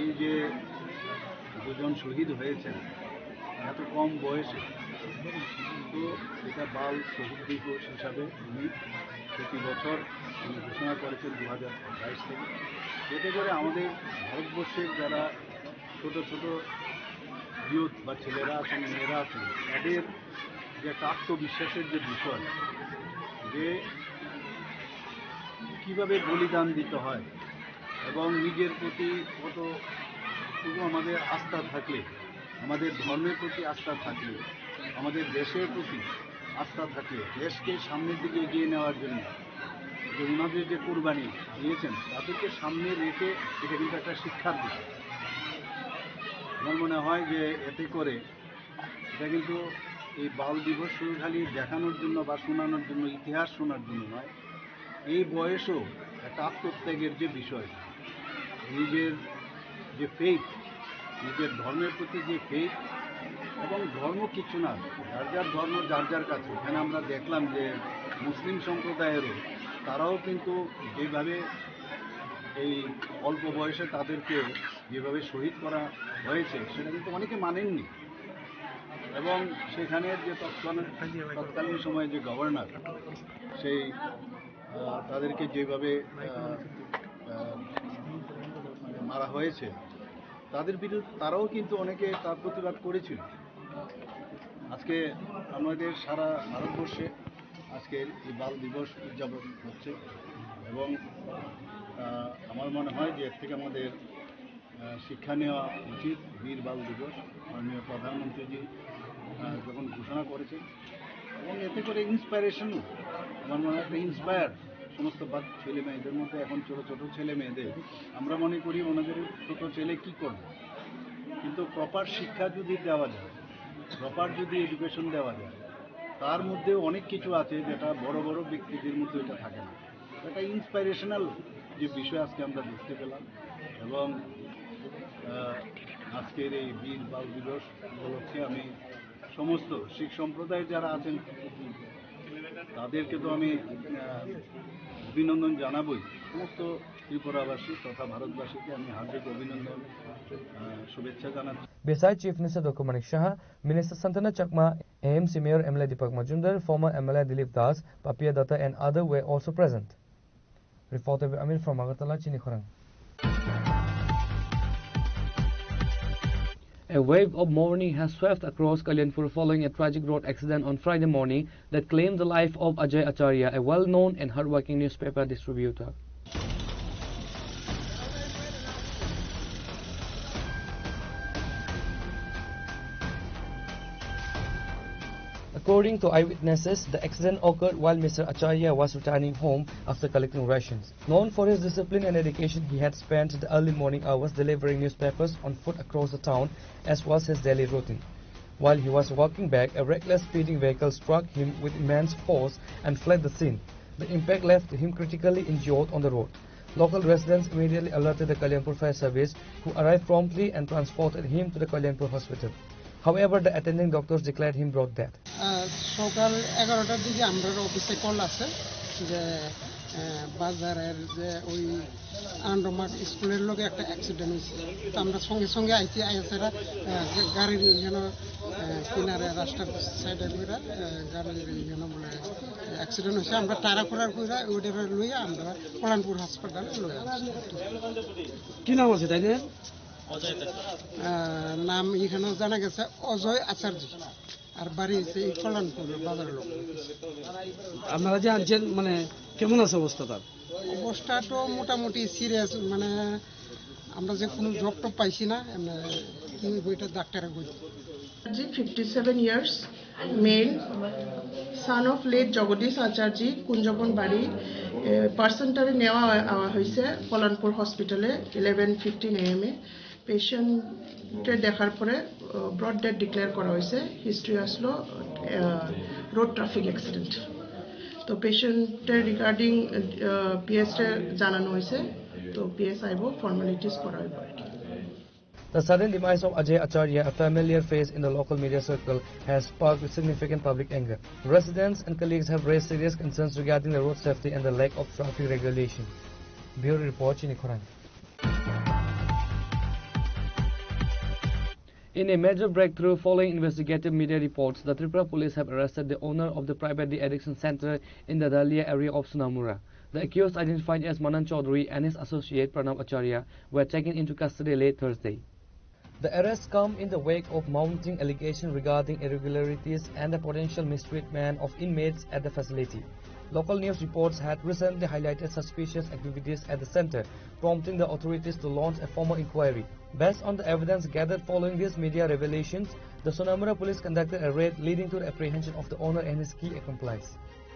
এই যে দুজন শহীদ হয়েছেন এত কম বয়সে, তো এটা বাল শহীদ দিবস হিসাবে উনি প্রতি বছর উনি ঘোষণা করেছেন দু হাজার বাইশ থেকে। এতে করে আমাদের ভারতবর্ষের যারা ছোট ছোট ইউথ বা ছেলেরা আছেন, মেয়েরা আছেন, তাদের যে একটা আত্মবিশ্বাসের যে বিষয়, যে কিভাবে বলিদান দিতে হয় এবং নিজের প্রতি কতটুকু আমাদের আস্থা থাকলে, আমাদের ধর্মের প্রতি আস্থা থাকলে, আমাদের দেশের প্রতি আস্থা থাকলে, দেশকে সামনের দিকে এগিয়ে নেওয়ার জন্য যে ওনাদের যে কোরবানি দিয়েছেন, তাদেরকে সামনে রেখে এটা কিন্তু একটা শিক্ষার বিষয়। আমার মনে হয় যে এতে করে এটা কিন্তু এই বাল দিবস শুধু খালি দেখানোর জন্য বা শোনানোর জন্য, ইতিহাস শোনার জন্য নয়, এই বয়সেও একটা আত্মত্যাগের যে বিষয়, নিজের যে ফেইথ, নিজের ধর্মের প্রতি যে ফেইথ, এবং ধর্ম কিছু না, যার যার ধর্ম যার যার কাছে। এখানে আমরা দেখলাম যে মুসলিম সম্প্রদায়েরও তারাও কিন্তু যেভাবে এই অল্প বয়সে তাদেরকে যেভাবে শহীদ করা হয়েছে, সেটা কিন্তু অনেকে মানেননি। এবং সেখানের যে তৎকালীন, তৎকালীন সময়ে যে গভর্নর, সেই, আহ, তাদেরকে যেভাবে, আহ, আহ, মানে মারা হয়েছে, তাদের বিরুদ্ধে তারাও কিন্তু অনেকে তার প্রতিবাদ করেছিল। আজকে আমাদের সারা ভারতবর্ষে আজকে এই বাল দিবস উদযাপন হচ্ছে এবং, আহ, আমার মনে হয় যে এর থেকে আমাদের, আহ, শিক্ষা নেওয়া উচিত। বীর বাল দিবস মাননীয় প্রধানমন্ত্রীজি, আহ, যখন ঘোষণা করেছেন, এবং এতে করে ইন্সপিরেশনও, আমার মনে হয় একটা ইন্সপায়ার সমস্ত বাচ্চা ছেলে মেয়েদের মধ্যে, এখন ছোট ছোট ছেলে মেয়েদের আমরা মনে করি ওনাদের ছোট ছেলে কি করবে, কিন্তু প্রপার শিক্ষা যদি দেওয়া যায়, প্রপার যদি এডুকেশন দেওয়া যায়, তার মধ্যে অনেক কিছু আছে যেটা বড় বড় ব্যক্তিদের মধ্যে এটা থাকে না। একটা ইন্সপিরেশনাল যে বিষয় আজকে আমরা দেখতে পেলাম এবং, আহ, আজকের এই বীর বাল দিবস উপলক্ষে আমি সমস্ত শিখ সম্প্রদায় যারা আছেন তাদেরকে তো আমি, আহ, অভিনন্দন জানাবই। সমস্ত ত্রিপুরাবাসী তথা ভারতবাসীকে আমি হার্দিক অভিনন্দন, আহ, শুভেচ্ছা জানাচ্ছি। Besides Chief Minister Doctor Manik Saha, Minister Santana Chakma, A M C Mayor M L A Deepak Majumdar, former M L A Dilip Das, Papiya Datta and other were also present. Reporter Amir from Agartala, Chini Khorang. A wave of mourning has swept across Kalyanpur following a tragic road accident on Friday morning that claimed the life of Ajay Acharya, a well-known and hardworking newspaper distributor. According to eyewitnesses, the accident occurred while Mister Acharya was returning home after collecting rations. Known for his discipline and dedication, he had spent the early morning hours delivering newspapers on foot across the town, as was his daily routine. While he was walking back, a reckless speeding vehicle struck him with immense force and fled the scene. The impact left him critically injured on the road. Local residents immediately alerted the Kalyanpur Fire Service, who arrived promptly and transported him to the Kalyanpur hospital. However, the attending doctors declared him brought death. আহ, সকাল এগারোটার দিকে আমরার অফিসে কল আছে যে আহ, বাজারের যে ওই আনন্দমার্গ স্কুলের লগে একটা অ্যাক্সিডেন্ট হয়েছে। তো আমরা সঙ্গে সঙ্গে আইছি, আইসারা গাড়ির যেন কিনারে রাস্তার সাইডে করে গাড়ির যেন বলে অ্যাক্সিডেন্ট হয়েছে। আমরা তাড়াহুড়া করে ওইটা লইয়া আমরা কল্যাণপুর হাসপাতালে লইয়া আসছি। কি নাম আছে তাই? নাম এখানে জানা গেছে অজয় আচার্য, আর বাড়ি হচ্ছে এই কল্যাণপুর বাজারের লোক। আপনারা যে আনছেন, মানে, কেমন আছে অবস্থা তার? অবস্থা তো মোটামুটি সিরিয়াস, মানে আমরা যে কোনো জব টব পাইছি না, এমনি কি হইব এটা ডাক্তারে কইব। Acharji, fifty seven years, male, son of late Jagadish Acharya, Kunjaban বাড়ি। পার্সনটারে নেওয়া নেওয়া হয়েছে কল্যাণপুর হসপিটালে ইলেভেন ফিফটিন এএম এ। পেশেন্টে দেখার পরে ব্রড ডেথ ডিক্লেয়ার করা হয়েছে। হিস্ট্রি আসলো রোড ট্রাফিক অ্যাক্সিডেন্ট। তো পেশেন্টের রিগার্ডিং পিএসরে জানানো হয়েছে। তো পিএস আইব, ফর্মালিটিস করা হইব আর কি। The sudden demise of Ajay Acharya, a familiar face in the local media circle, has sparked significant public anger. Residents and colleagues have raised serious concerns regarding the road safety and the lack of traffic regulation. Bureau Report, Chini Khorang. In a major breakthrough following investigative media reports, the Tripura police have arrested the owner of the private de-addiction center in the Dalia area of Sonamura. The accused, identified as Manan Chaudhary, and his associate Pranab Acharya were taken into custody late Thursday. The arrests come in the wake of mounting allegations regarding irregularities and the potential mistreatment of inmates at the facility. Local news reports had recently highlighted suspicious activities at the center, prompting the authorities to launch a formal inquiry. Based on the evidence gathered following these media revelations, the Sonamura police conducted a raid, leading to the apprehension of the owner and his key accomplice.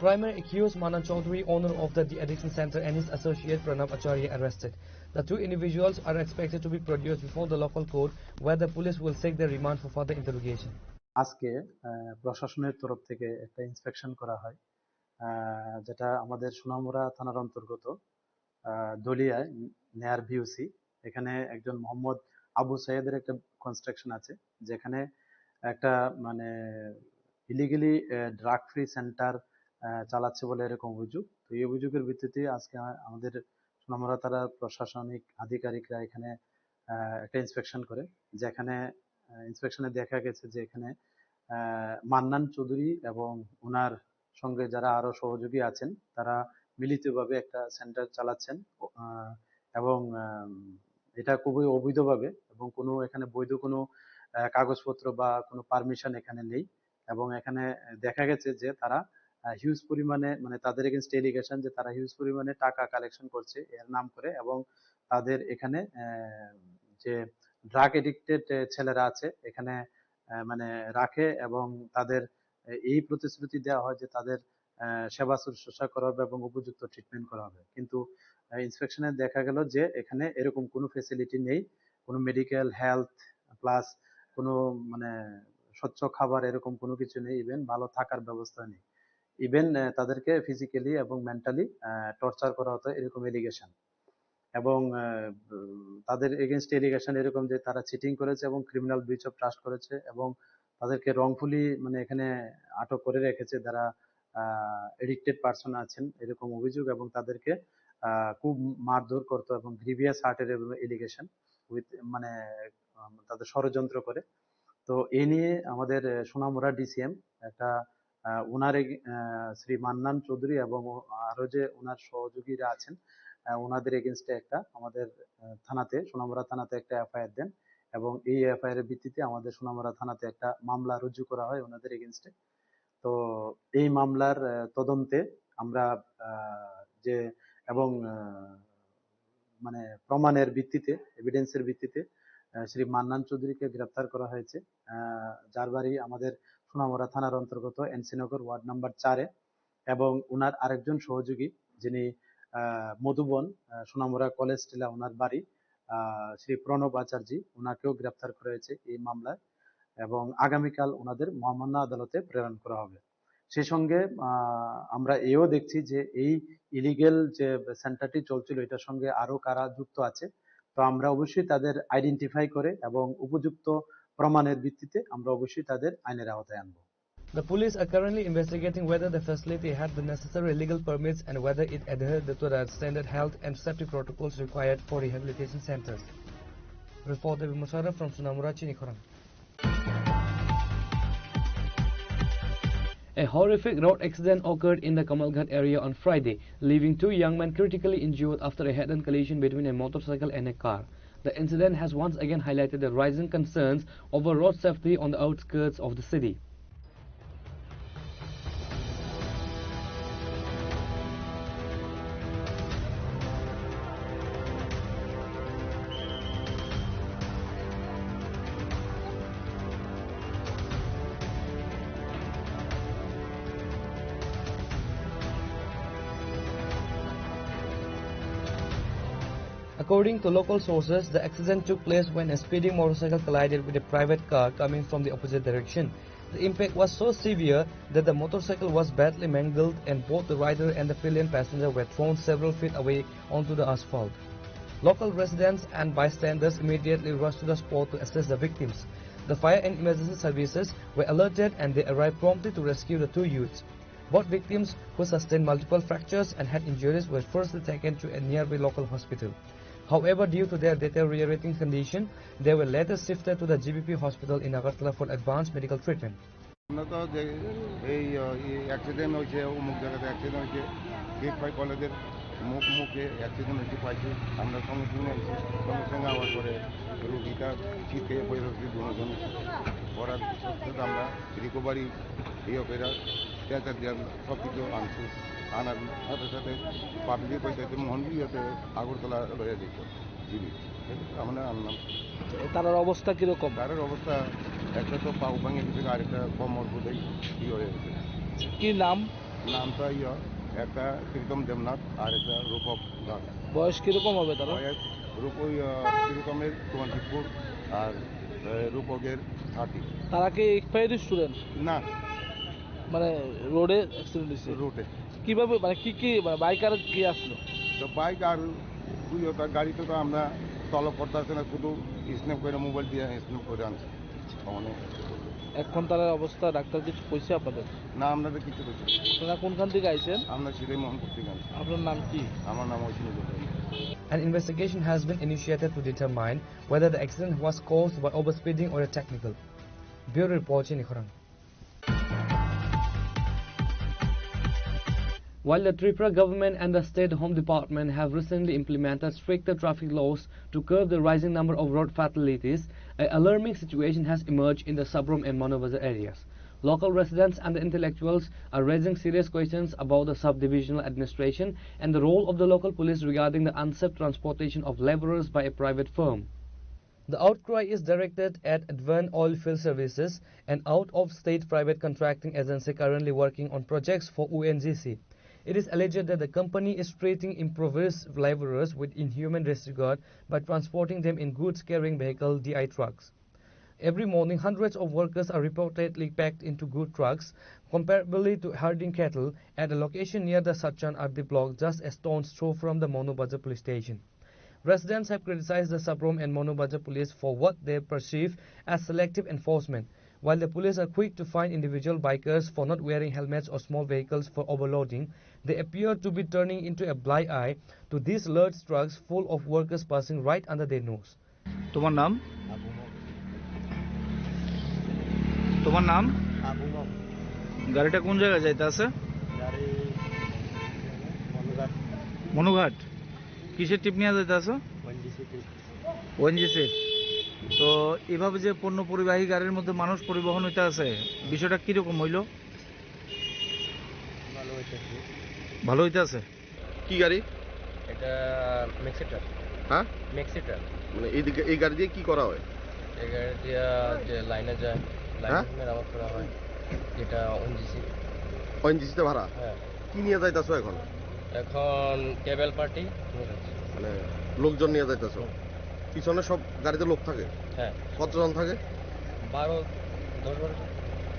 Primary accused Manan Chaudhary, owner of the de-addiction center, and his associate Pranab Acharya, arrested. The two individuals are expected to be produced before the local court, where the police will seek their remand for further interrogation. আজকে আহ, প্রশাসনের তরফ থেকে একটা ইন্সপেকশন করা হয়, আহ, যেটা আমাদের সোনামুড়া থানার অন্তর্গত আহ, দলিয়ায়, নেয়ার ভিউসি। এখানে একজন মোহাম্মদ আবু সাইদের একটা কনস্ট্রাকশন আছে, যেখানে একটা, মানে, ইলিগালি ড্রাগ ফ্রি সেন্টার চালাচ্ছে বলে এরকম অভিযোগ। তো এই অভিযোগের ভিত্তিতে আজকে আ-, আমাদের সোনামুড়া থানার প্রশাসনিক আধিকারিকরা এখানে আহ, একটা ইন্সপেকশন করে, যেখানে ইন্সপেকশনে দেখা গেছে যে এখানে আহ, মান্নান চৌধুরী এবং ওনার সঙ্গে যারা আরো সহযোগী আছেন, তারা মিলিতভাবে একটা সেন্টার চালাচ্ছেন। আহ, এবং আহ, এটা খুবই অবৈধভাবে এবং কোনো এখানে বৈধ কোনো আহ, কাগজপত্র বা কোনো পারমিশন এখানে নেই। এবং এখানে দেখা গেছে যে তারা হিউজ পরিমাণে, মানে, তাদের এগেনস্ট এলিগেশন যে তারা হিউজ পরিমাণে টাকা কালেকশন করছে এর নাম করে, এবং তাদের এখানে আহ, যে ড্রাগ এডিক্টেড ছেলেরা আছে এখানে আহ, মানে, রাখে এবং তাদের এই প্রতিশ্রুতি দেওয়া হয় যে তাদের আহ, সেবা শুশ্রূষা করা হবে এবং উপযুক্ত ট্রিটমেন্ট করা হবে। কিন্তু ইন্সপেকশনে দেখা গেল যে এখানে এরকম কোনো ফেসিলিটি নেই, কোনো মেডিকেল, হেলথ, প্লাস কোনো, মানে, স্বচ্ছ খাবার, এরকম কোনো কিছু নেই, ইভেন ভালো থাকার ব্যবস্থা নেই। ইভেন তাদেরকে ফিজিক্যালি এবং মেন্টালি টর্চার করা হতো, এরকম এলিগেশন। এবং আহ, উম, তাদের এগেনস্ট এলিগেশন এরকম যে তারা চিটিং করেছে এবং ক্রিমিনাল ব্রিচ অফ ট্রাস্ট করেছে এবং তাদেরকে রংফুলি, মানে, এখানে আটক করে রেখেছে, যারা এডিক্টেড পার্সন আছেন, এরকম অভিযোগ। এবং তাদেরকে আহ, খুব মারধর করতো এবং গ্রিভিয়াস হার্টের এলিগেশন উইথ, মানে, আহ, তাদের ষড়যন্ত্র করে। তো এই নিয়ে আমাদের আহ, সোনামুড়া ডিসিএম একটা আহ, ওনার এগ-, আহ, শ্রী মান্নান চৌধুরী এবং ও-, আরো যে ওনার সহযোগীরা আছেন, আহ, ওনাদের এগেনস্টে একটা আমাদের আহ, থানাতে, সোনামুড়া থানাতে একটা এফআইআর দেন এবং এই এফআইআর এর ভিত্তিতে আমাদের সোনামুড়া থানাতে একটা মামলা রুজু করা হয় ওনাদের এগেনস্টে। তো এই মামলার আহ, তদন্তে আমরা আহ, যে এবং আহ, মানে, প্রমাণের ভিত্তিতে, এভিডেন্সের ভিত্তিতে আহ, শ্রী মান্নান চৌধুরীকে গ্রেপ্তার করা হয়েছে, আহ, যার বাড়ি আমাদের সোনামুড়া থানার অন্তর্গত এনসিনগর ওয়ার্ড নাম্বার চারে। এবং ওনার আরেকজন সহযোগী, যিনি আহ, মধুবন, আহ, সোনামুড়া কলেজ টিলা ওনার বাড়ি, আহ, শ্রী প্রণব আচার্য, ওনাকেও গ্রেপ্তার করা হয়েছে এই মামলায়। এবং আগামীকাল ওনাদের মহামান্য আদালতে প্রেরণ করা হবে। সেই সঙ্গে, আহ, আমরা এও দেখছি যে এই ইলিগ্যাল যে সেন্টারটি চলছিল, এটার সঙ্গে আরো কারা যুক্ত আছে। তো আমরা অবশ্যই তাদের আইডেন্টিফাই করে এবং উপযুক্ত প্রমাণের ভিত্তিতে আমরা অবশ্যই তাদের আইনের আওতায় আনবো। The police are currently investigating whether the facility had the necessary legal permits and whether it adhered to the standard health and safety protocols required for rehabilitation centers. Report by Musharraf from Sonamura, Chinikhorang. A horrific road accident occurred in the Kamalghat area on Friday, leaving two young men critically injured after a head-on collision between a motorcycle and a car. The incident has once again highlighted the rising concerns over road safety on the outskirts of the city. According to local sources, the accident took place when a speeding motorcycle collided with a private car coming from the opposite direction. The impact was so severe that the motorcycle was badly mangled and both the rider and the fleeing passenger were thrown several feet away onto the asphalt. Local residents and bystanders immediately rushed to the spot to assist the victims. The fire and emergency services were alerted and they arrived promptly to rescue the two youths. Both victims, who sustained multiple fractures and had injuries, were firstly taken to a nearby local hospital. However, due to their deteriorating condition, they were later shifted to the G B P hospital in Agartala for advanced medical treatment. আমরা তো যে এই, আহ, এই অ্যাক্সিডেন্ট হয়েছে অমুক জায়গাতে, অ্যাক্সিডেন্ট হয়েছে, শেখ ভাই কলেজের মুখ মুখে অ্যাক্সিডেন্ট হয়েছে পাইছি, আমরা সঙ্গে সঙ্গে আইছি, সঙ্গে সঙ্গে আওয়ার পরে রুগীটা চিৎ খেয়ে পড়ে রয়েছে দুজন। পড়ার সাথে সাথে আমরা রিকভারি ইয়ে করে স্ট্রেচার দিয়ে সব কিছু আনছি। আনার সাথে সাথে পাবলিক হইতে মোহন ইয়েতে আগরতলা লইয়া যেত। জিবি। আমরা আনলাম। তারার অবস্থা কিরকম? তারার অবস্থা একটা তো পাও ভাঙে গেছে, আরেকটা কোমর বোধহয় ইয়ে হয়ে গেছে। কি নাম? নামটা ইয়ে, একটা প্রীতম দেবনাথ আর একটা রূপক দাস। বয়স কিরকম হবে তারা? বয়স রূপ-, ওই, আহ, প্রীতমের টোয়েন্টি ফোর আর, আহ, রূপকের থার্টি। তারা কি এক্সপায়ার্ড স্টুডেন্ট? না। মানে রোডে অ্যাক্সিডেন্ট হয়েছে? রোডে। কিভাবে, মানে কি কি, মানে বাইক আর কি আসলো? তো বাইক আর ওই ওটা গাড়ি তো, তো আমরা তলব করতে আসছে না, শুধু স্ন্যাপ করে মোবাইল দিয়ে স্ন্যাপ করে আনছে। মানে এখন তার অবস্থা ডাক্তার কিছু কইছে আপনাদের? না, আমরা তো কিছু কইছি না। আপনারা কোনখান থেকে আইছেন? আমরা সিধে মোহনপুর থেকে আনছি। আপনার নাম কি? আমার নাম ঐশী Nazrul. An investigation has been initiated to determine whether the accident was caused by overspeeding or a technical. Bureau report, Chinikhorang. While the Tripura government and the state home department have recently implemented stricter traffic laws to curb the rising number of road fatalities, an alarming situation has emerged in the Sabrom and Manubazar areas. Local residents and the intellectuals are raising serious questions about the sub-divisional administration and the role of the local police regarding the unsafe transportation of laborers by a private firm. The outcry is directed at Advent Oilfield Services, an out-of-state private contracting agency currently working on projects for O N G C. It is alleged that the company is treating impoverished laborers with inhuman disregard by transporting them in goods-carrying vehicle, D I trucks. Every morning, hundreds of workers are reportedly packed into good trucks, comparably to herding cattle, at a location near the Sachan R D block, just a stone's throw from the Manu Bazar police station. Residents have criticized the Sabrom and Manu Bazar police for what they perceive as selective enforcement. While the police are quick to fine individual bikers for not wearing helmets or small vehicles for overloading, they appear to be turning into a blind eye to these large trucks full of workers passing right under their nose. তোমার নাম? আবু মগ। তোমার নাম? আবু মগ। গাড়িটা কোন জায়গায় যাইতে আছে? গাড়ি মনুঘাট। মনুঘাট। কিসের ট্রিপ নিয়ে যাইতে আছো? ONGC trip. ওএনজিসি। তো এভাবে যে পণ্য পরিবাহী গাড়ির মধ্যে মানুষ পরিবহন হইতে আছে, বিষয়টা কিরকম হইলো? ভালো হইতেছে। ভালো হইতে আছে। কি গাড়ি? এটা ম্যাক্সি ট্রাক। হ্যাঁ? Maxi truck. মানে এই দিকে, এই গাড়ি দিয়ে কি করা হয়? এই গাড়ি দিয়ে যে লাইনে যায়, লাইনে হ্যাঁ? মেরামত করা হয়, যেটা ওএনজিসি। ওএনজিসিতে ভাড়া? হ্যাঁ। কি নিয়ে যাইতাছো এখন? এখন কেবল পার্টি নিয়ে যাচ্ছি। মানে লোকজন নিয়ে যাইতাছো? হুম। পিছনে সব গাড়িতে লোক থাকে? হ্যাঁ। কতজন থাকে? বারো, দশ বারো জন।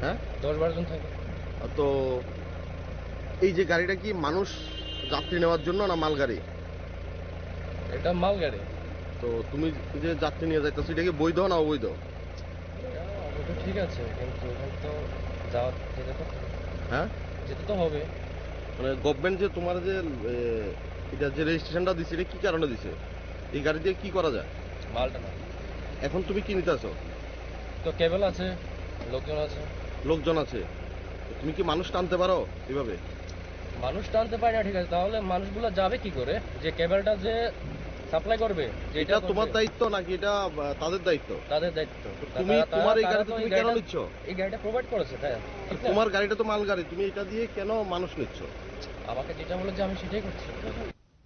হ্যাঁ? দশ বারো জন থাকে। তো এই যে গাড়িটা কি মানুষ যাত্রী নেওয়ার জন্য না মালগাড়ি? এটা মালগাড়ি। তো তুমি যে যাত্রী নিয়ে যাইতেছো, এটা কি বৈধ না অবৈধ? এটা অবৈধ, ঠিক আছে, কিন্তু এখানে তো যাওয়া, যেতে তো হবে। হ্যাঁ? যেতে তো হবে। মানে গভর্নমেন্ট যে তোমার যে, এ, এটা যে রেজিস্ট্রেশনটা দিছে, এটা কি কারণে দিছে? এই গাড়ি দিয়ে কি করা যায়? মালটা না। এখন তুমি কি নিতে আছো? তো কেবল আছে, লোকজন আছে। লোকজন আছে। তুমি কি মানুষ টানতে পারো এভাবে? মানুষ টানতে পারি না, ঠিক আছে, তাহলে মানুষগুলো যাবে কি করে? যে কেবলটা যে সাপ্লাই করবে, যে এটা এটা তোমার করবে, দায়িত্ব নাকি এটা, আহ, তাদের দায়িত্ব? তাদের দায়িত্ব। তো তা-, তুমি তারা, তোমার তারা, এই তারা গাড়িতে তো তুমি এই কেন গাড়িটা, নিচ্ছ? এই গাড়িটা প্রোভাইড করেছে, তাই না? তো ঠিক না? তোমার গাড়িটা তো মালগাড়ি, তুমি এটা দিয়ে কেন মানুষ নিচ্ছ? আমাকে যেটা বলেছে আমি সেটাই করছি।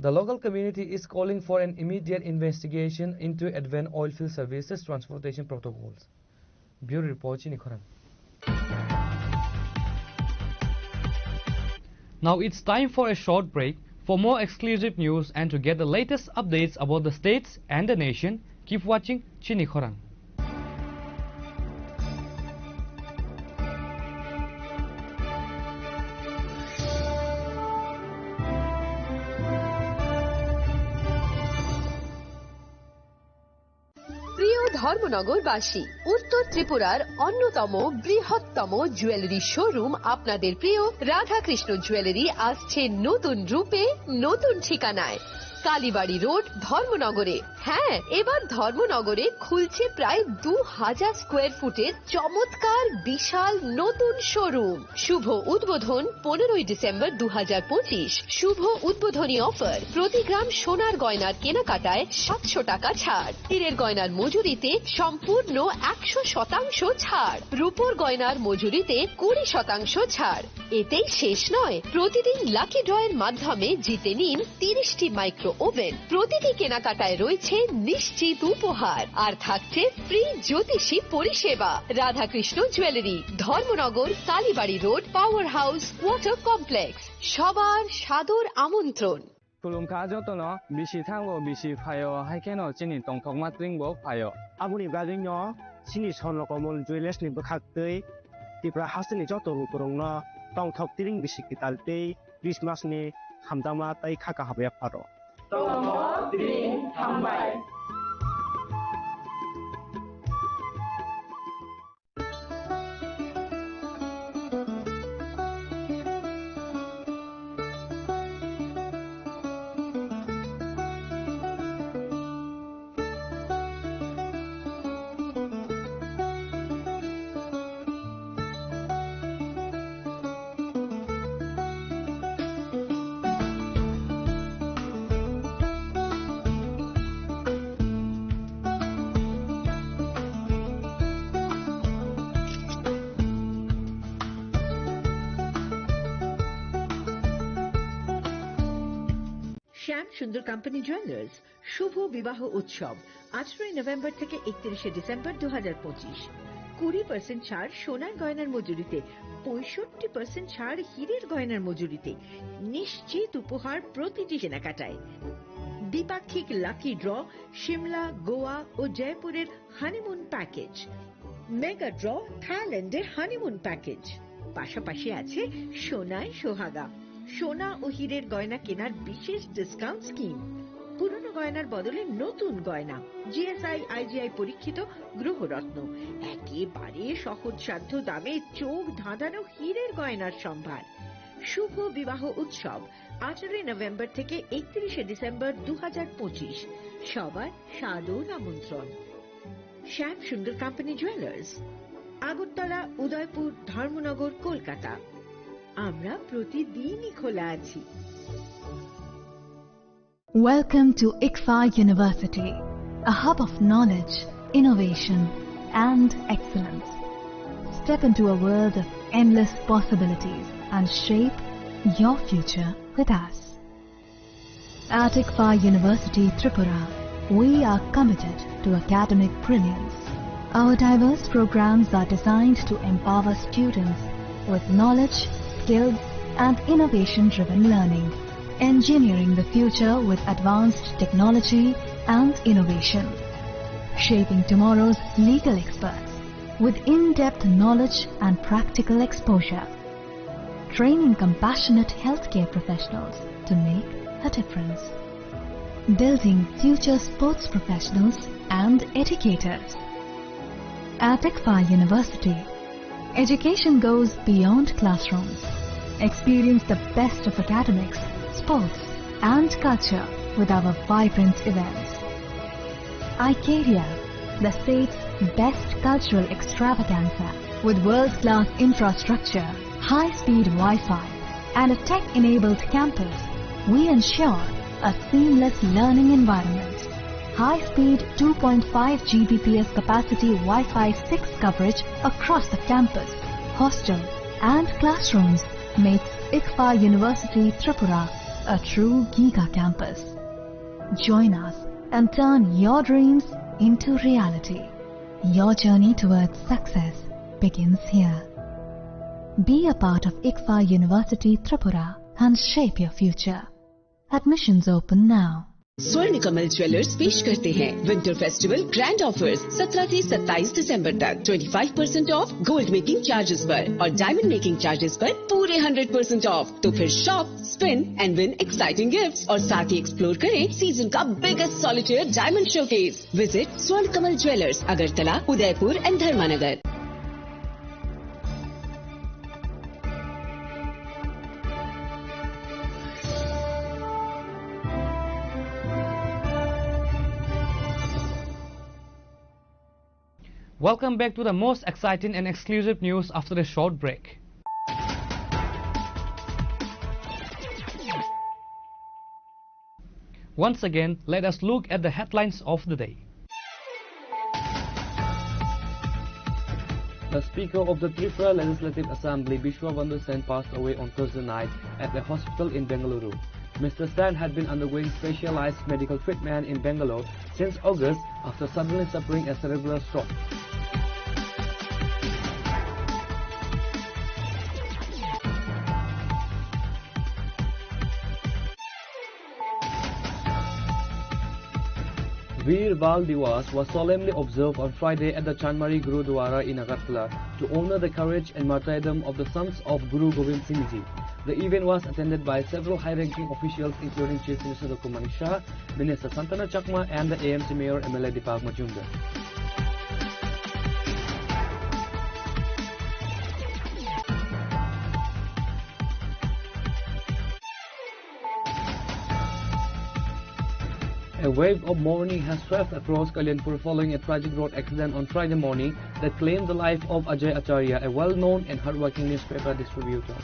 The local community is calling for an immediate investigation into Advent Oilfield Services transportation protocols. Bureau report, Chini Khorang. Now it's time for a short break. For more exclusive news and to get the latest updates about the states and the nation, keep watching Chini Khorang. প্রিয় ধর্মনগরবাসী, উত্তর ত্রিপুরার অন্যতম বৃহত্তম jewellery showroom আপনাদের প্রিয় রাধাকৃষ্ণ জুয়েলারি আসছে নতুন রূপে, নতুন ঠিকানায়। কালীবাড়ি রোড, ধর্মনগরে। হ্যাঁ, এবার ধর্মনগরে খুলছে প্রায় দু হাজার স্কোয়ার ফুটের চমৎকার বিশাল নতুন শোরুম। শুভ উদ্বোধন পনেরোই ডিসেম্বর দু হাজার পঁচিশ। শুভ উদ্বোধনী অফার, প্রতি গ্রাম সোনার গয়নার কেনাকাটায় সাতশো টাকা ছাড়, হীরের গয়নার মজুরিতে সম্পূর্ণ একশো শতাংশ ছাড়, রূপোর গয়নার মজুরিতে কুড়ি শতাংশ ছাড়। এতেই শেষ নয়, প্রতিদিন লাকি ড্রয়ের মাধ্যমে জিতে নিন তিরিশটি মাইক্রো ওভেন। প্রতিটি কেনাকাটায় রয়েছে নিশ্চিত উপহার, আর থাকছে ফ্রি জ্যোতিষী পরিষেবা। Radhakrishna jewellery, Dharmanagar, Kalibari road, power house, water complex. সবার সাদর আমন্ত্রণ। Khulumkha jotono, bisi thango, bisi phaio, hai kheno chini tongthokma tringbo phaio. Aboni bagwino chini Swarnakamol Jewellers ni bwkhaktwi Tripura hasteni joto lukurokno tongthok tring bisi kwtal tei Christmas ni hamjakma tei kha kaham yapharo. Tongthok tring hambai. শ্যাম Sundar company jewellers, শুভ বিবাহ উৎসব, আঠারোই নভেম্বর থেকে একত্রিশে ডিসেম্বর দু হাজার পঁচিশ। কুড়ি পার্সেন্ট ছাড় সোনার গয়নার মজুরিতে, পঁয়ষট্টি পার্সেন্ট ছাড় হীরের গয়নার মজুরিতে, নিশ্চিত উপহার প্রতিটি কেনাকাটায়। দ্বিপাক্ষিক লাকি ড্র, সিমলা, গোয়া ও জয়পুরের হানিমুন প্যাকেজ, মেগা ড্র, থাইল্যান্ডের হানিমুন প্যাকেজ, পাশাপাশি আছে সোনায় সোহাগা, সোনা ও হীরের গয়না কেনার বিশেষ ডিসকাউন্ট স্কিম, পুরনো গয়নার বদলে নতুন গয়না, জিএসআই আইজিআই পরীক্ষিত গ্রহরত্ন, একেবারে সহজসাধ্য দামে চোখ ধাঁধানো হীরের গয়নার সম্ভার। শুভ বিবাহ উৎসব, আঠারোই নভেম্বর থেকে একত্রিশে ডিসেম্বর দু হাজার পঁচিশ। সবার সাদর আমন্ত্রণ। শ্যাম সুন্দর কোম্পানি জুয়েলার্স, আগরতলা, উদয়পুর, ধর্মনগর, কলকাতা। আমরা প্রতিদিনই খোলা আছি। Welcome to ICFAI University, a hub of knowledge, innovation, and excellence. Step into a world of endless possibilities and shape your future with us. At ICFAI University Tripura, we are committed to academic brilliance. Our diverse programs are designed to empower students with knowledge, skills, and innovation-driven learning, engineering the future with advanced technology and innovation, shaping tomorrow's legal experts. with in-depth knowledge and practical exposure, training compassionate healthcare professionals to make a difference, building future sports professionals and educators. At ICFAR University, education goes beyond classrooms. Experience the best of academics, sports, and culture with our vibrant events. Icaria, the state's best cultural extravaganza, with world-class infrastructure, high-speed Wi-Fi, and a tech-enabled campus, we ensure a seamless learning environment. High-speed two point five G B P S capacity Wi-Fi six coverage across the campus, hostel, and classrooms makes ICFAR University Tripura a true giga campus. Join us and turn your dreams into reality. Your journey towards success begins here. Be a part of ICFAR University Tripura and shape your future. Admissions open now. स्वर्ण कमल ज्वेलर्स पेश करते हैं winter festival grand offers. सत्रह से सत्ताईस दिसंबर तक twenty five percent of gold making charges पर और डायमंड मेकिंग चार्जेस पर पूरे हंड्रेड परसेंट ऑफ। तो फिर shop, spin and win exciting gifts और साथ ही एक्सप्लोर करें सीजन का biggest solitaire diamond showcase. Visit स्वर्ण कमल ज्वेलर्स, अगरतला, उदयपुर एंड धर्मानगर। Welcome back to the most exciting and exclusive news after a short break. Once again, let us look at the headlines of the day. The Speaker of the Tripura Legislative Assembly, Bishwa Bandhu Sen, passed away on Thursday night at a hospital in Bengaluru. Mister Sen had been undergoing specialized medical treatment in Bangalore since August after suddenly suffering a cerebral stroke. Veer Bal Diwas was solemnly observed on Friday at the Chanmari Gurudwara in Agartala to honor the courage and martyrdom of the sons of Guru Gobind Singh Ji. The event was attended by several high-ranking officials, including Chief Minister Doctor Manik Saha, Minister Santana Chakma, and the A M C Mayor M L A Deepak Majumdar. A wave of mourning has swept across Kalyanpur following a tragic road accident on Friday morning that claimed the life of Ajay Acharya, a well-known and hardworking newspaper distributor.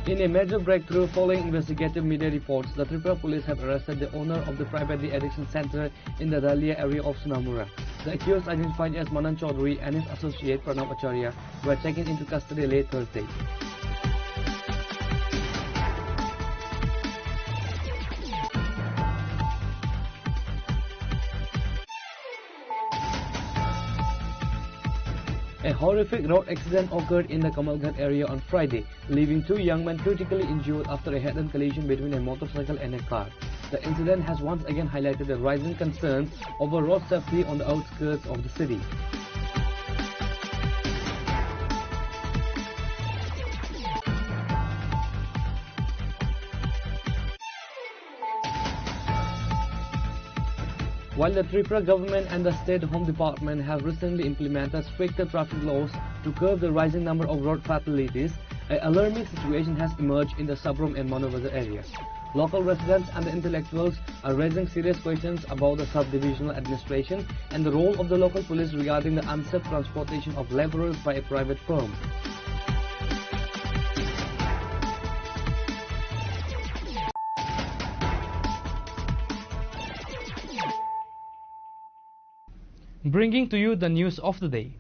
In a major breakthrough following investigative media reports, the Tripura police have arrested the owner of the private de-addiction center in the Dalia area of Sonamura. The accused, identified as Manan Chaudhary, and his associate Pranab Acharya were taken into custody late Thursday. A horrific road accident occurred in the Kamalghat area on Friday, leaving two young men critically injured after a head-on collision between a motorcycle and a car. The incident has once again highlighted the rising concerns over road safety on the outskirts of the city. While the Tripura government and the State Home Department have recently implemented stricter traffic laws to curb the rising number of road fatalities, an alarming situation has emerged in the Sabrom and Manobazar areas. Local residents and the intellectuals are raising serious questions about the sub-divisional administration and the role of the local police regarding the unsafe transportation of laborers by a private firm. Bringing to you the news of the day.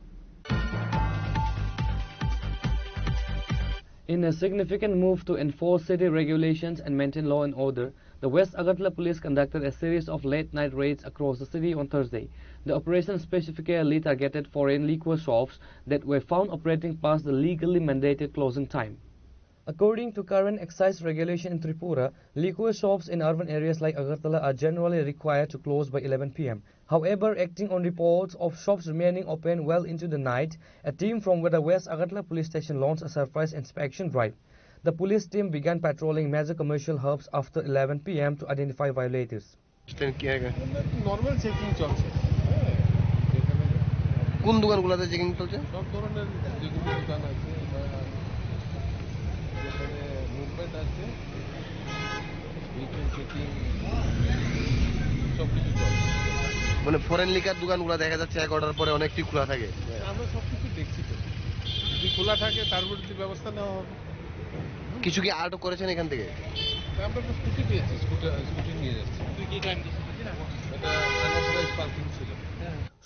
In a significant move to enforce city regulations and maintain law and order, the West Agartala police conducted a series of late-night raids across the city on Thursday. The operation specifically targeted foreign liquor shops that were found operating past the legally mandated closing time. According to current excise regulation in Tripura, liquor shops in urban areas like Agartala are generally required to close by eleven p m. However, acting on reports of shops remaining open well into the night, a team from the West Agartala Police Station launched a surprise inspection drive. The police team began patrolling major commercial hubs after eleven p m to identify violators. Stand কি আগে? Normal checking চলছে। হ্যাঁ, এখানে কোন দোকানগুলোতে চেকিং চলছে? সব ধরনের যেগুলো দোকান আছে বা যেখানে মুভমেন্ট আছে, ভেহিকল চেকিং, সব কিছু চলছে। মানে ফরেন লিকার দোকানগুলো দেখা যাচ্ছে এগারোটার পরে অনেকটি খোলা থাকে। আমরা সব কিছু দেখছি তো, যদি খোলা থাকে তার উপর যদি ব্যবস্থা নেওয়া হবে। কিছু কি আটক করেছেন এখান থেকে? আমরা তো স্কুটি পেয়েছি, স্কুটার, স্কুটি নিয়ে যাচ্ছি। তুই কি ক্রাইম করছিস? এটা আনঅথরাইজড পার্কিং ছিল।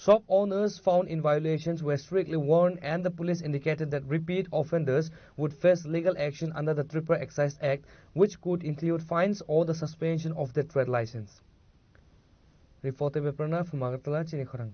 Shop owners found in violations were strictly warned, and the police indicated that repeat offenders would face legal action under the Tripura Excise Act, which could include fines or the suspension of their trade license. Reported by Pranav from Agartala, Chini Khorang.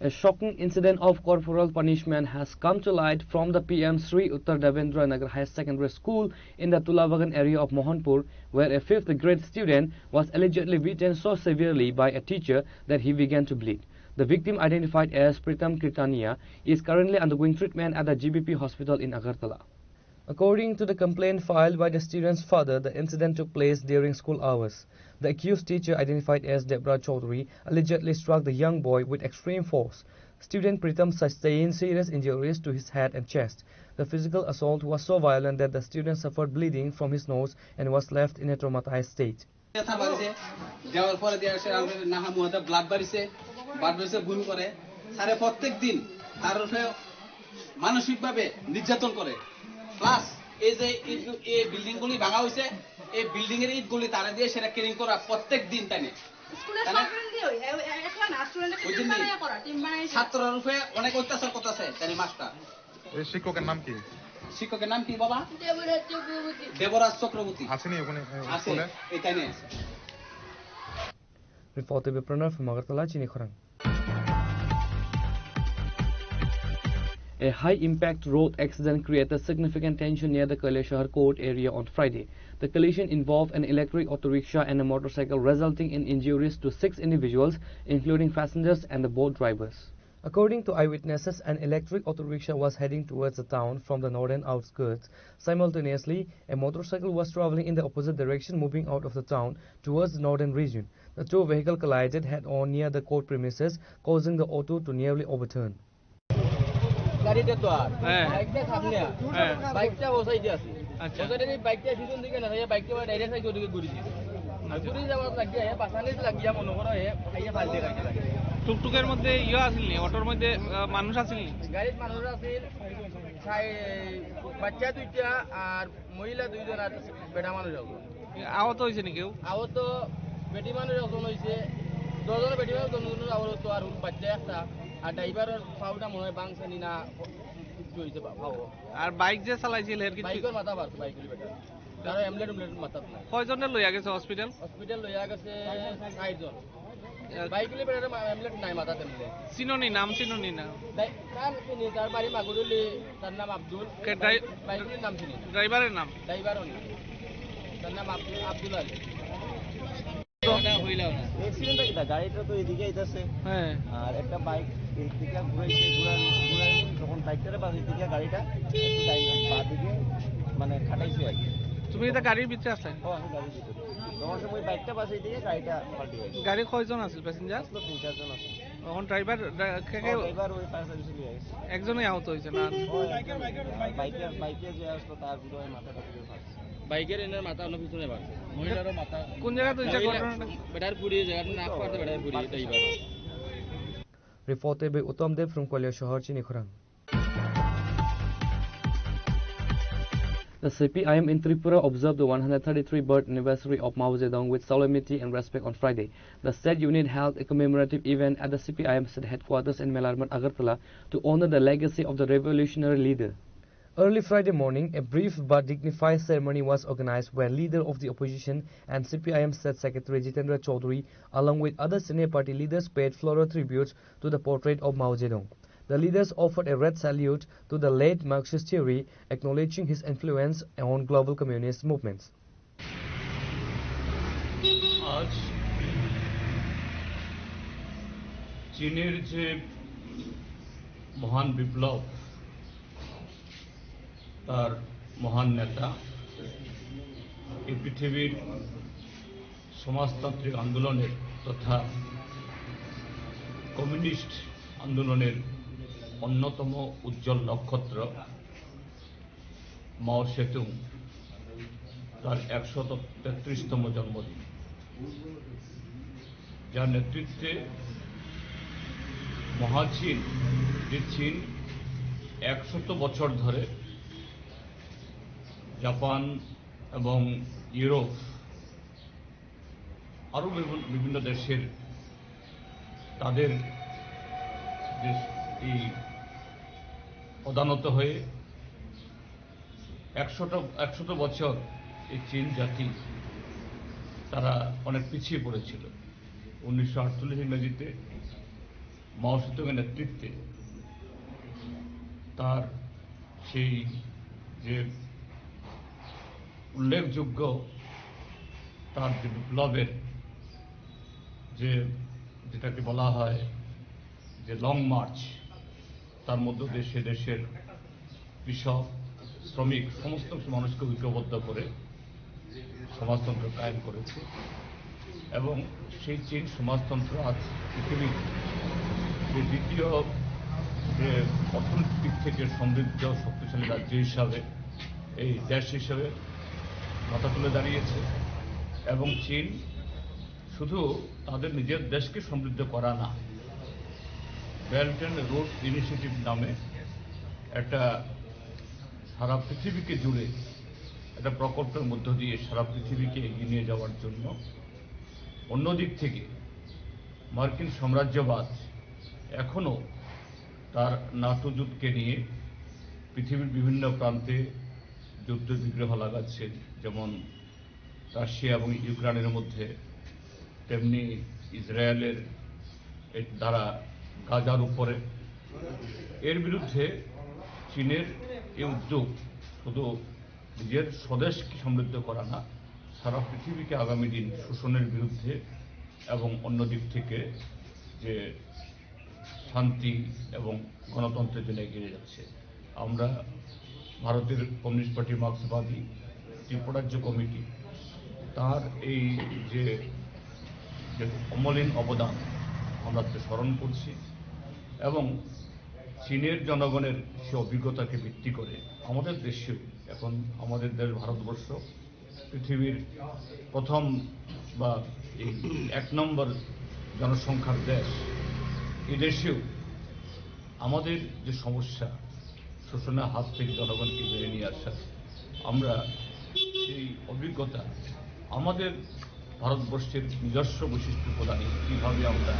A shocking incident of corporal punishment has come to light from the P M Sri Uttar Devendra Nagar Higher Secondary School in the Tulabagan area of Mohanpur, where a fifth grade student was allegedly beaten so severely by a teacher that he began to bleed. The victim, identified as Pritam Kirtania, is currently undergoing treatment at the G B P hospital in Agartala. According to the complaint filed by the student's father, the incident took place during school hours. The accused teacher, identified as Debra Chaudhary, allegedly struck the young boy with extreme force. Student Pritam sustained serious injuries to his head and chest. The physical assault was so violent that the student suffered bleeding from his nose and was left in a traumatized state. ব্যথা বাড়ছে, দেওয়ার পরে দিয়ে আসে আমাদের নাহা মুহাতে ব্লাড বাড়ছে, ব্লাড বাড়ছে বমি করে। স্যারে প্রত্যেক দিন তার উপরে মানসিকভাবে নির্যাতন করে। প্লাস এই যে ইট, এই বিল্ডিং গুলি ভাঙা হয়েছে, এই বিল্ডিং এর ইট গুলি তারা দিয়ে সেটা ক্লিন করা প্রত্যেক দিন তাই না। স্কুলের তাহলে সব দিন দিয়ে ওই, এ-, এ-, একলা না, স্টুডেন্টের ওই টিম জন্যই। বানাইয়া করা, টিম বানাইয়া সেটা। ছাত্রর উপরে অনেক অত্যাচার করতেছে তাই মাস্টার। এই শিক্ষকের নাম কি? শিক্ষকের নাম কি বাবা? দেবরাজ চক্রবর্তী। দেবরাজ চক্রবর্তী। আছেনি ওখানে, এ, আছে, স্কুলে? এখানে আছে। Reported by Pranav from Agartala, Chini Khorang. A high-impact road accident created significant tension near the Kailashahar Court area on Friday. The collision involved an electric auto rickshaw and a motorcycle, resulting in injuries to six individuals, including passengers and the boat drivers. According to eyewitnesses, an electric auto rickshaw was heading towards the town from the northern outskirts. Simultaneously, a motorcycle was traveling in the opposite direction, moving out of the town towards the northern region. The two vehicles collided head-on near the court premises, causing the auto to nearly overturn. গাড়িটা তো আর হ্যাঁ। বাইকটা সামনে আর। হ্যাঁ। বাইকটা ও সাইডে আছে। আচ্ছা। ও সাইডে এই বাইকটা পিছন দিকে না, এই বাইকটা আবার ডাইরেক্ট সাইড ওদিকে ঘুরে দিয়েছে। আর আচ্ছা। ঘুরে যাওয়ার লাগিয়া, এ পাশানিত লাগিয়া মনে করো, এ খাইয়া ফাল দিয়ে গাড়িটা লাগে। টুকটুকের মধ্যে ইয়ে আসেনি, অটোর মধ্যে, আহ, মানুষ আসেনি? গাড়িত মানুষ আছিল, চাই-, বাচ্চা দুইটা আর মহিলা দুইজন আর বেটা মানুষ একজন। আহত হয়েছে নি কেউ? আহত বেটি মানুষ একজন হয়েছে, দুজন বেটি মানুষ, দুজন আহত, আর বাচ্চা একটা, আর ড্রাইভারের পাউটা মনে হয় বাংসানি না কিছু হয়েছে বা-, পাও। আর বাইক যে চালাইছিল এর কিছু? বাইকের মাথা বাড়ছে, বাইকের বেটা। তারা এমলেট উমলেট মাথাত নাই। কয়জনে লইয়া গেছে হসপিটাল? হসপিটাল লইয়া গেছে ষাট জন। এ, বাইক নিয়ে বেড়াতে মা-, এমলেট নাই মাথাতে এমনি। চিনোনি, নাম চিনোনি না? তাই, তার চিনি, তার বাড়ি মাগুরুলি, তার নাম আব্দুল। কে ড্রাই-, বাইক নিয়ে নাম চিনি না। ড্রাইভারের নাম? ড্রাইভারও না। তার নাম আব্দুল, আব্দুল আলী। অ্যাক্সিডেন্টটা কিতা? গাড়িটা তো এদিকে আইতাছে। হ্যাঁ। আর একটা বাইক এই দিকে ঘুরাইছে, ঘুরার, ঘুরার যখন বাইকটারে বাঁধি দিকে গাড়িটা একটু ডাইন বাঁ দিকে মানে খাটাইছে আর কি। তুমি এটা গাড়ির ভিতরে আসলে? ও, আমি গাড়ির ভিতরে। তখন সময় বাইকটা বাঁচাই দিয়ে গাড়িটা পাল্টি হয়েছে। গাড়ি কয়জন আছে প্যাসেঞ্জার? আসলে তিন চারজন আছে। এখন ড্রাইভার, ড্রা-, কে কে? ও, ড্রাইভার ওই ফায়ার সার্ভিসে নিয়ে গেছে। একজনই আহত হয়েছে না? ও, একজন। বাইকের, বাইকে যে আসলো তার বোধহয় মাথাটা পুরো ফাটছে। বাইকের এনার মাথা অন্য পিছনে বাড়ছে। মহিলারও মাথা। কোন জায়গা তো এটা মহিলা ঘটনাটা? বেটার পুড়িয়ে জায়গাটা নাক পাড়তে বেটার পুড়িয়ে, তাই বাবা। Reported by Uttam Deb from Koilashahar, Chinikhorang. The C P I M in Tripura observed the one hundred thirty-three birth anniversary of Mao Zedong with solemnity and respect on Friday. The state unit held a commemorative event at the C P I M state headquarters in Melarmat, Agartala, to honor the legacy of the revolutionary leader. Early Friday morning, a brief but dignified ceremony was organized where leader of the opposition and C P I M state secretary Jitendra Chaudhary, along with other senior party leaders, paid floral tributes to the portrait of Mao Zedong. The leaders offered a red salute to the late Marxist theory, acknowledging his influence on global communist movements. আজ চীনের যে মহান বিপ্লব, তার মহান নেতা, এই পৃথিবীর সমাজতান্ত্রিক আন্দোলনের তথা কমিউনিস্ট আন্দোলনের অন্যতম উজ্জ্বল নক্ষত্র মাও সেতুং তার একশত তেত্রিশতম জন্মদিন, যার নেতৃত্বে মহাচীন, যে চীন একশত বছর ধরে জাপান এবং ইউরোপ আরও বিভিন্ন, বিভিন্ন দেশের তাদের যে এই প্রধানত হয়ে একশোটা, একশত বছর এই চীন জাতি তারা অনেক পিছিয়ে পড়েছিল। উনিশশো আটচল্লিশ ইংরেজিতে মাও সেতুংয়ের নেতৃত্বে তার সেই যে উল্লেখযোগ্য তার যে বিপ্লবের যে, যেটাকে বলা হয় যে লং মার্চ, তার মধ্য দিয়ে সে দেশের কৃষক, শ্রমিক, সমস্ত মানুষকে ঐক্যবদ্ধ করে সমাজতন্ত্র কায়েম করেছে এবং সেই চীন সমাজতন্ত্র আজ পৃথিবীর যে দ্বিতীয় যে অর্থনৈতিক দিক থেকে সমৃদ্ধ শক্তিশালী রাজ্য হিসাবে, এই দেশ হিসাবে মাথা তুলে দাঁড়িয়েছে। এবং চীন শুধু তাদের নিজের দেশকে সমৃদ্ধ করা না, বেল্ট অ্যান্ড রোড ইনিশিয়েটিভ নামে একটা সারা পৃথিবীকে জুড়ে একটা প্রকল্পের মধ্য দিয়ে সারা পৃথিবীকে এগিয়ে নিয়ে যাওয়ার জন্য। অন্যদিক থেকে মার্কিন সাম্রাজ্যবাদ এখনও তার নাটো জোটকে নিয়ে পৃথিবীর বিভিন্ন প্রান্তে যুদ্ধ বিগ্রহ লাগাচ্ছে, যেমন রাশিয়া এবং ইউক্রেনের মধ্যে, তেমনি ইসরায়েলের এর দ্বারা গাজার উপরে। এর বিরুদ্ধে চীনের এই উদ্যোগ শুধু নিজের স্বদেশকে সমৃদ্ধ করা না, সারা পৃথিবীকে আগামী দিন শোষণের বিরুদ্ধে এবং অন্য দিক থেকে যে শান্তি এবং গণতন্ত্রের জন্য এগিয়ে যাচ্ছে। আমরা ভারতের কমিউনিস্ট পার্টি মার্ক্সবাদী ত্রিপুরাজ্য কমিটি তার এই যে, যে অমলিন অবদান আমরা তো স্মরণ করছি এবং চীনের জনগণের সে অভিজ্ঞতাকে ভিত্তি করে আমাদের দেশেও এখন আমাদের দেশ ভারতবর্ষ পৃথিবীর প্রথম বা এই এক নম্বর জনসংখ্যার দেশ, এই দেশেও আমাদের যে সমস্যা, শোষণের হাত থেকে জনগণকে বেরিয়ে নিয়ে আসা, আমরা সেই অভিজ্ঞতা আমাদের ভারতবর্ষের নিজস্ব বৈশিষ্ট্য প্রদানে কীভাবে আমরা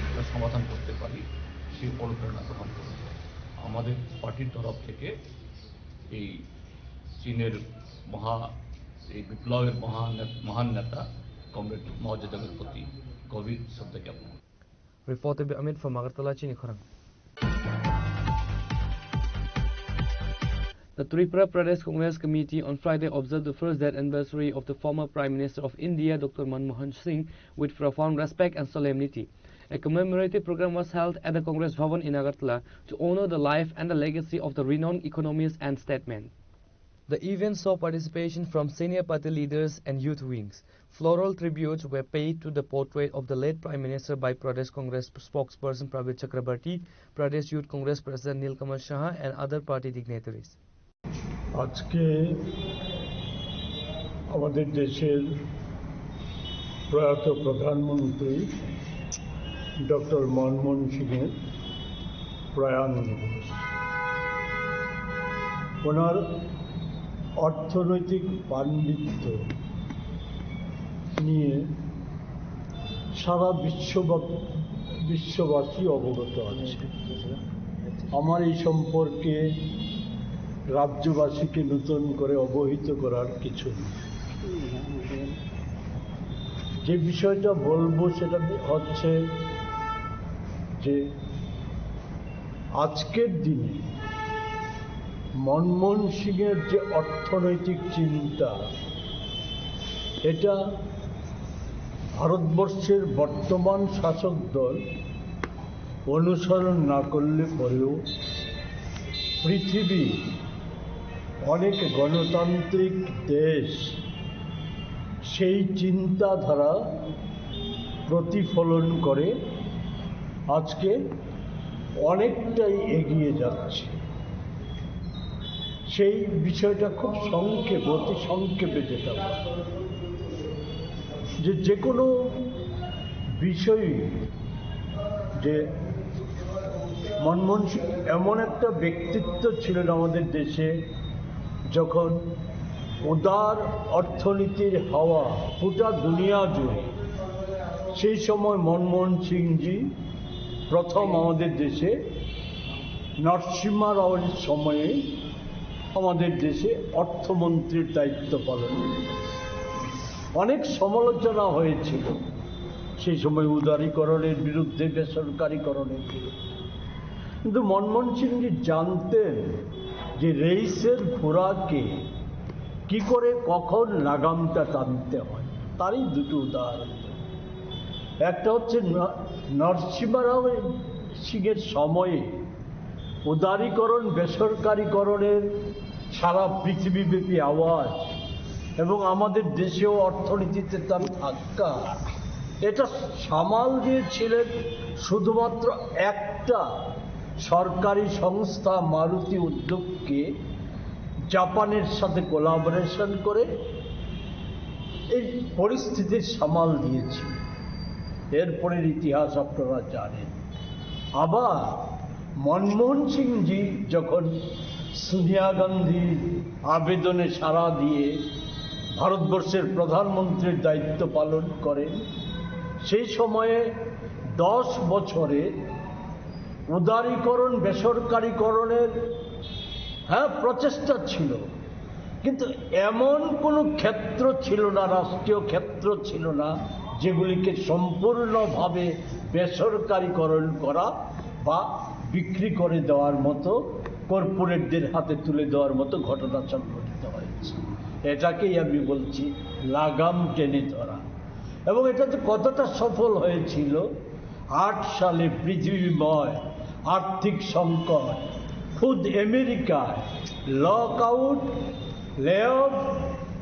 এটা সমাধান করতে পারি, সেই অনুপ্রেরণা গ্রহণ করব। আমাদের পার্টির তরফ থেকে এই চীনের মহা, এই বিপ্লবের মহান, মহান নেতা কমরেড মাও জেদুংয়ের প্রতি গভীর শ্রদ্ধা জ্ঞাপন। Reporter Amit from Agartala, Chini Khorang. The Tripura Pradesh Congress Committee on Friday observed the first death anniversary of the former Prime Minister of India, Doctor Manmohan Singh, with profound respect and solemnity. A commemorative program was held at the Congress Bhavan in Agartala to honor the life and the legacy of the renowned economist and statesman. The event saw participation from senior party leaders and youth wings. Floral tributes were paid to the portrait of the late Prime Minister by Pradesh Congress spokesperson Praveer Chakrabarty, Pradesh Youth Congress President Nilkamal Saha, and other party dignitaries. আজকে আমাদের দেশের প্রয়াত প্রধানমন্ত্রী ডক্টর মনমোহন সিংয়ের প্রয়াণ দিবস। ওনার অর্থনৈতিক পাণ্ডিত্য নিয়ে সারা বিশ্বব্যাপী, বিশ্ববাসী অবগত আছে। আমার এই সম্পর্কে রাজ্যবাসীকে নতুন করে অবহিত করার কিছু নেই। যে বিষয়টা বলবো সেটা হচ্ছে যে আজকের দিনে মনমোহন সিংয়ের যে অর্থনৈতিক চিন্তা, এটা ভারতবর্ষের বর্তমান শাসক দল অনুসরণ না করলে পরেও পৃথিবী অনেক গণতান্ত্রিক দেশ সেই চিন্তাধারা প্রতিফলন করে আজকে অনেকটাই এগিয়ে যাচ্ছে। সেই বিষয়টা খুব সংক্ষেপে, অতি সংক্ষেপে যেটা বলবো, যে যে কোনো বিষয়ে যে মনমোহন সিং এমন একটা ব্যক্তিত্ব ছিলেন আমাদের দেশে, যখন উদার অর্থনীতির হাওয়া গোটা দুনিয়া জুড়ে, সেই সময় মনমোহন সিংজি প্রথম আমাদের দেশে নরসিংহ রাওয়ের সময়ে আমাদের দেশে অর্থমন্ত্রীর দায়িত্ব পালন করেন। অনেক সমালোচনা হয়েছিল সেই সময় উদারীকরণের বিরুদ্ধে, বেসরকারীকরণের বিরুদ্ধে, কিন্তু মনমোহন সিংজি জানতেন যে রেইসের ঘোড়াকে কি করে কখন লাগামটা টানতে হয়। তারই দুটো উদাহরণ। একটা হচ্ছে ন-, নরসিংহ রাও সিংয়ের সময়ে উদারীকরণ, বেসরকারীকরণের সারা পৃথিবীব্যাপী আওয়াজ এবং আমাদের দেশেও অর্থনীতিতে তার ধাক্কা, এটা সামাল দিয়েছিলেন শুধুমাত্র একটা সরকারি সংস্থা মারুতি উদ্যোগকে জাপানের সাথে কোলাবোরেশন করে এই পরিস্থিতির সামাল দিয়েছিল। এরপরের ইতিহাস আপনারা জানেন। আবার মনমোহন সিংজি যখন সোনিয়া গান্ধীর আবেদনে সাড়া দিয়ে ভারতবর্ষের প্রধানমন্ত্রীর দায়িত্ব পালন করেন, সেই সময়ে দশ বছরে উদারীকরণ, বেসরকারীকরণের, হ্যাঁ, প্রচেষ্টা ছিল, কিন্তু এমন কোনো ক্ষেত্র ছিল না, রাষ্ট্রীয় ক্ষেত্র ছিল না, যেগুলিকে সম্পূর্ণভাবে বেসরকারীকরণ করা বা বিক্রি করে দেওয়ার মতো, কর্পোরেটদের হাতে তুলে দেওয়ার মতো ঘটনা সংঘটিত হয়েছে। এটাকেই আমি বলছি লাগাম টেনে ধরা। এবং এটা যে কতটা সফল হয়েছিল, আট সালে পৃথিবীময় আর্থিক সংকট, খুদ আমেরিকায় লকআউট, লে অফ,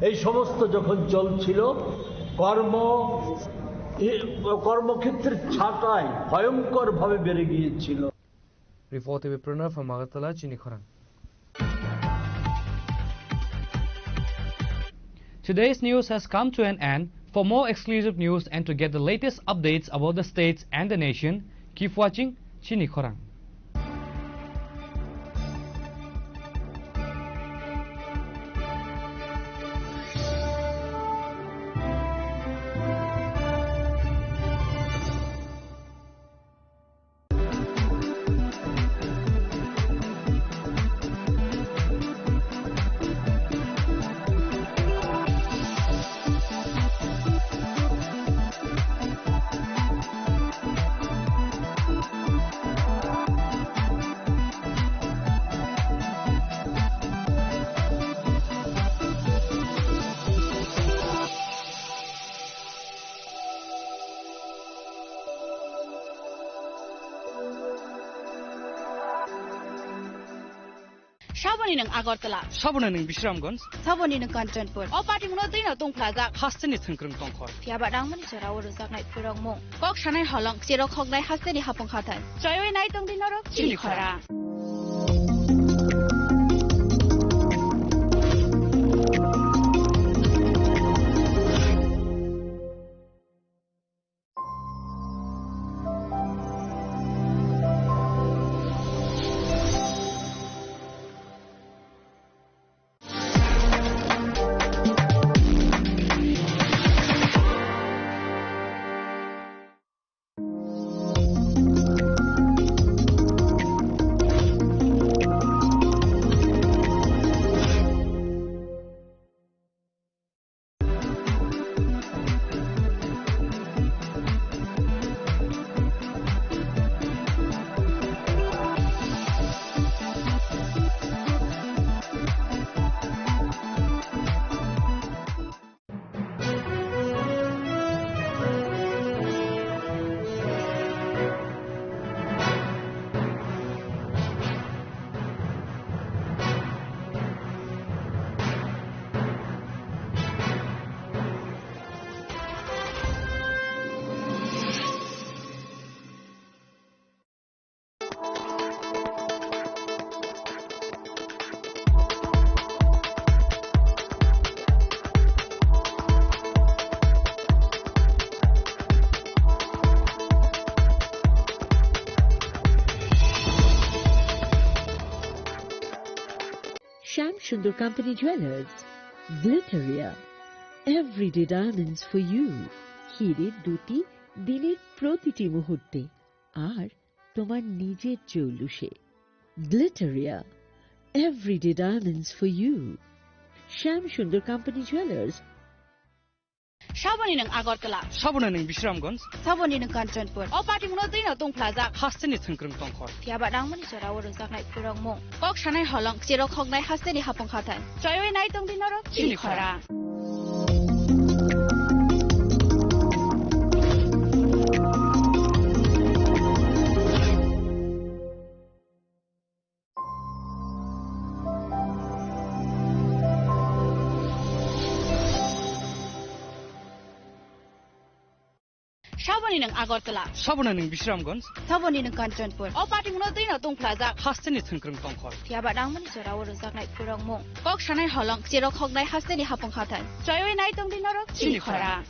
এই সমস্ত যখন চলছিল, কর্ম, এ, কর্মক্ষেত্রের ছাঁটাই ভয়ঙ্করভাবে বেড়ে গিয়েছিল। Report by Pranav from Agartala, Chini Khorang. Today's news has come to an end. For more exclusive news and to get the latest updates about the states and the nation, keep watching Chini Khorang. Saboni nwng Agartala. Saboni nwng Bisramganj. Saboni nwng Kanchanpur. O patimungno twino tongphlajak. Hasteni thwngkwrwng tongkhor. Phiyaba rangmani jorao rwjaknai phwrwngmung. Kok sanai holong, cherok hoknai hasteni hapung hathai. Choiwi nai tongdi norok chini khorang. Sundar company jewellers, Glitteria, everyday diamonds for you. হিরে দুটি দিনের প্রতিটি মুহূর্তে আর তোমার নিজের জৌলুসে। Glitteria, everyday diamonds for you. Shyam Sundar company jewellers. Saboni nwng Agartala. Saboni nwng Bisramganj. Saboni nwng Kanchanpur. O party muno twi no tong phlajak. Hasteni thwngkwrwng tongkhor. Phiya ba nangmani jora o rwjaknai phurokmung. Kok sanai holong, chero khoknai hasteni hapung khathai. Choiwi nai tong di norok chini khorang. Saboni nwng Agartala. Saboni nwng Bisramganj. Saboni nwng Kanchanpur. O party muno twi no tong phlajak. Hasteni thwngkwrwng tongkhor. Phiya ba nangmani jora o rwjaknai phurokmung. Kok sanai holong, chero khoknai hasteni hapung khathai. Choiwi nai tong di norok chini khorang.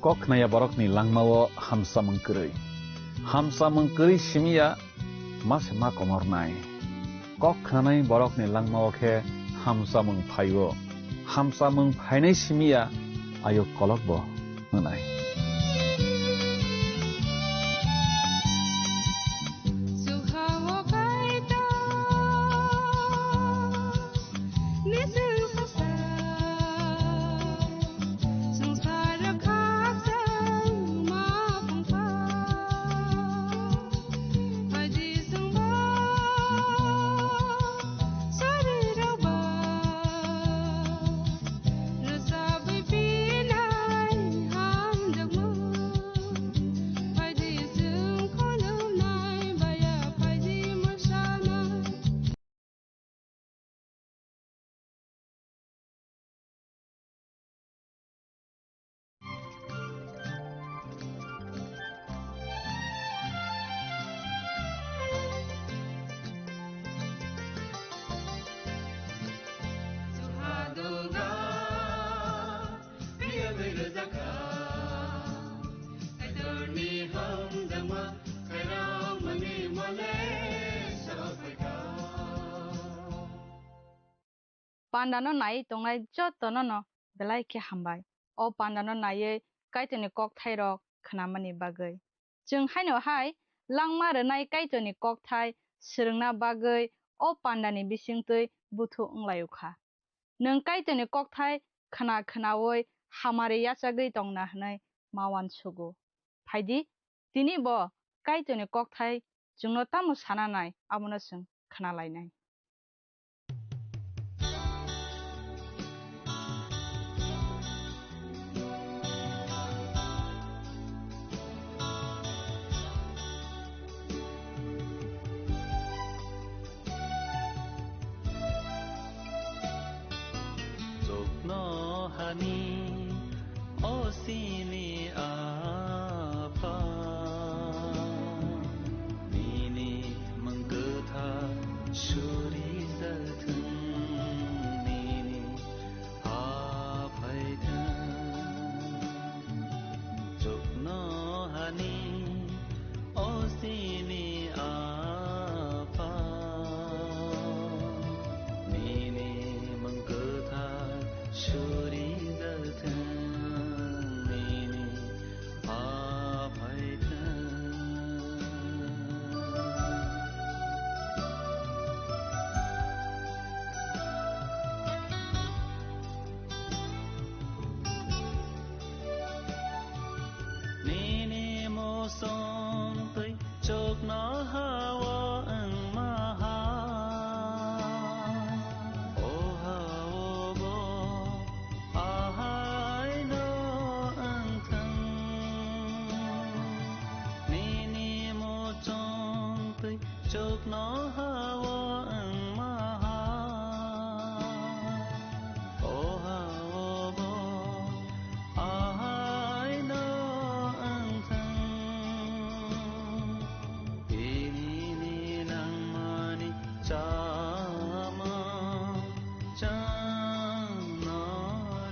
Kok khnaya borokni langmao hamsamung kwrwi. Hamsamung kwrwi simi ya ma se ma komornai. Kok khnanai borokni langmao khe hamsamung phaio. Hamsamung phainai simi ya ayuk kolokbo wngnai. Pandano naiwi tongnai jotono no belai khe hambai. O pandano naiwi Kaitorni kokthairok khnamani bagwi. Chwng haino hai langma rwnai Kaitorni kokthai swrwngna bagwi o pandani bisingtwi buthu wnglaio kha. Nwng Kaitorni kokthai khna khnaui hamari yachagwi tongna hwnwi ma uansugo. Phaidi, tini bo Kaitorni kokthai chwngno tamo sana nai, abono chwng khna lainai. Chuknohani o chini Apha, nini mwng kwthar surijathwng, nini ha phaithwng. Chuknohani o chini Apha, nini mwng kwthar surijathwng, nini ha phaithwng. Nini muchung twi chuknoha-o wngma hai, o ha-o bo ahaino wngthwng. Nini muchung twi chuknoha-o wngma hai, o ha-o bo ahaino wngthwng. Tinini nangmani chamung chwngno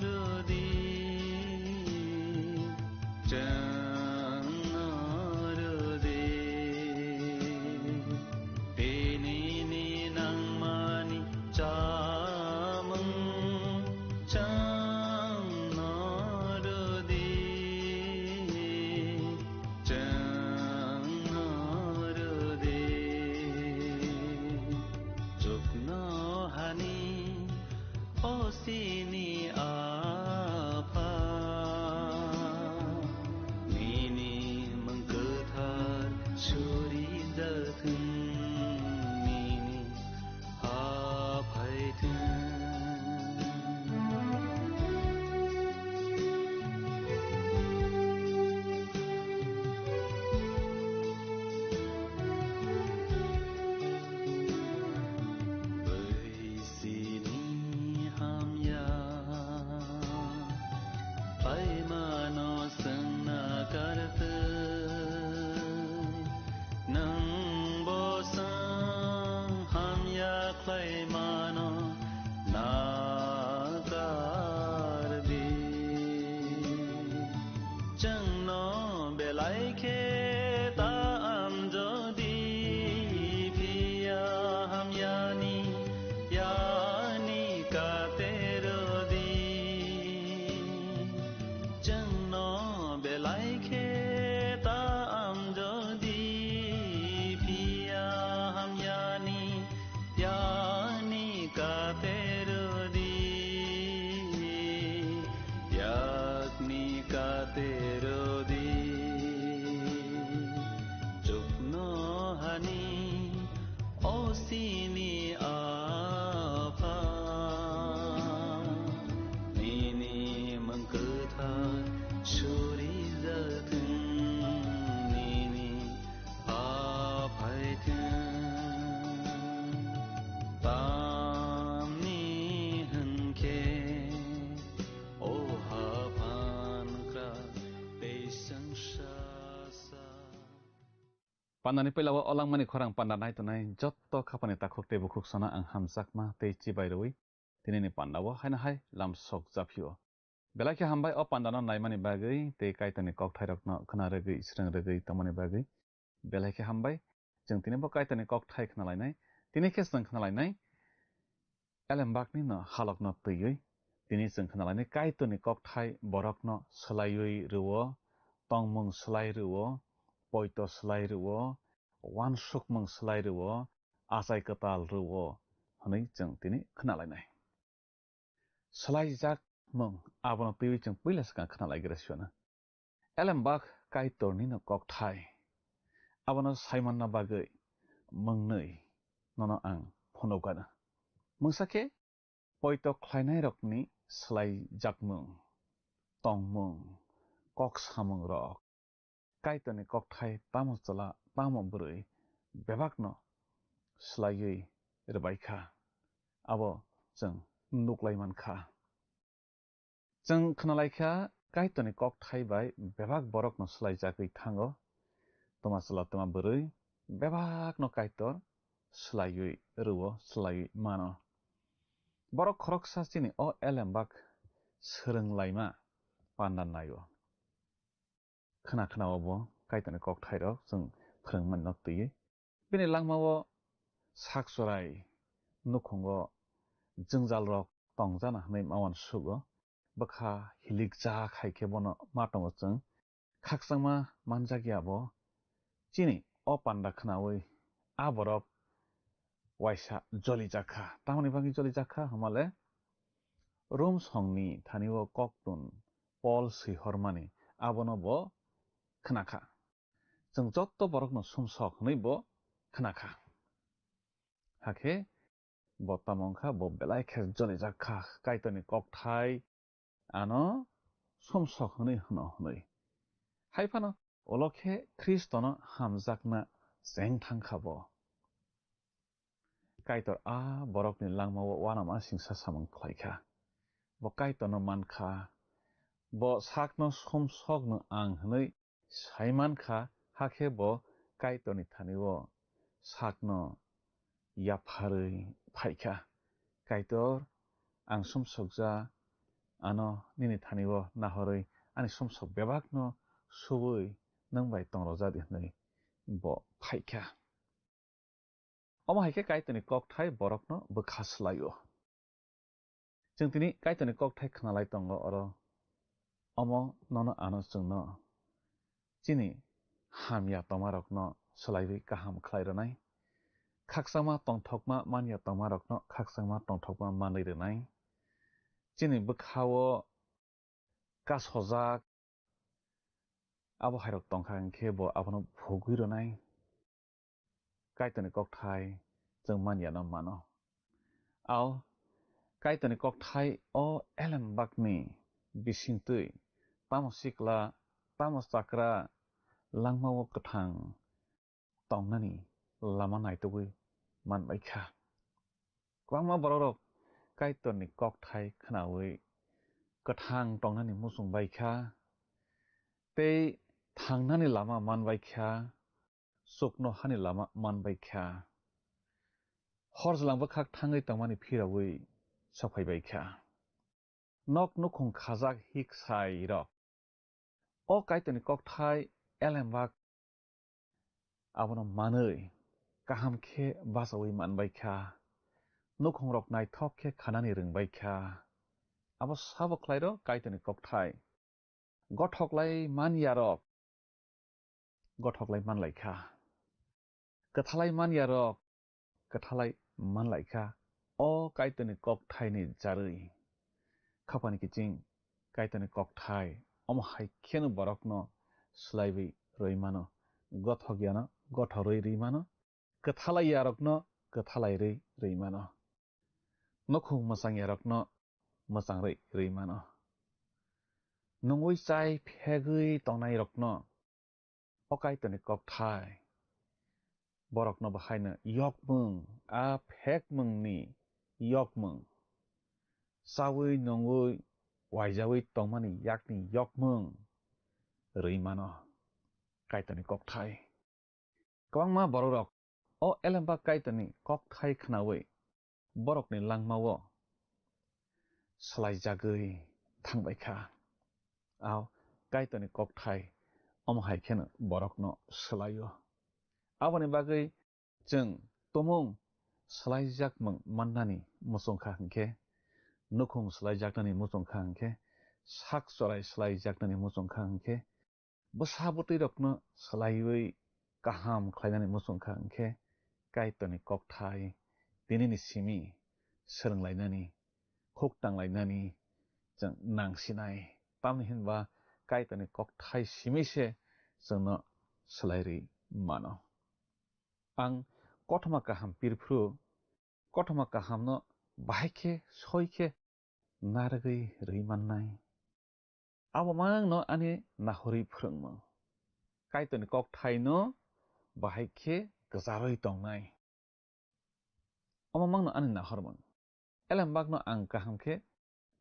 rwdi. Chwngno rwdi, tinini nangmani chamung chwngno rwdi, chwngno rwdi. Chuknohani o chini Apha, nini mwng kwthar surijathwng, nini ha phaithwng. Bai sini hamya. Chwngno belai khe ta amjodi, phiya hamyani yani kate rodi. Chwngno belai khe ta amjodi, phiya hamyani yani kate rodi. Yakni kate rodi. Chukno hani osini apa. Nini mangkutha suri jathung, nini aphai thung. Tamni hwnkhe o haphan kra tei sengsa sa. Pandani puila o langmani khorang panda nai tongnai jotto khapani takhuk tei bukhuk sana ang hamjakma tei chibai rwi tinini panda o haino hai lam sok japhio. Belai khe hambai o panda no naimani bagwi tei Kaitorni kokthairokno khna rwgwi srwng rwgwi tongmani bagwi. Belai khe hambai. Chwng tini bo Kaitorni kokthai khna lainai. Tini khe chwng khna lainai. Elembakni no halokno twiwi. Tini chwng khna lainai Kaitorni kokthai borokno swlaiwi rwo, tongmung swlai rwo, poito swlai rwo, uansukmung swlai rwo, achai kwtal rwo hwnwi chwng tini khna lainai. Swlaijakmung abono twiwi chwng puila swkang khna laigra siyano. Elembak Kaitorni no kokthai. Abono saimanna bagwi mwngnwi nono ang phunukgano. Mungsa khe poito khlainairokni swlaijakmung, tongmung, kok samungrok. Kaitorni kokthai tamo chwla, tamo bwrwi bebakno swlaiwi rwbaikha. Abo chwng nuklai mankha. Chwng khnalaikha, Kaitorni kokthai bai bebak borokno swlaijagwi thango. Twma chwla, twma bwrwi bebakno Kaitor swlaiwi rwo, swlaiwi mano. Borok khoroksa chini o elembak swrwnglaima panda naio. Khna khna o bo Kaitorni kokthairok chwng phrwngmani nok twiwi. Bini langmao sak chwrai nukhungo jwngjalrok tongjana hwnwi ma uansugo. Bwkha hilikjak hai khe bono ma tongo chwng. Khakchangma manjakya bo chini o panda khnaui a borok waisa jolijakha. Tamoni bagwi jolijakha hwnmale Rom songni thani o koktun Pol swihormani abono bo khnakha. Chwng jotto borokno sumsok hwnwi bo khnakha. Hakhe bo tamo wngkha, bo belai khe jolijakha, Kaitorni kokthai ano sumsok hwnwi hwno hwnwi. Hai phano ulo khe Khristono hamjakna cheng thangkha bo. Kaitor a borokni langmao uanama singsa samung khlaikha. Bo Kaitorno mankha. Bo sakno sumsokno ang hwnwi sai mankha, hakhe bo Kaitorni thani-o sakno yapharwi phaikha. Kaitor, ang sumsokja, ano nini thani-o nahorwi ani sumsok bebakno subui nwng bai tongrojadi hwnwi bo phaikha. Omo hai khe Kaitorni kokthai borokno bwkha swlai-o. Chwng tini Kaitorni kokthai khnalai tongo oro. Omo nono ano chwngno chini hamya tongmarokno swlaiwi kaham khlai rwnai. Khakchangma tongthokma manya tongmarokno khakchangma tongthokma manwi rwnai. Chini bwkha-o kasojak abo hairok tongkha hwnkhe bo abono phugwi rwnai. Kaitorni kokthai chwng manyano mano. Ao Kaitorni kokthai o elembakni bisingtwi tamo sikla, tamo chakra langmao kwthang tongnani lama naitugwi manbaikha. Kwbangma borokrok Kaitorni kokthai khnaui kwthang tongnani muchung baikha tei thangnani lama manbaikha, chuknohani lama manbaikha. Hor jwlang bwkhak thangwi tongmani phiraui sophaibaikha. Nok nukhung khajak hik sairok O Kaitorni kokthai elembak abono manwi kaham khe bachaui manbai kha. Nukhungrok naithok khe khanani rwngbai kha. Abo sabo khlairo Kaitorni kokthai. Gothoklai man yarok gothoklai manlai kha. Kwthalai man yarok kwthalai manlai kha. O Kaitorni kokthaini jarwi. Khapani kiching Kaitorni kokthai. Omo hai kheno borokno swlaiwi rwi mano. Gothok yano gothorwi rwi mano. Kwthalai yarokno kwthalai rwi rwi mano. Nukhung mwchang yarokno mwchang rwi rwi mano. Nungwi chai phegwi tongnairokno o Kaitorni kokthai borokno bahaino yokmung, a phekmungni yokmung, chaui nungwi waijaui tongmani yakni yokmung rwi mano Kaitorni kokthai. Kwbangma bororok o elembak Kaitorni kokthai khnaui borokni langmao swlaijagwi thangbai kha. Ao Kaitorni kokthai omo hai kheno borokno swlaio. Aboni bagwi chwng tumung swlaijakmung mannani muchung kha hwnkhe, nukhung swlaijaknani muchung kha hwnkhe, sak chorai swlaijaknani muchung kha hwnkhe, bwsa bwtwi rokno swlaiwi kaham khlainani muchung kha hwnkhe, Kaitorni kokthai tinini simi swrwnglainani, huk tanglainani chwng nangsinai. Tamni hinba Kaitorni kokthai simi se chwngno swlairwi mano. Ang kothoma kaham pirphru, kothoma kahamno bahai khe soi khe narwgwi rwi mannai. Abo mangno ani nahorwi phrwngmung. Kaitorni kokthaino bahai khe kwcharwi tongnai. Omo mangno ani nahormung. Elembakno ang kaham khe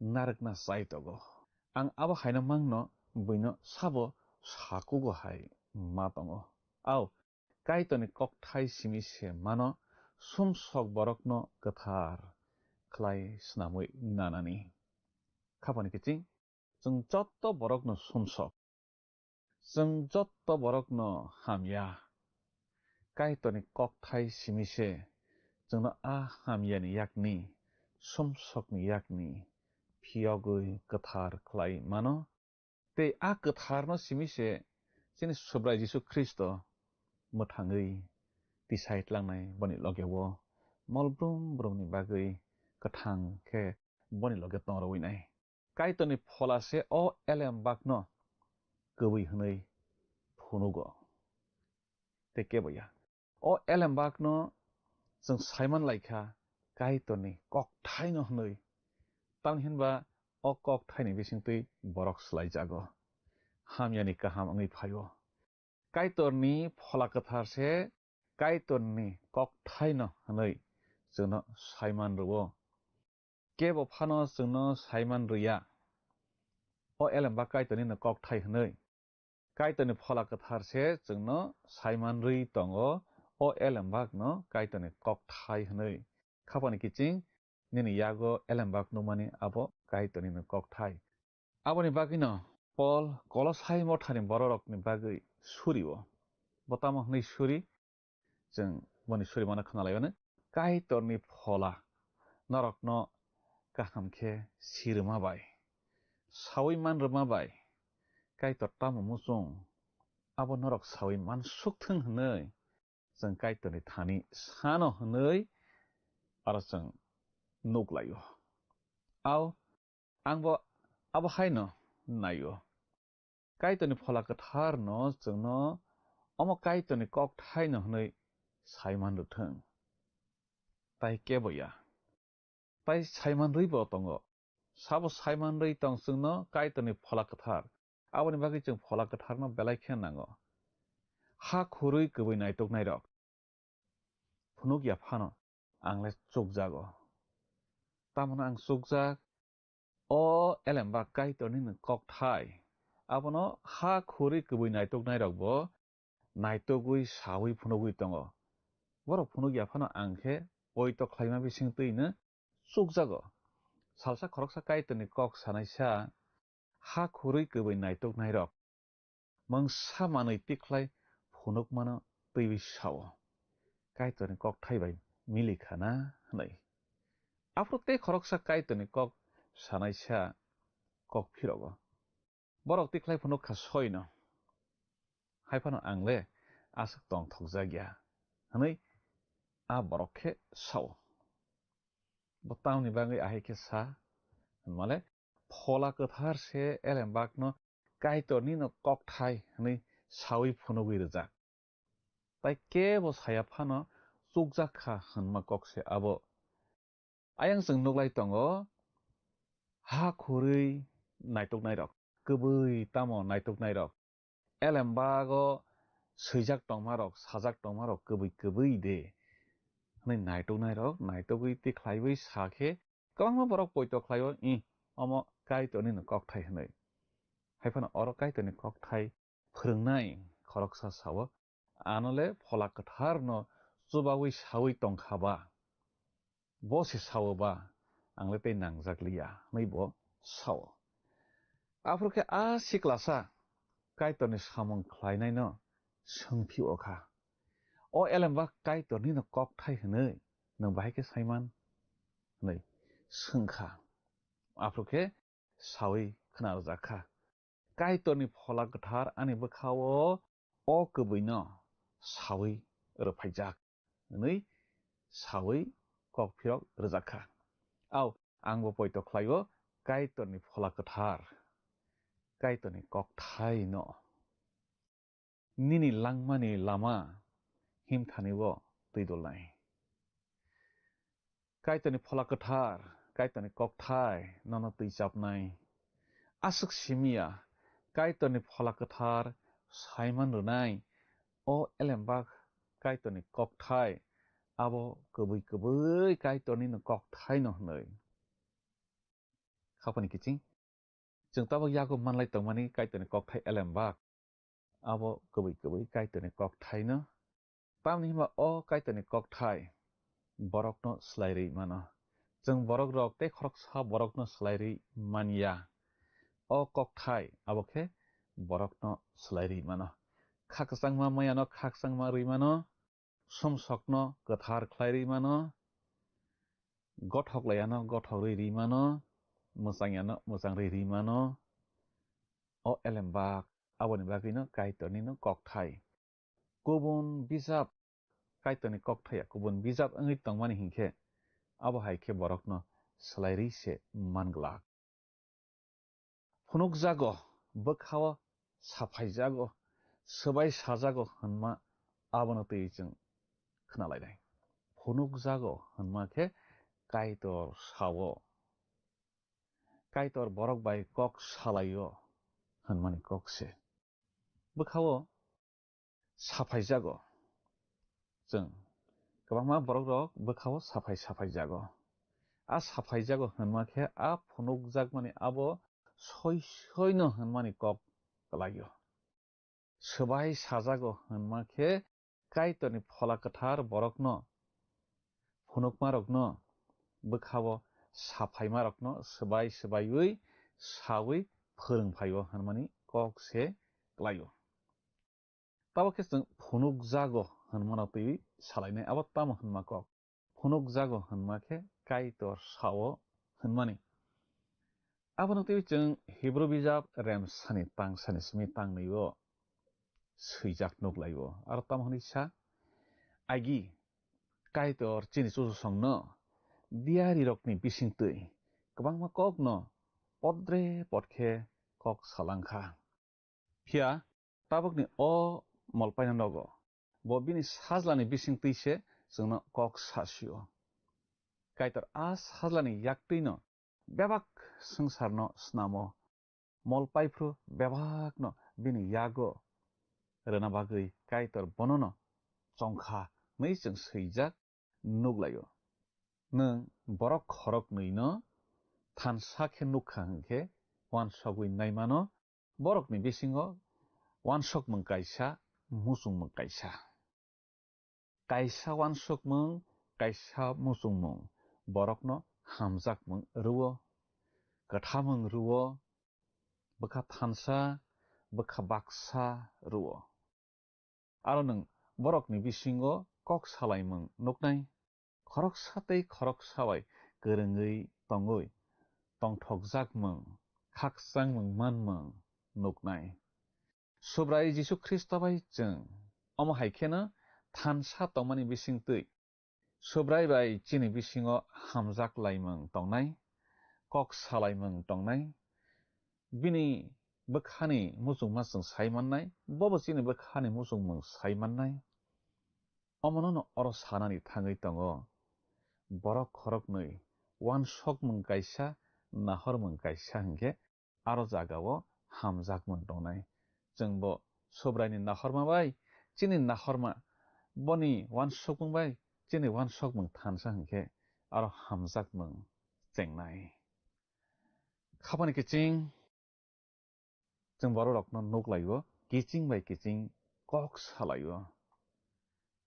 narwkna chai tongo. Ang abo haino mangno buino sabo sakugo hai ma tongo. Ao, Kaitorni kokthai simi se mano sumsok borokno kwthar khlai snamwi nanani. Khapani kiching, chwng jotto borokno sumsok. Chwng jotto borokno hamya. Kaitorni kokthai simi se chwngno a hamyani yakni, sumsokni yakni phiyogwi kwthar khlai mano. Tei a kwtharno simi se chini Subrai Jisu Khristo mwthangwi tisai tlangnai boni logeo mol brum brumni bagwi kwthang khe boni loge tong rwinai. Kaitorni phola se o elembakno kwbwi hwnwi phunugo. Tei kebo ya. O elembakno chwng saiman lai kha Kaitorni kokthaino hwnwi. Tamni hinba o kokthaini bisingtwi borok swlaijago. Hamyani kaham wngwi phaio. Kaitorni phola kwthar se Kaitorni kokthaino hwnwi chwngno saiman rwo. Kebo phano chwngno saiman rwya. O elembak Kaitornino kokthai hwnwi. Kaitorni phola kwthar se chwngno saiman rwi tongo. O elembakno Kaitorni kokthai hwnwi. Khapani kiching nini yago elembak nukmani abo Kaitornino kokthai. Aboni bagwino Pol Kolosai mothani bororokni bagwi surio. Bo tamo hwnwi suri? Chwng boni surimano khna lai-o, Kaitorni phola norokno kaham khe si rwma bai, saui man rwma bai, Kaitor tamo muchung, abo norok saui man suk thung hwnwi chwng Kaitorni thani sano hwnwi aro chwng nuk lai-o. Ao, ang bo abo haino nai-o. Kaitorni phola kwtharno chwngno omo Kaitorni kokthaino hwnwi saiman rwthwng. Tai kebo ya. Tai saiman rwibo tongo. Sabo saiman rwi tong chwngno Kaitorni phola kwthar. Aboni bagwi chwng phola kwtharno belai khe nango. Ha khurwi kwbwi naituknairok phunuk ya phano ang le chukjago. Tamoni ang chukjak, o elembak Kaitorni ni kokthai. Abono ha khuri kwbwi naituknairokbo naitugwi saui phunugwi tongo. Borok phunuk ya phano ang khe poito khlaima bising twino chukjago. Salsa khoroksa Kaitorni kok sanaisa ha khurwi kwbwi naituknairok mungsa manwi tikhlai phunukmano twiwi sao, "Kaitorni kokthai bai mili kha na?" hwnwi. Aphuru tei khoroksa Kaitorni kok sanaisa kok phirogo. Borok tikhlai phunuk kha soino. Hai phano ang le aswk tongthokjak ya, hwnwi a borok khe sao. Bo tamni bagwi ahai khe sa hwnmale, Phola Kwthar se Elembakno Kaitornino kokthai hwnwi saui phunugwi rwjak. Tai kebo saya phano chukjak kha hwnma kok se abo. Ayang chwng nuklai tongo, ha khurui naituknairok, kwbwi tamo naituknairok, Elembago swijak tongmarok, sajak tongmarok kwbwi kwbwi de hwnwi naituknairok naitugwi tikhlaiwi sa khe, kwbangma borok poito khlaio, "Ih, omo Kaitornino kokthai," hwnwi. Hai phano oro Kaitorni kokthai phwrwngnai khoroksa sao, "Ano le Phola Kwtharno chubaui saui tongkha ba, bo se sao ba, ang le tei nangjak liya," hwnwi bo sao. Aphuru khe a siklasa Kaitorni samung khlainaino swngphio kha, "O Elembak, Kaitornino kokthai hwnwi nwng bahai khe saiman?" hwnwi swngkha. Aphuru khe saui khna rwjak kha, "Kaitorni Phola Kwthar ani bwkhao o kwbwino saui rwphaijak," hwnwi saui kok phirok rwjak kha. Au, angbo poito khlaio Kaitorni Phola Kwthar, Kaitorni kokthaino. Nini langmani lama himthani-o twi dolnai. Kaitorni Phola Kwthar, Kaitorni kokthai nono twi chapnai. Aswk simi ya, Kaitorni Phola Kwthar saiman rwnai, o Elembak Kaitorni kokthai, abo kwbwi kwbwi Kaitornino kokthaino hwnwi. Khapani kiching. Chwng tabuk yago manlai tongmani Kaitorni kokthai Elembak. Abo kwbwi kwbwi Kaitorni kokthaino. Tamni hwnba o Kaitorni kokthai borokno swlai rwi mano. Chwng borok rok tei khoroksa borokno swlai rwi man ya. O kokthai abo khe borokno swlai rwi mano. Kha kwchangma mayano kha kwchangma rwi mano. Sumsokno kwthar khlai rwi mano, gothok layano gothok rwi rwi mano, mwchang yano mwchang rwi rwi mano. O Elembak, aboni bagwino Kaitornino kokthai. Kubun bijap, Kaitorni kokthai ya kubun bijap wngwi tongmani hinkhe, abo hai khe borokno swlai rwi se man glak. Phunukjago, bwkhao saphaijago, swbai sajago hwnma abono twi chwng khna lainai. Phunukjago hwnma khe Kaitor sao. Kaitor borok bai kok salaio hwnmani kok se. Bwkhao saphaijago. Chwng kwbangma borok rok bwkhao saphai saphaijago. A saphaijago hwnma khe a phunukjakmani abo soi soino hwnmani kok kwlaio. Swbai sajago hwnma khe Kaitorni Phola Kwthar borokno, phunukmarokno, bwkhao saphaimarokno swbai swbaiwi saui phwrwng phaio hwnmani kok se kwlaio. Tabuk khe chwng phunukjago hwnmano twiwi salainai, abo tamo hwnma kok? Phunukjago hwnma khe Kaitor sao hwnmani. Abono twiwi chwng Hibru bijap remsani tangsani simi tangnwi-o swijak nuklaio. Aro tamo hwnwi sa, agi Kaitor chini chuchusongno diyarirokni bisingtwi kwbangma kokno podre pod khe kok salangkha. Phiya tabukni o molpaino nogo, bo bini sajlani bisingtwi se chwngno kok sasio. Kaitor a sajlani yaktwino bebak swngcharno snamo. Molpai phru bebakno bini yago rwna bagwi Kaitor bonono chongkha hwnwi chwng swijak nuklaio. Nwng borok khoroknwino thansa khe nukha hwnkhe uansugwi naimano, borokni bisingo uansukmung kaisa, muchungmung kaisa. Kaisa uansukmung, kaisa muchungmung borokno hamjakmung rwo, kwthamung rwo, bwkha thansa, bwkha baksa rw-o. Aro nwng borokni bisingo kok salaimung nuknai, khoroksa tei khoroksa bai kwrwngwi tongwi tongthokjakmung, khakchangmung manmung nuknai. Subrai Jisu Khristo bai chwng omo hai kheno thansa tongmani bisingtwi Subrai bai chini bisingo hamjak laimung tongnai, kok salaimung tongnai, bini bwkhani muchungma chwng sai mannai, bobo chini bwkhani muchungmung sai mannai. Omono no oro sanani thangwi tongo, borok khoroknwi wansokmung kaisa, nahormung kaisa hinkhe aro jagao hamjakmung tongnai. Chwngbo Subraini nahorma bai chini nahorma, boni wansokmung bai chini wansokmung thansa hinkhe aro hamjakmung chengnai. Khapani kiching chwng bororokno nuklaio, kiching bai kiching kok salaio.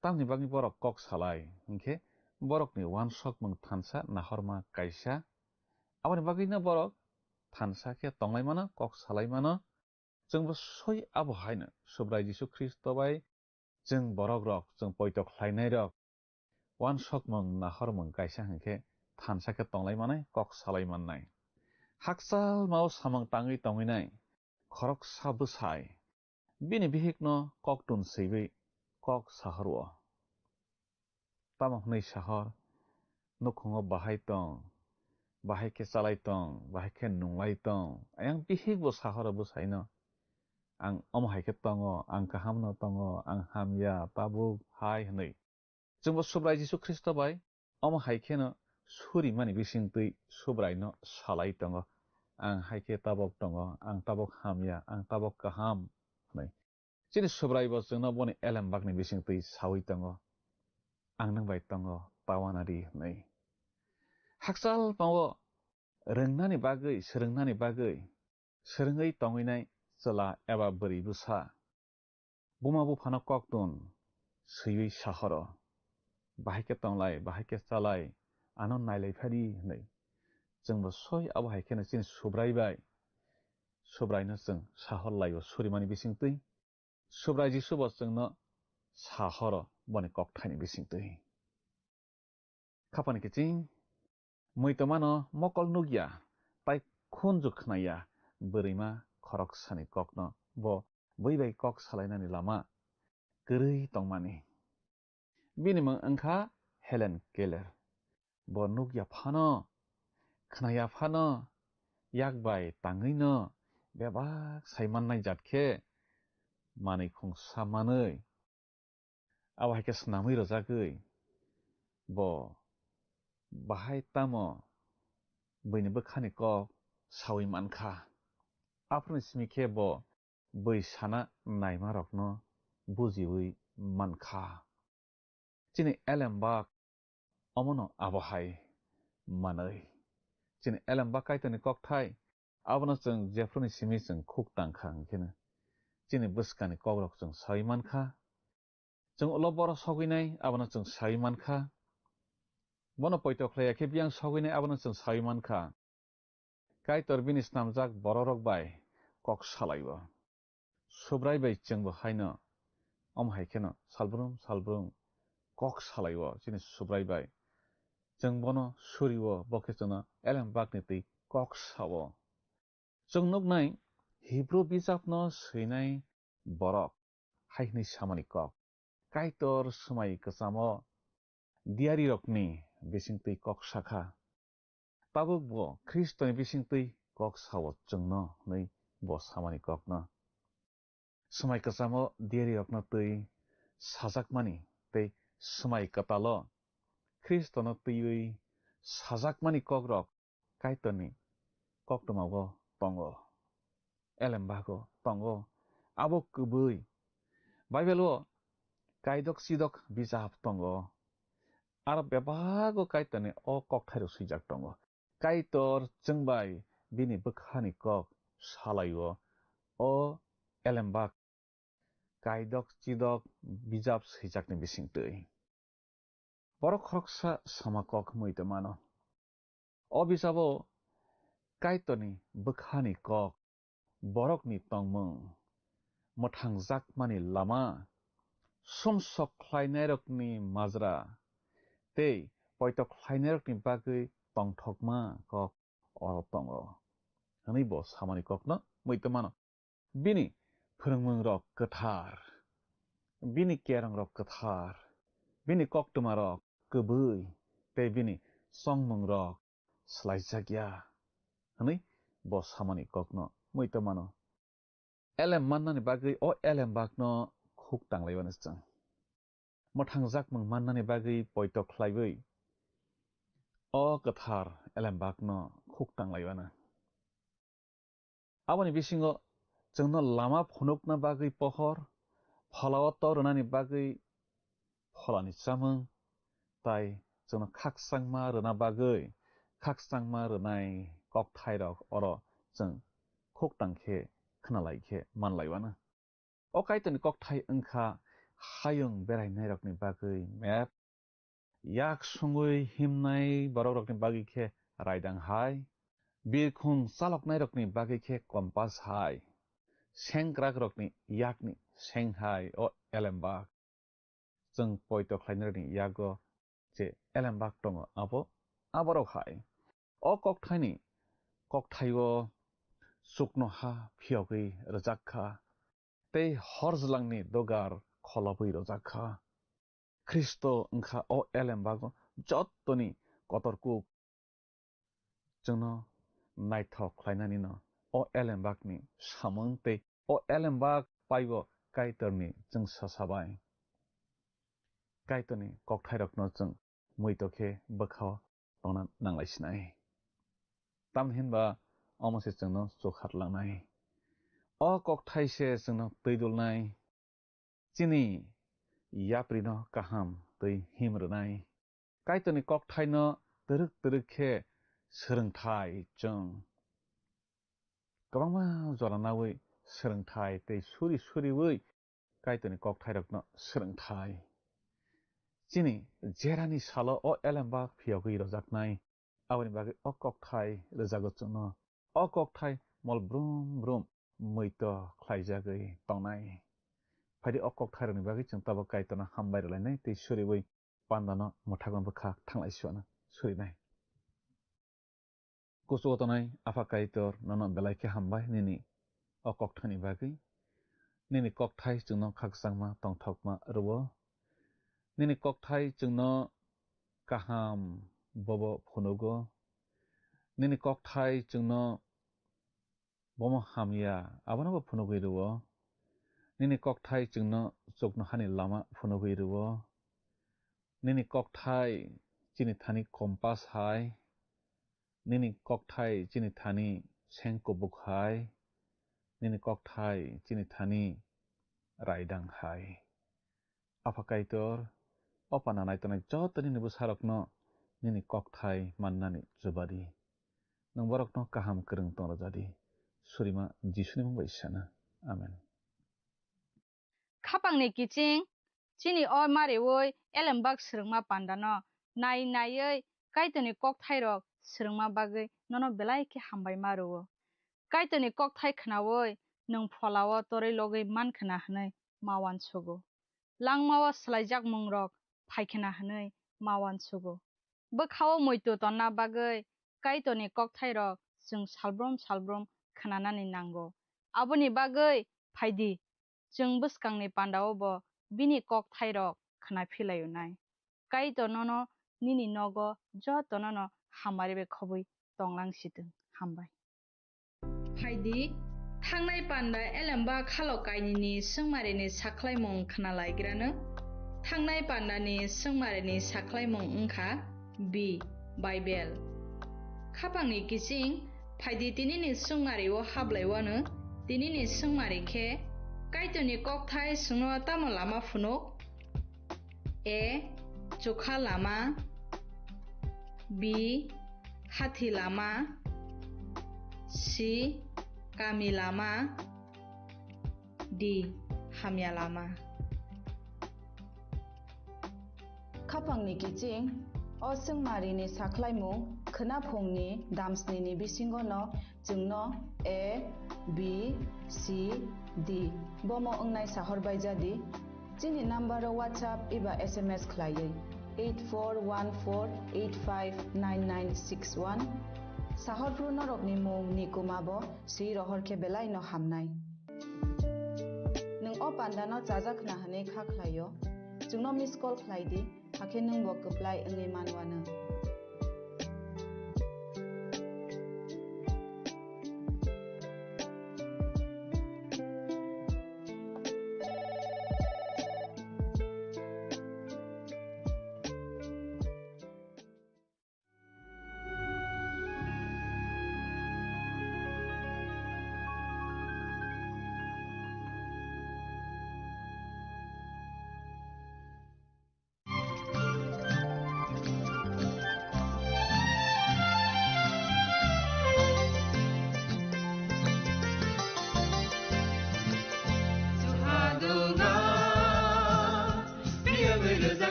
Tamni bagwi borok kok salai hinkhe borokni wansokmung thansa nahorma kaisa. Aboni bagwino borok thansa khe tonglai mano, kok salai mano. Chwngbo soi abo haino Subrai Jisu Khristo bai chwng borok rok, chwng poito khlainai rok, wansokmung nahormung kaisa hinkhe thansa khe tonglai manai, kok salai mannai. Hakchal mao samung tangwi tongwinai khoroksa bwsai bini bihikno koktun swiwi kok sahoro. Tamo hwnwi sahor, nukhungo bahai tong, bahai khe chalai tong, bahai khe nunglai tong. Ayang bihikbo sahoro bwsaino, "Ang omo hai khe tongo, ang kahamno tongo, ang hamya, tabuk hai," hwnwi. Chwngbo Subrai Jisu Khristo bai omo hai kheno surimani bisingtwi Subraino salai tongo, "Ang hai khe tabok tongo, ang tabok hamya, ang tabok kaham," hwnwi. Chini Subraibo chwngno boni elembakni bisingtwi saui tongo, "Ang nwng bai tongo, ta uanadi," hwnwi. Hakchal pao rwngnani bagwi, swrwngnani bagwi swrwngwi tongwinai chwla eba bwrwi bwsa buma buphano koktun swiwi sahoro, "Bahai khe tonglai, bahai khe chalai, ano nailai phadi," hwnwi. Chwngbo soi abo hai kheno chini Subrai bai Subraino chwng sahor laio surimani bisingtwi. Subrai Jisubo chwngno sahoro boni kokthaini bisingtwi. Khapani kiching, muitomano mokol nukya, tai khunju khnaya bwrwima khoroksani kokno bo bui bai kok salainani lama kwrwi tongmani. Bini mung wngkha Helen Keller. Bo nukya phano, khnaya phano, yak bai tangwino bebak sai mannai jat khe manwi khungsa manwi, abo hai khe snamwi rwjagwi bo bahai tamo buini bwkhani kok saui mankha. Aphuruni simi khe bo bui sana naimarokno bujiui mankha. Chini elembak omono abo hai manwi. Chini elembak Kaitorni kokthai abono chwng jephuruni simi chwng khuk tangkha hwnkheno chini bwskangni kokrok chwng saui mankha. Chwng ulo boro sogwinai abono chwng saui mankha. Bono poito khlaiya khe biyang sogwinai abono chwng saui mankha. Kaitor bini snamjak bororok bai kok salaio. Subrai bai chwngbo haino, omo hai kheno salbrum salbrum kok salaio chini Subrai bai. Chwng bono surio, bo khe chwngno elembakni twi kok sao. Chwng nuknai Hibru bijapno swinai borok hai hwnwi samani kok, Kaitor swmai kwchamo diyarirokni bisingtwi kok sakha. Tabuk bo Khristoni bisingtwi kok sao chwngno hwnwi bo samani kokno. Swmai kwchamo diyarirokno twi sajakmani tei swmai kwtalo Khristono twiwi sajakmani kokrok Kaitorni koktwmao tongo, elembago tongo. Abo kwbwi Bible-o kaidok chidok bijap tongo. Aro bebago Kaitorni o kokthairok swijak tongo. Kaitor chwng bai bini bwkhani kok salaio, o elembak kaidok chidok bijap swijakni bisingtwi. Borok khoroksa sama kok hwnwi tongmano. O bijabo Kaitorni bwkhani kok, borokni tongmung, mwthangjakmani lama, sumsok khlainairokni majra tei poito khlainairokni bagwi tongthokma kok oro tongo, hwnwi bo samani kokno muitu mano. Bini phwrwngmungrok kwthar, bini kerongrok kwthar, bini koktwmarok kwbwi tei bini chongmungrok swlaijakya, hwnwi bo samani kokno muitu mano. Elem mannani bagwi o elembakno khuk tanglaiwano chwng. Mwthangjakmung mannani bagwi poito khlaiwi o kwthar elembakno khuk tanglaiwano. Aboni bisingo chwngno lama phunukna bagwi pohor, pholao to rwnani bagwi pholani chamung, tai chwngno khakchangma rwna bagwi khakchangma rwnai kokthairok oro chwng khuk tang khe khwnalai khe manlaiwano. O Kaitorni kokthai wngkha hayung berainairokni bagwi map, yak sungwi himnai borokrokni bagwi khe raidang hai, birkhung chaloknairokni bagwi khe kompas hai, sengkrakrokni yakni seng hai o elembak. Chwng poito khlainairokni yago je elembak tongo abo aborok hai. O kokthaini kokthaio chuknoha phiyogwi rwjak kha, tei horjlangni dogar kholobwi rwjak kha. Khristo wngkha o elembago jottoni kotor kuk. Chwngno naithok khlainanino o elembakni samung tei o elembak paibo Kaitorni chwngsa sabai. Kaitorni kokthairokno chwng muitu khe bwkhao tongna nanglai sinai. Tamni hinba omo se chwngno chukharlangnai. O kokthai se chwngno twi dulnai. Chini yaprino kaham twi him rwnai. Kaitorni kokthaino twrwk twrwk khe swrwngthai chwng. Kwbangma jora naui swrwngthai tei suri suriui Kaitorni kokthairokno swrwngthai. Chini jerani salo o elembak phiyogwi rojaknai, aboni bagwi o kokthai rwjago chwngno. O kokthai mol brum brum muitu khlaijagwi tongnai. Phaidi o kokthairokni bagwi chwng tabuk Kaitorno hambai rwlainai tei suriui pandano mwthakno bwkha thanglai suana surinai. Kuchugo tongnai Apha Kaitor, nono belai khe hambai nini o kokthaini bagwi. Nini kokthai chwngno khakchangma tongthokma rwo. Nini kokthai chwngno kaham bobo phunugo. Nini kokthai chwngno bomo hamya, abono bo phunugwi rwo. Nini kokthai chwngno chuknohani lama phunugwi rwo. Nini kokthai chini thani kompas hai. Nini kokthai chini thani seng kubuk hai. Nini kokthai chini thani raidang hai. Apha Kaitor, o pana naitonai joto nini bwsarokno nini kokthai mannani chubadi. Nwng borokno kaham kwrwng tong rwjadi. Surima Jisuni mung bai sana. Amen. Khapangni kiching, chini o mariui elembak swrwngma pandano nai naiui Kaitorni kokthairok swrwngma bagwi nono belai khe hambai ma rwo. Kaitorni kokthai khnaui nwng pholao torwi logwi man khna hwnwi ma uansugo. Langmao swlaijak mungrok phai khna hwnwi ma uansugo. Bwkhao muitu tonna bagwi Kaitorni kokthairok chwng salbrum salbrum khnanani nango. Aboni bagwi phaidi, chwng bwskangni pandao bo bini kokthairok khna philaio nai. Kaitor nono nini nogo jotono no hamari bai khobwi tonglang sitwng. Hambai. Phaidi, thangnai panda elembak halo kainwini swngmarini sakhlaimung khnalaigrano. Thangnai pandani swngmarini sakhlaimung wngkha B, Bible. Khapangni kiching, phaidi tinini swngmario hablaiwano, tinini swngmari khe, Kaitorni kokthai chwngno tamo lama phunuk? A, chukha lama. B, hathi lama. C, kami lama. D, hamya lama. Khapangni kiching, o swngmarini sakhlaimung khwnaphungni damsnini bisingono Chwngno A, B, C, D bomo wngnai sahor bai jadi. Chini number o WhatsApp eba S M S khlaiwi eight four one four eight five nine nine six one. Sahor phru norokni mung ni kuma bo swi rohor khe belai no hamnai. Nwng o panda no chajak khna hwnwi kha khlai o, chwngno miss call khlai di. Hakhe nwng bo kwplai wngwi manwano.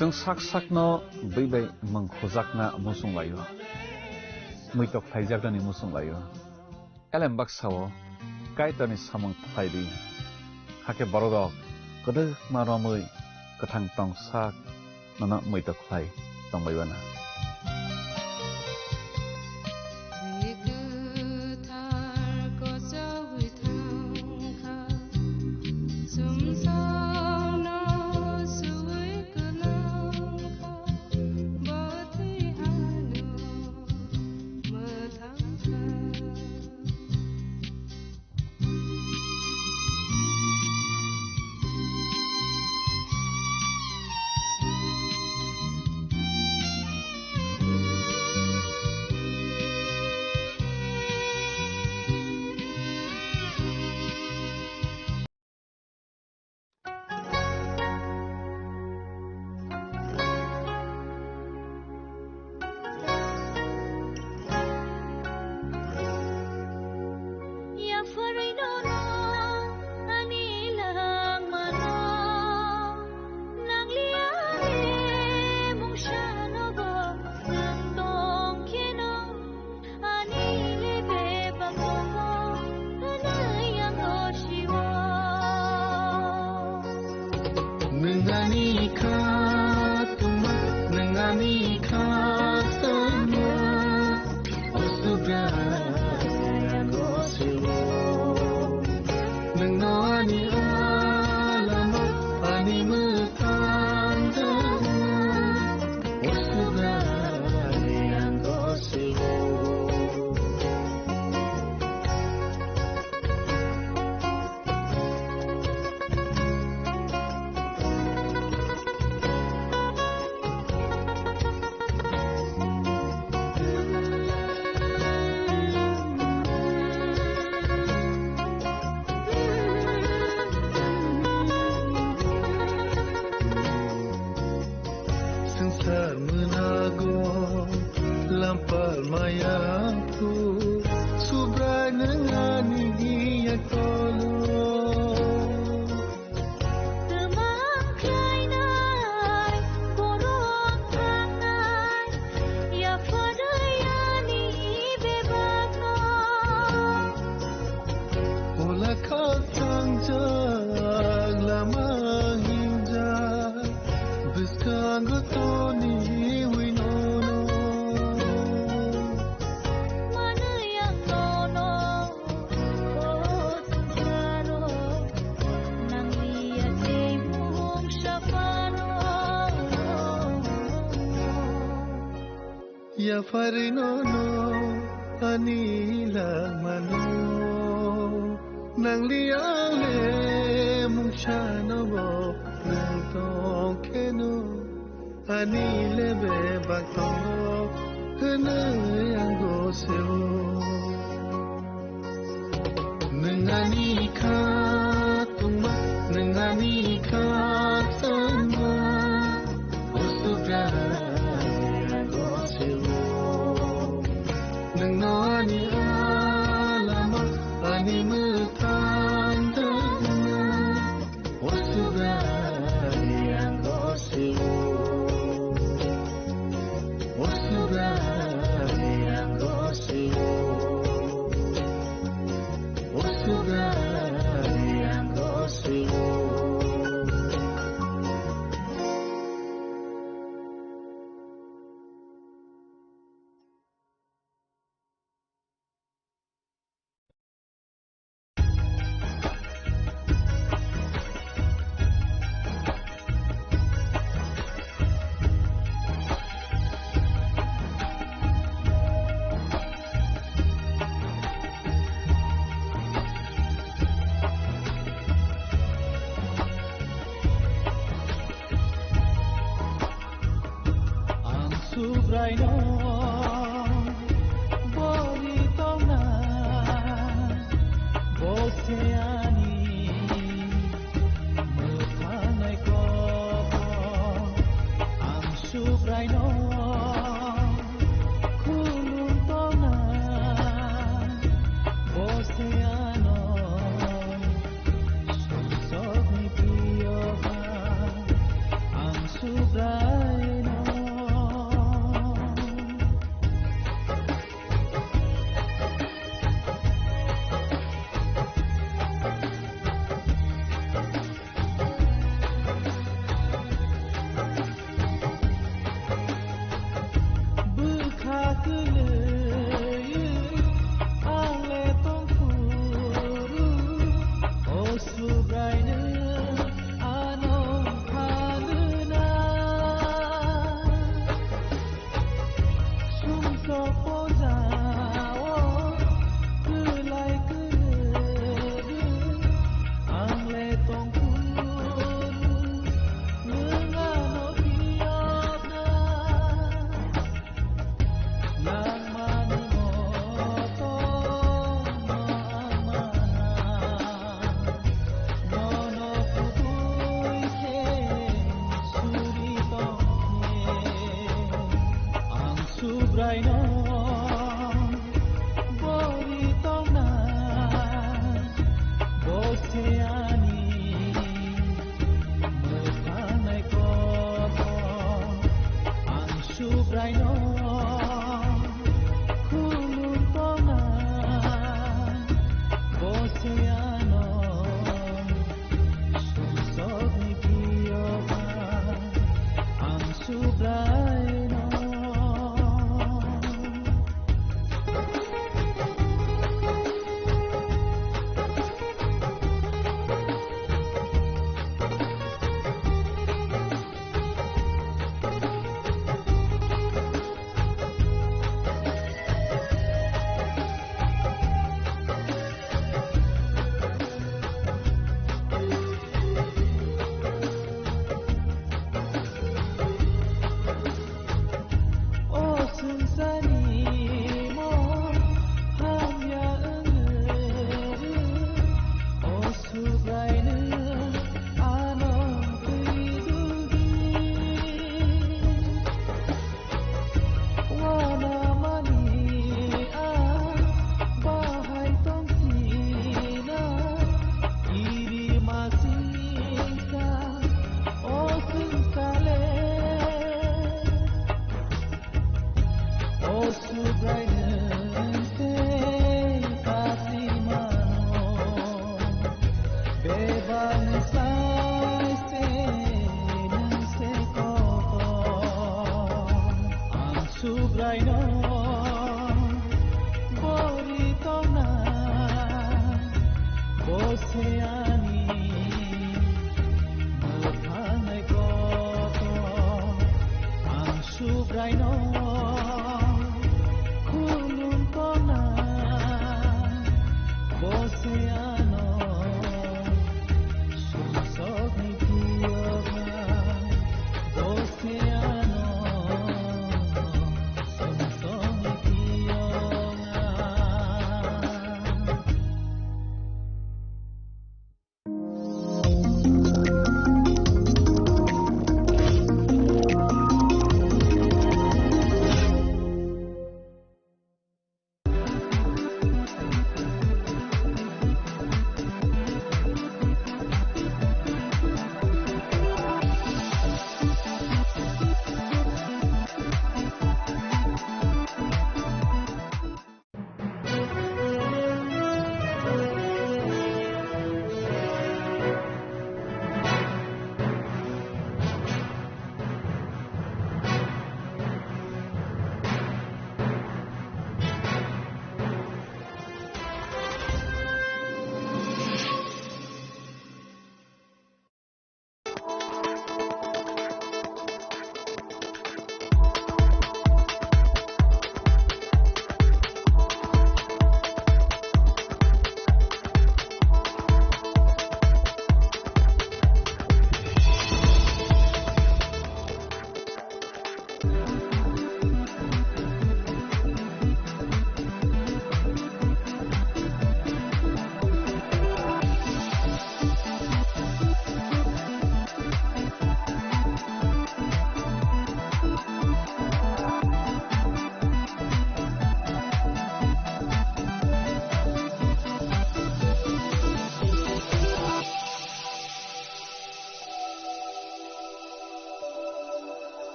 Chwng sak sakno bwi bai mwng khujakna muchung laio, muitok khlaijaknani muchung laio. Elem baksa-o Kaitorni samung khlai di, hakhe bororok kwdwkma romwi kwthang tong sak nono muitok khlai tongbai uanw. Ani le bebak tongo, hwnwi ang gosio. Nwng ani kha tongma, nwng ani kha tongma, o Subrai ang gosio. Nwngno ani alama, ani mwthang tongma. Swngchar mwnago lampar maya kho, Subrai nwng ani yaktolo. Twmang khlainai, borok thangnai, yapharwi ani bebakno. Ola khakchang jak lama hingjak, bwskango toniwi nono. Manwi ang nono, o swngcharo, nangliya tei mungsa phano. Yapharwi nono ani langmano, nangli ang le mungsano bo nwng tong kheno, ani le bebak tongo hwnwi ang gosio. Nwng ani kha tongma, nwng ani kha tongma, o Subrai ang gosio. Nwngno ani alama, ani mwthang tongma, o Subrai ang gosio. O Subrai ang gosio.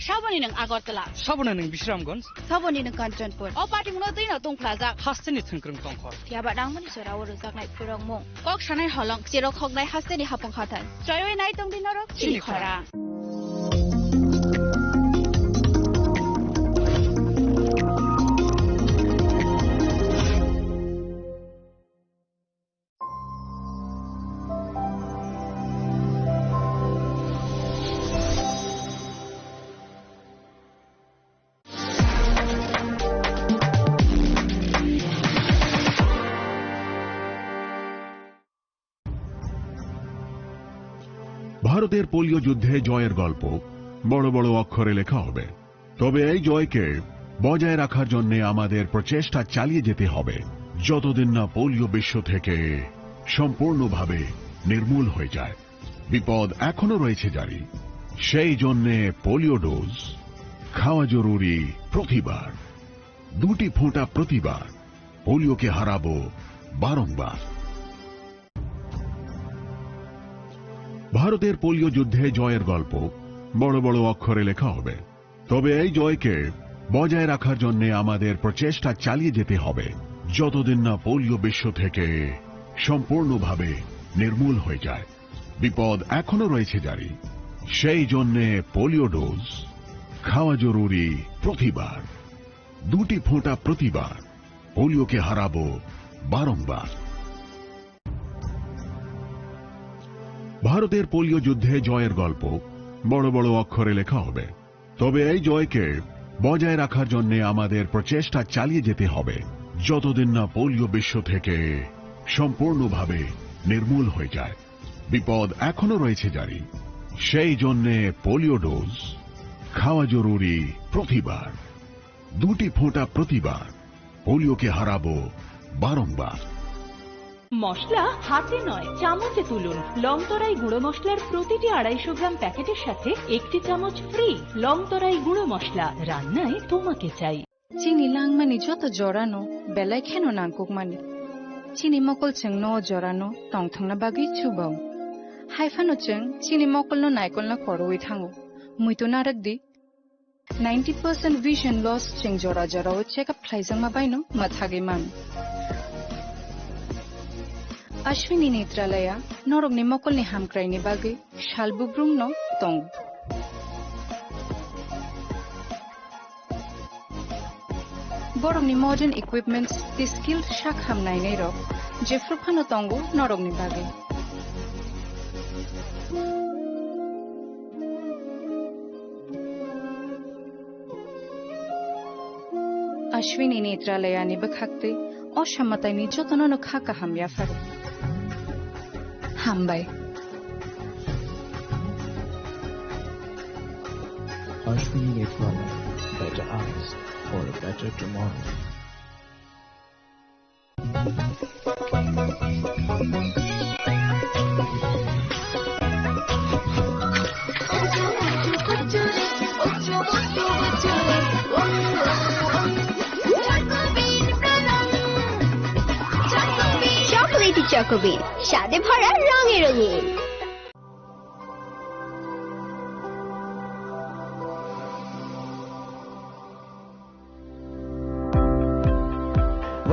Saboni nwng Agartala. Saboni nwng Bisramganj. Saboni nwng Kanchanpur. O patimungno twi no tungphlajak. Hasteni thwngkwrwng tongkhor. Phiya ba nangmani jora o rwjaknai phwrwngmung. Kok sanai holong, cherok khoknai hasteni hapung hathai. Choiwi nai tongdi norok chini khorang. ভারতের পোলিও যুদ্ধে জয়ের গল্প বড় বড় অক্ষরে লেখা হবে। তবে এই জয়কে বজায় রাখার জন্য আমাদের প্রচেষ্টা চালিয়ে যেতে হবে, যতদিন না পোলিও বিশ্ব থেকে সম্পূর্ণভাবে নির্মূল হয়ে যায়। বিপদ এখনো রয়েছে জারি। সেই জন্যে পোলিও ডোজ খাওয়া জরুরি প্রতিবার। দুটি ফোঁটা প্রতিবার। পোলিওকে হারাবো বারংবার। ভারতের পোলিও যুদ্ধে জয়ের গল্প বড় বড় অক্ষরে লেখা হবে। তবে এই জয়কে বজায় রাখার জন্য আমাদের প্রচেষ্টা চালিয়ে যেতে হবে, যতদিন না পোলিও বিশ্ব থেকে সম্পূর্ণভাবে নির্মূল হয়ে যায়। বিপদ এখনো রয়েছে জারি। সেই জন্যে পোলিও ডোজ খাওয়া জরুরি প্রতিবার। দুটি ফোঁটা প্রতিবার। পোলিওকে হারাবো বারংবার। ভারতের পোলিও যুদ্ধে জয়ের গল্প বড় বড় অক্ষরে লেখা হবে। তবে এই জয়কে বজায় রাখার জন্য আমাদের প্রচেষ্টা চালিয়ে যেতে হবে, যতদিন না পোলিও বিশ্ব থেকে সম্পূর্ণভাবে নির্মূল হয়ে যায়। বিপদ এখনো রয়েছে জারি। সেই জন্যে পোলিও ডোজ খাওয়া জরুরি প্রতিবার। দুটি ফোঁটা প্রতিবার। পোলিওকে হারাবো বারংবার। মশলা হাতে নয়, চামচে তুলুন। লংতরাই গুঁড়ো মশলার প্রতিটি আড়াইশো গ্রাম প্যাকেটের সাথে একটি চামচ ফ্রি। লংতরাই গুঁড়ো মশলা, রান্নায় তোমাকে চাই। Chini langmani joto jorano belai kheno nangkukmani. Chini mokol chwngno o jorano tongthokna bagwi chubao. Hai phano chwng chini mokolno naikolna korwi thango. Muitu narwk di. Ninety percent vision loss chwng jora jorao check up khlaijakma baino mwthagwi mano. Ashwini Netralaya norokni mokolni hamkraini bagwi sal bubrumno tongo. Borokni modern equipments tei skilled sak ham nainairok jephru phano tongo norokni bagwi. Ashwini Netralayani bwkhaktwi o samataini jotono no kha kaham yapharo. Hambai. Ashwini Netralaya, better eyes for a better tomorrow. Chocolatey Choco Bean, স্বাদে ভরা, রঙে রঙিন।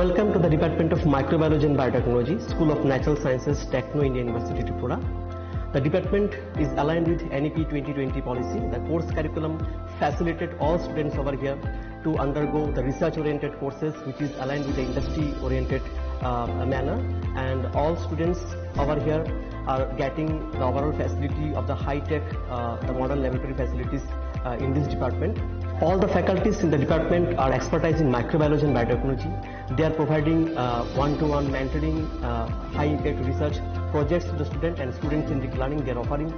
Welcome to the Department of Microbiology and Biotechnology, School of Natural Sciences, Techno India University, Tripura. The department is aligned with N E P twenty twenty policy. The course curriculum facilitated all students over here to undergo the research-oriented courses, which is aligned with the industry-oriented, uh, manner. And all students over here are getting the overall facility of the high-tech, uh, the modern laboratory facilities, uh, in this department. All the faculties in the department are expertise in microbiology and biotechnology. They are providing, uh, one-to-one mentoring, uh, high-impact research projects to the student and student-centric learning they are offering,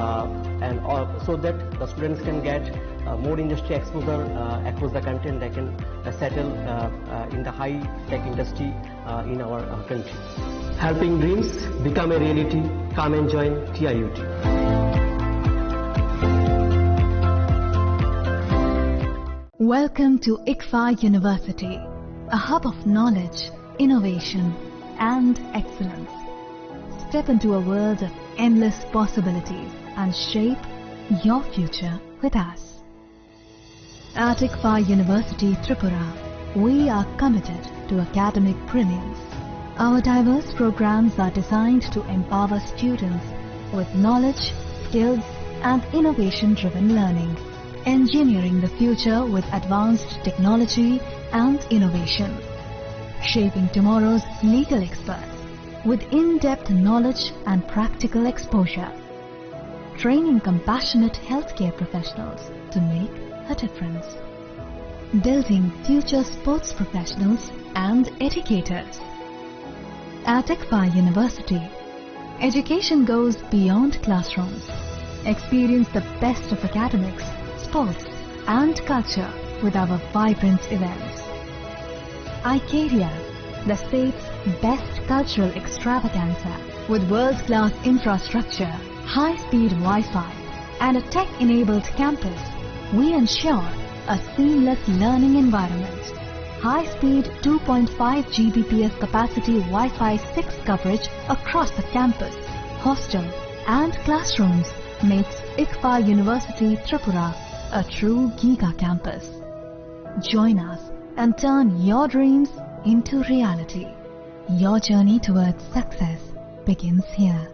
uh, and all, so that the students can get, uh, more industry exposure, uh, across the country, and they can, uh, settle, uh, uh, in the high-tech industry, uh, in our, uh, country. Helping dreams become a reality. Come and join T I U T. Welcome to ICFAI University, a hub of knowledge, innovation, and excellence. Step into a world of endless possibilities and shape your future with us. At ICFAI University Tripura, we are committed to academic brilliance. Our diverse programs are designed to empower students with knowledge, skills, and innovation-driven learning, engineering the future with advanced technology and innovation, shaping tomorrow's legal experts with in-depth knowledge and practical exposure, training compassionate healthcare professionals to make a difference, building future sports professionals and educators. At ICFAI University, education goes beyond classrooms. Experience the best of academics, sports, and culture with our vibrant events. Icaria, the state's best cultural extravaganza. With world-class infrastructure, high-speed Wi-Fi, and a tech-enabled campus, we ensure a seamless learning environment. High-speed two point five G B P S capacity Wi-Fi six coverage across the campus, hostel, and classrooms makes ICFAI University Tripura a true giga campus. Join us and turn your dreams into reality. Your journey towards success begins here.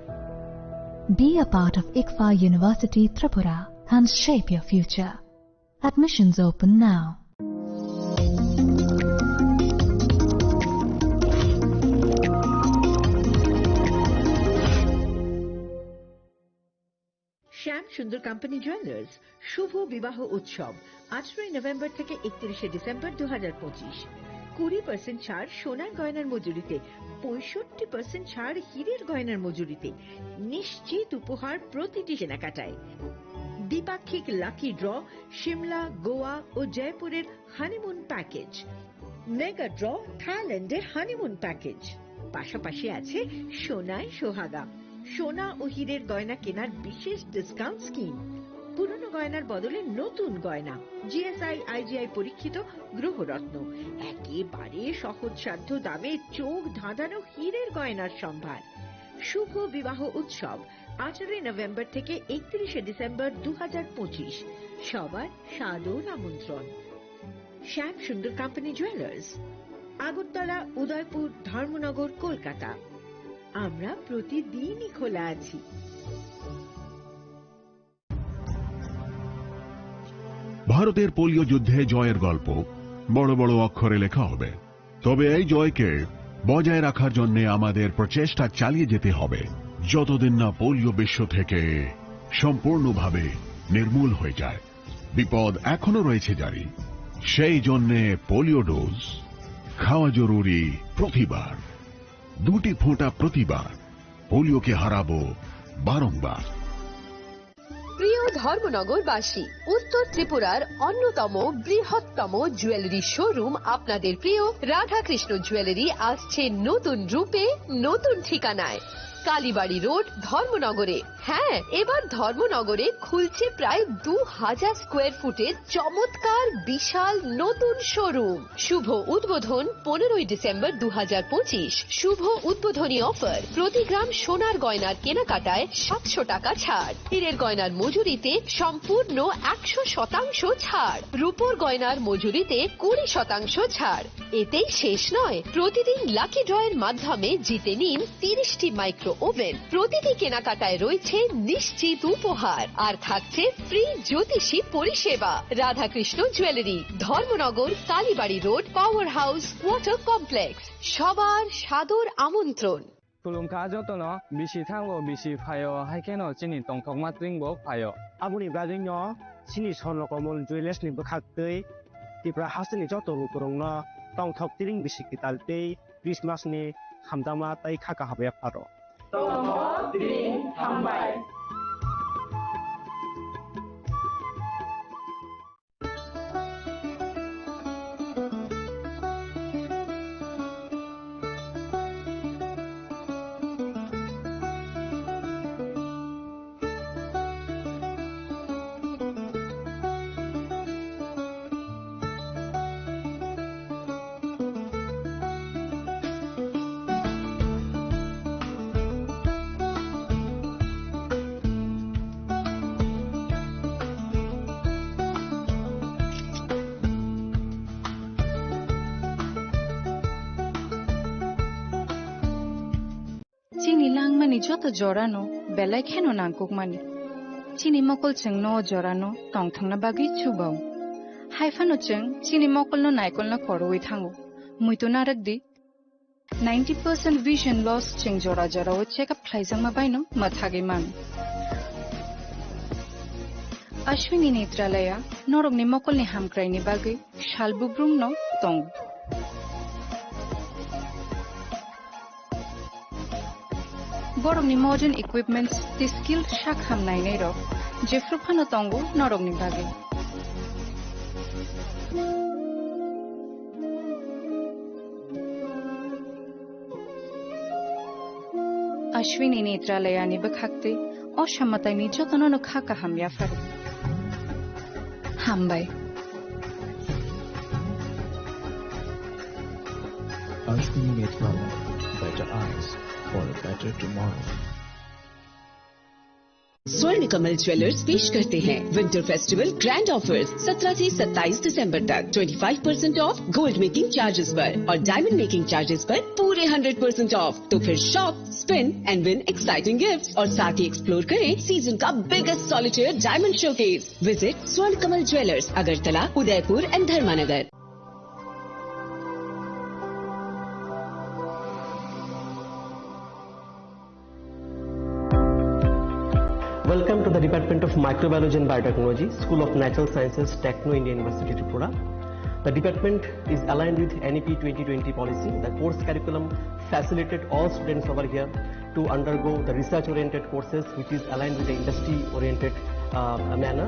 Be a part of ICFAI University Tripura and shape your future. Admissions open now. Shyam Sundar company jewellers শুভ বিবাহ উৎসব, আঠারোই নভেম্বর থেকে একত্রিশে ডিসেম্বর দু হাজার পঁচিশ। কুড়ি পার্সেন্ট ছাড় সোনার গয়নার মজুরিতে, পঁয়ষট্টি পার্সেন্ট ছাড় হীরের গয়নার মজুরিতে, নিশ্চিত উপহার প্রতিটি কেনাকাটায়। দ্বিপাক্ষিক লাকি ড্র সিমলা, গোয়া ও জয়পুরের হানিমুন প্যাকেজ, মেগা ড্র থাইল্যান্ডের হানিমুন প্যাকেজ। পাশাপাশি আছে সোনায় সোহাগা, সোনা ও হীরের গয়না কেনার বিশেষ ডিসকাউন্ট স্কিম। পুরনো গয়নার বদলে নতুন গয়না, জিএসআই আইজিআই পরীক্ষিত গ্রহরত্ন, একেবারে সহজসাধ্য দামে চোখ ধাঁধানো হীরের গয়নার সম্ভার। শুভ বিবাহ উৎসব, আঠারোই নভেম্বর থেকে একত্রিশে ডিসেম্বর দু হাজার পঁচিশ। সবার সাদর আমন্ত্রণ। শ্যাম সুন্দর কোম্পানি জুয়েলার্স, আগরতলা, উদয়পুর, ধর্মনগর, কলকাতা। আমরা প্রতিদিনই খোলা আছি। ভারতের পোলিও যুদ্ধে জয়ের গল্প বড় বড় অক্ষরে লেখা হবে। তবে এই জয়কে বজায় রাখার জন্য আমাদের প্রচেষ্টা চালিয়ে যেতে হবে, যতদিন না পোলিও বিশ্ব থেকে সম্পূর্ণভাবে নির্মূল হয়ে যায়। বিপদ এখনো রয়েছে জারি। সেই জন্যে পোলিও ডোজ খাওয়া জরুরি প্রতিবার, দুটি ফোঁটা প্রতিবার। পোলিওকে হারাবো বারংবার। প্রিয় ধর্মনগরবাসী, উত্তর ত্রিপুরার অন্যতম বৃহত্তম জুয়েলারি শোরুম আপনাদের প্রিয় রাধাকৃষ্ণ জুয়েলারি আসছে নতুন রূপে, নতুন ঠিকানায়। কালীবাড়ি রোড, ধর্মনগরে। হ্যাঁ, এবার ধর্মনগরে খুলছে প্রায় দু হাজার স্কোয়ার ফুটের চমৎকার বিশাল নতুন শোরুম। শুভ উদ্বোধন পনেরোই ডিসেম্বর দু হাজার পঁচিশ। শুভ উদ্বোধনী অফার, প্রতি গ্রাম সোনার গয়নার কেনাকাটায় সাতশো টাকা ছাড়, হীরের গয়নার মজুরিতে সম্পূর্ণ একশো শতাংশ ছাড়, রূপোর গয়নার মজুরিতে কুড়ি শতাংশ ছাড়। এতেই শেষ নয়, প্রতিদিন লাকি ড্রয়ের মাধ্যমে জিতে নিন তিরিশটি মাইক্রো ওভেন। প্রতিটি কেনাকাটায় রয়েছে নিশ্চিত উপহার, আর থাকছে ফ্রি জ্যোতিষী পরিষেবা। Radhakrishna jewellery, Dharmanagar, Kalibari road, power house, water complex. সবার সাদর আমন্ত্রণ। Khulumkha jotono, bisi thango, bisi phaio, hai kheno chini tongthokma tring bo phaio. Aboni bagwino chini Swarno Komol Jewellers ni bwkhak twi Tripura hasteni joto lukurokno tongthok tring bisi kwtal tei Christmas ni hamjakma tei kha kaham yapharo. Tongthok tring hambai. Mani joto jorano belai kheno nangkukmani. Chini mokol chwngno o jorano tongthokna bagwi chubao. Haiphano chwng chini mokolno naikolna koroui thango. Muitu narwkdi. Ninety percent vision loss chwng jora jorao check up khlaijakma baino mwthagwi mano. Ashwini Netralaya norokni mokolni hamkraini bagwi sal bubrumno tongo. Borokni modern equipments tei skilled sak ham nainairok jephru phano tongo norokni bagwi. Ashwini Netralayani bwkhaktwi o samataini jotono no kha kaham yaphar. Hambai. Ashwini Netralaya, better eyes for a better tomorrow. स्वर्ण कमल ज्वेलर्स पेश करते हैं winter festival grand offers. सत्रह से सत्ताईस दिसंबर तक twenty five percent of gold making charges पर और डायमंड मेकिंग चार्जेस पर पूरे हंड्रेड परसेंट ऑफ। तो फिर shop, spin and win exciting gifts और साथ ही एक्सप्लोर करें सीजन का biggest solitaire diamond showcase. Visit स्वर्ण कमल ज्वेलर्स, अगरतला, उदयपुर एंड धर्मानगर। Welcome to the Department of Microbiology and Biotechnology, School of Natural Sciences, Techno India University, Tripura. The department is aligned with N E P twenty twenty policy. The course curriculum facilitated all students over here to undergo the research-oriented courses, which is aligned with the industry-oriented, uh, manner.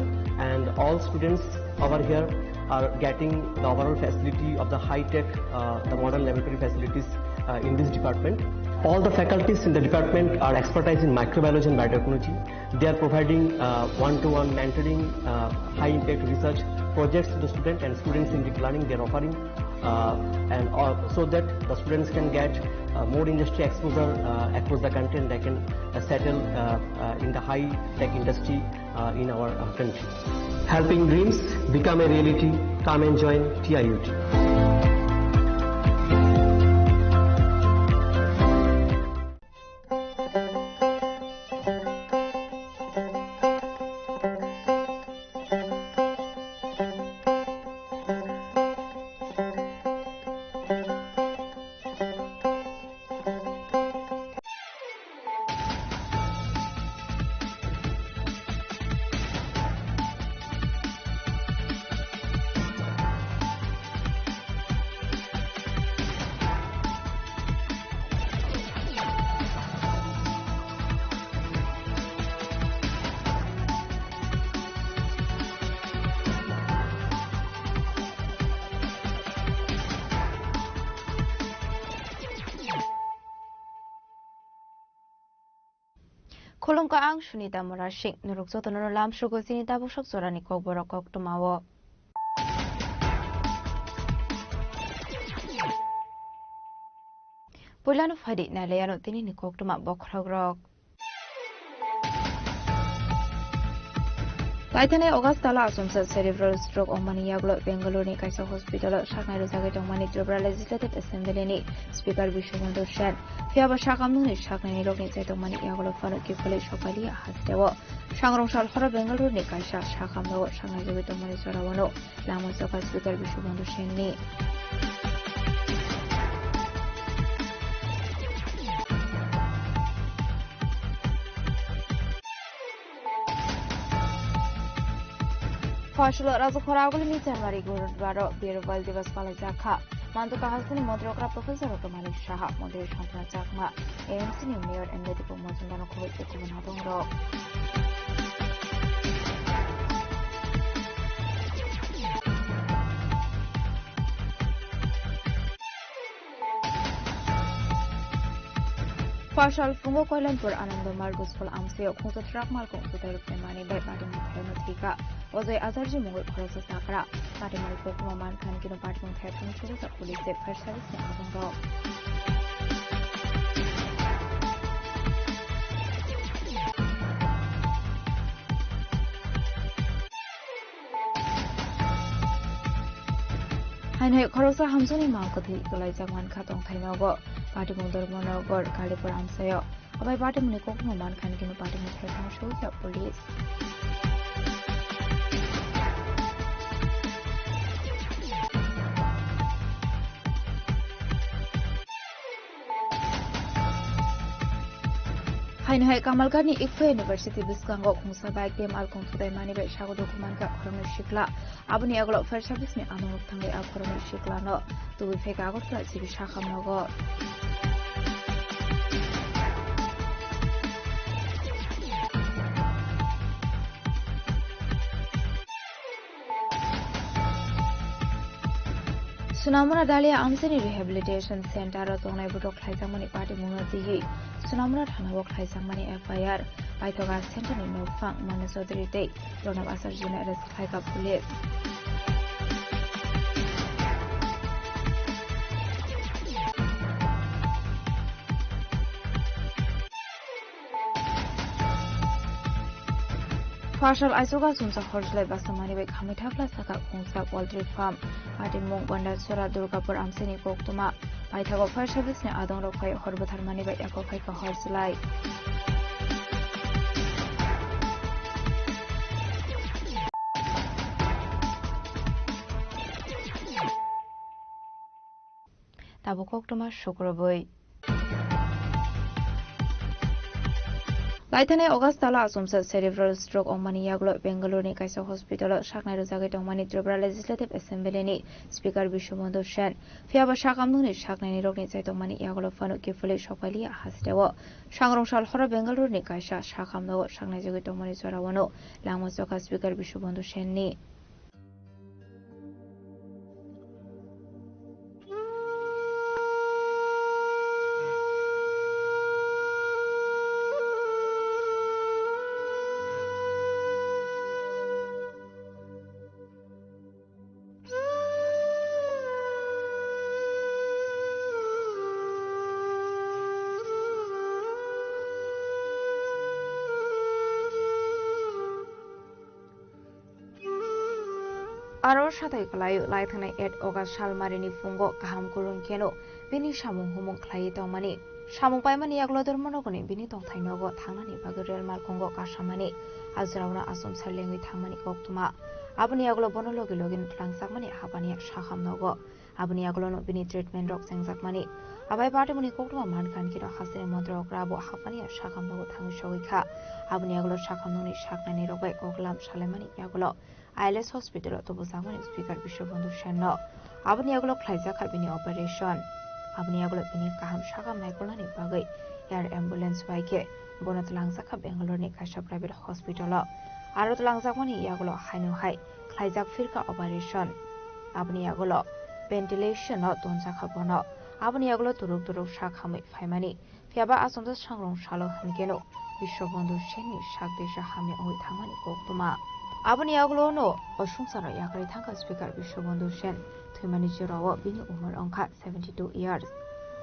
And all students over here are getting the overall facility of the high-tech, uh, the modern laboratory facilities, uh, in this department. All the faculties in the department are expertise in microbiology and biotechnology. They are providing, uh, one-to-one mentoring, uh, high-impact research projects to the student and students in deep learning. They are offering, uh, and all, so that the students can get, uh, more industry exposure, uh, across the country, and they can, uh, settle, uh, uh, in the high-tech industry, uh, in our, uh, country. Helping dreams become a reality. Come and join T I U T. Khulumkha, ang Sunita Murasing. Norok jotono lamsugo chini tabuk sok jorani kokborok koktwmao. Puilano phaidi nailaiano tinini koktwma bokhorokrok. Paithanai August tala achomsa cerebral stroke wngmani yagulo Bengaluru ni kaisa hospital o saknai rwjagwi tongmani Tripura Legislative Assembly ni Speaker Biswabandhu Sen. Phiya ba sakamnungni saknaini rokni chaitokmani yagulo phano kiphilwi sokpaliya hasteo. Sangrong sal horo Bengaluru ni kaisa sakamno saknai rwgwi tongmani jorao no lama choka Speaker Biswabandhu Sen ni. Phosholo Rajakhora agulini January gurudwaro Birwal Divas palaijak kha. Manduka hasteni montri okra Professor Rotto Manik Saha, montri Santana Chakma, A M C ni Mayor M Ladipo Majumdar no khoboi tei kubun habongrok. Phoshal phungo Koilanpur Anando Margo School amsio khungsa truck malkhung sutai rwknai manwi bai patimung thaiwi thwikha. Ojoi Ajarji mungwi khoroksa chakra. Patimung koktwma mankha hwn kino patimung thai thani chukjak police tei fire service ni habongrok. Haino hai khoroksa hamjakni mang kwthwi kwlaijak mankha tongthai nogo. Patimung Dharmanagar Kalipur amsaio. Abai patimungni koktwma mankha hwnwi khe patimung thai thang swijak police. Haino hai Kamalgharni Ikpho University bwskango khungsa bike tei malkhung thutai mani bai sago dukhu mankha khoroknwi sikla. Aboni yagulo fire service ni amung rok thangwi a khoroknwi sikla no tubui phaikha Agartala G B sakhamnogo. Sunamura Dalia Amchini Rehabilitation Center o tongnai borok khlaijakmani patimungno twiwi Sunamura thana o khlaijakmani F I R. Paithoga center ni nokphang Manu Chaudhary tei Pranab Acharya no arrest khlaikha police. Phasal aichugo sumsa horjlai basa mani bai khamwi thakla saka khungsa poultry farm. Patimung Gondachora Durgapur Amchini koktwma. Paithago fire service ni adong rok phai hor bwthar mani bai eko phaikha horjlai. Tabuk koktwma sukrubwi. Laithanai August tala achomsa cerebral stroke wngmani yagulo Bengaluru ni kaisa hospital o saknai rwjagwi tongmani Tripura Legislative Assembly ni Speaker Bishwabandhu Sen. Phiyaba sakamnungni saknaini rokni chaitokmani yagulo phano kiphilwi sokphailiya hasteo. Sangrong sal horo Bengaluru ni kaisa sakamnogo saknaijagwi tongmani jorao no langma chokha Speaker Bishwabandhu Sen ni. Aro satai kwlaio laithanai eight August salmarini phungo kaham kwrwng kheno bini samung humung khlaiwi tongmani. Samung paimani yagulo dormonogoni bini tongthai nogo thangnani bagwi rel malkhungo kasamani. A jorao no achomsa lengwi thangmani koktwma. Aboni yagulo bono logi logi no twlangjakmani hapani sakham nogo. Aboni yagulo no bini treatment rok chengjakmani. Abai patimungni koktwma mankha hwnkhe no hasteni montri okra bo hapani sakham nogo thangwi sogwi kha. Aboni yagulo sakhamnungni saknaini rok bai koklam salaimani yagulo I L S hospital o tubujakmani Speaker Bishwabandhu Sen no. Aboni yagulo khlaijak kha bini operation. Aboni yagulo bini kaham sakam naikolnani bagwi air ambulance bai khe bono twlangjak kha Bengaluru ni kaisa private hospital o. Aro twlangjakmani yagulo haino hai khlaijak phirkha operation. Aboni yagulo ventilation o tonjakha bono. Aboni yagulo turuk turuk sak hamwi phaimani. Phiyaba achomsa sangrong salo hwnkeno Bishwabandhu Senni sak desa hamya wngwi thangmani koktwma. Aboni yagulo no o swngcharo yakarwi thangkha Speaker Bishwabandhu Sen. Thwimani jorao bini umor wngkha seventy two years.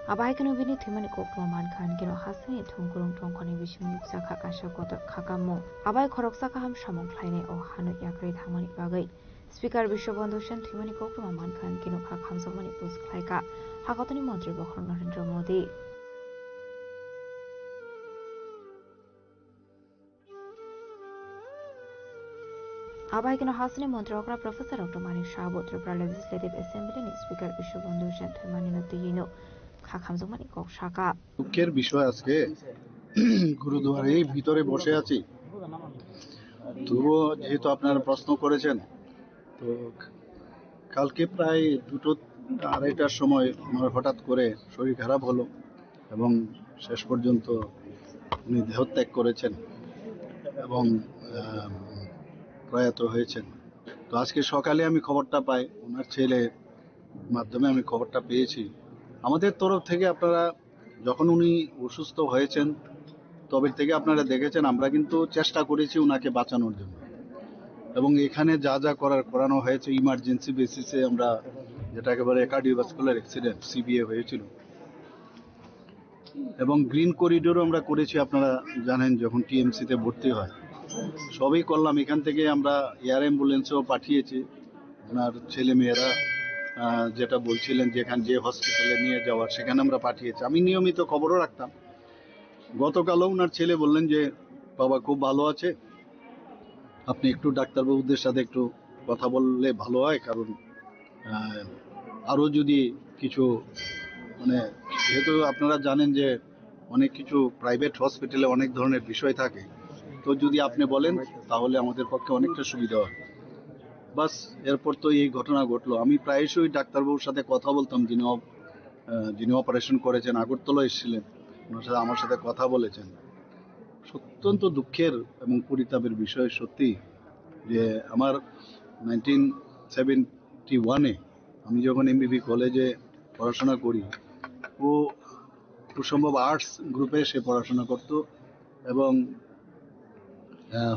Abo hai kheno bini thwimani koktwma mankha hwnkeno hasteni thumkurung tongkhorni bisingo nukjakha kaisa kotor khakamung. Abai khoroksa kaham samung khlainai o hano yakarwi thangmani bagwi. Speaker Bishwabandhu Sen thwimani koktwma mankha hwnkhe nukha khamjakmani post khlaikha Hakotoni montri bokhorok Narendra Modi. Abai keno hasteni montri okra Professor Doctor Manik Saha bo Tripura Legislative Assembly ni Speaker Bishwabandhu Sen thwimani no twiwi no kha khamjakmani kok sakha. দুঃখের বিষয় আজকে গুরুদুয়ারেই ভিতরে বসে আছি। তবুও যেহেতু আপনারা প্রশ্ন করেছেন, তো কালকে প্রায় দুটো আড়াইটার সময় ওনার হঠাৎ করে শরীর খারাপ হলো এবং শেষ পর্যন্ত উনি দেহত্যাগ করেছেন এবং, আহ, প্রয়াত হয়েছেন। তো আজকে সকালে আমি খবরটা পাই, ওনার ছেলে মাধ্যমে আমি খবরটা পেয়েছি। আমাদের তরফ থেকে আপনারা যখন উনি অসুস্থ হয়েছেন, তবে থেকে আপনারা দেখেছেন, আমরা কিন্তু চেষ্টা করেছি ওনাকে বাঁচানোর জন্য। এবং এখানে যা যা করার করানো হয়েছে, ইমার্জেন্সি বেসিসে আমরা, যেটা একেবারে কার্ডিওভাস্কুলার অ্যাক্সিডেন্ট, সিবিএ হয়েছিল। এবং গ্রিন করিডোরও আমরা করেছি, আপনারা জানেন, যখন টিএমসিতে ভর্তি হয়, সবই করলাম। এখান থেকে আমরা এয়ার অ্যাম্বুলেন্সও পাঠিয়েছি, ওনার ছেলে মেয়েরা, আহ, যেটা বলছিলেন, যেখানে যে হসপিটালে নিয়ে যাওয়ার, সেখানে আমরা পাঠিয়েছি। আমি নিয়মিত খবরও রাখতাম। গতকালও ওনার ছেলে বললেন যে বাবা খুব ভালো আছে, আপনি একটু ডাক্তারবাবুদের সাথে একটু কথা বললে ভালো হয়, কারণ আহ, আরও যদি কিছু, মানে, যেহেতু আপনারা জানেন যে অনেক কিছু প্রাইভেট হসপিটালে অনেক ধরনের বিষয় থাকে, তো যদি আপনি বলেন তাহলে আমাদের পক্ষে অনেকটা সুবিধা হয়। বাস, এরপর তো এই ঘটনা ঘটলো। আমি প্রায়শই ডাক্তারবাবুর সাথে কথা বলতাম, যিনি অপ-, আহ, যিনি অপারেশন করেছেন, আগরতলা এসেছিলেন, ওনার সাথে, আমার সাথে কথা বলেছেন। অত্যন্ত দুঃখের এবং পরিতাপের বিষয় সত্যি যে আমার নাইনটিন সেভেন্টি ওয়ানে আমি যখন এমবিবি কলেজে পড়াশোনা করি, ও খুব সম্ভব আর্টস গ্রুপে সে পড়াশোনা করত এবং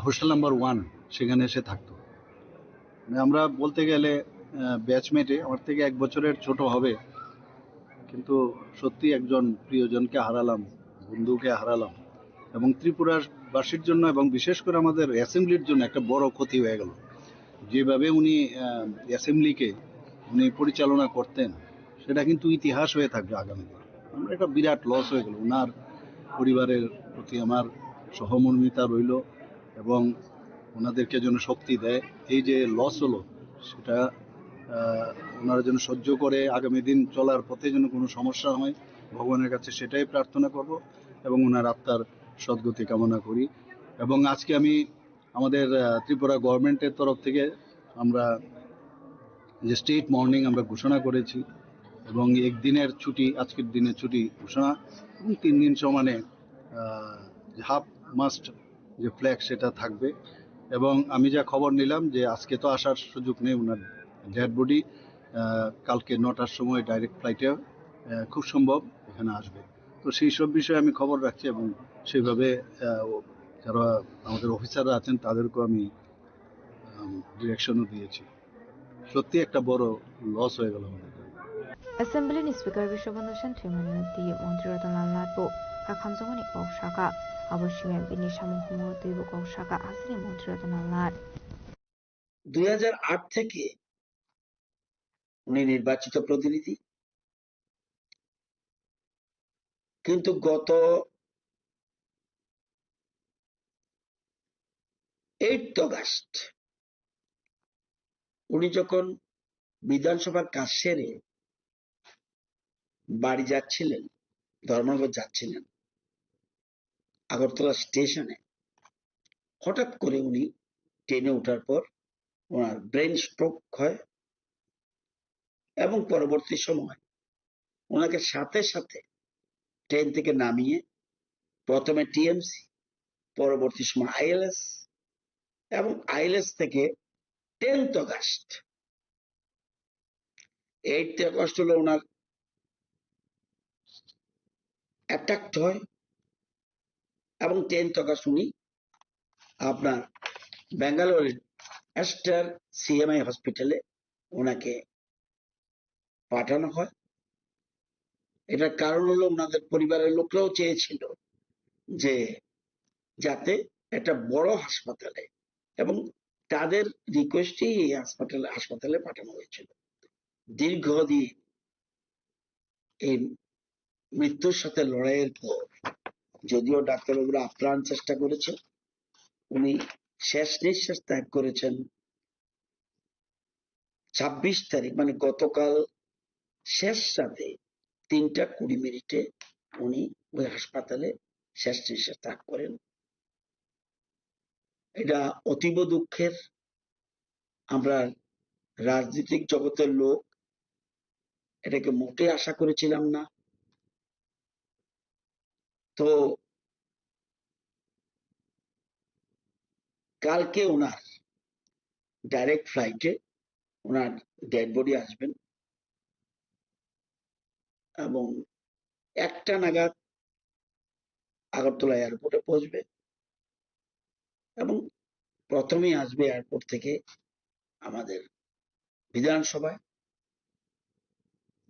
হোস্টেল নাম্বার ওয়ান সেখানে সে থাকতো। মানে, আমরা বলতে গেলে ব্যাচমেটে আমার থেকে এক বছরের ছোট হবে, কিন্তু সত্যি একজন প্রিয়জনকে হারালাম, বন্ধুকে হারালাম, এবং ত্রিপুরাবাসীর জন্য এবং বিশেষ করে আমাদের অ্যাসেম্বলির জন্য একটা বড় ক্ষতি হয়ে গেল। যেভাবে উনি অ্যাসেম্বলিকে উনি পরিচালনা করতেন, সেটা কিন্তু ইতিহাস হয়ে থাকবে আগামী দিনে। আমার একটা বিরাট লস হয়ে গেল। ওনার পরিবারের প্রতি আমার সহমর্মিতা রইল এবং ওনাদেরকে যেন শক্তি দেয়। এই যে লস হলো, সেটা আহ, ওনারা যেন সহ্য করে আগামী দিন চলার পথে যেন কোনো সমস্যা হয়, ভগবানের কাছে সেটাই প্রার্থনা করব এবং ওনার আত্মার সদ্গতি কামনা করি। এবং আজকে আমি আমাদের আহ, ত্রিপুরা গভর্নমেন্টের তরফ থেকে আমরা যে স্টেট মর্নিং আমরা ঘোষণা করেছি এবং একদিনের ছুটি, আজকের দিনের ছুটি ঘোষণা এবং তিন দিন সমানে হাফ মাস্ট যে ফ্ল্যাগ সেটা থাকবে। এবং আমি যা খবর নিলাম যে আজকে তো আসার সুযোগ নেই, ওনার ডেড বডি কালকে নটার সময় ডাইরেক্ট ফ্লাইটে খুব সম্ভব এখানে আসবে। তো সেই সব বিষয়ে আমি খবর রাখছি এবং সেইভাবে আহ, ও- যারা আমাদের অফিসাররা আছেন তাদেরকেও আমি ডিরেকশনও দিয়েছি। সত্যি একটা বড় লস হয়ে গেল আমাদের। Assembly ni Speaker Biswabandhu Sen thwimani twi Montri Ratan Lal Nath bo kakhamjakmani kok saka. Abo simi bini samung humung twibo kok saka, asini Montri Ratan Lal Nath. দুই হাজার আট থেকে উনি নির্বাচিত প্রতিনিধি, কিন্তু গত এইট অগাস্ট উনি যখন বিধানসভার কাজ সেরে বাড়ি যাচ্ছিলেন, ধর্মনগর যাচ্ছিলেন, আগরতলা স্টেশনে হঠাৎ করে উনি ট্রেনে ওঠার পর ওনার ব্রেন স্ট্রোক হয় এবং পরবর্তী সময় ওনাকে সাথে সাথে ট্রেন থেকে নামিয়ে প্রথমে টিএমসি, পরবর্তী সময় আইএলএস এবং আইএলএস থেকে টেন্থ অগাস্ট, এইট অগাস্ট হলো ওনার অ্যাটাক হয় এবং টেন্থ অগাস্ট উনি আপনার ব্যাঙ্গালোরের অ্যাস্টার সিএমআই হসপিটালে ওনাকে পাঠানো হয়। এটার কারণ হলো ওনাদের পরিবারের লোকরাও চেয়েছিল যে যাতে একটা বড় হাসপাতালে, এবং তাদের রিকোয়েস্টেই এই হাসপাতালে হাসপাতালে পাঠানো হয়েছিল। দীর্ঘদিন এই মৃত্যুর সাথে লড়াইয়ের পর যদিও ডাক্তারবাবুরা আপ্রাণ চেষ্টা করেছে, উনি শেষ নিঃশ্বাস ত্যাগ করেছেন ছাব্বিশ তারিখ, মানে গতকাল শেষ রাতে তিনটা কুড়ি মিনিটে উনি ওই হাসপাতালে শেষ নিঃশ্বাস ত্যাগ করেন। এটা অতীব দুঃখের। আমরা রাজনৈতিক জগতের লোক এটাকে মোটেই আশা করেছিলাম না। তো কালকে ওনার ডাইরেক্ট ফ্লাইটে ওনার ডেড বডি আসবেন এবং একটা নাগাদ আগরতলা এয়ারপোর্টে পৌঁছবে এবং প্রথমেই আসবে এয়ারপোর্ট থেকে আমাদের বিধানসভায়।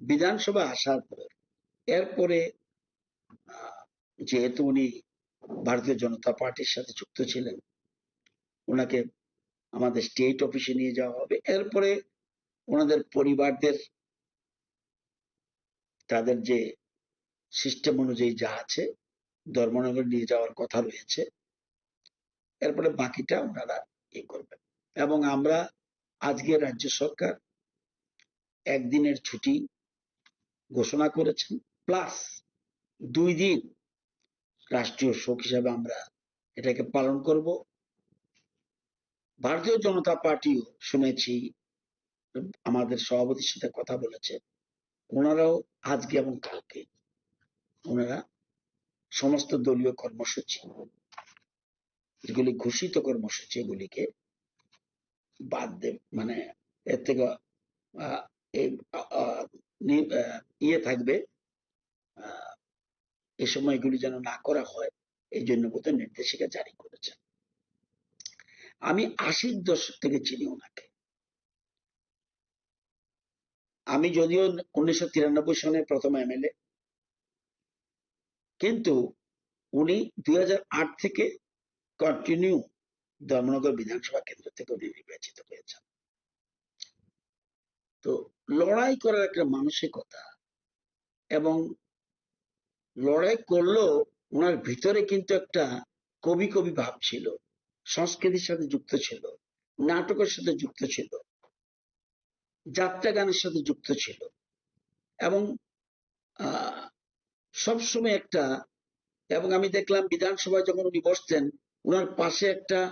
বিধানসভা আসার পর এরপরে আহ, যেহেতু উনি ভারতীয় জনতা পার্টির সাথে যুক্ত ছিলেন, ওনাকে আমাদের স্টেট অফিসে নিয়ে যাওয়া হবে। এরপরে ওনাদের পরিবারদের তাদের যে সিস্টেম অনুযায়ী যা আছে ধর্মনগর নিয়ে যাওয়ার কথা রয়েছে। এরপরে বাকিটা ওনারা ইয়ে করবেন। এবং আমরা আজকে রাজ্য সরকার একদিনের ছুটি ঘোষণা করেছেন, প্লাস দুই দিন রাষ্ট্রীয় শোক হিসাবে আমরা এটাকে পালন করব। ভারতীয় জনতা পার্টিও শুনেছি আমাদের সভাপতির সাথে কথা বলেছে, ওনারাও আজকে এবং কালকে ওনারা সমস্ত দলীয় কর্মসূচি, যেগুলি ঘোষিত কর্মসূচি, এগুলিকে বাদ দেব, মানে এর থেকে আহ, এই, আহ, নি- আহ, ইয়ে থাকবে, আহ, এই সময়গুলি যেন না করা হয়, এই জন্য বোধহয় নির্দেশিকা জারি করেছেন। আমি আশির দশক থেকে চিনি ওনাকে। আমি যদিও উনিশশো তিরানব্বই সনে প্রথম এমএলএ, কিন্তু উনি দুই হাজার আট থেকে কন্টিনিউ ধর্মনগর বিধানসভা কেন্দ্র থেকে উনি নির্বাচিত হয়েছেন। তো লড়াই করার একটা মানসিকতা, এবং লড়াই করলেও ওনার ভিতরে কিন্তু একটা কবি কবি ভাব ছিল, সংস্কৃতির সাথে যুক্ত ছিল, নাটকের সাথে যুক্ত ছিল, যাত্রা গানের সাথে যুক্ত ছিল। এবং আহ, সবসময় একটা, এবং আমি দেখলাম বিধানসভায় যখন উনি বসতেন, ওনার পাশে একটা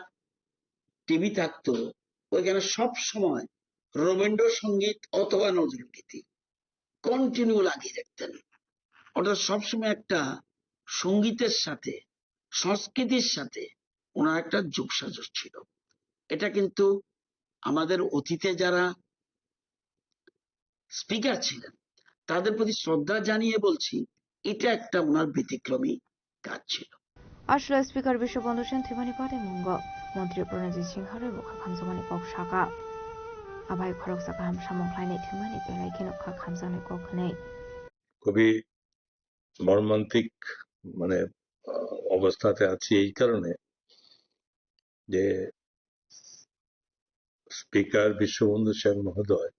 টিভি থাকতো, ওইখানে সব সময় রবীন্দ্রসঙ্গীত অথবা নজরুল গীতি কন্টিনিউ লাগিয়ে রাখতেন। অর্থাৎ সবসময় একটা সঙ্গীতের সাথে, সংস্কৃতির সাথে ওনার একটা যোগসাজশ ছিল। এটা কিন্তু আমাদের অতীতে যারা স্পিকার ছিলেন, তাদের প্রতি শ্রদ্ধা জানিয়ে বলছি, এটা একটা ওনার ব্যতিক্রমী কাজ ছিল। Asle Speaker Biswabandhu Sen thwimani pari mungo Montri Pranajit Singha rwi bo kha khamjakmani kok saka. Abai khoroksa kaham samung khlainai thwimani belai kheno kha khamjaknai kok hwnwi. খুবই মর্মান্তিক, মানে, আহ, অবস্থাতে আছি এই কারণে যে স্পিকার বিশ্ববন্ধু সেন মহোদয়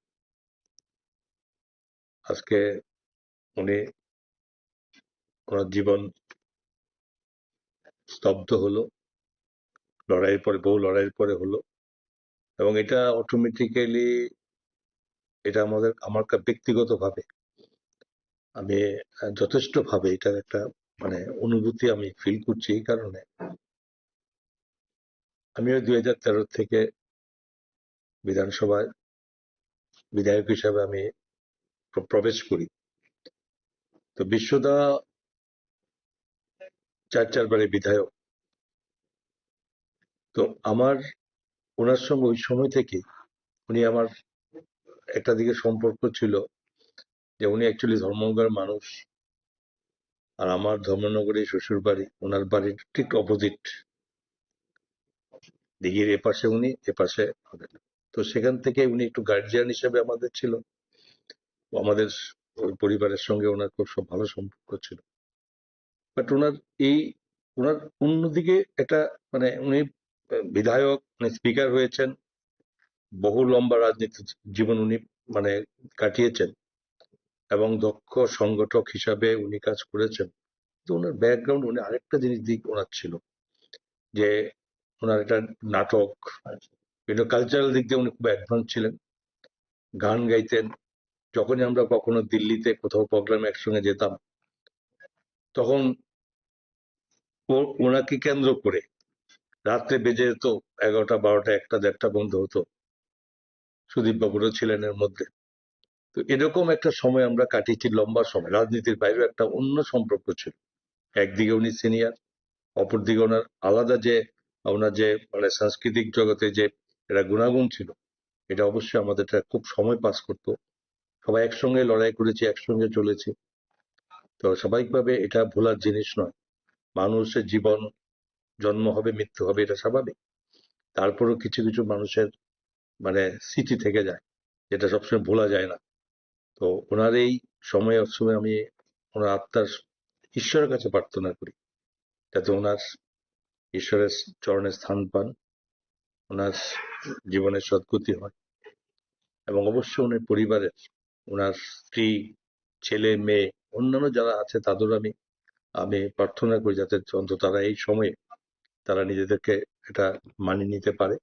আজকে উনি, ওনার জীবন স্তব্ধ হলো, লড়াইয়ের পরে, বহু লড়াইয়ের পরে হলো। এবং এটা অটোমেটিক্যালি, এটা আমাদের, আমার কা-, ব্যক্তিগতভাবে আমি, আহ, যথেষ্টভাবে এটার একটা, মানে, অনুভূতি আমি ফিল করছি এই কারণে। আমিও দুই হাজার তেরো থেকে বিধানসভায় বিধায়ক হিসাবে আমি প্র-, প্রবেশ করি। তো বিশ্বদা চার চারবারের বিধায়ক। তো আমার ওনার সঙ্গে ওই সময় থেকে উনি আমার একটা দিকে সম্পর্ক ছিল যে উনি অ্যাকচুয়ালি ধর্মনগরের মানুষ, আর আমার ধর্মনগরে শ্বশুর বাড়ি, ওনার বাড়ির ঠিক অপোজিট, দিঘির এপাশে উনি, এপাশে আমি। তো সেখান থেকে উনি একটু গার্জিয়ান হিসেবে আমাদের ছিল, ও আমাদের ওই পরিবারের সঙ্গে ওনার খুব সব ভালো সম্পর্ক ছিল। বাট ওনার এই, ওনার অন্যদিকে একটা, মানে, উনি বিধায়ক, মানে, স্পিকার হয়েছেন, বহু লম্বা রাজনীতি জীবন উনি, মানে, কাটিয়েছেন এবং দক্ষ সংগঠক হিসাবে উনি কাজ করেছেন। তো ওনার ব্যাকগ্রাউন্ড, উনি আরেকটা জিনিস দিক ওনার ছিল যে ওনার একটা নাটক, বিভিন্ন কালচারাল দিক দিয়ে উনি খুব অ্যাডভান্স ছিলেন। গান গাইতেন। যখনই আমরা কখনো দিল্লিতে কোথাও প্রোগ্রামে একসঙ্গে যেতাম, তখন ও-, ওনাকে কেন্দ্র করে রাত্রে বেজে যেত এগারোটা, বারোটা, একটা, দেড়টা পর্যন্ত হতো। সুদীপ বাবুরও ছিলেন এর মধ্যে। তো এরকম একটা সময় আমরা কাটিয়েছি, লম্বা সময়। রাজনীতির বাইরেও একটা অন্য সম্পর্ক ছিল। একদিকে উনি সিনিয়র, অপরদিকে ওনার আলাদা যে, ওনার যে, মানে, সাংস্কৃতিক জগতে যে একটা গুণাগুণ ছিল, এটা অবশ্যই আমাদের একটা খুব সময় পাস করতো। সবাই একসঙ্গে লড়াই করেছি, একসঙ্গে চলেছি। তো স্বাভাবিকভাবে এটা ভোলার জিনিস নয়। মানুষের জীবন, জন্ম হবে, মৃত্যু হবে, এটা স্বাভাবিক। তারপরেও কিছু কিছু মানুষের, মানে, স্মৃতি থেকে যায়, যেটা সবসময় ভোলা যায় না। তো ওনার এই সময় অসময়ে আমি ওনার আত্মার, ঈশ্বরের কাছে প্রার্থনা করি, যাতে ওনার ঈশ্বরের চরণে স্থান পান, ওনার জীবনের সদ্গতি হয়। এবং অবশ্যই ওনার পরিবারের, ওনার স্ত্রী, ছেলে, মেয়ে, অন্যান্য যারা আছে, তাদেরও আমি আমি প্রার্থনা করি যাতে অন্তত তারা এই সময়ে তারা নিজেদেরকে এটা মানিয়ে নিতে পারে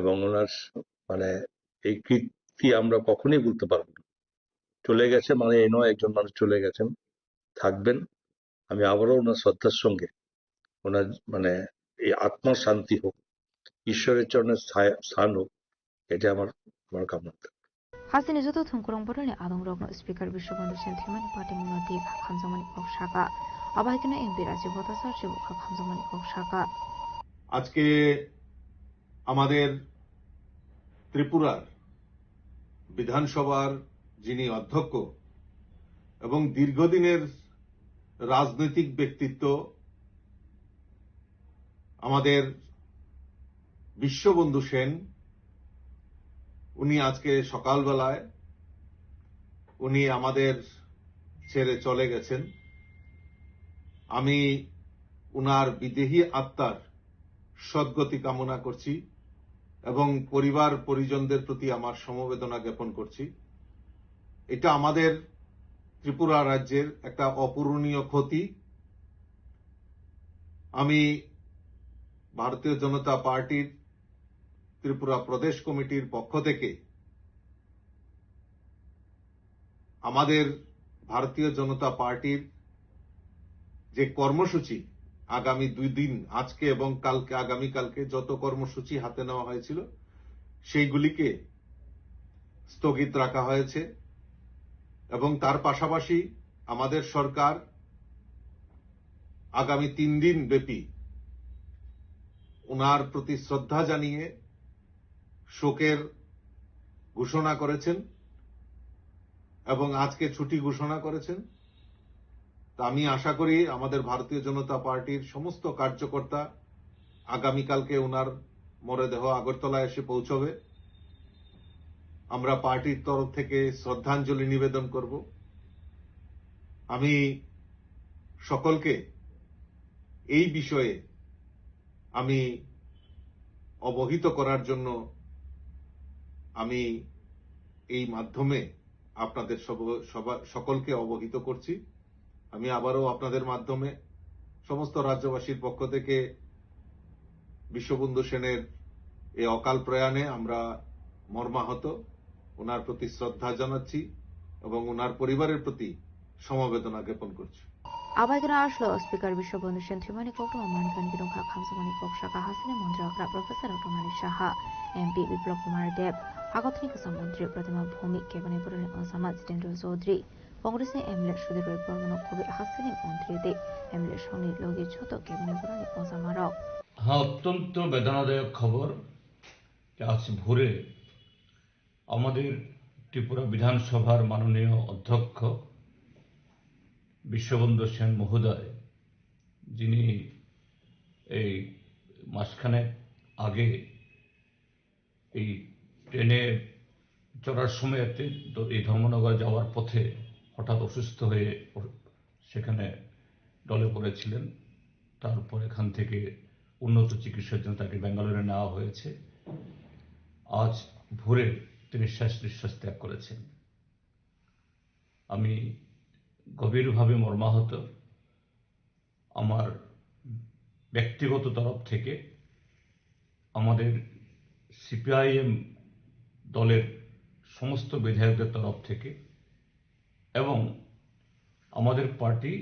এবং ওনার মানে এই কীর্তি আমরা কখনোই ভুলতে পারবো না। চলে গেছে মানে এই নয়, একজন মানুষ চলে গেছেন, থাকবেন। আমি আবারও ওনার শ্রদ্ধার সঙ্গে ওনার মানে এই আত্মার শান্তি হোক, ঈশ্বরের চরণে স্থায়-, স্থান হোক, এটা আমার, আমার কামনা থাকবে। Hasini joto thwngkwrwng bororni adongrokno Speaker Biswabandhu Sen thwimani patimungno twi kha khamjakmani kok sakha. Abo hai kheno M P Rajiv Bhattacharya bo kha khamjakmani kok sakha. আজকে আমাদের ত্রিপুরার বিধানসভার যিনি অধ্যক্ষ এবং দীর্ঘদিনের রাজনৈতিক ব্যক্তিত্ব, আমাদের বিশ্ববন্ধু সেন, উনি আজকে সকালবেলায় উনি আমাদের ছেড়ে চলে গেছেন। আমি উনার বিদেহী আত্মার সদ্গতি কামনা করছি এবং পরিবার পরিজনদের প্রতি আমার সমবেদনা জ্ঞাপন করছি। এটা আমাদের ত্রিপুরা রাজ্যের একটা অপূরণীয় ক্ষতি। আমি ভারতীয় জনতা পার্টির ত্রিপুরা প্রদেশ কমিটির পক্ষ থেকে আমাদের ভারতীয় জনতা পার্টির যে কর্মসূচি আগামী দুই দিন, আজকে এবং কালকে, আগামীকালকে যত কর্মসূচি হাতে নেওয়া হয়েছিল, সেইগুলিকে স্থগিত রাখা হয়েছে এবং তার পাশাপাশি আমাদের সরকার আগামী তিন দিন ব্যাপী ওনার প্রতি শ্রদ্ধা জানিয়ে শোকের ঘোষণা করেছেন এবং আজকে ছুটি ঘোষণা করেছেন। তা আমি আশা করি আমাদের ভারতীয় জনতা পার্টির সমস্ত কার্যকর্তা আগামীকালকে ওনার মরদেহ আগরতলায় এসে পৌঁছবে। আমরা পার্টির তরফ থেকে শ্রদ্ধাঞ্জলি নিবেদন করব। আমি সকলকে এই বিষয়ে আমি অবহিত করার জন্য আমি এই মাধ্যমে আপনাদের সব-, সবা-, সকলকে অবহিত করছি। আমি আবারও আপনাদের মাধ্যমে সমস্ত রাজ্যবাসীর পক্ষ থেকে বিশ্ববন্ধু সেনের এই অকাল প্রয়াণে আমরা মর্মাহত, ওনার প্রতি শ্রদ্ধা জানাচ্ছি এবং ওনার পরিবারের প্রতি সমবেদনা জ্ঞাপন করছি। Abaikeno aslo Speaker Biswabandhu Sen thwimani koktwma mankha hwnwi kha khamjakmani kok sakha. Hasini montri okra Professor Doctor Manik Saha, M P Biplab Kumar Deb, hakothini kwcham montri Pratima Bhowmik, kebengni bororni ojama Jitendra Chaudhary, Congressni M L A Sudhir Roy Bormano kubui hasini montri tei M L A songni logi joto kebengni bororni ojamarok. হ্যাঁ, অত্যন্ত বেদনাদায়ক খবর যে আজ ভোরে আমাদের ত্রিপুরা বিধানসভার মাননীয় অধ্যক্ষ বিশ্ববন্ধু সেন মহোদয়, যিনি এই মাসখানেক আগে এই ট্রেনে চড়ার সময় এতে দ-, এই ধর্মনগর যাওয়ার পথে হঠাৎ অসুস্থ হয়ে অ-, সেখানে ঢলে পড়েছিলেন। তারপর এখান থেকে উন্নত চিকিৎসার জন্য তাকে ব্যাঙ্গালোরে নেওয়া হয়েছে। আজ ভোরে তিনি শেষ নিঃশ্বাস ত্যাগ করেছেন। আমি গভীরভাবে মর্মাহত। আমার ব্যক্তিগত তরফ থেকে, আমাদের সিপিআইএম দলের সমস্ত বিধায়কদের তরফ থেকে এবং আমাদের পার্টি,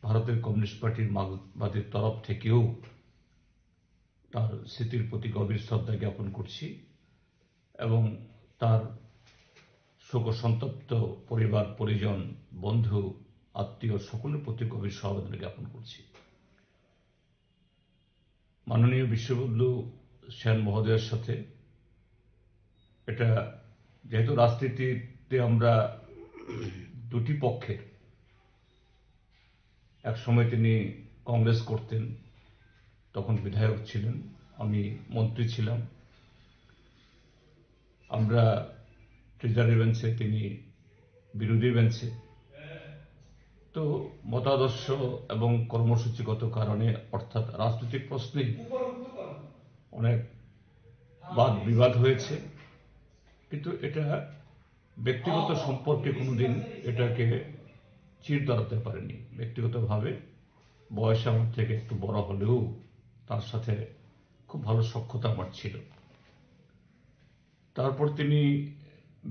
ভারতের কমিউনিস্ট পার্টির মার্কসবাদীর তরফ থেকেও তার স্মৃতির প্রতি গভীর শ্রদ্ধা জ্ঞাপন করছি এবং তার শোক সন্তপ্ত পরিবার, পরিজন, বন্ধু, আত্মীয় সকলের প্রতি গভীর সমবেদনা জ্ঞাপন করছি। মাননীয় বিশ্ববন্ধু সেন মহোদয়ের সাথে এটা, যেহেতু রাজনীতিতে আমরা দুটি পক্ষের, এক সময় তিনি কংগ্রেস করতেন, তখন বিধায়ক ছিলেন, আমি মন্ত্রী ছিলাম। আমরা ট্রেজারি বেঞ্চে, তিনি বিরোধী বেঞ্চে। তো মতাদর্শ এবং কর্মসূচিগত কারণে, অর্থাৎ রাজনৈতিক প্রশ্নে অনেক বাদ বিবাদ হয়েছে, কিন্তু এটা ব্যক্তিগত সম্পর্কে কোনোদিন এটাকে চির দাঁড়াতে পারেনি। ব্যক্তিগতভাবে বয়সে আমার থেকে একটু বড় হলেও তার সাথে খুব ভালো সখ্যতা আমার ছিল। তারপর তিনি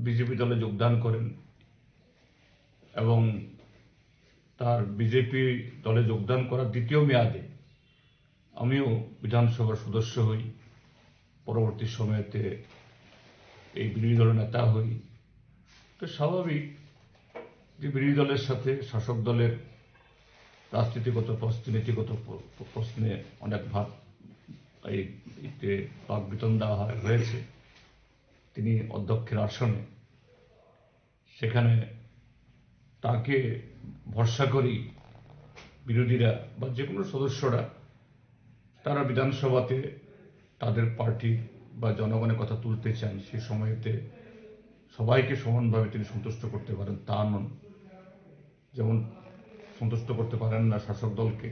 বিজেপি দলে যোগদান করেন এবং তার বিজেপি দলে যোগদান করার দ্বিতীয় মেয়াদে আমিও বিধানসভার সদস্য হই, পরবর্তী সময়তে এই বিরোধী দলের নেতা হই। তো স্বাভাবিক যে বিরোধী দলের সাথে শাসক দলের রাজনীতিগত প্রশ্নে, নীতিগত প্র-, প্রশ্নে অনেক ভাব এই, এতে বাকবিতণ্ডা হয়, হয়েছে। তিনি অধ্যক্ষের আসনে, সেখানে তাকে ভরসা করি বিরোধীরা বা যে কোনো সদস্যরা তারা বিধানসভাতে তাদের পার্টির বা জনগণের কথা তুলতে চান, সে সময়তে সবাইকে সমানভাবে তিনি সন্তুষ্ট করতে পারেন, তা নন। যেমন সন্তুষ্ট করতে পারেন না শাসক দলকে,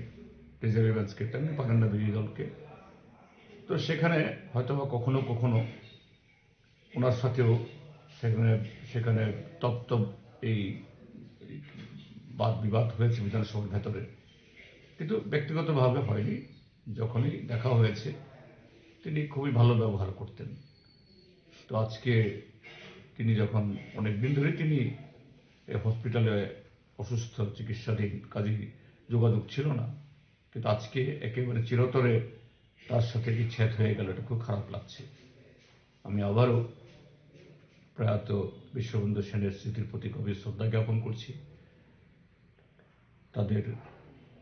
প্লেজারি বেঞ্চকে, তেমনি পারেন না বিরোধী দলকে। তো সেখানে হয়তো বা কখনো কখনো ওনার সাথেও সেখানে, সেখানে তপ্ত এই বাদ বিবাদ হয়েছে বিধানসভার ভেতরে, কিন্তু ব্যক্তিগতভাবে হয়নি। যখনই দেখা হয়েছে, তিনি খুবই ভালো ব্যবহার করতেন। তো আজকে তিনি যখন, অনেক দিন ধরে তিনি এই হসপিটালে অসুস্থ, চিকিৎসাধীন, কাজেই যোগাযোগ ছিল না, কিন্তু আজকে একেবারে চিরতরে তার সাথে বিচ্ছেদ হয়ে গেল, এটা খুব খারাপ লাগছে। আমি আবারও প্রয়াত বিশ্ববন্ধু সেনের স্মৃতির প্রতি গভীর শ্রদ্ধা জ্ঞাপন করছি। তাদের,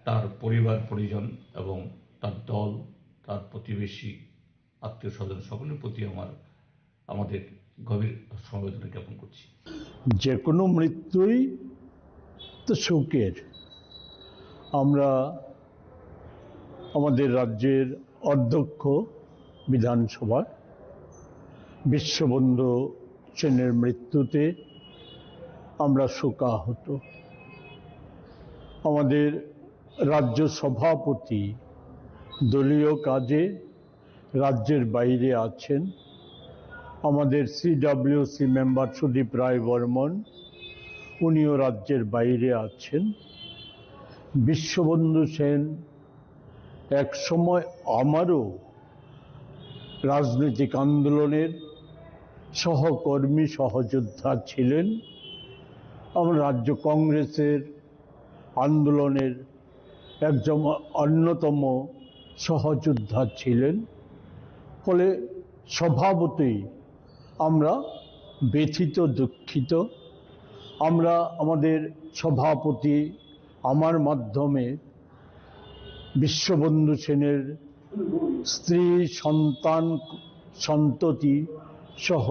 তার পরিবার পরিজন এবং তার দল, তার প্রতিবেশী, আত্মীয় স্বজন সকলের প্রতি আমার, আমাদের গভীর সমবেদনা জ্ঞাপন করছি। যে কোনো মৃত্যুই তো শোকের। আমরা আমাদের রাজ্যের অধ্যক্ষ বিধানসভার বিশ্ববন্ধু সেনের মৃত্যুতে আমরা শোকাহত। আমাদের রাজ্য সভাপতি দলীয় কাজে রাজ্যের বাইরে আছেন। আমাদের সিডব্লিউসি মেম্বার সুদীপ রায় বর্মন, উনিও রাজ্যের বাইরে আছেন। বিশ্ববন্ধু সেন এক সময় আমারও রাজনৈতিক আন্দোলনের সহকর্মী, সহযোদ্ধা ছিলেন। আমার রাজ্য কংগ্রেসের আন্দোলনের একজন অন্যতম সহযোদ্ধা ছিলেন। ফলে স্বভাবতই আমরা ব্যথিত, দুঃখিত। আমরা আমাদের সভাপতি, আমার মাধ্যমে বিশ্ববন্ধু সেনের স্ত্রী, সন্তান, সন্ততি সহ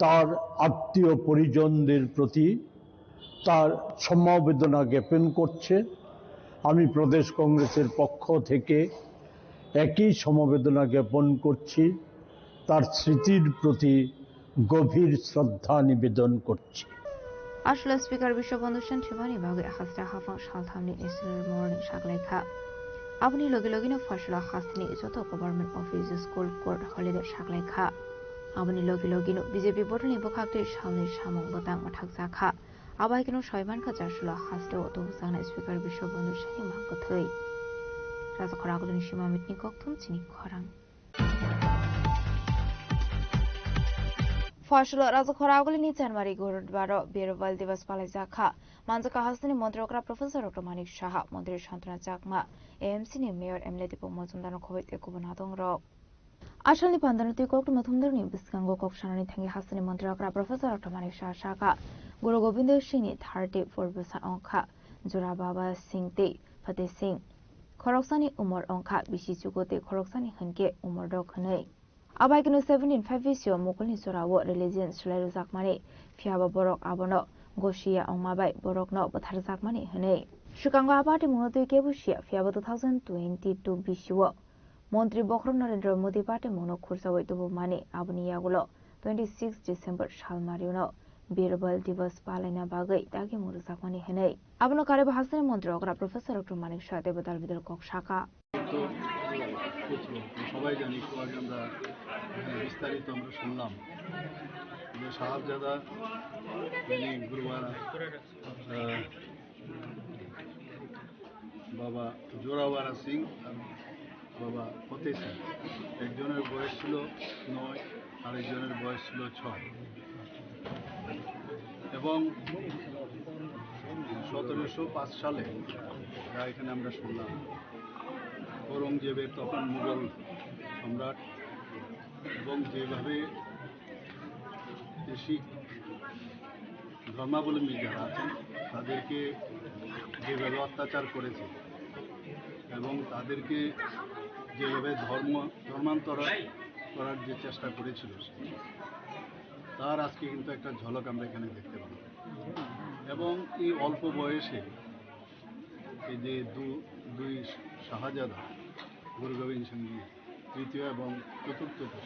তার আত্মীয় পরিজনদের প্রতি তার সমবেদনা জ্ঞাপন করছে। আমি প্রদেশ কংগ্রেসের পক্ষ থেকে একই সমবেদনা জ্ঞাপন করছি। তার স্মৃতির প্রতি গভীর শ্রদ্ধা নিবেদন করছি। Aswla Speaker Biswabandhu Sen thwimani bagwi hasta haphang salthamni National Mourning saklaikha. Aboni logi logino Phosholo hasteni joto government office, school, court holiday saklaikha. Aboni logi logino B J P bodolni bwkhaktwi salni samung bwtang mwthakjakha. Abo hai kheno soi mankha Jasula hasteo tubujaknai Speaker Biswabandhu Seni mang kwthwi. Rajakhor agulini sima mitni kokthum chini khorang. Phosholo Rajakhor agulini January gurudbaro Birwal Divas palaijakha. Manjakha hasteni montri okra Professor Doctor Manik Saha, montri Santana Chakma, A M C ni mayor M L A Deepak Majumdar no khoboi tei kubun adongrok. Asalni pandano tei koktwma thumdorni bwskango kok sanani thangwi hasteni montri okra Professor Doctor Manik Saha sakha, Guru Gobindo Singhni thirty four bwsa wngkha, Jora Baba Singh tei Fateh Singh. Khoroksani umor wngkha bisi chugo tei khoroksani hwnkhe umor dok hwnwi. Abaikeno seventeen five B C o Mukulni jorao religion swlai rwjakmani, phiyaba borok abono gosiya wngma bai borokno bwtharjakmani hwnwi. Swkango a party mungno twi kebo siya, phiyaba two thousand twenty-two B C o Montri Bokhorok Narendra Modi party mungno khursawi tubumani, aboni yagulo twenty six December salmariuno Birbal Divas palaina bagwi dagimung rwjakmani hwnwi. Abono karwi bo hasteni montri okra Professor Doctor Manik Saha teibo dal bidal kok sakha. তো সবাই জানি, একটু আগে আমরা এখানে বিস্তারিত আমরা শুনলাম যে সাহাবজাদা যিনি গুরুবার, আহ, বাবা জোরাওয়ারা সিং আর বাবা ফতেহ সিং। একজনের বয়স ছিল নয়, আরেকজনের বয়স ছিল ছয়। এবং সতেরোশো পাঁচ সালে, যা এখানে আমরা শুনলাম, ঔরঙ্গজেবের তখন মুঘল সম্রাট, এবং যেভাবে শিখ ধর্মাবলম্বী যারা আছেন, তাদেরকে যেভাবে অত্যাচার করেছে এবং তাদেরকে যেভাবে ধর্ম ধর্মান্তর করার যে চেষ্টা করেছিল, তার আজকে কিন্তু একটা ঝলক আমরা এখানে দেখতে পাই। এবং এই অল্প বয়সে এই যে দু-, দুই শাহজাদা, গুরু গোবিন্দ সিং জি তৃতীয় এবং চতুর্থ পুত্র,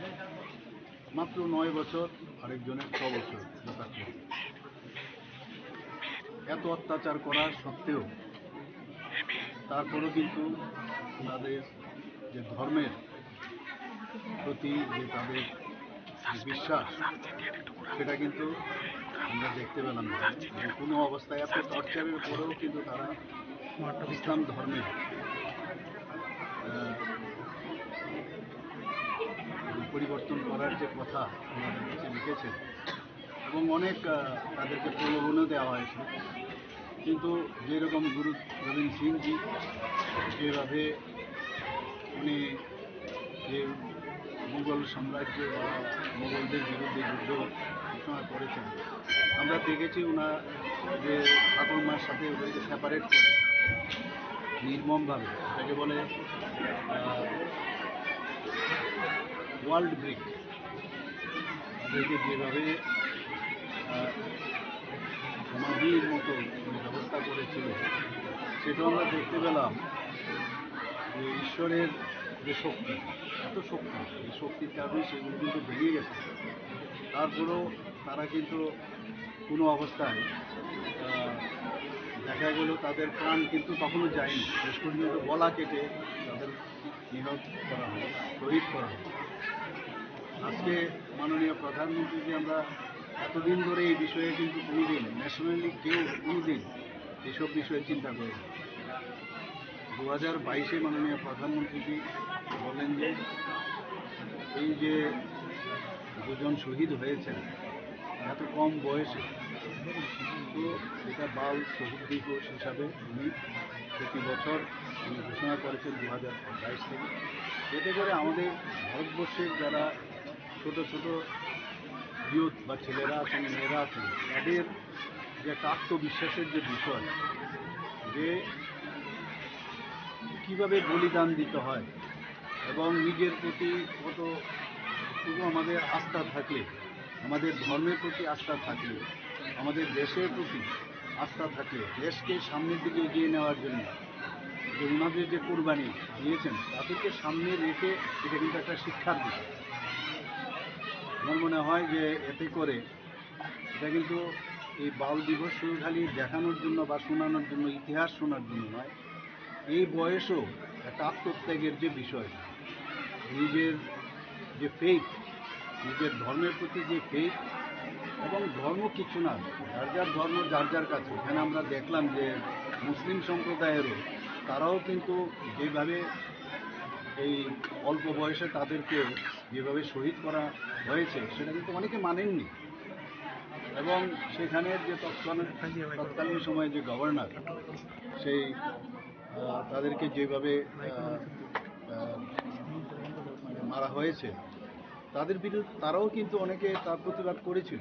মাত্র নয় বছর, আরেকজনের ছ বছর যথাক্রমে। এত অত্যাচার করার সত্ত্বেও, তারপরও কিন্তু তাদের যে ধর্মের প্রতি যে তাদের বিশ্বাস, সেটা কিন্তু আমরা দেখতে পেলাম না। যে কোনো অবস্থায় এত টর্চারের পরেও কিন্তু তারা ইসলাম ধর্মে, আহ, পরিবর্তন করার যে কথা আমাদের কাছে লিখেছেন, এবং অনেক, আহ, তাদেরকে প্রলোভনও দেওয়া হয়েছে। কিন্তু যেরকম গুরু গোবিন্দ সিং জি যেভাবে উনি যে মুঘল সাম্রাজ্য বা মুঘলদের বিরুদ্ধে যুদ্ধ ঘোষণা করেছেন, আমরা দেখেছি ওনার যে ঠাকুরমার সাথে ওদেরকে সেপারেট করে নির্মমভাবে, যাকে বলে ওয়ার্ল্ড ব্রিক, তাদেরকে যেভাবে, আহ, সমাধির মতো ব্যবস্থা করেছিল, সেটা আমরা দেখতে পেলাম যে ঈশ্বরের যে শক্তি, এত শক্তি, এই শক্তির কারণে সেগুলো কিন্তু বেরিয়ে গেছে। তারপরেও তারা কিন্তু কোনো অবস্থায়, আহ, দেখা গেল তাদের প্রাণ কিন্তু তখনও যায়নি, শেষ পর্যন্ত গলা কেটে তাদের নিহত করা হয়, শহীদ করা হয়। আজকে মাননীয় প্রধানমন্ত্রীজি, আমরা এতদিন ধরে এই বিষয়ে কিন্তু কোনোদিন ন্যাশনালি কেউ কোনোদিন এইসব বিষয়ে চিন্তা করেনি। দু হাজার বাইশে মাননীয় প্রধানমন্ত্রীজি বলেন যে এই যে দুজন শহীদ হয়েছেন এত কম বয়সে, তো এটা বাল শহীদ দিবস হিসাবে উনি প্রতি বছর উনি ঘোষণা করেছেন দু হাজার বাইশ থেকে। এতে করে আমাদের ভারতবর্ষের যারা ছোট ছোট ইউথ বা ছেলেরা আছেন, মেয়েরা আছেন, তাদের যে একটা আত্মবিশ্বাসের যে বিষয়, যে কিভাবে বলিদান দিতে হয় এবং নিজের প্রতি কতটুকু আমাদের আস্থা থাকলে, আমাদের ধর্মের প্রতি আস্থা থাকলে, আমাদের দেশের প্রতি আস্থা থাকলে, দেশকে সামনের দিকে এগিয়ে নেওয়ার জন্য যে ওনাদের যে কোরবানি দিয়েছেন, তাদেরকে সামনে রেখে এটা কিন্তু একটা শিক্ষার বিষয়। আমার মনে হয় যে এতে করে এটা কিন্তু এই বাল দিবস শুধু খালি দেখানোর জন্য বা শোনানোর জন্য, ইতিহাস শোনার জন্য নয়, এই বয়সেও একটা আত্মত্যাগের যে বিষয়, নিজের যে ফেইথ, নিজের ধর্মের প্রতি যে ফেইথ, এবং ধর্ম কিছু না, যার যার ধর্ম যার যার কাছে। এখানে আমরা দেখলাম যে মুসলিম সম্প্রদায়েরও তারাও কিন্তু যেভাবে এই অল্প বয়সে তাদেরকে যেভাবে শহীদ করা হয়েছে, সেটা কিন্তু অনেকে মানেননি। এবং সেখানের যে তৎকালীন, তৎকালীন সময়ে যে গভর্নর, সেই, আহ, তাদেরকে যেভাবে, আহ, আহ, মানে মারা হয়েছে, তাদের বিরুদ্ধে তারাও কিন্তু অনেকে তার প্রতিবাদ করেছিল।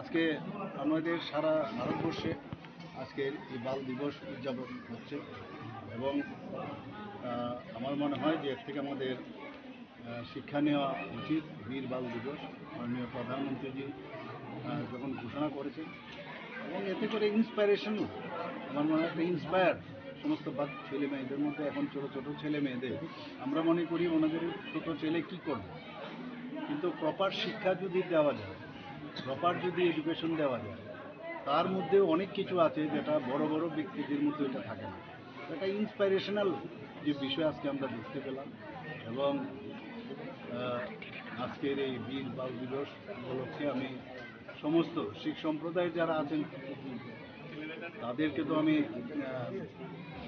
আজকে আমাদের সারা ভারতবর্ষে আজকের এই বাল দিবস উদযাপন হচ্ছে এবং, আহ, আমার মনে হয় যে এর থেকে আমাদের, আহ, শিক্ষা নেওয়া উচিত। বীর বাল দিবস মাননীয় প্রধানমন্ত্রীজি, আহ, যখন ঘোষণা করেছেন এবং এতে করে ইন্সপিরেশনও, আমার মনে হয় একটা ইন্সপায়ার সমস্ত বা-, ছেলে মেয়েদের মধ্যে, এখন ছোটো ছোটো ছেলে মেয়েদের আমরা মনে করি ওনাদের ছোটো ছেলে কী করবে, কিন্তু প্রপার শিক্ষা যদি দেওয়া যায়, প্রপার যদি এডুকেশন দেওয়া যায়, তার মধ্যেও অনেক কিছু আছে যেটা বড় বড় ব্যক্তিদের মধ্যে এটা থাকে না। একটা ইন্সপিরেশনাল যে বিষয় আজকে আমরা দেখতে পেলাম এবং, আহ, আজকের এই বীর বাল দিবস উপলক্ষে আমি সমস্ত শিখ সম্প্রদায় যারা আছেন, তাদেরকে তো আমি, আহ,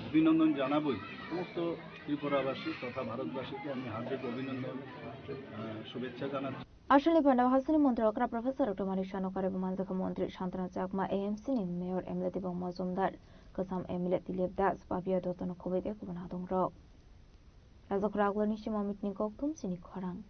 অভিনন্দন জানাবই। সমস্ত ত্রিপুরাবাসী তথা ভারতবাসীকে আমি হার্দিক অভিনন্দন, আহ, শুভেচ্ছা জানাচ্ছি। Aswlni panda hasteni montri okra Professor Doctor Manik Saha no karwi bo manjakha montri Santana Chakma, A M C ni mayor M L A Debang Majumdar, kwcham M L A Dilip Das, Pabiya Dotto no khobwi tei kubun hadongrok. Rajakhor Aglani sima meeting ni kokthum chini khorang.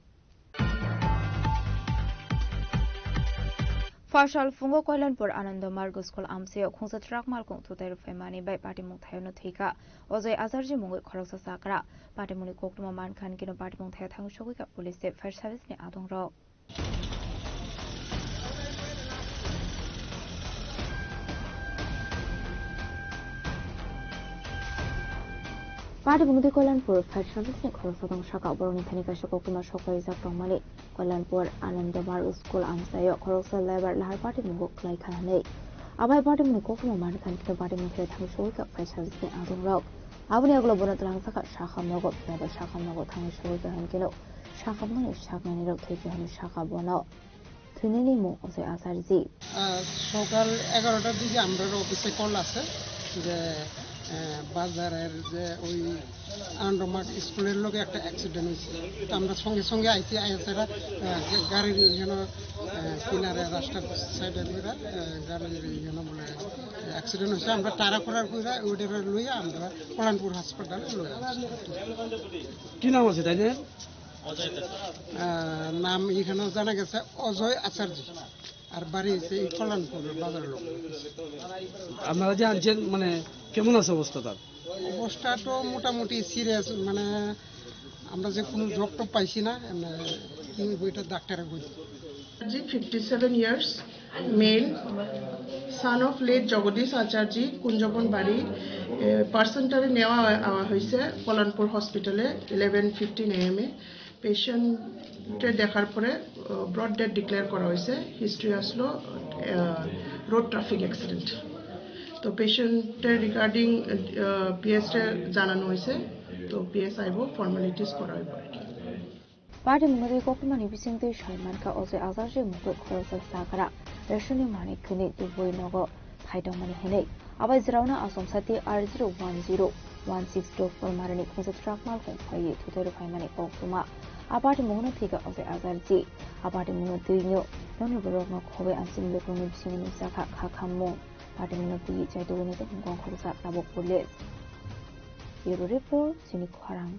Phasal phungo Koilanpur Anando Marg School amchaio khungsa truck malkhung thutai rwphaimani bai patimung thaio no thwikha. Ojoi Ajarji mungwi khoroksa chakra. Patimungni koktwma mankha hinkhe no patimung thaio thangwi sogwikha police tei fire service ni adongrok. Patimungni twi Koilanpur fire service ni khoroksa tong saka, borokni thani kaisa koktwma sok paijak tongmani. Koilanpur Anando Marg School amchaio khoroksa lebar lahar patimungo kwlai kha hinwi. Abai patimungni koktwma mankha hinkhe patimung thaio thangwi sogwikha fire service ni adongrok. Aboni yagulo bono twlang saka sakham nogo, phiya ba sakham nogo thangwi sogwikha hinkhe no sakhamnani saknani rok thwikha hinwi saka bono. Thwinani mung Ojoi Acharji. আহ, সকাল এগারোটার দিকে আমরা অফিসে কল আছে যে, আহ, বাজারের যে ওই আনন্দমার্গ স্কুলের লগে একটা অ্যাক্সিডেন্ট হয়েছে। তো আমরা সঙ্গে সঙ্গে আইছি, আইয়া তারা, আহ, গা-, গাড়ির ইয়েনো, আহ, কিনারে রাস্তার সাইডে ধরে, আহ, গাড়ির ইয়েনো বলে অ্যাক্সিডেন্ট হয়েছে। আমরা তাড়া করার পরে ওদের লইয়া আমরা কল্যাণপুর হাসপাতালে লইয়া আসছি। কি নাম আছে তাই? আহ, নাম এখানে জানা গেছে অজয় আচার্য, আর বাড়ি হচ্ছে এই কল্যাণপুর বাজার লোক। আপনারা যে আনছেন, মানে, কেমন আছে অবস্থা তার? অবস্থা তো মোটামুটি সিরিয়াস, মানে, আমরা যে কোনো জব টব পাইছি না, মানে, কি হইব এটা ডাক্তারে বলছে। Acharji, fifty seven years, male, son of late Jagadish Acharji, Kunjaban বাড়ি। এ, পার্সনটারে নেওয়া হয়-, আওয়া হয়েছে কল্যাণপুর হসপিটালে ইলেভেন ফিফটিন এএম এ। পেশেন্টে দেখার পরে, আহ, ব্রড ডেড ডিক্লেয়ার করা হয়েছে। হিস্ট্রি আসলো, আহ, রোড ট্রাফিক অ্যাক্সিডেন্ট। তো পেশেন্টের রিগার্ডিং, আহ, পিএসরে জানানো হয়েছে। তো পিএস আইব, ফর্মালিটিস করা হইব আর কি। Patimungno twi koktwmani bisingtwi sai mankha Ojoi Acharji mungwi khoroksa chakra reshoni manwi khwnwi tubui nogo phai tongmani hinwi. Abai jwraono achomsa T R zero one zero one six two four marani khungsa truck malkhung phaiwi thutai rwphaimani koktwma. A patimungno thwikha Ojoi Acharji. A patimungno twino nokni borokno khobwi amchini lukurokni bisingo nukjakha kha khammung. Patimungno twiwi chaitugwini tongmung khoroksa tabuk police. Bureau report, chini khorang.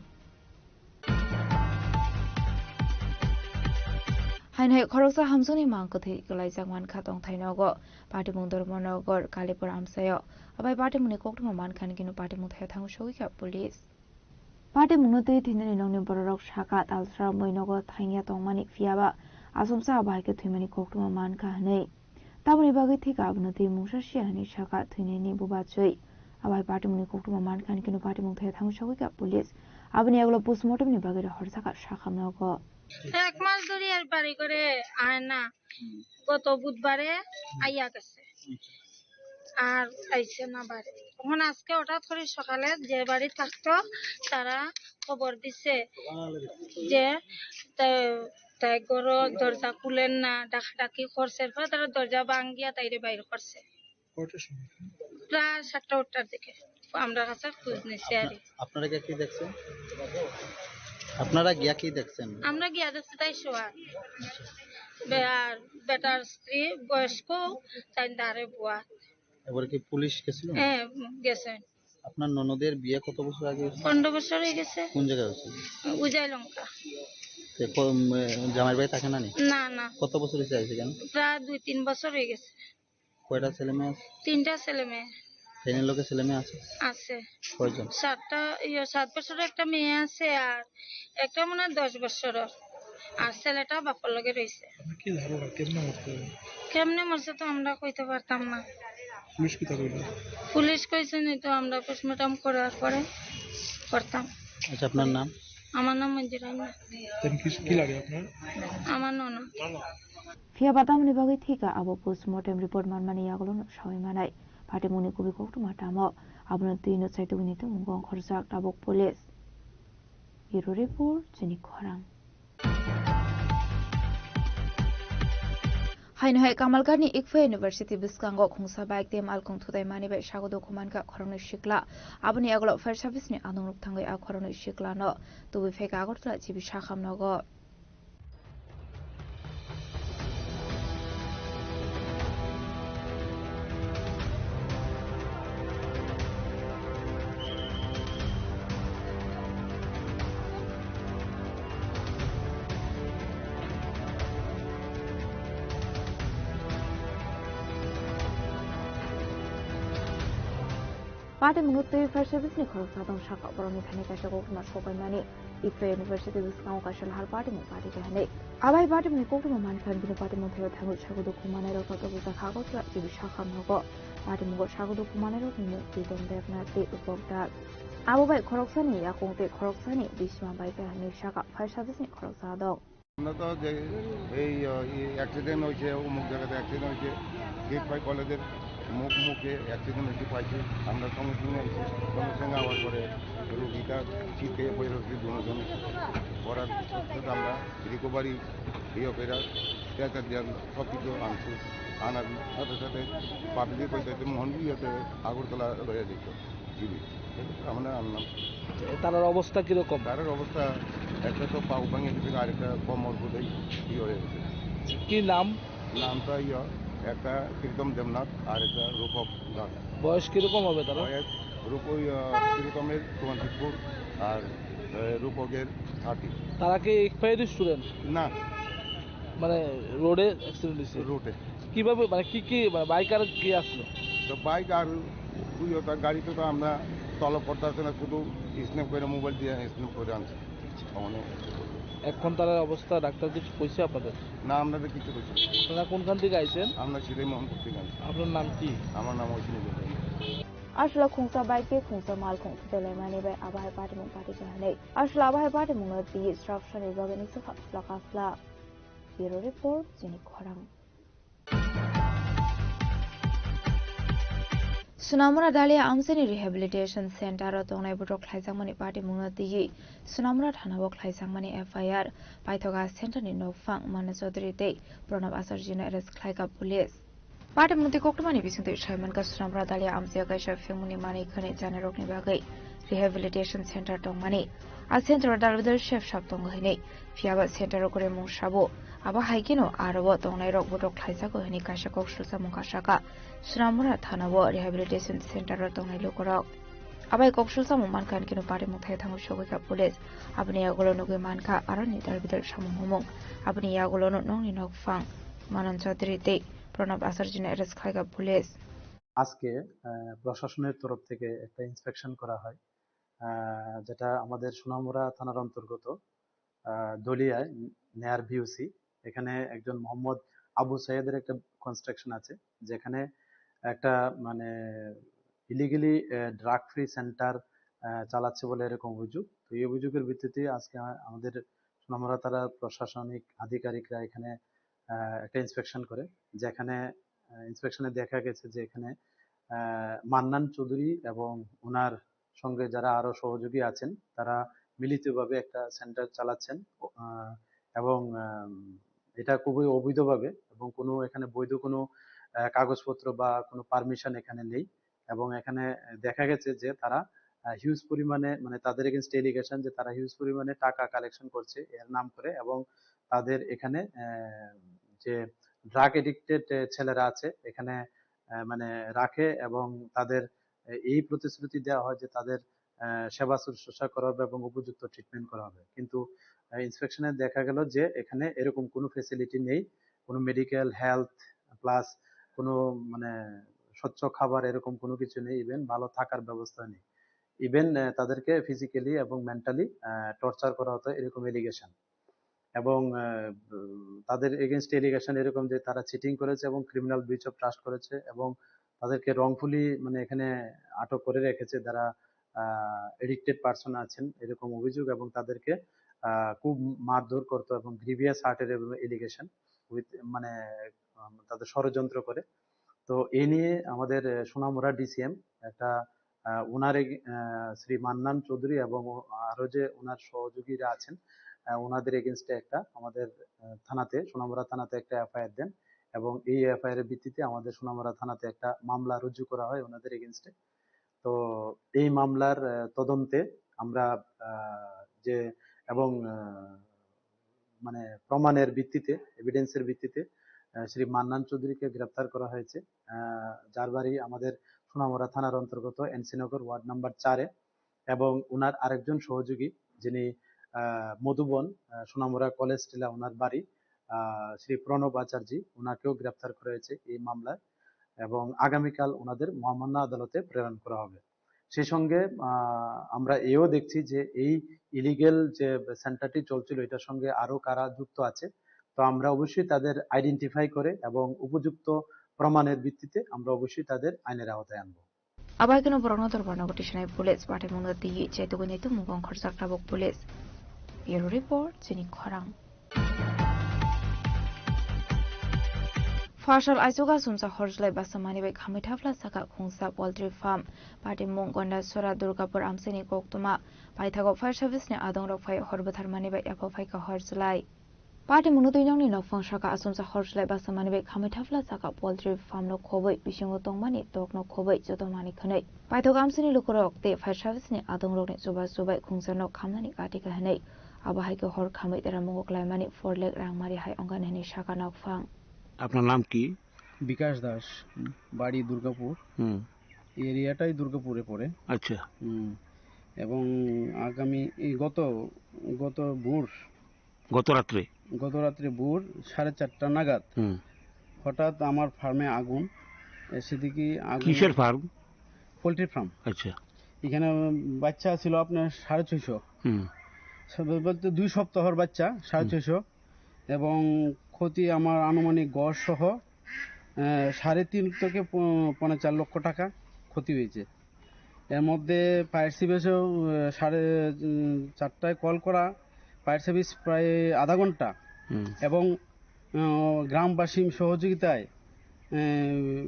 Haino hai khoroksa hamjakni mang kwthwi kwlaijak mankha tongthai nogo, patimung Dharmanagar, Kalipur amchaio. Abai patimungni koktwma mankha hinkhe no patimung thaio thangwi sogwikha police. Patimungno twi thwinani nokni bororok saka talsra mui nogo thangya tongmani, phiyaba achomsa abo hai khe thwimani koktwma mankha hinwi. Tamoni bagwi thwikha abono twi mungsa siya hinwi saka thwinani bubachwi. Abo hai patimungni koktwma mankha hinkhe no patimung thaio thangwi sogwikha police. Aboni yagulo postmortem ni bagwi rohor saka sakhamnogo. এক মাস ধরে আর বাড়ি করে আয় না। গত বুধবারে আইয়া গেছে। আর আইছে না বাড়ি। তখন আজকে হঠাৎ করে সকালে যে বাড়ি থাকতো, তারা খবর দিছে যে তা-, তাই ঘরো দরজা খুলেন না, ডাকাডাকি করছে, এরপরে তারা দরজা ভাঙ্গিয়া তাইরে বাইর করছে। কয়টার সময়? প্রায় সাতটা আটটার দিকে আমরা কাছে খোঁজ নিছি আর কি। আপনারা গিয়া কি দেখছেন? আপনারা গিয়া কি দেখছেন? আমরা গিয়া দেখছি তাই শোয়া। বে-, আর বেটার স্ত্রী বয়স্ক, তাই দাঁড়ে বুয়া। এবারে কি পুলিশ গেছিল? হ্যাঁ, গেছে। আপনার ননদের বিয়ে কত বছর আগে হয়েছে? পনেরো বছর হয়ে গেছে। কোন জায়গায় হয়েছিল? উজাই লঙ্কা। তো ক-, উম, জামাইর বাড়ি থাকে না নি? না, না। কত বছর হয়েছে আইছে কেন? প্রায় দুই তিন বছর হয়ে গেছে। কয়টা ছেলে মেয়ে আছে? তিনটা ছেলে মেয়ে। ফ্যানের লোকে ছেলে মেয়ে আছে? আছে। কয়জন? সাতটা, ইয়ে, সাত বছরের একটা মেয়ে আছে, আর একটা মনে হয় দশ বছরের, আর ছেলেটা বাপর লগে রয়েছে। আপনার কি ধারণা, কেমনে মরতে পারে? কেমনে মরছে তো আমরা কইতে পারতাম না। পুলিশ কি তা কইলো? পুলিশ কইছে নি তো, আমরা পোস্টমর্টম করার পরে করতাম। আচ্ছা, আপনার নাম? আমার নাম মঞ্জুরা মিয়া। তেন কি, কি লাগে আপনার? আমার ননদ। Phiya ba tamoni bagwi thika abo postmortem report manmani yagulo no sawi manai. Patimungni kubui koktwma tamo? Abono twi no chaitugwini tongmungo ongkhorjak tabuk police. Bureau report, chini khorang. Haino hai Kamalghat ni Ikpha University bwskango khungsa bike tei malkhung thutai mani bai sago dukhu mankha khoroknwi sikla. Aboni yagulo fire service ni anungrok thangwi a khoroknwi sikla no tubui phaikha Agartala G B Sakham nogo. Patimungno twi fire service ni khoroksa tong saka borokni thani kaisa kokrwma sobaimani. Ikpha University bwskango kaisa lahar patimung pati khe hinwi. Abai patimungni kokrwma mankha bini patimung thaio thangwi sago dukhu manai rok totobwsa kha Agartala G B Sakham nogo. Patimungo sago dukhu manai rokni mung Pritom Debnath tei Upok Das. Abo bai khoroksani yakung tei khoroksani bisima bai khe hinwi saka fire service ni khoroksa tong. আমরা তো যে এই, আহ, এই অ্যাক্সিডেন্ট হয়েছে, অমুক জায়গাতে অ্যাক্সিডেন্ট হয়েছে, gate five কলেজের মুখ মুখে অ্যাক্সিডেন্ট হয়েছে পাইছি। আমরা সঙ্গে সঙ্গে আইছি, সঙ্গে সঙ্গে আওয়ার পরে রুগীটা ছিটকে পড়ে রয়েছে দুজন। করার সাথে সাথে আমরা রিকভারি ইয়ে করে স্ট্রেচার দিয়ে সব কিছু আনছি। আনার সাথে সাথে পাবলিক ওই সাথে মোহনপুর ইয়েতে আগরতলা লইয়া যেত। জিবি। আমরা আনলাম। তার অবস্থা কিরকম? তার অবস্থা একটা তো পাও ভাঙে গেছে, আরেকটা কোমর বোধহয় ইয়ে হয়ে গেছে। কি নাম? নামটা ইয়ে, একটা প্রীতম দেবনাথ আর একটা রূপক দাস। বয়স কিরকম হবে তারা? বয়স রূপ-, ওই, আহ, প্রীতমের টোয়েন্টি ফোর আর, আহ, রূপকের থার্টি। তারা কি ইকফাইয়ের স্টুডেন্ট? না। মানে রোডে অ্যাক্সিডেন্ট হয়েছে? রোডে। কিভাবে, মানে কি কি, মানে বাইক আর কি আসলো? তো বাইক আর ওই ওটা গাড়িতে তো আমরা তলব করতে আসে না, শুধু স্ন্যাপ করে মোবাইল দিয়ে স্ন্যাপ করে আনছি। মানে এখন তার অবস্থা ডাক্তার কিছু কইছে আপনাদের? না, আমরা তো কিছু কইছি না। আপনারা কোনখান থেকে আইছেন? আমরা সেটাই মোহনপুর থেকে আনছি। আপনার নাম কি? আমার নাম অশ্বিনী Goswami. Aswla khungsa bike tei khungsa malkhung thutai laimani bai abo hai patimung pati kha hinwi. Aswla abo hai patimungno twiwi srapsani bagwi nukjakha phlaka phla. Bureau Report, Chini Khorang. Sunamura Dalia Amchaini Rehabilitation Center o tongnai botok khlaijakmani patimungno twiwi Sunamura Thana o khlaijakmani F I R paithoka center ni nokphang Manu Chaudhary tei Pranab Acharya no arrest khlaikha police. Patimung twi koktwmani bisingtwi saimankha Sunamura Dalia Amchaio kaisa phengmungni manwi khwnwi chanirokni bagwi rehabilitation center tongmani. A center o dalbidal sep sap tongo hinwi. Phiya ba center o kwrwi mung sabo. Abo hai kheno aro o tongnairok botok khlaijago hinwi kaisa kok sulsamung kha saka. Sunamura Thana o rehabilitation center o tongnai lukurok. Abai kok sulsamung mankha hinwi kheno patimung thai thango sogwi kha police. Aboni yagulo nugwi mankha aroni dalbidal samung humung. Aboni yagulono nokni nokphang Manan Chaudhary tei Pranab Acharya no arrest khlaikha police. আজকে, আহ, প্রশাসনের তরফ থেকে একটা ইন্সপেকশন করা হয়, আহ, যেটা আমাদের সোনামুড়া থানার অন্তর্গত, আহ, দলিয়ায় নেয়ার ভিওসি। এখানে একজন মোহাম্মদ আবু সাইদের একটা কনস্ট্রাকশন আছে, যেখানে একটা মানে ইলিগালি, আহ, ড্রাগ ফ্রি সেন্টার, আহ, চালাচ্ছে বলে এরকম অভিযোগ। তো এই অভিযোগের ভিত্তিতে আজকে আ-, আমাদের সোনামুড়া থানার প্রশাসনিক আধিকারিকরা এখানে, আহ, একটা ইন্সপেকশন করে, যেখানে, আহ, ইন্সপেকশনে দেখা গেছে যে এখানে, আহ, মান্নান চৌধুরী এবং ওনার সঙ্গে যারা আরো সহযোগী আছেন, তারা মিলিতভাবে একটা সেন্টার চালাচ্ছেন। আহ, এবং, আহ, এটা খুবই অবৈধভাবে এবং কোনো এখানে বৈধ কোনো, আহ, কাগজপত্র বা কোনো পারমিশন এখানে নেই। এবং এখানে দেখা গেছে যে তারা, আহ, হিউজ পরিমাণে, মানে, তাদের এগেইনস্ট এলিগেশন যে তারা হিউজ পরিমাণে টাকা কালেকশন করছে এর নাম করে এবং তাদের এখানে, আহ, যে ড্রাগ এডিক্টেড, আহ, ছেলেরা আছে এখানে, আহ, মানে, রাখে এবং তাদের, আহ, এই প্রতিশ্রুতি দেওয়া হয় যে তাদের, আহ, সেবা শুশ্রূষা করা হবে এবং উপযুক্ত ট্রিটমেন্ট করা হবে। কিন্তু, আহ, ইন্সপেকশনে দেখা গেল যে এখানে এরকম কোনো ফ্যাসিলিটি নেই, কোনো মেডিকেল, হেলথ, প্লাস কোনো, মানে, স্বচ্ছ খাবার এরকম কোনো কিছু নেই, ইভেন ভালো থাকার ব্যবস্থা নেই। ইভেন, আহ, তাদেরকে ফিজিক্যালি এবং মেন্টালি, আহ, টর্চার করা হতো, এরকম এলিগেশন। এবং, আহ, উম, তাদের এগেইনস্ট এলিগেশন এরকম যে তারা চিটিং করেছে এবং ক্রিমিনাল ব্রিচ অফ ট্রাস্ট করেছে এবং তাদেরকে রংফুলি, মানে, এখানে আটক করে রেখেছে যারা, আহ, এডিক্টেড পারসন আছেন, এরকম অভিযোগ। এবং তাদেরকে, আহ, খুব মারধর করতো এবং গ্রিভিয়াস হার্টের এবং এলিগেশন উইথ, মানে, আম, তাদের ষড়যন্ত্র করে। তো এই নিয়ে আমাদের, আহ, সোনামুড়া ডিসিএম একটা, আহ, ওনার এগ-, আহ, শ্রী মান্নান চৌধুরী এবং ও-, আরো যে ওনার সহযোগীরা আছেন, আহ, ওনাদের এগেইনস্টে একটা আমাদের, আহ, থানাতে, সোনামুড়া থানাতে একটা এফআইআর দেন। এবং এই এফআইআর এর ভিত্তিতে আমাদের সোনামুড়া থানাতে একটা মামলা রুজু করা হয় ওনাদের এগেইনস্টে। তো এই মামলার আহ, তদন্তে আমরা আহ, যে এবং আহ, মানে প্রমাণের ভিত্তিতে, এভিডেন্সের ভিত্তিতে আহ, শ্রী মান্নান চৌধুরীকে গ্রেপ্তার করা হয়েছে, আহ, যার বাড়ি আমাদের সোনামুড়া থানার অন্তর্গত এনসিনগর ওয়ার্ড নাম্বার চারে। এবং ওনার আরেকজন সহযোগী, যিনি আহ, মধুবন আহ, সোনামুড়া কলেজ টিলা ওনার বাড়ি, আহ, শ্রী প্রণব আচার্য, ওনাকেও গ্রেপ্তার করা হয়েছে এই মামলায়। এবং আগামীকাল ওনাদের মহামান্য আদালতে প্রেরণ করা হবে। সেই সঙ্গে আহ, আমরা এও দেখছি যে এই ইলিগেল যে সেন্টারটি চলছিল, এটার সঙ্গে আরো কারা যুক্ত আছে। তো আমরা অবশ্যই তাদের আইডেন্টিফাই করে এবং উপযুক্ত প্রমাণের ভিত্তিতে আমরা অবশ্যই তাদের আইনের আওতায় আনবো। Abai kheno borokno dorbarno tisnai police, patimungno twi chaitugwi naitu mungkong khorjak tabuk police. Bureau report, chini khorang. Pharsal aichugo asumsa horjlai basa mani bai khamwi thapla saka khungsa poultry farm. Patimung Gondasora Durgapur amchaini koktwma. Paithago fire service ni adongrok phai hor bwtharmani bai yapha phaikha horjlai. Patimungno twi nokni nokphang saka asumsa horjlai basa mani bai khamwi thapla saka poultry farm no khobwi bisingo tongmani tok no khobwi joto mani khwnwi. Paithak amsini lukurok tei fire service ni adongrokni chuba chubai khungsa nok khamnani kati kahinwi. Abo hai khe hor khamwi tera mungo klaimani four lakh rang mari hai ongkha hinwi saka nokphang. আপনার নাম কি? বিকাশ দাস, হুম। বাড়ি দুর্গাপুর। হুম। এই এরিয়াটাই দুর্গাপুরে পড়ে। আচ্ছা। হুম। এবং আগামী, এই গত, গত ভোর গত রাত্রে? গত রাত্রে ভোর সাড়ে চারটা নাগাদ হুম। হঠাৎ আমার ফার্মে আগুন। এসে দেখি আগুন কিসের ফার্ম? Poultry farm. আচ্ছা। এখানে বাচ্চা ছিল আপনার সাড়ে ছয়শো। হুম। সব বলতে দুই সপ্তাহর বাচ্চা, সাড়ে হুম। ছয়শো। এবং ক্ষতি আমার আনুমানিক ঘর সহ, আহ, সাড়ে তিন থেকে প-, পৌনে চার লক্ষ টাকা ক্ষতি হয়েছে। এর মধ্যে ফায়ার সার্ভিসেও, আহ, সাড়ে, উম, চারটায় কল করা, ফায়ার সার্ভিস প্রায় আধা ঘন্টা হুম। এবং, আহ, গ্রামবাসীর সহযোগিতায়, আহ,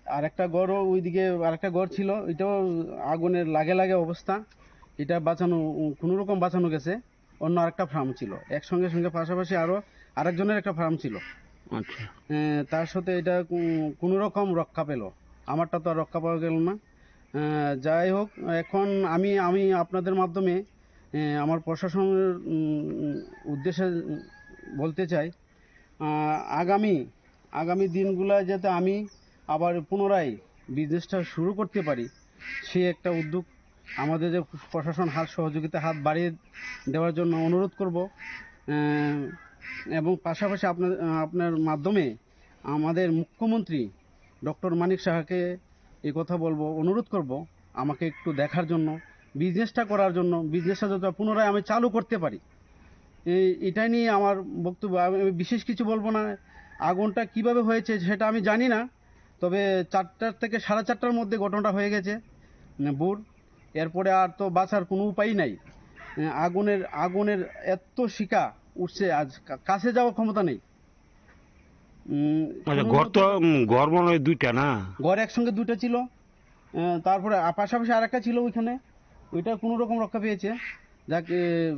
আরেকটা ঘরও ওইদিকে আরেকটা ঘর ছিল, এটাও আগুনের লাগে লাগে অবস্থা, এটা বাঁচানো, কোনো রকম বাঁচানো গেছে। অন্য আরেকটা ফার্ম ছিল, একসঙ্গে সঙ্গে পাশাপাশি আরো আরেকজনের একটা ফার্ম ছিল। আচ্ছা। আহ, তার সাথে এটা কো-, কোনো রকম রক্ষা পেল, আমারটা তো আর রক্ষা পাওয়া গেল না। আহ, যাই হোক, এখন আমি, আমি আপনাদের মাধ্যমে, আহ, আমার প্রশাসনের, উম, উদ্দেশ্যে বলতে চাই, আহ, আগামী, আগামী দিনগুলো যাতে আমি আবার পুনরায় বিজনেসটা শুরু করতে পারি, সেই একটা উদ্যোগ আমাদের যে প্রশাসন হাত সহযোগিতা হাত বাড়িয়ে দেওয়ার জন্য অনুরোধ করব। আহ, এবং পাশাপাশি আপনার, আপনার মাধ্যমে আমাদের মুখ্যমন্ত্রী ডক্টর মানিক সাহাকে এই কথা বলবো, অনুরোধ করব আমাকে একটু দেখার জন্য, বিজনেসটা করার জন্য, বিজনেসটা যাতে পুনরায় আমি চালু করতে পারি। এই, এটা নিয়ে আমার বক্তব্য। আমি, আমি বিশেষ কিছু বলবো না। আগুনটা কিভাবে হয়েছে সেটা আমি জানি না, তবে চারটার থেকে সাড়ে চারটার মধ্যে ঘটনাটা হয়ে গেছে, উম, ভোর। এরপরে আর তো বাঁচার কোনো উপায় নাই। উম, আগুনের, আগুনের এত শিখা উঠছে, আজ কা-, কাছে যাওয়ার ক্ষমতা নেই। উম, আচ্ছা, কোনো ঘর তো, মতে উম, ঘর মনে হয় দুইটা না? ঘর একসঙ্গে দুইটা ছিল। আহ, তারপরে আ-, পাশাপাশি আরেকটা ছিল ওইখানে, ওইটা কোনো রকম রক্ষা পেয়েছে। যাক, এ,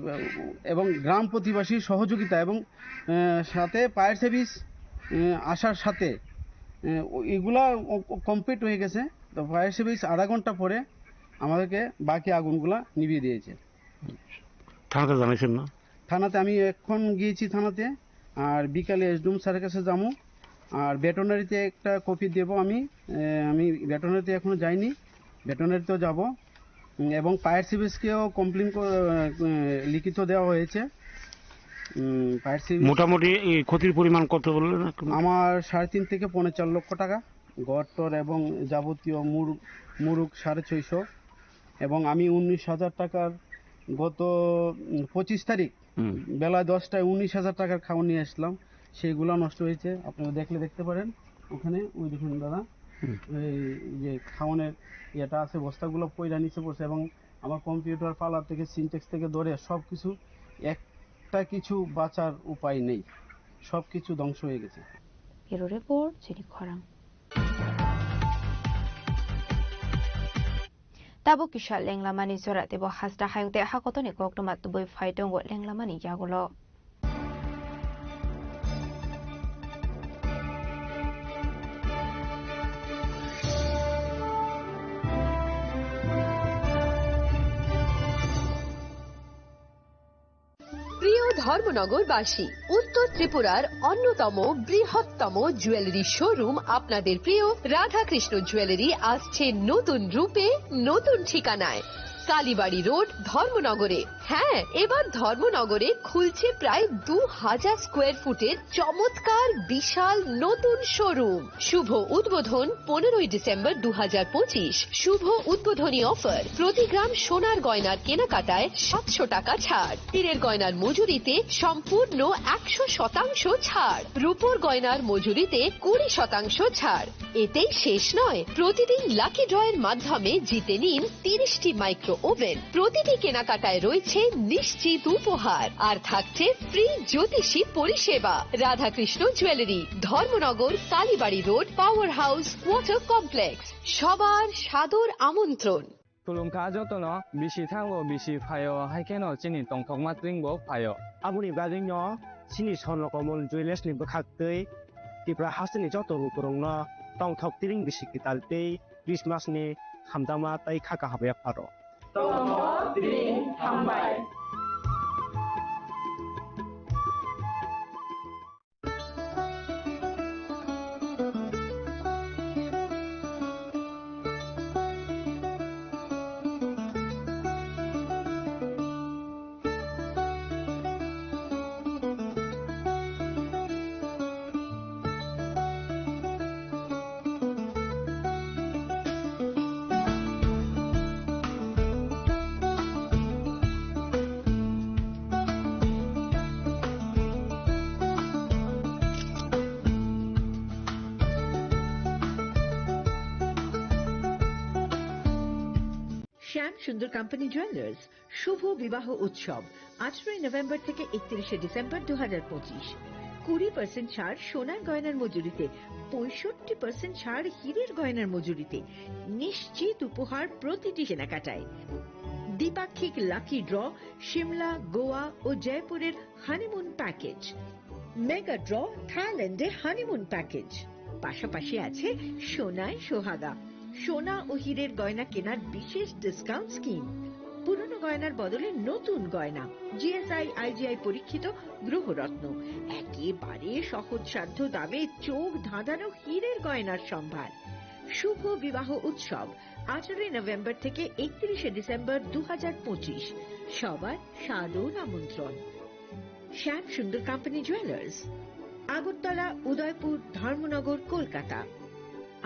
এবং গ্রাম প্রতিবাসীর সহযোগিতা এবং, আহ, সাথে ফায়ার সার্ভিস, আহ, আসার সাথে, আহ, ও-, এগুলা ও-, ও-, কমপ্লিট হয়ে গেছে। তো ফায়ার সার্ভিস আধা ঘন্টা পরে আমাদেরকে বাকি আগুনগুলা নিভিয়ে দিয়েছে। থানাতে জানাইছেন না? থানাতে আমি এখন গিয়েছি থানাতে, আর বিকালে এসডিএম স্যারের কাছে যাবো। আর ভেটেরিনারিতে একটা কপি দেবো আমি, এ, আমি ভেটেরিনারিতে এখনো যাইনি, ভেটেরিনারিতেও যাবো। উম, এবং ফায়ার সার্ভিসকেও কমপ্লেন ক-, এ, লিখিত দেওয়া হয়েছে। উম, ফায়ার সার্ভিস মোটামুটি এই ক্ষতির পরিমাণ কত বললেন একটু? আমার সাড়ে তিন থেকে পৌনে চার লক্ষ টাকা, ঘর টর এবং যাবতীয় মুরুগ, মুরুগ সাড়ে ছয়শো, এবং আমি উনিশ হাজার টাকার গত, উম, পঁচিশ তারিখ হুম। বেলা দশটায় উনিশ হাজার টাকার খাওয়ান নিয়ে আসলাম, সেইগুলা নষ্ট হয়েছে। আপনারা দেখলে দেখতে পারেন, ওখানে ওই দেখুন দাদা, হুম। এই যে খাওয়ানের ইয়েটা আছে, বস্তাগুলো পইরা নিচে পড়ছে এবং আমার কম্পিউটার পার্লার থেকে, সিনটেক্স থেকে ধরে সব কিছু, একটা কিছু বাঁচার উপায় নেই, সব কিছু ধ্বংস হয়ে গেছে। Bureau report, Chini Khorang. Tabuk kisa lenglamani jora teibo hasta hayung tei hakotoni koktwma tubui phai tongo lenglamani yagulo. ধর্মনগরবাসী, উত্তর ত্রিপুরার অন্যতম বৃহত্তম জুয়েলারি শোরুম আপনাদের প্রিয় রাধাকৃষ্ণ জুয়েলারি আসছে নতুন রূপে, নতুন ঠিকানায়। কালীবাড়ি রোড, ধর্মনগরে। হ্যাঁ, এবার ধর্মনগরে খুলছে প্রায় দু হাজার স্কোয়ার ফুটের চমৎকার বিশাল নতুন শোরুম। শুভ উদ্বোধন পনেরোই ডিসেম্বর দু হাজার পঁচিশ। শুভ উদ্বোধনী অফার, প্রতি গ্রাম সোনার গয়নার কেনাকাটায় সাতশো টাকা ছাড়, হীরের গয়নার মজুরিতে সম্পূর্ণ একশো শতাংশ ছাড়, রূপোর গয়নার মজুরিতে কুড়ি শতাংশ ছাড়। এতেই শেষ নয়, প্রতিদিন লাকি ড্রয়ের মাধ্যমে জিতে নিন তিরিশটি মাইক্রো ওভেন। প্রতিটি কেনাকাটায় রয়েছে নিশ্চিত উপহার, আর থাকছে ফ্রি জ্যোতিষী পরিষেবা। Radhakrishna jewellery, Dharmanagar, Kalibari road, power house, water complex. সবার সাদর আমন্ত্রণ। Khulumkha jotono, bisi thango, bisi phaio, hai kheno chini tongthokma twingbo phaio. Aboni bagwino chini Swarno Komol Jewellers ni bwkhak twi Tripura hasteni joto lukurokno tongthok tiring bisi kwtal tei Christmas ni hamjakma tei kha kaham yapharo. Tongthok tiring hambai. শ্যাম Sundar company jewellers, শুভ বিবাহ উৎসব আঠারোই নভেম্বর থেকে একত্রিশে ডিসেম্বর দু হাজার পঁচিশ। কুড়ি পার্সেন্ট ছাড় সোনার গয়নার মজুরিতে, পঁয়ষট্টি পার্সেন্ট ছাড় হীরের গয়নার মজুরিতে, নিশ্চিত উপহার প্রতিটি কেনাকাটায়। দ্বিপাক্ষিক লাকি ড্র, সিমলা, গোয়া ও জয়পুরের হানিমুন প্যাকেজ। মেগা ড্র, থাইল্যান্ডে হানিমুন প্যাকেজ। পাশাপাশি আছে সোনায় সোহাগা, সোনা ও হীরের গয়না কেনার বিশেষ ডিসকাউন্ট স্কিম। পুরনো গয়নার বদলে নতুন গয়না, জিএসআই আইজিআই পরীক্ষিত গ্রহরত্ন, একেবারে সহজসাধ্য দামে চোখ ধাঁধানো হীরের গয়নার সম্ভার। শুভ বিবাহ উৎসব আঠারোই নভেম্বর থেকে একত্রিশে ডিসেম্বর দু হাজার পঁচিশ। সবার সাদর আমন্ত্রণ। শ্যাম সুন্দর কোম্পানি জুয়েলার্স, আগরতলা, উদয়পুর, ধর্মনগর, কলকাতা।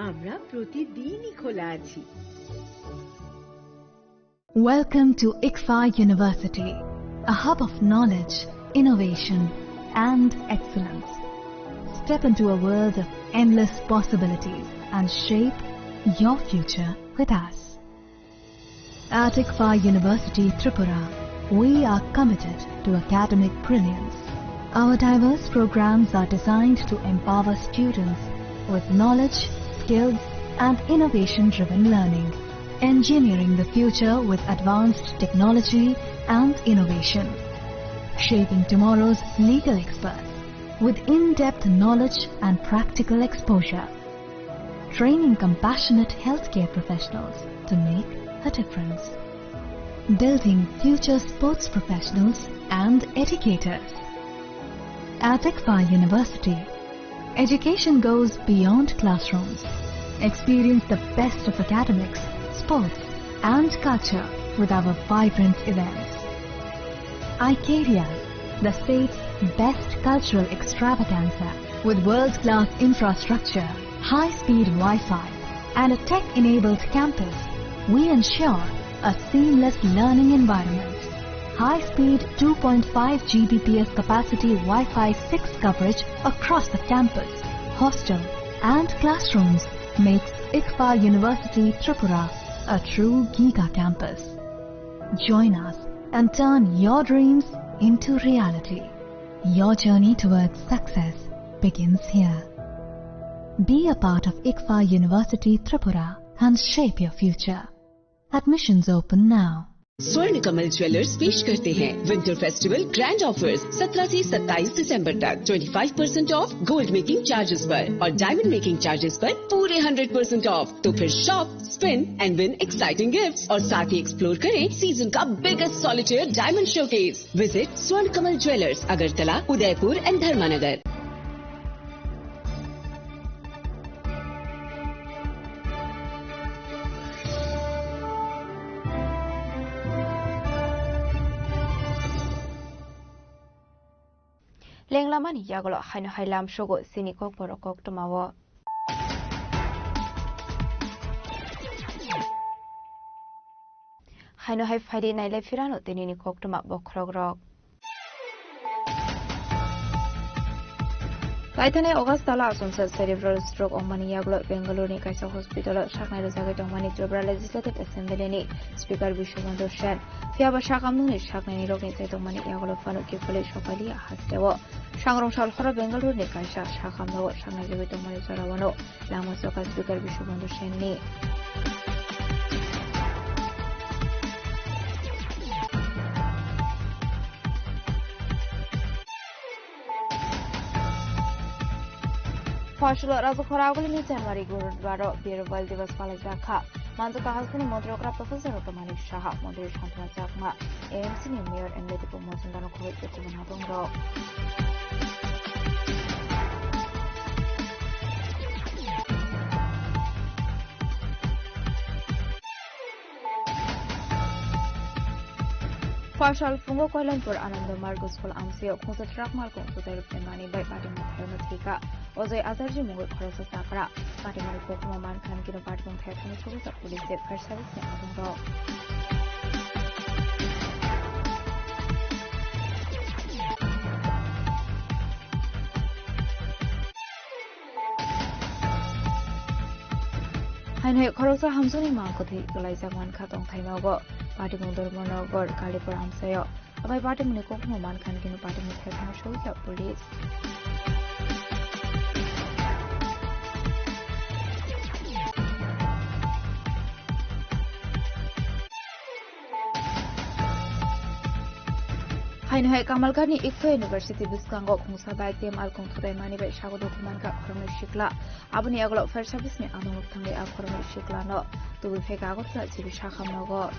আমরা প্রতিদিনই খোলা আছি। Welcome to ICFAI University, a hub of knowledge, innovation, and excellence. Step into a world of endless possibilities and shape your future with us. At ICFAI University Tripura, we are committed to academic brilliance. Our diverse programs are designed to empower students with knowledge, skills, and innovation-driven learning, engineering the future with advanced technology and innovation, shaping tomorrow's legal experts with in-depth knowledge and practical exposure, training compassionate healthcare professionals to make a difference, building future sports professionals and educators. At ICFAI University, education goes beyond classrooms. Experience the best of academics, sports, and culture with our vibrant events. Icaria, the state's best cultural extravaganza, with world-class infrastructure, high-speed Wi-Fi, and a tech-enabled campus, we ensure a seamless learning environment. High-speed two point five G B P S capacity Wi-Fi six coverage across the campus, hostel, and classrooms makes ICFAI University Tripura a true giga campus. Join us and turn your dreams into reality. Your journey towards success begins here. Be a part of ICFAI University Tripura and shape your future. Admissions open now. स्वर्ण कमल ज्वेलर्स पेश करते हैं winter festival grand offers. सत्रह से सत्ताईस दिसंबर तक twenty five percent of gold making charges पर और डायमंड मेकिंग चार्जेस पर पूरे हंड्रेड परसेंट ऑफ। तो फिर shop, spin and win exciting gifts और साथ ही एक्सप्लोर करें सीजन का biggest solitaire diamond showcase. Visit स्वर्ण कमल ज्वेलर्स, अगरतला, उदयपुर एंड धर्मानगर। Lenglamani yagulo haino hai lamsogo chini kokborok koktwmao. Haino hai phaidi nailai phirano tinini koktwma bokhorokrok. Paithanai August tala achomsa cerebral stroke wngmani yagulo Bengaluru ni kaisa hospital o saknai rwjagwi tongmani Tripura Legislative Assembly ni Speaker Biswabandhu Sen. Phiyaba sakamnungni saknaini rokni chaitokmani yagulo phano kiphilwi sokailiya hasteo. Sangrong sal horo Bengaluru ni kaisa sakamnogo saknai rwgwi tongmani jorao no lama choka Speaker Biswabandhu Sen ni. Phosholo Rajakhora agulini January gurudwaro Birwal Divas palaijak kha. Manjak kahasini montri okra Professor Dr. Manik Saha, montri Santana Chakma, A M C ni Mayor M L A Dipuk Mojumdar no khogoi tei kubun habongrok. Phoshal phungo Koilanpur Anando Margo School amsio khungsa truck malkung tutai rwphaimani bai patimung thayungno thwikha. Ojoi Ajarji mungwi khoroksa chakra. Patimungni koktwma mankha hwnkhe patimung thayungno sogwi jak police tei fire service ni adongrok. Haino hai khoroksa hamjakni mang kwthwi kwlaijak mankha tongthai nogo. Patimung Dharmanagar Kalipur amsaio. Abai patimungni koktwma mankha hwnkhe patimung thayungno sogwi jak police. Haino hai Kamalgarni Ikto University bwskango khungsa bike tei malkung thutaimani bai sago dukhu mankha khoroknwi sikla. Aboni yagulo fire service ni adongrok thangwi a khoroknwi siklano tubui phaikha Agartala G B sakamnogo.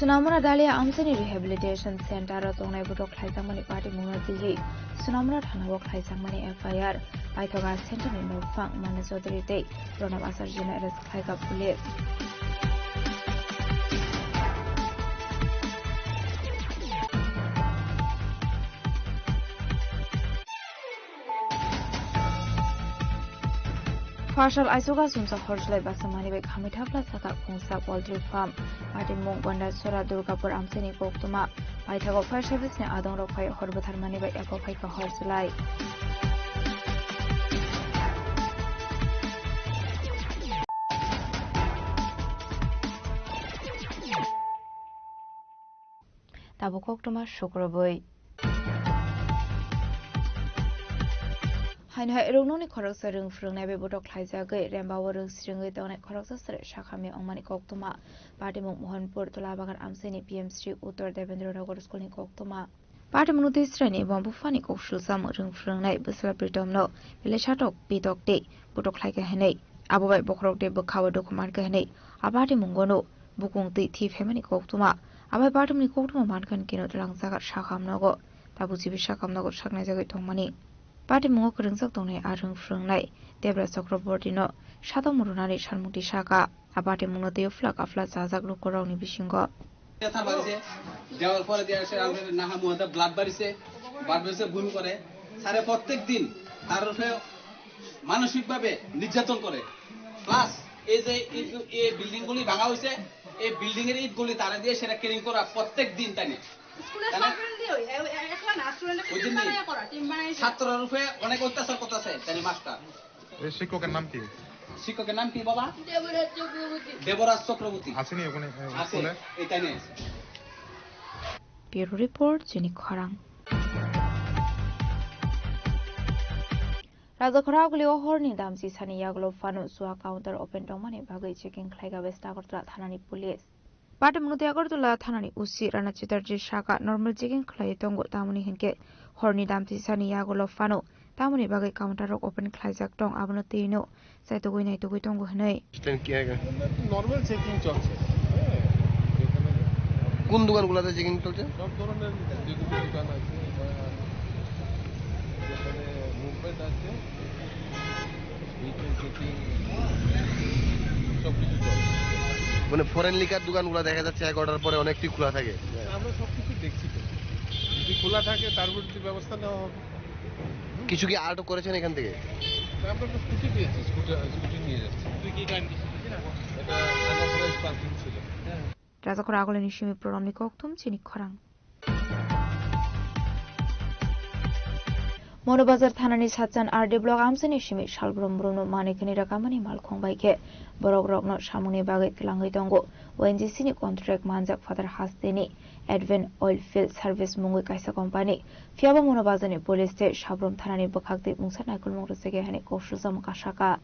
Sonamura Dalia amchaini rehabilitation center o tongnai botok khlaijakmani patimungno twiwi Sonamura thana o khlaijakmani F I R paithoga center ni nokphang Manu Chaudhary tei Pranab Acharya no arrest khlaikha police. Phoshal aichugo sumsa hor chwlai basa mani bai khamwi thapla saka khungsa poultry farm. Patimung Gondasora Durgapur amchaini koktwma. Paithago fire service ni adong rok phai hor bwtharmani bai eko phaikha hor chwlai. Tabuk koktwma sukrubwi. Haino hai rwngnokni khoroksa rwng phrwngnai bai botok khlaijagwi Rembao rwng sringwi tongnai khoroksa chwrai sakhamya wngmani koktwma. Patimung Mohanpur Tulabagan amchaini P M Shri Uttor Devendra Nagar School ni koktwma. Patimungno tei chwraini buma buphani kok sulsa mwrwng phrwngnai bwsla Pritomno belai satok pitok tei botok khlaikha hinwi, abo bai bokhorok tei bwkhao dukhu mankha hinwi a patimungono bukung twi thwi phaimani koktwma. Abai patimungni koktwma mankha hinkhe twlang jaga sakamnogo tabuk G B sakamnogo saknai jagwi tongmani. Patimungo kwrwngjak tongnai a rwng phrwngnai Debra Chakrabortino satok mwrwnani sanmukti saka. A patimungno tei uphla kaphla chajak lukurokni bisingo. ব্যথা বাড়িছে, দেওয়ার পরে দিয়ে আসে আমাদের নাহা মুহাতে ব্লাড বাড়িছে, ব্লাড বাড়িছে, বমি করে। স্যারে প্রত্যেক দিন তার উপরে মানসিকভাবে নির্যাতন করে। প্লাস এই যে ইট, এই বিল্ডিং গুলি ভাঙা হয়েছে, এই বিল্ডিং এর ইট গুলি তারা দিয়ে সেটা ক্লিন করা প্রত্যেক দিন তাই না। স্কুলের তাই না? স্টুডেন্ট দিয়ে ওই, এ-, এ-, একলা না, স্টুডেন্ট ওই জন্য ছাত্ররা করা, টিম বানাইছে। ছাত্রর উপরে অনেক অত্যাচার করতেছে তাই না মাস্টার। এই শিক্ষকের নাম কি? শিক্ষকের নাম কি বাবা? দেবরাজ চক্রবর্তী। দেবরাজ চক্রবর্তী। আসেনি ওখানে, এ, আছে, স্কুলে? এখানে আছে। Bureau report, Chini Khorang. Rajakhora agulio horni damchi sani yagulo phano chua counter open tongmani bagwi checking khlaiga West Agartala thanani police. Patimungno tei Agartala thanani O C Rana Chatterjee saka normal checking khlaiwi tongo, tamoni hinkhe horni damchi sani yagulo phano tamoni bagwi counter rok open khlaijak tong, abono twi no chaitugwi naitugwi tongo hwnwi. Stand kiya ga? Normal checking চলছে। কোন দোকানগুলোতে চেকিং চলছে? সব ধরনের যেগুলো দোকান আছে বা যেখানে মুভমেন্ট আছে, ভিতরে চেকিং, সব কিছু চলছে। মানে ফরেন লিকার দোকানগুলো দেখা যাচ্ছে এগারোটার পরে অনেকটাই খোলা থাকে। আমরা সব কিছু দেখছি তো, যদি খোলা থাকে তার উপর যদি ব্যবস্থা নেওয়া হবে। কিছু কি আটক করেছেন এখান থেকে? আমরা তো স্কুটি পেয়েছি, স্কুটার, স্কুটি নিয়ে যাচ্ছি। তুই কি গাড়ি নিয়েছিস? এটা আনারস পার্কিং ছিল। Rajakhora agulini simi program ni kokthum chini khorang. Monobazar thanani Satchan R D block amchaini simi salbrum brumno manwi khwnwi rwkhamani malkhung bai khe borok rokno samungni bagwi twlangwi tongo. O N G C ni contract manjak Father Hasteni Advent Oilfield Service mungwi kaisa company. Phiyaba Monobazarni police tei Sabrum thanani bwkhak twi mungsa naikolmung rwchagya hwnwi kok sujamo kasaka.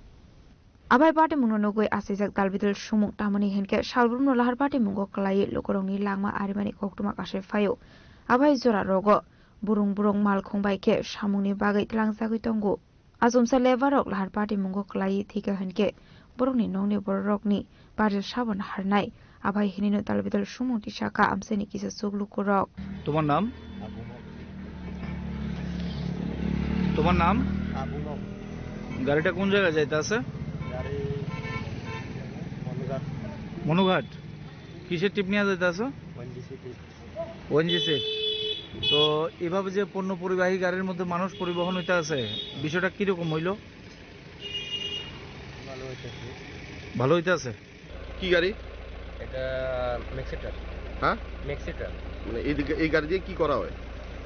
Abai patimungno nugwi achaijak dalbidal sumung, tamoni hinkhe salbrumno lahar patimungo kwlaiwi lukurokni langma arimani koktwma kasai phaio. Abai jora rogo burung burung malkhung bai khe samungni bagwi tlangjagwi tongo. Achomsa lebar rok lahar patimungo kwlaiwi thwikha hinkhe borokni nokni bororokni barjak sabo naharnai. Abai hinino dalbidal sumung tisa kha amchaini kisa chuk lukurok. তোমার নাম? আবু মগ। তোমার নাম? আবু মগ। গাড়িটা কোন জায়গায় যাইতে আছে? গাড়ি মনুঘাট। মনুঘাট? কিসের ট্রিপ নিয়ে যাইতে আছে? ONGC trip. ওএনজিসি। তো এভাবে যে পণ্য পরিবাহী গাড়ির মধ্যে মানুষ পরিবহন হইতে আছে, বিষয়টা কিরকম হইলো? ভালো হইতেছে। ভালো হইতে আছে? কি গাড়ি? এটা ম্যাক্সি ট্রাক। হ্যাঁ? Maxi truck. মানে এই দিকে, এই গাড়ি দিয়ে কি করা হয়?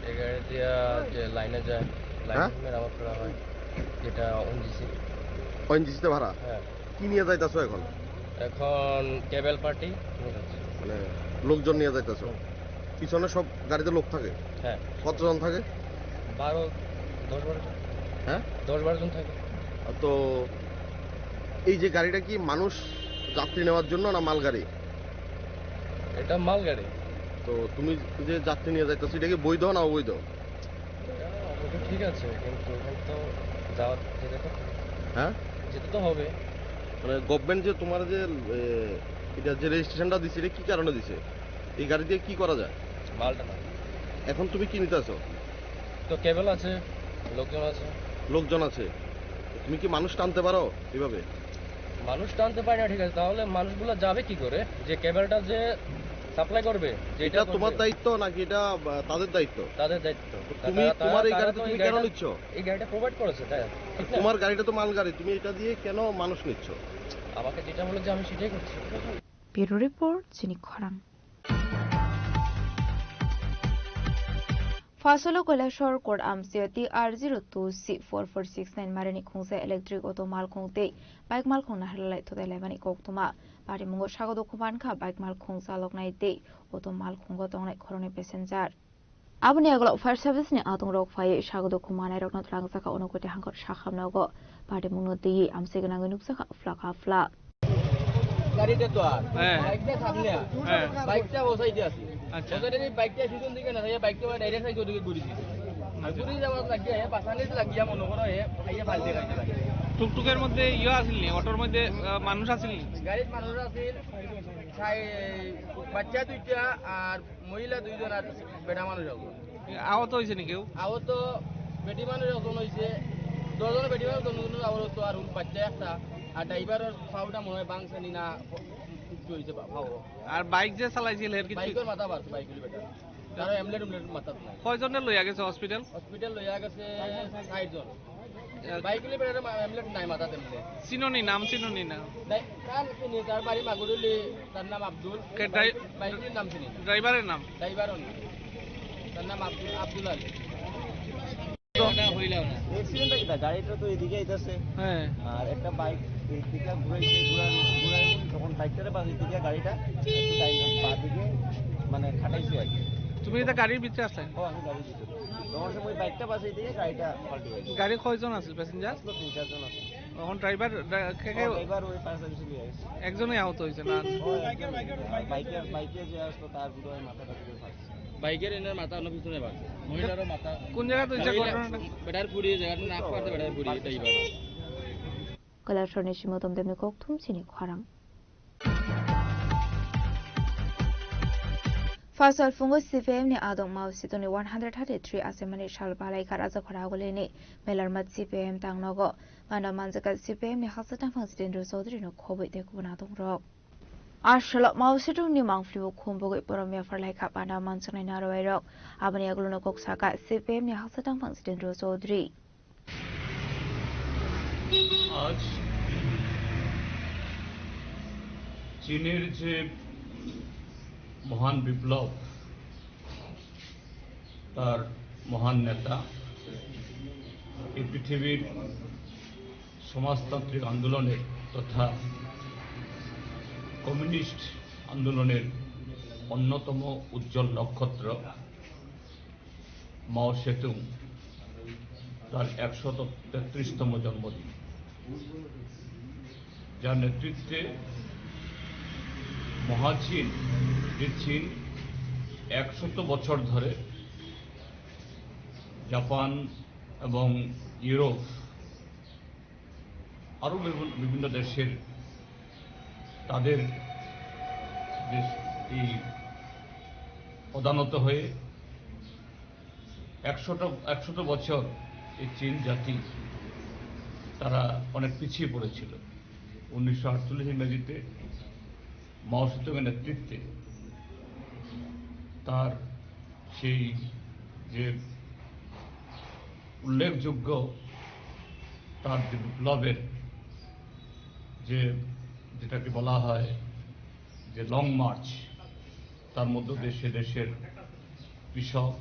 এই গাড়ি দিয়ে যে লাইনে যায়, লাইনে হ্যাঁ? মেরামত করা হয়, যেটা ওএনজিসি। ওএনজিসিতে ভাড়া? হ্যাঁ। কি নিয়ে যাইতাছো এখন? এখন কেবল পার্টি নিয়ে যাচ্ছি। মানে লোকজন নিয়ে যাইতাছো? হুম। পিছনে সব গাড়িতে লোক থাকে? হ্যাঁ। কতজন থাকে? বারো, দশ বারো জন। হ্যাঁ? দশ বারো জন থাকে। তো এই যে গাড়িটা কি মানুষ যাত্রী নেওয়ার জন্য না মালগাড়ি? এটা মালগাড়ি। তো তুমি যে যাত্রী নিয়ে যাইতাছো, এটা কি বৈধ না অবৈধ? এটা অবৈধ ঠিক আছে, কিন্তু এখানে তো যাওয়া, যেতে তো হবে। হ্যাঁ? যেতে তো হবে। মানে গভর্নমেন্ট যে তোমার যে, এ, এটা যে রেজিস্ট্রেশনটা দিছে, এটা কি কারণে দিছে? এই গাড়ি দিয়ে কি করা যায়? মালটা না। এখন তুমি কি নিতে আছো? তো কেবল আছে, লোকজন আছে। লোকজন আছে। তুমি কি মানুষ টানতে পারো এইভাবে? মানুষ টানতে পারি না, ঠিক আছে, তাহলে মানুষগুলো যাবে কি করে? যে কেবলটা যে সাপ্লাই করবে, যেটা এটা তোমার করবে। দায়িত্ব নাকি এটা, আহ, তাদের দায়িত্ব? তাদের দায়িত্ব। তো তুমি, তারা, তারা, তোমার এই তারা গাড়িতে তো তুমি এই কেন গাড়িটা, নিচ্ছ? এই গাড়িটা প্রোভাইড করেছে, তাই না? ঠিক না? তোমার গাড়িটা তো মালগাড়ি, তুমি এটা দিয়ে কেন মানুষ নিচ্ছ? আমাকে যেটা বলেছে আমি সেটাই করছি। Bureau Report, Chini Khorang. Phasolo Kailasor Court amchio T R zero two C four four six nine marini khungsa electric auto malkhung tei bike malkhung naharlalai thutai laimani koktwma. Patimungo sago dukhu mankha bike malkhung chaloknai tei auto malkhungo tongnai khoroknwi passenger. Aboni yagulo fire service ni atung rok phaiwi sago dukhu manai rokno twlangjak kha, Unakoti hangkor sakham nogo. Patimungno twiwi amchai gwnangwi nukjakha phlak ha phlak. গাড়িটা তো আর। হ্যাঁ। বাইকটা সামনে আর। হ্যাঁ। বাইকটা ও সাইডে আছে। আচ্ছা। ও সাইডে এই বাইকটা পিছন দিকে না, এই বাইকটা ওরা ডাইরেক্ট সাইডে ওদিকে ঘুরে দিয়েছে। আর ঘুরে যাওয়ার লাগিয়া, এ পাশানে লাগিয়া মনে করো, এ আইয়া ফালতে খাইতে লাগে। টুকটুকের মধ্যে ইয়ে আসেনি, অটোর মধ্যে, আহ, মানুষ আসেনি? গাড়িত মানুষ আছিল, সাই-, বাচ্চা দুইটা আর মহিলা দুইজন আর বেটা মানুষ একজন। এ, আহত হয়েছে নি কেউ? আহত বেটি মানুষ একজন হয়েছে, দুজন বেটি মানুষ, দুজন আহত, আর বাচ্চা একটা, আর ড্রাইভারের পাওটা মনে হয় ভাঙছে নি না, কিছু হয়েছে পা-, পাও। আর বাইক যে চালাইছিল, এর কিছু? বাইকের মাথা বাড়ছে, বাইক হইলে বেটা। তারা এমলেট উমলেট মাথাত নাই। কয়জনে লইয়া গেছে হসপিটাল? হসপিটাল লইয়া গেছে ষাট জন। বাইক নিয়ে বেড়াতে মা-, এমলেট নাই মাথাতে এমলেট। চিনোনি, নাম চিনোনি না? নাই, তার চিনি, তার বাড়ি মাগুরুলি, তার নাম আব্দুল। কে ড্রাই-, বাইক নিয়ে নাম চিনি না। ড্রাইভারের নাম? ড্রাইভারও না। তার নাম আব্দুল, আব্দুল আলী। অ্যাক্সিডেন্টটা কিতা? গাড়িটা তো এদিকে আইতাছে। হ্যাঁ। আর একটা বাইক এই দিকে ঘুরাইছে, ঘুরান-, ঘুরান, তখন বাইকটারে বাদিকে গাড়িটা একটু ডাইন-, বাদিকে মানে খাটাইছে আর কি। তুমি এটা গাড়ির ভিতরে আসলে? ও, আমি গাড়ির ভিতরে। তখন সময় বাইকটা বাসাই দিয়ে গাড়িটা পাল্টি হয়ে গেছে। গাড়ি কয়জন আছিল প্যাসেঞ্জার? আসলে তিন চারজন আছে। এখন ড্রাইভার, ড্রা-, কে কে? ও, ড্রাইভার ওই পাশাপাশি নিয়ে আসছে। একজনই আহত হয়েছে না? ও, একজন। বাইকের, বাইকে যে আসলো তার বোধহয় মাথাটা ঘুরে ফাটছে। বাইকের এনার মাথা অন্য পিছনে বাড়ছে। মহিলারও মাথা। কোন জায়গাতে হয়েছে মহিলা ঘটনাটা? বেটার পুরি জায়গাটা না পারতে বেটার পুরি এটাই ব্যাপার। Kailasor ni simi tongdemni kokthum chini khorang. Phasal phungo C P I M ni adong Mao Zedong ni one hundred thirty-three asemani sal balaikha Rajakhor Agulini Melarmat C P I M tangnogo. Gana manjaka C P I M ni haksa tangphang Jitendra Chaudhary no khobwi tei kubun adong rok. Asalo Mao Zedong ni mangpili o khumbogwi borok mia pharlaikha panda manjaknai narwai rok. Aboni yagulo no kok saka C P I M ni haksa tangphang Jitendra Chaudhary. আজ চীনের যে মহান বিপ্লব, তার মহান নেতা, এই পৃথিবীর সমাজতান্ত্রিক আন্দোলনের তথা কমিউনিস্ট আন্দোলনের অন্যতম উজ্জ্বল নক্ষত্র মাও সেতুং তার একশত তেত্রিশতম জন্মদিন, যার নেতৃত্বে মহাচীন, যে চীন একশত বছর ধরে জাপান এবং ইউরোপ আরও বিভিন্ন, বিভিন্ন দেশের তাদের যে এই প্রধানত হয়ে একশোটা, একশত বছর এই চীন জাতি তারা অনেক পিছিয়ে পড়েছিল। উনিশশো আটচল্লিশ ইংরেজিতে মাও সেতুংয়ের নেতৃত্বে তার সেই যে উল্লেখযোগ্য তার যে বিপ্লবের যে, যেটাকে বলা হয় যে লং মার্চ, তার মধ্য দিয়ে সে দেশের কৃষক,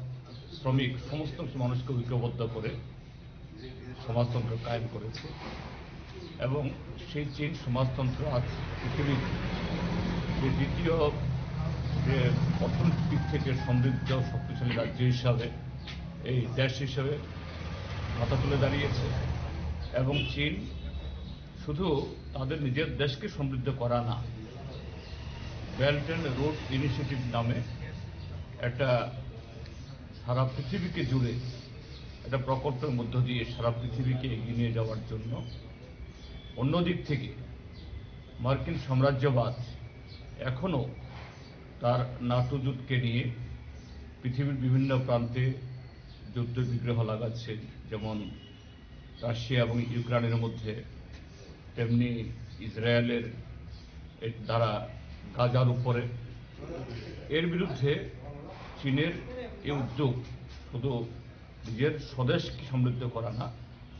শ্রমিক, সমস্ত মানুষকে ঐক্যবদ্ধ করে সমাজতন্ত্র কায়েম করেছে এবং সেই চীন সমাজতন্ত্র আজ পৃথিবীর যে দ্বিতীয় যে অর্থনৈতিক দিক থেকে সমৃদ্ধ শক্তিশালী রাজ্য হিসাবে, এই দেশ হিসাবে মাথা তুলে দাঁড়িয়েছে এবং চীন শুধু তাদের নিজের দেশকে সমৃদ্ধ করা না, বেল্ট অ্যান্ড রোড ইনিশিয়েটিভ নামে একটা সারা পৃথিবীকে জুড়ে একটা প্রকল্পের মধ্য দিয়ে সারা পৃথিবীকে এগিয়ে নিয়ে যাওয়ার জন্য। অন্যদিক থেকে মার্কিন সাম্রাজ্যবাদ এখনও তার নাটো জোটকে নিয়ে পৃথিবীর বিভিন্ন প্রান্তে যুদ্ধ বিগ্রহ লাগাচ্ছে, যেমন রাশিয়া এবং ইউক্রেনের মধ্যে, তেমনি ইসরায়েলের এর দ্বারা গাজার উপরে। এর বিরুদ্ধে চীনের এই উদ্যোগ শুধু নিজের স্বদেশকে সমৃদ্ধ করা না,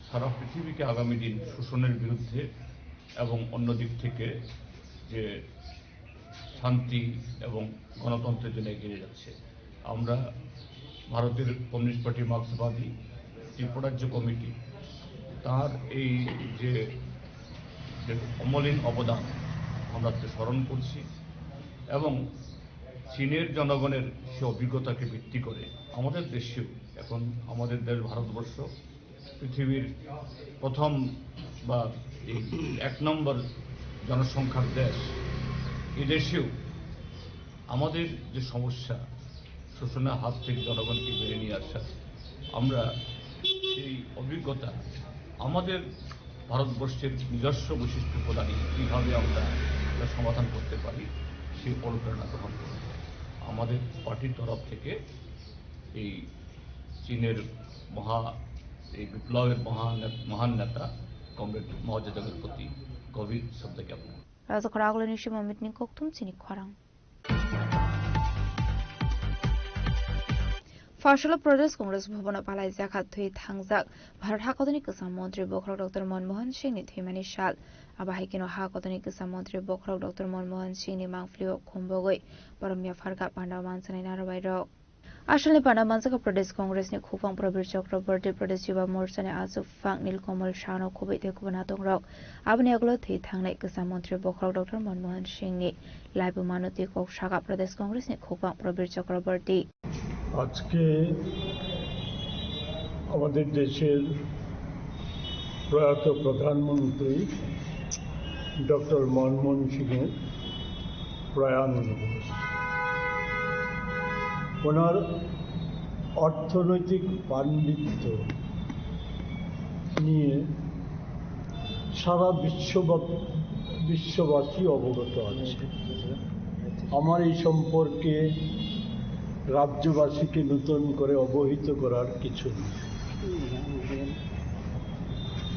সারা পৃথিবীকে আগামী দিন শোষণের বিরুদ্ধে এবং অন্য দিক থেকে যে শান্তি এবং গণতন্ত্রের জন্য এগিয়ে যাচ্ছে। আমরা ভারতের কমিউনিস্ট পার্টি, মার্ক্সবাদী ত্রিপুরাজ্য কমিটি তার এই যে, যে অমলিন অবদান আমরা তো স্মরণ করছি এবং চীনের জনগণের সে অভিজ্ঞতাকে ভিত্তি করে আমাদের দেশেও এখন আমাদের দেশ ভারতবর্ষ পৃথিবীর প্রথম বা এই এক নম্বর জনসংখ্যার দেশ, এই দেশেও আমাদের যে সমস্যা, শোষণের হাত থেকে জনগণকে বেরিয়ে নিয়ে আসা, আমরা সেই অভিজ্ঞতা আমাদের ভারতবর্ষের নিজস্ব বৈশিষ্ট্য প্রদানে কীভাবে আমরা এটা সমাধান করতে পারি, সেই অনুপ্রেরণা গ্রহণ করব। আমাদের পার্টির তরফ থেকে এই চীনের মহা, এই বিপ্লবের মহান, মহান নেতা কমরেড মাও জেদুংয়ের প্রতি গভীর শ্রদ্ধা জ্ঞাপন করব। Rajakhor Agulini simi mitni kokthum chini khorang. Phasalo Pradesh Congress Bhavan o palai jakha thwi thangjak Bharat hakotoni kwcham montri bokhorok Doctor Manmohan Singh ni thwimani sal. Abo hai kheno hakotoni kwcham montri bokhorok Doctor Manmohan Singh ni mangpili o khumbogwi borok mia pharkha panda mansanai narwai rok. Asalni panda manjak Pradesh Congress ni khukphang Prabir Chakraborty, Pradesh Yuva Morcha ni achukphang Nilkamal Sah no khubui tei kubun atong rok. Aboni yagulo thwi thangnai kwcham montri bokhorok Doctor Manmohan Singh ni laibuma no twi kok saka Pradesh Congress ni khukphang Prabir Chakraborty. আজকে আমাদের দেশের প্রয়াত প্রধানমন্ত্রী ডক্টর মনমোহন সিংয়ের প্রয়াণ দিবস। ওনার অর্থনৈতিক পাণ্ডিত্য নিয়ে সারা বিশ্ববা-, বিশ্ববাসী অবগত আছে। আমার এই সম্পর্কে রাজ্যবাসীকে নতুন করে অবহিত করার কিছু নেই।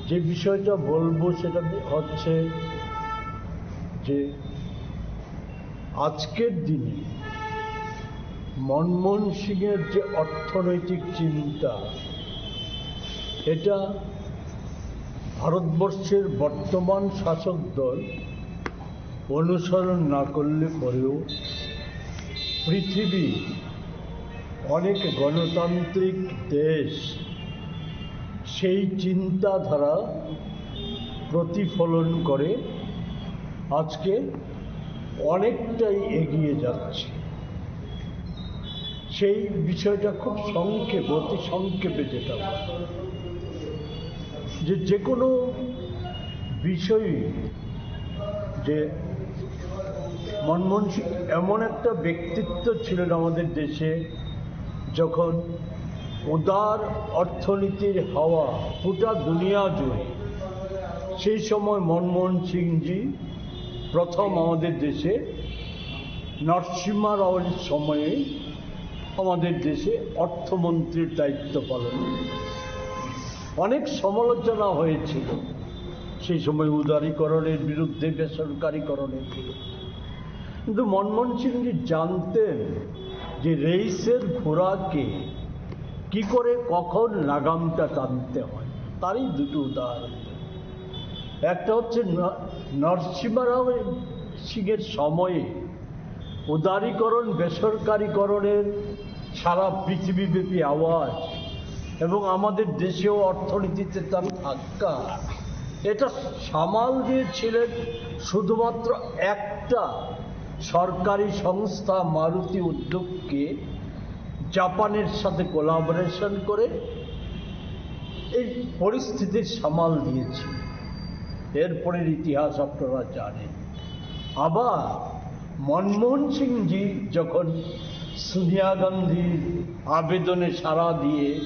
যে বিষয়টা বলবো সেটা হচ্ছে যে আজকের দিনে মনমোহন সিংয়ের যে অর্থনৈতিক চিন্তা, এটা ভারতবর্ষের বর্তমান শাসক দল অনুসরণ না করলে পরেও পৃথিবী অনেক গণতান্ত্রিক দেশ সেই চিন্তাধারা প্রতিফলন করে আজকে অনেকটাই এগিয়ে যাচ্ছে। সেই বিষয়টা খুব সংক্ষেপ, অতি সংক্ষেপে যেটা বলবো, যে যে কোনো বিষয়ে যে মনমোহন সিং এমন একটা ব্যক্তিত্ব ছিলেন আমাদের দেশে, যখন উদার অর্থনীতির হাওয়া গোটা দুনিয়া জুড়ে, সেই সময় মনমোহন সিংজি প্রথম আমাদের দেশে নরসিংহ রাওয়ের সময়ে আমাদের দেশে অর্থমন্ত্রীর দায়িত্ব পালন করেন। অনেক সমালোচনা হয়েছিল সেই সময় উদারীকরণের বিরুদ্ধে, বেসরকারীকরণের বিরুদ্ধে, কিন্তু মনমোহন সিংজি জানতেন যে রেইসের ঘোড়াকে কি করে কখন লাগামটা টানতে হয়। তারই দুটো উদাহরণ দিই। একটা হচ্ছে ন-, নরসিংহ রাও সিংয়ের সময়ে উদারীকরণ, বেসরকারীকরণের সারা পৃথিবীব্যাপী আওয়াজ এবং আমাদের দেশেও অর্থনীতিতে তার ধাক্কা, এটা সামাল দিয়েছিলেন শুধুমাত্র একটা সরকারি সংস্থা মারুতি উদ্যোগকে জাপানের সাথে কোলাবোরেশন করে এই পরিস্থিতির সামাল দিয়েছিল। এরপরের ইতিহাস আপনারা জানেন। আবার মনমোহন সিংজি যখন সোনিয়া গান্ধীর আবেদনে সাড়া দিয়ে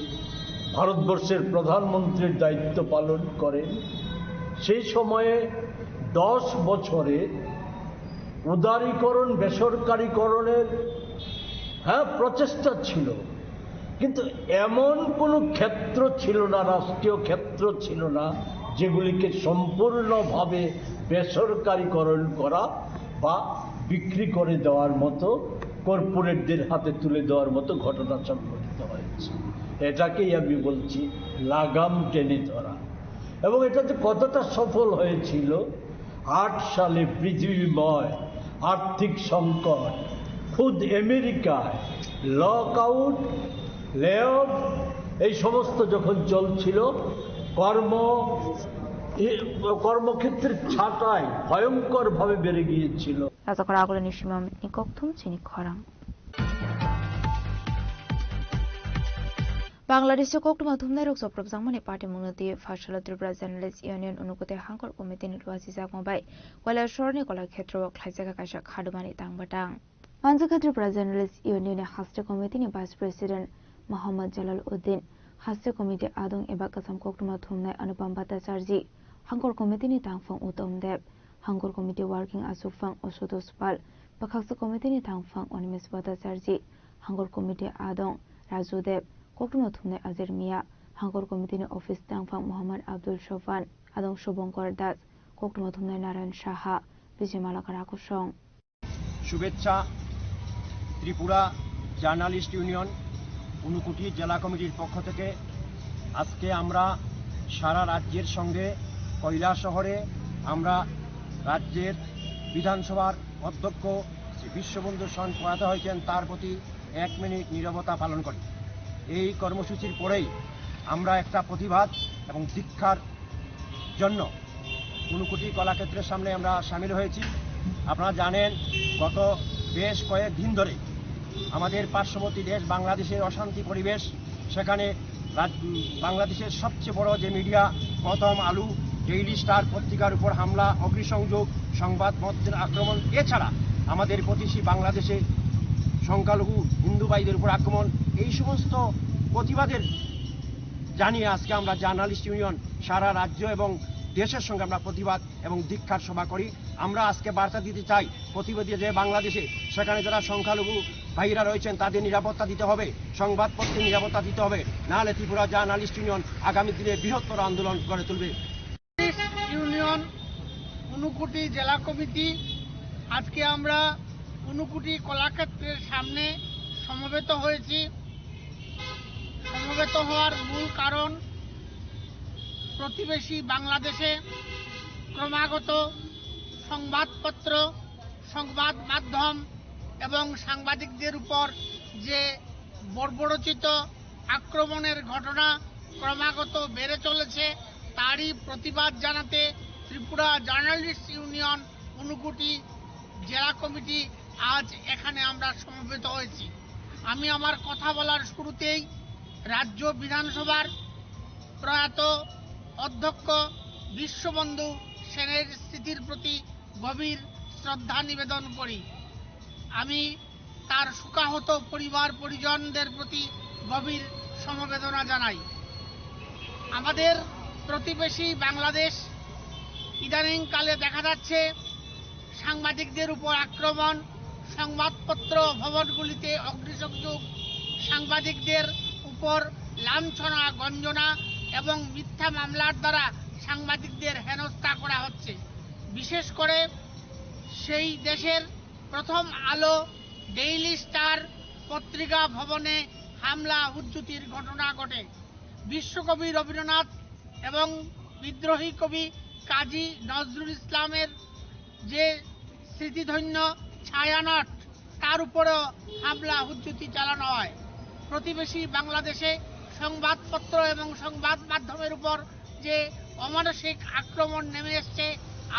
ভারতবর্ষের প্রধানমন্ত্রীর দায়িত্ব পালন করেন, সেই সময়ে দশ বছরে উদারীকরণ, বেসরকারীকরণের, হ্যাঁ, প্রচেষ্টা ছিল, কিন্তু এমন কোনো ক্ষেত্র ছিল না, রাষ্ট্রীয় ক্ষেত্র ছিল না, যেগুলিকে সম্পূর্ণভাবে বেসরকারীকরণ করা বা বিক্রি করে দেওয়ার মতো, কর্পোরেটদের হাতে তুলে দেওয়ার মতো ঘটনা সংঘটিত হয়েছে। এটাকেই আমি বলছি লাগাম টেনে ধরা। এবং এটা যে কতটা সফল হয়েছিল, আট সালে পৃথিবীময় আর্থিক সংকট, খুদ আমেরিকায় লকআউট, লে অফ, এই সমস্ত যখন চলছিল, কর্ম, এ, কর্মক্ষেত্রের ছাঁটাই ভয়ঙ্করভাবে বেড়ে গিয়েছিল। Rajakra agulini simi ni kokthum chini khorang. Bangladesh o koktwma thumnairok chopropjakmani patimungno twi Pharsalo Tripura Journalist Union Unukoti Hangkor Committee ni luachijakma bai Kailasahar ni Kolakhetro o khlaijak kaisa khadumani tangbatang. Manjakha Tripura Journalist Union ni haste committee ni Vice President Mohammad Jalal Uddin, haste committee adong eba kwcham koktwma thumnai Anupam Bhattacharjee, Hangkor committee ni tangphung Uttam Deb, Hangkor committee working achukphang Ashutosh Pal, bwkhaksa committee ni tangphang Animesh Bhattacharjee, Hangkor committee adong Raju Deb, koktwma thumnai Ajer Mia, Hangkor committee ni office tangphang Mohammad Abdul Sofan, adong Shubhankar Das, koktwma thumnai Narayan Saha, Vijay Malakara Kosong. শুভেচ্ছা। Tripura journalist union Unakoti জেলা কমিটির পক্ষ থেকে আজকে আমরা সারা রাজ্যের সঙ্গে কৈলাসহরে আমরা রাজ্যের বিধানসভার অধ্যক্ষ শ্রী বিশ্ববন্ধু সন প্রয়াত হয়েছেন, তার প্রতি এক মিনিট নীরবতা পালন করি। এই কর্মসূচির পরেই আমরা একটা প্রতিবাদ এবং দীক্ষার জন্য ঊনকোটি কলাক্ষেত্রের সামনে আমরা সামিল হয়েছি। আপনারা জানেন, গত বেশ কয়েক দিন ধরে আমাদের পার্শ্ববর্তী দেশ বাংলাদেশের অশান্তি পরিবেশ, সেখানে রাজ-, উম, বাংলাদেশের সবচেয়ে বড় যে মিডিয়া প্রথম আলো, ডেইলি স্টার পত্রিকার উপর হামলা, অগ্নিসংযোগ, সংবাদ মাধ্যমের আক্রমণ, এছাড়া আমাদের প্রতিবেশী বাংলাদেশে সংখ্যালঘু হিন্দু ভাইদের উপর আক্রমণ, এই সমস্ত প্রতিবাদের জানিয়ে আজকে আমরা জার্নালিস্ট ইউনিয়ন সারা রাজ্য এবং দেশের সঙ্গে আমরা প্রতিবাদ এবং ধিক্কার সভা করি। আমরা আজকে বার্তা দিতে চাই, প্রতিবেশী যে বাংলাদেশে, সেখানে যারা সংখ্যালঘু ভাইরা রয়েছেন, তাদের নিরাপত্তা দিতে হবে, সংবাদপত্রের নিরাপত্তা দিতে হবে, নাহলে ত্রিপুরা জার্নালিস্ট ইউনিয়ন আগামী দিনে বৃহত্তর আন্দোলন গড়ে তুলবে। ইউনিয়ন ঊনকোটি জেলা কমিটি, আজকে আমরা ঊনকোটি কলাক্ষেত্রের সামনে সমবেত হয়েছি। সমবেত হওয়ার মূল কারণ, প্রতিবেশী বাংলাদেশে ক্রমাগত সংবাদপত্র, সংবাদ মাধ্যম এবং সাংবাদিকদের উপর যে বর্বরোচিত আক্রমণের ঘটনা ক্রমাগত বেড়ে চলেছে, তারই প্রতিবাদ জানাতে ত্রিপুরা জার্নালিস্ট ইউনিয়ন ঊনকোটি জেলা কমিটি আজ এখানে আমরা সমবেত হয়েছি। আমি আমার কথা বলার শুরুতেই রাজ্য বিধানসভার প্রয়াত অধ্যক্ষ বিশ্ববন্ধু সেনের স্মৃতির প্রতি গভীর শ্রদ্ধা নিবেদন করি। আমি তার শোকাহত পরিবার পরিজনদের প্রতি গভীর সমবেদনা জানাই। আমাদের প্রতিবেশী বাংলাদেশ, ইদানিংকালে দেখা যাচ্ছে সাংবাদিকদের উপর আক্রমণ, সংবাদপত্র ভবনগুলিতে অগ্নিসংযোগ, সাংবাদিকদের উপর লাঞ্ছনা, গঞ্জনা এবং মিথ্যা মামলার দ্বারা সাংবাদিকদের হেনস্থা করা হচ্ছে। বিশেষ করে সেই দেশের প্রথম আলো, ডেইলি স্টার পত্রিকা ভবনে হামলা হুজ্জুতির ঘটনা ঘটে। বিশ্বকবি রবীন্দ্রনাথ এবং বিদ্রোহী কবি কাজী নজরুল ইসলামের যে স্মৃতিধন্য ছায়ানট, তার উপরেও হামলা হুজ্জুতি চালানো হয়। প্রতিবেশী বাংলাদেশে সংবাদপত্র এবং সংবাদ মাধ্যমের উপর যে অমানসিক আক্রমণ নেমে এসছে,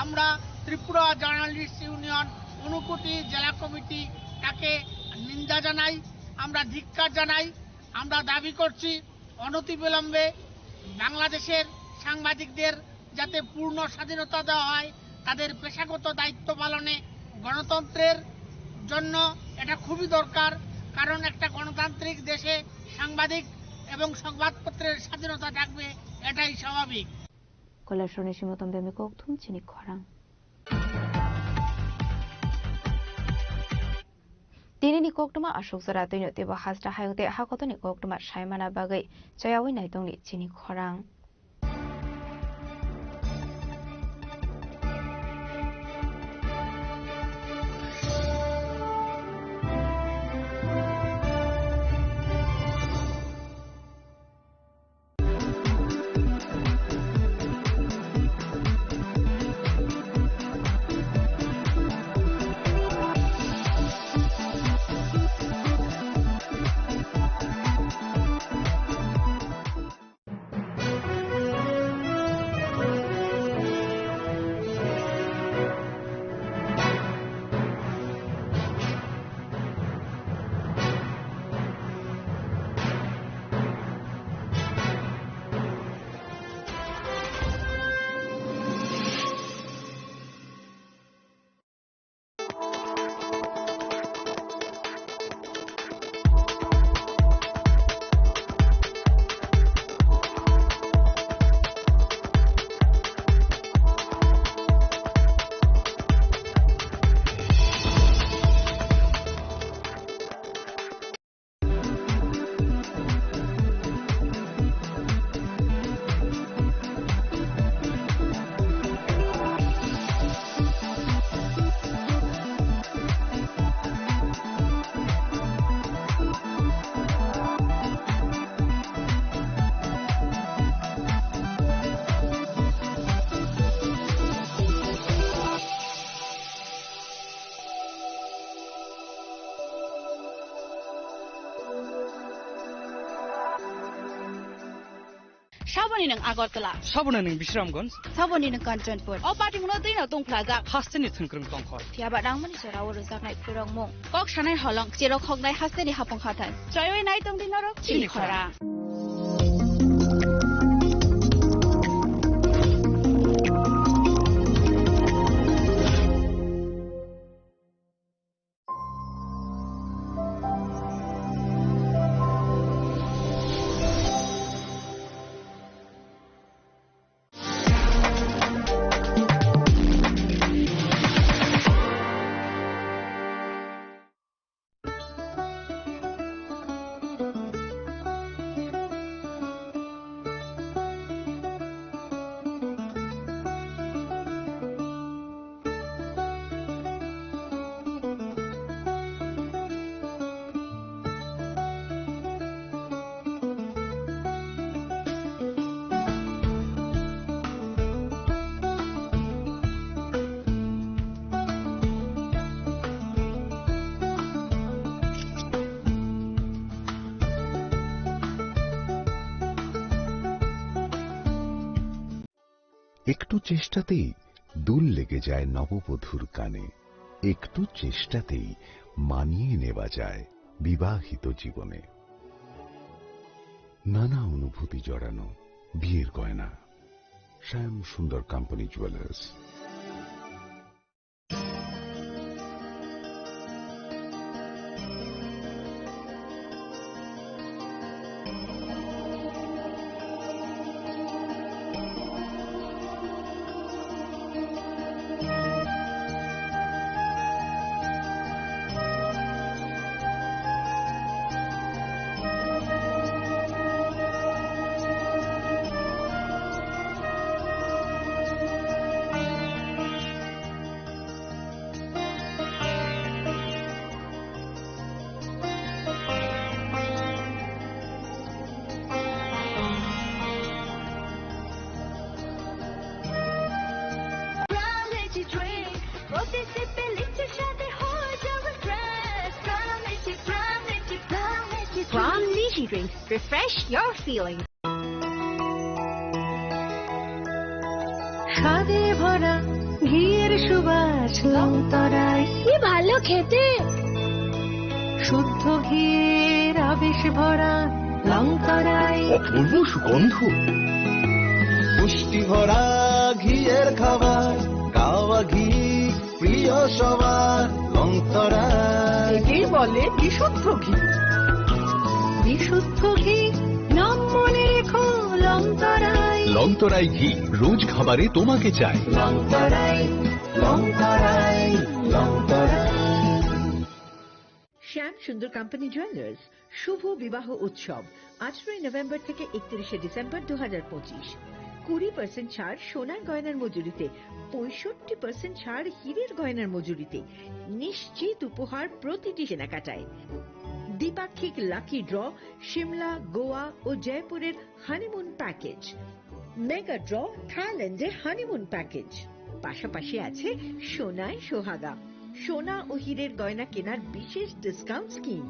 আমরা ত্রিপুরা জার্নালিস্ট ইউনিয়ন ঊনকোটি জেলা কমিটি তাকে নিন্দা জানাই, আমরা ধিক্কার জানাই। আমরা দাবি করছি, অনতিবিলম্বে বাংলাদেশের সাংবাদিকদের যাতে পূর্ণ স্বাধীনতা দেওয়া হয়, তাদের পেশাগত দায়িত্ব পালনে গণতন্ত্রের জন্য এটা খুবই দরকার, কারণ একটা গণতান্ত্রিক দেশে সাংবাদিক এবং সংবাদপত্রের স্বাধীনতা থাকবে, এটাই স্বাভাবিক। Kailasor ni simi tongde mekok thum chini khorang. Tini ni koktwma aswk jora twino teibo hasta hayung tei hakotor ni koktwma saimana bagwi chayawi naitongni chini khorang. Saboni nwng Agartala. Saboni nwng Bisramganj. Saboni nwng Kanchanpur. O patimungno twino tongphlajak. Hasteni thwngkwrwng tongkhor. Phiyaba nangmani jorao rwjaknai phwrwngmung. Kok sanai holong, cherok hoknai hasteni hapung hathai. Choiwi nai tongdi norok chini chini khorang. Khorang. একটু চেষ্টাতেই দুল লেগে যায় নববধূর কানে। একটু চেষ্টাতেই মানিয়ে নেওয়া যায় বিবাহিত জীবনে। নানা অনুভূতি জড়ানো বিয়ের গয়না। শ্যাম Sundar company jewellers. Pram Lychee Drink. Refresh your feeling. স্বাদে ভরা ঘিয়ের সুবাস লংতরায়। কি ভালো খেতে। শুদ্ধ ঘিয়ের আবেশ ভরা লংতরায়। অপূর্ব সুগন্ধ। পুষ্টি ভরা ঘিয়ের খাবার, গাওয়া ঘি প্রিয় সবার লংতরায়। একেই বলে বিশুদ্ধ ঘি। বিশুদ্ধ ঘি, নাম মনে রেখো লংতরায়। লংতরায় ঘি, রোজ খাবারে তোমাকে চাই। লংতরায়, লংতরায়, লংতরায়। শ্যাম সুন্দর কোম্পানি জুয়েলার্স শুভ বিবাহ উৎসব, আঠারোই নভেম্বর থেকে একত্রিশে ডিসেম্বর দু হাজার পঁচিশ। কুড়ি পার্সেন্ট ছাড় সোনার গয়নার মজুরিতে, পঁয়ষট্টি পার্সেন্ট ছাড় হীরের গয়নার মজুরিতে, নিশ্চিত উপহার প্রতিটি কেনাকাটায়। দ্বিপাক্ষিক লাকি ড্র, সিমলা, গোয়া ও জয়পুরের হানিমুন প্যাকেজ। মেগা ড্র, থাইল্যান্ডে হানিমুন প্যাকেজ। পাশাপাশি আছে সোনায় সোহাগা, সোনা ও হীরের গয়না কেনার বিশেষ ডিসকাউন্ট স্কিম।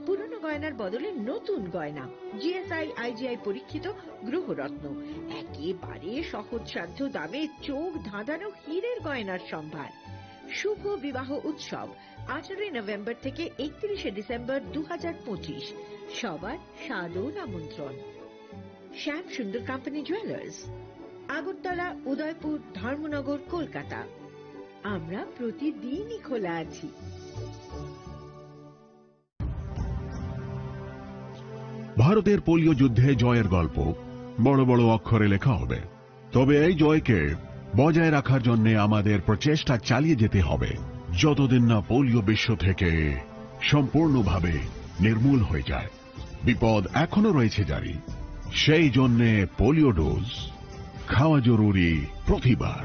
পুরনো গয়নার বদলে নতুন গয়না, জিএসআই, আইজিআই পরীক্ষিত গ্রহরত্ন, একেবারে সহজসাধ্য দামে চোখ ধাঁধানো হীরের গয়নার সম্ভার। শুভ বিবাহ উৎসব, আঠারোই নভেম্বর থেকে একত্রিশে ডিসেম্বর দু হাজার পঁচিশ। সবার সাদর আমন্ত্রণ। শ্যাম সুন্দর কোম্পানি জুয়েলার্স, আগরতলা, উদয়পুর, ধর্মনগর, কলকাতা। আমরা প্রতিদিনই খোলা আছি। ভারতের পোলিও যুদ্ধে জয়ের গল্প বড় বড় অক্ষরে লেখা হবে, তবে এই জয়কে বজায় রাখার জন্য আমাদের প্রচেষ্টা চালিয়ে যেতে হবে, যতদিন না পোলিও বিশ্ব থেকে সম্পূর্ণভাবে নির্মূল হয়ে যায়। বিপদ এখনো রয়েছে জারি, সেই জন্যে পোলিও ডোজ খাওয়া জরুরি প্রতিবার,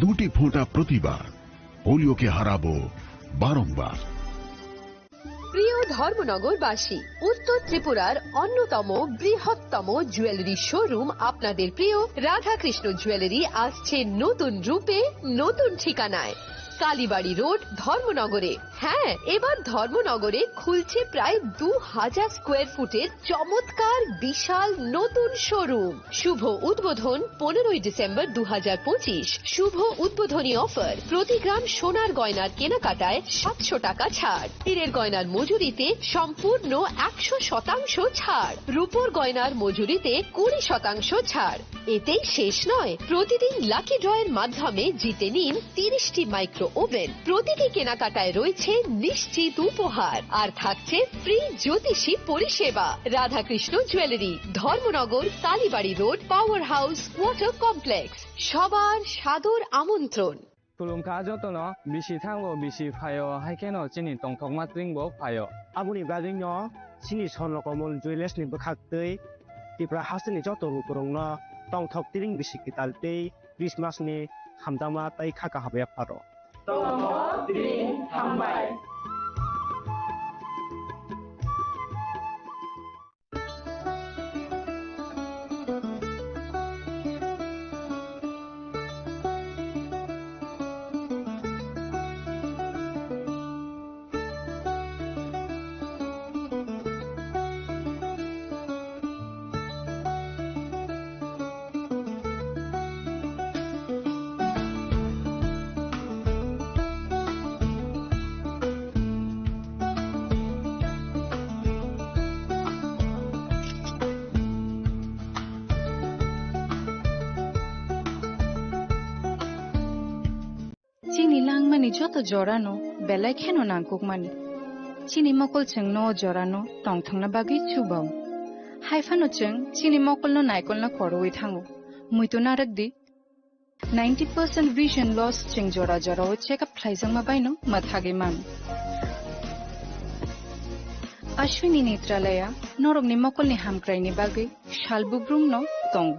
দুটি ফোঁটা প্রতিবার। পোলিওকে হারাবো বারংবার। প্রিয় ধর্মনগরবাসী, উত্তর ত্রিপুরার অন্যতম বৃহত্তম জুয়েলারি শোরুম আপনাদের প্রিয় রাধাকৃষ্ণ জুয়েলারি আসছে নতুন রূপে, নতুন ঠিকানায়। কালীবাড়ি রোড, ধর্মনগরে। হ্যাঁ, এবার ধর্মনগরে খুলছে প্রায় দু হাজার স্কোয়ার ফুটের চমৎকার বিশাল নতুন শোরুম। শুভ উদ্বোধন পনেরোই ডিসেম্বর দু হাজার পঁচিশ। শুভ উদ্বোধনী অফার, প্রতি গ্রাম সোনার গয়নার কেনাকাটায় সাতশো টাকা ছাড়, হীরের গয়নার মজুরিতে সম্পূর্ণ একশো শতাংশ ছাড়, রূপোর গয়নার মজুরিতে কুড়ি শতাংশ ছাড়। এতেই শেষ নয়, প্রতিদিন লাকি ড্রয়ের মাধ্যমে জিতে নিন তিরিশটি মাইক্রো ওভেন। প্রতিটি কেনাকাটায় রয়েছে নিশ্চিত উপহার, আর থাকছে ফ্রি জ্যোতিষী পরিষেবা। Radhakrishna jewellery, Dharmanagar, Kalibari road, power house, water complex. সবার সাদর আমন্ত্রণ। Khulumkha jotono, bisi thango, bisi phaio, hai kheno chini tongthokma tringbo phaio. Aboni bagwino chini Swarnakamol Jewellers ni bwkhaktwi Tripura hasteni joto lukurokno tongthok tring bisi kwtal tei Christmas ni hamjakma tei kha kaham yapharo. Tongthok tring hambai. Chini langmani joto jorano belai kheno nangkukmani. Chini mokol chwngno o jorano tongthokna bagwi chubao. Haiphano chwng chini mokolno naikolna khorwi thango. Muitu narwkdi, ninety percent vision loss chwng jora jorao check up khlaijakma baino mwthagwi mano. Ashwini Netralaya norokni mokolni hamkraini bagwi sal bubrumno tongo.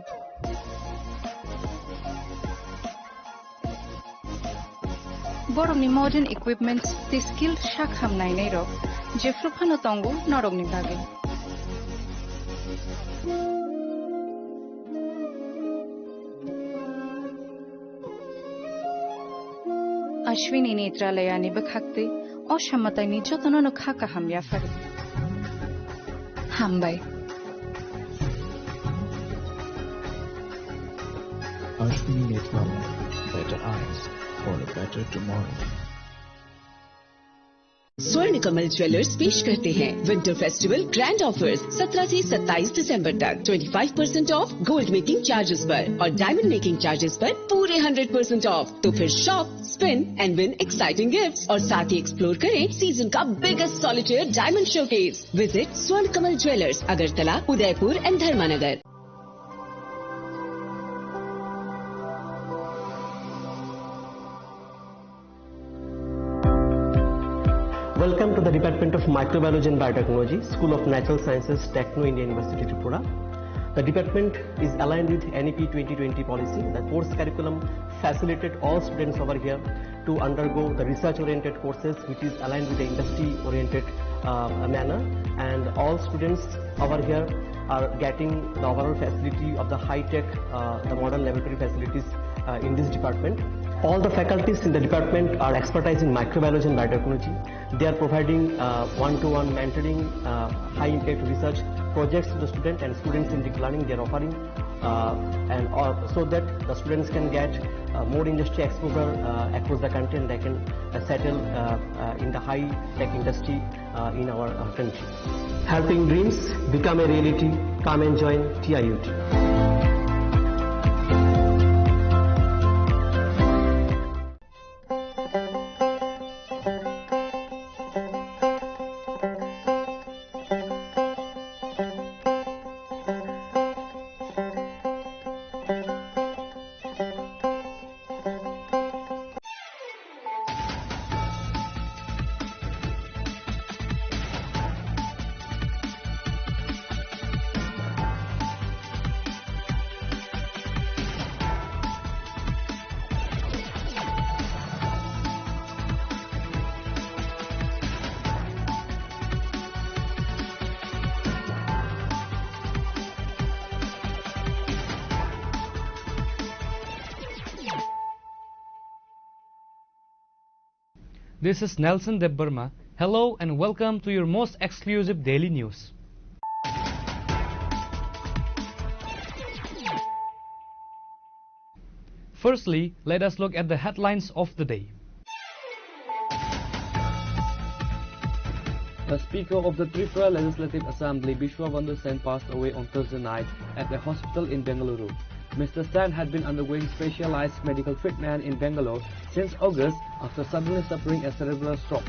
Borokni modern equipments tei skilled sakham nainairok jephru phano tongo norokni bagwi. Ashwini Netralayani bwkhaktwi o samataini jotonono kha kaham yapharo. Hambai. Ashwini Netralaya, better eyes for a better tomorrow. स्वर्ण कमल ज्वेलर्स पेश करते हैं winter festival grand offers. सत्रह से सत्ताईस दिसंबर तक twenty five percent of gold making charges पर और डायमंड मेकिंग चार्जेस पर पूरे हंड्रेड परसेंट ऑफ। तो फिर shop, spin and win exciting gifts और साथ ही एक्सप्लोर करें सीजन का biggest solitaire diamond showcase. Visit स्वर्ण कमल ज्वेलर्स, अगरतला, उदयपुर एंड धर्मानगर। Welcome to the Department of Microbiology and Biotechnology, School of Natural Sciences, Techno India University, Tripura. The department is aligned with N E P twenty twenty policy. The course curriculum facilitate all students over here to undergo the research-oriented courses, which is aligned with the industry-oriented, uh, manner. And all students over here are getting the overall facility of the high-tech, uh, the modern laboratory facilities, uh, in this department. All the faculties in the department are expertise in microbiology and biotechnology. They are providing, uh, one-to-one mentoring, uh, high-impact research projects to the student and student-centric learning they are offering, uh, and all, so that the students can get, uh, more industry exposure, uh, across the country, and they can, uh, settle, uh, uh, in the high-tech industry, uh, in our, uh, country. Helping dreams become a reality. Come and join T I U T. This is Nelson Debbarma. Hello and welcome to your most exclusive daily news. Firstly, let us look at the headlines of the day. The Speaker of the Tripura Legislative Assembly, Bishwa Bandhu Sen, passed away on Thursday night at a hospital in Bengaluru. Mister Sen had been undergoing specialized medical treatment in Bangalore since August after suddenly suffering a cerebral stroke.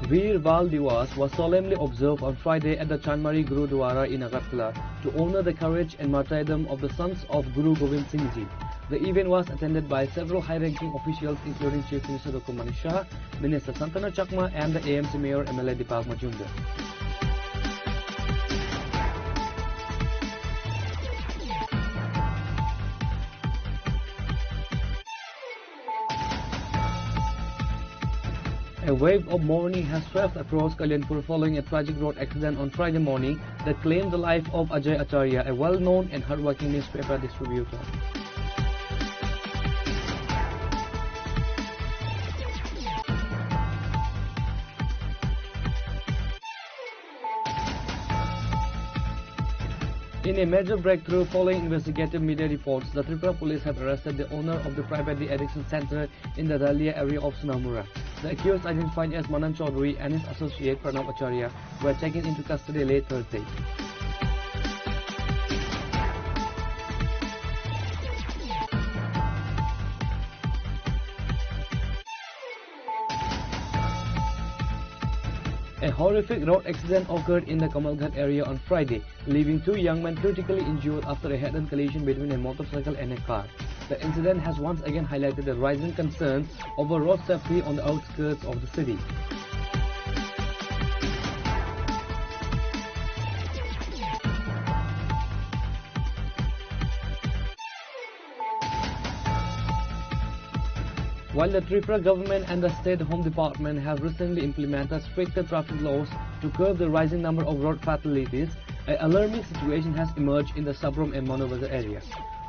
Veer Bal Diwas was solemnly observed on Friday at the Chanmari Gurudwara in Agartala to honor the courage and martyrdom of the sons of Guru Gobind Singh Ji. The event was attended by several high-ranking officials, including Chief Minister Doctor Manik Saha, Minister Santanu Chakma, and the A M C Mayor M L A Deepak Majumdar. A wave of mourning has swept across Kalyanpur following a tragic road accident on Friday morning that claimed the life of Ajay Acharya, a well-known and hardworking newspaper distributor. In a major breakthrough following investigative media reports, the Tripura police have arrested the owner of the private de-addiction center in the Dalia area of Sonamura. The accused, identified as Manan Chaudhary, and his associate Pranab Acharya were taken into custody late Thursday. A horrific road accident occurred in the Kamalghat area on Friday, leaving two young men critically injured after a head-on collision between a motorcycle and a car. The incident has once again highlighted the rising concerns over road safety on the outskirts of the city. While the Tripura government and the State Home Department have recently implemented stricter traffic laws to curb the rising number of road fatalities, an alarming situation has emerged in the Sabrom and Manobazar area.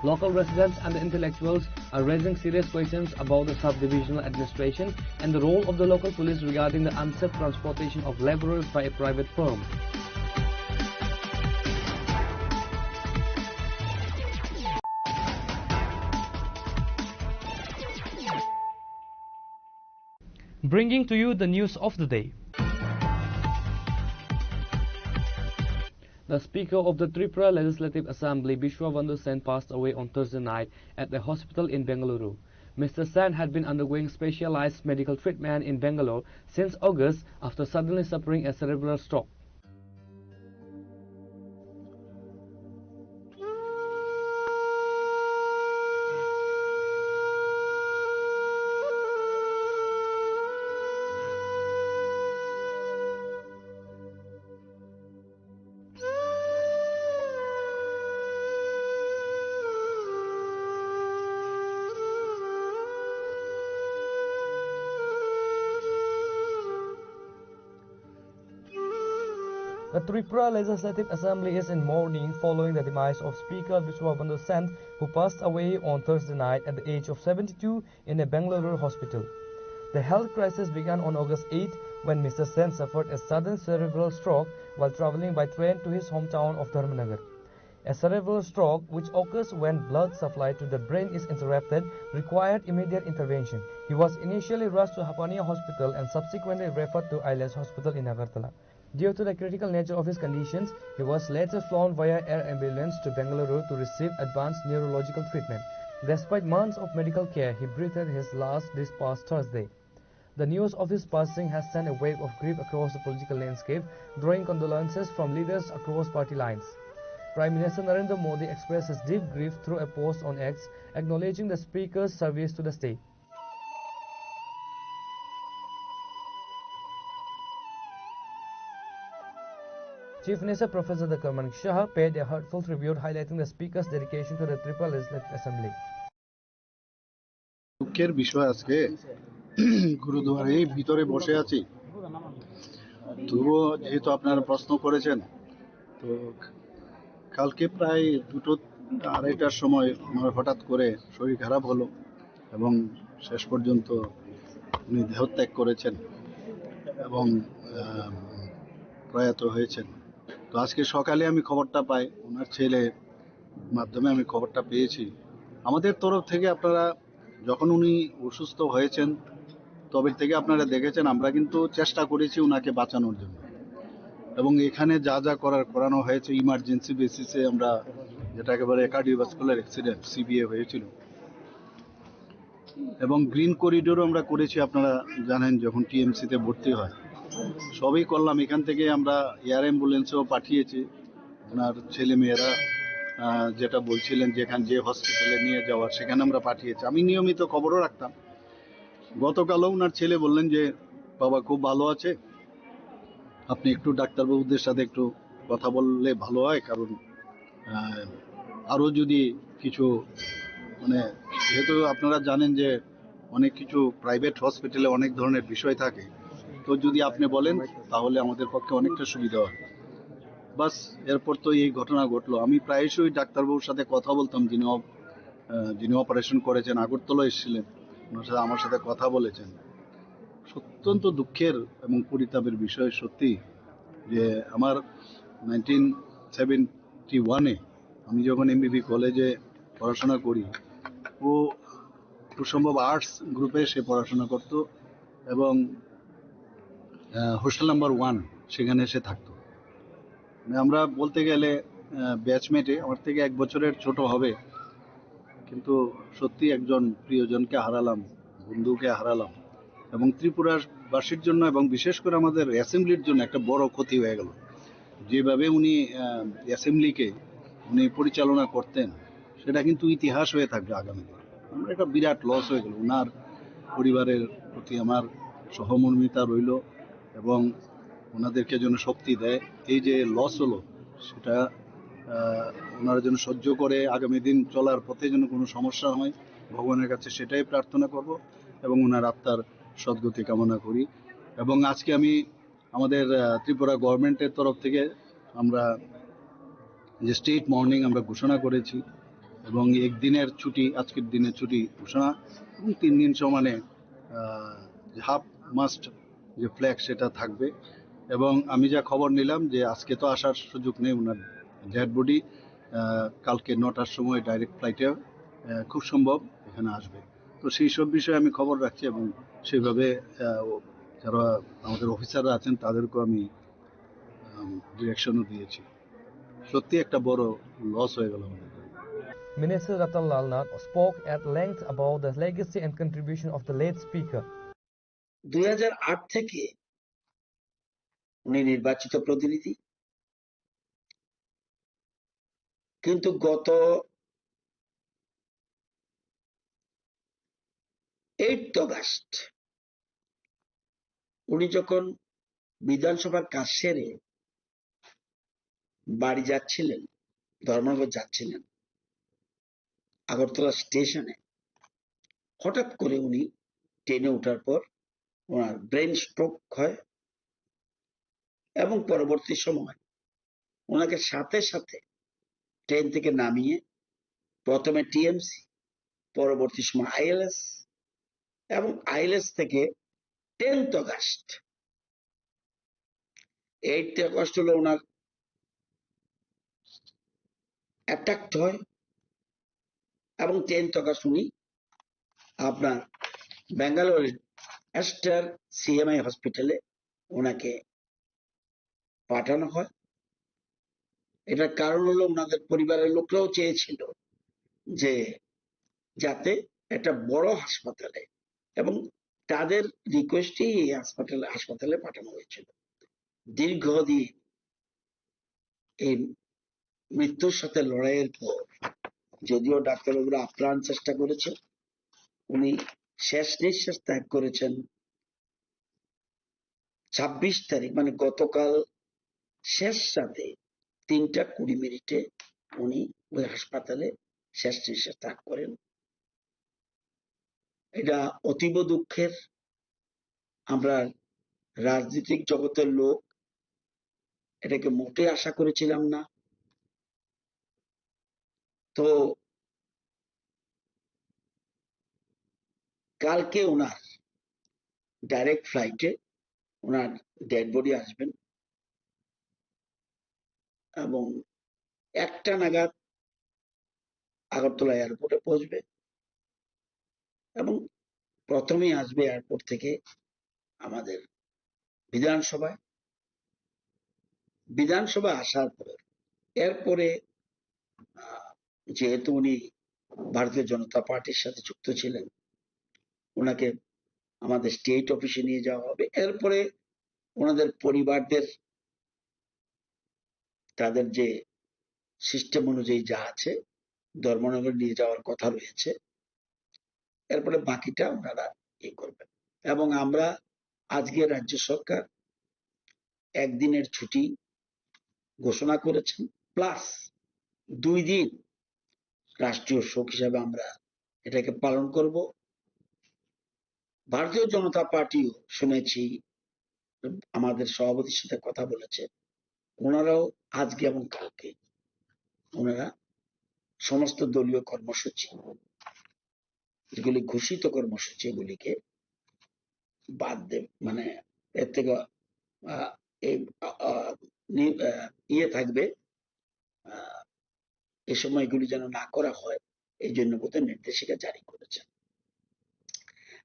Local residents and the intellectuals are raising serious questions about the subdivisional administration and the role of the local police regarding the unsafe transportation of laborers by a private firm. Bringing to you the news of the day. The Speaker of the Tripura Legislative Assembly, Bishwa Bandhu Sen, passed away on Thursday night at a hospital in Bengaluru. Mister Sen had been undergoing specialized medical treatment in Bangalore since August after suddenly suffering a cerebral stroke. The Tripura Legislative Assembly is in mourning following the demise of Speaker Bishwa Bandhu Sen, who passed away on Thursday night at the age of seventy-two in a Bengaluru hospital. The health crisis began on August eighth when Mister Sen suffered a sudden cerebral stroke while traveling by train to his hometown of Dharmanagar. A cerebral stroke, which occurs when blood supply to the brain is interrupted, required immediate intervention. He was initially rushed to Hapania Hospital and subsequently referred to Ailash Hospital in Agartala. Due to the critical nature of his conditions, he was later flown via air ambulance to Bengaluru to receive advanced neurological treatment. Despite months of medical care, he breathed his last this past Thursday. The news of his passing has sent a wave of grief across the political landscape, drawing condolences from leaders across party lines. Prime Minister Narendra Modi expressed his deep grief through a post on X, acknowledging the Speaker's service to the state. Chief Minister Professor Doctor Manik Saha paid a heartfelt tribute, highlighting the Speaker's dedication to the Tripura Legislative Assembly. দুঃখের বিষয়, আজকে গুরুদুয়ারে ভিতরে বসে আছি। তবুও যেহেতু আপনারা প্রশ্ন করেছেন, তো কালকে প্রায় দুটো আড়াইটার সময় ওনার হঠাৎ করে শরীর খারাপ হলো এবং শেষ পর্যন্ত উনি দেহত্যাগ করেছেন এবং আহ, প্রয়াত হয়েছেন। তো আজকে সকালে আমি খবরটা পাই, ওনার ছেলে মাধ্যমে আমি খবরটা পেয়েছি। আমাদের তরফ থেকে আপনারা, যখন উনি অসুস্থ হয়েছেন, তবে থেকে আপনারা দেখেছেন আমরা কিন্তু চেষ্টা করেছি ওনাকে বাঁচানোর জন্য, এবং এখানে যা যা করার করানো হয়েছে ইমার্জেন্সি বেসিসে। আমরা যেটা একেবারে কার্ডিওভাস্কুলার অ্যাক্সিডেন্ট সিবিএ হয়েছিল, এবং গ্রিন করিডোরও আমরা করেছি। আপনারা জানেন, যখন টিএমসিতে ভর্তি হয়, সবই করলাম। এখান থেকে আমরা এয়ার অ্যাম্বুলেন্সও পাঠিয়েছি। ওনার ছেলে মেয়েরা আহ, যেটা বলছিলেন, যেখানে যে হসপিটালে নিয়ে যাওয়ার, সেখানে আমরা পাঠিয়েছি। আমি নিয়মিত খবরও রাখতাম। গতকালও ওনার ছেলে বললেন যে বাবা খুব ভালো আছে, আপনি একটু ডাক্তারবাবুদের সাথে একটু কথা বললে ভালো হয়, কারণ আহ, আরও যদি কিছু, মানে, যেহেতু আপনারা জানেন যে অনেক কিছু প্রাইভেট হসপিটালে অনেক ধরনের বিষয় থাকে, তো যদি আপনি বলেন তাহলে আমাদের পক্ষে অনেকটা সুবিধা হয়। বাস, এরপর তো এই ঘটনা ঘটলো। আমি প্রায়শই ডাক্তারবাবুর সাথে কথা বলতাম, যিনি অপ- আহ, যিনি অপারেশন করেছেন, আগরতলা এসেছিলেন, ওনার সাথে, আমার সাথে কথা বলেছেন। অত্যন্ত দুঃখের এবং পরিতাপের বিষয় সত্যি যে আমার নাইনটিন সেভেন্টি ওয়ানে আমি যখন এমবিবি কলেজে পড়াশোনা করি, ও খুব সম্ভব আর্টস গ্রুপে সে পড়াশোনা করত এবং হোস্টেল নাম্বার ওয়ান, সেখানে সে থাকতো। মানে, আমরা বলতে গেলে ব্যাচমেটে, আমার থেকে এক বছরের ছোট হবে, কিন্তু সত্যি একজন প্রিয়জনকে হারালাম, বন্ধুকে হারালাম, এবং ত্রিপুরাবাসীর জন্য এবং বিশেষ করে আমাদের অ্যাসেম্বলির জন্য একটা বড় ক্ষতি হয়ে গেল। যেভাবে উনি অ্যাসেম্বলিকে উনি পরিচালনা করতেন, সেটা কিন্তু ইতিহাস হয়ে থাকবে আগামী দিনে। আমরা একটা বিরাট লস হয়ে গেল। ওনার পরিবারের প্রতি আমার সহমর্মিতা রইল এবং ওনাদেরকে যেন শক্তি দেয়। এই যে লস হলো, সেটা আহ, ওনারা যেন সহ্য করে আগামী দিন চলার পথে যেন কোনো সমস্যা হয়, ভগবানের কাছে সেটাই প্রার্থনা করব এবং ওনার আত্মার সদ্গতি কামনা করি। এবং আজকে আমি আমাদের আহ, ত্রিপুরা গভর্নমেন্টের তরফ থেকে আমরা যে স্টেট মর্নিং আমরা ঘোষণা করেছি এবং একদিনের ছুটি, আজকের দিনের ছুটি ঘোষণা, এবং তিন দিন সমানে হাফ মাস্ট যে ফ্ল্যাগ, সেটা থাকবে। এবং আমি যা খবর নিলাম যে আজকে তো আসার সুযোগ নেই, ওনার ডেড বডি কালকে নটার সময় ডাইরেক্ট ফ্লাইটে খুব সম্ভব এখানে আসবে। তো সেই সব বিষয়ে আমি খবর রাখছি এবং সেইভাবে আহ, ও- যারা আমাদের অফিসাররা আছেন, তাদেরকেও আমি ডিরেকশনও দিয়েছি। সত্যি একটা বড় লস হয়ে গেল আমাদের। Minister Ratan Lal Nath spoke at length about the legacy and contribution of the late speaker. দুই হাজার আট থেকে উনি নির্বাচিত প্রতিনিধি, কিন্তু গত এইট অগাস্ট উনি যখন বিধানসভার কাজ সেরে বাড়ি যাচ্ছিলেন, ধর্মনগর যাচ্ছিলেন, আগরতলা স্টেশনে হঠাৎ করে উনি ট্রেনে ওঠার পর ওনার ব্রেন স্ট্রোক হয় এবং পরবর্তী সময় ওনাকে সাথে সাথে ট্রেন থেকে নামিয়ে প্রথমে টিএমসি, পরবর্তী সময় আইএলএস এবং আইএলএস থেকে টেন্থ অগাস্ট, এইট অগাস্ট হলো ওনার অ্যাটাক হয় এবং টেন্থ অগাস্ট উনি আপনার ব্যাঙ্গালোর এস্টার সিএমআই হসপিটালে ওনাকে পাঠানো হয়। এটার কারণ হলো ওনাদের পরিবারের লোকরাও চেয়েছিল যে যাতে একটা বড় হাসপাতালে, এবং তাদের রিকোয়েস্টেই এই হাসপাতালে হাসপাতালে পাঠানো হয়েছিল। দীর্ঘদিন এই মৃত্যুর সাথে লড়াইয়ের পর যদিও ডাক্তারবাবুরা আপ্রাণ চেষ্টা করেছেন, উনি শেষ নিঃশ্বাস ত্যাগ করেছেন ছাব্বিশ তারিখ, মানে গতকাল শেষ রাতে তিনটা কুড়ি মিনিটে উনি ওই হাসপাতালে শেষ নিঃশ্বাস ত্যাগ করেন। এটা অতীব দুঃখের। আমরা রাজনৈতিক জগতের লোক, এটাকে মোটেই আশা করেছিলাম না। তো কালকে ওনার ডাইরেক্ট ফ্লাইটে ওনার ডেড বডি আসবেন এবং একটা নাগাদ আগরতলা এয়ারপোর্টে পৌঁছবে এবং প্রথমেই আসবে এয়ারপোর্ট থেকে আমাদের বিধানসভায়। বিধানসভায় আসার পর, এরপরে, আহ, যেহেতু উনি ভারতীয় জনতা পার্টির সাথে যুক্ত ছিলেন, ওনাকে আমাদের স্টেট অফিসে নিয়ে যাওয়া হবে। এরপরে ওনাদের পরিবারদের, তাদের যে সিস্টেম অনুযায়ী যা আছে, ধর্মনগর নিয়ে যাওয়ার কথা রয়েছে। এরপরে বাকিটা ওনারা ইয়ে করবেন। এবং আমরা আজকে রাজ্য সরকার একদিনের ছুটি ঘোষণা করেছেন, প্লাস দুই দিন রাষ্ট্রীয় শোক হিসাবে আমরা এটাকে পালন করব। ভারতীয় জনতা পার্টিও শুনেছি আমাদের সভাপতির সাথে কথা বলেছে, ওনারাও আজকে এবং কালকে ওনারা সমস্ত দলীয় কর্মসূচি, যেগুলি ঘোষিত কর্মসূচি, এগুলিকে বাদ দেব, মানে এর থেকে, আহ, এই, আহ, আহ, নি-, আহ, ইয়ে থাকবে, আহ, এই সময়গুলি যেন না করা হয়, এই জন্য বোধহয় নির্দেশিকা জারি করেছেন।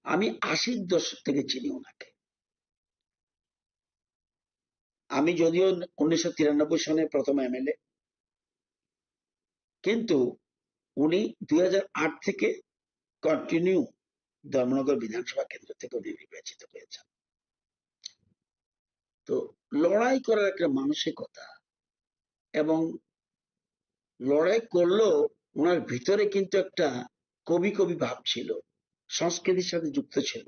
আমি আশির দশক থেকে চিনি ওনাকে। আমি যদিও উনিশশো তিরানব্বই সনে প্রথম এমএলএ, কিন্তু উনি দুই হাজার আট থেকে কন্টিনিউ ধর্মনগর বিধানসভা কেন্দ্র থেকে উনি নির্বাচিত হয়েছেন। তো লড়াই করার একটা মানসিকতা, এবং লড়াই করলেও ওনার ভিতরে কিন্তু একটা কবি কবি ভাব ছিল, সংস্কৃতির সাথে যুক্ত ছিল,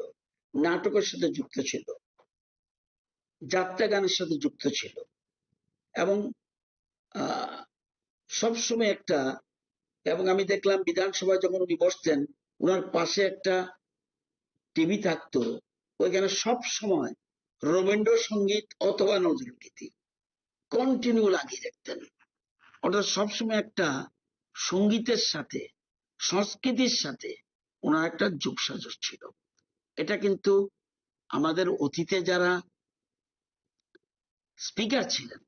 নাটকের সাথে যুক্ত ছিল, যাত্রা গানের সাথে যুক্ত ছিল। এবং, আহ, সবসময় একটা, এবং আমি দেখলাম বিধানসভায় যখন উনি বসতেন, ওনার পাশে একটা টিভি থাকতো, ওইখানে সব সময় রবীন্দ্রসঙ্গীত অথবা নজরুল গীতি কন্টিনিউ লাগিয়ে রাখতেন। অর্থাৎ সবসময় একটা সঙ্গীতের সাথে, সংস্কৃতির সাথে ওনার একটা যোগসাজশ ছিল। এটা কিন্তু আমাদের অতীতে যারা স্পিকার ছিলেন,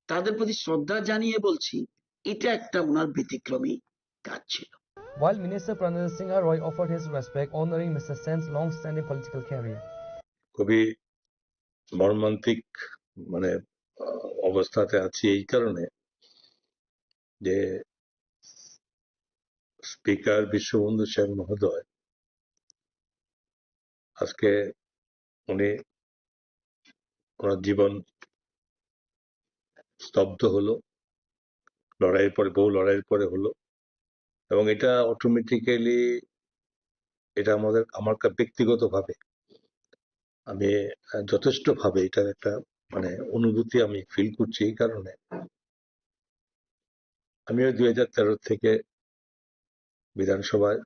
তাদের প্রতি শ্রদ্ধা জানিয়ে বলছি, এটা একটা ওনার ব্যতিক্রমী কাজ ছিল। While Minister Pranajit Singha Roy offered his respect, honoring Mister Sen's long-standing political career. খুবই মর্মান্তিক, মানে, আহ, অবস্থাতে আছি এই কারণে যে স্পিকার বিশ্ববন্ধু সেন মহোদয় আজকে উনি, ওনার জীবন স্তব্ধ হলো, লড়াইয়ের পরে, বহু লড়াইয়ের পরে হলো। এবং এটা অটোমেটিক্যালি, এটা আমাদের, আমার কা-, ব্যক্তিগতভাবে আমি, আহ, যথেষ্টভাবে এটার একটা, মানে, অনুভূতি আমি ফিল করছি এই কারণে। আমিও দুই হাজার তেরো থেকে বিধানসভায়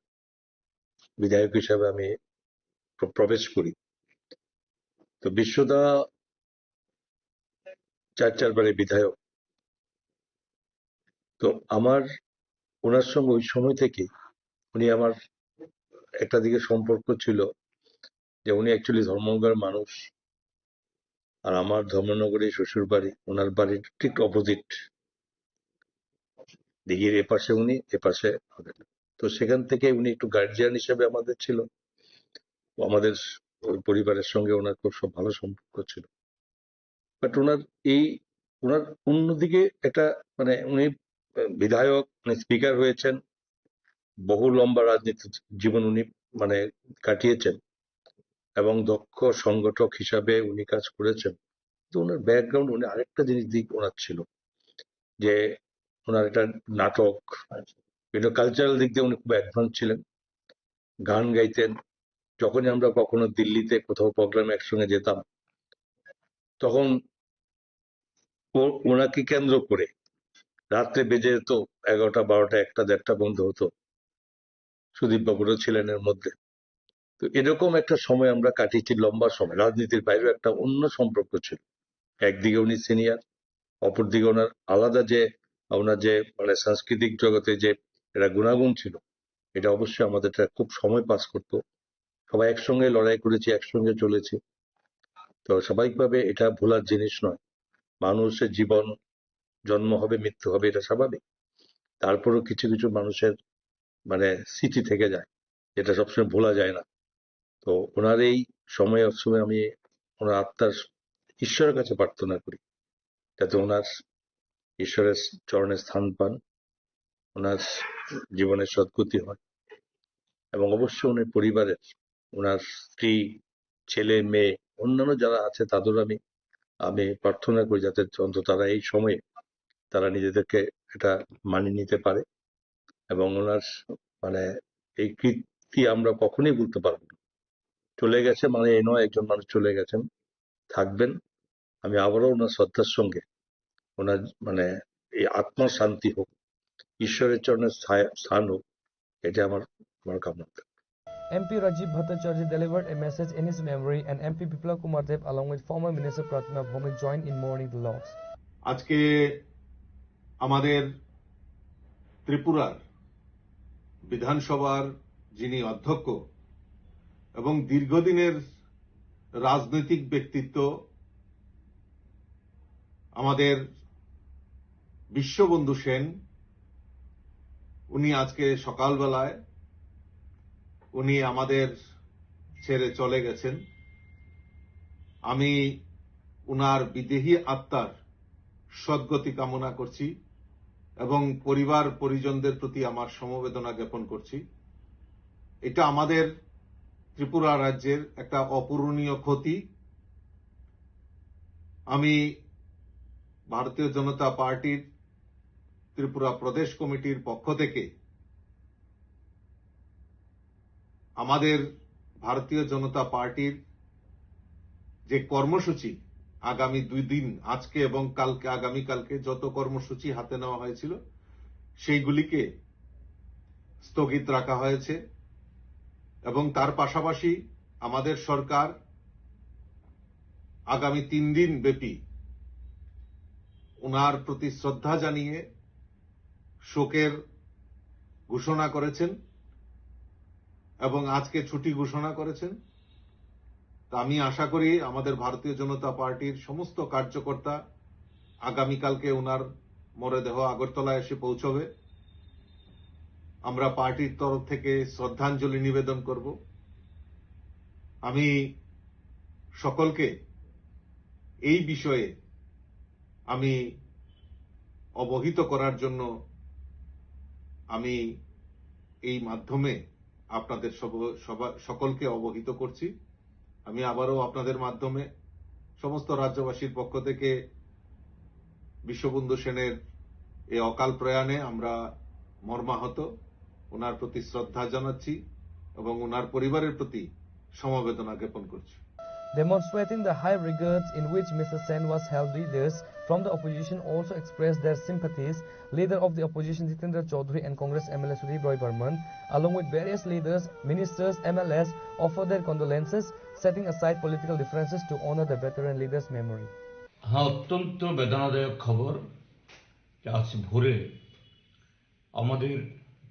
বিধায়ক হিসাবে আমি প্র-, প্রবেশ করি। তো বিশ্বদা চার চারবারের বিধায়ক। তো আমার ওনার সঙ্গে ওই সময় থেকে উনি আমার একটা দিকে সম্পর্ক ছিল যে উনি অ্যাকচুয়ালি ধর্মনগরের মানুষ, আর আমার ধর্মনগরে শ্বশুর বাড়ি, ওনার বাড়ির ঠিক অপোজিট, দিঘির এপাশে উনি, এপাশে আমি। তো সেখান থেকে উনি একটু গার্জিয়ান হিসেবে আমাদের ছিল। ও আমাদের ওই পরিবারের সঙ্গে ওনার খুব সব ভালো সম্পর্ক ছিল। বাট ওনার এই, ওনার অন্যদিকে একটা, মানে, উনি বিধায়ক, উনি স্পিকার হয়েছেন, বহু লম্বা রাজনীতি জীবন উনি, মানে, কাটিয়েছেন এবং দক্ষ সংগঠক হিসাবে উনি কাজ করেছেন। তো ওনার ব্যাকগ্রাউন্ড, উনি আরেকটা জিনিস দিক ওনার ছিল যে ওনার একটা নাটক, বিভিন্ন কালচারাল দিক দিয়ে উনি খুব অ্যাডভান্স ছিলেন। গান গাইতেন। যখনই আমরা কখনো দিল্লিতে কোথাও প্রোগ্রামে একসঙ্গে যেতাম, তখন ও-, ওনাকে কেন্দ্র করে রাত্রে বেজে যেত এগারোটা, বারোটা, একটা, দেড়টা পর্যন্ত হতো। সুদীপ বাবুরও ছিলেন এর মধ্যে। তো এরকম একটা সময় আমরা কাটিয়েছি, লম্বা সময়। রাজনীতির বাইরেও একটা অন্য সম্পর্ক ছিল। একদিকে উনি সিনিয়র, অপরদিকে ওনার আলাদা যে, ওনার যে মানে সাংস্কৃতিক জগতে যে একটা গুণাগুণ ছিল, এটা অবশ্যই আমাদের একটা খুব সময় পাস করতো। সবাই একসঙ্গে লড়াই করেছি, একসঙ্গে চলেছি। তো স্বাভাবিকভাবে এটা ভোলার জিনিস নয়। মানুষের জীবন, জন্ম হবে, মৃত্যু হবে, এটা স্বাভাবিক। তারপরেও কিছু কিছু মানুষের মানে স্মৃতি থেকে যায়, যেটা সবসময় ভোলা যায় না। তো ওনার এই সময় অসময়ে আমি ওনার আত্মার, ঈশ্বরের কাছে প্রার্থনা করি, যাতে ওনার ঈশ্বরের চরণে স্থান পান, ওনার জীবনের সদ্গতি হয়, এবং অবশ্যই ওনার পরিবারের, ওনার স্ত্রী, ছেলে, মেয়ে, অন্যান্য যারা আছে, তাদেরও আমি, আমি প্রার্থনা করি, যাতে অন্তত তারা এই সময়ে তারা নিজেদেরকে এটা মানিয়ে নিতে পারে। এবং ওনার মানে এই কীর্তি আমরা কখনোই ভুলতে পারবো না। চলে গেছে মানে এই নয়, একজন মানুষ চলে গেছেন, থাকবেন। আমি আবারও ওনার শ্রদ্ধার সঙ্গে ওনার মানে এই আত্মার শান্তি হোক, ঈশ্বরের চরণে স্থায়-, স্থান হোক, এটা আমার, আমার কামনা থাকবে। M P Rajiv Bhattacharjee delivered a message in his memory, and M P Biplab Kumar Deb, along with former Minister Pratima Bhowmik, joined in mourning the loss. আজকে আমাদের ত্রিপুরার বিধানসভার যিনি অধ্যক্ষ এবং দীর্ঘদিনের রাজনৈতিক ব্যক্তিত্ব, আমাদের বিশ্ববন্ধু সেন, উনি আজকে সকালবেলায় উনি আমাদের ছেড়ে চলে গেছেন। আমি উনার বিদেহী আত্মার সদ্গতি কামনা করছি এবং পরিবার পরিজনদের প্রতি আমার সমবেদনা জ্ঞাপন করছি। এটা আমাদের ত্রিপুরা রাজ্যের একটা অপূরণীয় ক্ষতি। আমি ভারতীয় জনতা পার্টির ত্রিপুরা প্রদেশ কমিটির পক্ষ থেকে আমাদের ভারতীয় জনতা পার্টির যে কর্মসূচি আগামী দুই দিন, আজকে এবং কালকে, আগামীকালকে যত কর্মসূচি হাতে নেওয়া হয়েছিল, সেইগুলিকে স্থগিত রাখা হয়েছে এবং তার পাশাপাশি আমাদের সরকার আগামী তিন দিন ব্যাপী ওনার প্রতি শ্রদ্ধা জানিয়ে শোকের ঘোষণা করেছেন এবং আজকে ছুটি ঘোষণা করেছেন। তা আমি আশা করি আমাদের ভারতীয় জনতা পার্টির সমস্ত কার্যকর্তা আগামীকালকে ওনার মরদেহ আগরতলায় এসে পৌঁছবে। আমরা পার্টির তরফ থেকে শ্রদ্ধাঞ্জলি নিবেদন করব। আমি সকলকে এই বিষয়ে আমি অবহিত করার জন্য আমি এই মাধ্যমে আপনাদের সব-, সবা-, সকলকে অবহিত করছি। আমি আবারও আপনাদের মাধ্যমে সমস্ত রাজ্যবাসীর পক্ষ থেকে বিশ্ববন্ধু সেনের এই অকাল প্রয়াণে আমরা মর্মাহত, ওনার প্রতি শ্রদ্ধা জানাচ্ছি এবং ওনার পরিবারের প্রতি সমবেদনা জ্ঞাপন করছি। Demonstrating the high regards in which Mister Sen was held, leaders from the opposition also expressed their sympathies. Leader of the opposition Jitendra Chaudhary and Congress M L A Sudip Roy Barman, along with various leaders, ministers, M L As, offered their condolences, setting aside political differences to honor the veteran leader's memory. হ্যাঁ, অত্যন্ত বেদনাদায়ক খবর যে আজ ভোরে আমাদের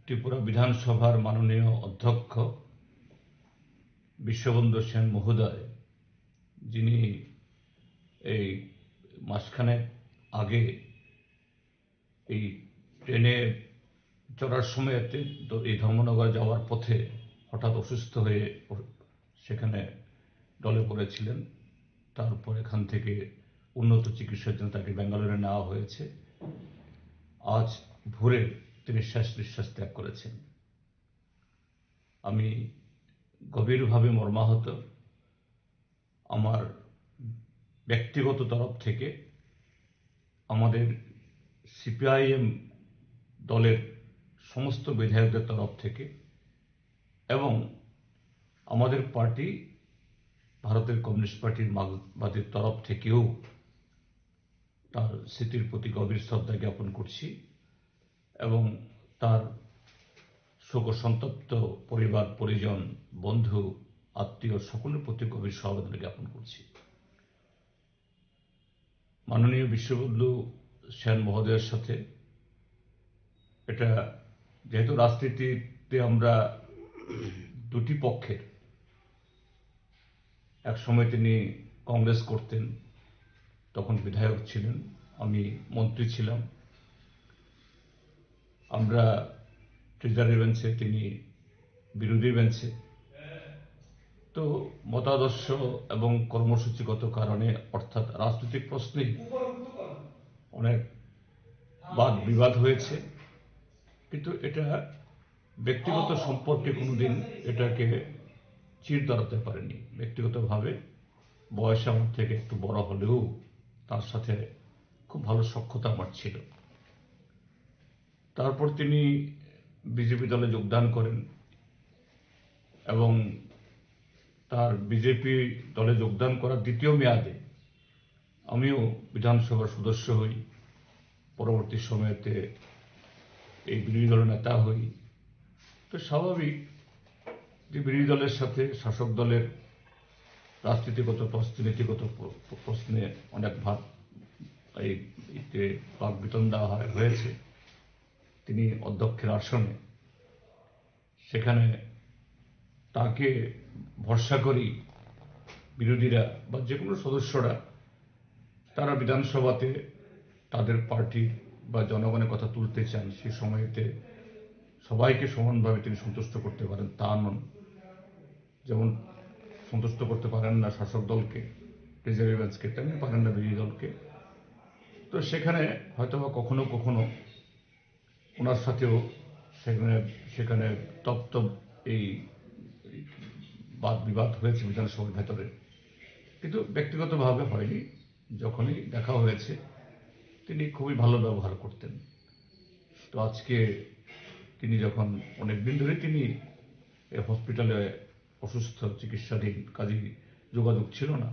ত্রিপুরা বিধানসভার মাননীয় অধ্যক্ষ বিশ্ববন্ধু সেন মহোদয়, যিনি এই মাসখানেক আগে এই ট্রেনে চড়ার সময় একটি দ-, এই ধর্মনগর যাওয়ার পথে হঠাৎ অসুস্থ হয়ে অ-, সেখানে ঢলে পড়েছিলেন। তারপর এখান থেকে উন্নত চিকিৎসার জন্য তাকে ব্যাঙ্গালোরে নেওয়া হয়েছে। আজ ভোরে তিনি শেষ নিঃশ্বাস ত্যাগ করেছেন। আমি গভীরভাবে মর্মাহত। আমার ব্যক্তিগত তরফ থেকে, আমাদের সিপিআইএম দলের সমস্ত বিধায়কদের তরফ থেকে এবং আমাদের পার্টি, ভারতের কমিউনিস্ট পার্টির মার্কসবাদীর তরফ থেকেও তার স্মৃতির প্রতি গভীর শ্রদ্ধা জ্ঞাপন করছি এবং তার শোক সন্তপ্ত পরিবার, পরিজন, বন্ধু, আত্মীয় সকলের প্রতি গভীর সমবেদনা জ্ঞাপন করছি। মাননীয় বিশ্ববন্ধু সেন মহোদয়ের সাথে এটা, যেহেতু রাজনীতিতে আমরা দুটি পক্ষের, এক সময় তিনি কংগ্রেস করতেন, তখন বিধায়ক ছিলেন, আমি মন্ত্রী ছিলাম। আমরা ট্রেজারি বেঞ্চে, তিনি বিরোধী বেঞ্চে। তো মতাদর্শ এবং কর্মসূচিগত কারণে, অর্থাৎ রাজনৈতিক প্রশ্নেই অনেক বাদ বিবাদ হয়েছে, কিন্তু এটা ব্যক্তিগত সম্পর্কে কোনোদিন এটাকে চির ধরাতে পারেনি। ব্যক্তিগতভাবে বয়সে আমার থেকে একটু বড় হলেও তার সাথে খুব ভালো সখ্যতা আমার ছিল। তারপর তিনি বিজেপি দলে যোগদান করেন এবং তার বিজেপি দলে যোগদান করার দ্বিতীয় মেয়াদে আমিও বিধানসভার সদস্য হই। পরবর্তী সময়তে এই বিরোধী দলের নেতা হই। তো স্বাভাবিক যে বিরোধী দলের সাথে শাসক দলের রাজনীতিগত প্রশ্নে, নীতিগত প্র-, প্র-, প্রশ্নে অনেক ভাব এই, এই যে বাকবিতণ্ডা হয়, হয়েছে। তিনি অধ্যক্ষের আসনে, সেখানে তাকে ভরসা করি বিরোধীরা বা যে কোনো সদস্যরা, তারা বিধানসভাতে তাদের পার্টির বা জনগণের কথা তুলতে চান, সে সময়তে সবাইকে সমানভাবে তিনি সন্তুষ্ট করতে পারেন, তা নন। যেমন সন্তুষ্ট করতে পারেন না শাসক দলকে, ট্রেজারি বেঞ্চকে, তেমনি পারেন না বিরোধী দলকে। তো সেখানে হয়তো বা কখনো কখনো ওনার সাথেও সেখানে, সেখানে তপ্ত এই বাদ বিবাদ হয়েছে বিধানসভার ভেতরে, কিন্তু ব্যক্তিগতভাবে হয়নি। যখনই দেখা হয়েছে, তিনি খুবই ভালো ব্যবহার করতেন। তো আজকে তিনি যখন, অনেক দিন ধরে তিনি এই হসপিটালে অসুস্থ, চিকিৎসাধীন, কাজেই যোগাযোগ ছিল না,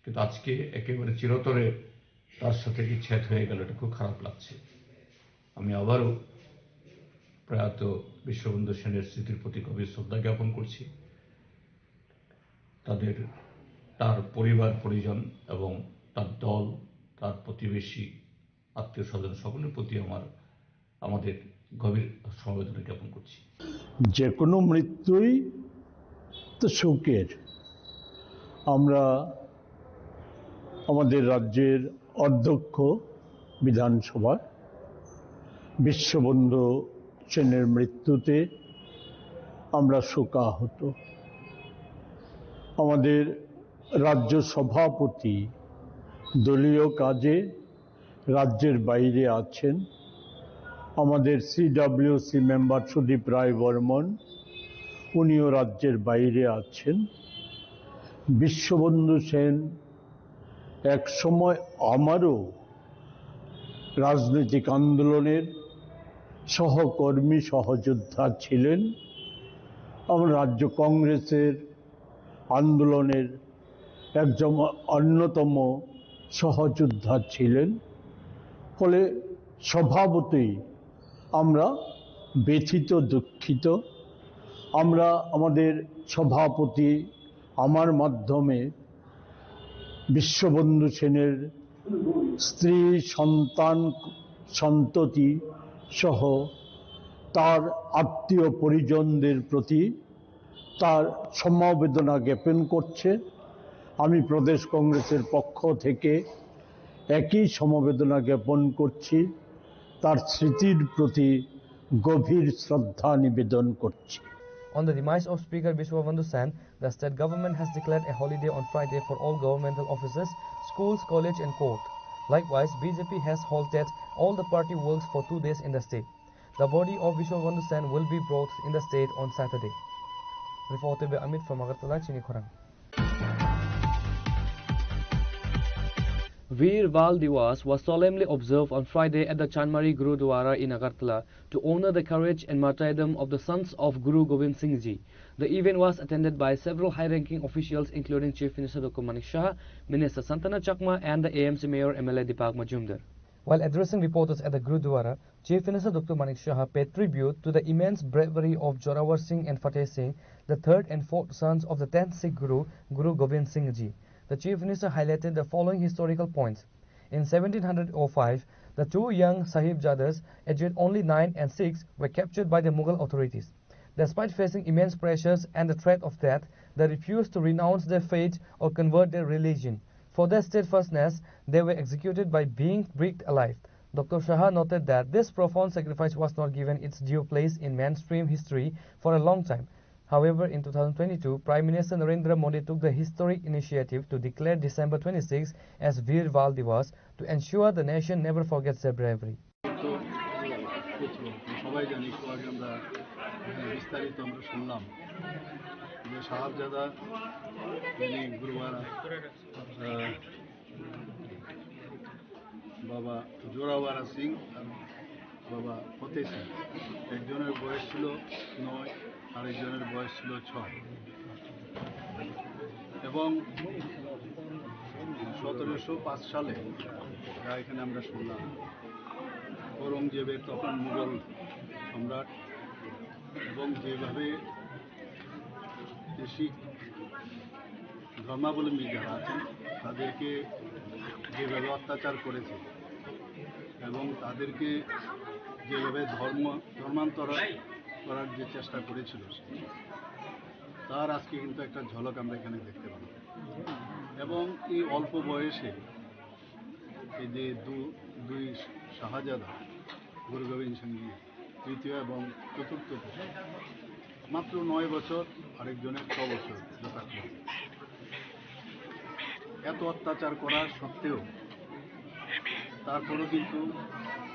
কিন্তু আজকে একেবারে চিরতরে তার সাথে বিচ্ছেদ হয়ে গেল, এটা খুব খারাপ লাগছে। আমি আবারও প্রয়াত বিশ্ববন্ধু সেনের স্মৃতির প্রতি গভীর শ্রদ্ধা জ্ঞাপন করছি। তাদের, তার পরিবার পরিজন এবং তার দল, তার প্রতিবেশী, আত্মীয় স্বজন সকলের প্রতি আমার, আমাদের গভীর সমবেদনা জ্ঞাপন করছি। যে কোনো মৃত্যুই তো শোকের। আমরা আমাদের রাজ্যের অধ্যক্ষ বিধানসভার বিশ্ববন্ধু সেনের মৃত্যুতে আমরা শোকাহত। আমাদের রাজ্য সভাপতি দলীয় কাজে রাজ্যের বাইরে আছেন। আমাদের সিডাব্লিউসি মেম্বার সুদীপ রায় বর্মন, উনিও রাজ্যের বাইরে আছেন। বিশ্ববন্ধু সেন এক সময় আমারও রাজনৈতিক আন্দোলনের সহকর্মী, সহযোদ্ধা ছিলেন। আমার রাজ্য কংগ্রেসের আন্দোলনের একজন অন্যতম সহযোদ্ধা ছিলেন। ফলে স্বভাবতই আমরা ব্যথিত, দুঃখিত। আমরা আমাদের সভাপতি, আমার মাধ্যমে বিশ্ববন্ধু সেনের স্ত্রী, সন্তান, সন্ততি সহ তার আত্মীয় পরিজনদের প্রতি তার সমবেদনা জ্ঞাপন করছে। আমি প্রদেশ কংগ্রেসের পক্ষ থেকে একই সমবেদনা জ্ঞাপন করছি। তার স্মৃতির প্রতি গভীর শ্রদ্ধা নিবেদন করছি। On the demise of Speaker Biswabandhu Sen, the state government has declared a holiday on Friday for all governmental offices, schools, college and court. Likewise, B J P has halted all the party works for two days in the state. The body of Biswabandhu Sen will be brought in the state on Saturday. Reporter by Amit from Agartala, Chini Khorang. Veer Bal Diwas was solemnly observed on Friday at the Chanmari Gurudwara in Agartala to honor the courage and martyrdom of the sons of Guru Gobind Singh Ji. The event was attended by several high-ranking officials, including Chief Minister Doctor Manik Saha, Minister Santana Chakma, and the A M C Mayor M L A Deepak Majumdar. While addressing reporters at the Gurudwara, Chief Minister Doctor Manik Saha paid tribute to the immense bravery of Jorawar Singh and Fateh Singh, the third and fourth sons of the tenth Sikh Guru, Guru Gobind Singh Ji. The Chief Minister highlighted the following historical points. In seventeen hundred oh five, the two young Sahibzadas, aged only nine and six, were captured by the Mughal authorities. Despite facing immense pressures and the threat of death, they refused to renounce their faith or convert their religion. For their steadfastness, they were executed by being bricked alive. Doctor Saha noted that this profound sacrifice was not given its due place in mainstream history for a long time. However, in two thousand twenty-two, Prime Minister Narendra Modi took the historic initiative to declare December twenty-six as Veer Bal Diwas to ensure the nation never forgets their bravery. তো সবাই জানি, একটু আগে আমরা বিস্তারিত আমরা শুনলাম যে সাহাবজাদা, যিনি গুরুবার, আহ, বাবা জোরাওয়ারা সিং আর বাবা ফতেহ সিং, একজনের বয়স ছিল নয়, আরেকজনের বয়স ছিল ছয়। এবং সতেরোশো পাঁচ সালে যা এখানে আমরা শুনলাম, ঔরঙ্গজেবের তখন মুঘল সম্রাট, এবং যেভাবে যে শিখ ধর্মাবলম্বী যারা আছেন, তাদেরকে যেভাবে অত্যাচার করেছে এবং তাদেরকে যেভাবে ধর্ম, ধর্মান্তর করার যে চেষ্টা করেছিল, তার আজকে কিন্তু একটা ঝলক আমরা এখানে দেখতে পাবো। এবং এই অল্প বয়সে এই যে দু-, দুই শাহজাদা, গুরু গোবিন্দ সিং জি তৃতীয় এবং চতুর্থ পুত্র, মাত্র নয় বছর, আরেকজনের ছ বছর যথাক্রমে। এত অত্যাচার করা সত্ত্বেও, তারপরেও কিন্তু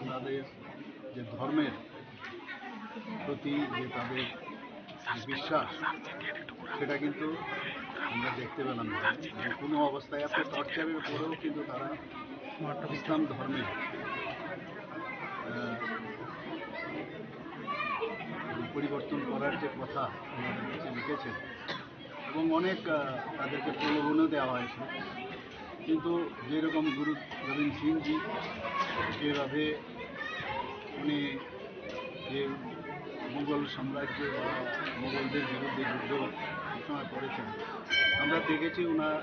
তাদের যে ধর্মের প্রতি যে তাদের বিশ্বাস, সেটা কিন্তু আমরা দেখতে পেলাম না। যে কোনো অবস্থায় এত টর্চারের পরেও কিন্তু তারা ইসলাম ধর্মে, আহ, পরিবর্তন করার যে কথা আমাদের কাছে লিখেছেন, এবং অনেক, আহ, তাদেরকে প্রলোভনও দেওয়া হয়েছে। কিন্তু যেরকম গুরু গোবিন্দ সিং জি যেভাবে উনি যে মুঘল সাম্রাজ্য বা মুঘলদের বিরুদ্ধে যুদ্ধ ঘোষণা করেছেন, আমরা দেখেছি ওনার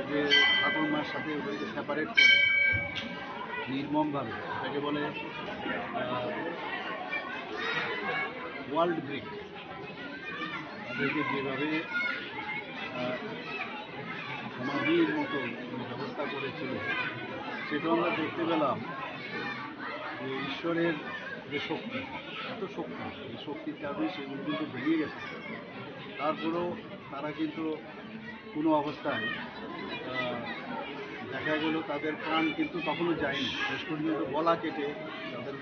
যে ঠাকুরমার সাথে ওদেরকে সেপারেট করে নির্মমভাবে, যাকে বলে, আহ, ওয়ার্ল্ড ব্রিক, তাদেরকে যেভাবে, আহ, সমাধির মতো ব্যবস্থা করেছিল, সেটা আমরা দেখতে পেলাম যে ঈশ্বরের যে শক্তি, এত শক্তি, যে শক্তির কারণে সেগুলো কিন্তু বেরিয়ে গেছে। তারপরেও তারা কিন্তু কোনো অবস্থায়, আহ, দেখা গেল তাদের প্রাণ কিন্তু তখনও যায়নি, শেষ পর্যন্ত গলা কেটে তাদের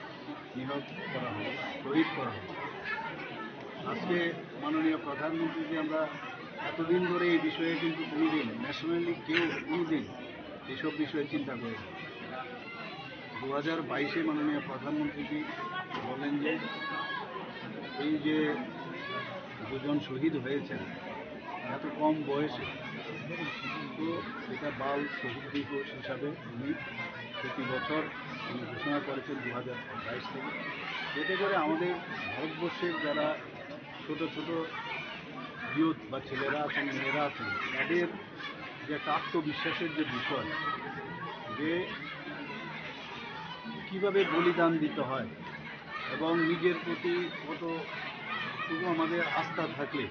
নিহত করা হলো, শহীদ করা হলো। আজকে মাননীয় প্রধানমন্ত্রীকে আমরা এতদিন ধরে এই বিষয়ে কিন্তু কোনোদিন ন্যাশনালি কেউ কোনোদিন এইসব বিষয়ে চিন্তা করেনি। দু হাজার বাইশে মাননীয় প্রধানমন্ত্রীজি বলেন যে এই যে দুজন শহীদ হয়েছেন এত কম বয়সে, তো এটা বাল শহীদ দিবস হিসাবে উনি প্রতি বছর উনি ঘোষণা করেছেন দু হাজার বাইশ থেকে। এতে করে আমাদের ভারতবর্ষের যারা ছোট ছোট ইউথ বা ছেলেরা আছেন, মেয়েরা আছেন, তাদের যে একটা আত্মবিশ্বাসের যে বিষয়, যে কিভাবে বলিদান দিতে হয় এবং নিজের প্রতি কতটুকু আমাদের আস্থা থাকলে,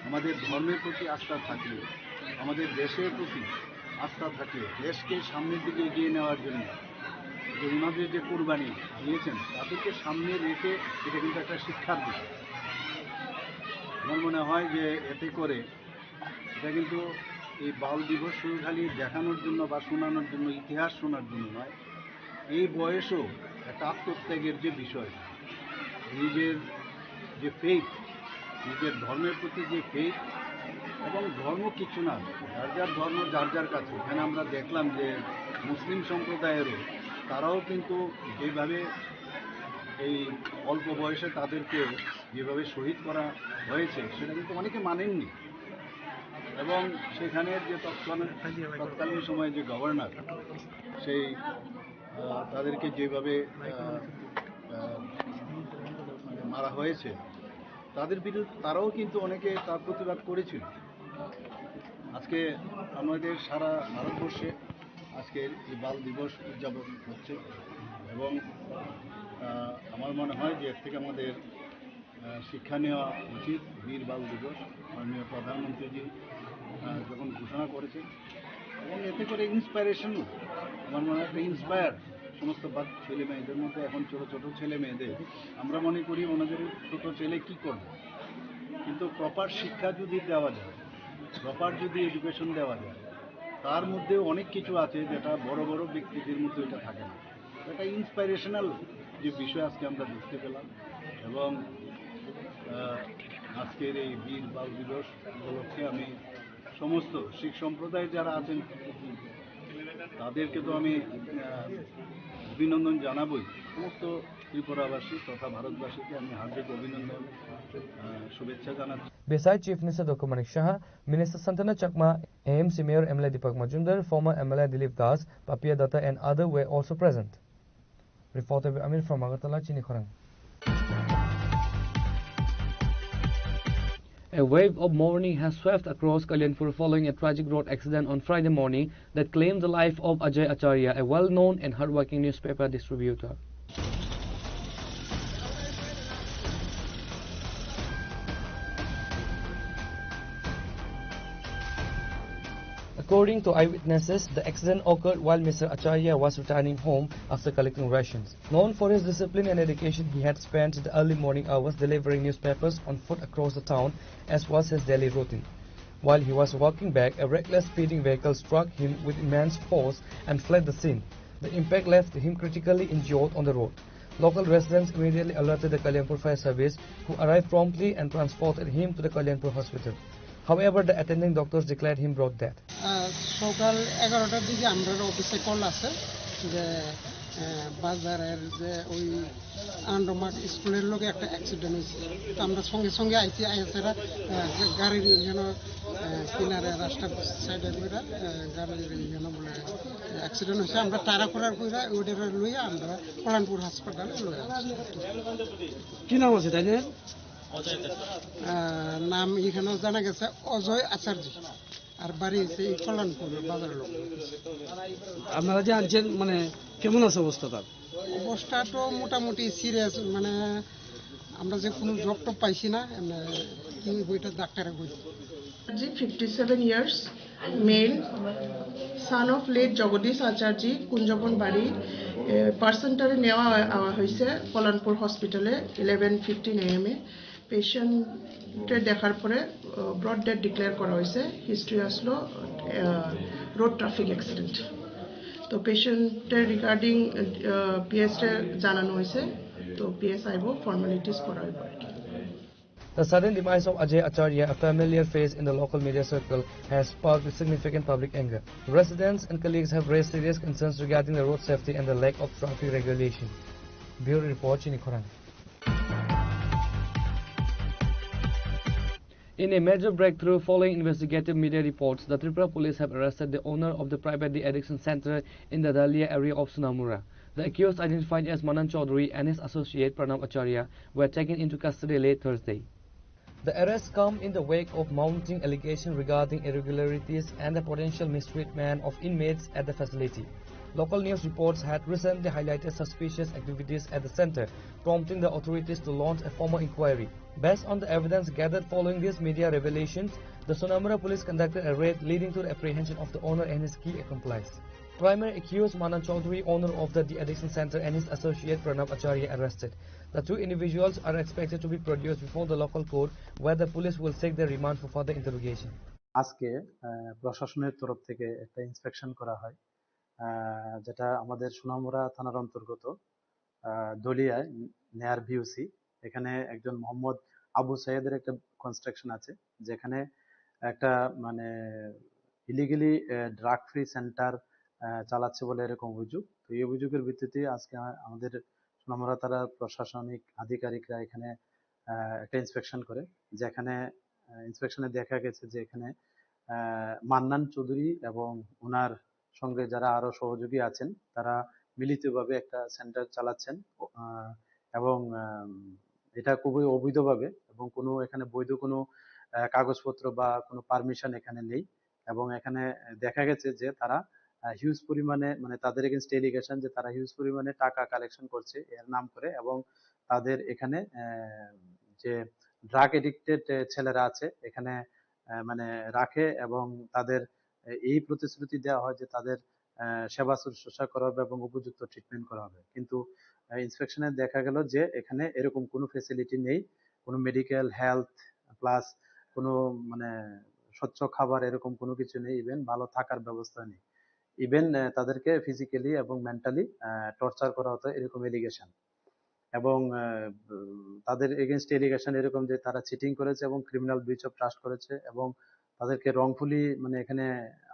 আমাদের ধর্মের প্রতি আস্থা থাকলে, আমাদের দেশের প্রতি আস্থা থাকলে, দেশকে সামনের দিকে এগিয়ে নেওয়ার জন্য যে ওনাদের যে কোরবানি দিয়েছেন, তাদেরকে সামনে রেখে এটা কিন্তু একটা শিক্ষার বিষয়। আমার মনে হয় যে এতে করে এটা কিন্তু এই বাল দিবস শুধু খালি দেখানোর জন্য বা শোনানোর জন্য, ইতিহাস শোনার জন্য নয়। এই বয়সেও একটা আত্মত্যাগের যে বিষয়, নিজের যে ফেইথ, নিজের ধর্মের প্রতি যে ফেইথ, এবং ধর্ম কিছু না, যার যার ধর্ম যার যার কাছে। এখানে আমরা দেখলাম যে মুসলিম সম্প্রদায়েরও তারাও কিন্তু যেভাবে এই অল্প বয়সে তাদেরকে যেভাবে শহীদ করা হয়েছে, সেটা কিন্তু অনেকে মানেননি। এবং সেখানে যে তৎকালীন, তৎকালীন সময়ে যে গভর্নর, সেই আহ, তাদেরকে যেভাবে আহ, আহ, মানে মারা হয়েছে, তাদের বিরুদ্ধে তারাও কিন্তু অনেকে তার প্রতিবাদ করেছিল। আজকে আমাদের সারা ভারতবর্ষে আজকে এই বাল দিবস উদযাপন হচ্ছে এবং আহ, আমার মনে হয় যে এর থেকে আমাদের আহ, শিক্ষা নেওয়া উচিত। বীর বাল দিবস মাননীয় প্রধানমন্ত্রীজি আহ, যখন ঘোষণা করেছেন এবং এতে করে ইন্সপিরেশনও, আমার মনে হয় একটা ইন্সপায়ার সমস্ত বাচ্চা ছেলে মেয়েদের মধ্যে, এখন ছোটো ছোটো ছেলে মেয়েদের আমরা মনে করি ওনাদের ছোটো ছেলে কী করবে, কিন্তু প্রপার শিক্ষা যদি দেওয়া যায়, প্রপার যদি এডুকেশন দেওয়া যায়, তার মধ্যে অনেক কিছু আছে যেটা বড় বড় ব্যক্তিদের মধ্যে এটা থাকে না। একটা ইন্সপিরেশনাল যে বিষয় আজকে আমরা দেখতে পেলাম এবং আহ, আজকের এই বীর বাল দিবস উপলক্ষে আমি সমস্ত শিখ সম্প্রদায় যারা আছেন তাদেরকে তো আমি আহ, অভিনন্দন জানাবই। সমস্ত ত্রিপুরাবাসী তথা ভারতবাসীকে আমি হার্দিক অভিনন্দন, আহ, শুভেচ্ছা জানাচ্ছি। Besides Chief Minister Doctor Manik Saha, Minister Santana Chakma, A M C Mayor M L A Deepak Majumdar, former M L A Dilip Das, Papia Datta and other were also present. Reporter Amir from Agartala, Chini Khorang. A wave of mourning has swept across Kalyanpur following a tragic road accident on Friday morning that claimed the life of Ajay Acharya, a well-known and hardworking newspaper distributor. According to eyewitnesses, the accident occurred while Mister Acharya was returning home after collecting rations. Known for his discipline and dedication, he had spent the early morning hours delivering newspapers on foot across the town, as was his daily routine. While he was walking back, a reckless speeding vehicle struck him with immense force and fled the scene. The impact left him critically injured on the road. Local residents immediately alerted the Kalyanpur Fire Service, who arrived promptly and transported him to the Kalyanpur Hospital. However, the attending doctors declared him brought dead. আহ, সকাল এগারোটার দিকে আমরা অফিসে কল আছে যে, আহ, বাজারের যে ওই আন্ডোমার্ট স্কুলের লগে একটা অ্যাক্সিডেন্ট হয়েছে। তো আমরা সঙ্গে সঙ্গে আইছি, আইসারা, আহ, গাড়ির ইঞ্জিন, আহ, কিনারে রাস্তার সাইডে কইরা, আহ, গাড়ির ইঞ্জিন বলে অ্যাক্সিডেন্ট হয়েছে। আমরা তাড়াহুড়া কইরা ওইটারে লইয়া আমরা কল্যাণপুর হাসপাতালে লইয়া আসছি। কি নাম আছে তাই না? আহ, নাম এখানেও জানা গেছে অজয় আচার্য, আর বাড়ি হচ্ছে এই কল্যাণপুর বাজারের লোক। আপনারা যে আনছেন, মানে, কেমন আছে অবস্থা তার? অবস্থা তো মোটামুটি সিরিয়াস, মানে আমরা যে কোনো জব টব পাইছি না, এমনি কি বইটা ডাক্তারে বই। Acharji, fifty seven years, male, son of late Jagadish Acharya, Kunjaban বাড়ি। এ, পার্সনটারে নেওয়া হয়-, আওয়া হয়েছে কল্যাণপুর হসপিটালে ইলেভেন ফিফটিন এএম এ। পেশেন্টে দেখার পরে, আহ, ব্রড ডেড ডিক্লেয়ার করা হয়েছে। হিস্ট্রি আসলো, আহ, রোড ট্রাফিক অ্যাক্সিডেন্ট। তো পেশেন্টের রিগার্ডিং, আহ, পিএসরে জানানো হয়েছে। তো পিএস আইবো, ফর্মালিটিস করা হইব আর কি। The sudden demise of Ajay Acharya, a familiar face in the local media circle, has sparked significant public anger. Residents and colleagues have raised serious concerns regarding the road safety and the lack of traffic regulation. Bureau Report, Chini Khorang. In a major breakthrough following investigative media reports, the Tripura police have arrested the owner of the private de-addiction center in the Dalia area of Sonamura. The accused, identified as Manan Chaudhary and his associate Pranab Acharya, were taken into custody late Thursday. The arrests come in the wake of mounting allegations regarding irregularities and the potential mistreatment of inmates at the facility. Local news reports had recently highlighted suspicious activities at the center, prompting the authorities to launch a formal inquiry. Based on the evidence gathered following these media revelations, the Sonamura police conducted a raid leading to the apprehension of the owner and his key accomplice. Primary accused Manan Chaudhary, owner of the de-addiction center, and his associate Pranab Acharya arrested. The two individuals are expected to be produced before the local court, where the police will seek their remand for further interrogation. আজকে আহ, প্রশাসনের তরফ থেকে একটা ইন্সপেকশন করা হয়, আহ, যেটা আমাদের সোনামুড়া থানার অন্তর্গত আহ, দলিয়ায়, নেয়ার ভিওসি। এখানে একজন মোহাম্মদ আবু সাইদের একটা কনস্ট্রাকশন আছে, যেখানে একটা, মানে, ইলিগালি ড্রাগ ফ্রি সেন্টার চালাচ্ছে বলে এরকম অভিযোগ। তো এই অভিযোগের ভিত্তিতে আজকে আ-, আমাদের সোনামুড়া থানার প্রশাসনিক আধিকারিকরা এখানে আহ, একটা ইন্সপেকশন করে, যেখানে ইন্সপেকশনে দেখা গেছে যে এখানে আহ, মান্নান চৌধুরী এবং ওনার সঙ্গে যারা আরো সহযোগী আছেন, তারা মিলিতভাবে একটা সেন্টার চালাচ্ছেন। আহ, এবং, আম, এটা খুবই অবৈধভাবে এবং কোনো এখানে বৈধ কোনো, আহ, কাগজপত্র বা কোনো পারমিশন এখানে নেই। এবং এখানে দেখা গেছে যে তারা, আহ, হিউজ পরিমাণে, মানে, তাদের এগেইনস্ট এলিগেশন যে তারা হিউজ পরিমাণে টাকা কালেকশন করছে এর নাম করে এবং তাদের এখানে, আহ, যে ড্রাগ এডিক্টেড, আহ, ছেলেরা আছে এখানে, আহ, মানে, রাখে এবং তাদের, আহ, এই প্রতিশ্রুতি দেওয়া হয় যে তাদের, আহ, সেবা শুশ্রূষা করা হবে এবং উপযুক্ত ট্রিটমেন্ট করা হবে। কিন্তু, আহ, ইন্সপেকশনে দেখা গেল যে এখানে এরকম কোনো ফ্যাসিলিটি নেই, কোনো মেডিকেল, হেলথ, প্লাস কোনো, মানে, স্বচ্ছ খাবার এরকম কোনো কিছু নেই, ইভেন ভালো থাকার ব্যবস্থা নেই। ইভেন, আহ, তাদেরকে ফিজিক্যালি এবং মেন্টালি, আহ, টর্চার করা হতো, এরকম এলিগেশন। এবং, আহ, উম, তাদের এগেইনস্ট এলিগেশন এরকম যে তারা চিটিং করেছে এবং ক্রিমিনাল ব্রিচ অফ ট্রাস্ট করেছে এবং তাদেরকে রংফুলি, মানে, এখানে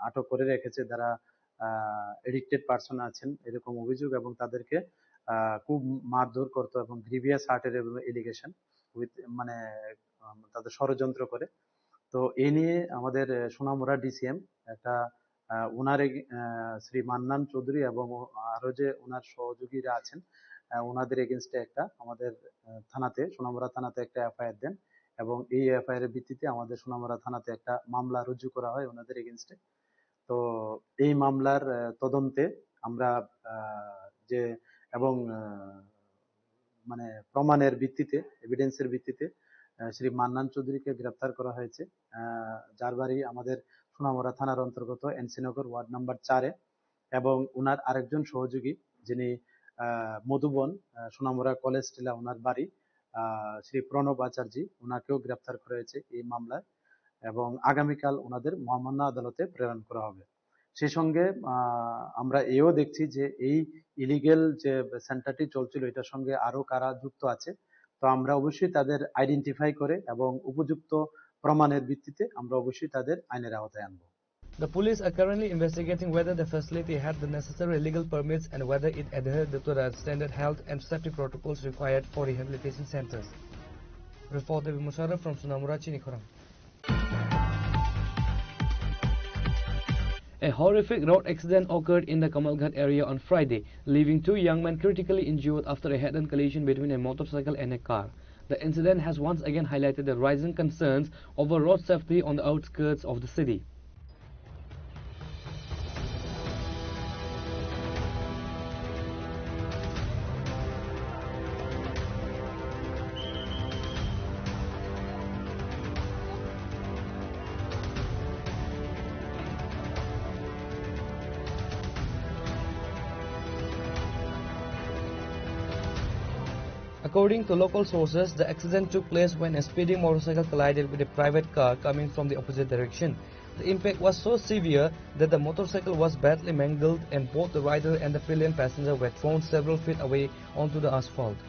আটক করে রেখেছে যারা, আহ, এডিক্টেড পারসন আছেন, এরকম অভিযোগ। এবং তাদেরকে, আহ, খুব মারধর করতো এবং গ্রিভিয়াস হার্টের এলিগেশন উইথ, মানে, আহ, তাদের ষড়যন্ত্র করে। তো এই নিয়ে আমাদের, আহ, সোনামুড়া ডিসিএম একটা, আহ, ওনার এগ-, আহ, শ্রী মান্নান চৌধুরী এবং ও-, আরো যে ওনার সহযোগীরা আছেন, আহ, ওনাদের এগেইনস্টে একটা আমাদের, আহ, থানাতে, সোনামুড়া থানাতে একটা এফআইআর দেন এবং এই এফআইআর এর ভিত্তিতে আমাদের সোনামুড়া থানাতে একটা মামলা রুজু করা হয় ওনাদের এগেইনস্টে। তো এই মামলার, আহ, তদন্তে আমরা, আহ, যে এবং, আহ, মানে, প্রমাণের ভিত্তিতে, এভিডেন্সের ভিত্তিতে, আহ, শ্রী মান্নান চৌধুরীকে গ্রেপ্তার করা হয়েছে, আহ, যার বাড়ি আমাদের সোনামুড়া থানার অন্তর্গত এনসিনগর ওয়ার্ড নাম্বার চারে। এবং ওনার আরেকজন সহযোগী, যিনি, আহ, মধুবন, আহ, সোনামুড়া কলেজ টিলা ওনার বাড়ি, আহ, শ্রী প্রণব আচার্য, ওনাকেও গ্রেপ্তার করা হয়েছে এই মামলায় এবং আগামীকাল ওনাদের মহামান্য আদালতে প্রেরণ করা হবে। সেই সঙ্গে, আহ, আমরা এও দেখছি যে এই ইলিগ্যাল যে সেন্টারটি চলছিল, এটার সঙ্গে আরো কারা যুক্ত আছে, তো আমরা অবশ্যই তাদের আইডেন্টিফাই করে এবং উপযুক্ত প্রমাণের ভিত্তিতে আমরা অবশ্যই তাদের আইনের আওতায় আনবো। The police are currently investigating whether the facility had the necessary legal permits and whether it adhered to the standard health and safety protocols required for rehabilitation centers. Report Devi Musharraf from Sonamura, Chinikhorang. A horrific road accident occurred in the Kamalghat area on Friday, leaving two young men critically injured after a head-on collision between a motorcycle and a car. The incident has once again highlighted the rising concerns over road safety on the outskirts of the city. According to local sources, the accident took place when a speeding motorcycle collided with a private car coming from the opposite direction. The impact was so severe that the motorcycle was badly mangled and both the rider and the pillion passenger were thrown several feet away onto the asphalt.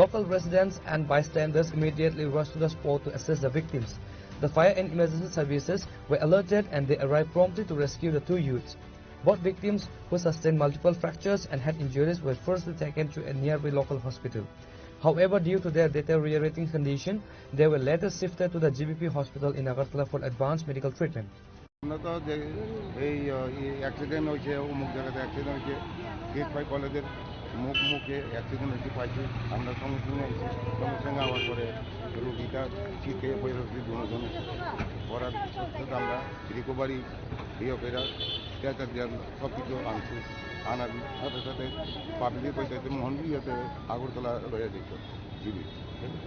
Local residents and bystanders immediately rushed to the spot to assist the victims. The fire and emergency services were alerted and they arrived promptly to rescue the two youths. Both victims, who sustained multiple fractures and had injuries, were firstly taken to a nearby local hospital. However, due to their deteriorating condition, they were later shifted to the G B P hospital in Agartala for advanced medical treatment. আমরা তো যে এই, আহ, এই অ্যাক্সিডেন্ট হয়েছে, অমুক জায়গাতে অ্যাক্সিডেন্ট হয়েছে, gate five কলেজের মুখ মুখে অ্যাক্সিডেন্ট হয়েছে পাইছি, আমরা সঙ্গে সঙ্গে আইছি, সঙ্গে সঙ্গে আওয়ার পরে রুগীটা ছিটকে পড়ে রয়েছে দুজনে। পড়ার সাথে সাথে আমরা রিকভারি ইয়ে করে স্ট্রেচার দিয়ে সব কিছু আনছি। আনার সাথে সাথে পাবলিক পৌঁছাইতে মোহন ইয়েতে আগরতলা লইয়া যেত। জি, জি।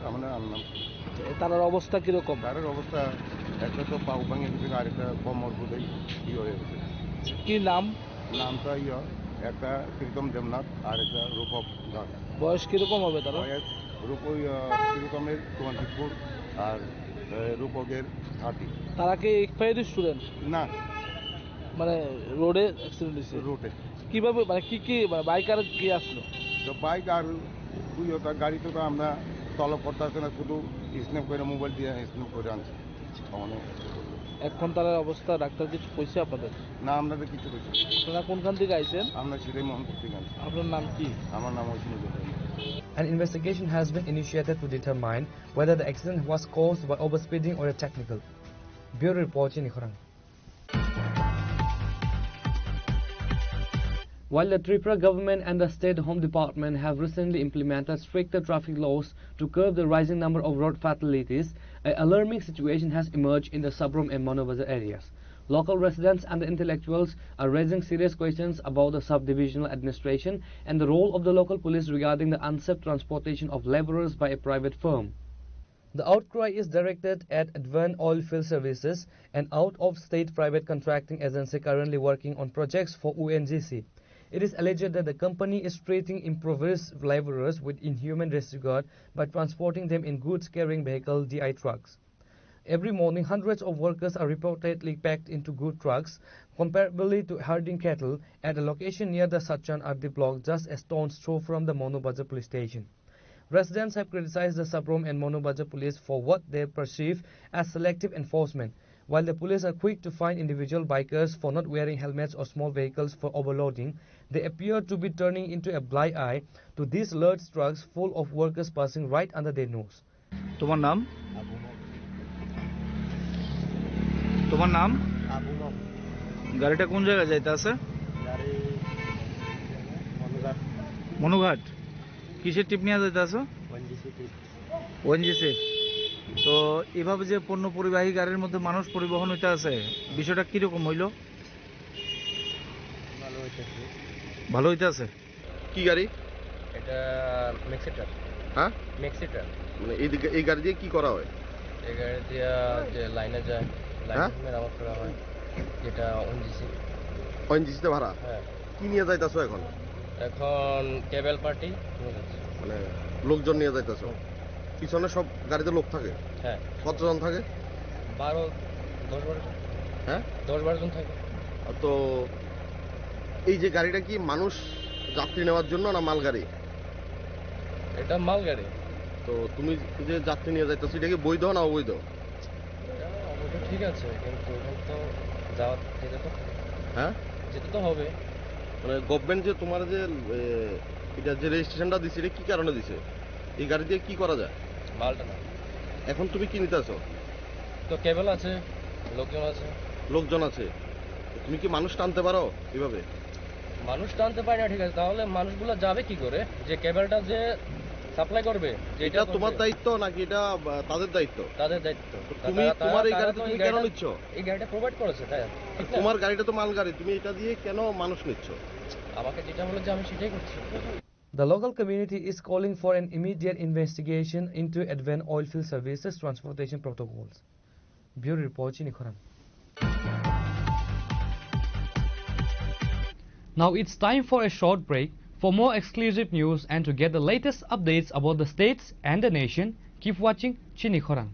আমরা আনলাম। তার অবস্থা কিরকম? তার অবস্থা একটা তো পাও ভাঙে গেছে, আরেকটা কোমর বোধহয় ইয়ে হয়ে গেছে। কি নাম? নামটা ইয়ে, একটা প্রীতম দেবনাথ আর একটা রূপক দাস। বয়স কিরকম হবে তারা? বয়স রূপ-, ওই, আহ, প্রীতমের টোয়েন্টি ফোর আর, আহ, রূপকের থার্টি। তারা কি এক্সপায়ারি স্টুডেন্ট? না। মানে রোডে অ্যাক্সিডেন্ট হয়েছে? রোডে। কিভাবে, মানে কি কি, মানে বাইক আর কি আসলো? তো বাইক আর দুই ওটা গাড়িতে তো আমরা তলব করতে আসে না, শুধু স্ন্যাপ করে মোবাইল দিয়ে স্ন্যাপ করে আনছি। অনেক এখন তার অবস্থা ডাক্তার কিছু কইছে আপনাদের? না, আমরা তো কিছু কইছি না। আপনারা কোনখান থেকে আইছেন? আমরা সিরাই মোহনপুর থেকে আনছি। আপনার নাম কি? আমার নাম ঐশী Majumdar. An investigation has been initiated to determine whether the accident was caused by overspeeding or a technical. Bureau Report, Chinikhorang. While the Tripura government and the State Home Department have recently implemented stricter traffic laws to curb the rising number of road fatalities, an alarming situation has emerged in the Sabrom and Manobazar areas. Local residents and the intellectuals are raising serious questions about the sub-divisional administration and the role of the local police regarding the unsafe transportation of laborers by a private firm. The outcry is directed at Advent Oilfield Services, an out-of-state private contracting agency currently working on projects for O N G C. It is alleged that the company is treating impoverished laborers with inhuman disregard by transporting them in goods-carrying vehicle, D I trucks. Every morning, hundreds of workers are reportedly packed into good trucks, comparably to herding cattle, at a location near the Satchan R D block, just a stone's throw from the Manobazar police station. Residents have criticized the Sabrom and Manobazar police for what they perceive as selective enforcement. While the police are quick to fine individual bikers for not wearing helmets or small vehicles for overloading, they appear to be turning into a blind eye to these large trucks full of workers passing right under their nose. তোমার নাম? আবু মগ। তোমার নাম? আবু মগ। গাড়িটা কোন জায়গায় যাইতে আছে? গাড়ি মনুঘাট। মনুঘাট। কিসের টিপ নিয়ে যাইতে আছো? ওএনজিসি টিপ। ওএনজিসি। তো এভাবে যে পণ্য পরিবাহী গাড়ির মধ্যে মানুষ পরিবহন হইতে আছে, বিষয়টা কিরকম হইলো? ভালো হইতেছে। ভালো হইতে আছে। কি গাড়ি? এটা ম্যাক্সি ট্রাক। হ্যাঁ? Maxi truck. মানে এই দিকে, এই গাড়ি দিয়ে কি করা হয়? এই গাড়ি দিয়ে যে লাইনে যায়, লাইনে হ্যাঁ? মেরামত করা হয়, যেটা ওএনজিসি। ওএনজিসি তে ভাড়া? হ্যাঁ। কি নিয়ে যাইতাছো এখন? এখন কেবল পার্টি নিয়ে যাচ্ছি। মানে লোকজন নিয়ে যাইতাছো? হুম। পিছনে সব গাড়িতে লোক থাকে? হ্যাঁ। কতজন থাকে? বারো, দশ বারো জন। হ্যাঁ? দশ বারো জন থাকে। তো এই যে গাড়িটা কি মানুষ যাত্রী নেওয়ার জন্য না মালগাড়ি? এটা মালগাড়ি। তো তুমি যে যাত্রী নিয়ে যাইতেছো, এটা কি বৈধ না অবৈধ? এটা অবৈধ ঠিক আছে, কিন্তু এখন তো যাওয়া, যেতে তো হবে। হ্যাঁ? যেতে তো হবে। মানে গভর্নমেন্ট যে তোমার যে, এ, এটা যে রেজিস্ট্রেশনটা দিছে, এটা কি কারণে দিছে? এই গাড়ি দিয়ে কি করা যায়? মালটা না। এখন তুমি কি নিতে আছো? তো কেবল আছে, লোকজন আছে। লোকজন আছে। তুমি কি মানুষ টানতে পারো এভাবে? মানুষ টানতে পারি না, ঠিক আছে, তাহলে মানুষগুলো যাবে কি করে? যে কেবলটা যে সাপ্লাই করবে, যে এটা এটা তোমার করবে। দায়িত্ব নাকি এটা, আহ, তাদের দায়িত্ব? তাদের দায়িত্ব। তো তুমি তারা, তোমার এই তারা গাড়িতে তো তুমি এই কেন গাড়িটা, নিচ্ছ? এই গাড়িটা প্রোভাইড করেছে, তাই, ঠিক না? তোমার গাড়িটা তো মাল গাড়ি, তুমি এটা দিয়ে কেন মানুষ নিচ্ছ? আমাকে যেটা বলেছে আমি সেটাই করছি। The local community is calling for an immediate investigation into Advent Oilfield Services transportation protocols. Bureau Report, Chini Khorang. Now it's time for a short break. For more exclusive news and to get the latest updates about the states and the nation, keep watching Chini Khorang.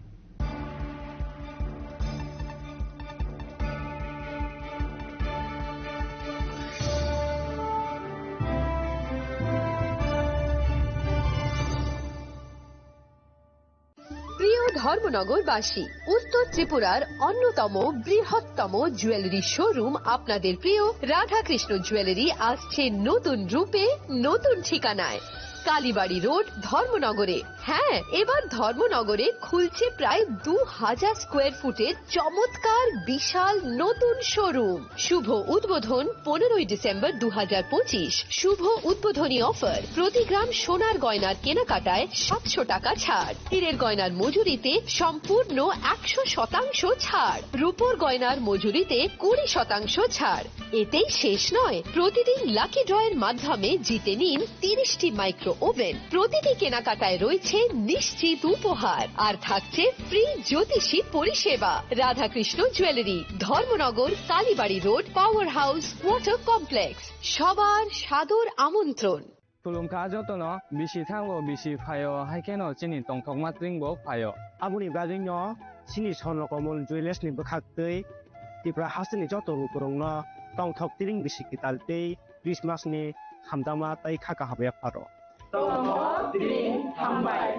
প্রিয় ধর্মনগরবাসী, উত্তর ত্রিপুরার অন্যতম বৃহত্তম jewellery showroom আপনাদের প্রিয় রাধাকৃষ্ণ জুয়েলারি আসছে নতুন রূপে, নতুন ঠিকানায়। কালীবাড়ি রোড, ধর্মনগরে। হ্যাঁ, এবার ধর্মনগরে খুলছে প্রায় দু হাজার স্কোয়ার ফুটের চমৎকার বিশাল নতুন শোরুম। শুভ উদ্বোধন পনেরোই ডিসেম্বর দু হাজার পঁচিশ। শুভ উদ্বোধনী অফার, প্রতি গ্রাম সোনার গয়নার কেনাকাটায় সাতশো টাকা ছাড়, হীরের গয়নার মজুরিতে সম্পূর্ণ একশো শতাংশ ছাড়, রূপোর গয়নার মজুরিতে কুড়ি শতাংশ ছাড়। এতেই শেষ নয়, প্রতিদিন লাকি ড্রয়ের মাধ্যমে জিতে নিন তিরিশটি মাইক্রো ওভেন। প্রতিটি কেনাকাটায় রয়েছে নিশ্চিত উপহার, আর থাকছে ফ্রি জ্যোতিষী পরিষেবা। Radhakrishna jewellery, Dharmanagar, Kalibari road, power house, water complex. সবার সাদর আমন্ত্রণ। Khulumkha jotono, bisi thango, bisi phaio, hai kheno chini tongthokma tring bo phaio. Aboni bagwino chini Swarno Komol Jewellers ni bwkhak twi Tripura hasteni joto lukurokno tongthok tring bisi kwtal tei Christmas ni hamjakma tei kha kaham yapharo. Tongthok tring hambai.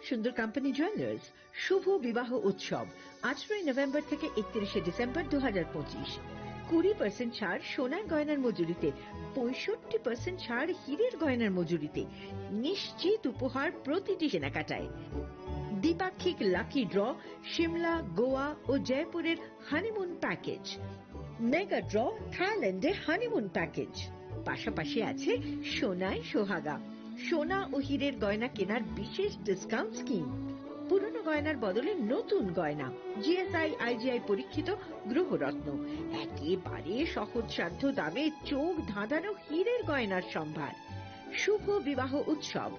সুন্দর company jewellers শুভ বিবাহ উৎসব আঠারোই নভেম্বর থেকে একত্রিশে ডিসেম্বর দু হাজার পঁচিশ। কুড়ি পার্সেন্ট ছাড় সোনার গয়নার মজুরিতে, পঁয়ষট্টি পার্সেন্ট ছাড় হীরের গয়নার মজুরিতে, নিশ্চিত উপহার প্রতিটি কেনাকাটায়। দ্বিপাক্ষিক লাকি ড্র, সিমলা, গোয়া ও জয়পুরের হানিমুন প্যাকেজ, মেগা ড্র, থাইল্যান্ডে হানিমুন প্যাকেজ। পাশাপাশি আছে সোনায় সোহাগা, সোনা ও হীরের গয়না কেনার বিশেষ ডিসকাউন্ট স্কিম। পুরনো গয়নার বদলে নতুন গয়না, জিএসআই আইজিআই পরীক্ষিত গ্রহরত্ন, একেবারে সহজসাধ্য দামে চোখ ধাঁধানো হীরের গয়নার সম্ভার। শুভ বিবাহ উৎসব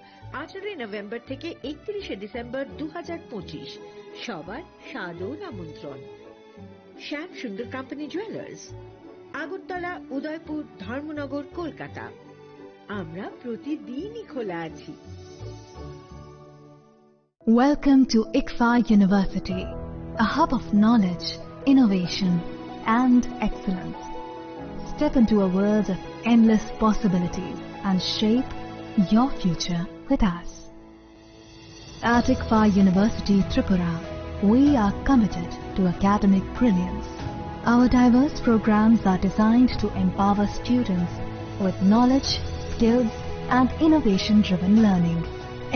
আঠারোই নভেম্বর থেকে একত্রিশে ডিসেম্বর দু হাজার পঁচিশ। সবার সাদর আমন্ত্রণ। শ্যাম সুন্দর কোম্পানি জুয়েলার্স, আগরতলা, উদয়পুর, ধর্মনগর, কলকাতা। আমরা প্রতিদিনই খোলা আছি। Welcome to ICFAI University, a hub of knowledge, innovation, and excellence. Step into a world of endless possibilities and shape your future with us. At ICFAI University Tripura, we are committed to academic brilliance. Our diverse programs are designed to empower students with knowledge, skills, and innovation-driven learning,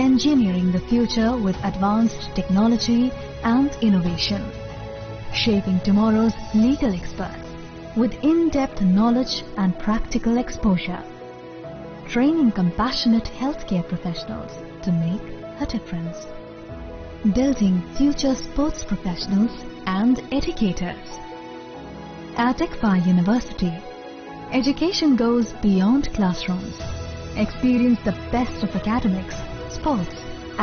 engineering the future with advanced technology and innovation, shaping tomorrow's legal experts with in-depth knowledge and practical exposure, training compassionate healthcare professionals to make a difference, building future sports professionals and educators. At ICFAI University, education goes beyond classrooms. Experience the best of academics, sports,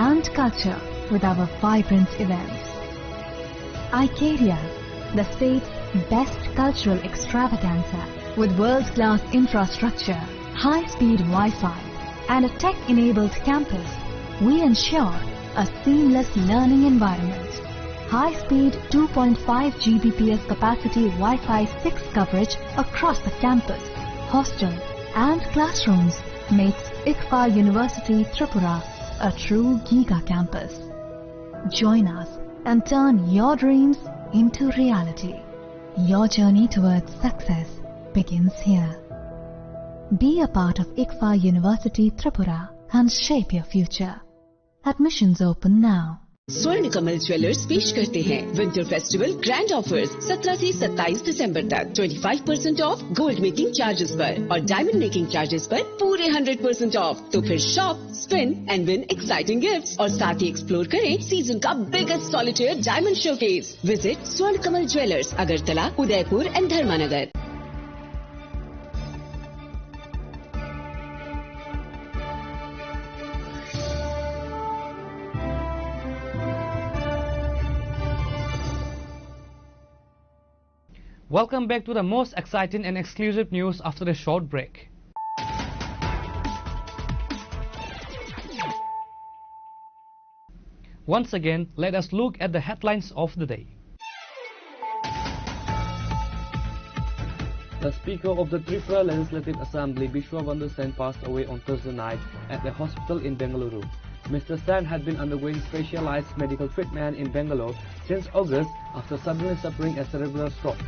and culture with our vibrant events. Icaria, the state's best cultural extravaganza, with world-class infrastructure, high-speed Wi-Fi, and a tech-enabled campus, we ensure a seamless learning environment. High-speed two point five G B P S capacity Wi-Fi six coverage across the campus, hostel, and classrooms makes ICFAI University Tripura a true giga campus. Join us and turn your dreams into reality. Your journey towards success begins here. Be a part of ICFAI University Tripura and shape your future. Admissions open now. स्वर्ण कमल ज्वेलर्स पेश करते हैं winter festival grand offers. सत्रह से सत्ताईस दिसंबर तक twenty five percent of gold making charges पर और डायमंड मेकिंग चार्जेस पर पूरे हंड्रेड परसेंट ऑफ। तो फिर shop, spin and win exciting gifts और साथ ही एक्सप्लोर करें सीजन का biggest solitaire diamond showcase. Visit स्वर्ण कमल ज्वेलर्स, अगरतला, उदयपुर एंड धर्मानगर। Welcome back to the most exciting and exclusive news after a short break. Once again, let us look at the headlines of the day. The Speaker of the Tripura Legislative Assembly, Bishwa Bandhu Sen, passed away on Thursday night at a hospital in Bengaluru. Mister Sen had been undergoing specialized medical treatment in Bangalore since August after suddenly suffering a cerebral stroke.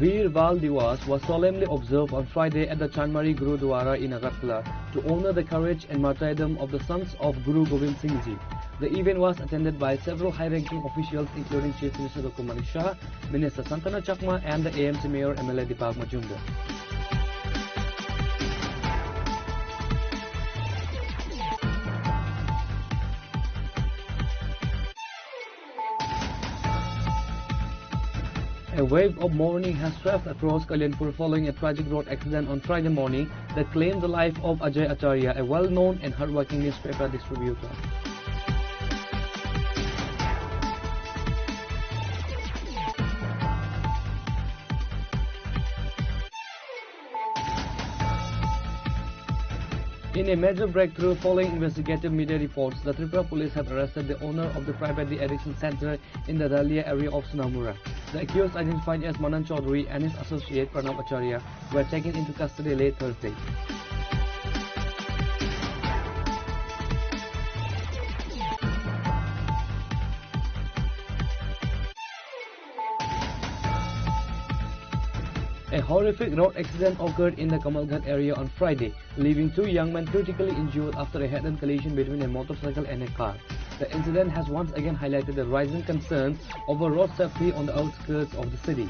Veer Bal Diwas was solemnly observed on Friday at the Chanmari Gurudwara in Agartala to honor the courage and martyrdom of the sons of Guru Gobind Singh Ji. The event was attended by several high-ranking officials, including Chief Minister Doctor Manik Saha, Minister Santana Chakma, and the A M C Mayor M L A Deepak Majumdar. A wave of mourning has swept across Kalyanpur following a tragic road accident on Friday morning that claimed the life of Ajay Acharya, a well-known and hardworking newspaper distributor. In a major breakthrough, following investigative media reports, the Tripura police have arrested the owner of the private de-addiction center in the Dalia area of Sonamura. The accused, identified as Manan Chaudhary, and his associate Pranab Acharya, were taken into custody late Thursday. A horrific road accident occurred in the Kamalghat area on Friday, leaving two young men critically injured after a head-on collision between a motorcycle and a car. The incident has once again highlighted the rising concerns over road safety on the outskirts of the city.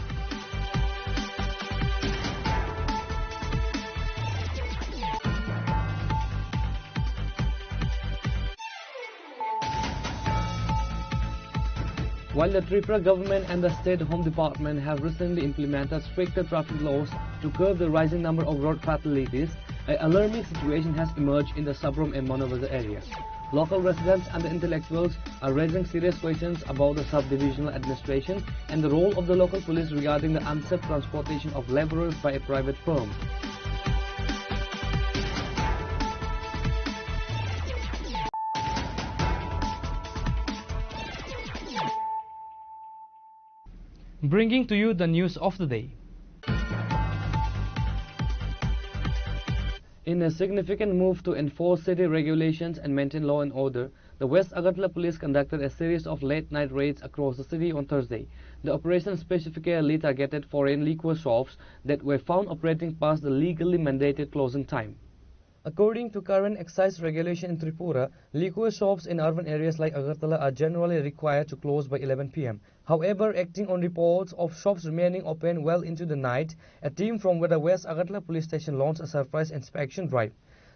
While the Tripura government and the State Home Department have recently implemented stricter traffic laws to curb the rising number of road fatalities, an alarming situation has emerged in the Sabrom and Manobazar area. Local residents and the intellectuals are raising serious questions about the sub-divisional administration and the role of the local police regarding the unsafe transportation of laborers by a private firm. Bringing to you the news of the day. In a significant move to enforce city regulations and maintain law and order, the West Agartala Police conducted a series of late-night raids across the city on Thursday. The operation specifically targeted foreign liquor shops that were found operating past the legally mandated closing time. According to current excise regulation in Tripura, liquor shops in urban areas like Agartala are generally required to close by eleven p m. However, acting on reports of shops remaining open well into the night, a team from the West Agartala Police Station launched a surprise inspection drive.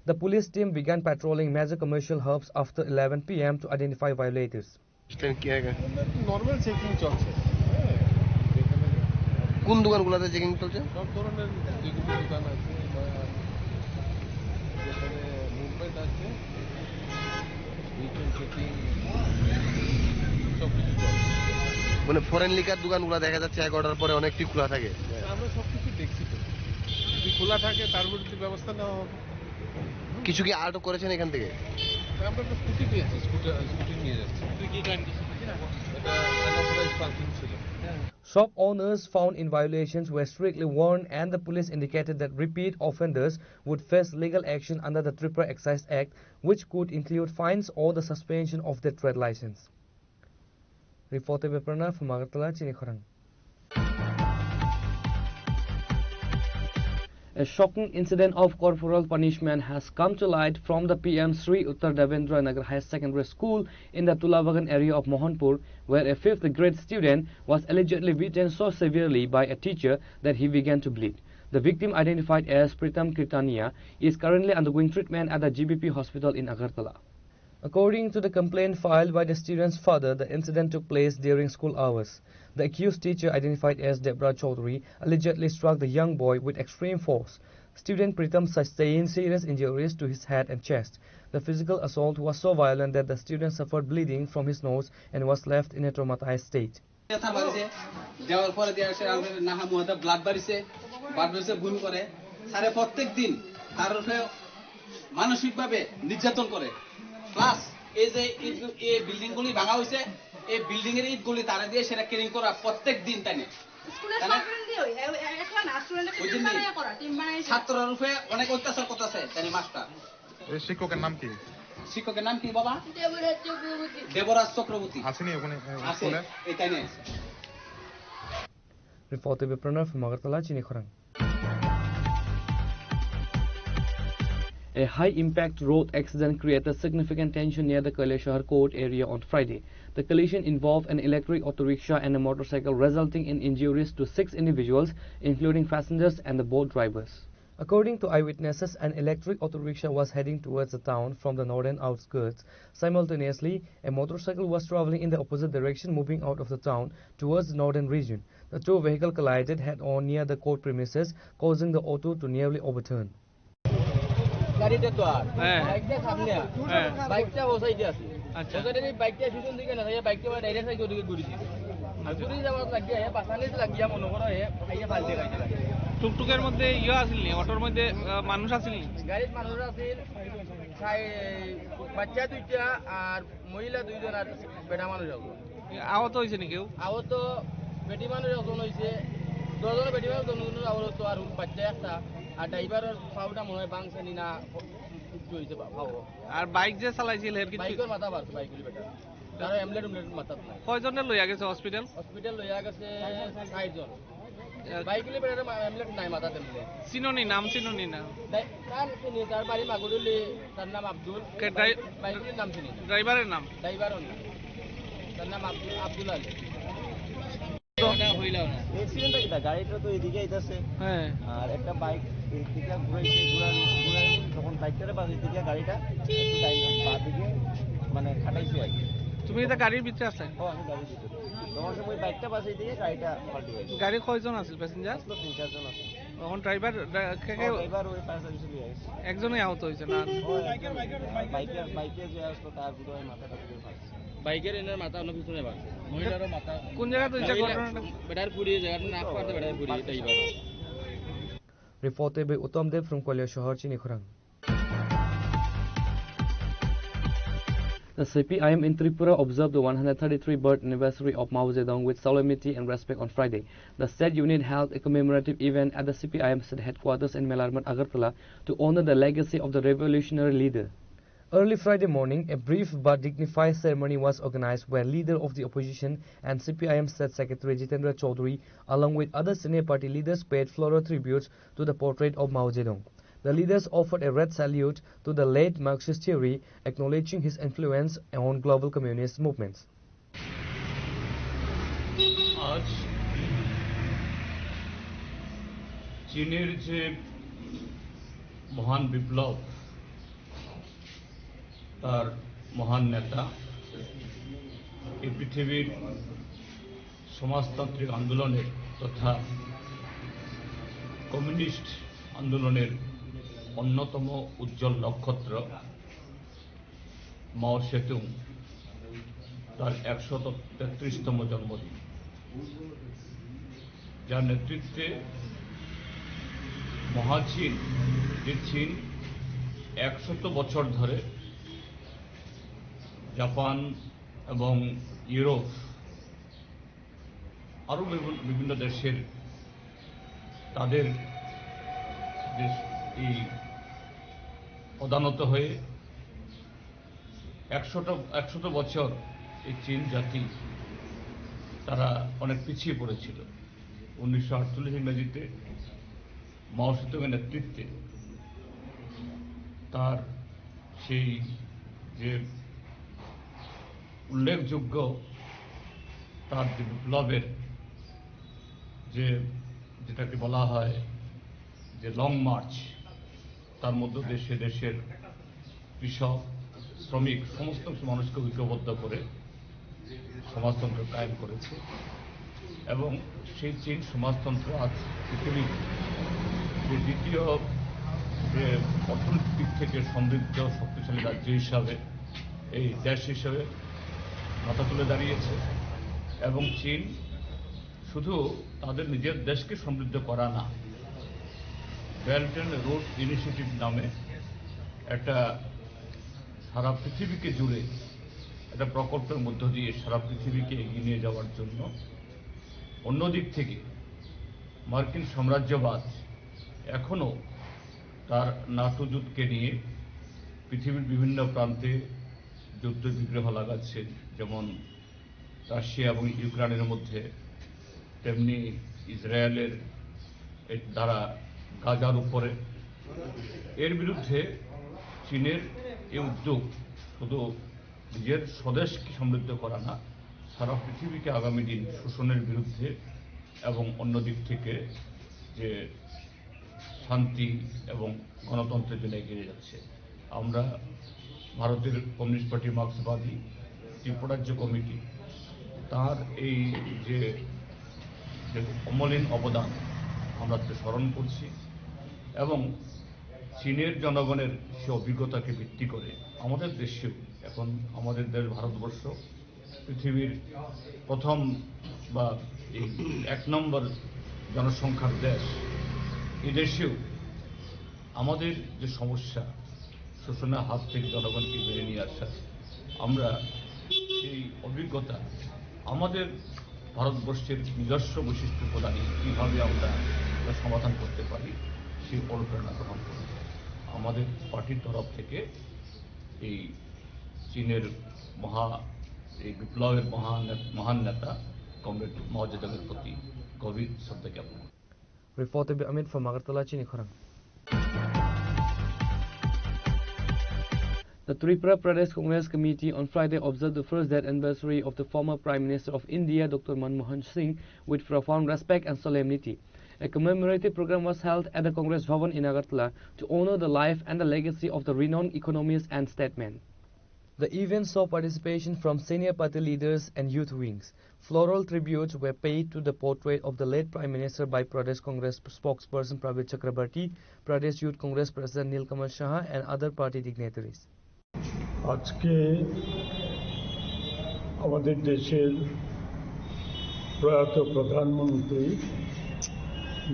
The police team began patrolling major commercial hubs after eleven p m to identify violators. Stand কি আগে? Normal checking চলছে। হ্যাঁ, যেখানে কোন দোকানগুলোতে চেকিং চলছে? সব ধরনের যেগুলো দোকান আছে বা যেখানে মুভমেন্ট আছে, ভেহিকল চেকিং, সব কিছু চলছে। মানে ফরেন লিকার দোকানগুলো দেখা যাচ্ছে এগারোটার পরে অনেকটি খোলা থাকে। আমরা সব কিছু দেখছি তো, যদি খোলা থাকে তার বিরুদ্ধে ব্যবস্থা নেওয়া হবে। কিছু কি আটক করেছেন এখান থেকে? আমরা একটা স্কুটি পেয়েছি, স্কুটার, স্কুটি নিয়ে যাচ্ছি। তুই কি গাড়ি নিয়েছিস? এটা আনঅথরাইজড পার্কিং ছিল। Shop owners found in violations were strictly warned, and the police indicated that repeat offenders would face legal action under the Tripura Excise Act, which could include fines or the suspension of their trade license. Reported by Pranav from Agartala, Chini Khorang. A shocking incident of corporal punishment has come to light from the P M Sri Uttar Devendra Nagar Higher Secondary School in the Tulabagan area of Mohanpur, where a fifth grade student was allegedly beaten so severely by a teacher that he began to bleed. The victim, identified as Pritam Kirtania, is currently undergoing treatment at the G B P hospital in Agartala. According to the complaint filed by the student's father, the incident took place during school hours. The accused teacher, identified as Debra Chaudhary, allegedly struck the young boy with extreme force. Student Pritam sustained serious injuries to his head and chest. The physical assault was so violent that the student suffered bleeding from his nose and was left in a traumatized state. ব্যথা বাড়ছে, দেওয়ার পরে দিয়ে আসে আমাদের নাহা মুহাতে ব্লাড বাড়ছে, ব্লাড বাড়ছে, গুণ করে। স্যারে প্রত্যেক দিন তার উপরে মানসিকভাবে নির্যাতন করে। প্লাস এই যে ইট, এই বিল্ডিং গুলি ভাঙা হয়েছে, এই বিল্ডিং এর ইট গুলি তারা দিয়ে সেটা ক্লিন করা প্রত্যেক দিন তাই না। স্কুলের তাহলে স্টুডেন্ট দিয়ে ওই, এ-, এ-, একলা না, স্টুডেন্টরা ওই টিম জন্য বানাইয়া করা, টিম বানাইয়া ছাত্রর উপরে অনেক অত্যাচার করতেছে তাই না মাস্টার। এই শিক্ষকের নাম কি? শিক্ষকের নাম কি বাবা? দেবরাজ চক্রবর্তী। দেবরাজ চক্রবর্তী। আসেনি ওখানে, এ, আছে, স্কুলে? এখানে আছে। Reported by Pranav from Agartala, Chini Khorang. A high-impact road accident created significant tension near the Kailashahar Court area on Friday. The collision involved an electric auto rickshaw and a motorcycle, resulting in injuries to six individuals, including passengers and the both drivers. According to eyewitnesses, an electric auto rickshaw was heading towards the town from the northern outskirts. Simultaneously, a motorcycle was traveling in the opposite direction, moving out of the town towards the northern region. The two vehicles collided head-on near the court premises, causing the auto to nearly overturn. গাড়িটা তো আর হ্যাঁ। বাইকটা সামনে আর হ্যাঁ। বাইকটা ও সাইডে আছে। আচ্ছা। ও সাইডে এই বাইকটা পিছন দিকে না, এই বাইকটা আবার ডাইরেক্ট সাইডে ওদিকে ঘুরে দিছে। আর ঘুরে যাওয়ার লাগিয়া, এ পাশানিতে লাগিয়া মনে করো, এ খাইয়ে ফালতে খাইতে লাগে। টুকটুকের মধ্যে ইয়ে আসিল নি, অটোর মধ্যে, আহ, মানুষ আসিল নি? গাড়িত মানুষ আছিল, চাই-, বাচ্চা দুইটা আর মহিলা দুইজন আর বেটা মানুষ আছিল। আহত হয়েছে নি কেউ? আহত বেটি মানুষ একজন হয়েছে, দুজন বেটি মানুষ, দুজন আহত হতো, আর বাচ্চা একটা, আর ড্রাইভারের পাওটা মনে হয় ভাঙছে নি না, কিছু হয়েছে পা-, পাও। আর বাইক যে চালাইছিল, এর কিছু? বাইকের মাথা বাড়ছে, বাইকের বেটা। তারা এমলেট উমলেট মাথাত নাই। কয়জনে লইয়া গেছে হসপিটাল? হসপিটাল লইয়া গেছে ষাট জন। এ, বাইক নিয়ে বেড়াতে মা-, এমলেট নাই মাথাতে এমলেট। চিনোনি, নাম চিনোনি না? তাই, তার চিনি, তার বাড়ি মাগুরুলি, তার নাম আব্দুল। কে ড্রাই-, বাইক নিয়ে নাম চিনি না। ড্রাইভারের নাম? ড্রাইভারও না। তার নাম আব্দুল, আব্দুল আলী। অ্যাক্সিডেন্টটা কিতা? গাড়িটা তো এদিকে আইতাছে। হ্যাঁ। আর একটা বাইক এদিকে ঘুরাইছে, ঘুরান-, ঘুরান-, যখন বাইকটারে বাজাইতে গিয়া গাড়িটা একটু ডাইন বাঁ দিকে মানে খাটাইছে আর কি। তুমি এটা গাড়ির ভিতরে আছো? ও, আমি গাড়ির ভিতরে। তখন সময় বাইকটা বাজাইতে গিয়ে গাড়িটা পাল্টি হয়েছে। গাড়ি কয়জন আছে প্যাসেঞ্জার? আসলে তিন চারজন আছে। এখন ড্রাইভার, ড্রা-, কে কে? ও, ড্রাইভার ওই ফায়ার সার্ভিসে নিয়ে আসছে। একজনই আহত হয়েছে না? ও, একজন। বাইকে, বাইকে যে আসলো তার বোধহয় মাথাটা বোধহয় ফাটছে। বাইকের এনার মাথা অন্য পিছনে বাড়ছে। মহিলারও মাথা। কোন জায়গাতে হয়েছে মহিলা ঘটনাটা? বেটার পুরি জায়গাটা না পারতে বেটার পুরি, তাই এবার। Reported by Uttam Deb from Koilasohor, Chinikhorang. The C P I M in Tripura observed the one hundred thirty-three birth anniversary of Mao Zedong with solemnity and respect on Friday. The state unit held a commemorative event at the C P I M state headquarters in Melarmat, Agartala, to honor the legacy of the revolutionary leader. Early Friday morning, a brief but dignified ceremony was organized where leader of the opposition and C P I M state secretary Jitendra Chaudhary, along with other senior party leaders, paid floral tributes to the portrait of Mao Zedong. The leaders offered a red salute to the late Marxist theory, acknowledging his influence on global communist movements. আজ চীনের যে মহান বিপ্লব, তার মহান নেতা, এই পৃথিবীর সমাজতান্ত্রিক আন্দোলনের তথা কমিউনিস্ট আন্দোলনের অন্যতম উজ্জ্বল নক্ষত্র মাও সেতুং তার একশত তেত্রিশতম জন্মদিন, যার নেতৃত্বে মহাচীন, যে চীন একশত বছর ধরে জাপান এবং ইউরোপ, আরও বিভিন্ন, বিভিন্ন দেশের তাদের যে এই প্রধানত হয়ে একশোটা, একশত বছর এই চীন জাতি তারা অনেক পিছিয়ে পড়েছিল। উনিশশো আটচল্লিশ ইংরেজিতে মাও সেতুংয়ের নেতৃত্বে তার সেই যে উল্লেখযোগ্য তার যে বিপ্লবের যে, যেটাকে বলা হয় যে লং মার্চ, তার মধ্য দিয়ে সে দেশের কৃষক, শ্রমিক, সমস্ত মানুষকে ঐক্যবদ্ধ করে সমাজতন্ত্র কায়েম করেছে এবং সেই চীন সমাজতন্ত্র আজ পৃথিবীর যে দ্বিতীয় যে অর্থনৈতিক দিক থেকে সমৃদ্ধ শক্তিশালী রাজ্য হিসাবে, এই দেশ হিসাবে মাথা তুলে দাঁড়িয়েছে। এবং চীন শুধু তাদের নিজের দেশকে সমৃদ্ধ করা না, বেল্ট অ্যান্ড রোড ইনিশিয়েটিভ নামে একটা সারা পৃথিবীকে জুড়ে একটা প্রকল্পের মধ্য দিয়ে সারা পৃথিবীকে এগিয়ে নিয়ে যাওয়ার জন্য। অন্যদিক থেকে মার্কিন সাম্রাজ্যবাদ এখনও তার নাটো জোটকে নিয়ে পৃথিবীর বিভিন্ন প্রান্তে যুদ্ধ বিগ্রহ লাগাচ্ছে, যেমন রাশিয়া এবং ইউক্রেনের মধ্যে, তেমনি ইসরায়েলের এ দ্বারা গাজার উপরে। এর বিরুদ্ধে চীনের এই উদ্যোগ শুধু নিজের স্বদেশকে সমৃদ্ধ করা না, সারা পৃথিবীকে আগামী দিন শোষণের বিরুদ্ধে এবং অন্যদিক থেকে যে শান্তি এবং গণতন্ত্রের জন্য এগিয়ে যাচ্ছে। আমরা ভারতের কমিউনিস্ট পার্টি, মার্ক্সবাদী ত্রিপুরাজ্য কমিটি, তার এই যে, যে অমলিন অবদান আমরা তাকে স্মরণ করছি এবং চীনের জনগণের সে অভিজ্ঞতাকে ভিত্তি করে আমাদের দেশেও এখন আমাদের দেশ ভারতবর্ষ পৃথিবীর প্রথম বা এই এক নম্বর জনসংখ্যার দেশ, এদেশেও আমাদের যে সমস্যা, শোষণের হাত থেকে জনগণকে বেরিয়ে নিয়ে আসা, আমরা এই অভিজ্ঞতা আমাদের ভারতবর্ষের নিজস্ব বৈশিষ্ট্য প্রদানে কীভাবে আমরা এটা সমাধান করতে পারি, সেই অনুপ্রেরণা গ্রহণ করি। আমাদের পার্টির তরফ থেকে এই চীনের মহা, এই বিপ্লবের মহান, মহান নেতা কমরেড মাও জেদুংয়ের প্রতি গভীর শ্রদ্ধা জ্ঞাপন করি। Reporter Amit from Agartala, Chini Khorang. The Tripura Pradesh Congress Committee on Friday observed the first death anniversary of the former Prime Minister of India, Doctor Manmohan Singh, with profound respect and solemnity. A commemorative program was held at the Congress Bhavan in Agartala to honor the life and the legacy of the renowned economist and statesman. The event saw participation from senior party leaders and youth wings. Floral tributes were paid to the portrait of the late Prime Minister by Pradesh Congress spokesperson Praveer Chakrabarty, Pradesh Youth Congress President Nilkamal Saha, and other party dignitaries. আজকে আমাদের দেশের প্রয়াত প্রধানমন্ত্রী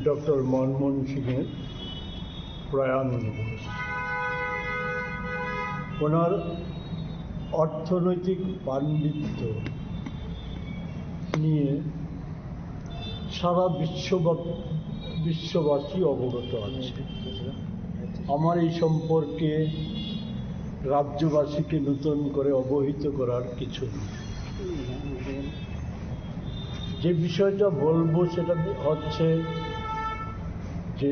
ডক্টর মনমোহন সিংয়ের প্রয়াণ দিবস। ওনার অর্থনৈতিক পাণ্ডিত্য নিয়ে সারা বিশ্ববা-, বিশ্ববাসী অবগত আছে। আমার এই সম্পর্কে রাজ্যবাসীকে নতুন করে অবহিত করার কিছু নেই। যে বিষয়টা বলবো সেটা হচ্ছে যে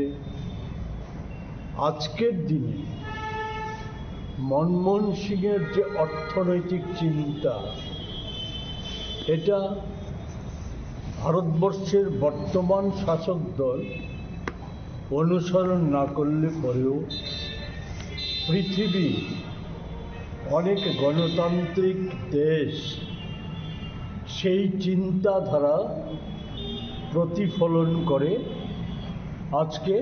আজকের দিনে মনমোহন সিংয়ের যে অর্থনৈতিক চিন্তা, এটা ভারতবর্ষের বর্তমান শাসক দল অনুসরণ না করলে পরেও পৃথিবীর অনেক গণতান্ত্রিক দেশ সেই চিন্তাধারা প্রতিফলন করে আজকে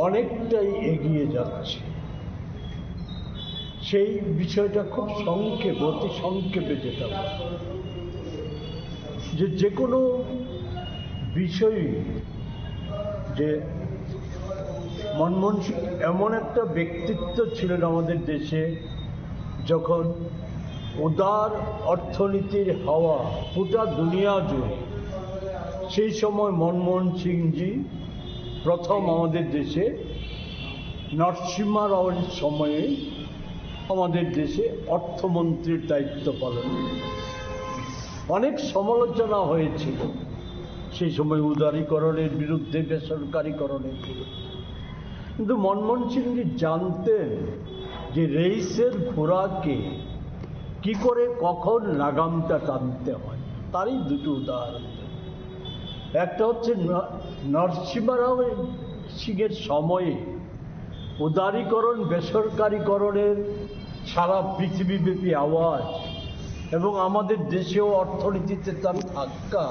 অনেকটাই এগিয়ে যাচ্ছে। সেই বিষয়টা খুব সংক্ষেপ, অতি সংক্ষেপে যেটা বলবো, যে, যে কোনো বিষয়ে যে মনমোহন সিং এমন একটা ব্যক্তিত্ব ছিলেন আমাদের দেশে, যখন উদার অর্থনীতির হাওয়া গোটা দুনিয়া জুড়ে, সেই সময় মনমোহন সিংজি প্রথম আমাদের দেশে নরসিংহ রাওয়ের সময়ে আমাদের দেশে অর্থমন্ত্রীর দায়িত্ব পালন করেন। অনেক সমালোচনা হয়েছিল সেই সময় উদারীকরণের বিরুদ্ধে, বেসরকারীকরণের বিরুদ্ধে। কিন্তু মনমোহন সিংজি জানতেন যে রেইসের ঘোড়াকে কি করে কখন লাগামটা টানতে হয়, তারই দুটো উদাহরণ। একটা হচ্ছে ন-, নরসিংহ রাও সিংয়ের সময়ে উদারীকরণ, বেসরকারীকরণের সারা পৃথিবীব্যাপী আওয়াজ এবং আমাদের দেশেও অর্থনীতিতে তার ধাক্কা,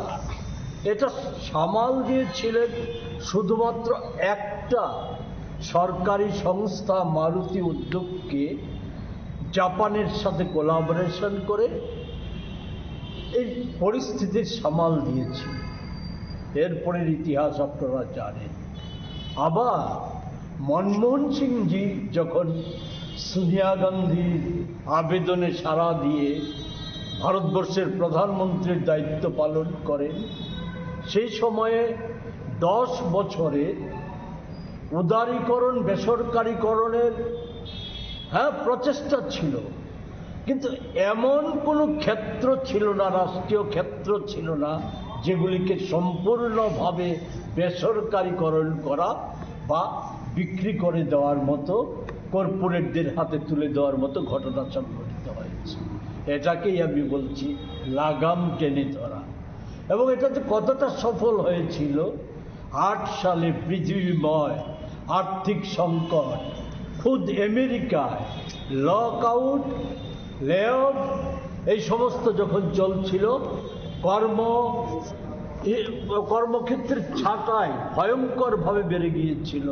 এটা সামাল দিয়েছিলেন শুধুমাত্র একটা সরকারি সংস্থা মারুতি উদ্যোগকে জাপানের সাথে কোলাবোরেশন করে এই পরিস্থিতির সামাল দিয়েছিল। এরপরের ইতিহাস আপনারা জানেন। আবার মনমোহন সিংজি যখন সোনিয়া গান্ধীর আবেদনে সাড়া দিয়ে ভারতবর্ষের প্রধানমন্ত্রীর দায়িত্ব পালন করেন, সেই সময়ে দশ বছরে উদারীকরণ, বেসরকারীকরণের, হ্যাঁ, প্রচেষ্টা ছিল, কিন্তু এমন কোনো ক্ষেত্র ছিল না, রাষ্ট্রীয় ক্ষেত্র ছিল না, যেগুলিকে সম্পূর্ণভাবে বেসরকারীকরণ করা বা বিক্রি করে দেওয়ার মতো, কর্পোরেটদের হাতে তুলে দেওয়ার মতো ঘটনা সংঘটিত হয়েছে। এটাকেই আমি বলছি লাগাম টেনে ধরা। এবং এটা যে কতটা সফল হয়েছিল, আট সালে পৃথিবীময় আর্থিক সংকট, খুদ আমেরিকায় লকআউট, লে অফ, এই সমস্ত যখন চলছিল, কর্ম, এ, কর্মক্ষেত্রে ছাঁটাই ভয়ঙ্করভাবে বেড়ে গিয়েছিল।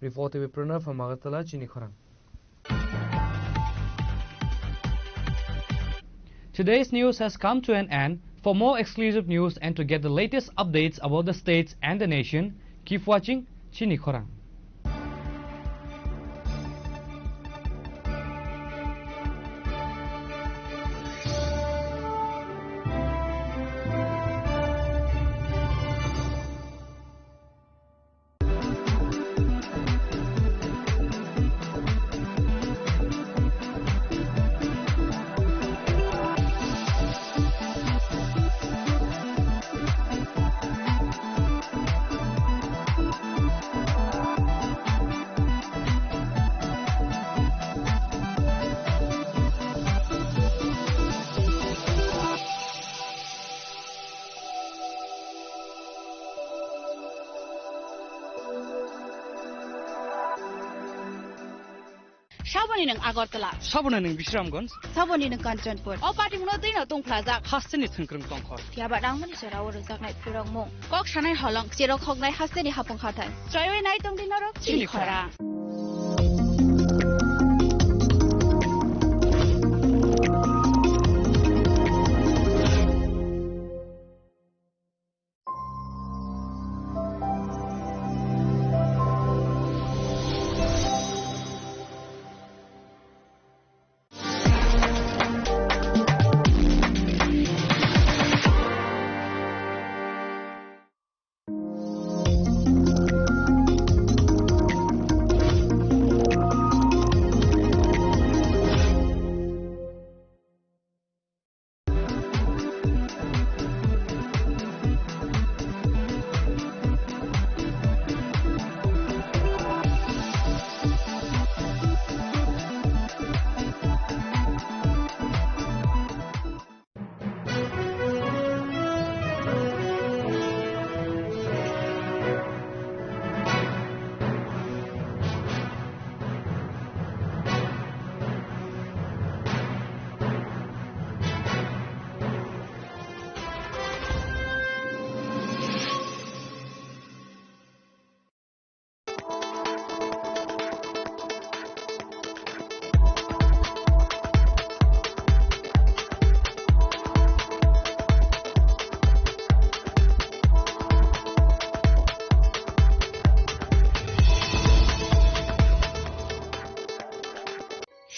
Report T V Pranav from Agartala, Chini Khorang. Today's news has come to an end. For more exclusive news and to get the latest updates about the states and the nation, keep watching Chini khorang. Saboni nwng Agartala. Saboni nwng Bisramganj. Saboni nwng Kanchanpur. O party mungno twi no tungphlajak. Hasteni thwngkwrwng tongkhor. Phiya ba nangmani jora o rwjaknai phwrwngmung. Kok sanai holong, cherok hoknai hasteni hapung hathai. Chaiwi nai tongdi norok chini khorang.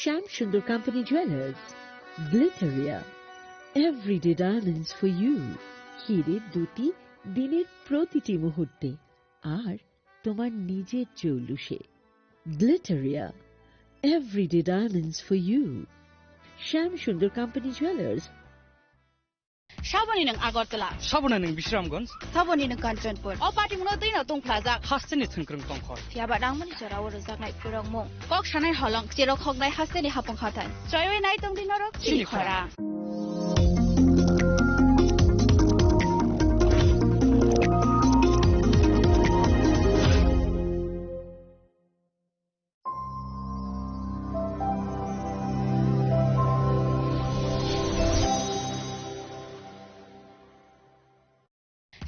Shyam Sundar Company Jewelers, Glitteria, everyday diamonds for you. হিরে দ্যুতি দিনের প্রতিটি মুহূর্তে, আর তোমার নিজের জৌলুসে। Glitteria, everyday diamonds for you. Shyam Sundar Company Jewelers. Saboni nwng Agartala. Saboni nwng Bisramganj. Saboni nwng Kanchanpur. O party mungno twi no tungphlajak. Hasteni thwngkwrwng tongkhor. Phiya ba nangmani jora o rwjaknai phwrwngmung. Kok sanai holong, cherok hoknai hasteni hapung hathai. Chaiwi nai tongdi norok chini khorang.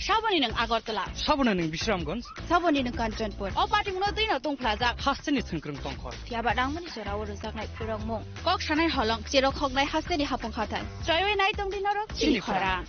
Saboni nwng Agartala. Saboni nwng Bisramganj. Saboni nwng Kanchanpur. O party mungno twi no tungphlajak. Hasteni thwngkwrwng tongkhor. Phiya ba nangmani jora o rwjaknai phwrwngmung. Kok sanai holong, cherok hoknai hasteni hapung hathai. Chaiwi nai tongdi norok chini khorang.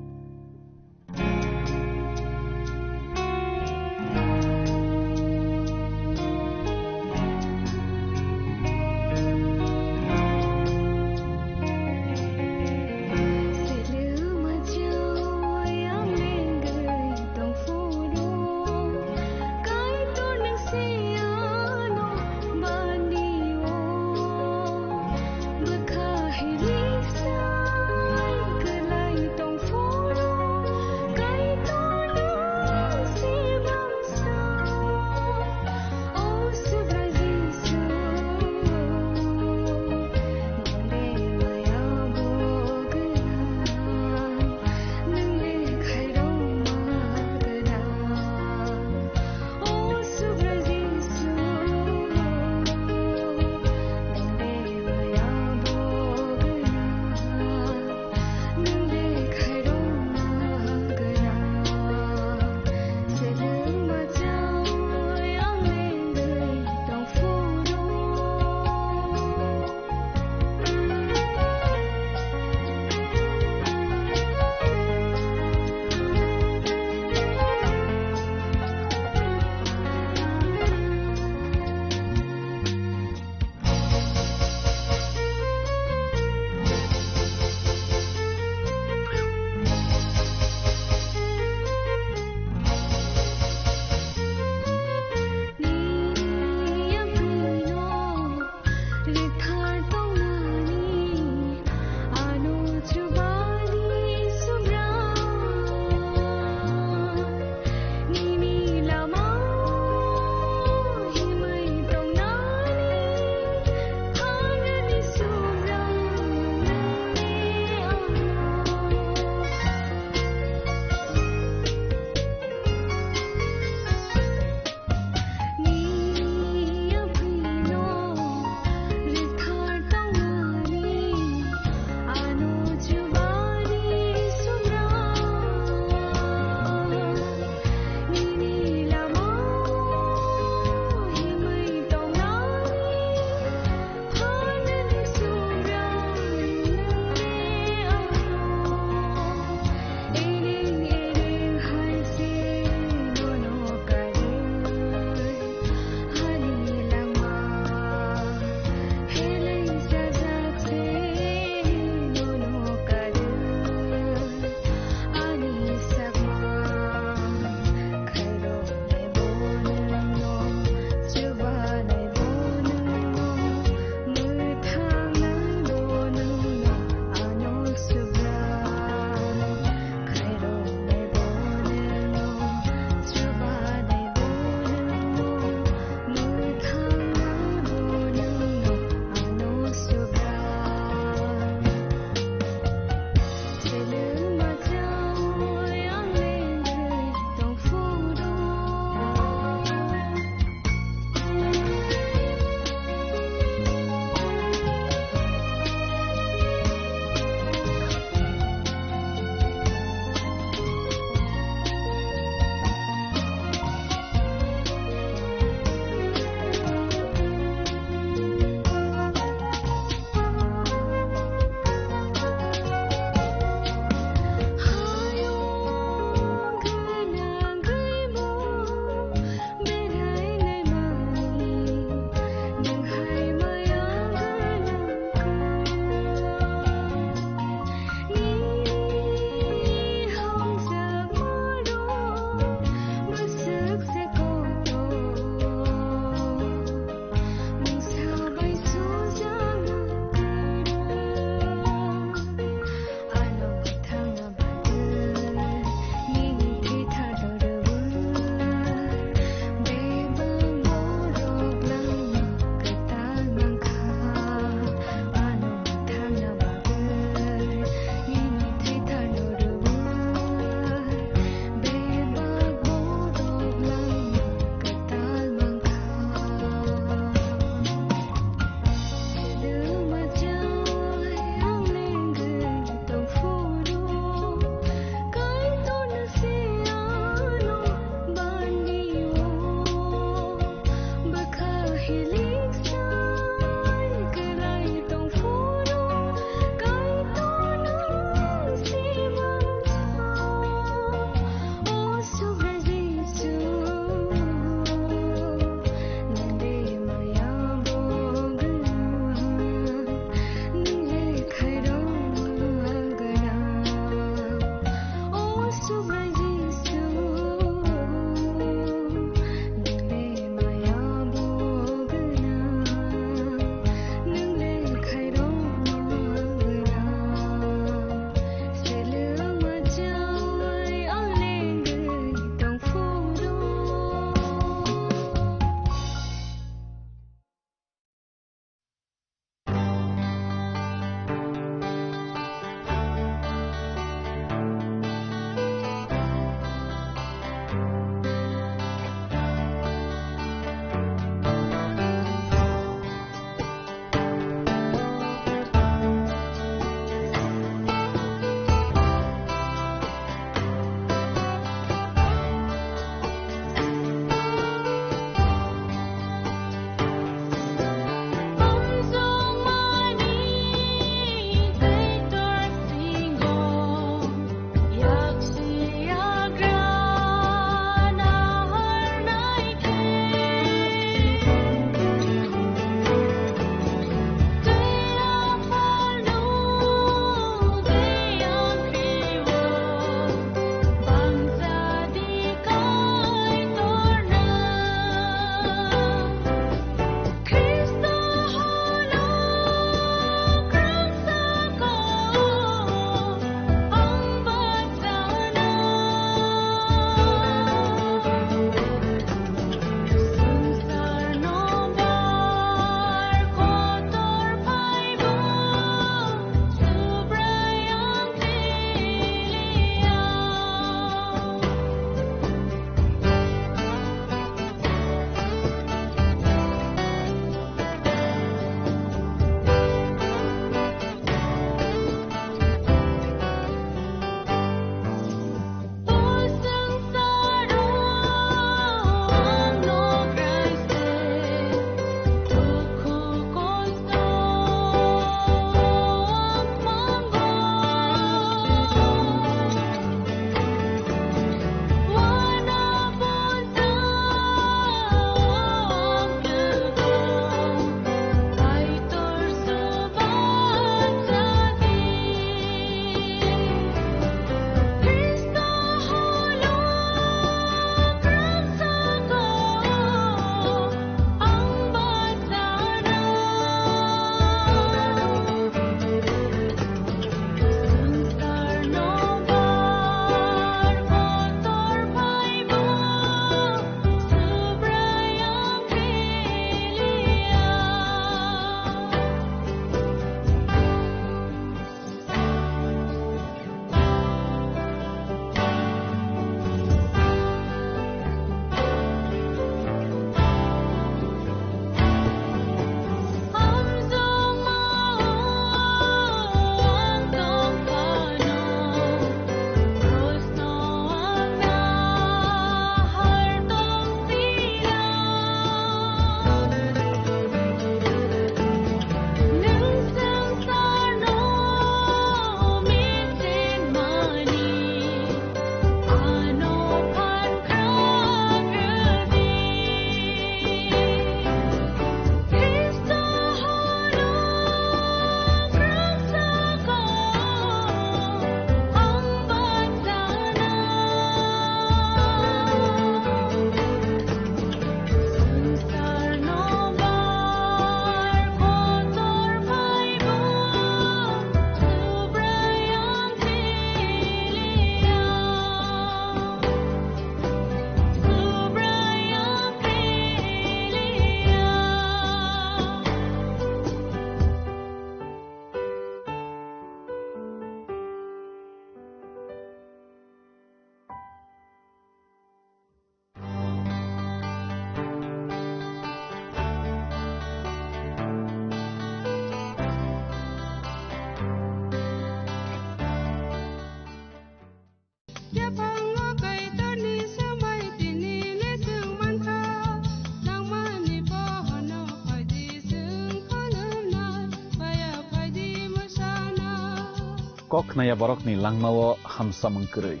Kok khnaya borokni langmao hamsamung kwrwi.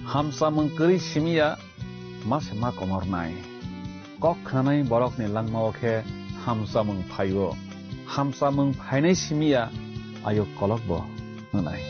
Hamsamung kwrwi simi ya ma se ma komornai. Kok khnanai borokni langmao khe hamsamung phaio. Hamsamung phainai simi ya ayuk kolokbo wngnai.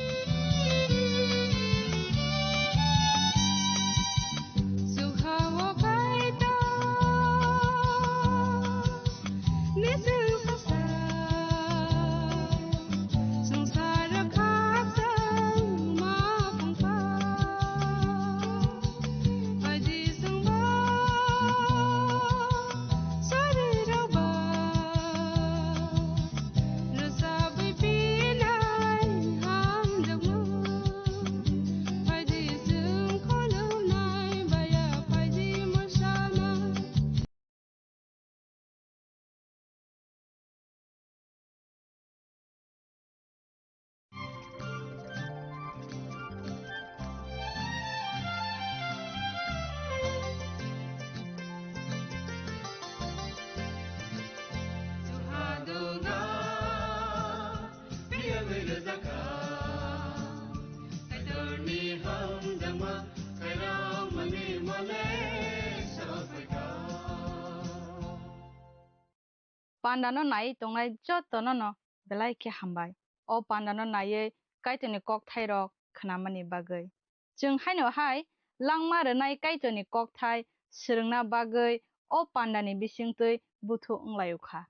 Pandano naiwi tongnai jotono no belai khe hambai. O pandano naiwi Kaitorni kokthairok khnamani bagwi. Chwng haino hai langma rwnai Kaitorni kokthai swrwngna bagwi o pandani bisingtwi buthu wnglaio kha.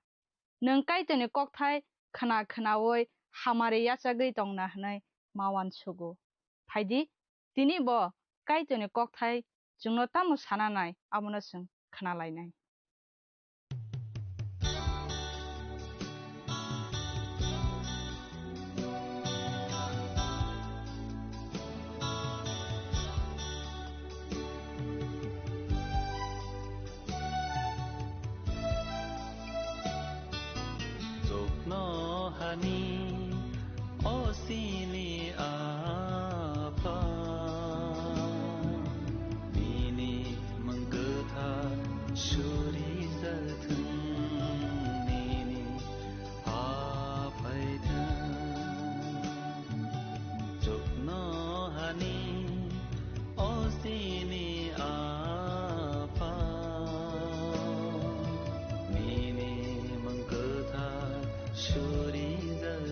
Nwng Kaitorni kokthai khna khnaui hamari yachagwi tongna hwnwi ma uansugo. Phaidi, tini bo Kaitorni kokthai chwngno tamo sana nai, abono chwng khna lainai. Chuknohani o chini Apha, nini mwng kwthar surijathwng, nini ha phaithwng. Chuknohani o chini Apha, nini mwng kwthar surijak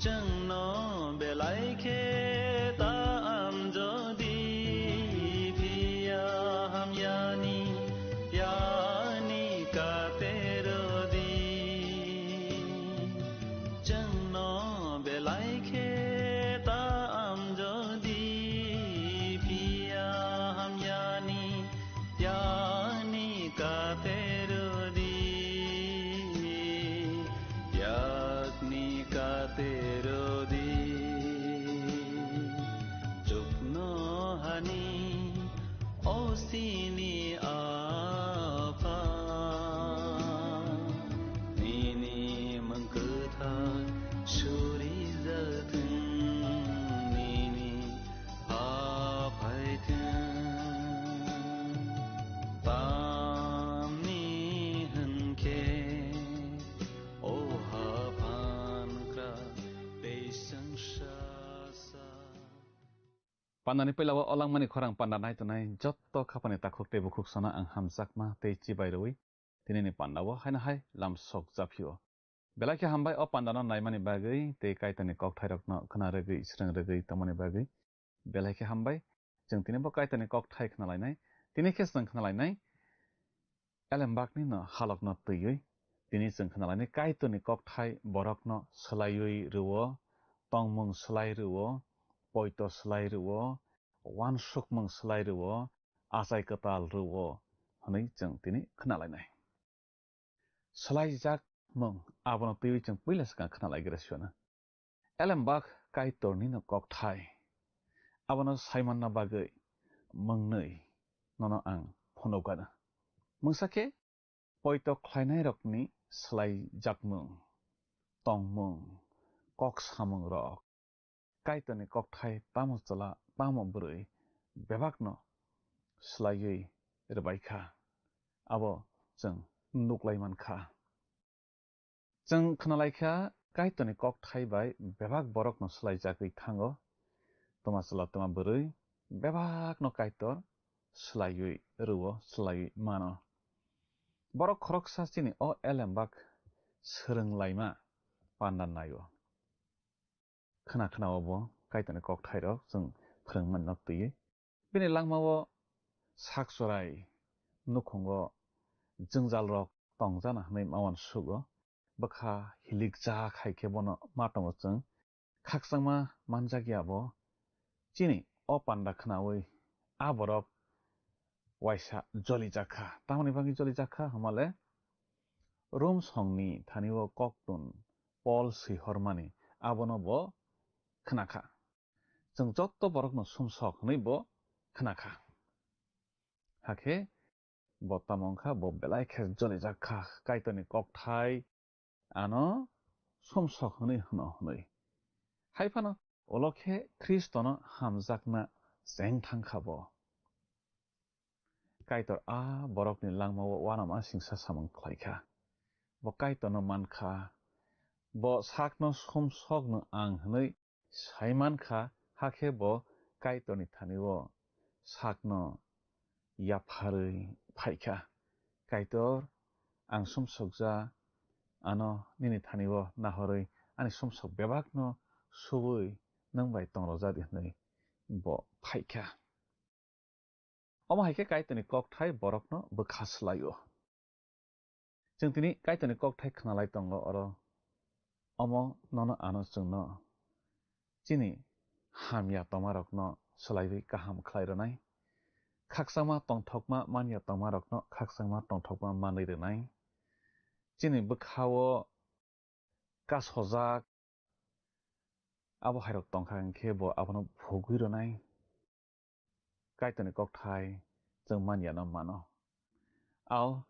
Chwngno belai khe ta amjodi, phiya hamyani, yani katerodi. Chwngno belai khe ta amjodi, phiya hamyani, yani katerodi, yakni katerodi. Chukno hani osini apa, nini mangkutha suri jatun, nini aphaitun. Tamni hwnkhe, o haphan kra tei swngsa sa. Pandani puila o langmani khorang panda nai tongnai jotto khapani takhuk tei bukhuk sana ang hamjakma tei chibai rwi tinini panda o haino hai lamsok japhio. Belai khe hambai o panda no naimani bagwi tei Kaitorni kokthairokno khna rwgwi srwng rwgwi tongmani bagwi. Belai khe hambai. Chwng tini bo Kaitorni kokthai khna lainai. Tini khe chwng khna lainai Elembakni no halokno twiwi. Tini chwng khna lainai Kaitorni kokthai borokno swlaiwi rwo, tongmung swlai rwo, poito swlai rwo, uansukmung swlai rwo, achai kwtal rwo hwnwi chwng tini khna lainai. Swlaijak mung abono twiwi chwng puila swkang khna lai gra sio na. Elembak Kaitorni no kokthai. Abono saimanna bagwi mungnwi nono ang phunukgana. Mungsa khe poito khlainairokni swlaijakmung, tongmung, kok samungrok. Kaitorni kokthai tamo chwla, tamo bwrwi bebakno swlaiwi rwbaikha, abo chwng nuklai mankha. Chwng khnalaikha, Kaitorni kokthai bai bebak borokno swlaijagwi thango. Twma chwla, twma bwrwi bebakno Kaitor swlaiwi rwo, swlaiwi mano. Borok khoroksa chini o elembak swrwnglaima panda naio. Khna khna o bo Kaitorni kokthairok chwng phrwngmani nok twiwi. Bini langmao sak chorai nukhungo jwngjalrok tongjana hwnwi ma uansugo. Bwkha hilikjak hai khe bono ma tongo chwng. Khakchangma manjakya bo chini o panda khnaui a borok waisa jolijakha. Tamoni bagwi jolijakha hwnmale Rom songni thani o koktun Pol swihormani abono bo khnakha. Chwng jotto borokno sumsok hwnwi bo khnakha. Hakhe bo tamo wngkha, bo belai khe jolijakha, Kaitorni kokthai ano sumsok hwnwi hwno hwnwi. Hai phano ulo khe Khristono hamjakna cheng thangkha bo. Kaitor a borokni langmao uanama singsa samung khlaikha. Bo Kaitorno mankha. Bo sakno sumsokno ang hwnwi sai mankha, hakhe bo Kaitorni thani-o sakno yapharwi phaikha. Kaitor, ang sumsokja, ano nini thani-o nahorwi ani sumsok bebakno subui nwng bai tongrojadi hwnwi bo phaikha. Omo hai khe Kaitorni kokthai borokno bwkha swlai-o. Chwng tini Kaitorni kokthai khnalai tongo oro. Omo nono ano chwngno chini hamya tongmarokno swlaiwi kaham khlai rwnai. Khakchangma tongthokma manya tongmarokno khakchangma tongthokma manwi rwnai. Chini bwkha-o kasojak abo hairok tongkha hwnkhe bo abono phugwi rwnai. Kaitorni kokthai chwng manyano mano. Ao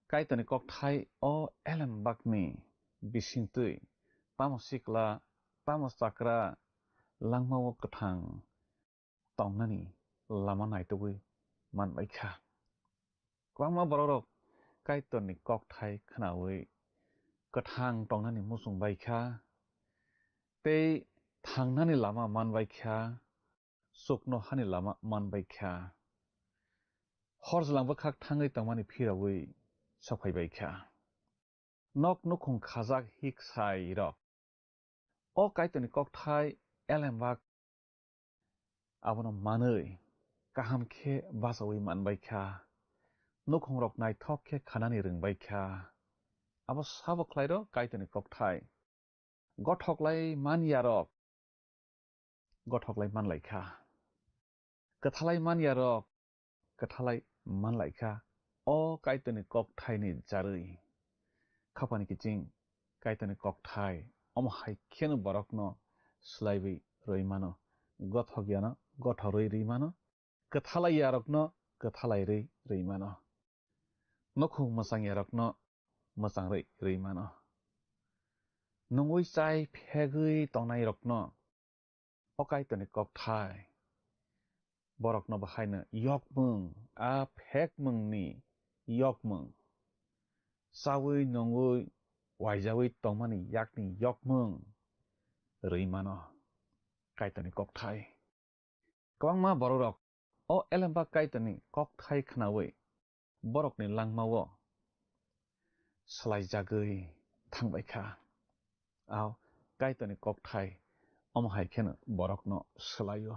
Kaitorni kokthai o elembakni bisingtwi tamo sikla, tamo chakra langmao kwthang tongnani lama naitugwi manbaikha. Kwbangma borokrok Kaitorni kokthai khnaui kwthang tongnani muchung baikha tei thangnani lama manbaikha, chuknohani lama manbaikha. Hor jwlang bwkhak thangwi tongmani phiraui sophaibaikha. Nok nukhung khajak hik sai rok. O Kaitorni kokthai elembak abono manwi kaham khe bachaui manbai kha, nukhungrok naithok khe khanani rwngbai kha. Abo sabo khlairo Kaitorni kokthai. Gothok lai man yarok gothok lai man lai kha, kwthalai man yarok kwthalai man lai kha. O Kaitorni kokthaini jarwi khapani kiching Kaitorni kokthai omo hai kheno borokno swlaiwi rwi mano, gothok yano gothorwi rwi mano, kwthalai yarokno kwthalai rwi rwi mano, nukhung mwchang yarokno mwchang rwi rwi mano. Nungwi chai phegwi tongnairokno o Kaitorni kokthai borokno bahaino yokmung, a phekmungni yokmung, chaui nungwi waijaui tongmani yakni yokmung rwi mano Kaitorni kokthai. Kwbangma bororok o elembak Kaitorni kokthai khnaui borokni langmao swlaijagwi thangbai kha. Ao Kaitorni kokthai omo hai kheno borokno swlaio.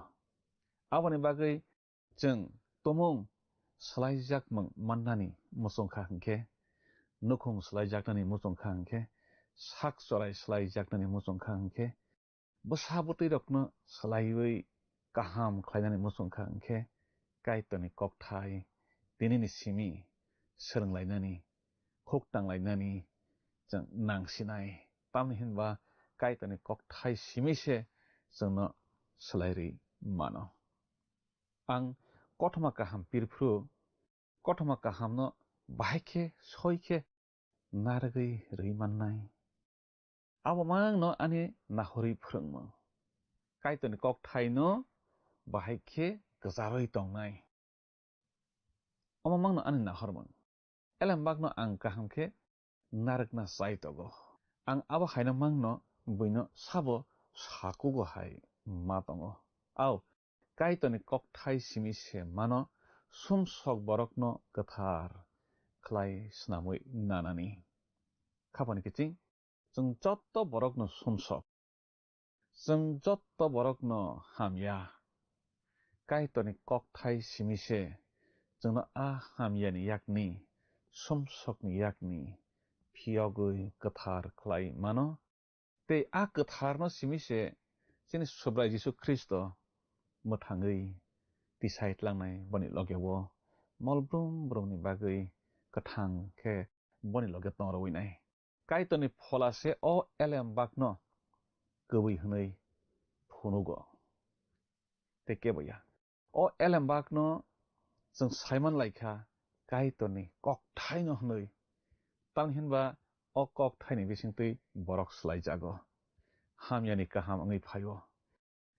Aboni bagwi chwng tumung swlaijakmung mannani muchung kha hwnkhe, nukhung swlaijaknani muchung kha hwnkhe, sak chorai swlaijaknani muchung kha hwnkhe, bwsa bwtwi rokno swlaiwi kaham khlainani muchung kha hwnkhe, Kaitorni kokthai tinini simi swrwnglainani, huk tanglainani chwng nangsinai. Tamni hinba Kaitorni kokthai simi se chwngno swlairwi mano. Ang kothoma kaham pirphru, kothoma kahamno bahai khe soi khe narwgwi rwi mannai. Abo mangno ani nahorwi phrwngmung. Kaitorni kokthaino bahai khe kwcharwi tongnai. Omo mangno ani nahormung. Elembakno ang kaham khe narwkna chai tongo. Ang abo haino mangno buino sabo sakugo hai ma tongo. Ao, Kaitorni kokthai simi se mano sumsok borokno kwthar khlai snamwi nanani. Khapani kiching, chwng jotto borokno sumsok, chwng jotto borokno hamya. Kaitorni kokthai simi se chwngno a hamyani yakni, sumsokni yakni phiyogwi kwthar khlai mano. Tei a kwtharno simi se chini Subrai Jisu Khristo mwthangwi tisai tlangnai, boni logeo mol brum brumni bagwi kwthang khe boni loge tong rwinai. Kaitorni phola se o elembakno kwbwi hwnwi phunugo. Tei kebo ya. O elembakno chwng saiman lai kha Kaitorni kokthaino hwnwi. Tamni hinba o kokthaini bisingtwi borok swlaijago, hamyani kaham wngwi phaio.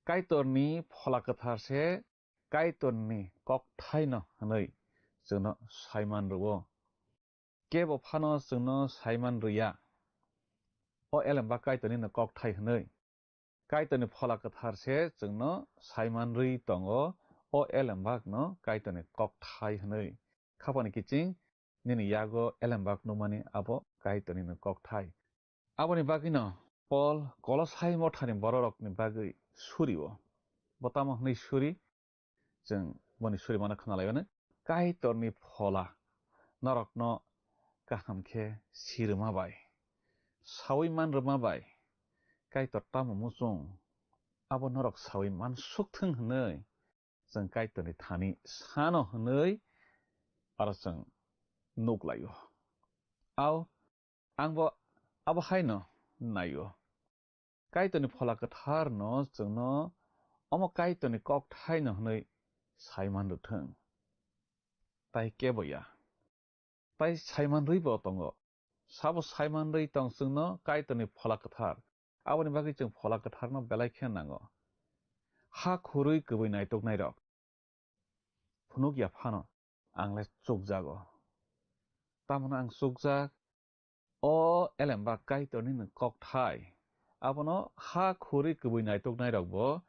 Kaitorni phola kwthar se Kaitorni kokthaino hwnwi chwngno saiman rwo. Kebo phano chwngno saiman rwya. O elembak Kaitornino kokthai hwnwi. Kaitorni phola kwthar se chwngno saiman rwi tongo, o elembakno Kaitorni kokthai hwnwi. Khapani kiching nini yago elembak nukmani abo Kaitornino kokthai. Aboni bagwino Pol Kolosai mothani bororokni bagwi surio. Bo tamo hwnwi suri? Chwng boni surimano khna lai-o, Kaitorni phola norokno kaham khe si rwma bai, saui man rwma bai, Kaitor tamo muchung, abo norok saui man suk thung hwnwi chwng Kaitorni thani sano hwnwi aro chwng nuk lai-o. Ao, ang bo abo haino nai-o. Kaitorni phola kwtharno chwngno omo Kaitorni kokthaino hwnwi saiman rwthwng. Tai kebo ya. Tai saiman rwibo tongo. Sabo saiman rwi tong chwngno Kaitorni phola kwthar. Aboni bagwi chwng phola kwtharno belai khe nango. Ha khurwi kwbwi naituknairok phunuk ya phano ang le chukjago. Tamoni ang chukjak, o elembak Kaitorni nwng kokthai. Abono ha khurwi kwbwi naituknairokbo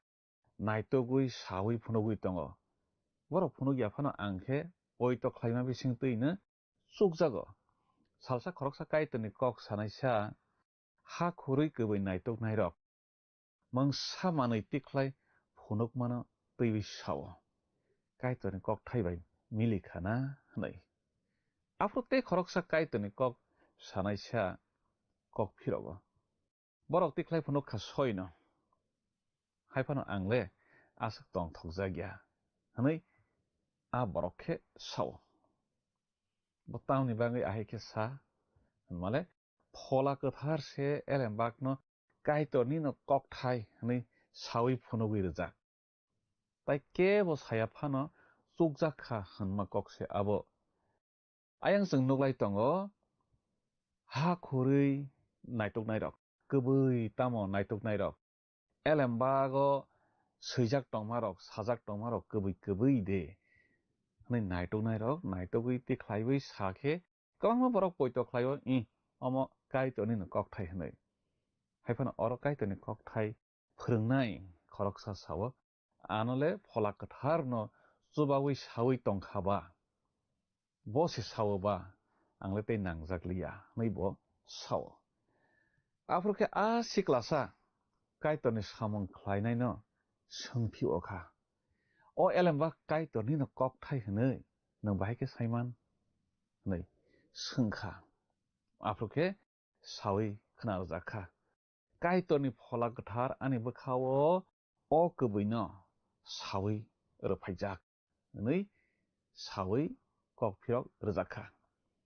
naitugwi saui phunugwi tongo. Borok phunuk ya phano ang khe poito khlaima bisingtwino chukjago. Salsa khoroksa Kaitorni kok sanaisa ha khurwi kwbwi naituknairok mungsa manwi tikhlai phunukmano twiwi sao, "Kaitorni kokthai bai mili kha na?" hwnwi. Aphuru tei khoroksa Kaitorni kok sanaisa kok phirogo. Borok tikhlai phunuk kha soino. Hai phano ang le aswk tongthokjak ya, hwnwi a borok khe sao. Bo tamni bagwi ahai khe sa? Hwnmale, Phola Kwthar se Elembakno Kaitorni no kokthai hwnwi sawi phunugwi rwjak. Tai kebo saya phano chukjak kha hwnma kok se abo. Ayang chwng nuklai tongo, ha khurwi naituknairok, kwbwi tamo naituknairok, Elembago swijak tongmarok, sajak tongmarok kwbwi kwbwi de hwnwi naituknairok naitugwi tikhlaiwi sa khe, kwbangma borok poito khlaio, "Ih, omo Kaitorni no kokthai," hwnwi. Hai phano oro Kaitorni kokthai phwrwngnai khoroksa sao, "Ano le Phola Kwtharno chubawi sawi tongkha ba, bo se sao ba, ang le tei nangjak liya," hwnwi bo sao. Aphuru khe a siklasa Kaitorni samung khlainaino swngphio kha, "O Elembak, Kaitorni no kokthai hwnwi nwng bahai khe saiman?" hwnwi swngkha. Aphuru khe sawi khna rwjak kha, "Kaitorni Phola Kwthar ani bwkhao o kwbwino sawi rwphaijak," hwnwi sawi kok phirok rwjak kha.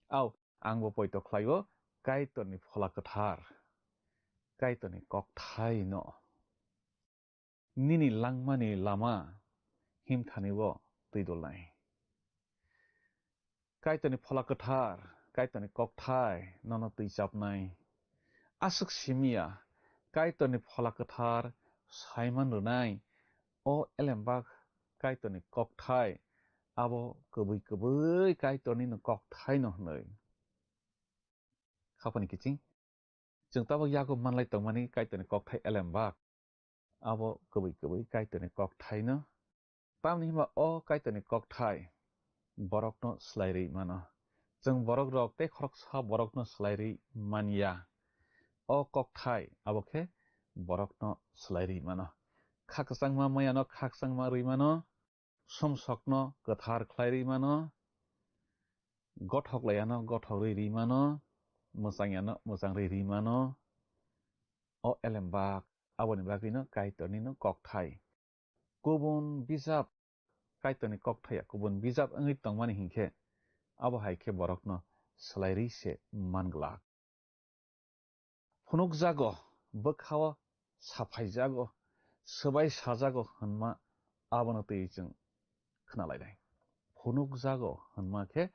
Au, angbo poito khlaio Kaitorni Phola Kwthar, Kaitorni kokthaino. Nini langmani lama himthanibo twi dolnai. Kaitorni Phola Kwthar, Kaitorni kokthai nono twi chapnai. Aswk simi ya, Kaitorni Phola Kwthar saiman rwnai, "O Elembak, Kaitorni kokthai, abo kwbwi kwbwi Kaitorni no kokthaino," hwnwi. Khapani kiching. Chwng tabuk yago manlai tongmani Kaitorni kokthai Elembak. Abo kwbwi kwbwi Kaitorni kokthaino. Tamni hwnba o Kaitorni kokthai borokno swlai rwi mano. Chwng borok rok tei khoroksa borokno swlai rwi man ya. O kokthai abo khe borokno swlai rwi mano. Kha kwchangma mayano kha kwchangma rwi mano. Sumsokno kwthar khlai rwi mano, gothok laiyano gothok rwi rwi mano, mwchang yano mwchang rwi rwi mano. O Elembak, aboni bagwino Kaitorni no kokthai. Kubun bijap, Kaitorni kokthai ya kubun bijap wngwi tongmani hinkhe, abo hai khe borokno swlai rwi se man glak. Phunukjago, bwkhao saphaijago, swbai sajago hwnma abono twi chwng khna lainai. Phunukjago hwnma khe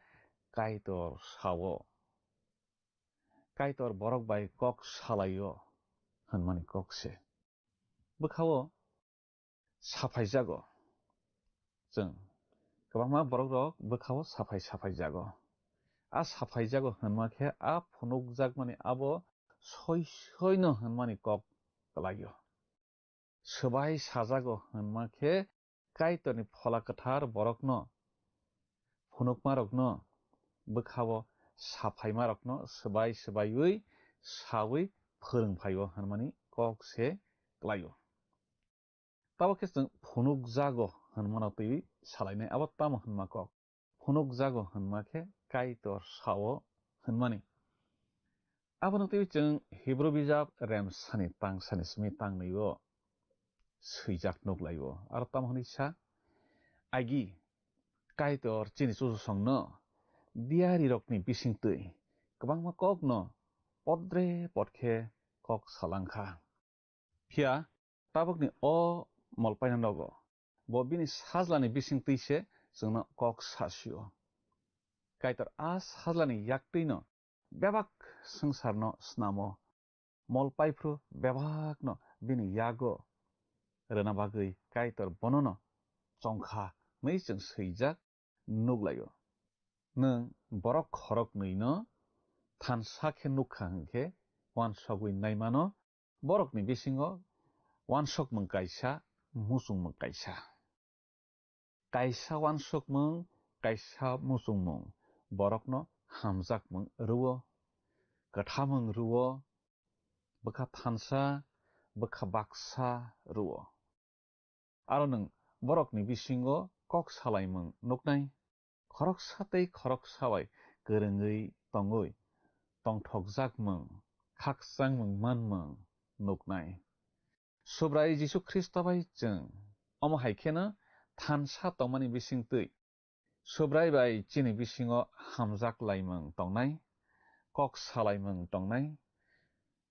Kaitor sao. Kaitor borok bai kok salaio hwnmani kok se. Bwkhao saphaijago. Chwng kwbangma borok rok bwkhao saphai saphaijago. A saphaijago hwnma khe a phunukjakmani abo soi soino hwnmani kok kwlaio. Swbai sajago hwnma khe Kaitorni Phola Kwthar borokno phunukmarokno bwkhao saphaimarokno swbai swbaiwi sawi phwrwng phaio hwnmani kok se kwlaio. Tabuk khe chwng phunukjago hwnmano twiwi salainai, abo tamo hwnma kok? Phunukjago hwnma khe Kaitor sao hwnmani. Abono twiwi chwng Hibru bijap remsani tangsani simi tangnwio swijak nuklaio. Aro tamo hwnwi sa, agi Kaitor chini chuchusongno diyarirokni bisingtwi kwbangma kokno podre pod khe kok salangkha. Phiya tabukni o molpaino nogo, bo bini sajlani bisingtwi se chwngno kok sasio. Kaitor a sajlani yaktwino bebak swngcharno snamo. Molpai phru bebakno bini yago rwna bagwi Kaitor bonono chongkha hwnwi chwng swijak nuklaio. Nwng borok khoroknwino thansa khe nukha hwnkhe uansugwi naimano, borokni bisingo uansukmung kaisa, muchungmung kaisa. Kaisa uansukmung, kaisa muchungmung borokno hamjakmung rwo, kwthamung rwo, bwkha thansa, bwkha baksa rw-o. Aro nwng borokni bisingo kok salaimung nuknai, khoroksa tei khoroksa bai kwrwngwi tongwi tongthokjakmung, khakchangmung manmung nuknai. Subrai Jisu Khristo bai chwng omo hai kheno thansa tongmani bisingtwi Subrai bai chini bisingo hamjak laimung tongnai, kok salaimung tongnai,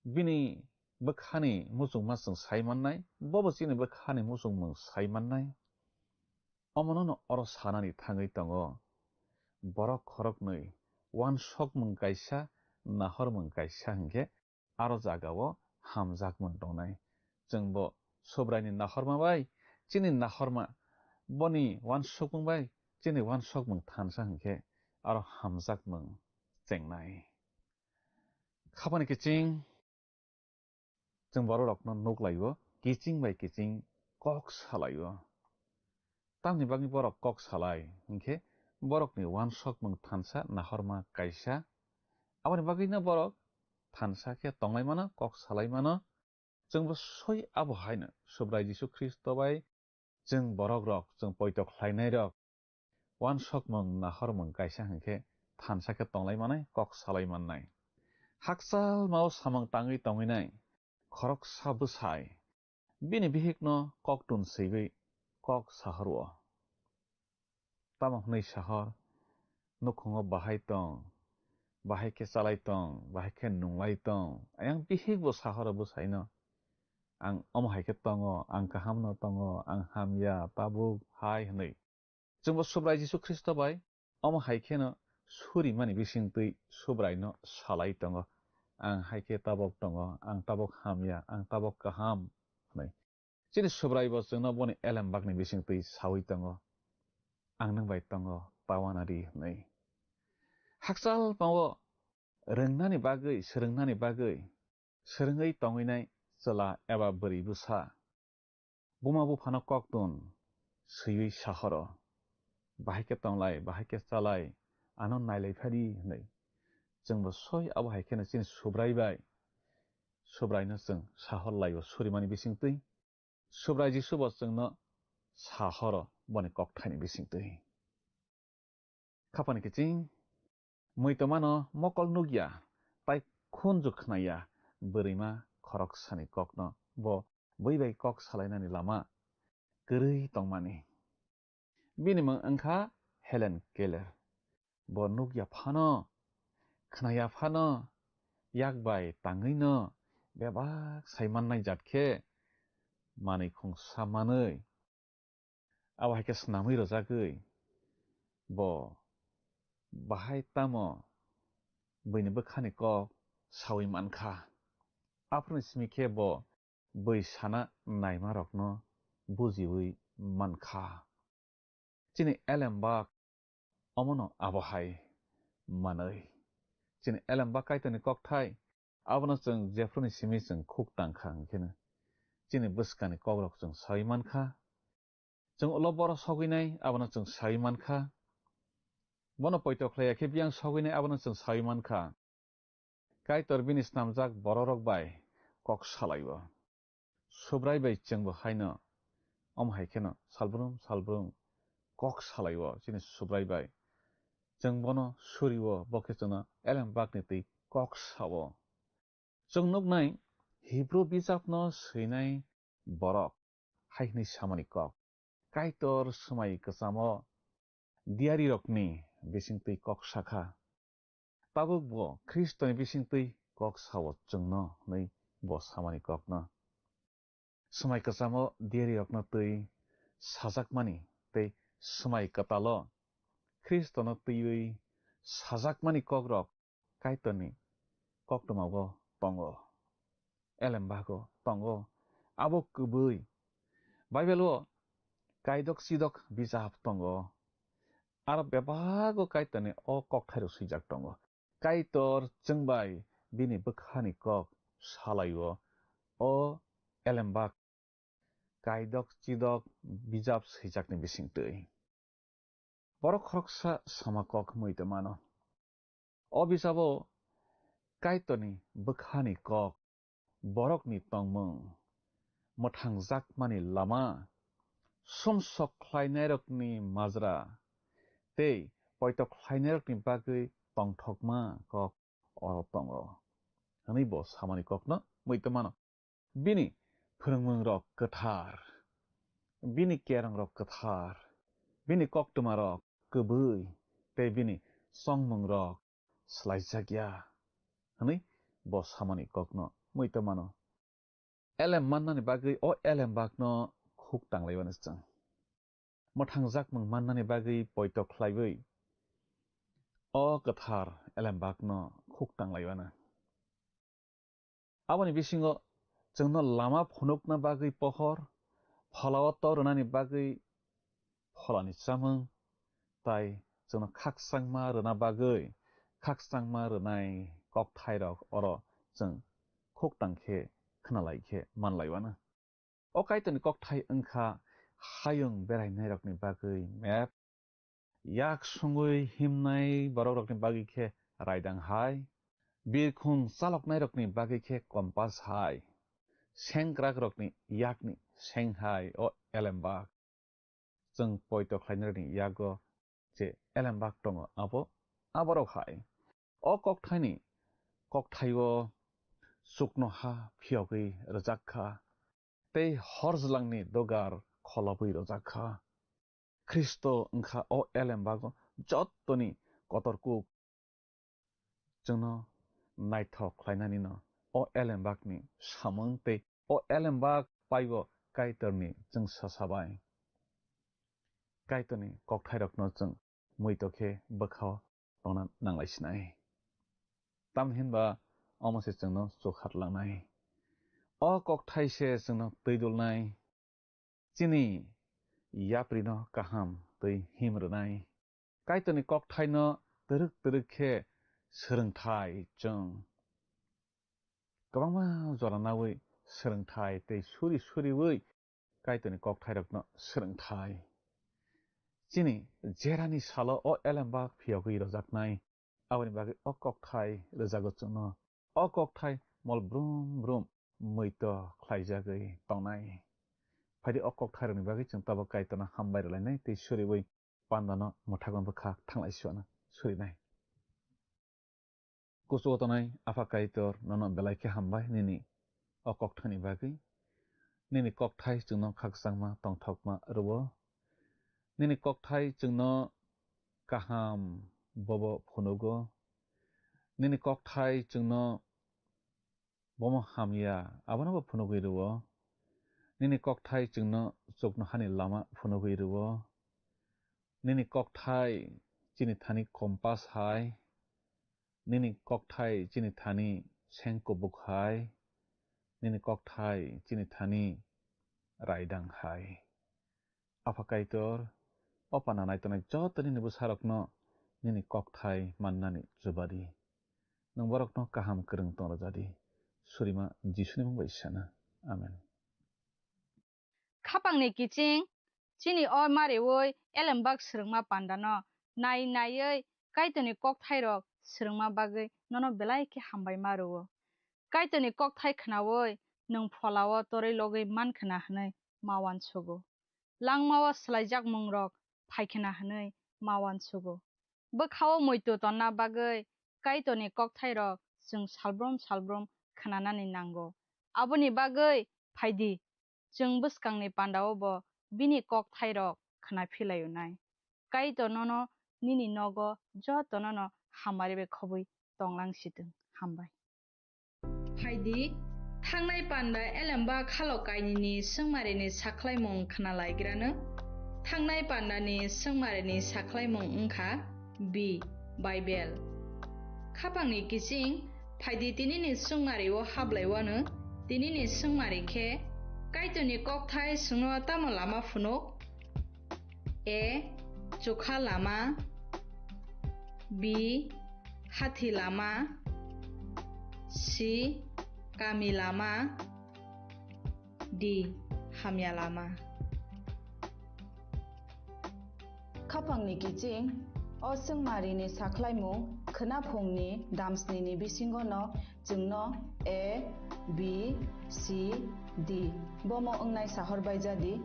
bini bwkhani muchungma chwng sai mannai, bobo chini bwkhani muchungmung sai mannai. Omono no oro sanani thangwi tongo, borok khoroknwi wansokmung kaisa, nahormung kaisa hinkhe aro jagao hamjakmung tongnai. Chwngbo Subraini nahorma bai chini nahorma, boni wansukmung bai chini wansukmung thansa hinkhe aro hamjakmung chengnai. Khapani kiching chwng bororokno nuklaio, kiching bai kiching kok salaio. Tamni bagwi borok kok salai hinkhe borokni wansokmung thansa nahorma kaisa. Aboni bagwino borok thansa khe tonglai mano, kok salai mano. Chwngbo soi abo haino Subrai Jisu Khristo bai chwng borok rok, chwng poito khlainai rok, wansokmung nahormung kaisa hinkhe thansa khe tonglai manai, kok salai mannai. Hakchal mao samung tangwi tongwinai khoroksa bwsai bini bihikno koktun swiwi kok sahoro. Tamo hwnwi sahor, nukhungo bahai tong, bahai khe chalai tong, bahai khe nunglai tong. Ayang bihikbo sahoro bwsaino, "Ang omo hai khe tongo, ang kahamno tongo, ang hamya, tabuk hai," hwnwi. Chwngbo Subrai Jisu Khristo bai omo hai kheno surimani bisingtwi Subraino salai tongo, "Ang hai khe tabok tongo, ang tabok hamya, ang tabok kaham," hwnwi. Chini Subraibo chwngno boni elembakni bisingtwi saui tongo, "Ang nwng bai tongo, ta uanadi," hwnwi. Hakchal pao rwngnani bagwi, swrwngnani bagwi swrwngwi tongwinai chwla eba bwrwi bwsa, buma buphano koktun swiwi sahoro, "Bahai khe tonglai, bahai khe chalai, ano nailai phadi," hwnwi. Chwngbo soi abo hai kheno chini Subrai bai Subraino chwng sahor laio surimani bisingtwi. Subrai Jisubo chwngno sahoro boni kokthaini bisingtwi. Khapani kiching, muitomano mokol nukya, tai khunju khnaya bwrwima khoroksani kokno bo bui bai kok salainani lama kwrwi tongmani. Bini mung wngkha Helen Keller. Bo nukya phano, khnaya phano, yak bai tangwino bebak sai mannai jat khe manwi khungsa manwi, abo hai khe snamwi rwjagwi bo bahai tamo buini bwkhani kok saui mankha. Aphuruni simi khe bo bui sana naimarokno bujiui mankha. Chini elembak omono abo hai manwi. Chini elembak Kaitorni kokthai abono chwng jephuruni simi chwng khuk tangkha hwnkheno chini bwskangni kokrok chwng saui mankha. Chwng ulo boro sogwinai abono chwng saui mankha. Bono poito khlaiya khe biyang sogwinai abono chwng saui mankha. Kaitor bini snamjak bororok bai kok salaio. Subrai bai chwngbo haino, omo hai kheno salbrum salbrum kok salaio chini Subrai bai. Chwng bono surio, bo khe chwngno elembakni twi kok sao. Chwng nuknai Hibru bijapno swinai borok hai hwnwi samani kok, Kaitor swmai kwchamo diyarirokni bisingtwi kok sakha. Tabuk bo Khristoni bisingtwi kok sao chwngno hwnwi bo samani kokno. Swmai kwchamo diyarirokno twi sajakmani tei swmai kwtalo Khristono twiwi sajakmani kokrok Kaitorni koktwmao tongo, elembago tongo. Abo kwbwi Bible-o kaidok chidok bijap tongo. Aro bebago Kaitorni o kokthairok swijak tongo. Kaitor chwng bai bini bwkhani kok salaio, o elembak kaidok chidok bijap swijakni bisingtwi. Borok khoroksa sama kok hwnwi tongmano. O bijabo Kaitorni bwkhani kok, borokni tongmung, mwthangjakmani lama, sumsok khlainairokni majra tei poito khlainairokni bagwi tongthokma kok oro tongo, hwnwi bo samani kokno muitu mano. Bini phwrwngmungrok kwthar, bini kerongrok kwthar, bini koktwmarok kwbwi tei bini chongmungrok swlaijakya, hwnwi bo samani kokno muitu mano. Elem mannani bagwi o elembakno khuk tanglaiwano chwng. Mwthangjakmung mannani bagwi poito khlaiwi o kwthar elembakno khuk tanglaiwano. Aboni bisingo chwngno lama phunukna bagwi pohor, pholao to rwnani bagwi pholani chamung, tai chwngno khakchangma rwna bagwi khakchangma rwnai kokthairok oro chwng khuk tang khe khwnalai khe manlaiwano. O Kaitorni kokthai wngkha hayung berainairokni bagwi map, yak sungwi himnai borokrokni bagwi khe raidang hai, birkhung chaloknairokni bagwi khe kompas hai, sengkrakrokni yakni seng hai o elembak. Chwng poito khlainairokni yago je elembak tongo, abo aborok hai. O kokthaini kokthaio chuknoha phiyogwi rwjak kha, tei horjlangni dogar kholobwi rwjak kha. Khristo wngkha o elembago jottoni kotor kuk. Chwngno naithok khlainanino o elembakni samung tei o elembak paibo Kaitorni chwngsasabai. Kaitorni kokthairokno chwng muitok khe bwkhao tongna nanglaisinai. Tamhinba omo se chwngno chukharlangnai. O kokthai se chwngno twidulnai. Chini yaprino kaham twi him rwnai. Kaitorni kokthaino twrwk twrwk khe swrwngthai chwng. Kwbangma jora naui swrwngthai tei suri suriui Kaitorni kokthairokno swrwngthai. Chini jerani salo o elembak phiyogwi rojaknai, aboni bagwi o kokthai rwjago chwngno. O kokthai mol brum brum muitok khlaijagwi tongnai. Phaidi o kokthairokni bagwi chwng tabuk Kaitorno hambai rwlainai tei suriui pandano mwthakno bwkha thanglai suana surinai. Kuchugo tongnai Apha Kaitor, nono belai khe hambai nini o kokthaini bagwi. Nini kokthai chwngno khakchangma tongthokma rwo. Nini kokthai chwngno kaham bobo phunugo. Nini kokthai chwngno bomo hamya, abono bo phunugwi rwo. Nini kokthai chwngno chuknohani lama phunugwi rwo. Nini kokthai chini thani kompas hai. Nini kokthai chini thani seng kubuk hai. Nini kokthai chini thani raidang hai. Apha Kaitor, o pana naitonai joto nini bwsarokno nini kokthai mannani chubadi. Nwng borokno kaham kwrwng tong rwjadi. Surima Jisuni mung bai sana. Amen. Khapangni kiching, chini o mariui elembak swrwngma pandano nai naiui Kaitorni kokthairok swrwngma bagwi nono belai khe hambai ma rwo. Kaitorni kokthai khnaui nwng pholao torwi logwi man khna hwnwi ma uansugo. Langmao swlaijak mungrok phai khna hwnwi ma uansugo. Bwkhao muitu tonna bagwi Kaitorni kokthairok chwng salbrum salbrum khnanani nango. Aboni bagwi phaidi, chwng bwskangni pandao bo bini kokthairok khna philaio nai. Kaitor nono nini nogo jotono no hamari bai khobwi tonglang sitwng. Hambai. Phaidi, thangnai panda elembak halo kainwini swngmarini sakhlaimung khnalaigrano. Thangnai pandani swngmarini sakhlaimung wngkha B, Bible. Khapangni kiching, phaidi tinini swngmario hablaiwano, tinini swngmari khe, Kaitorni kokthai chwngno tamo lama phunuk? A, chukha lama. B, hathi lama. C, kami lama. D, hamya lama. Khapangni kiching, o swngmarini sakhlaimung khwnaphungni damsnini bisingono chwngno A, B, C, Di, bomo wngnai sahor bai ja di.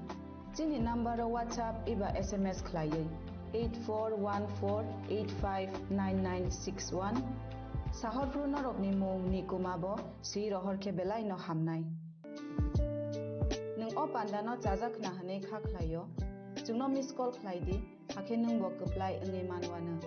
Chini number o WhatsApp eba S M S khlaiwi eight four one four eight five nine nine six one. Sahor phru norokni mung ni kuma bo swi rohor khe belai no hamnai. Nwng o panda no chajak khna hwnwi kha khlaio. Chwngno miss call khlai di. Hakhe nwng bo kwplai wngwi manwano.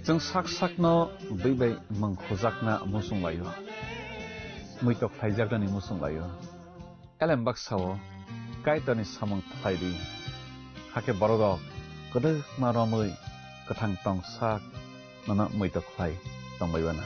Chwng sak sakno bwi bai mung khujakna muchung laio, muitok khlaijaknani muchung laio. Elem baksa-o Kaitorni samung khlai di, hakhe bororok kwdwkma romwi kwthang tong sak nono muitok khlai tongbai uanw.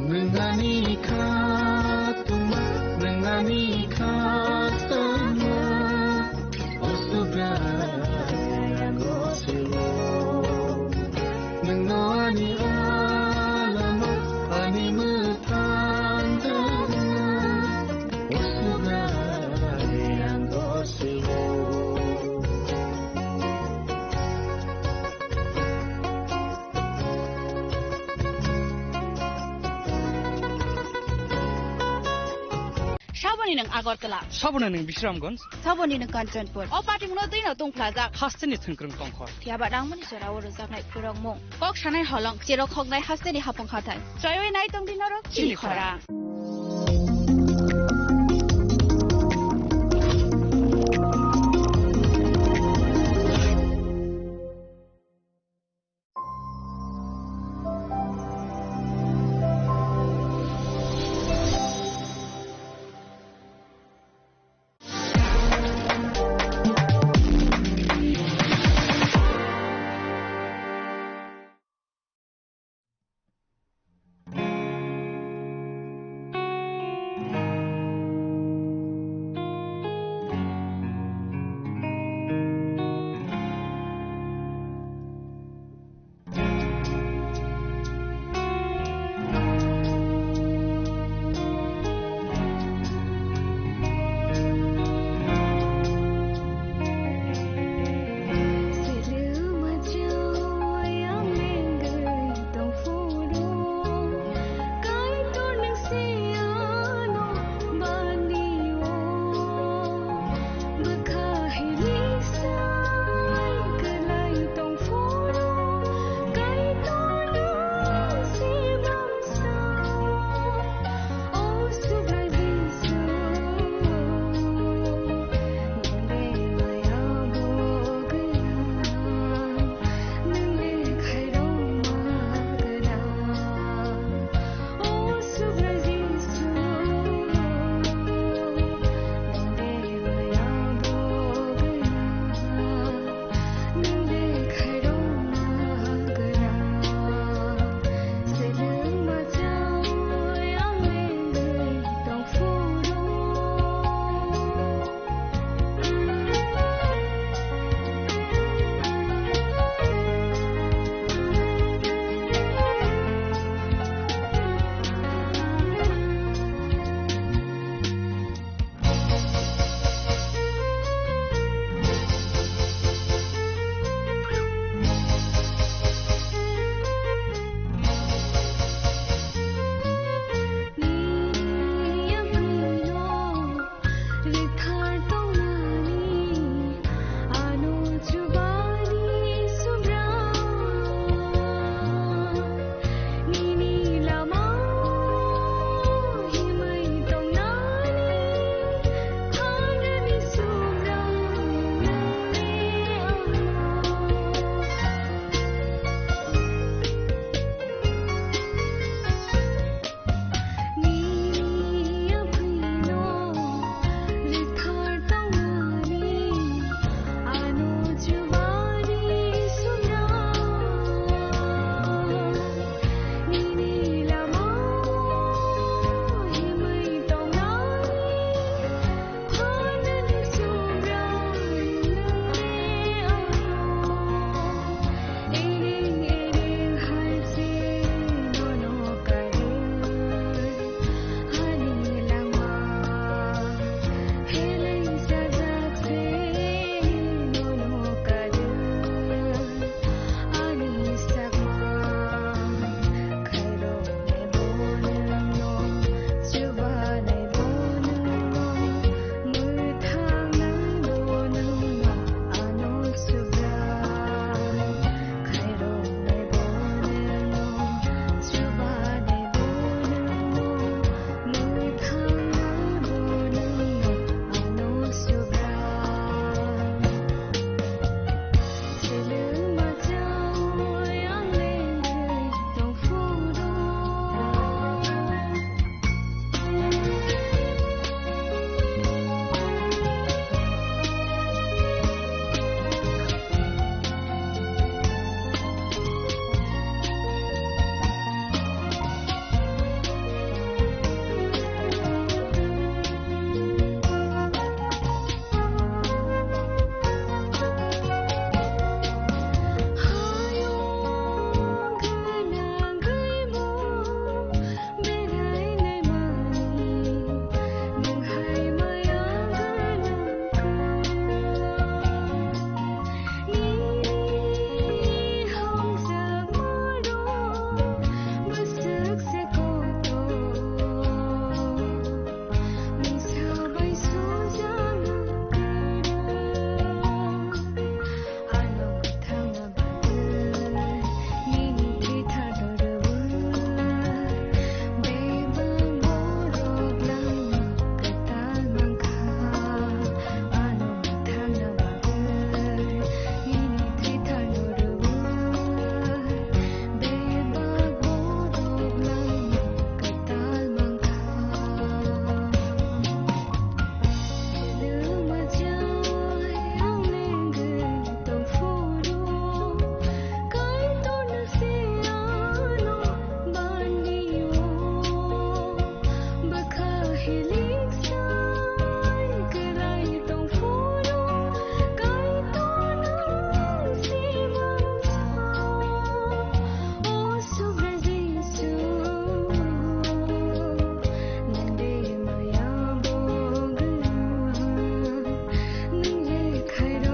Nwng ani kha tongma, nwng ani kha tongma, o Subrai ang o silo. Nwng no ani alama, ani mwthang tongma, o Subrai ang o silo. Saboni nwng Agartala. Saboni nwng Bisramganj. Saboni nwng Kanchanpur. O patimungno twino tungphlajak. Hasteni thwngkwrwng tongkhor. Phiya ba nangmani jorao rwjaknai phurokmung. Kok sanai holong, cherok hoknai hasteni hapung hathai. Choiwi nai tongdi norok chini chini khorang. Khorang.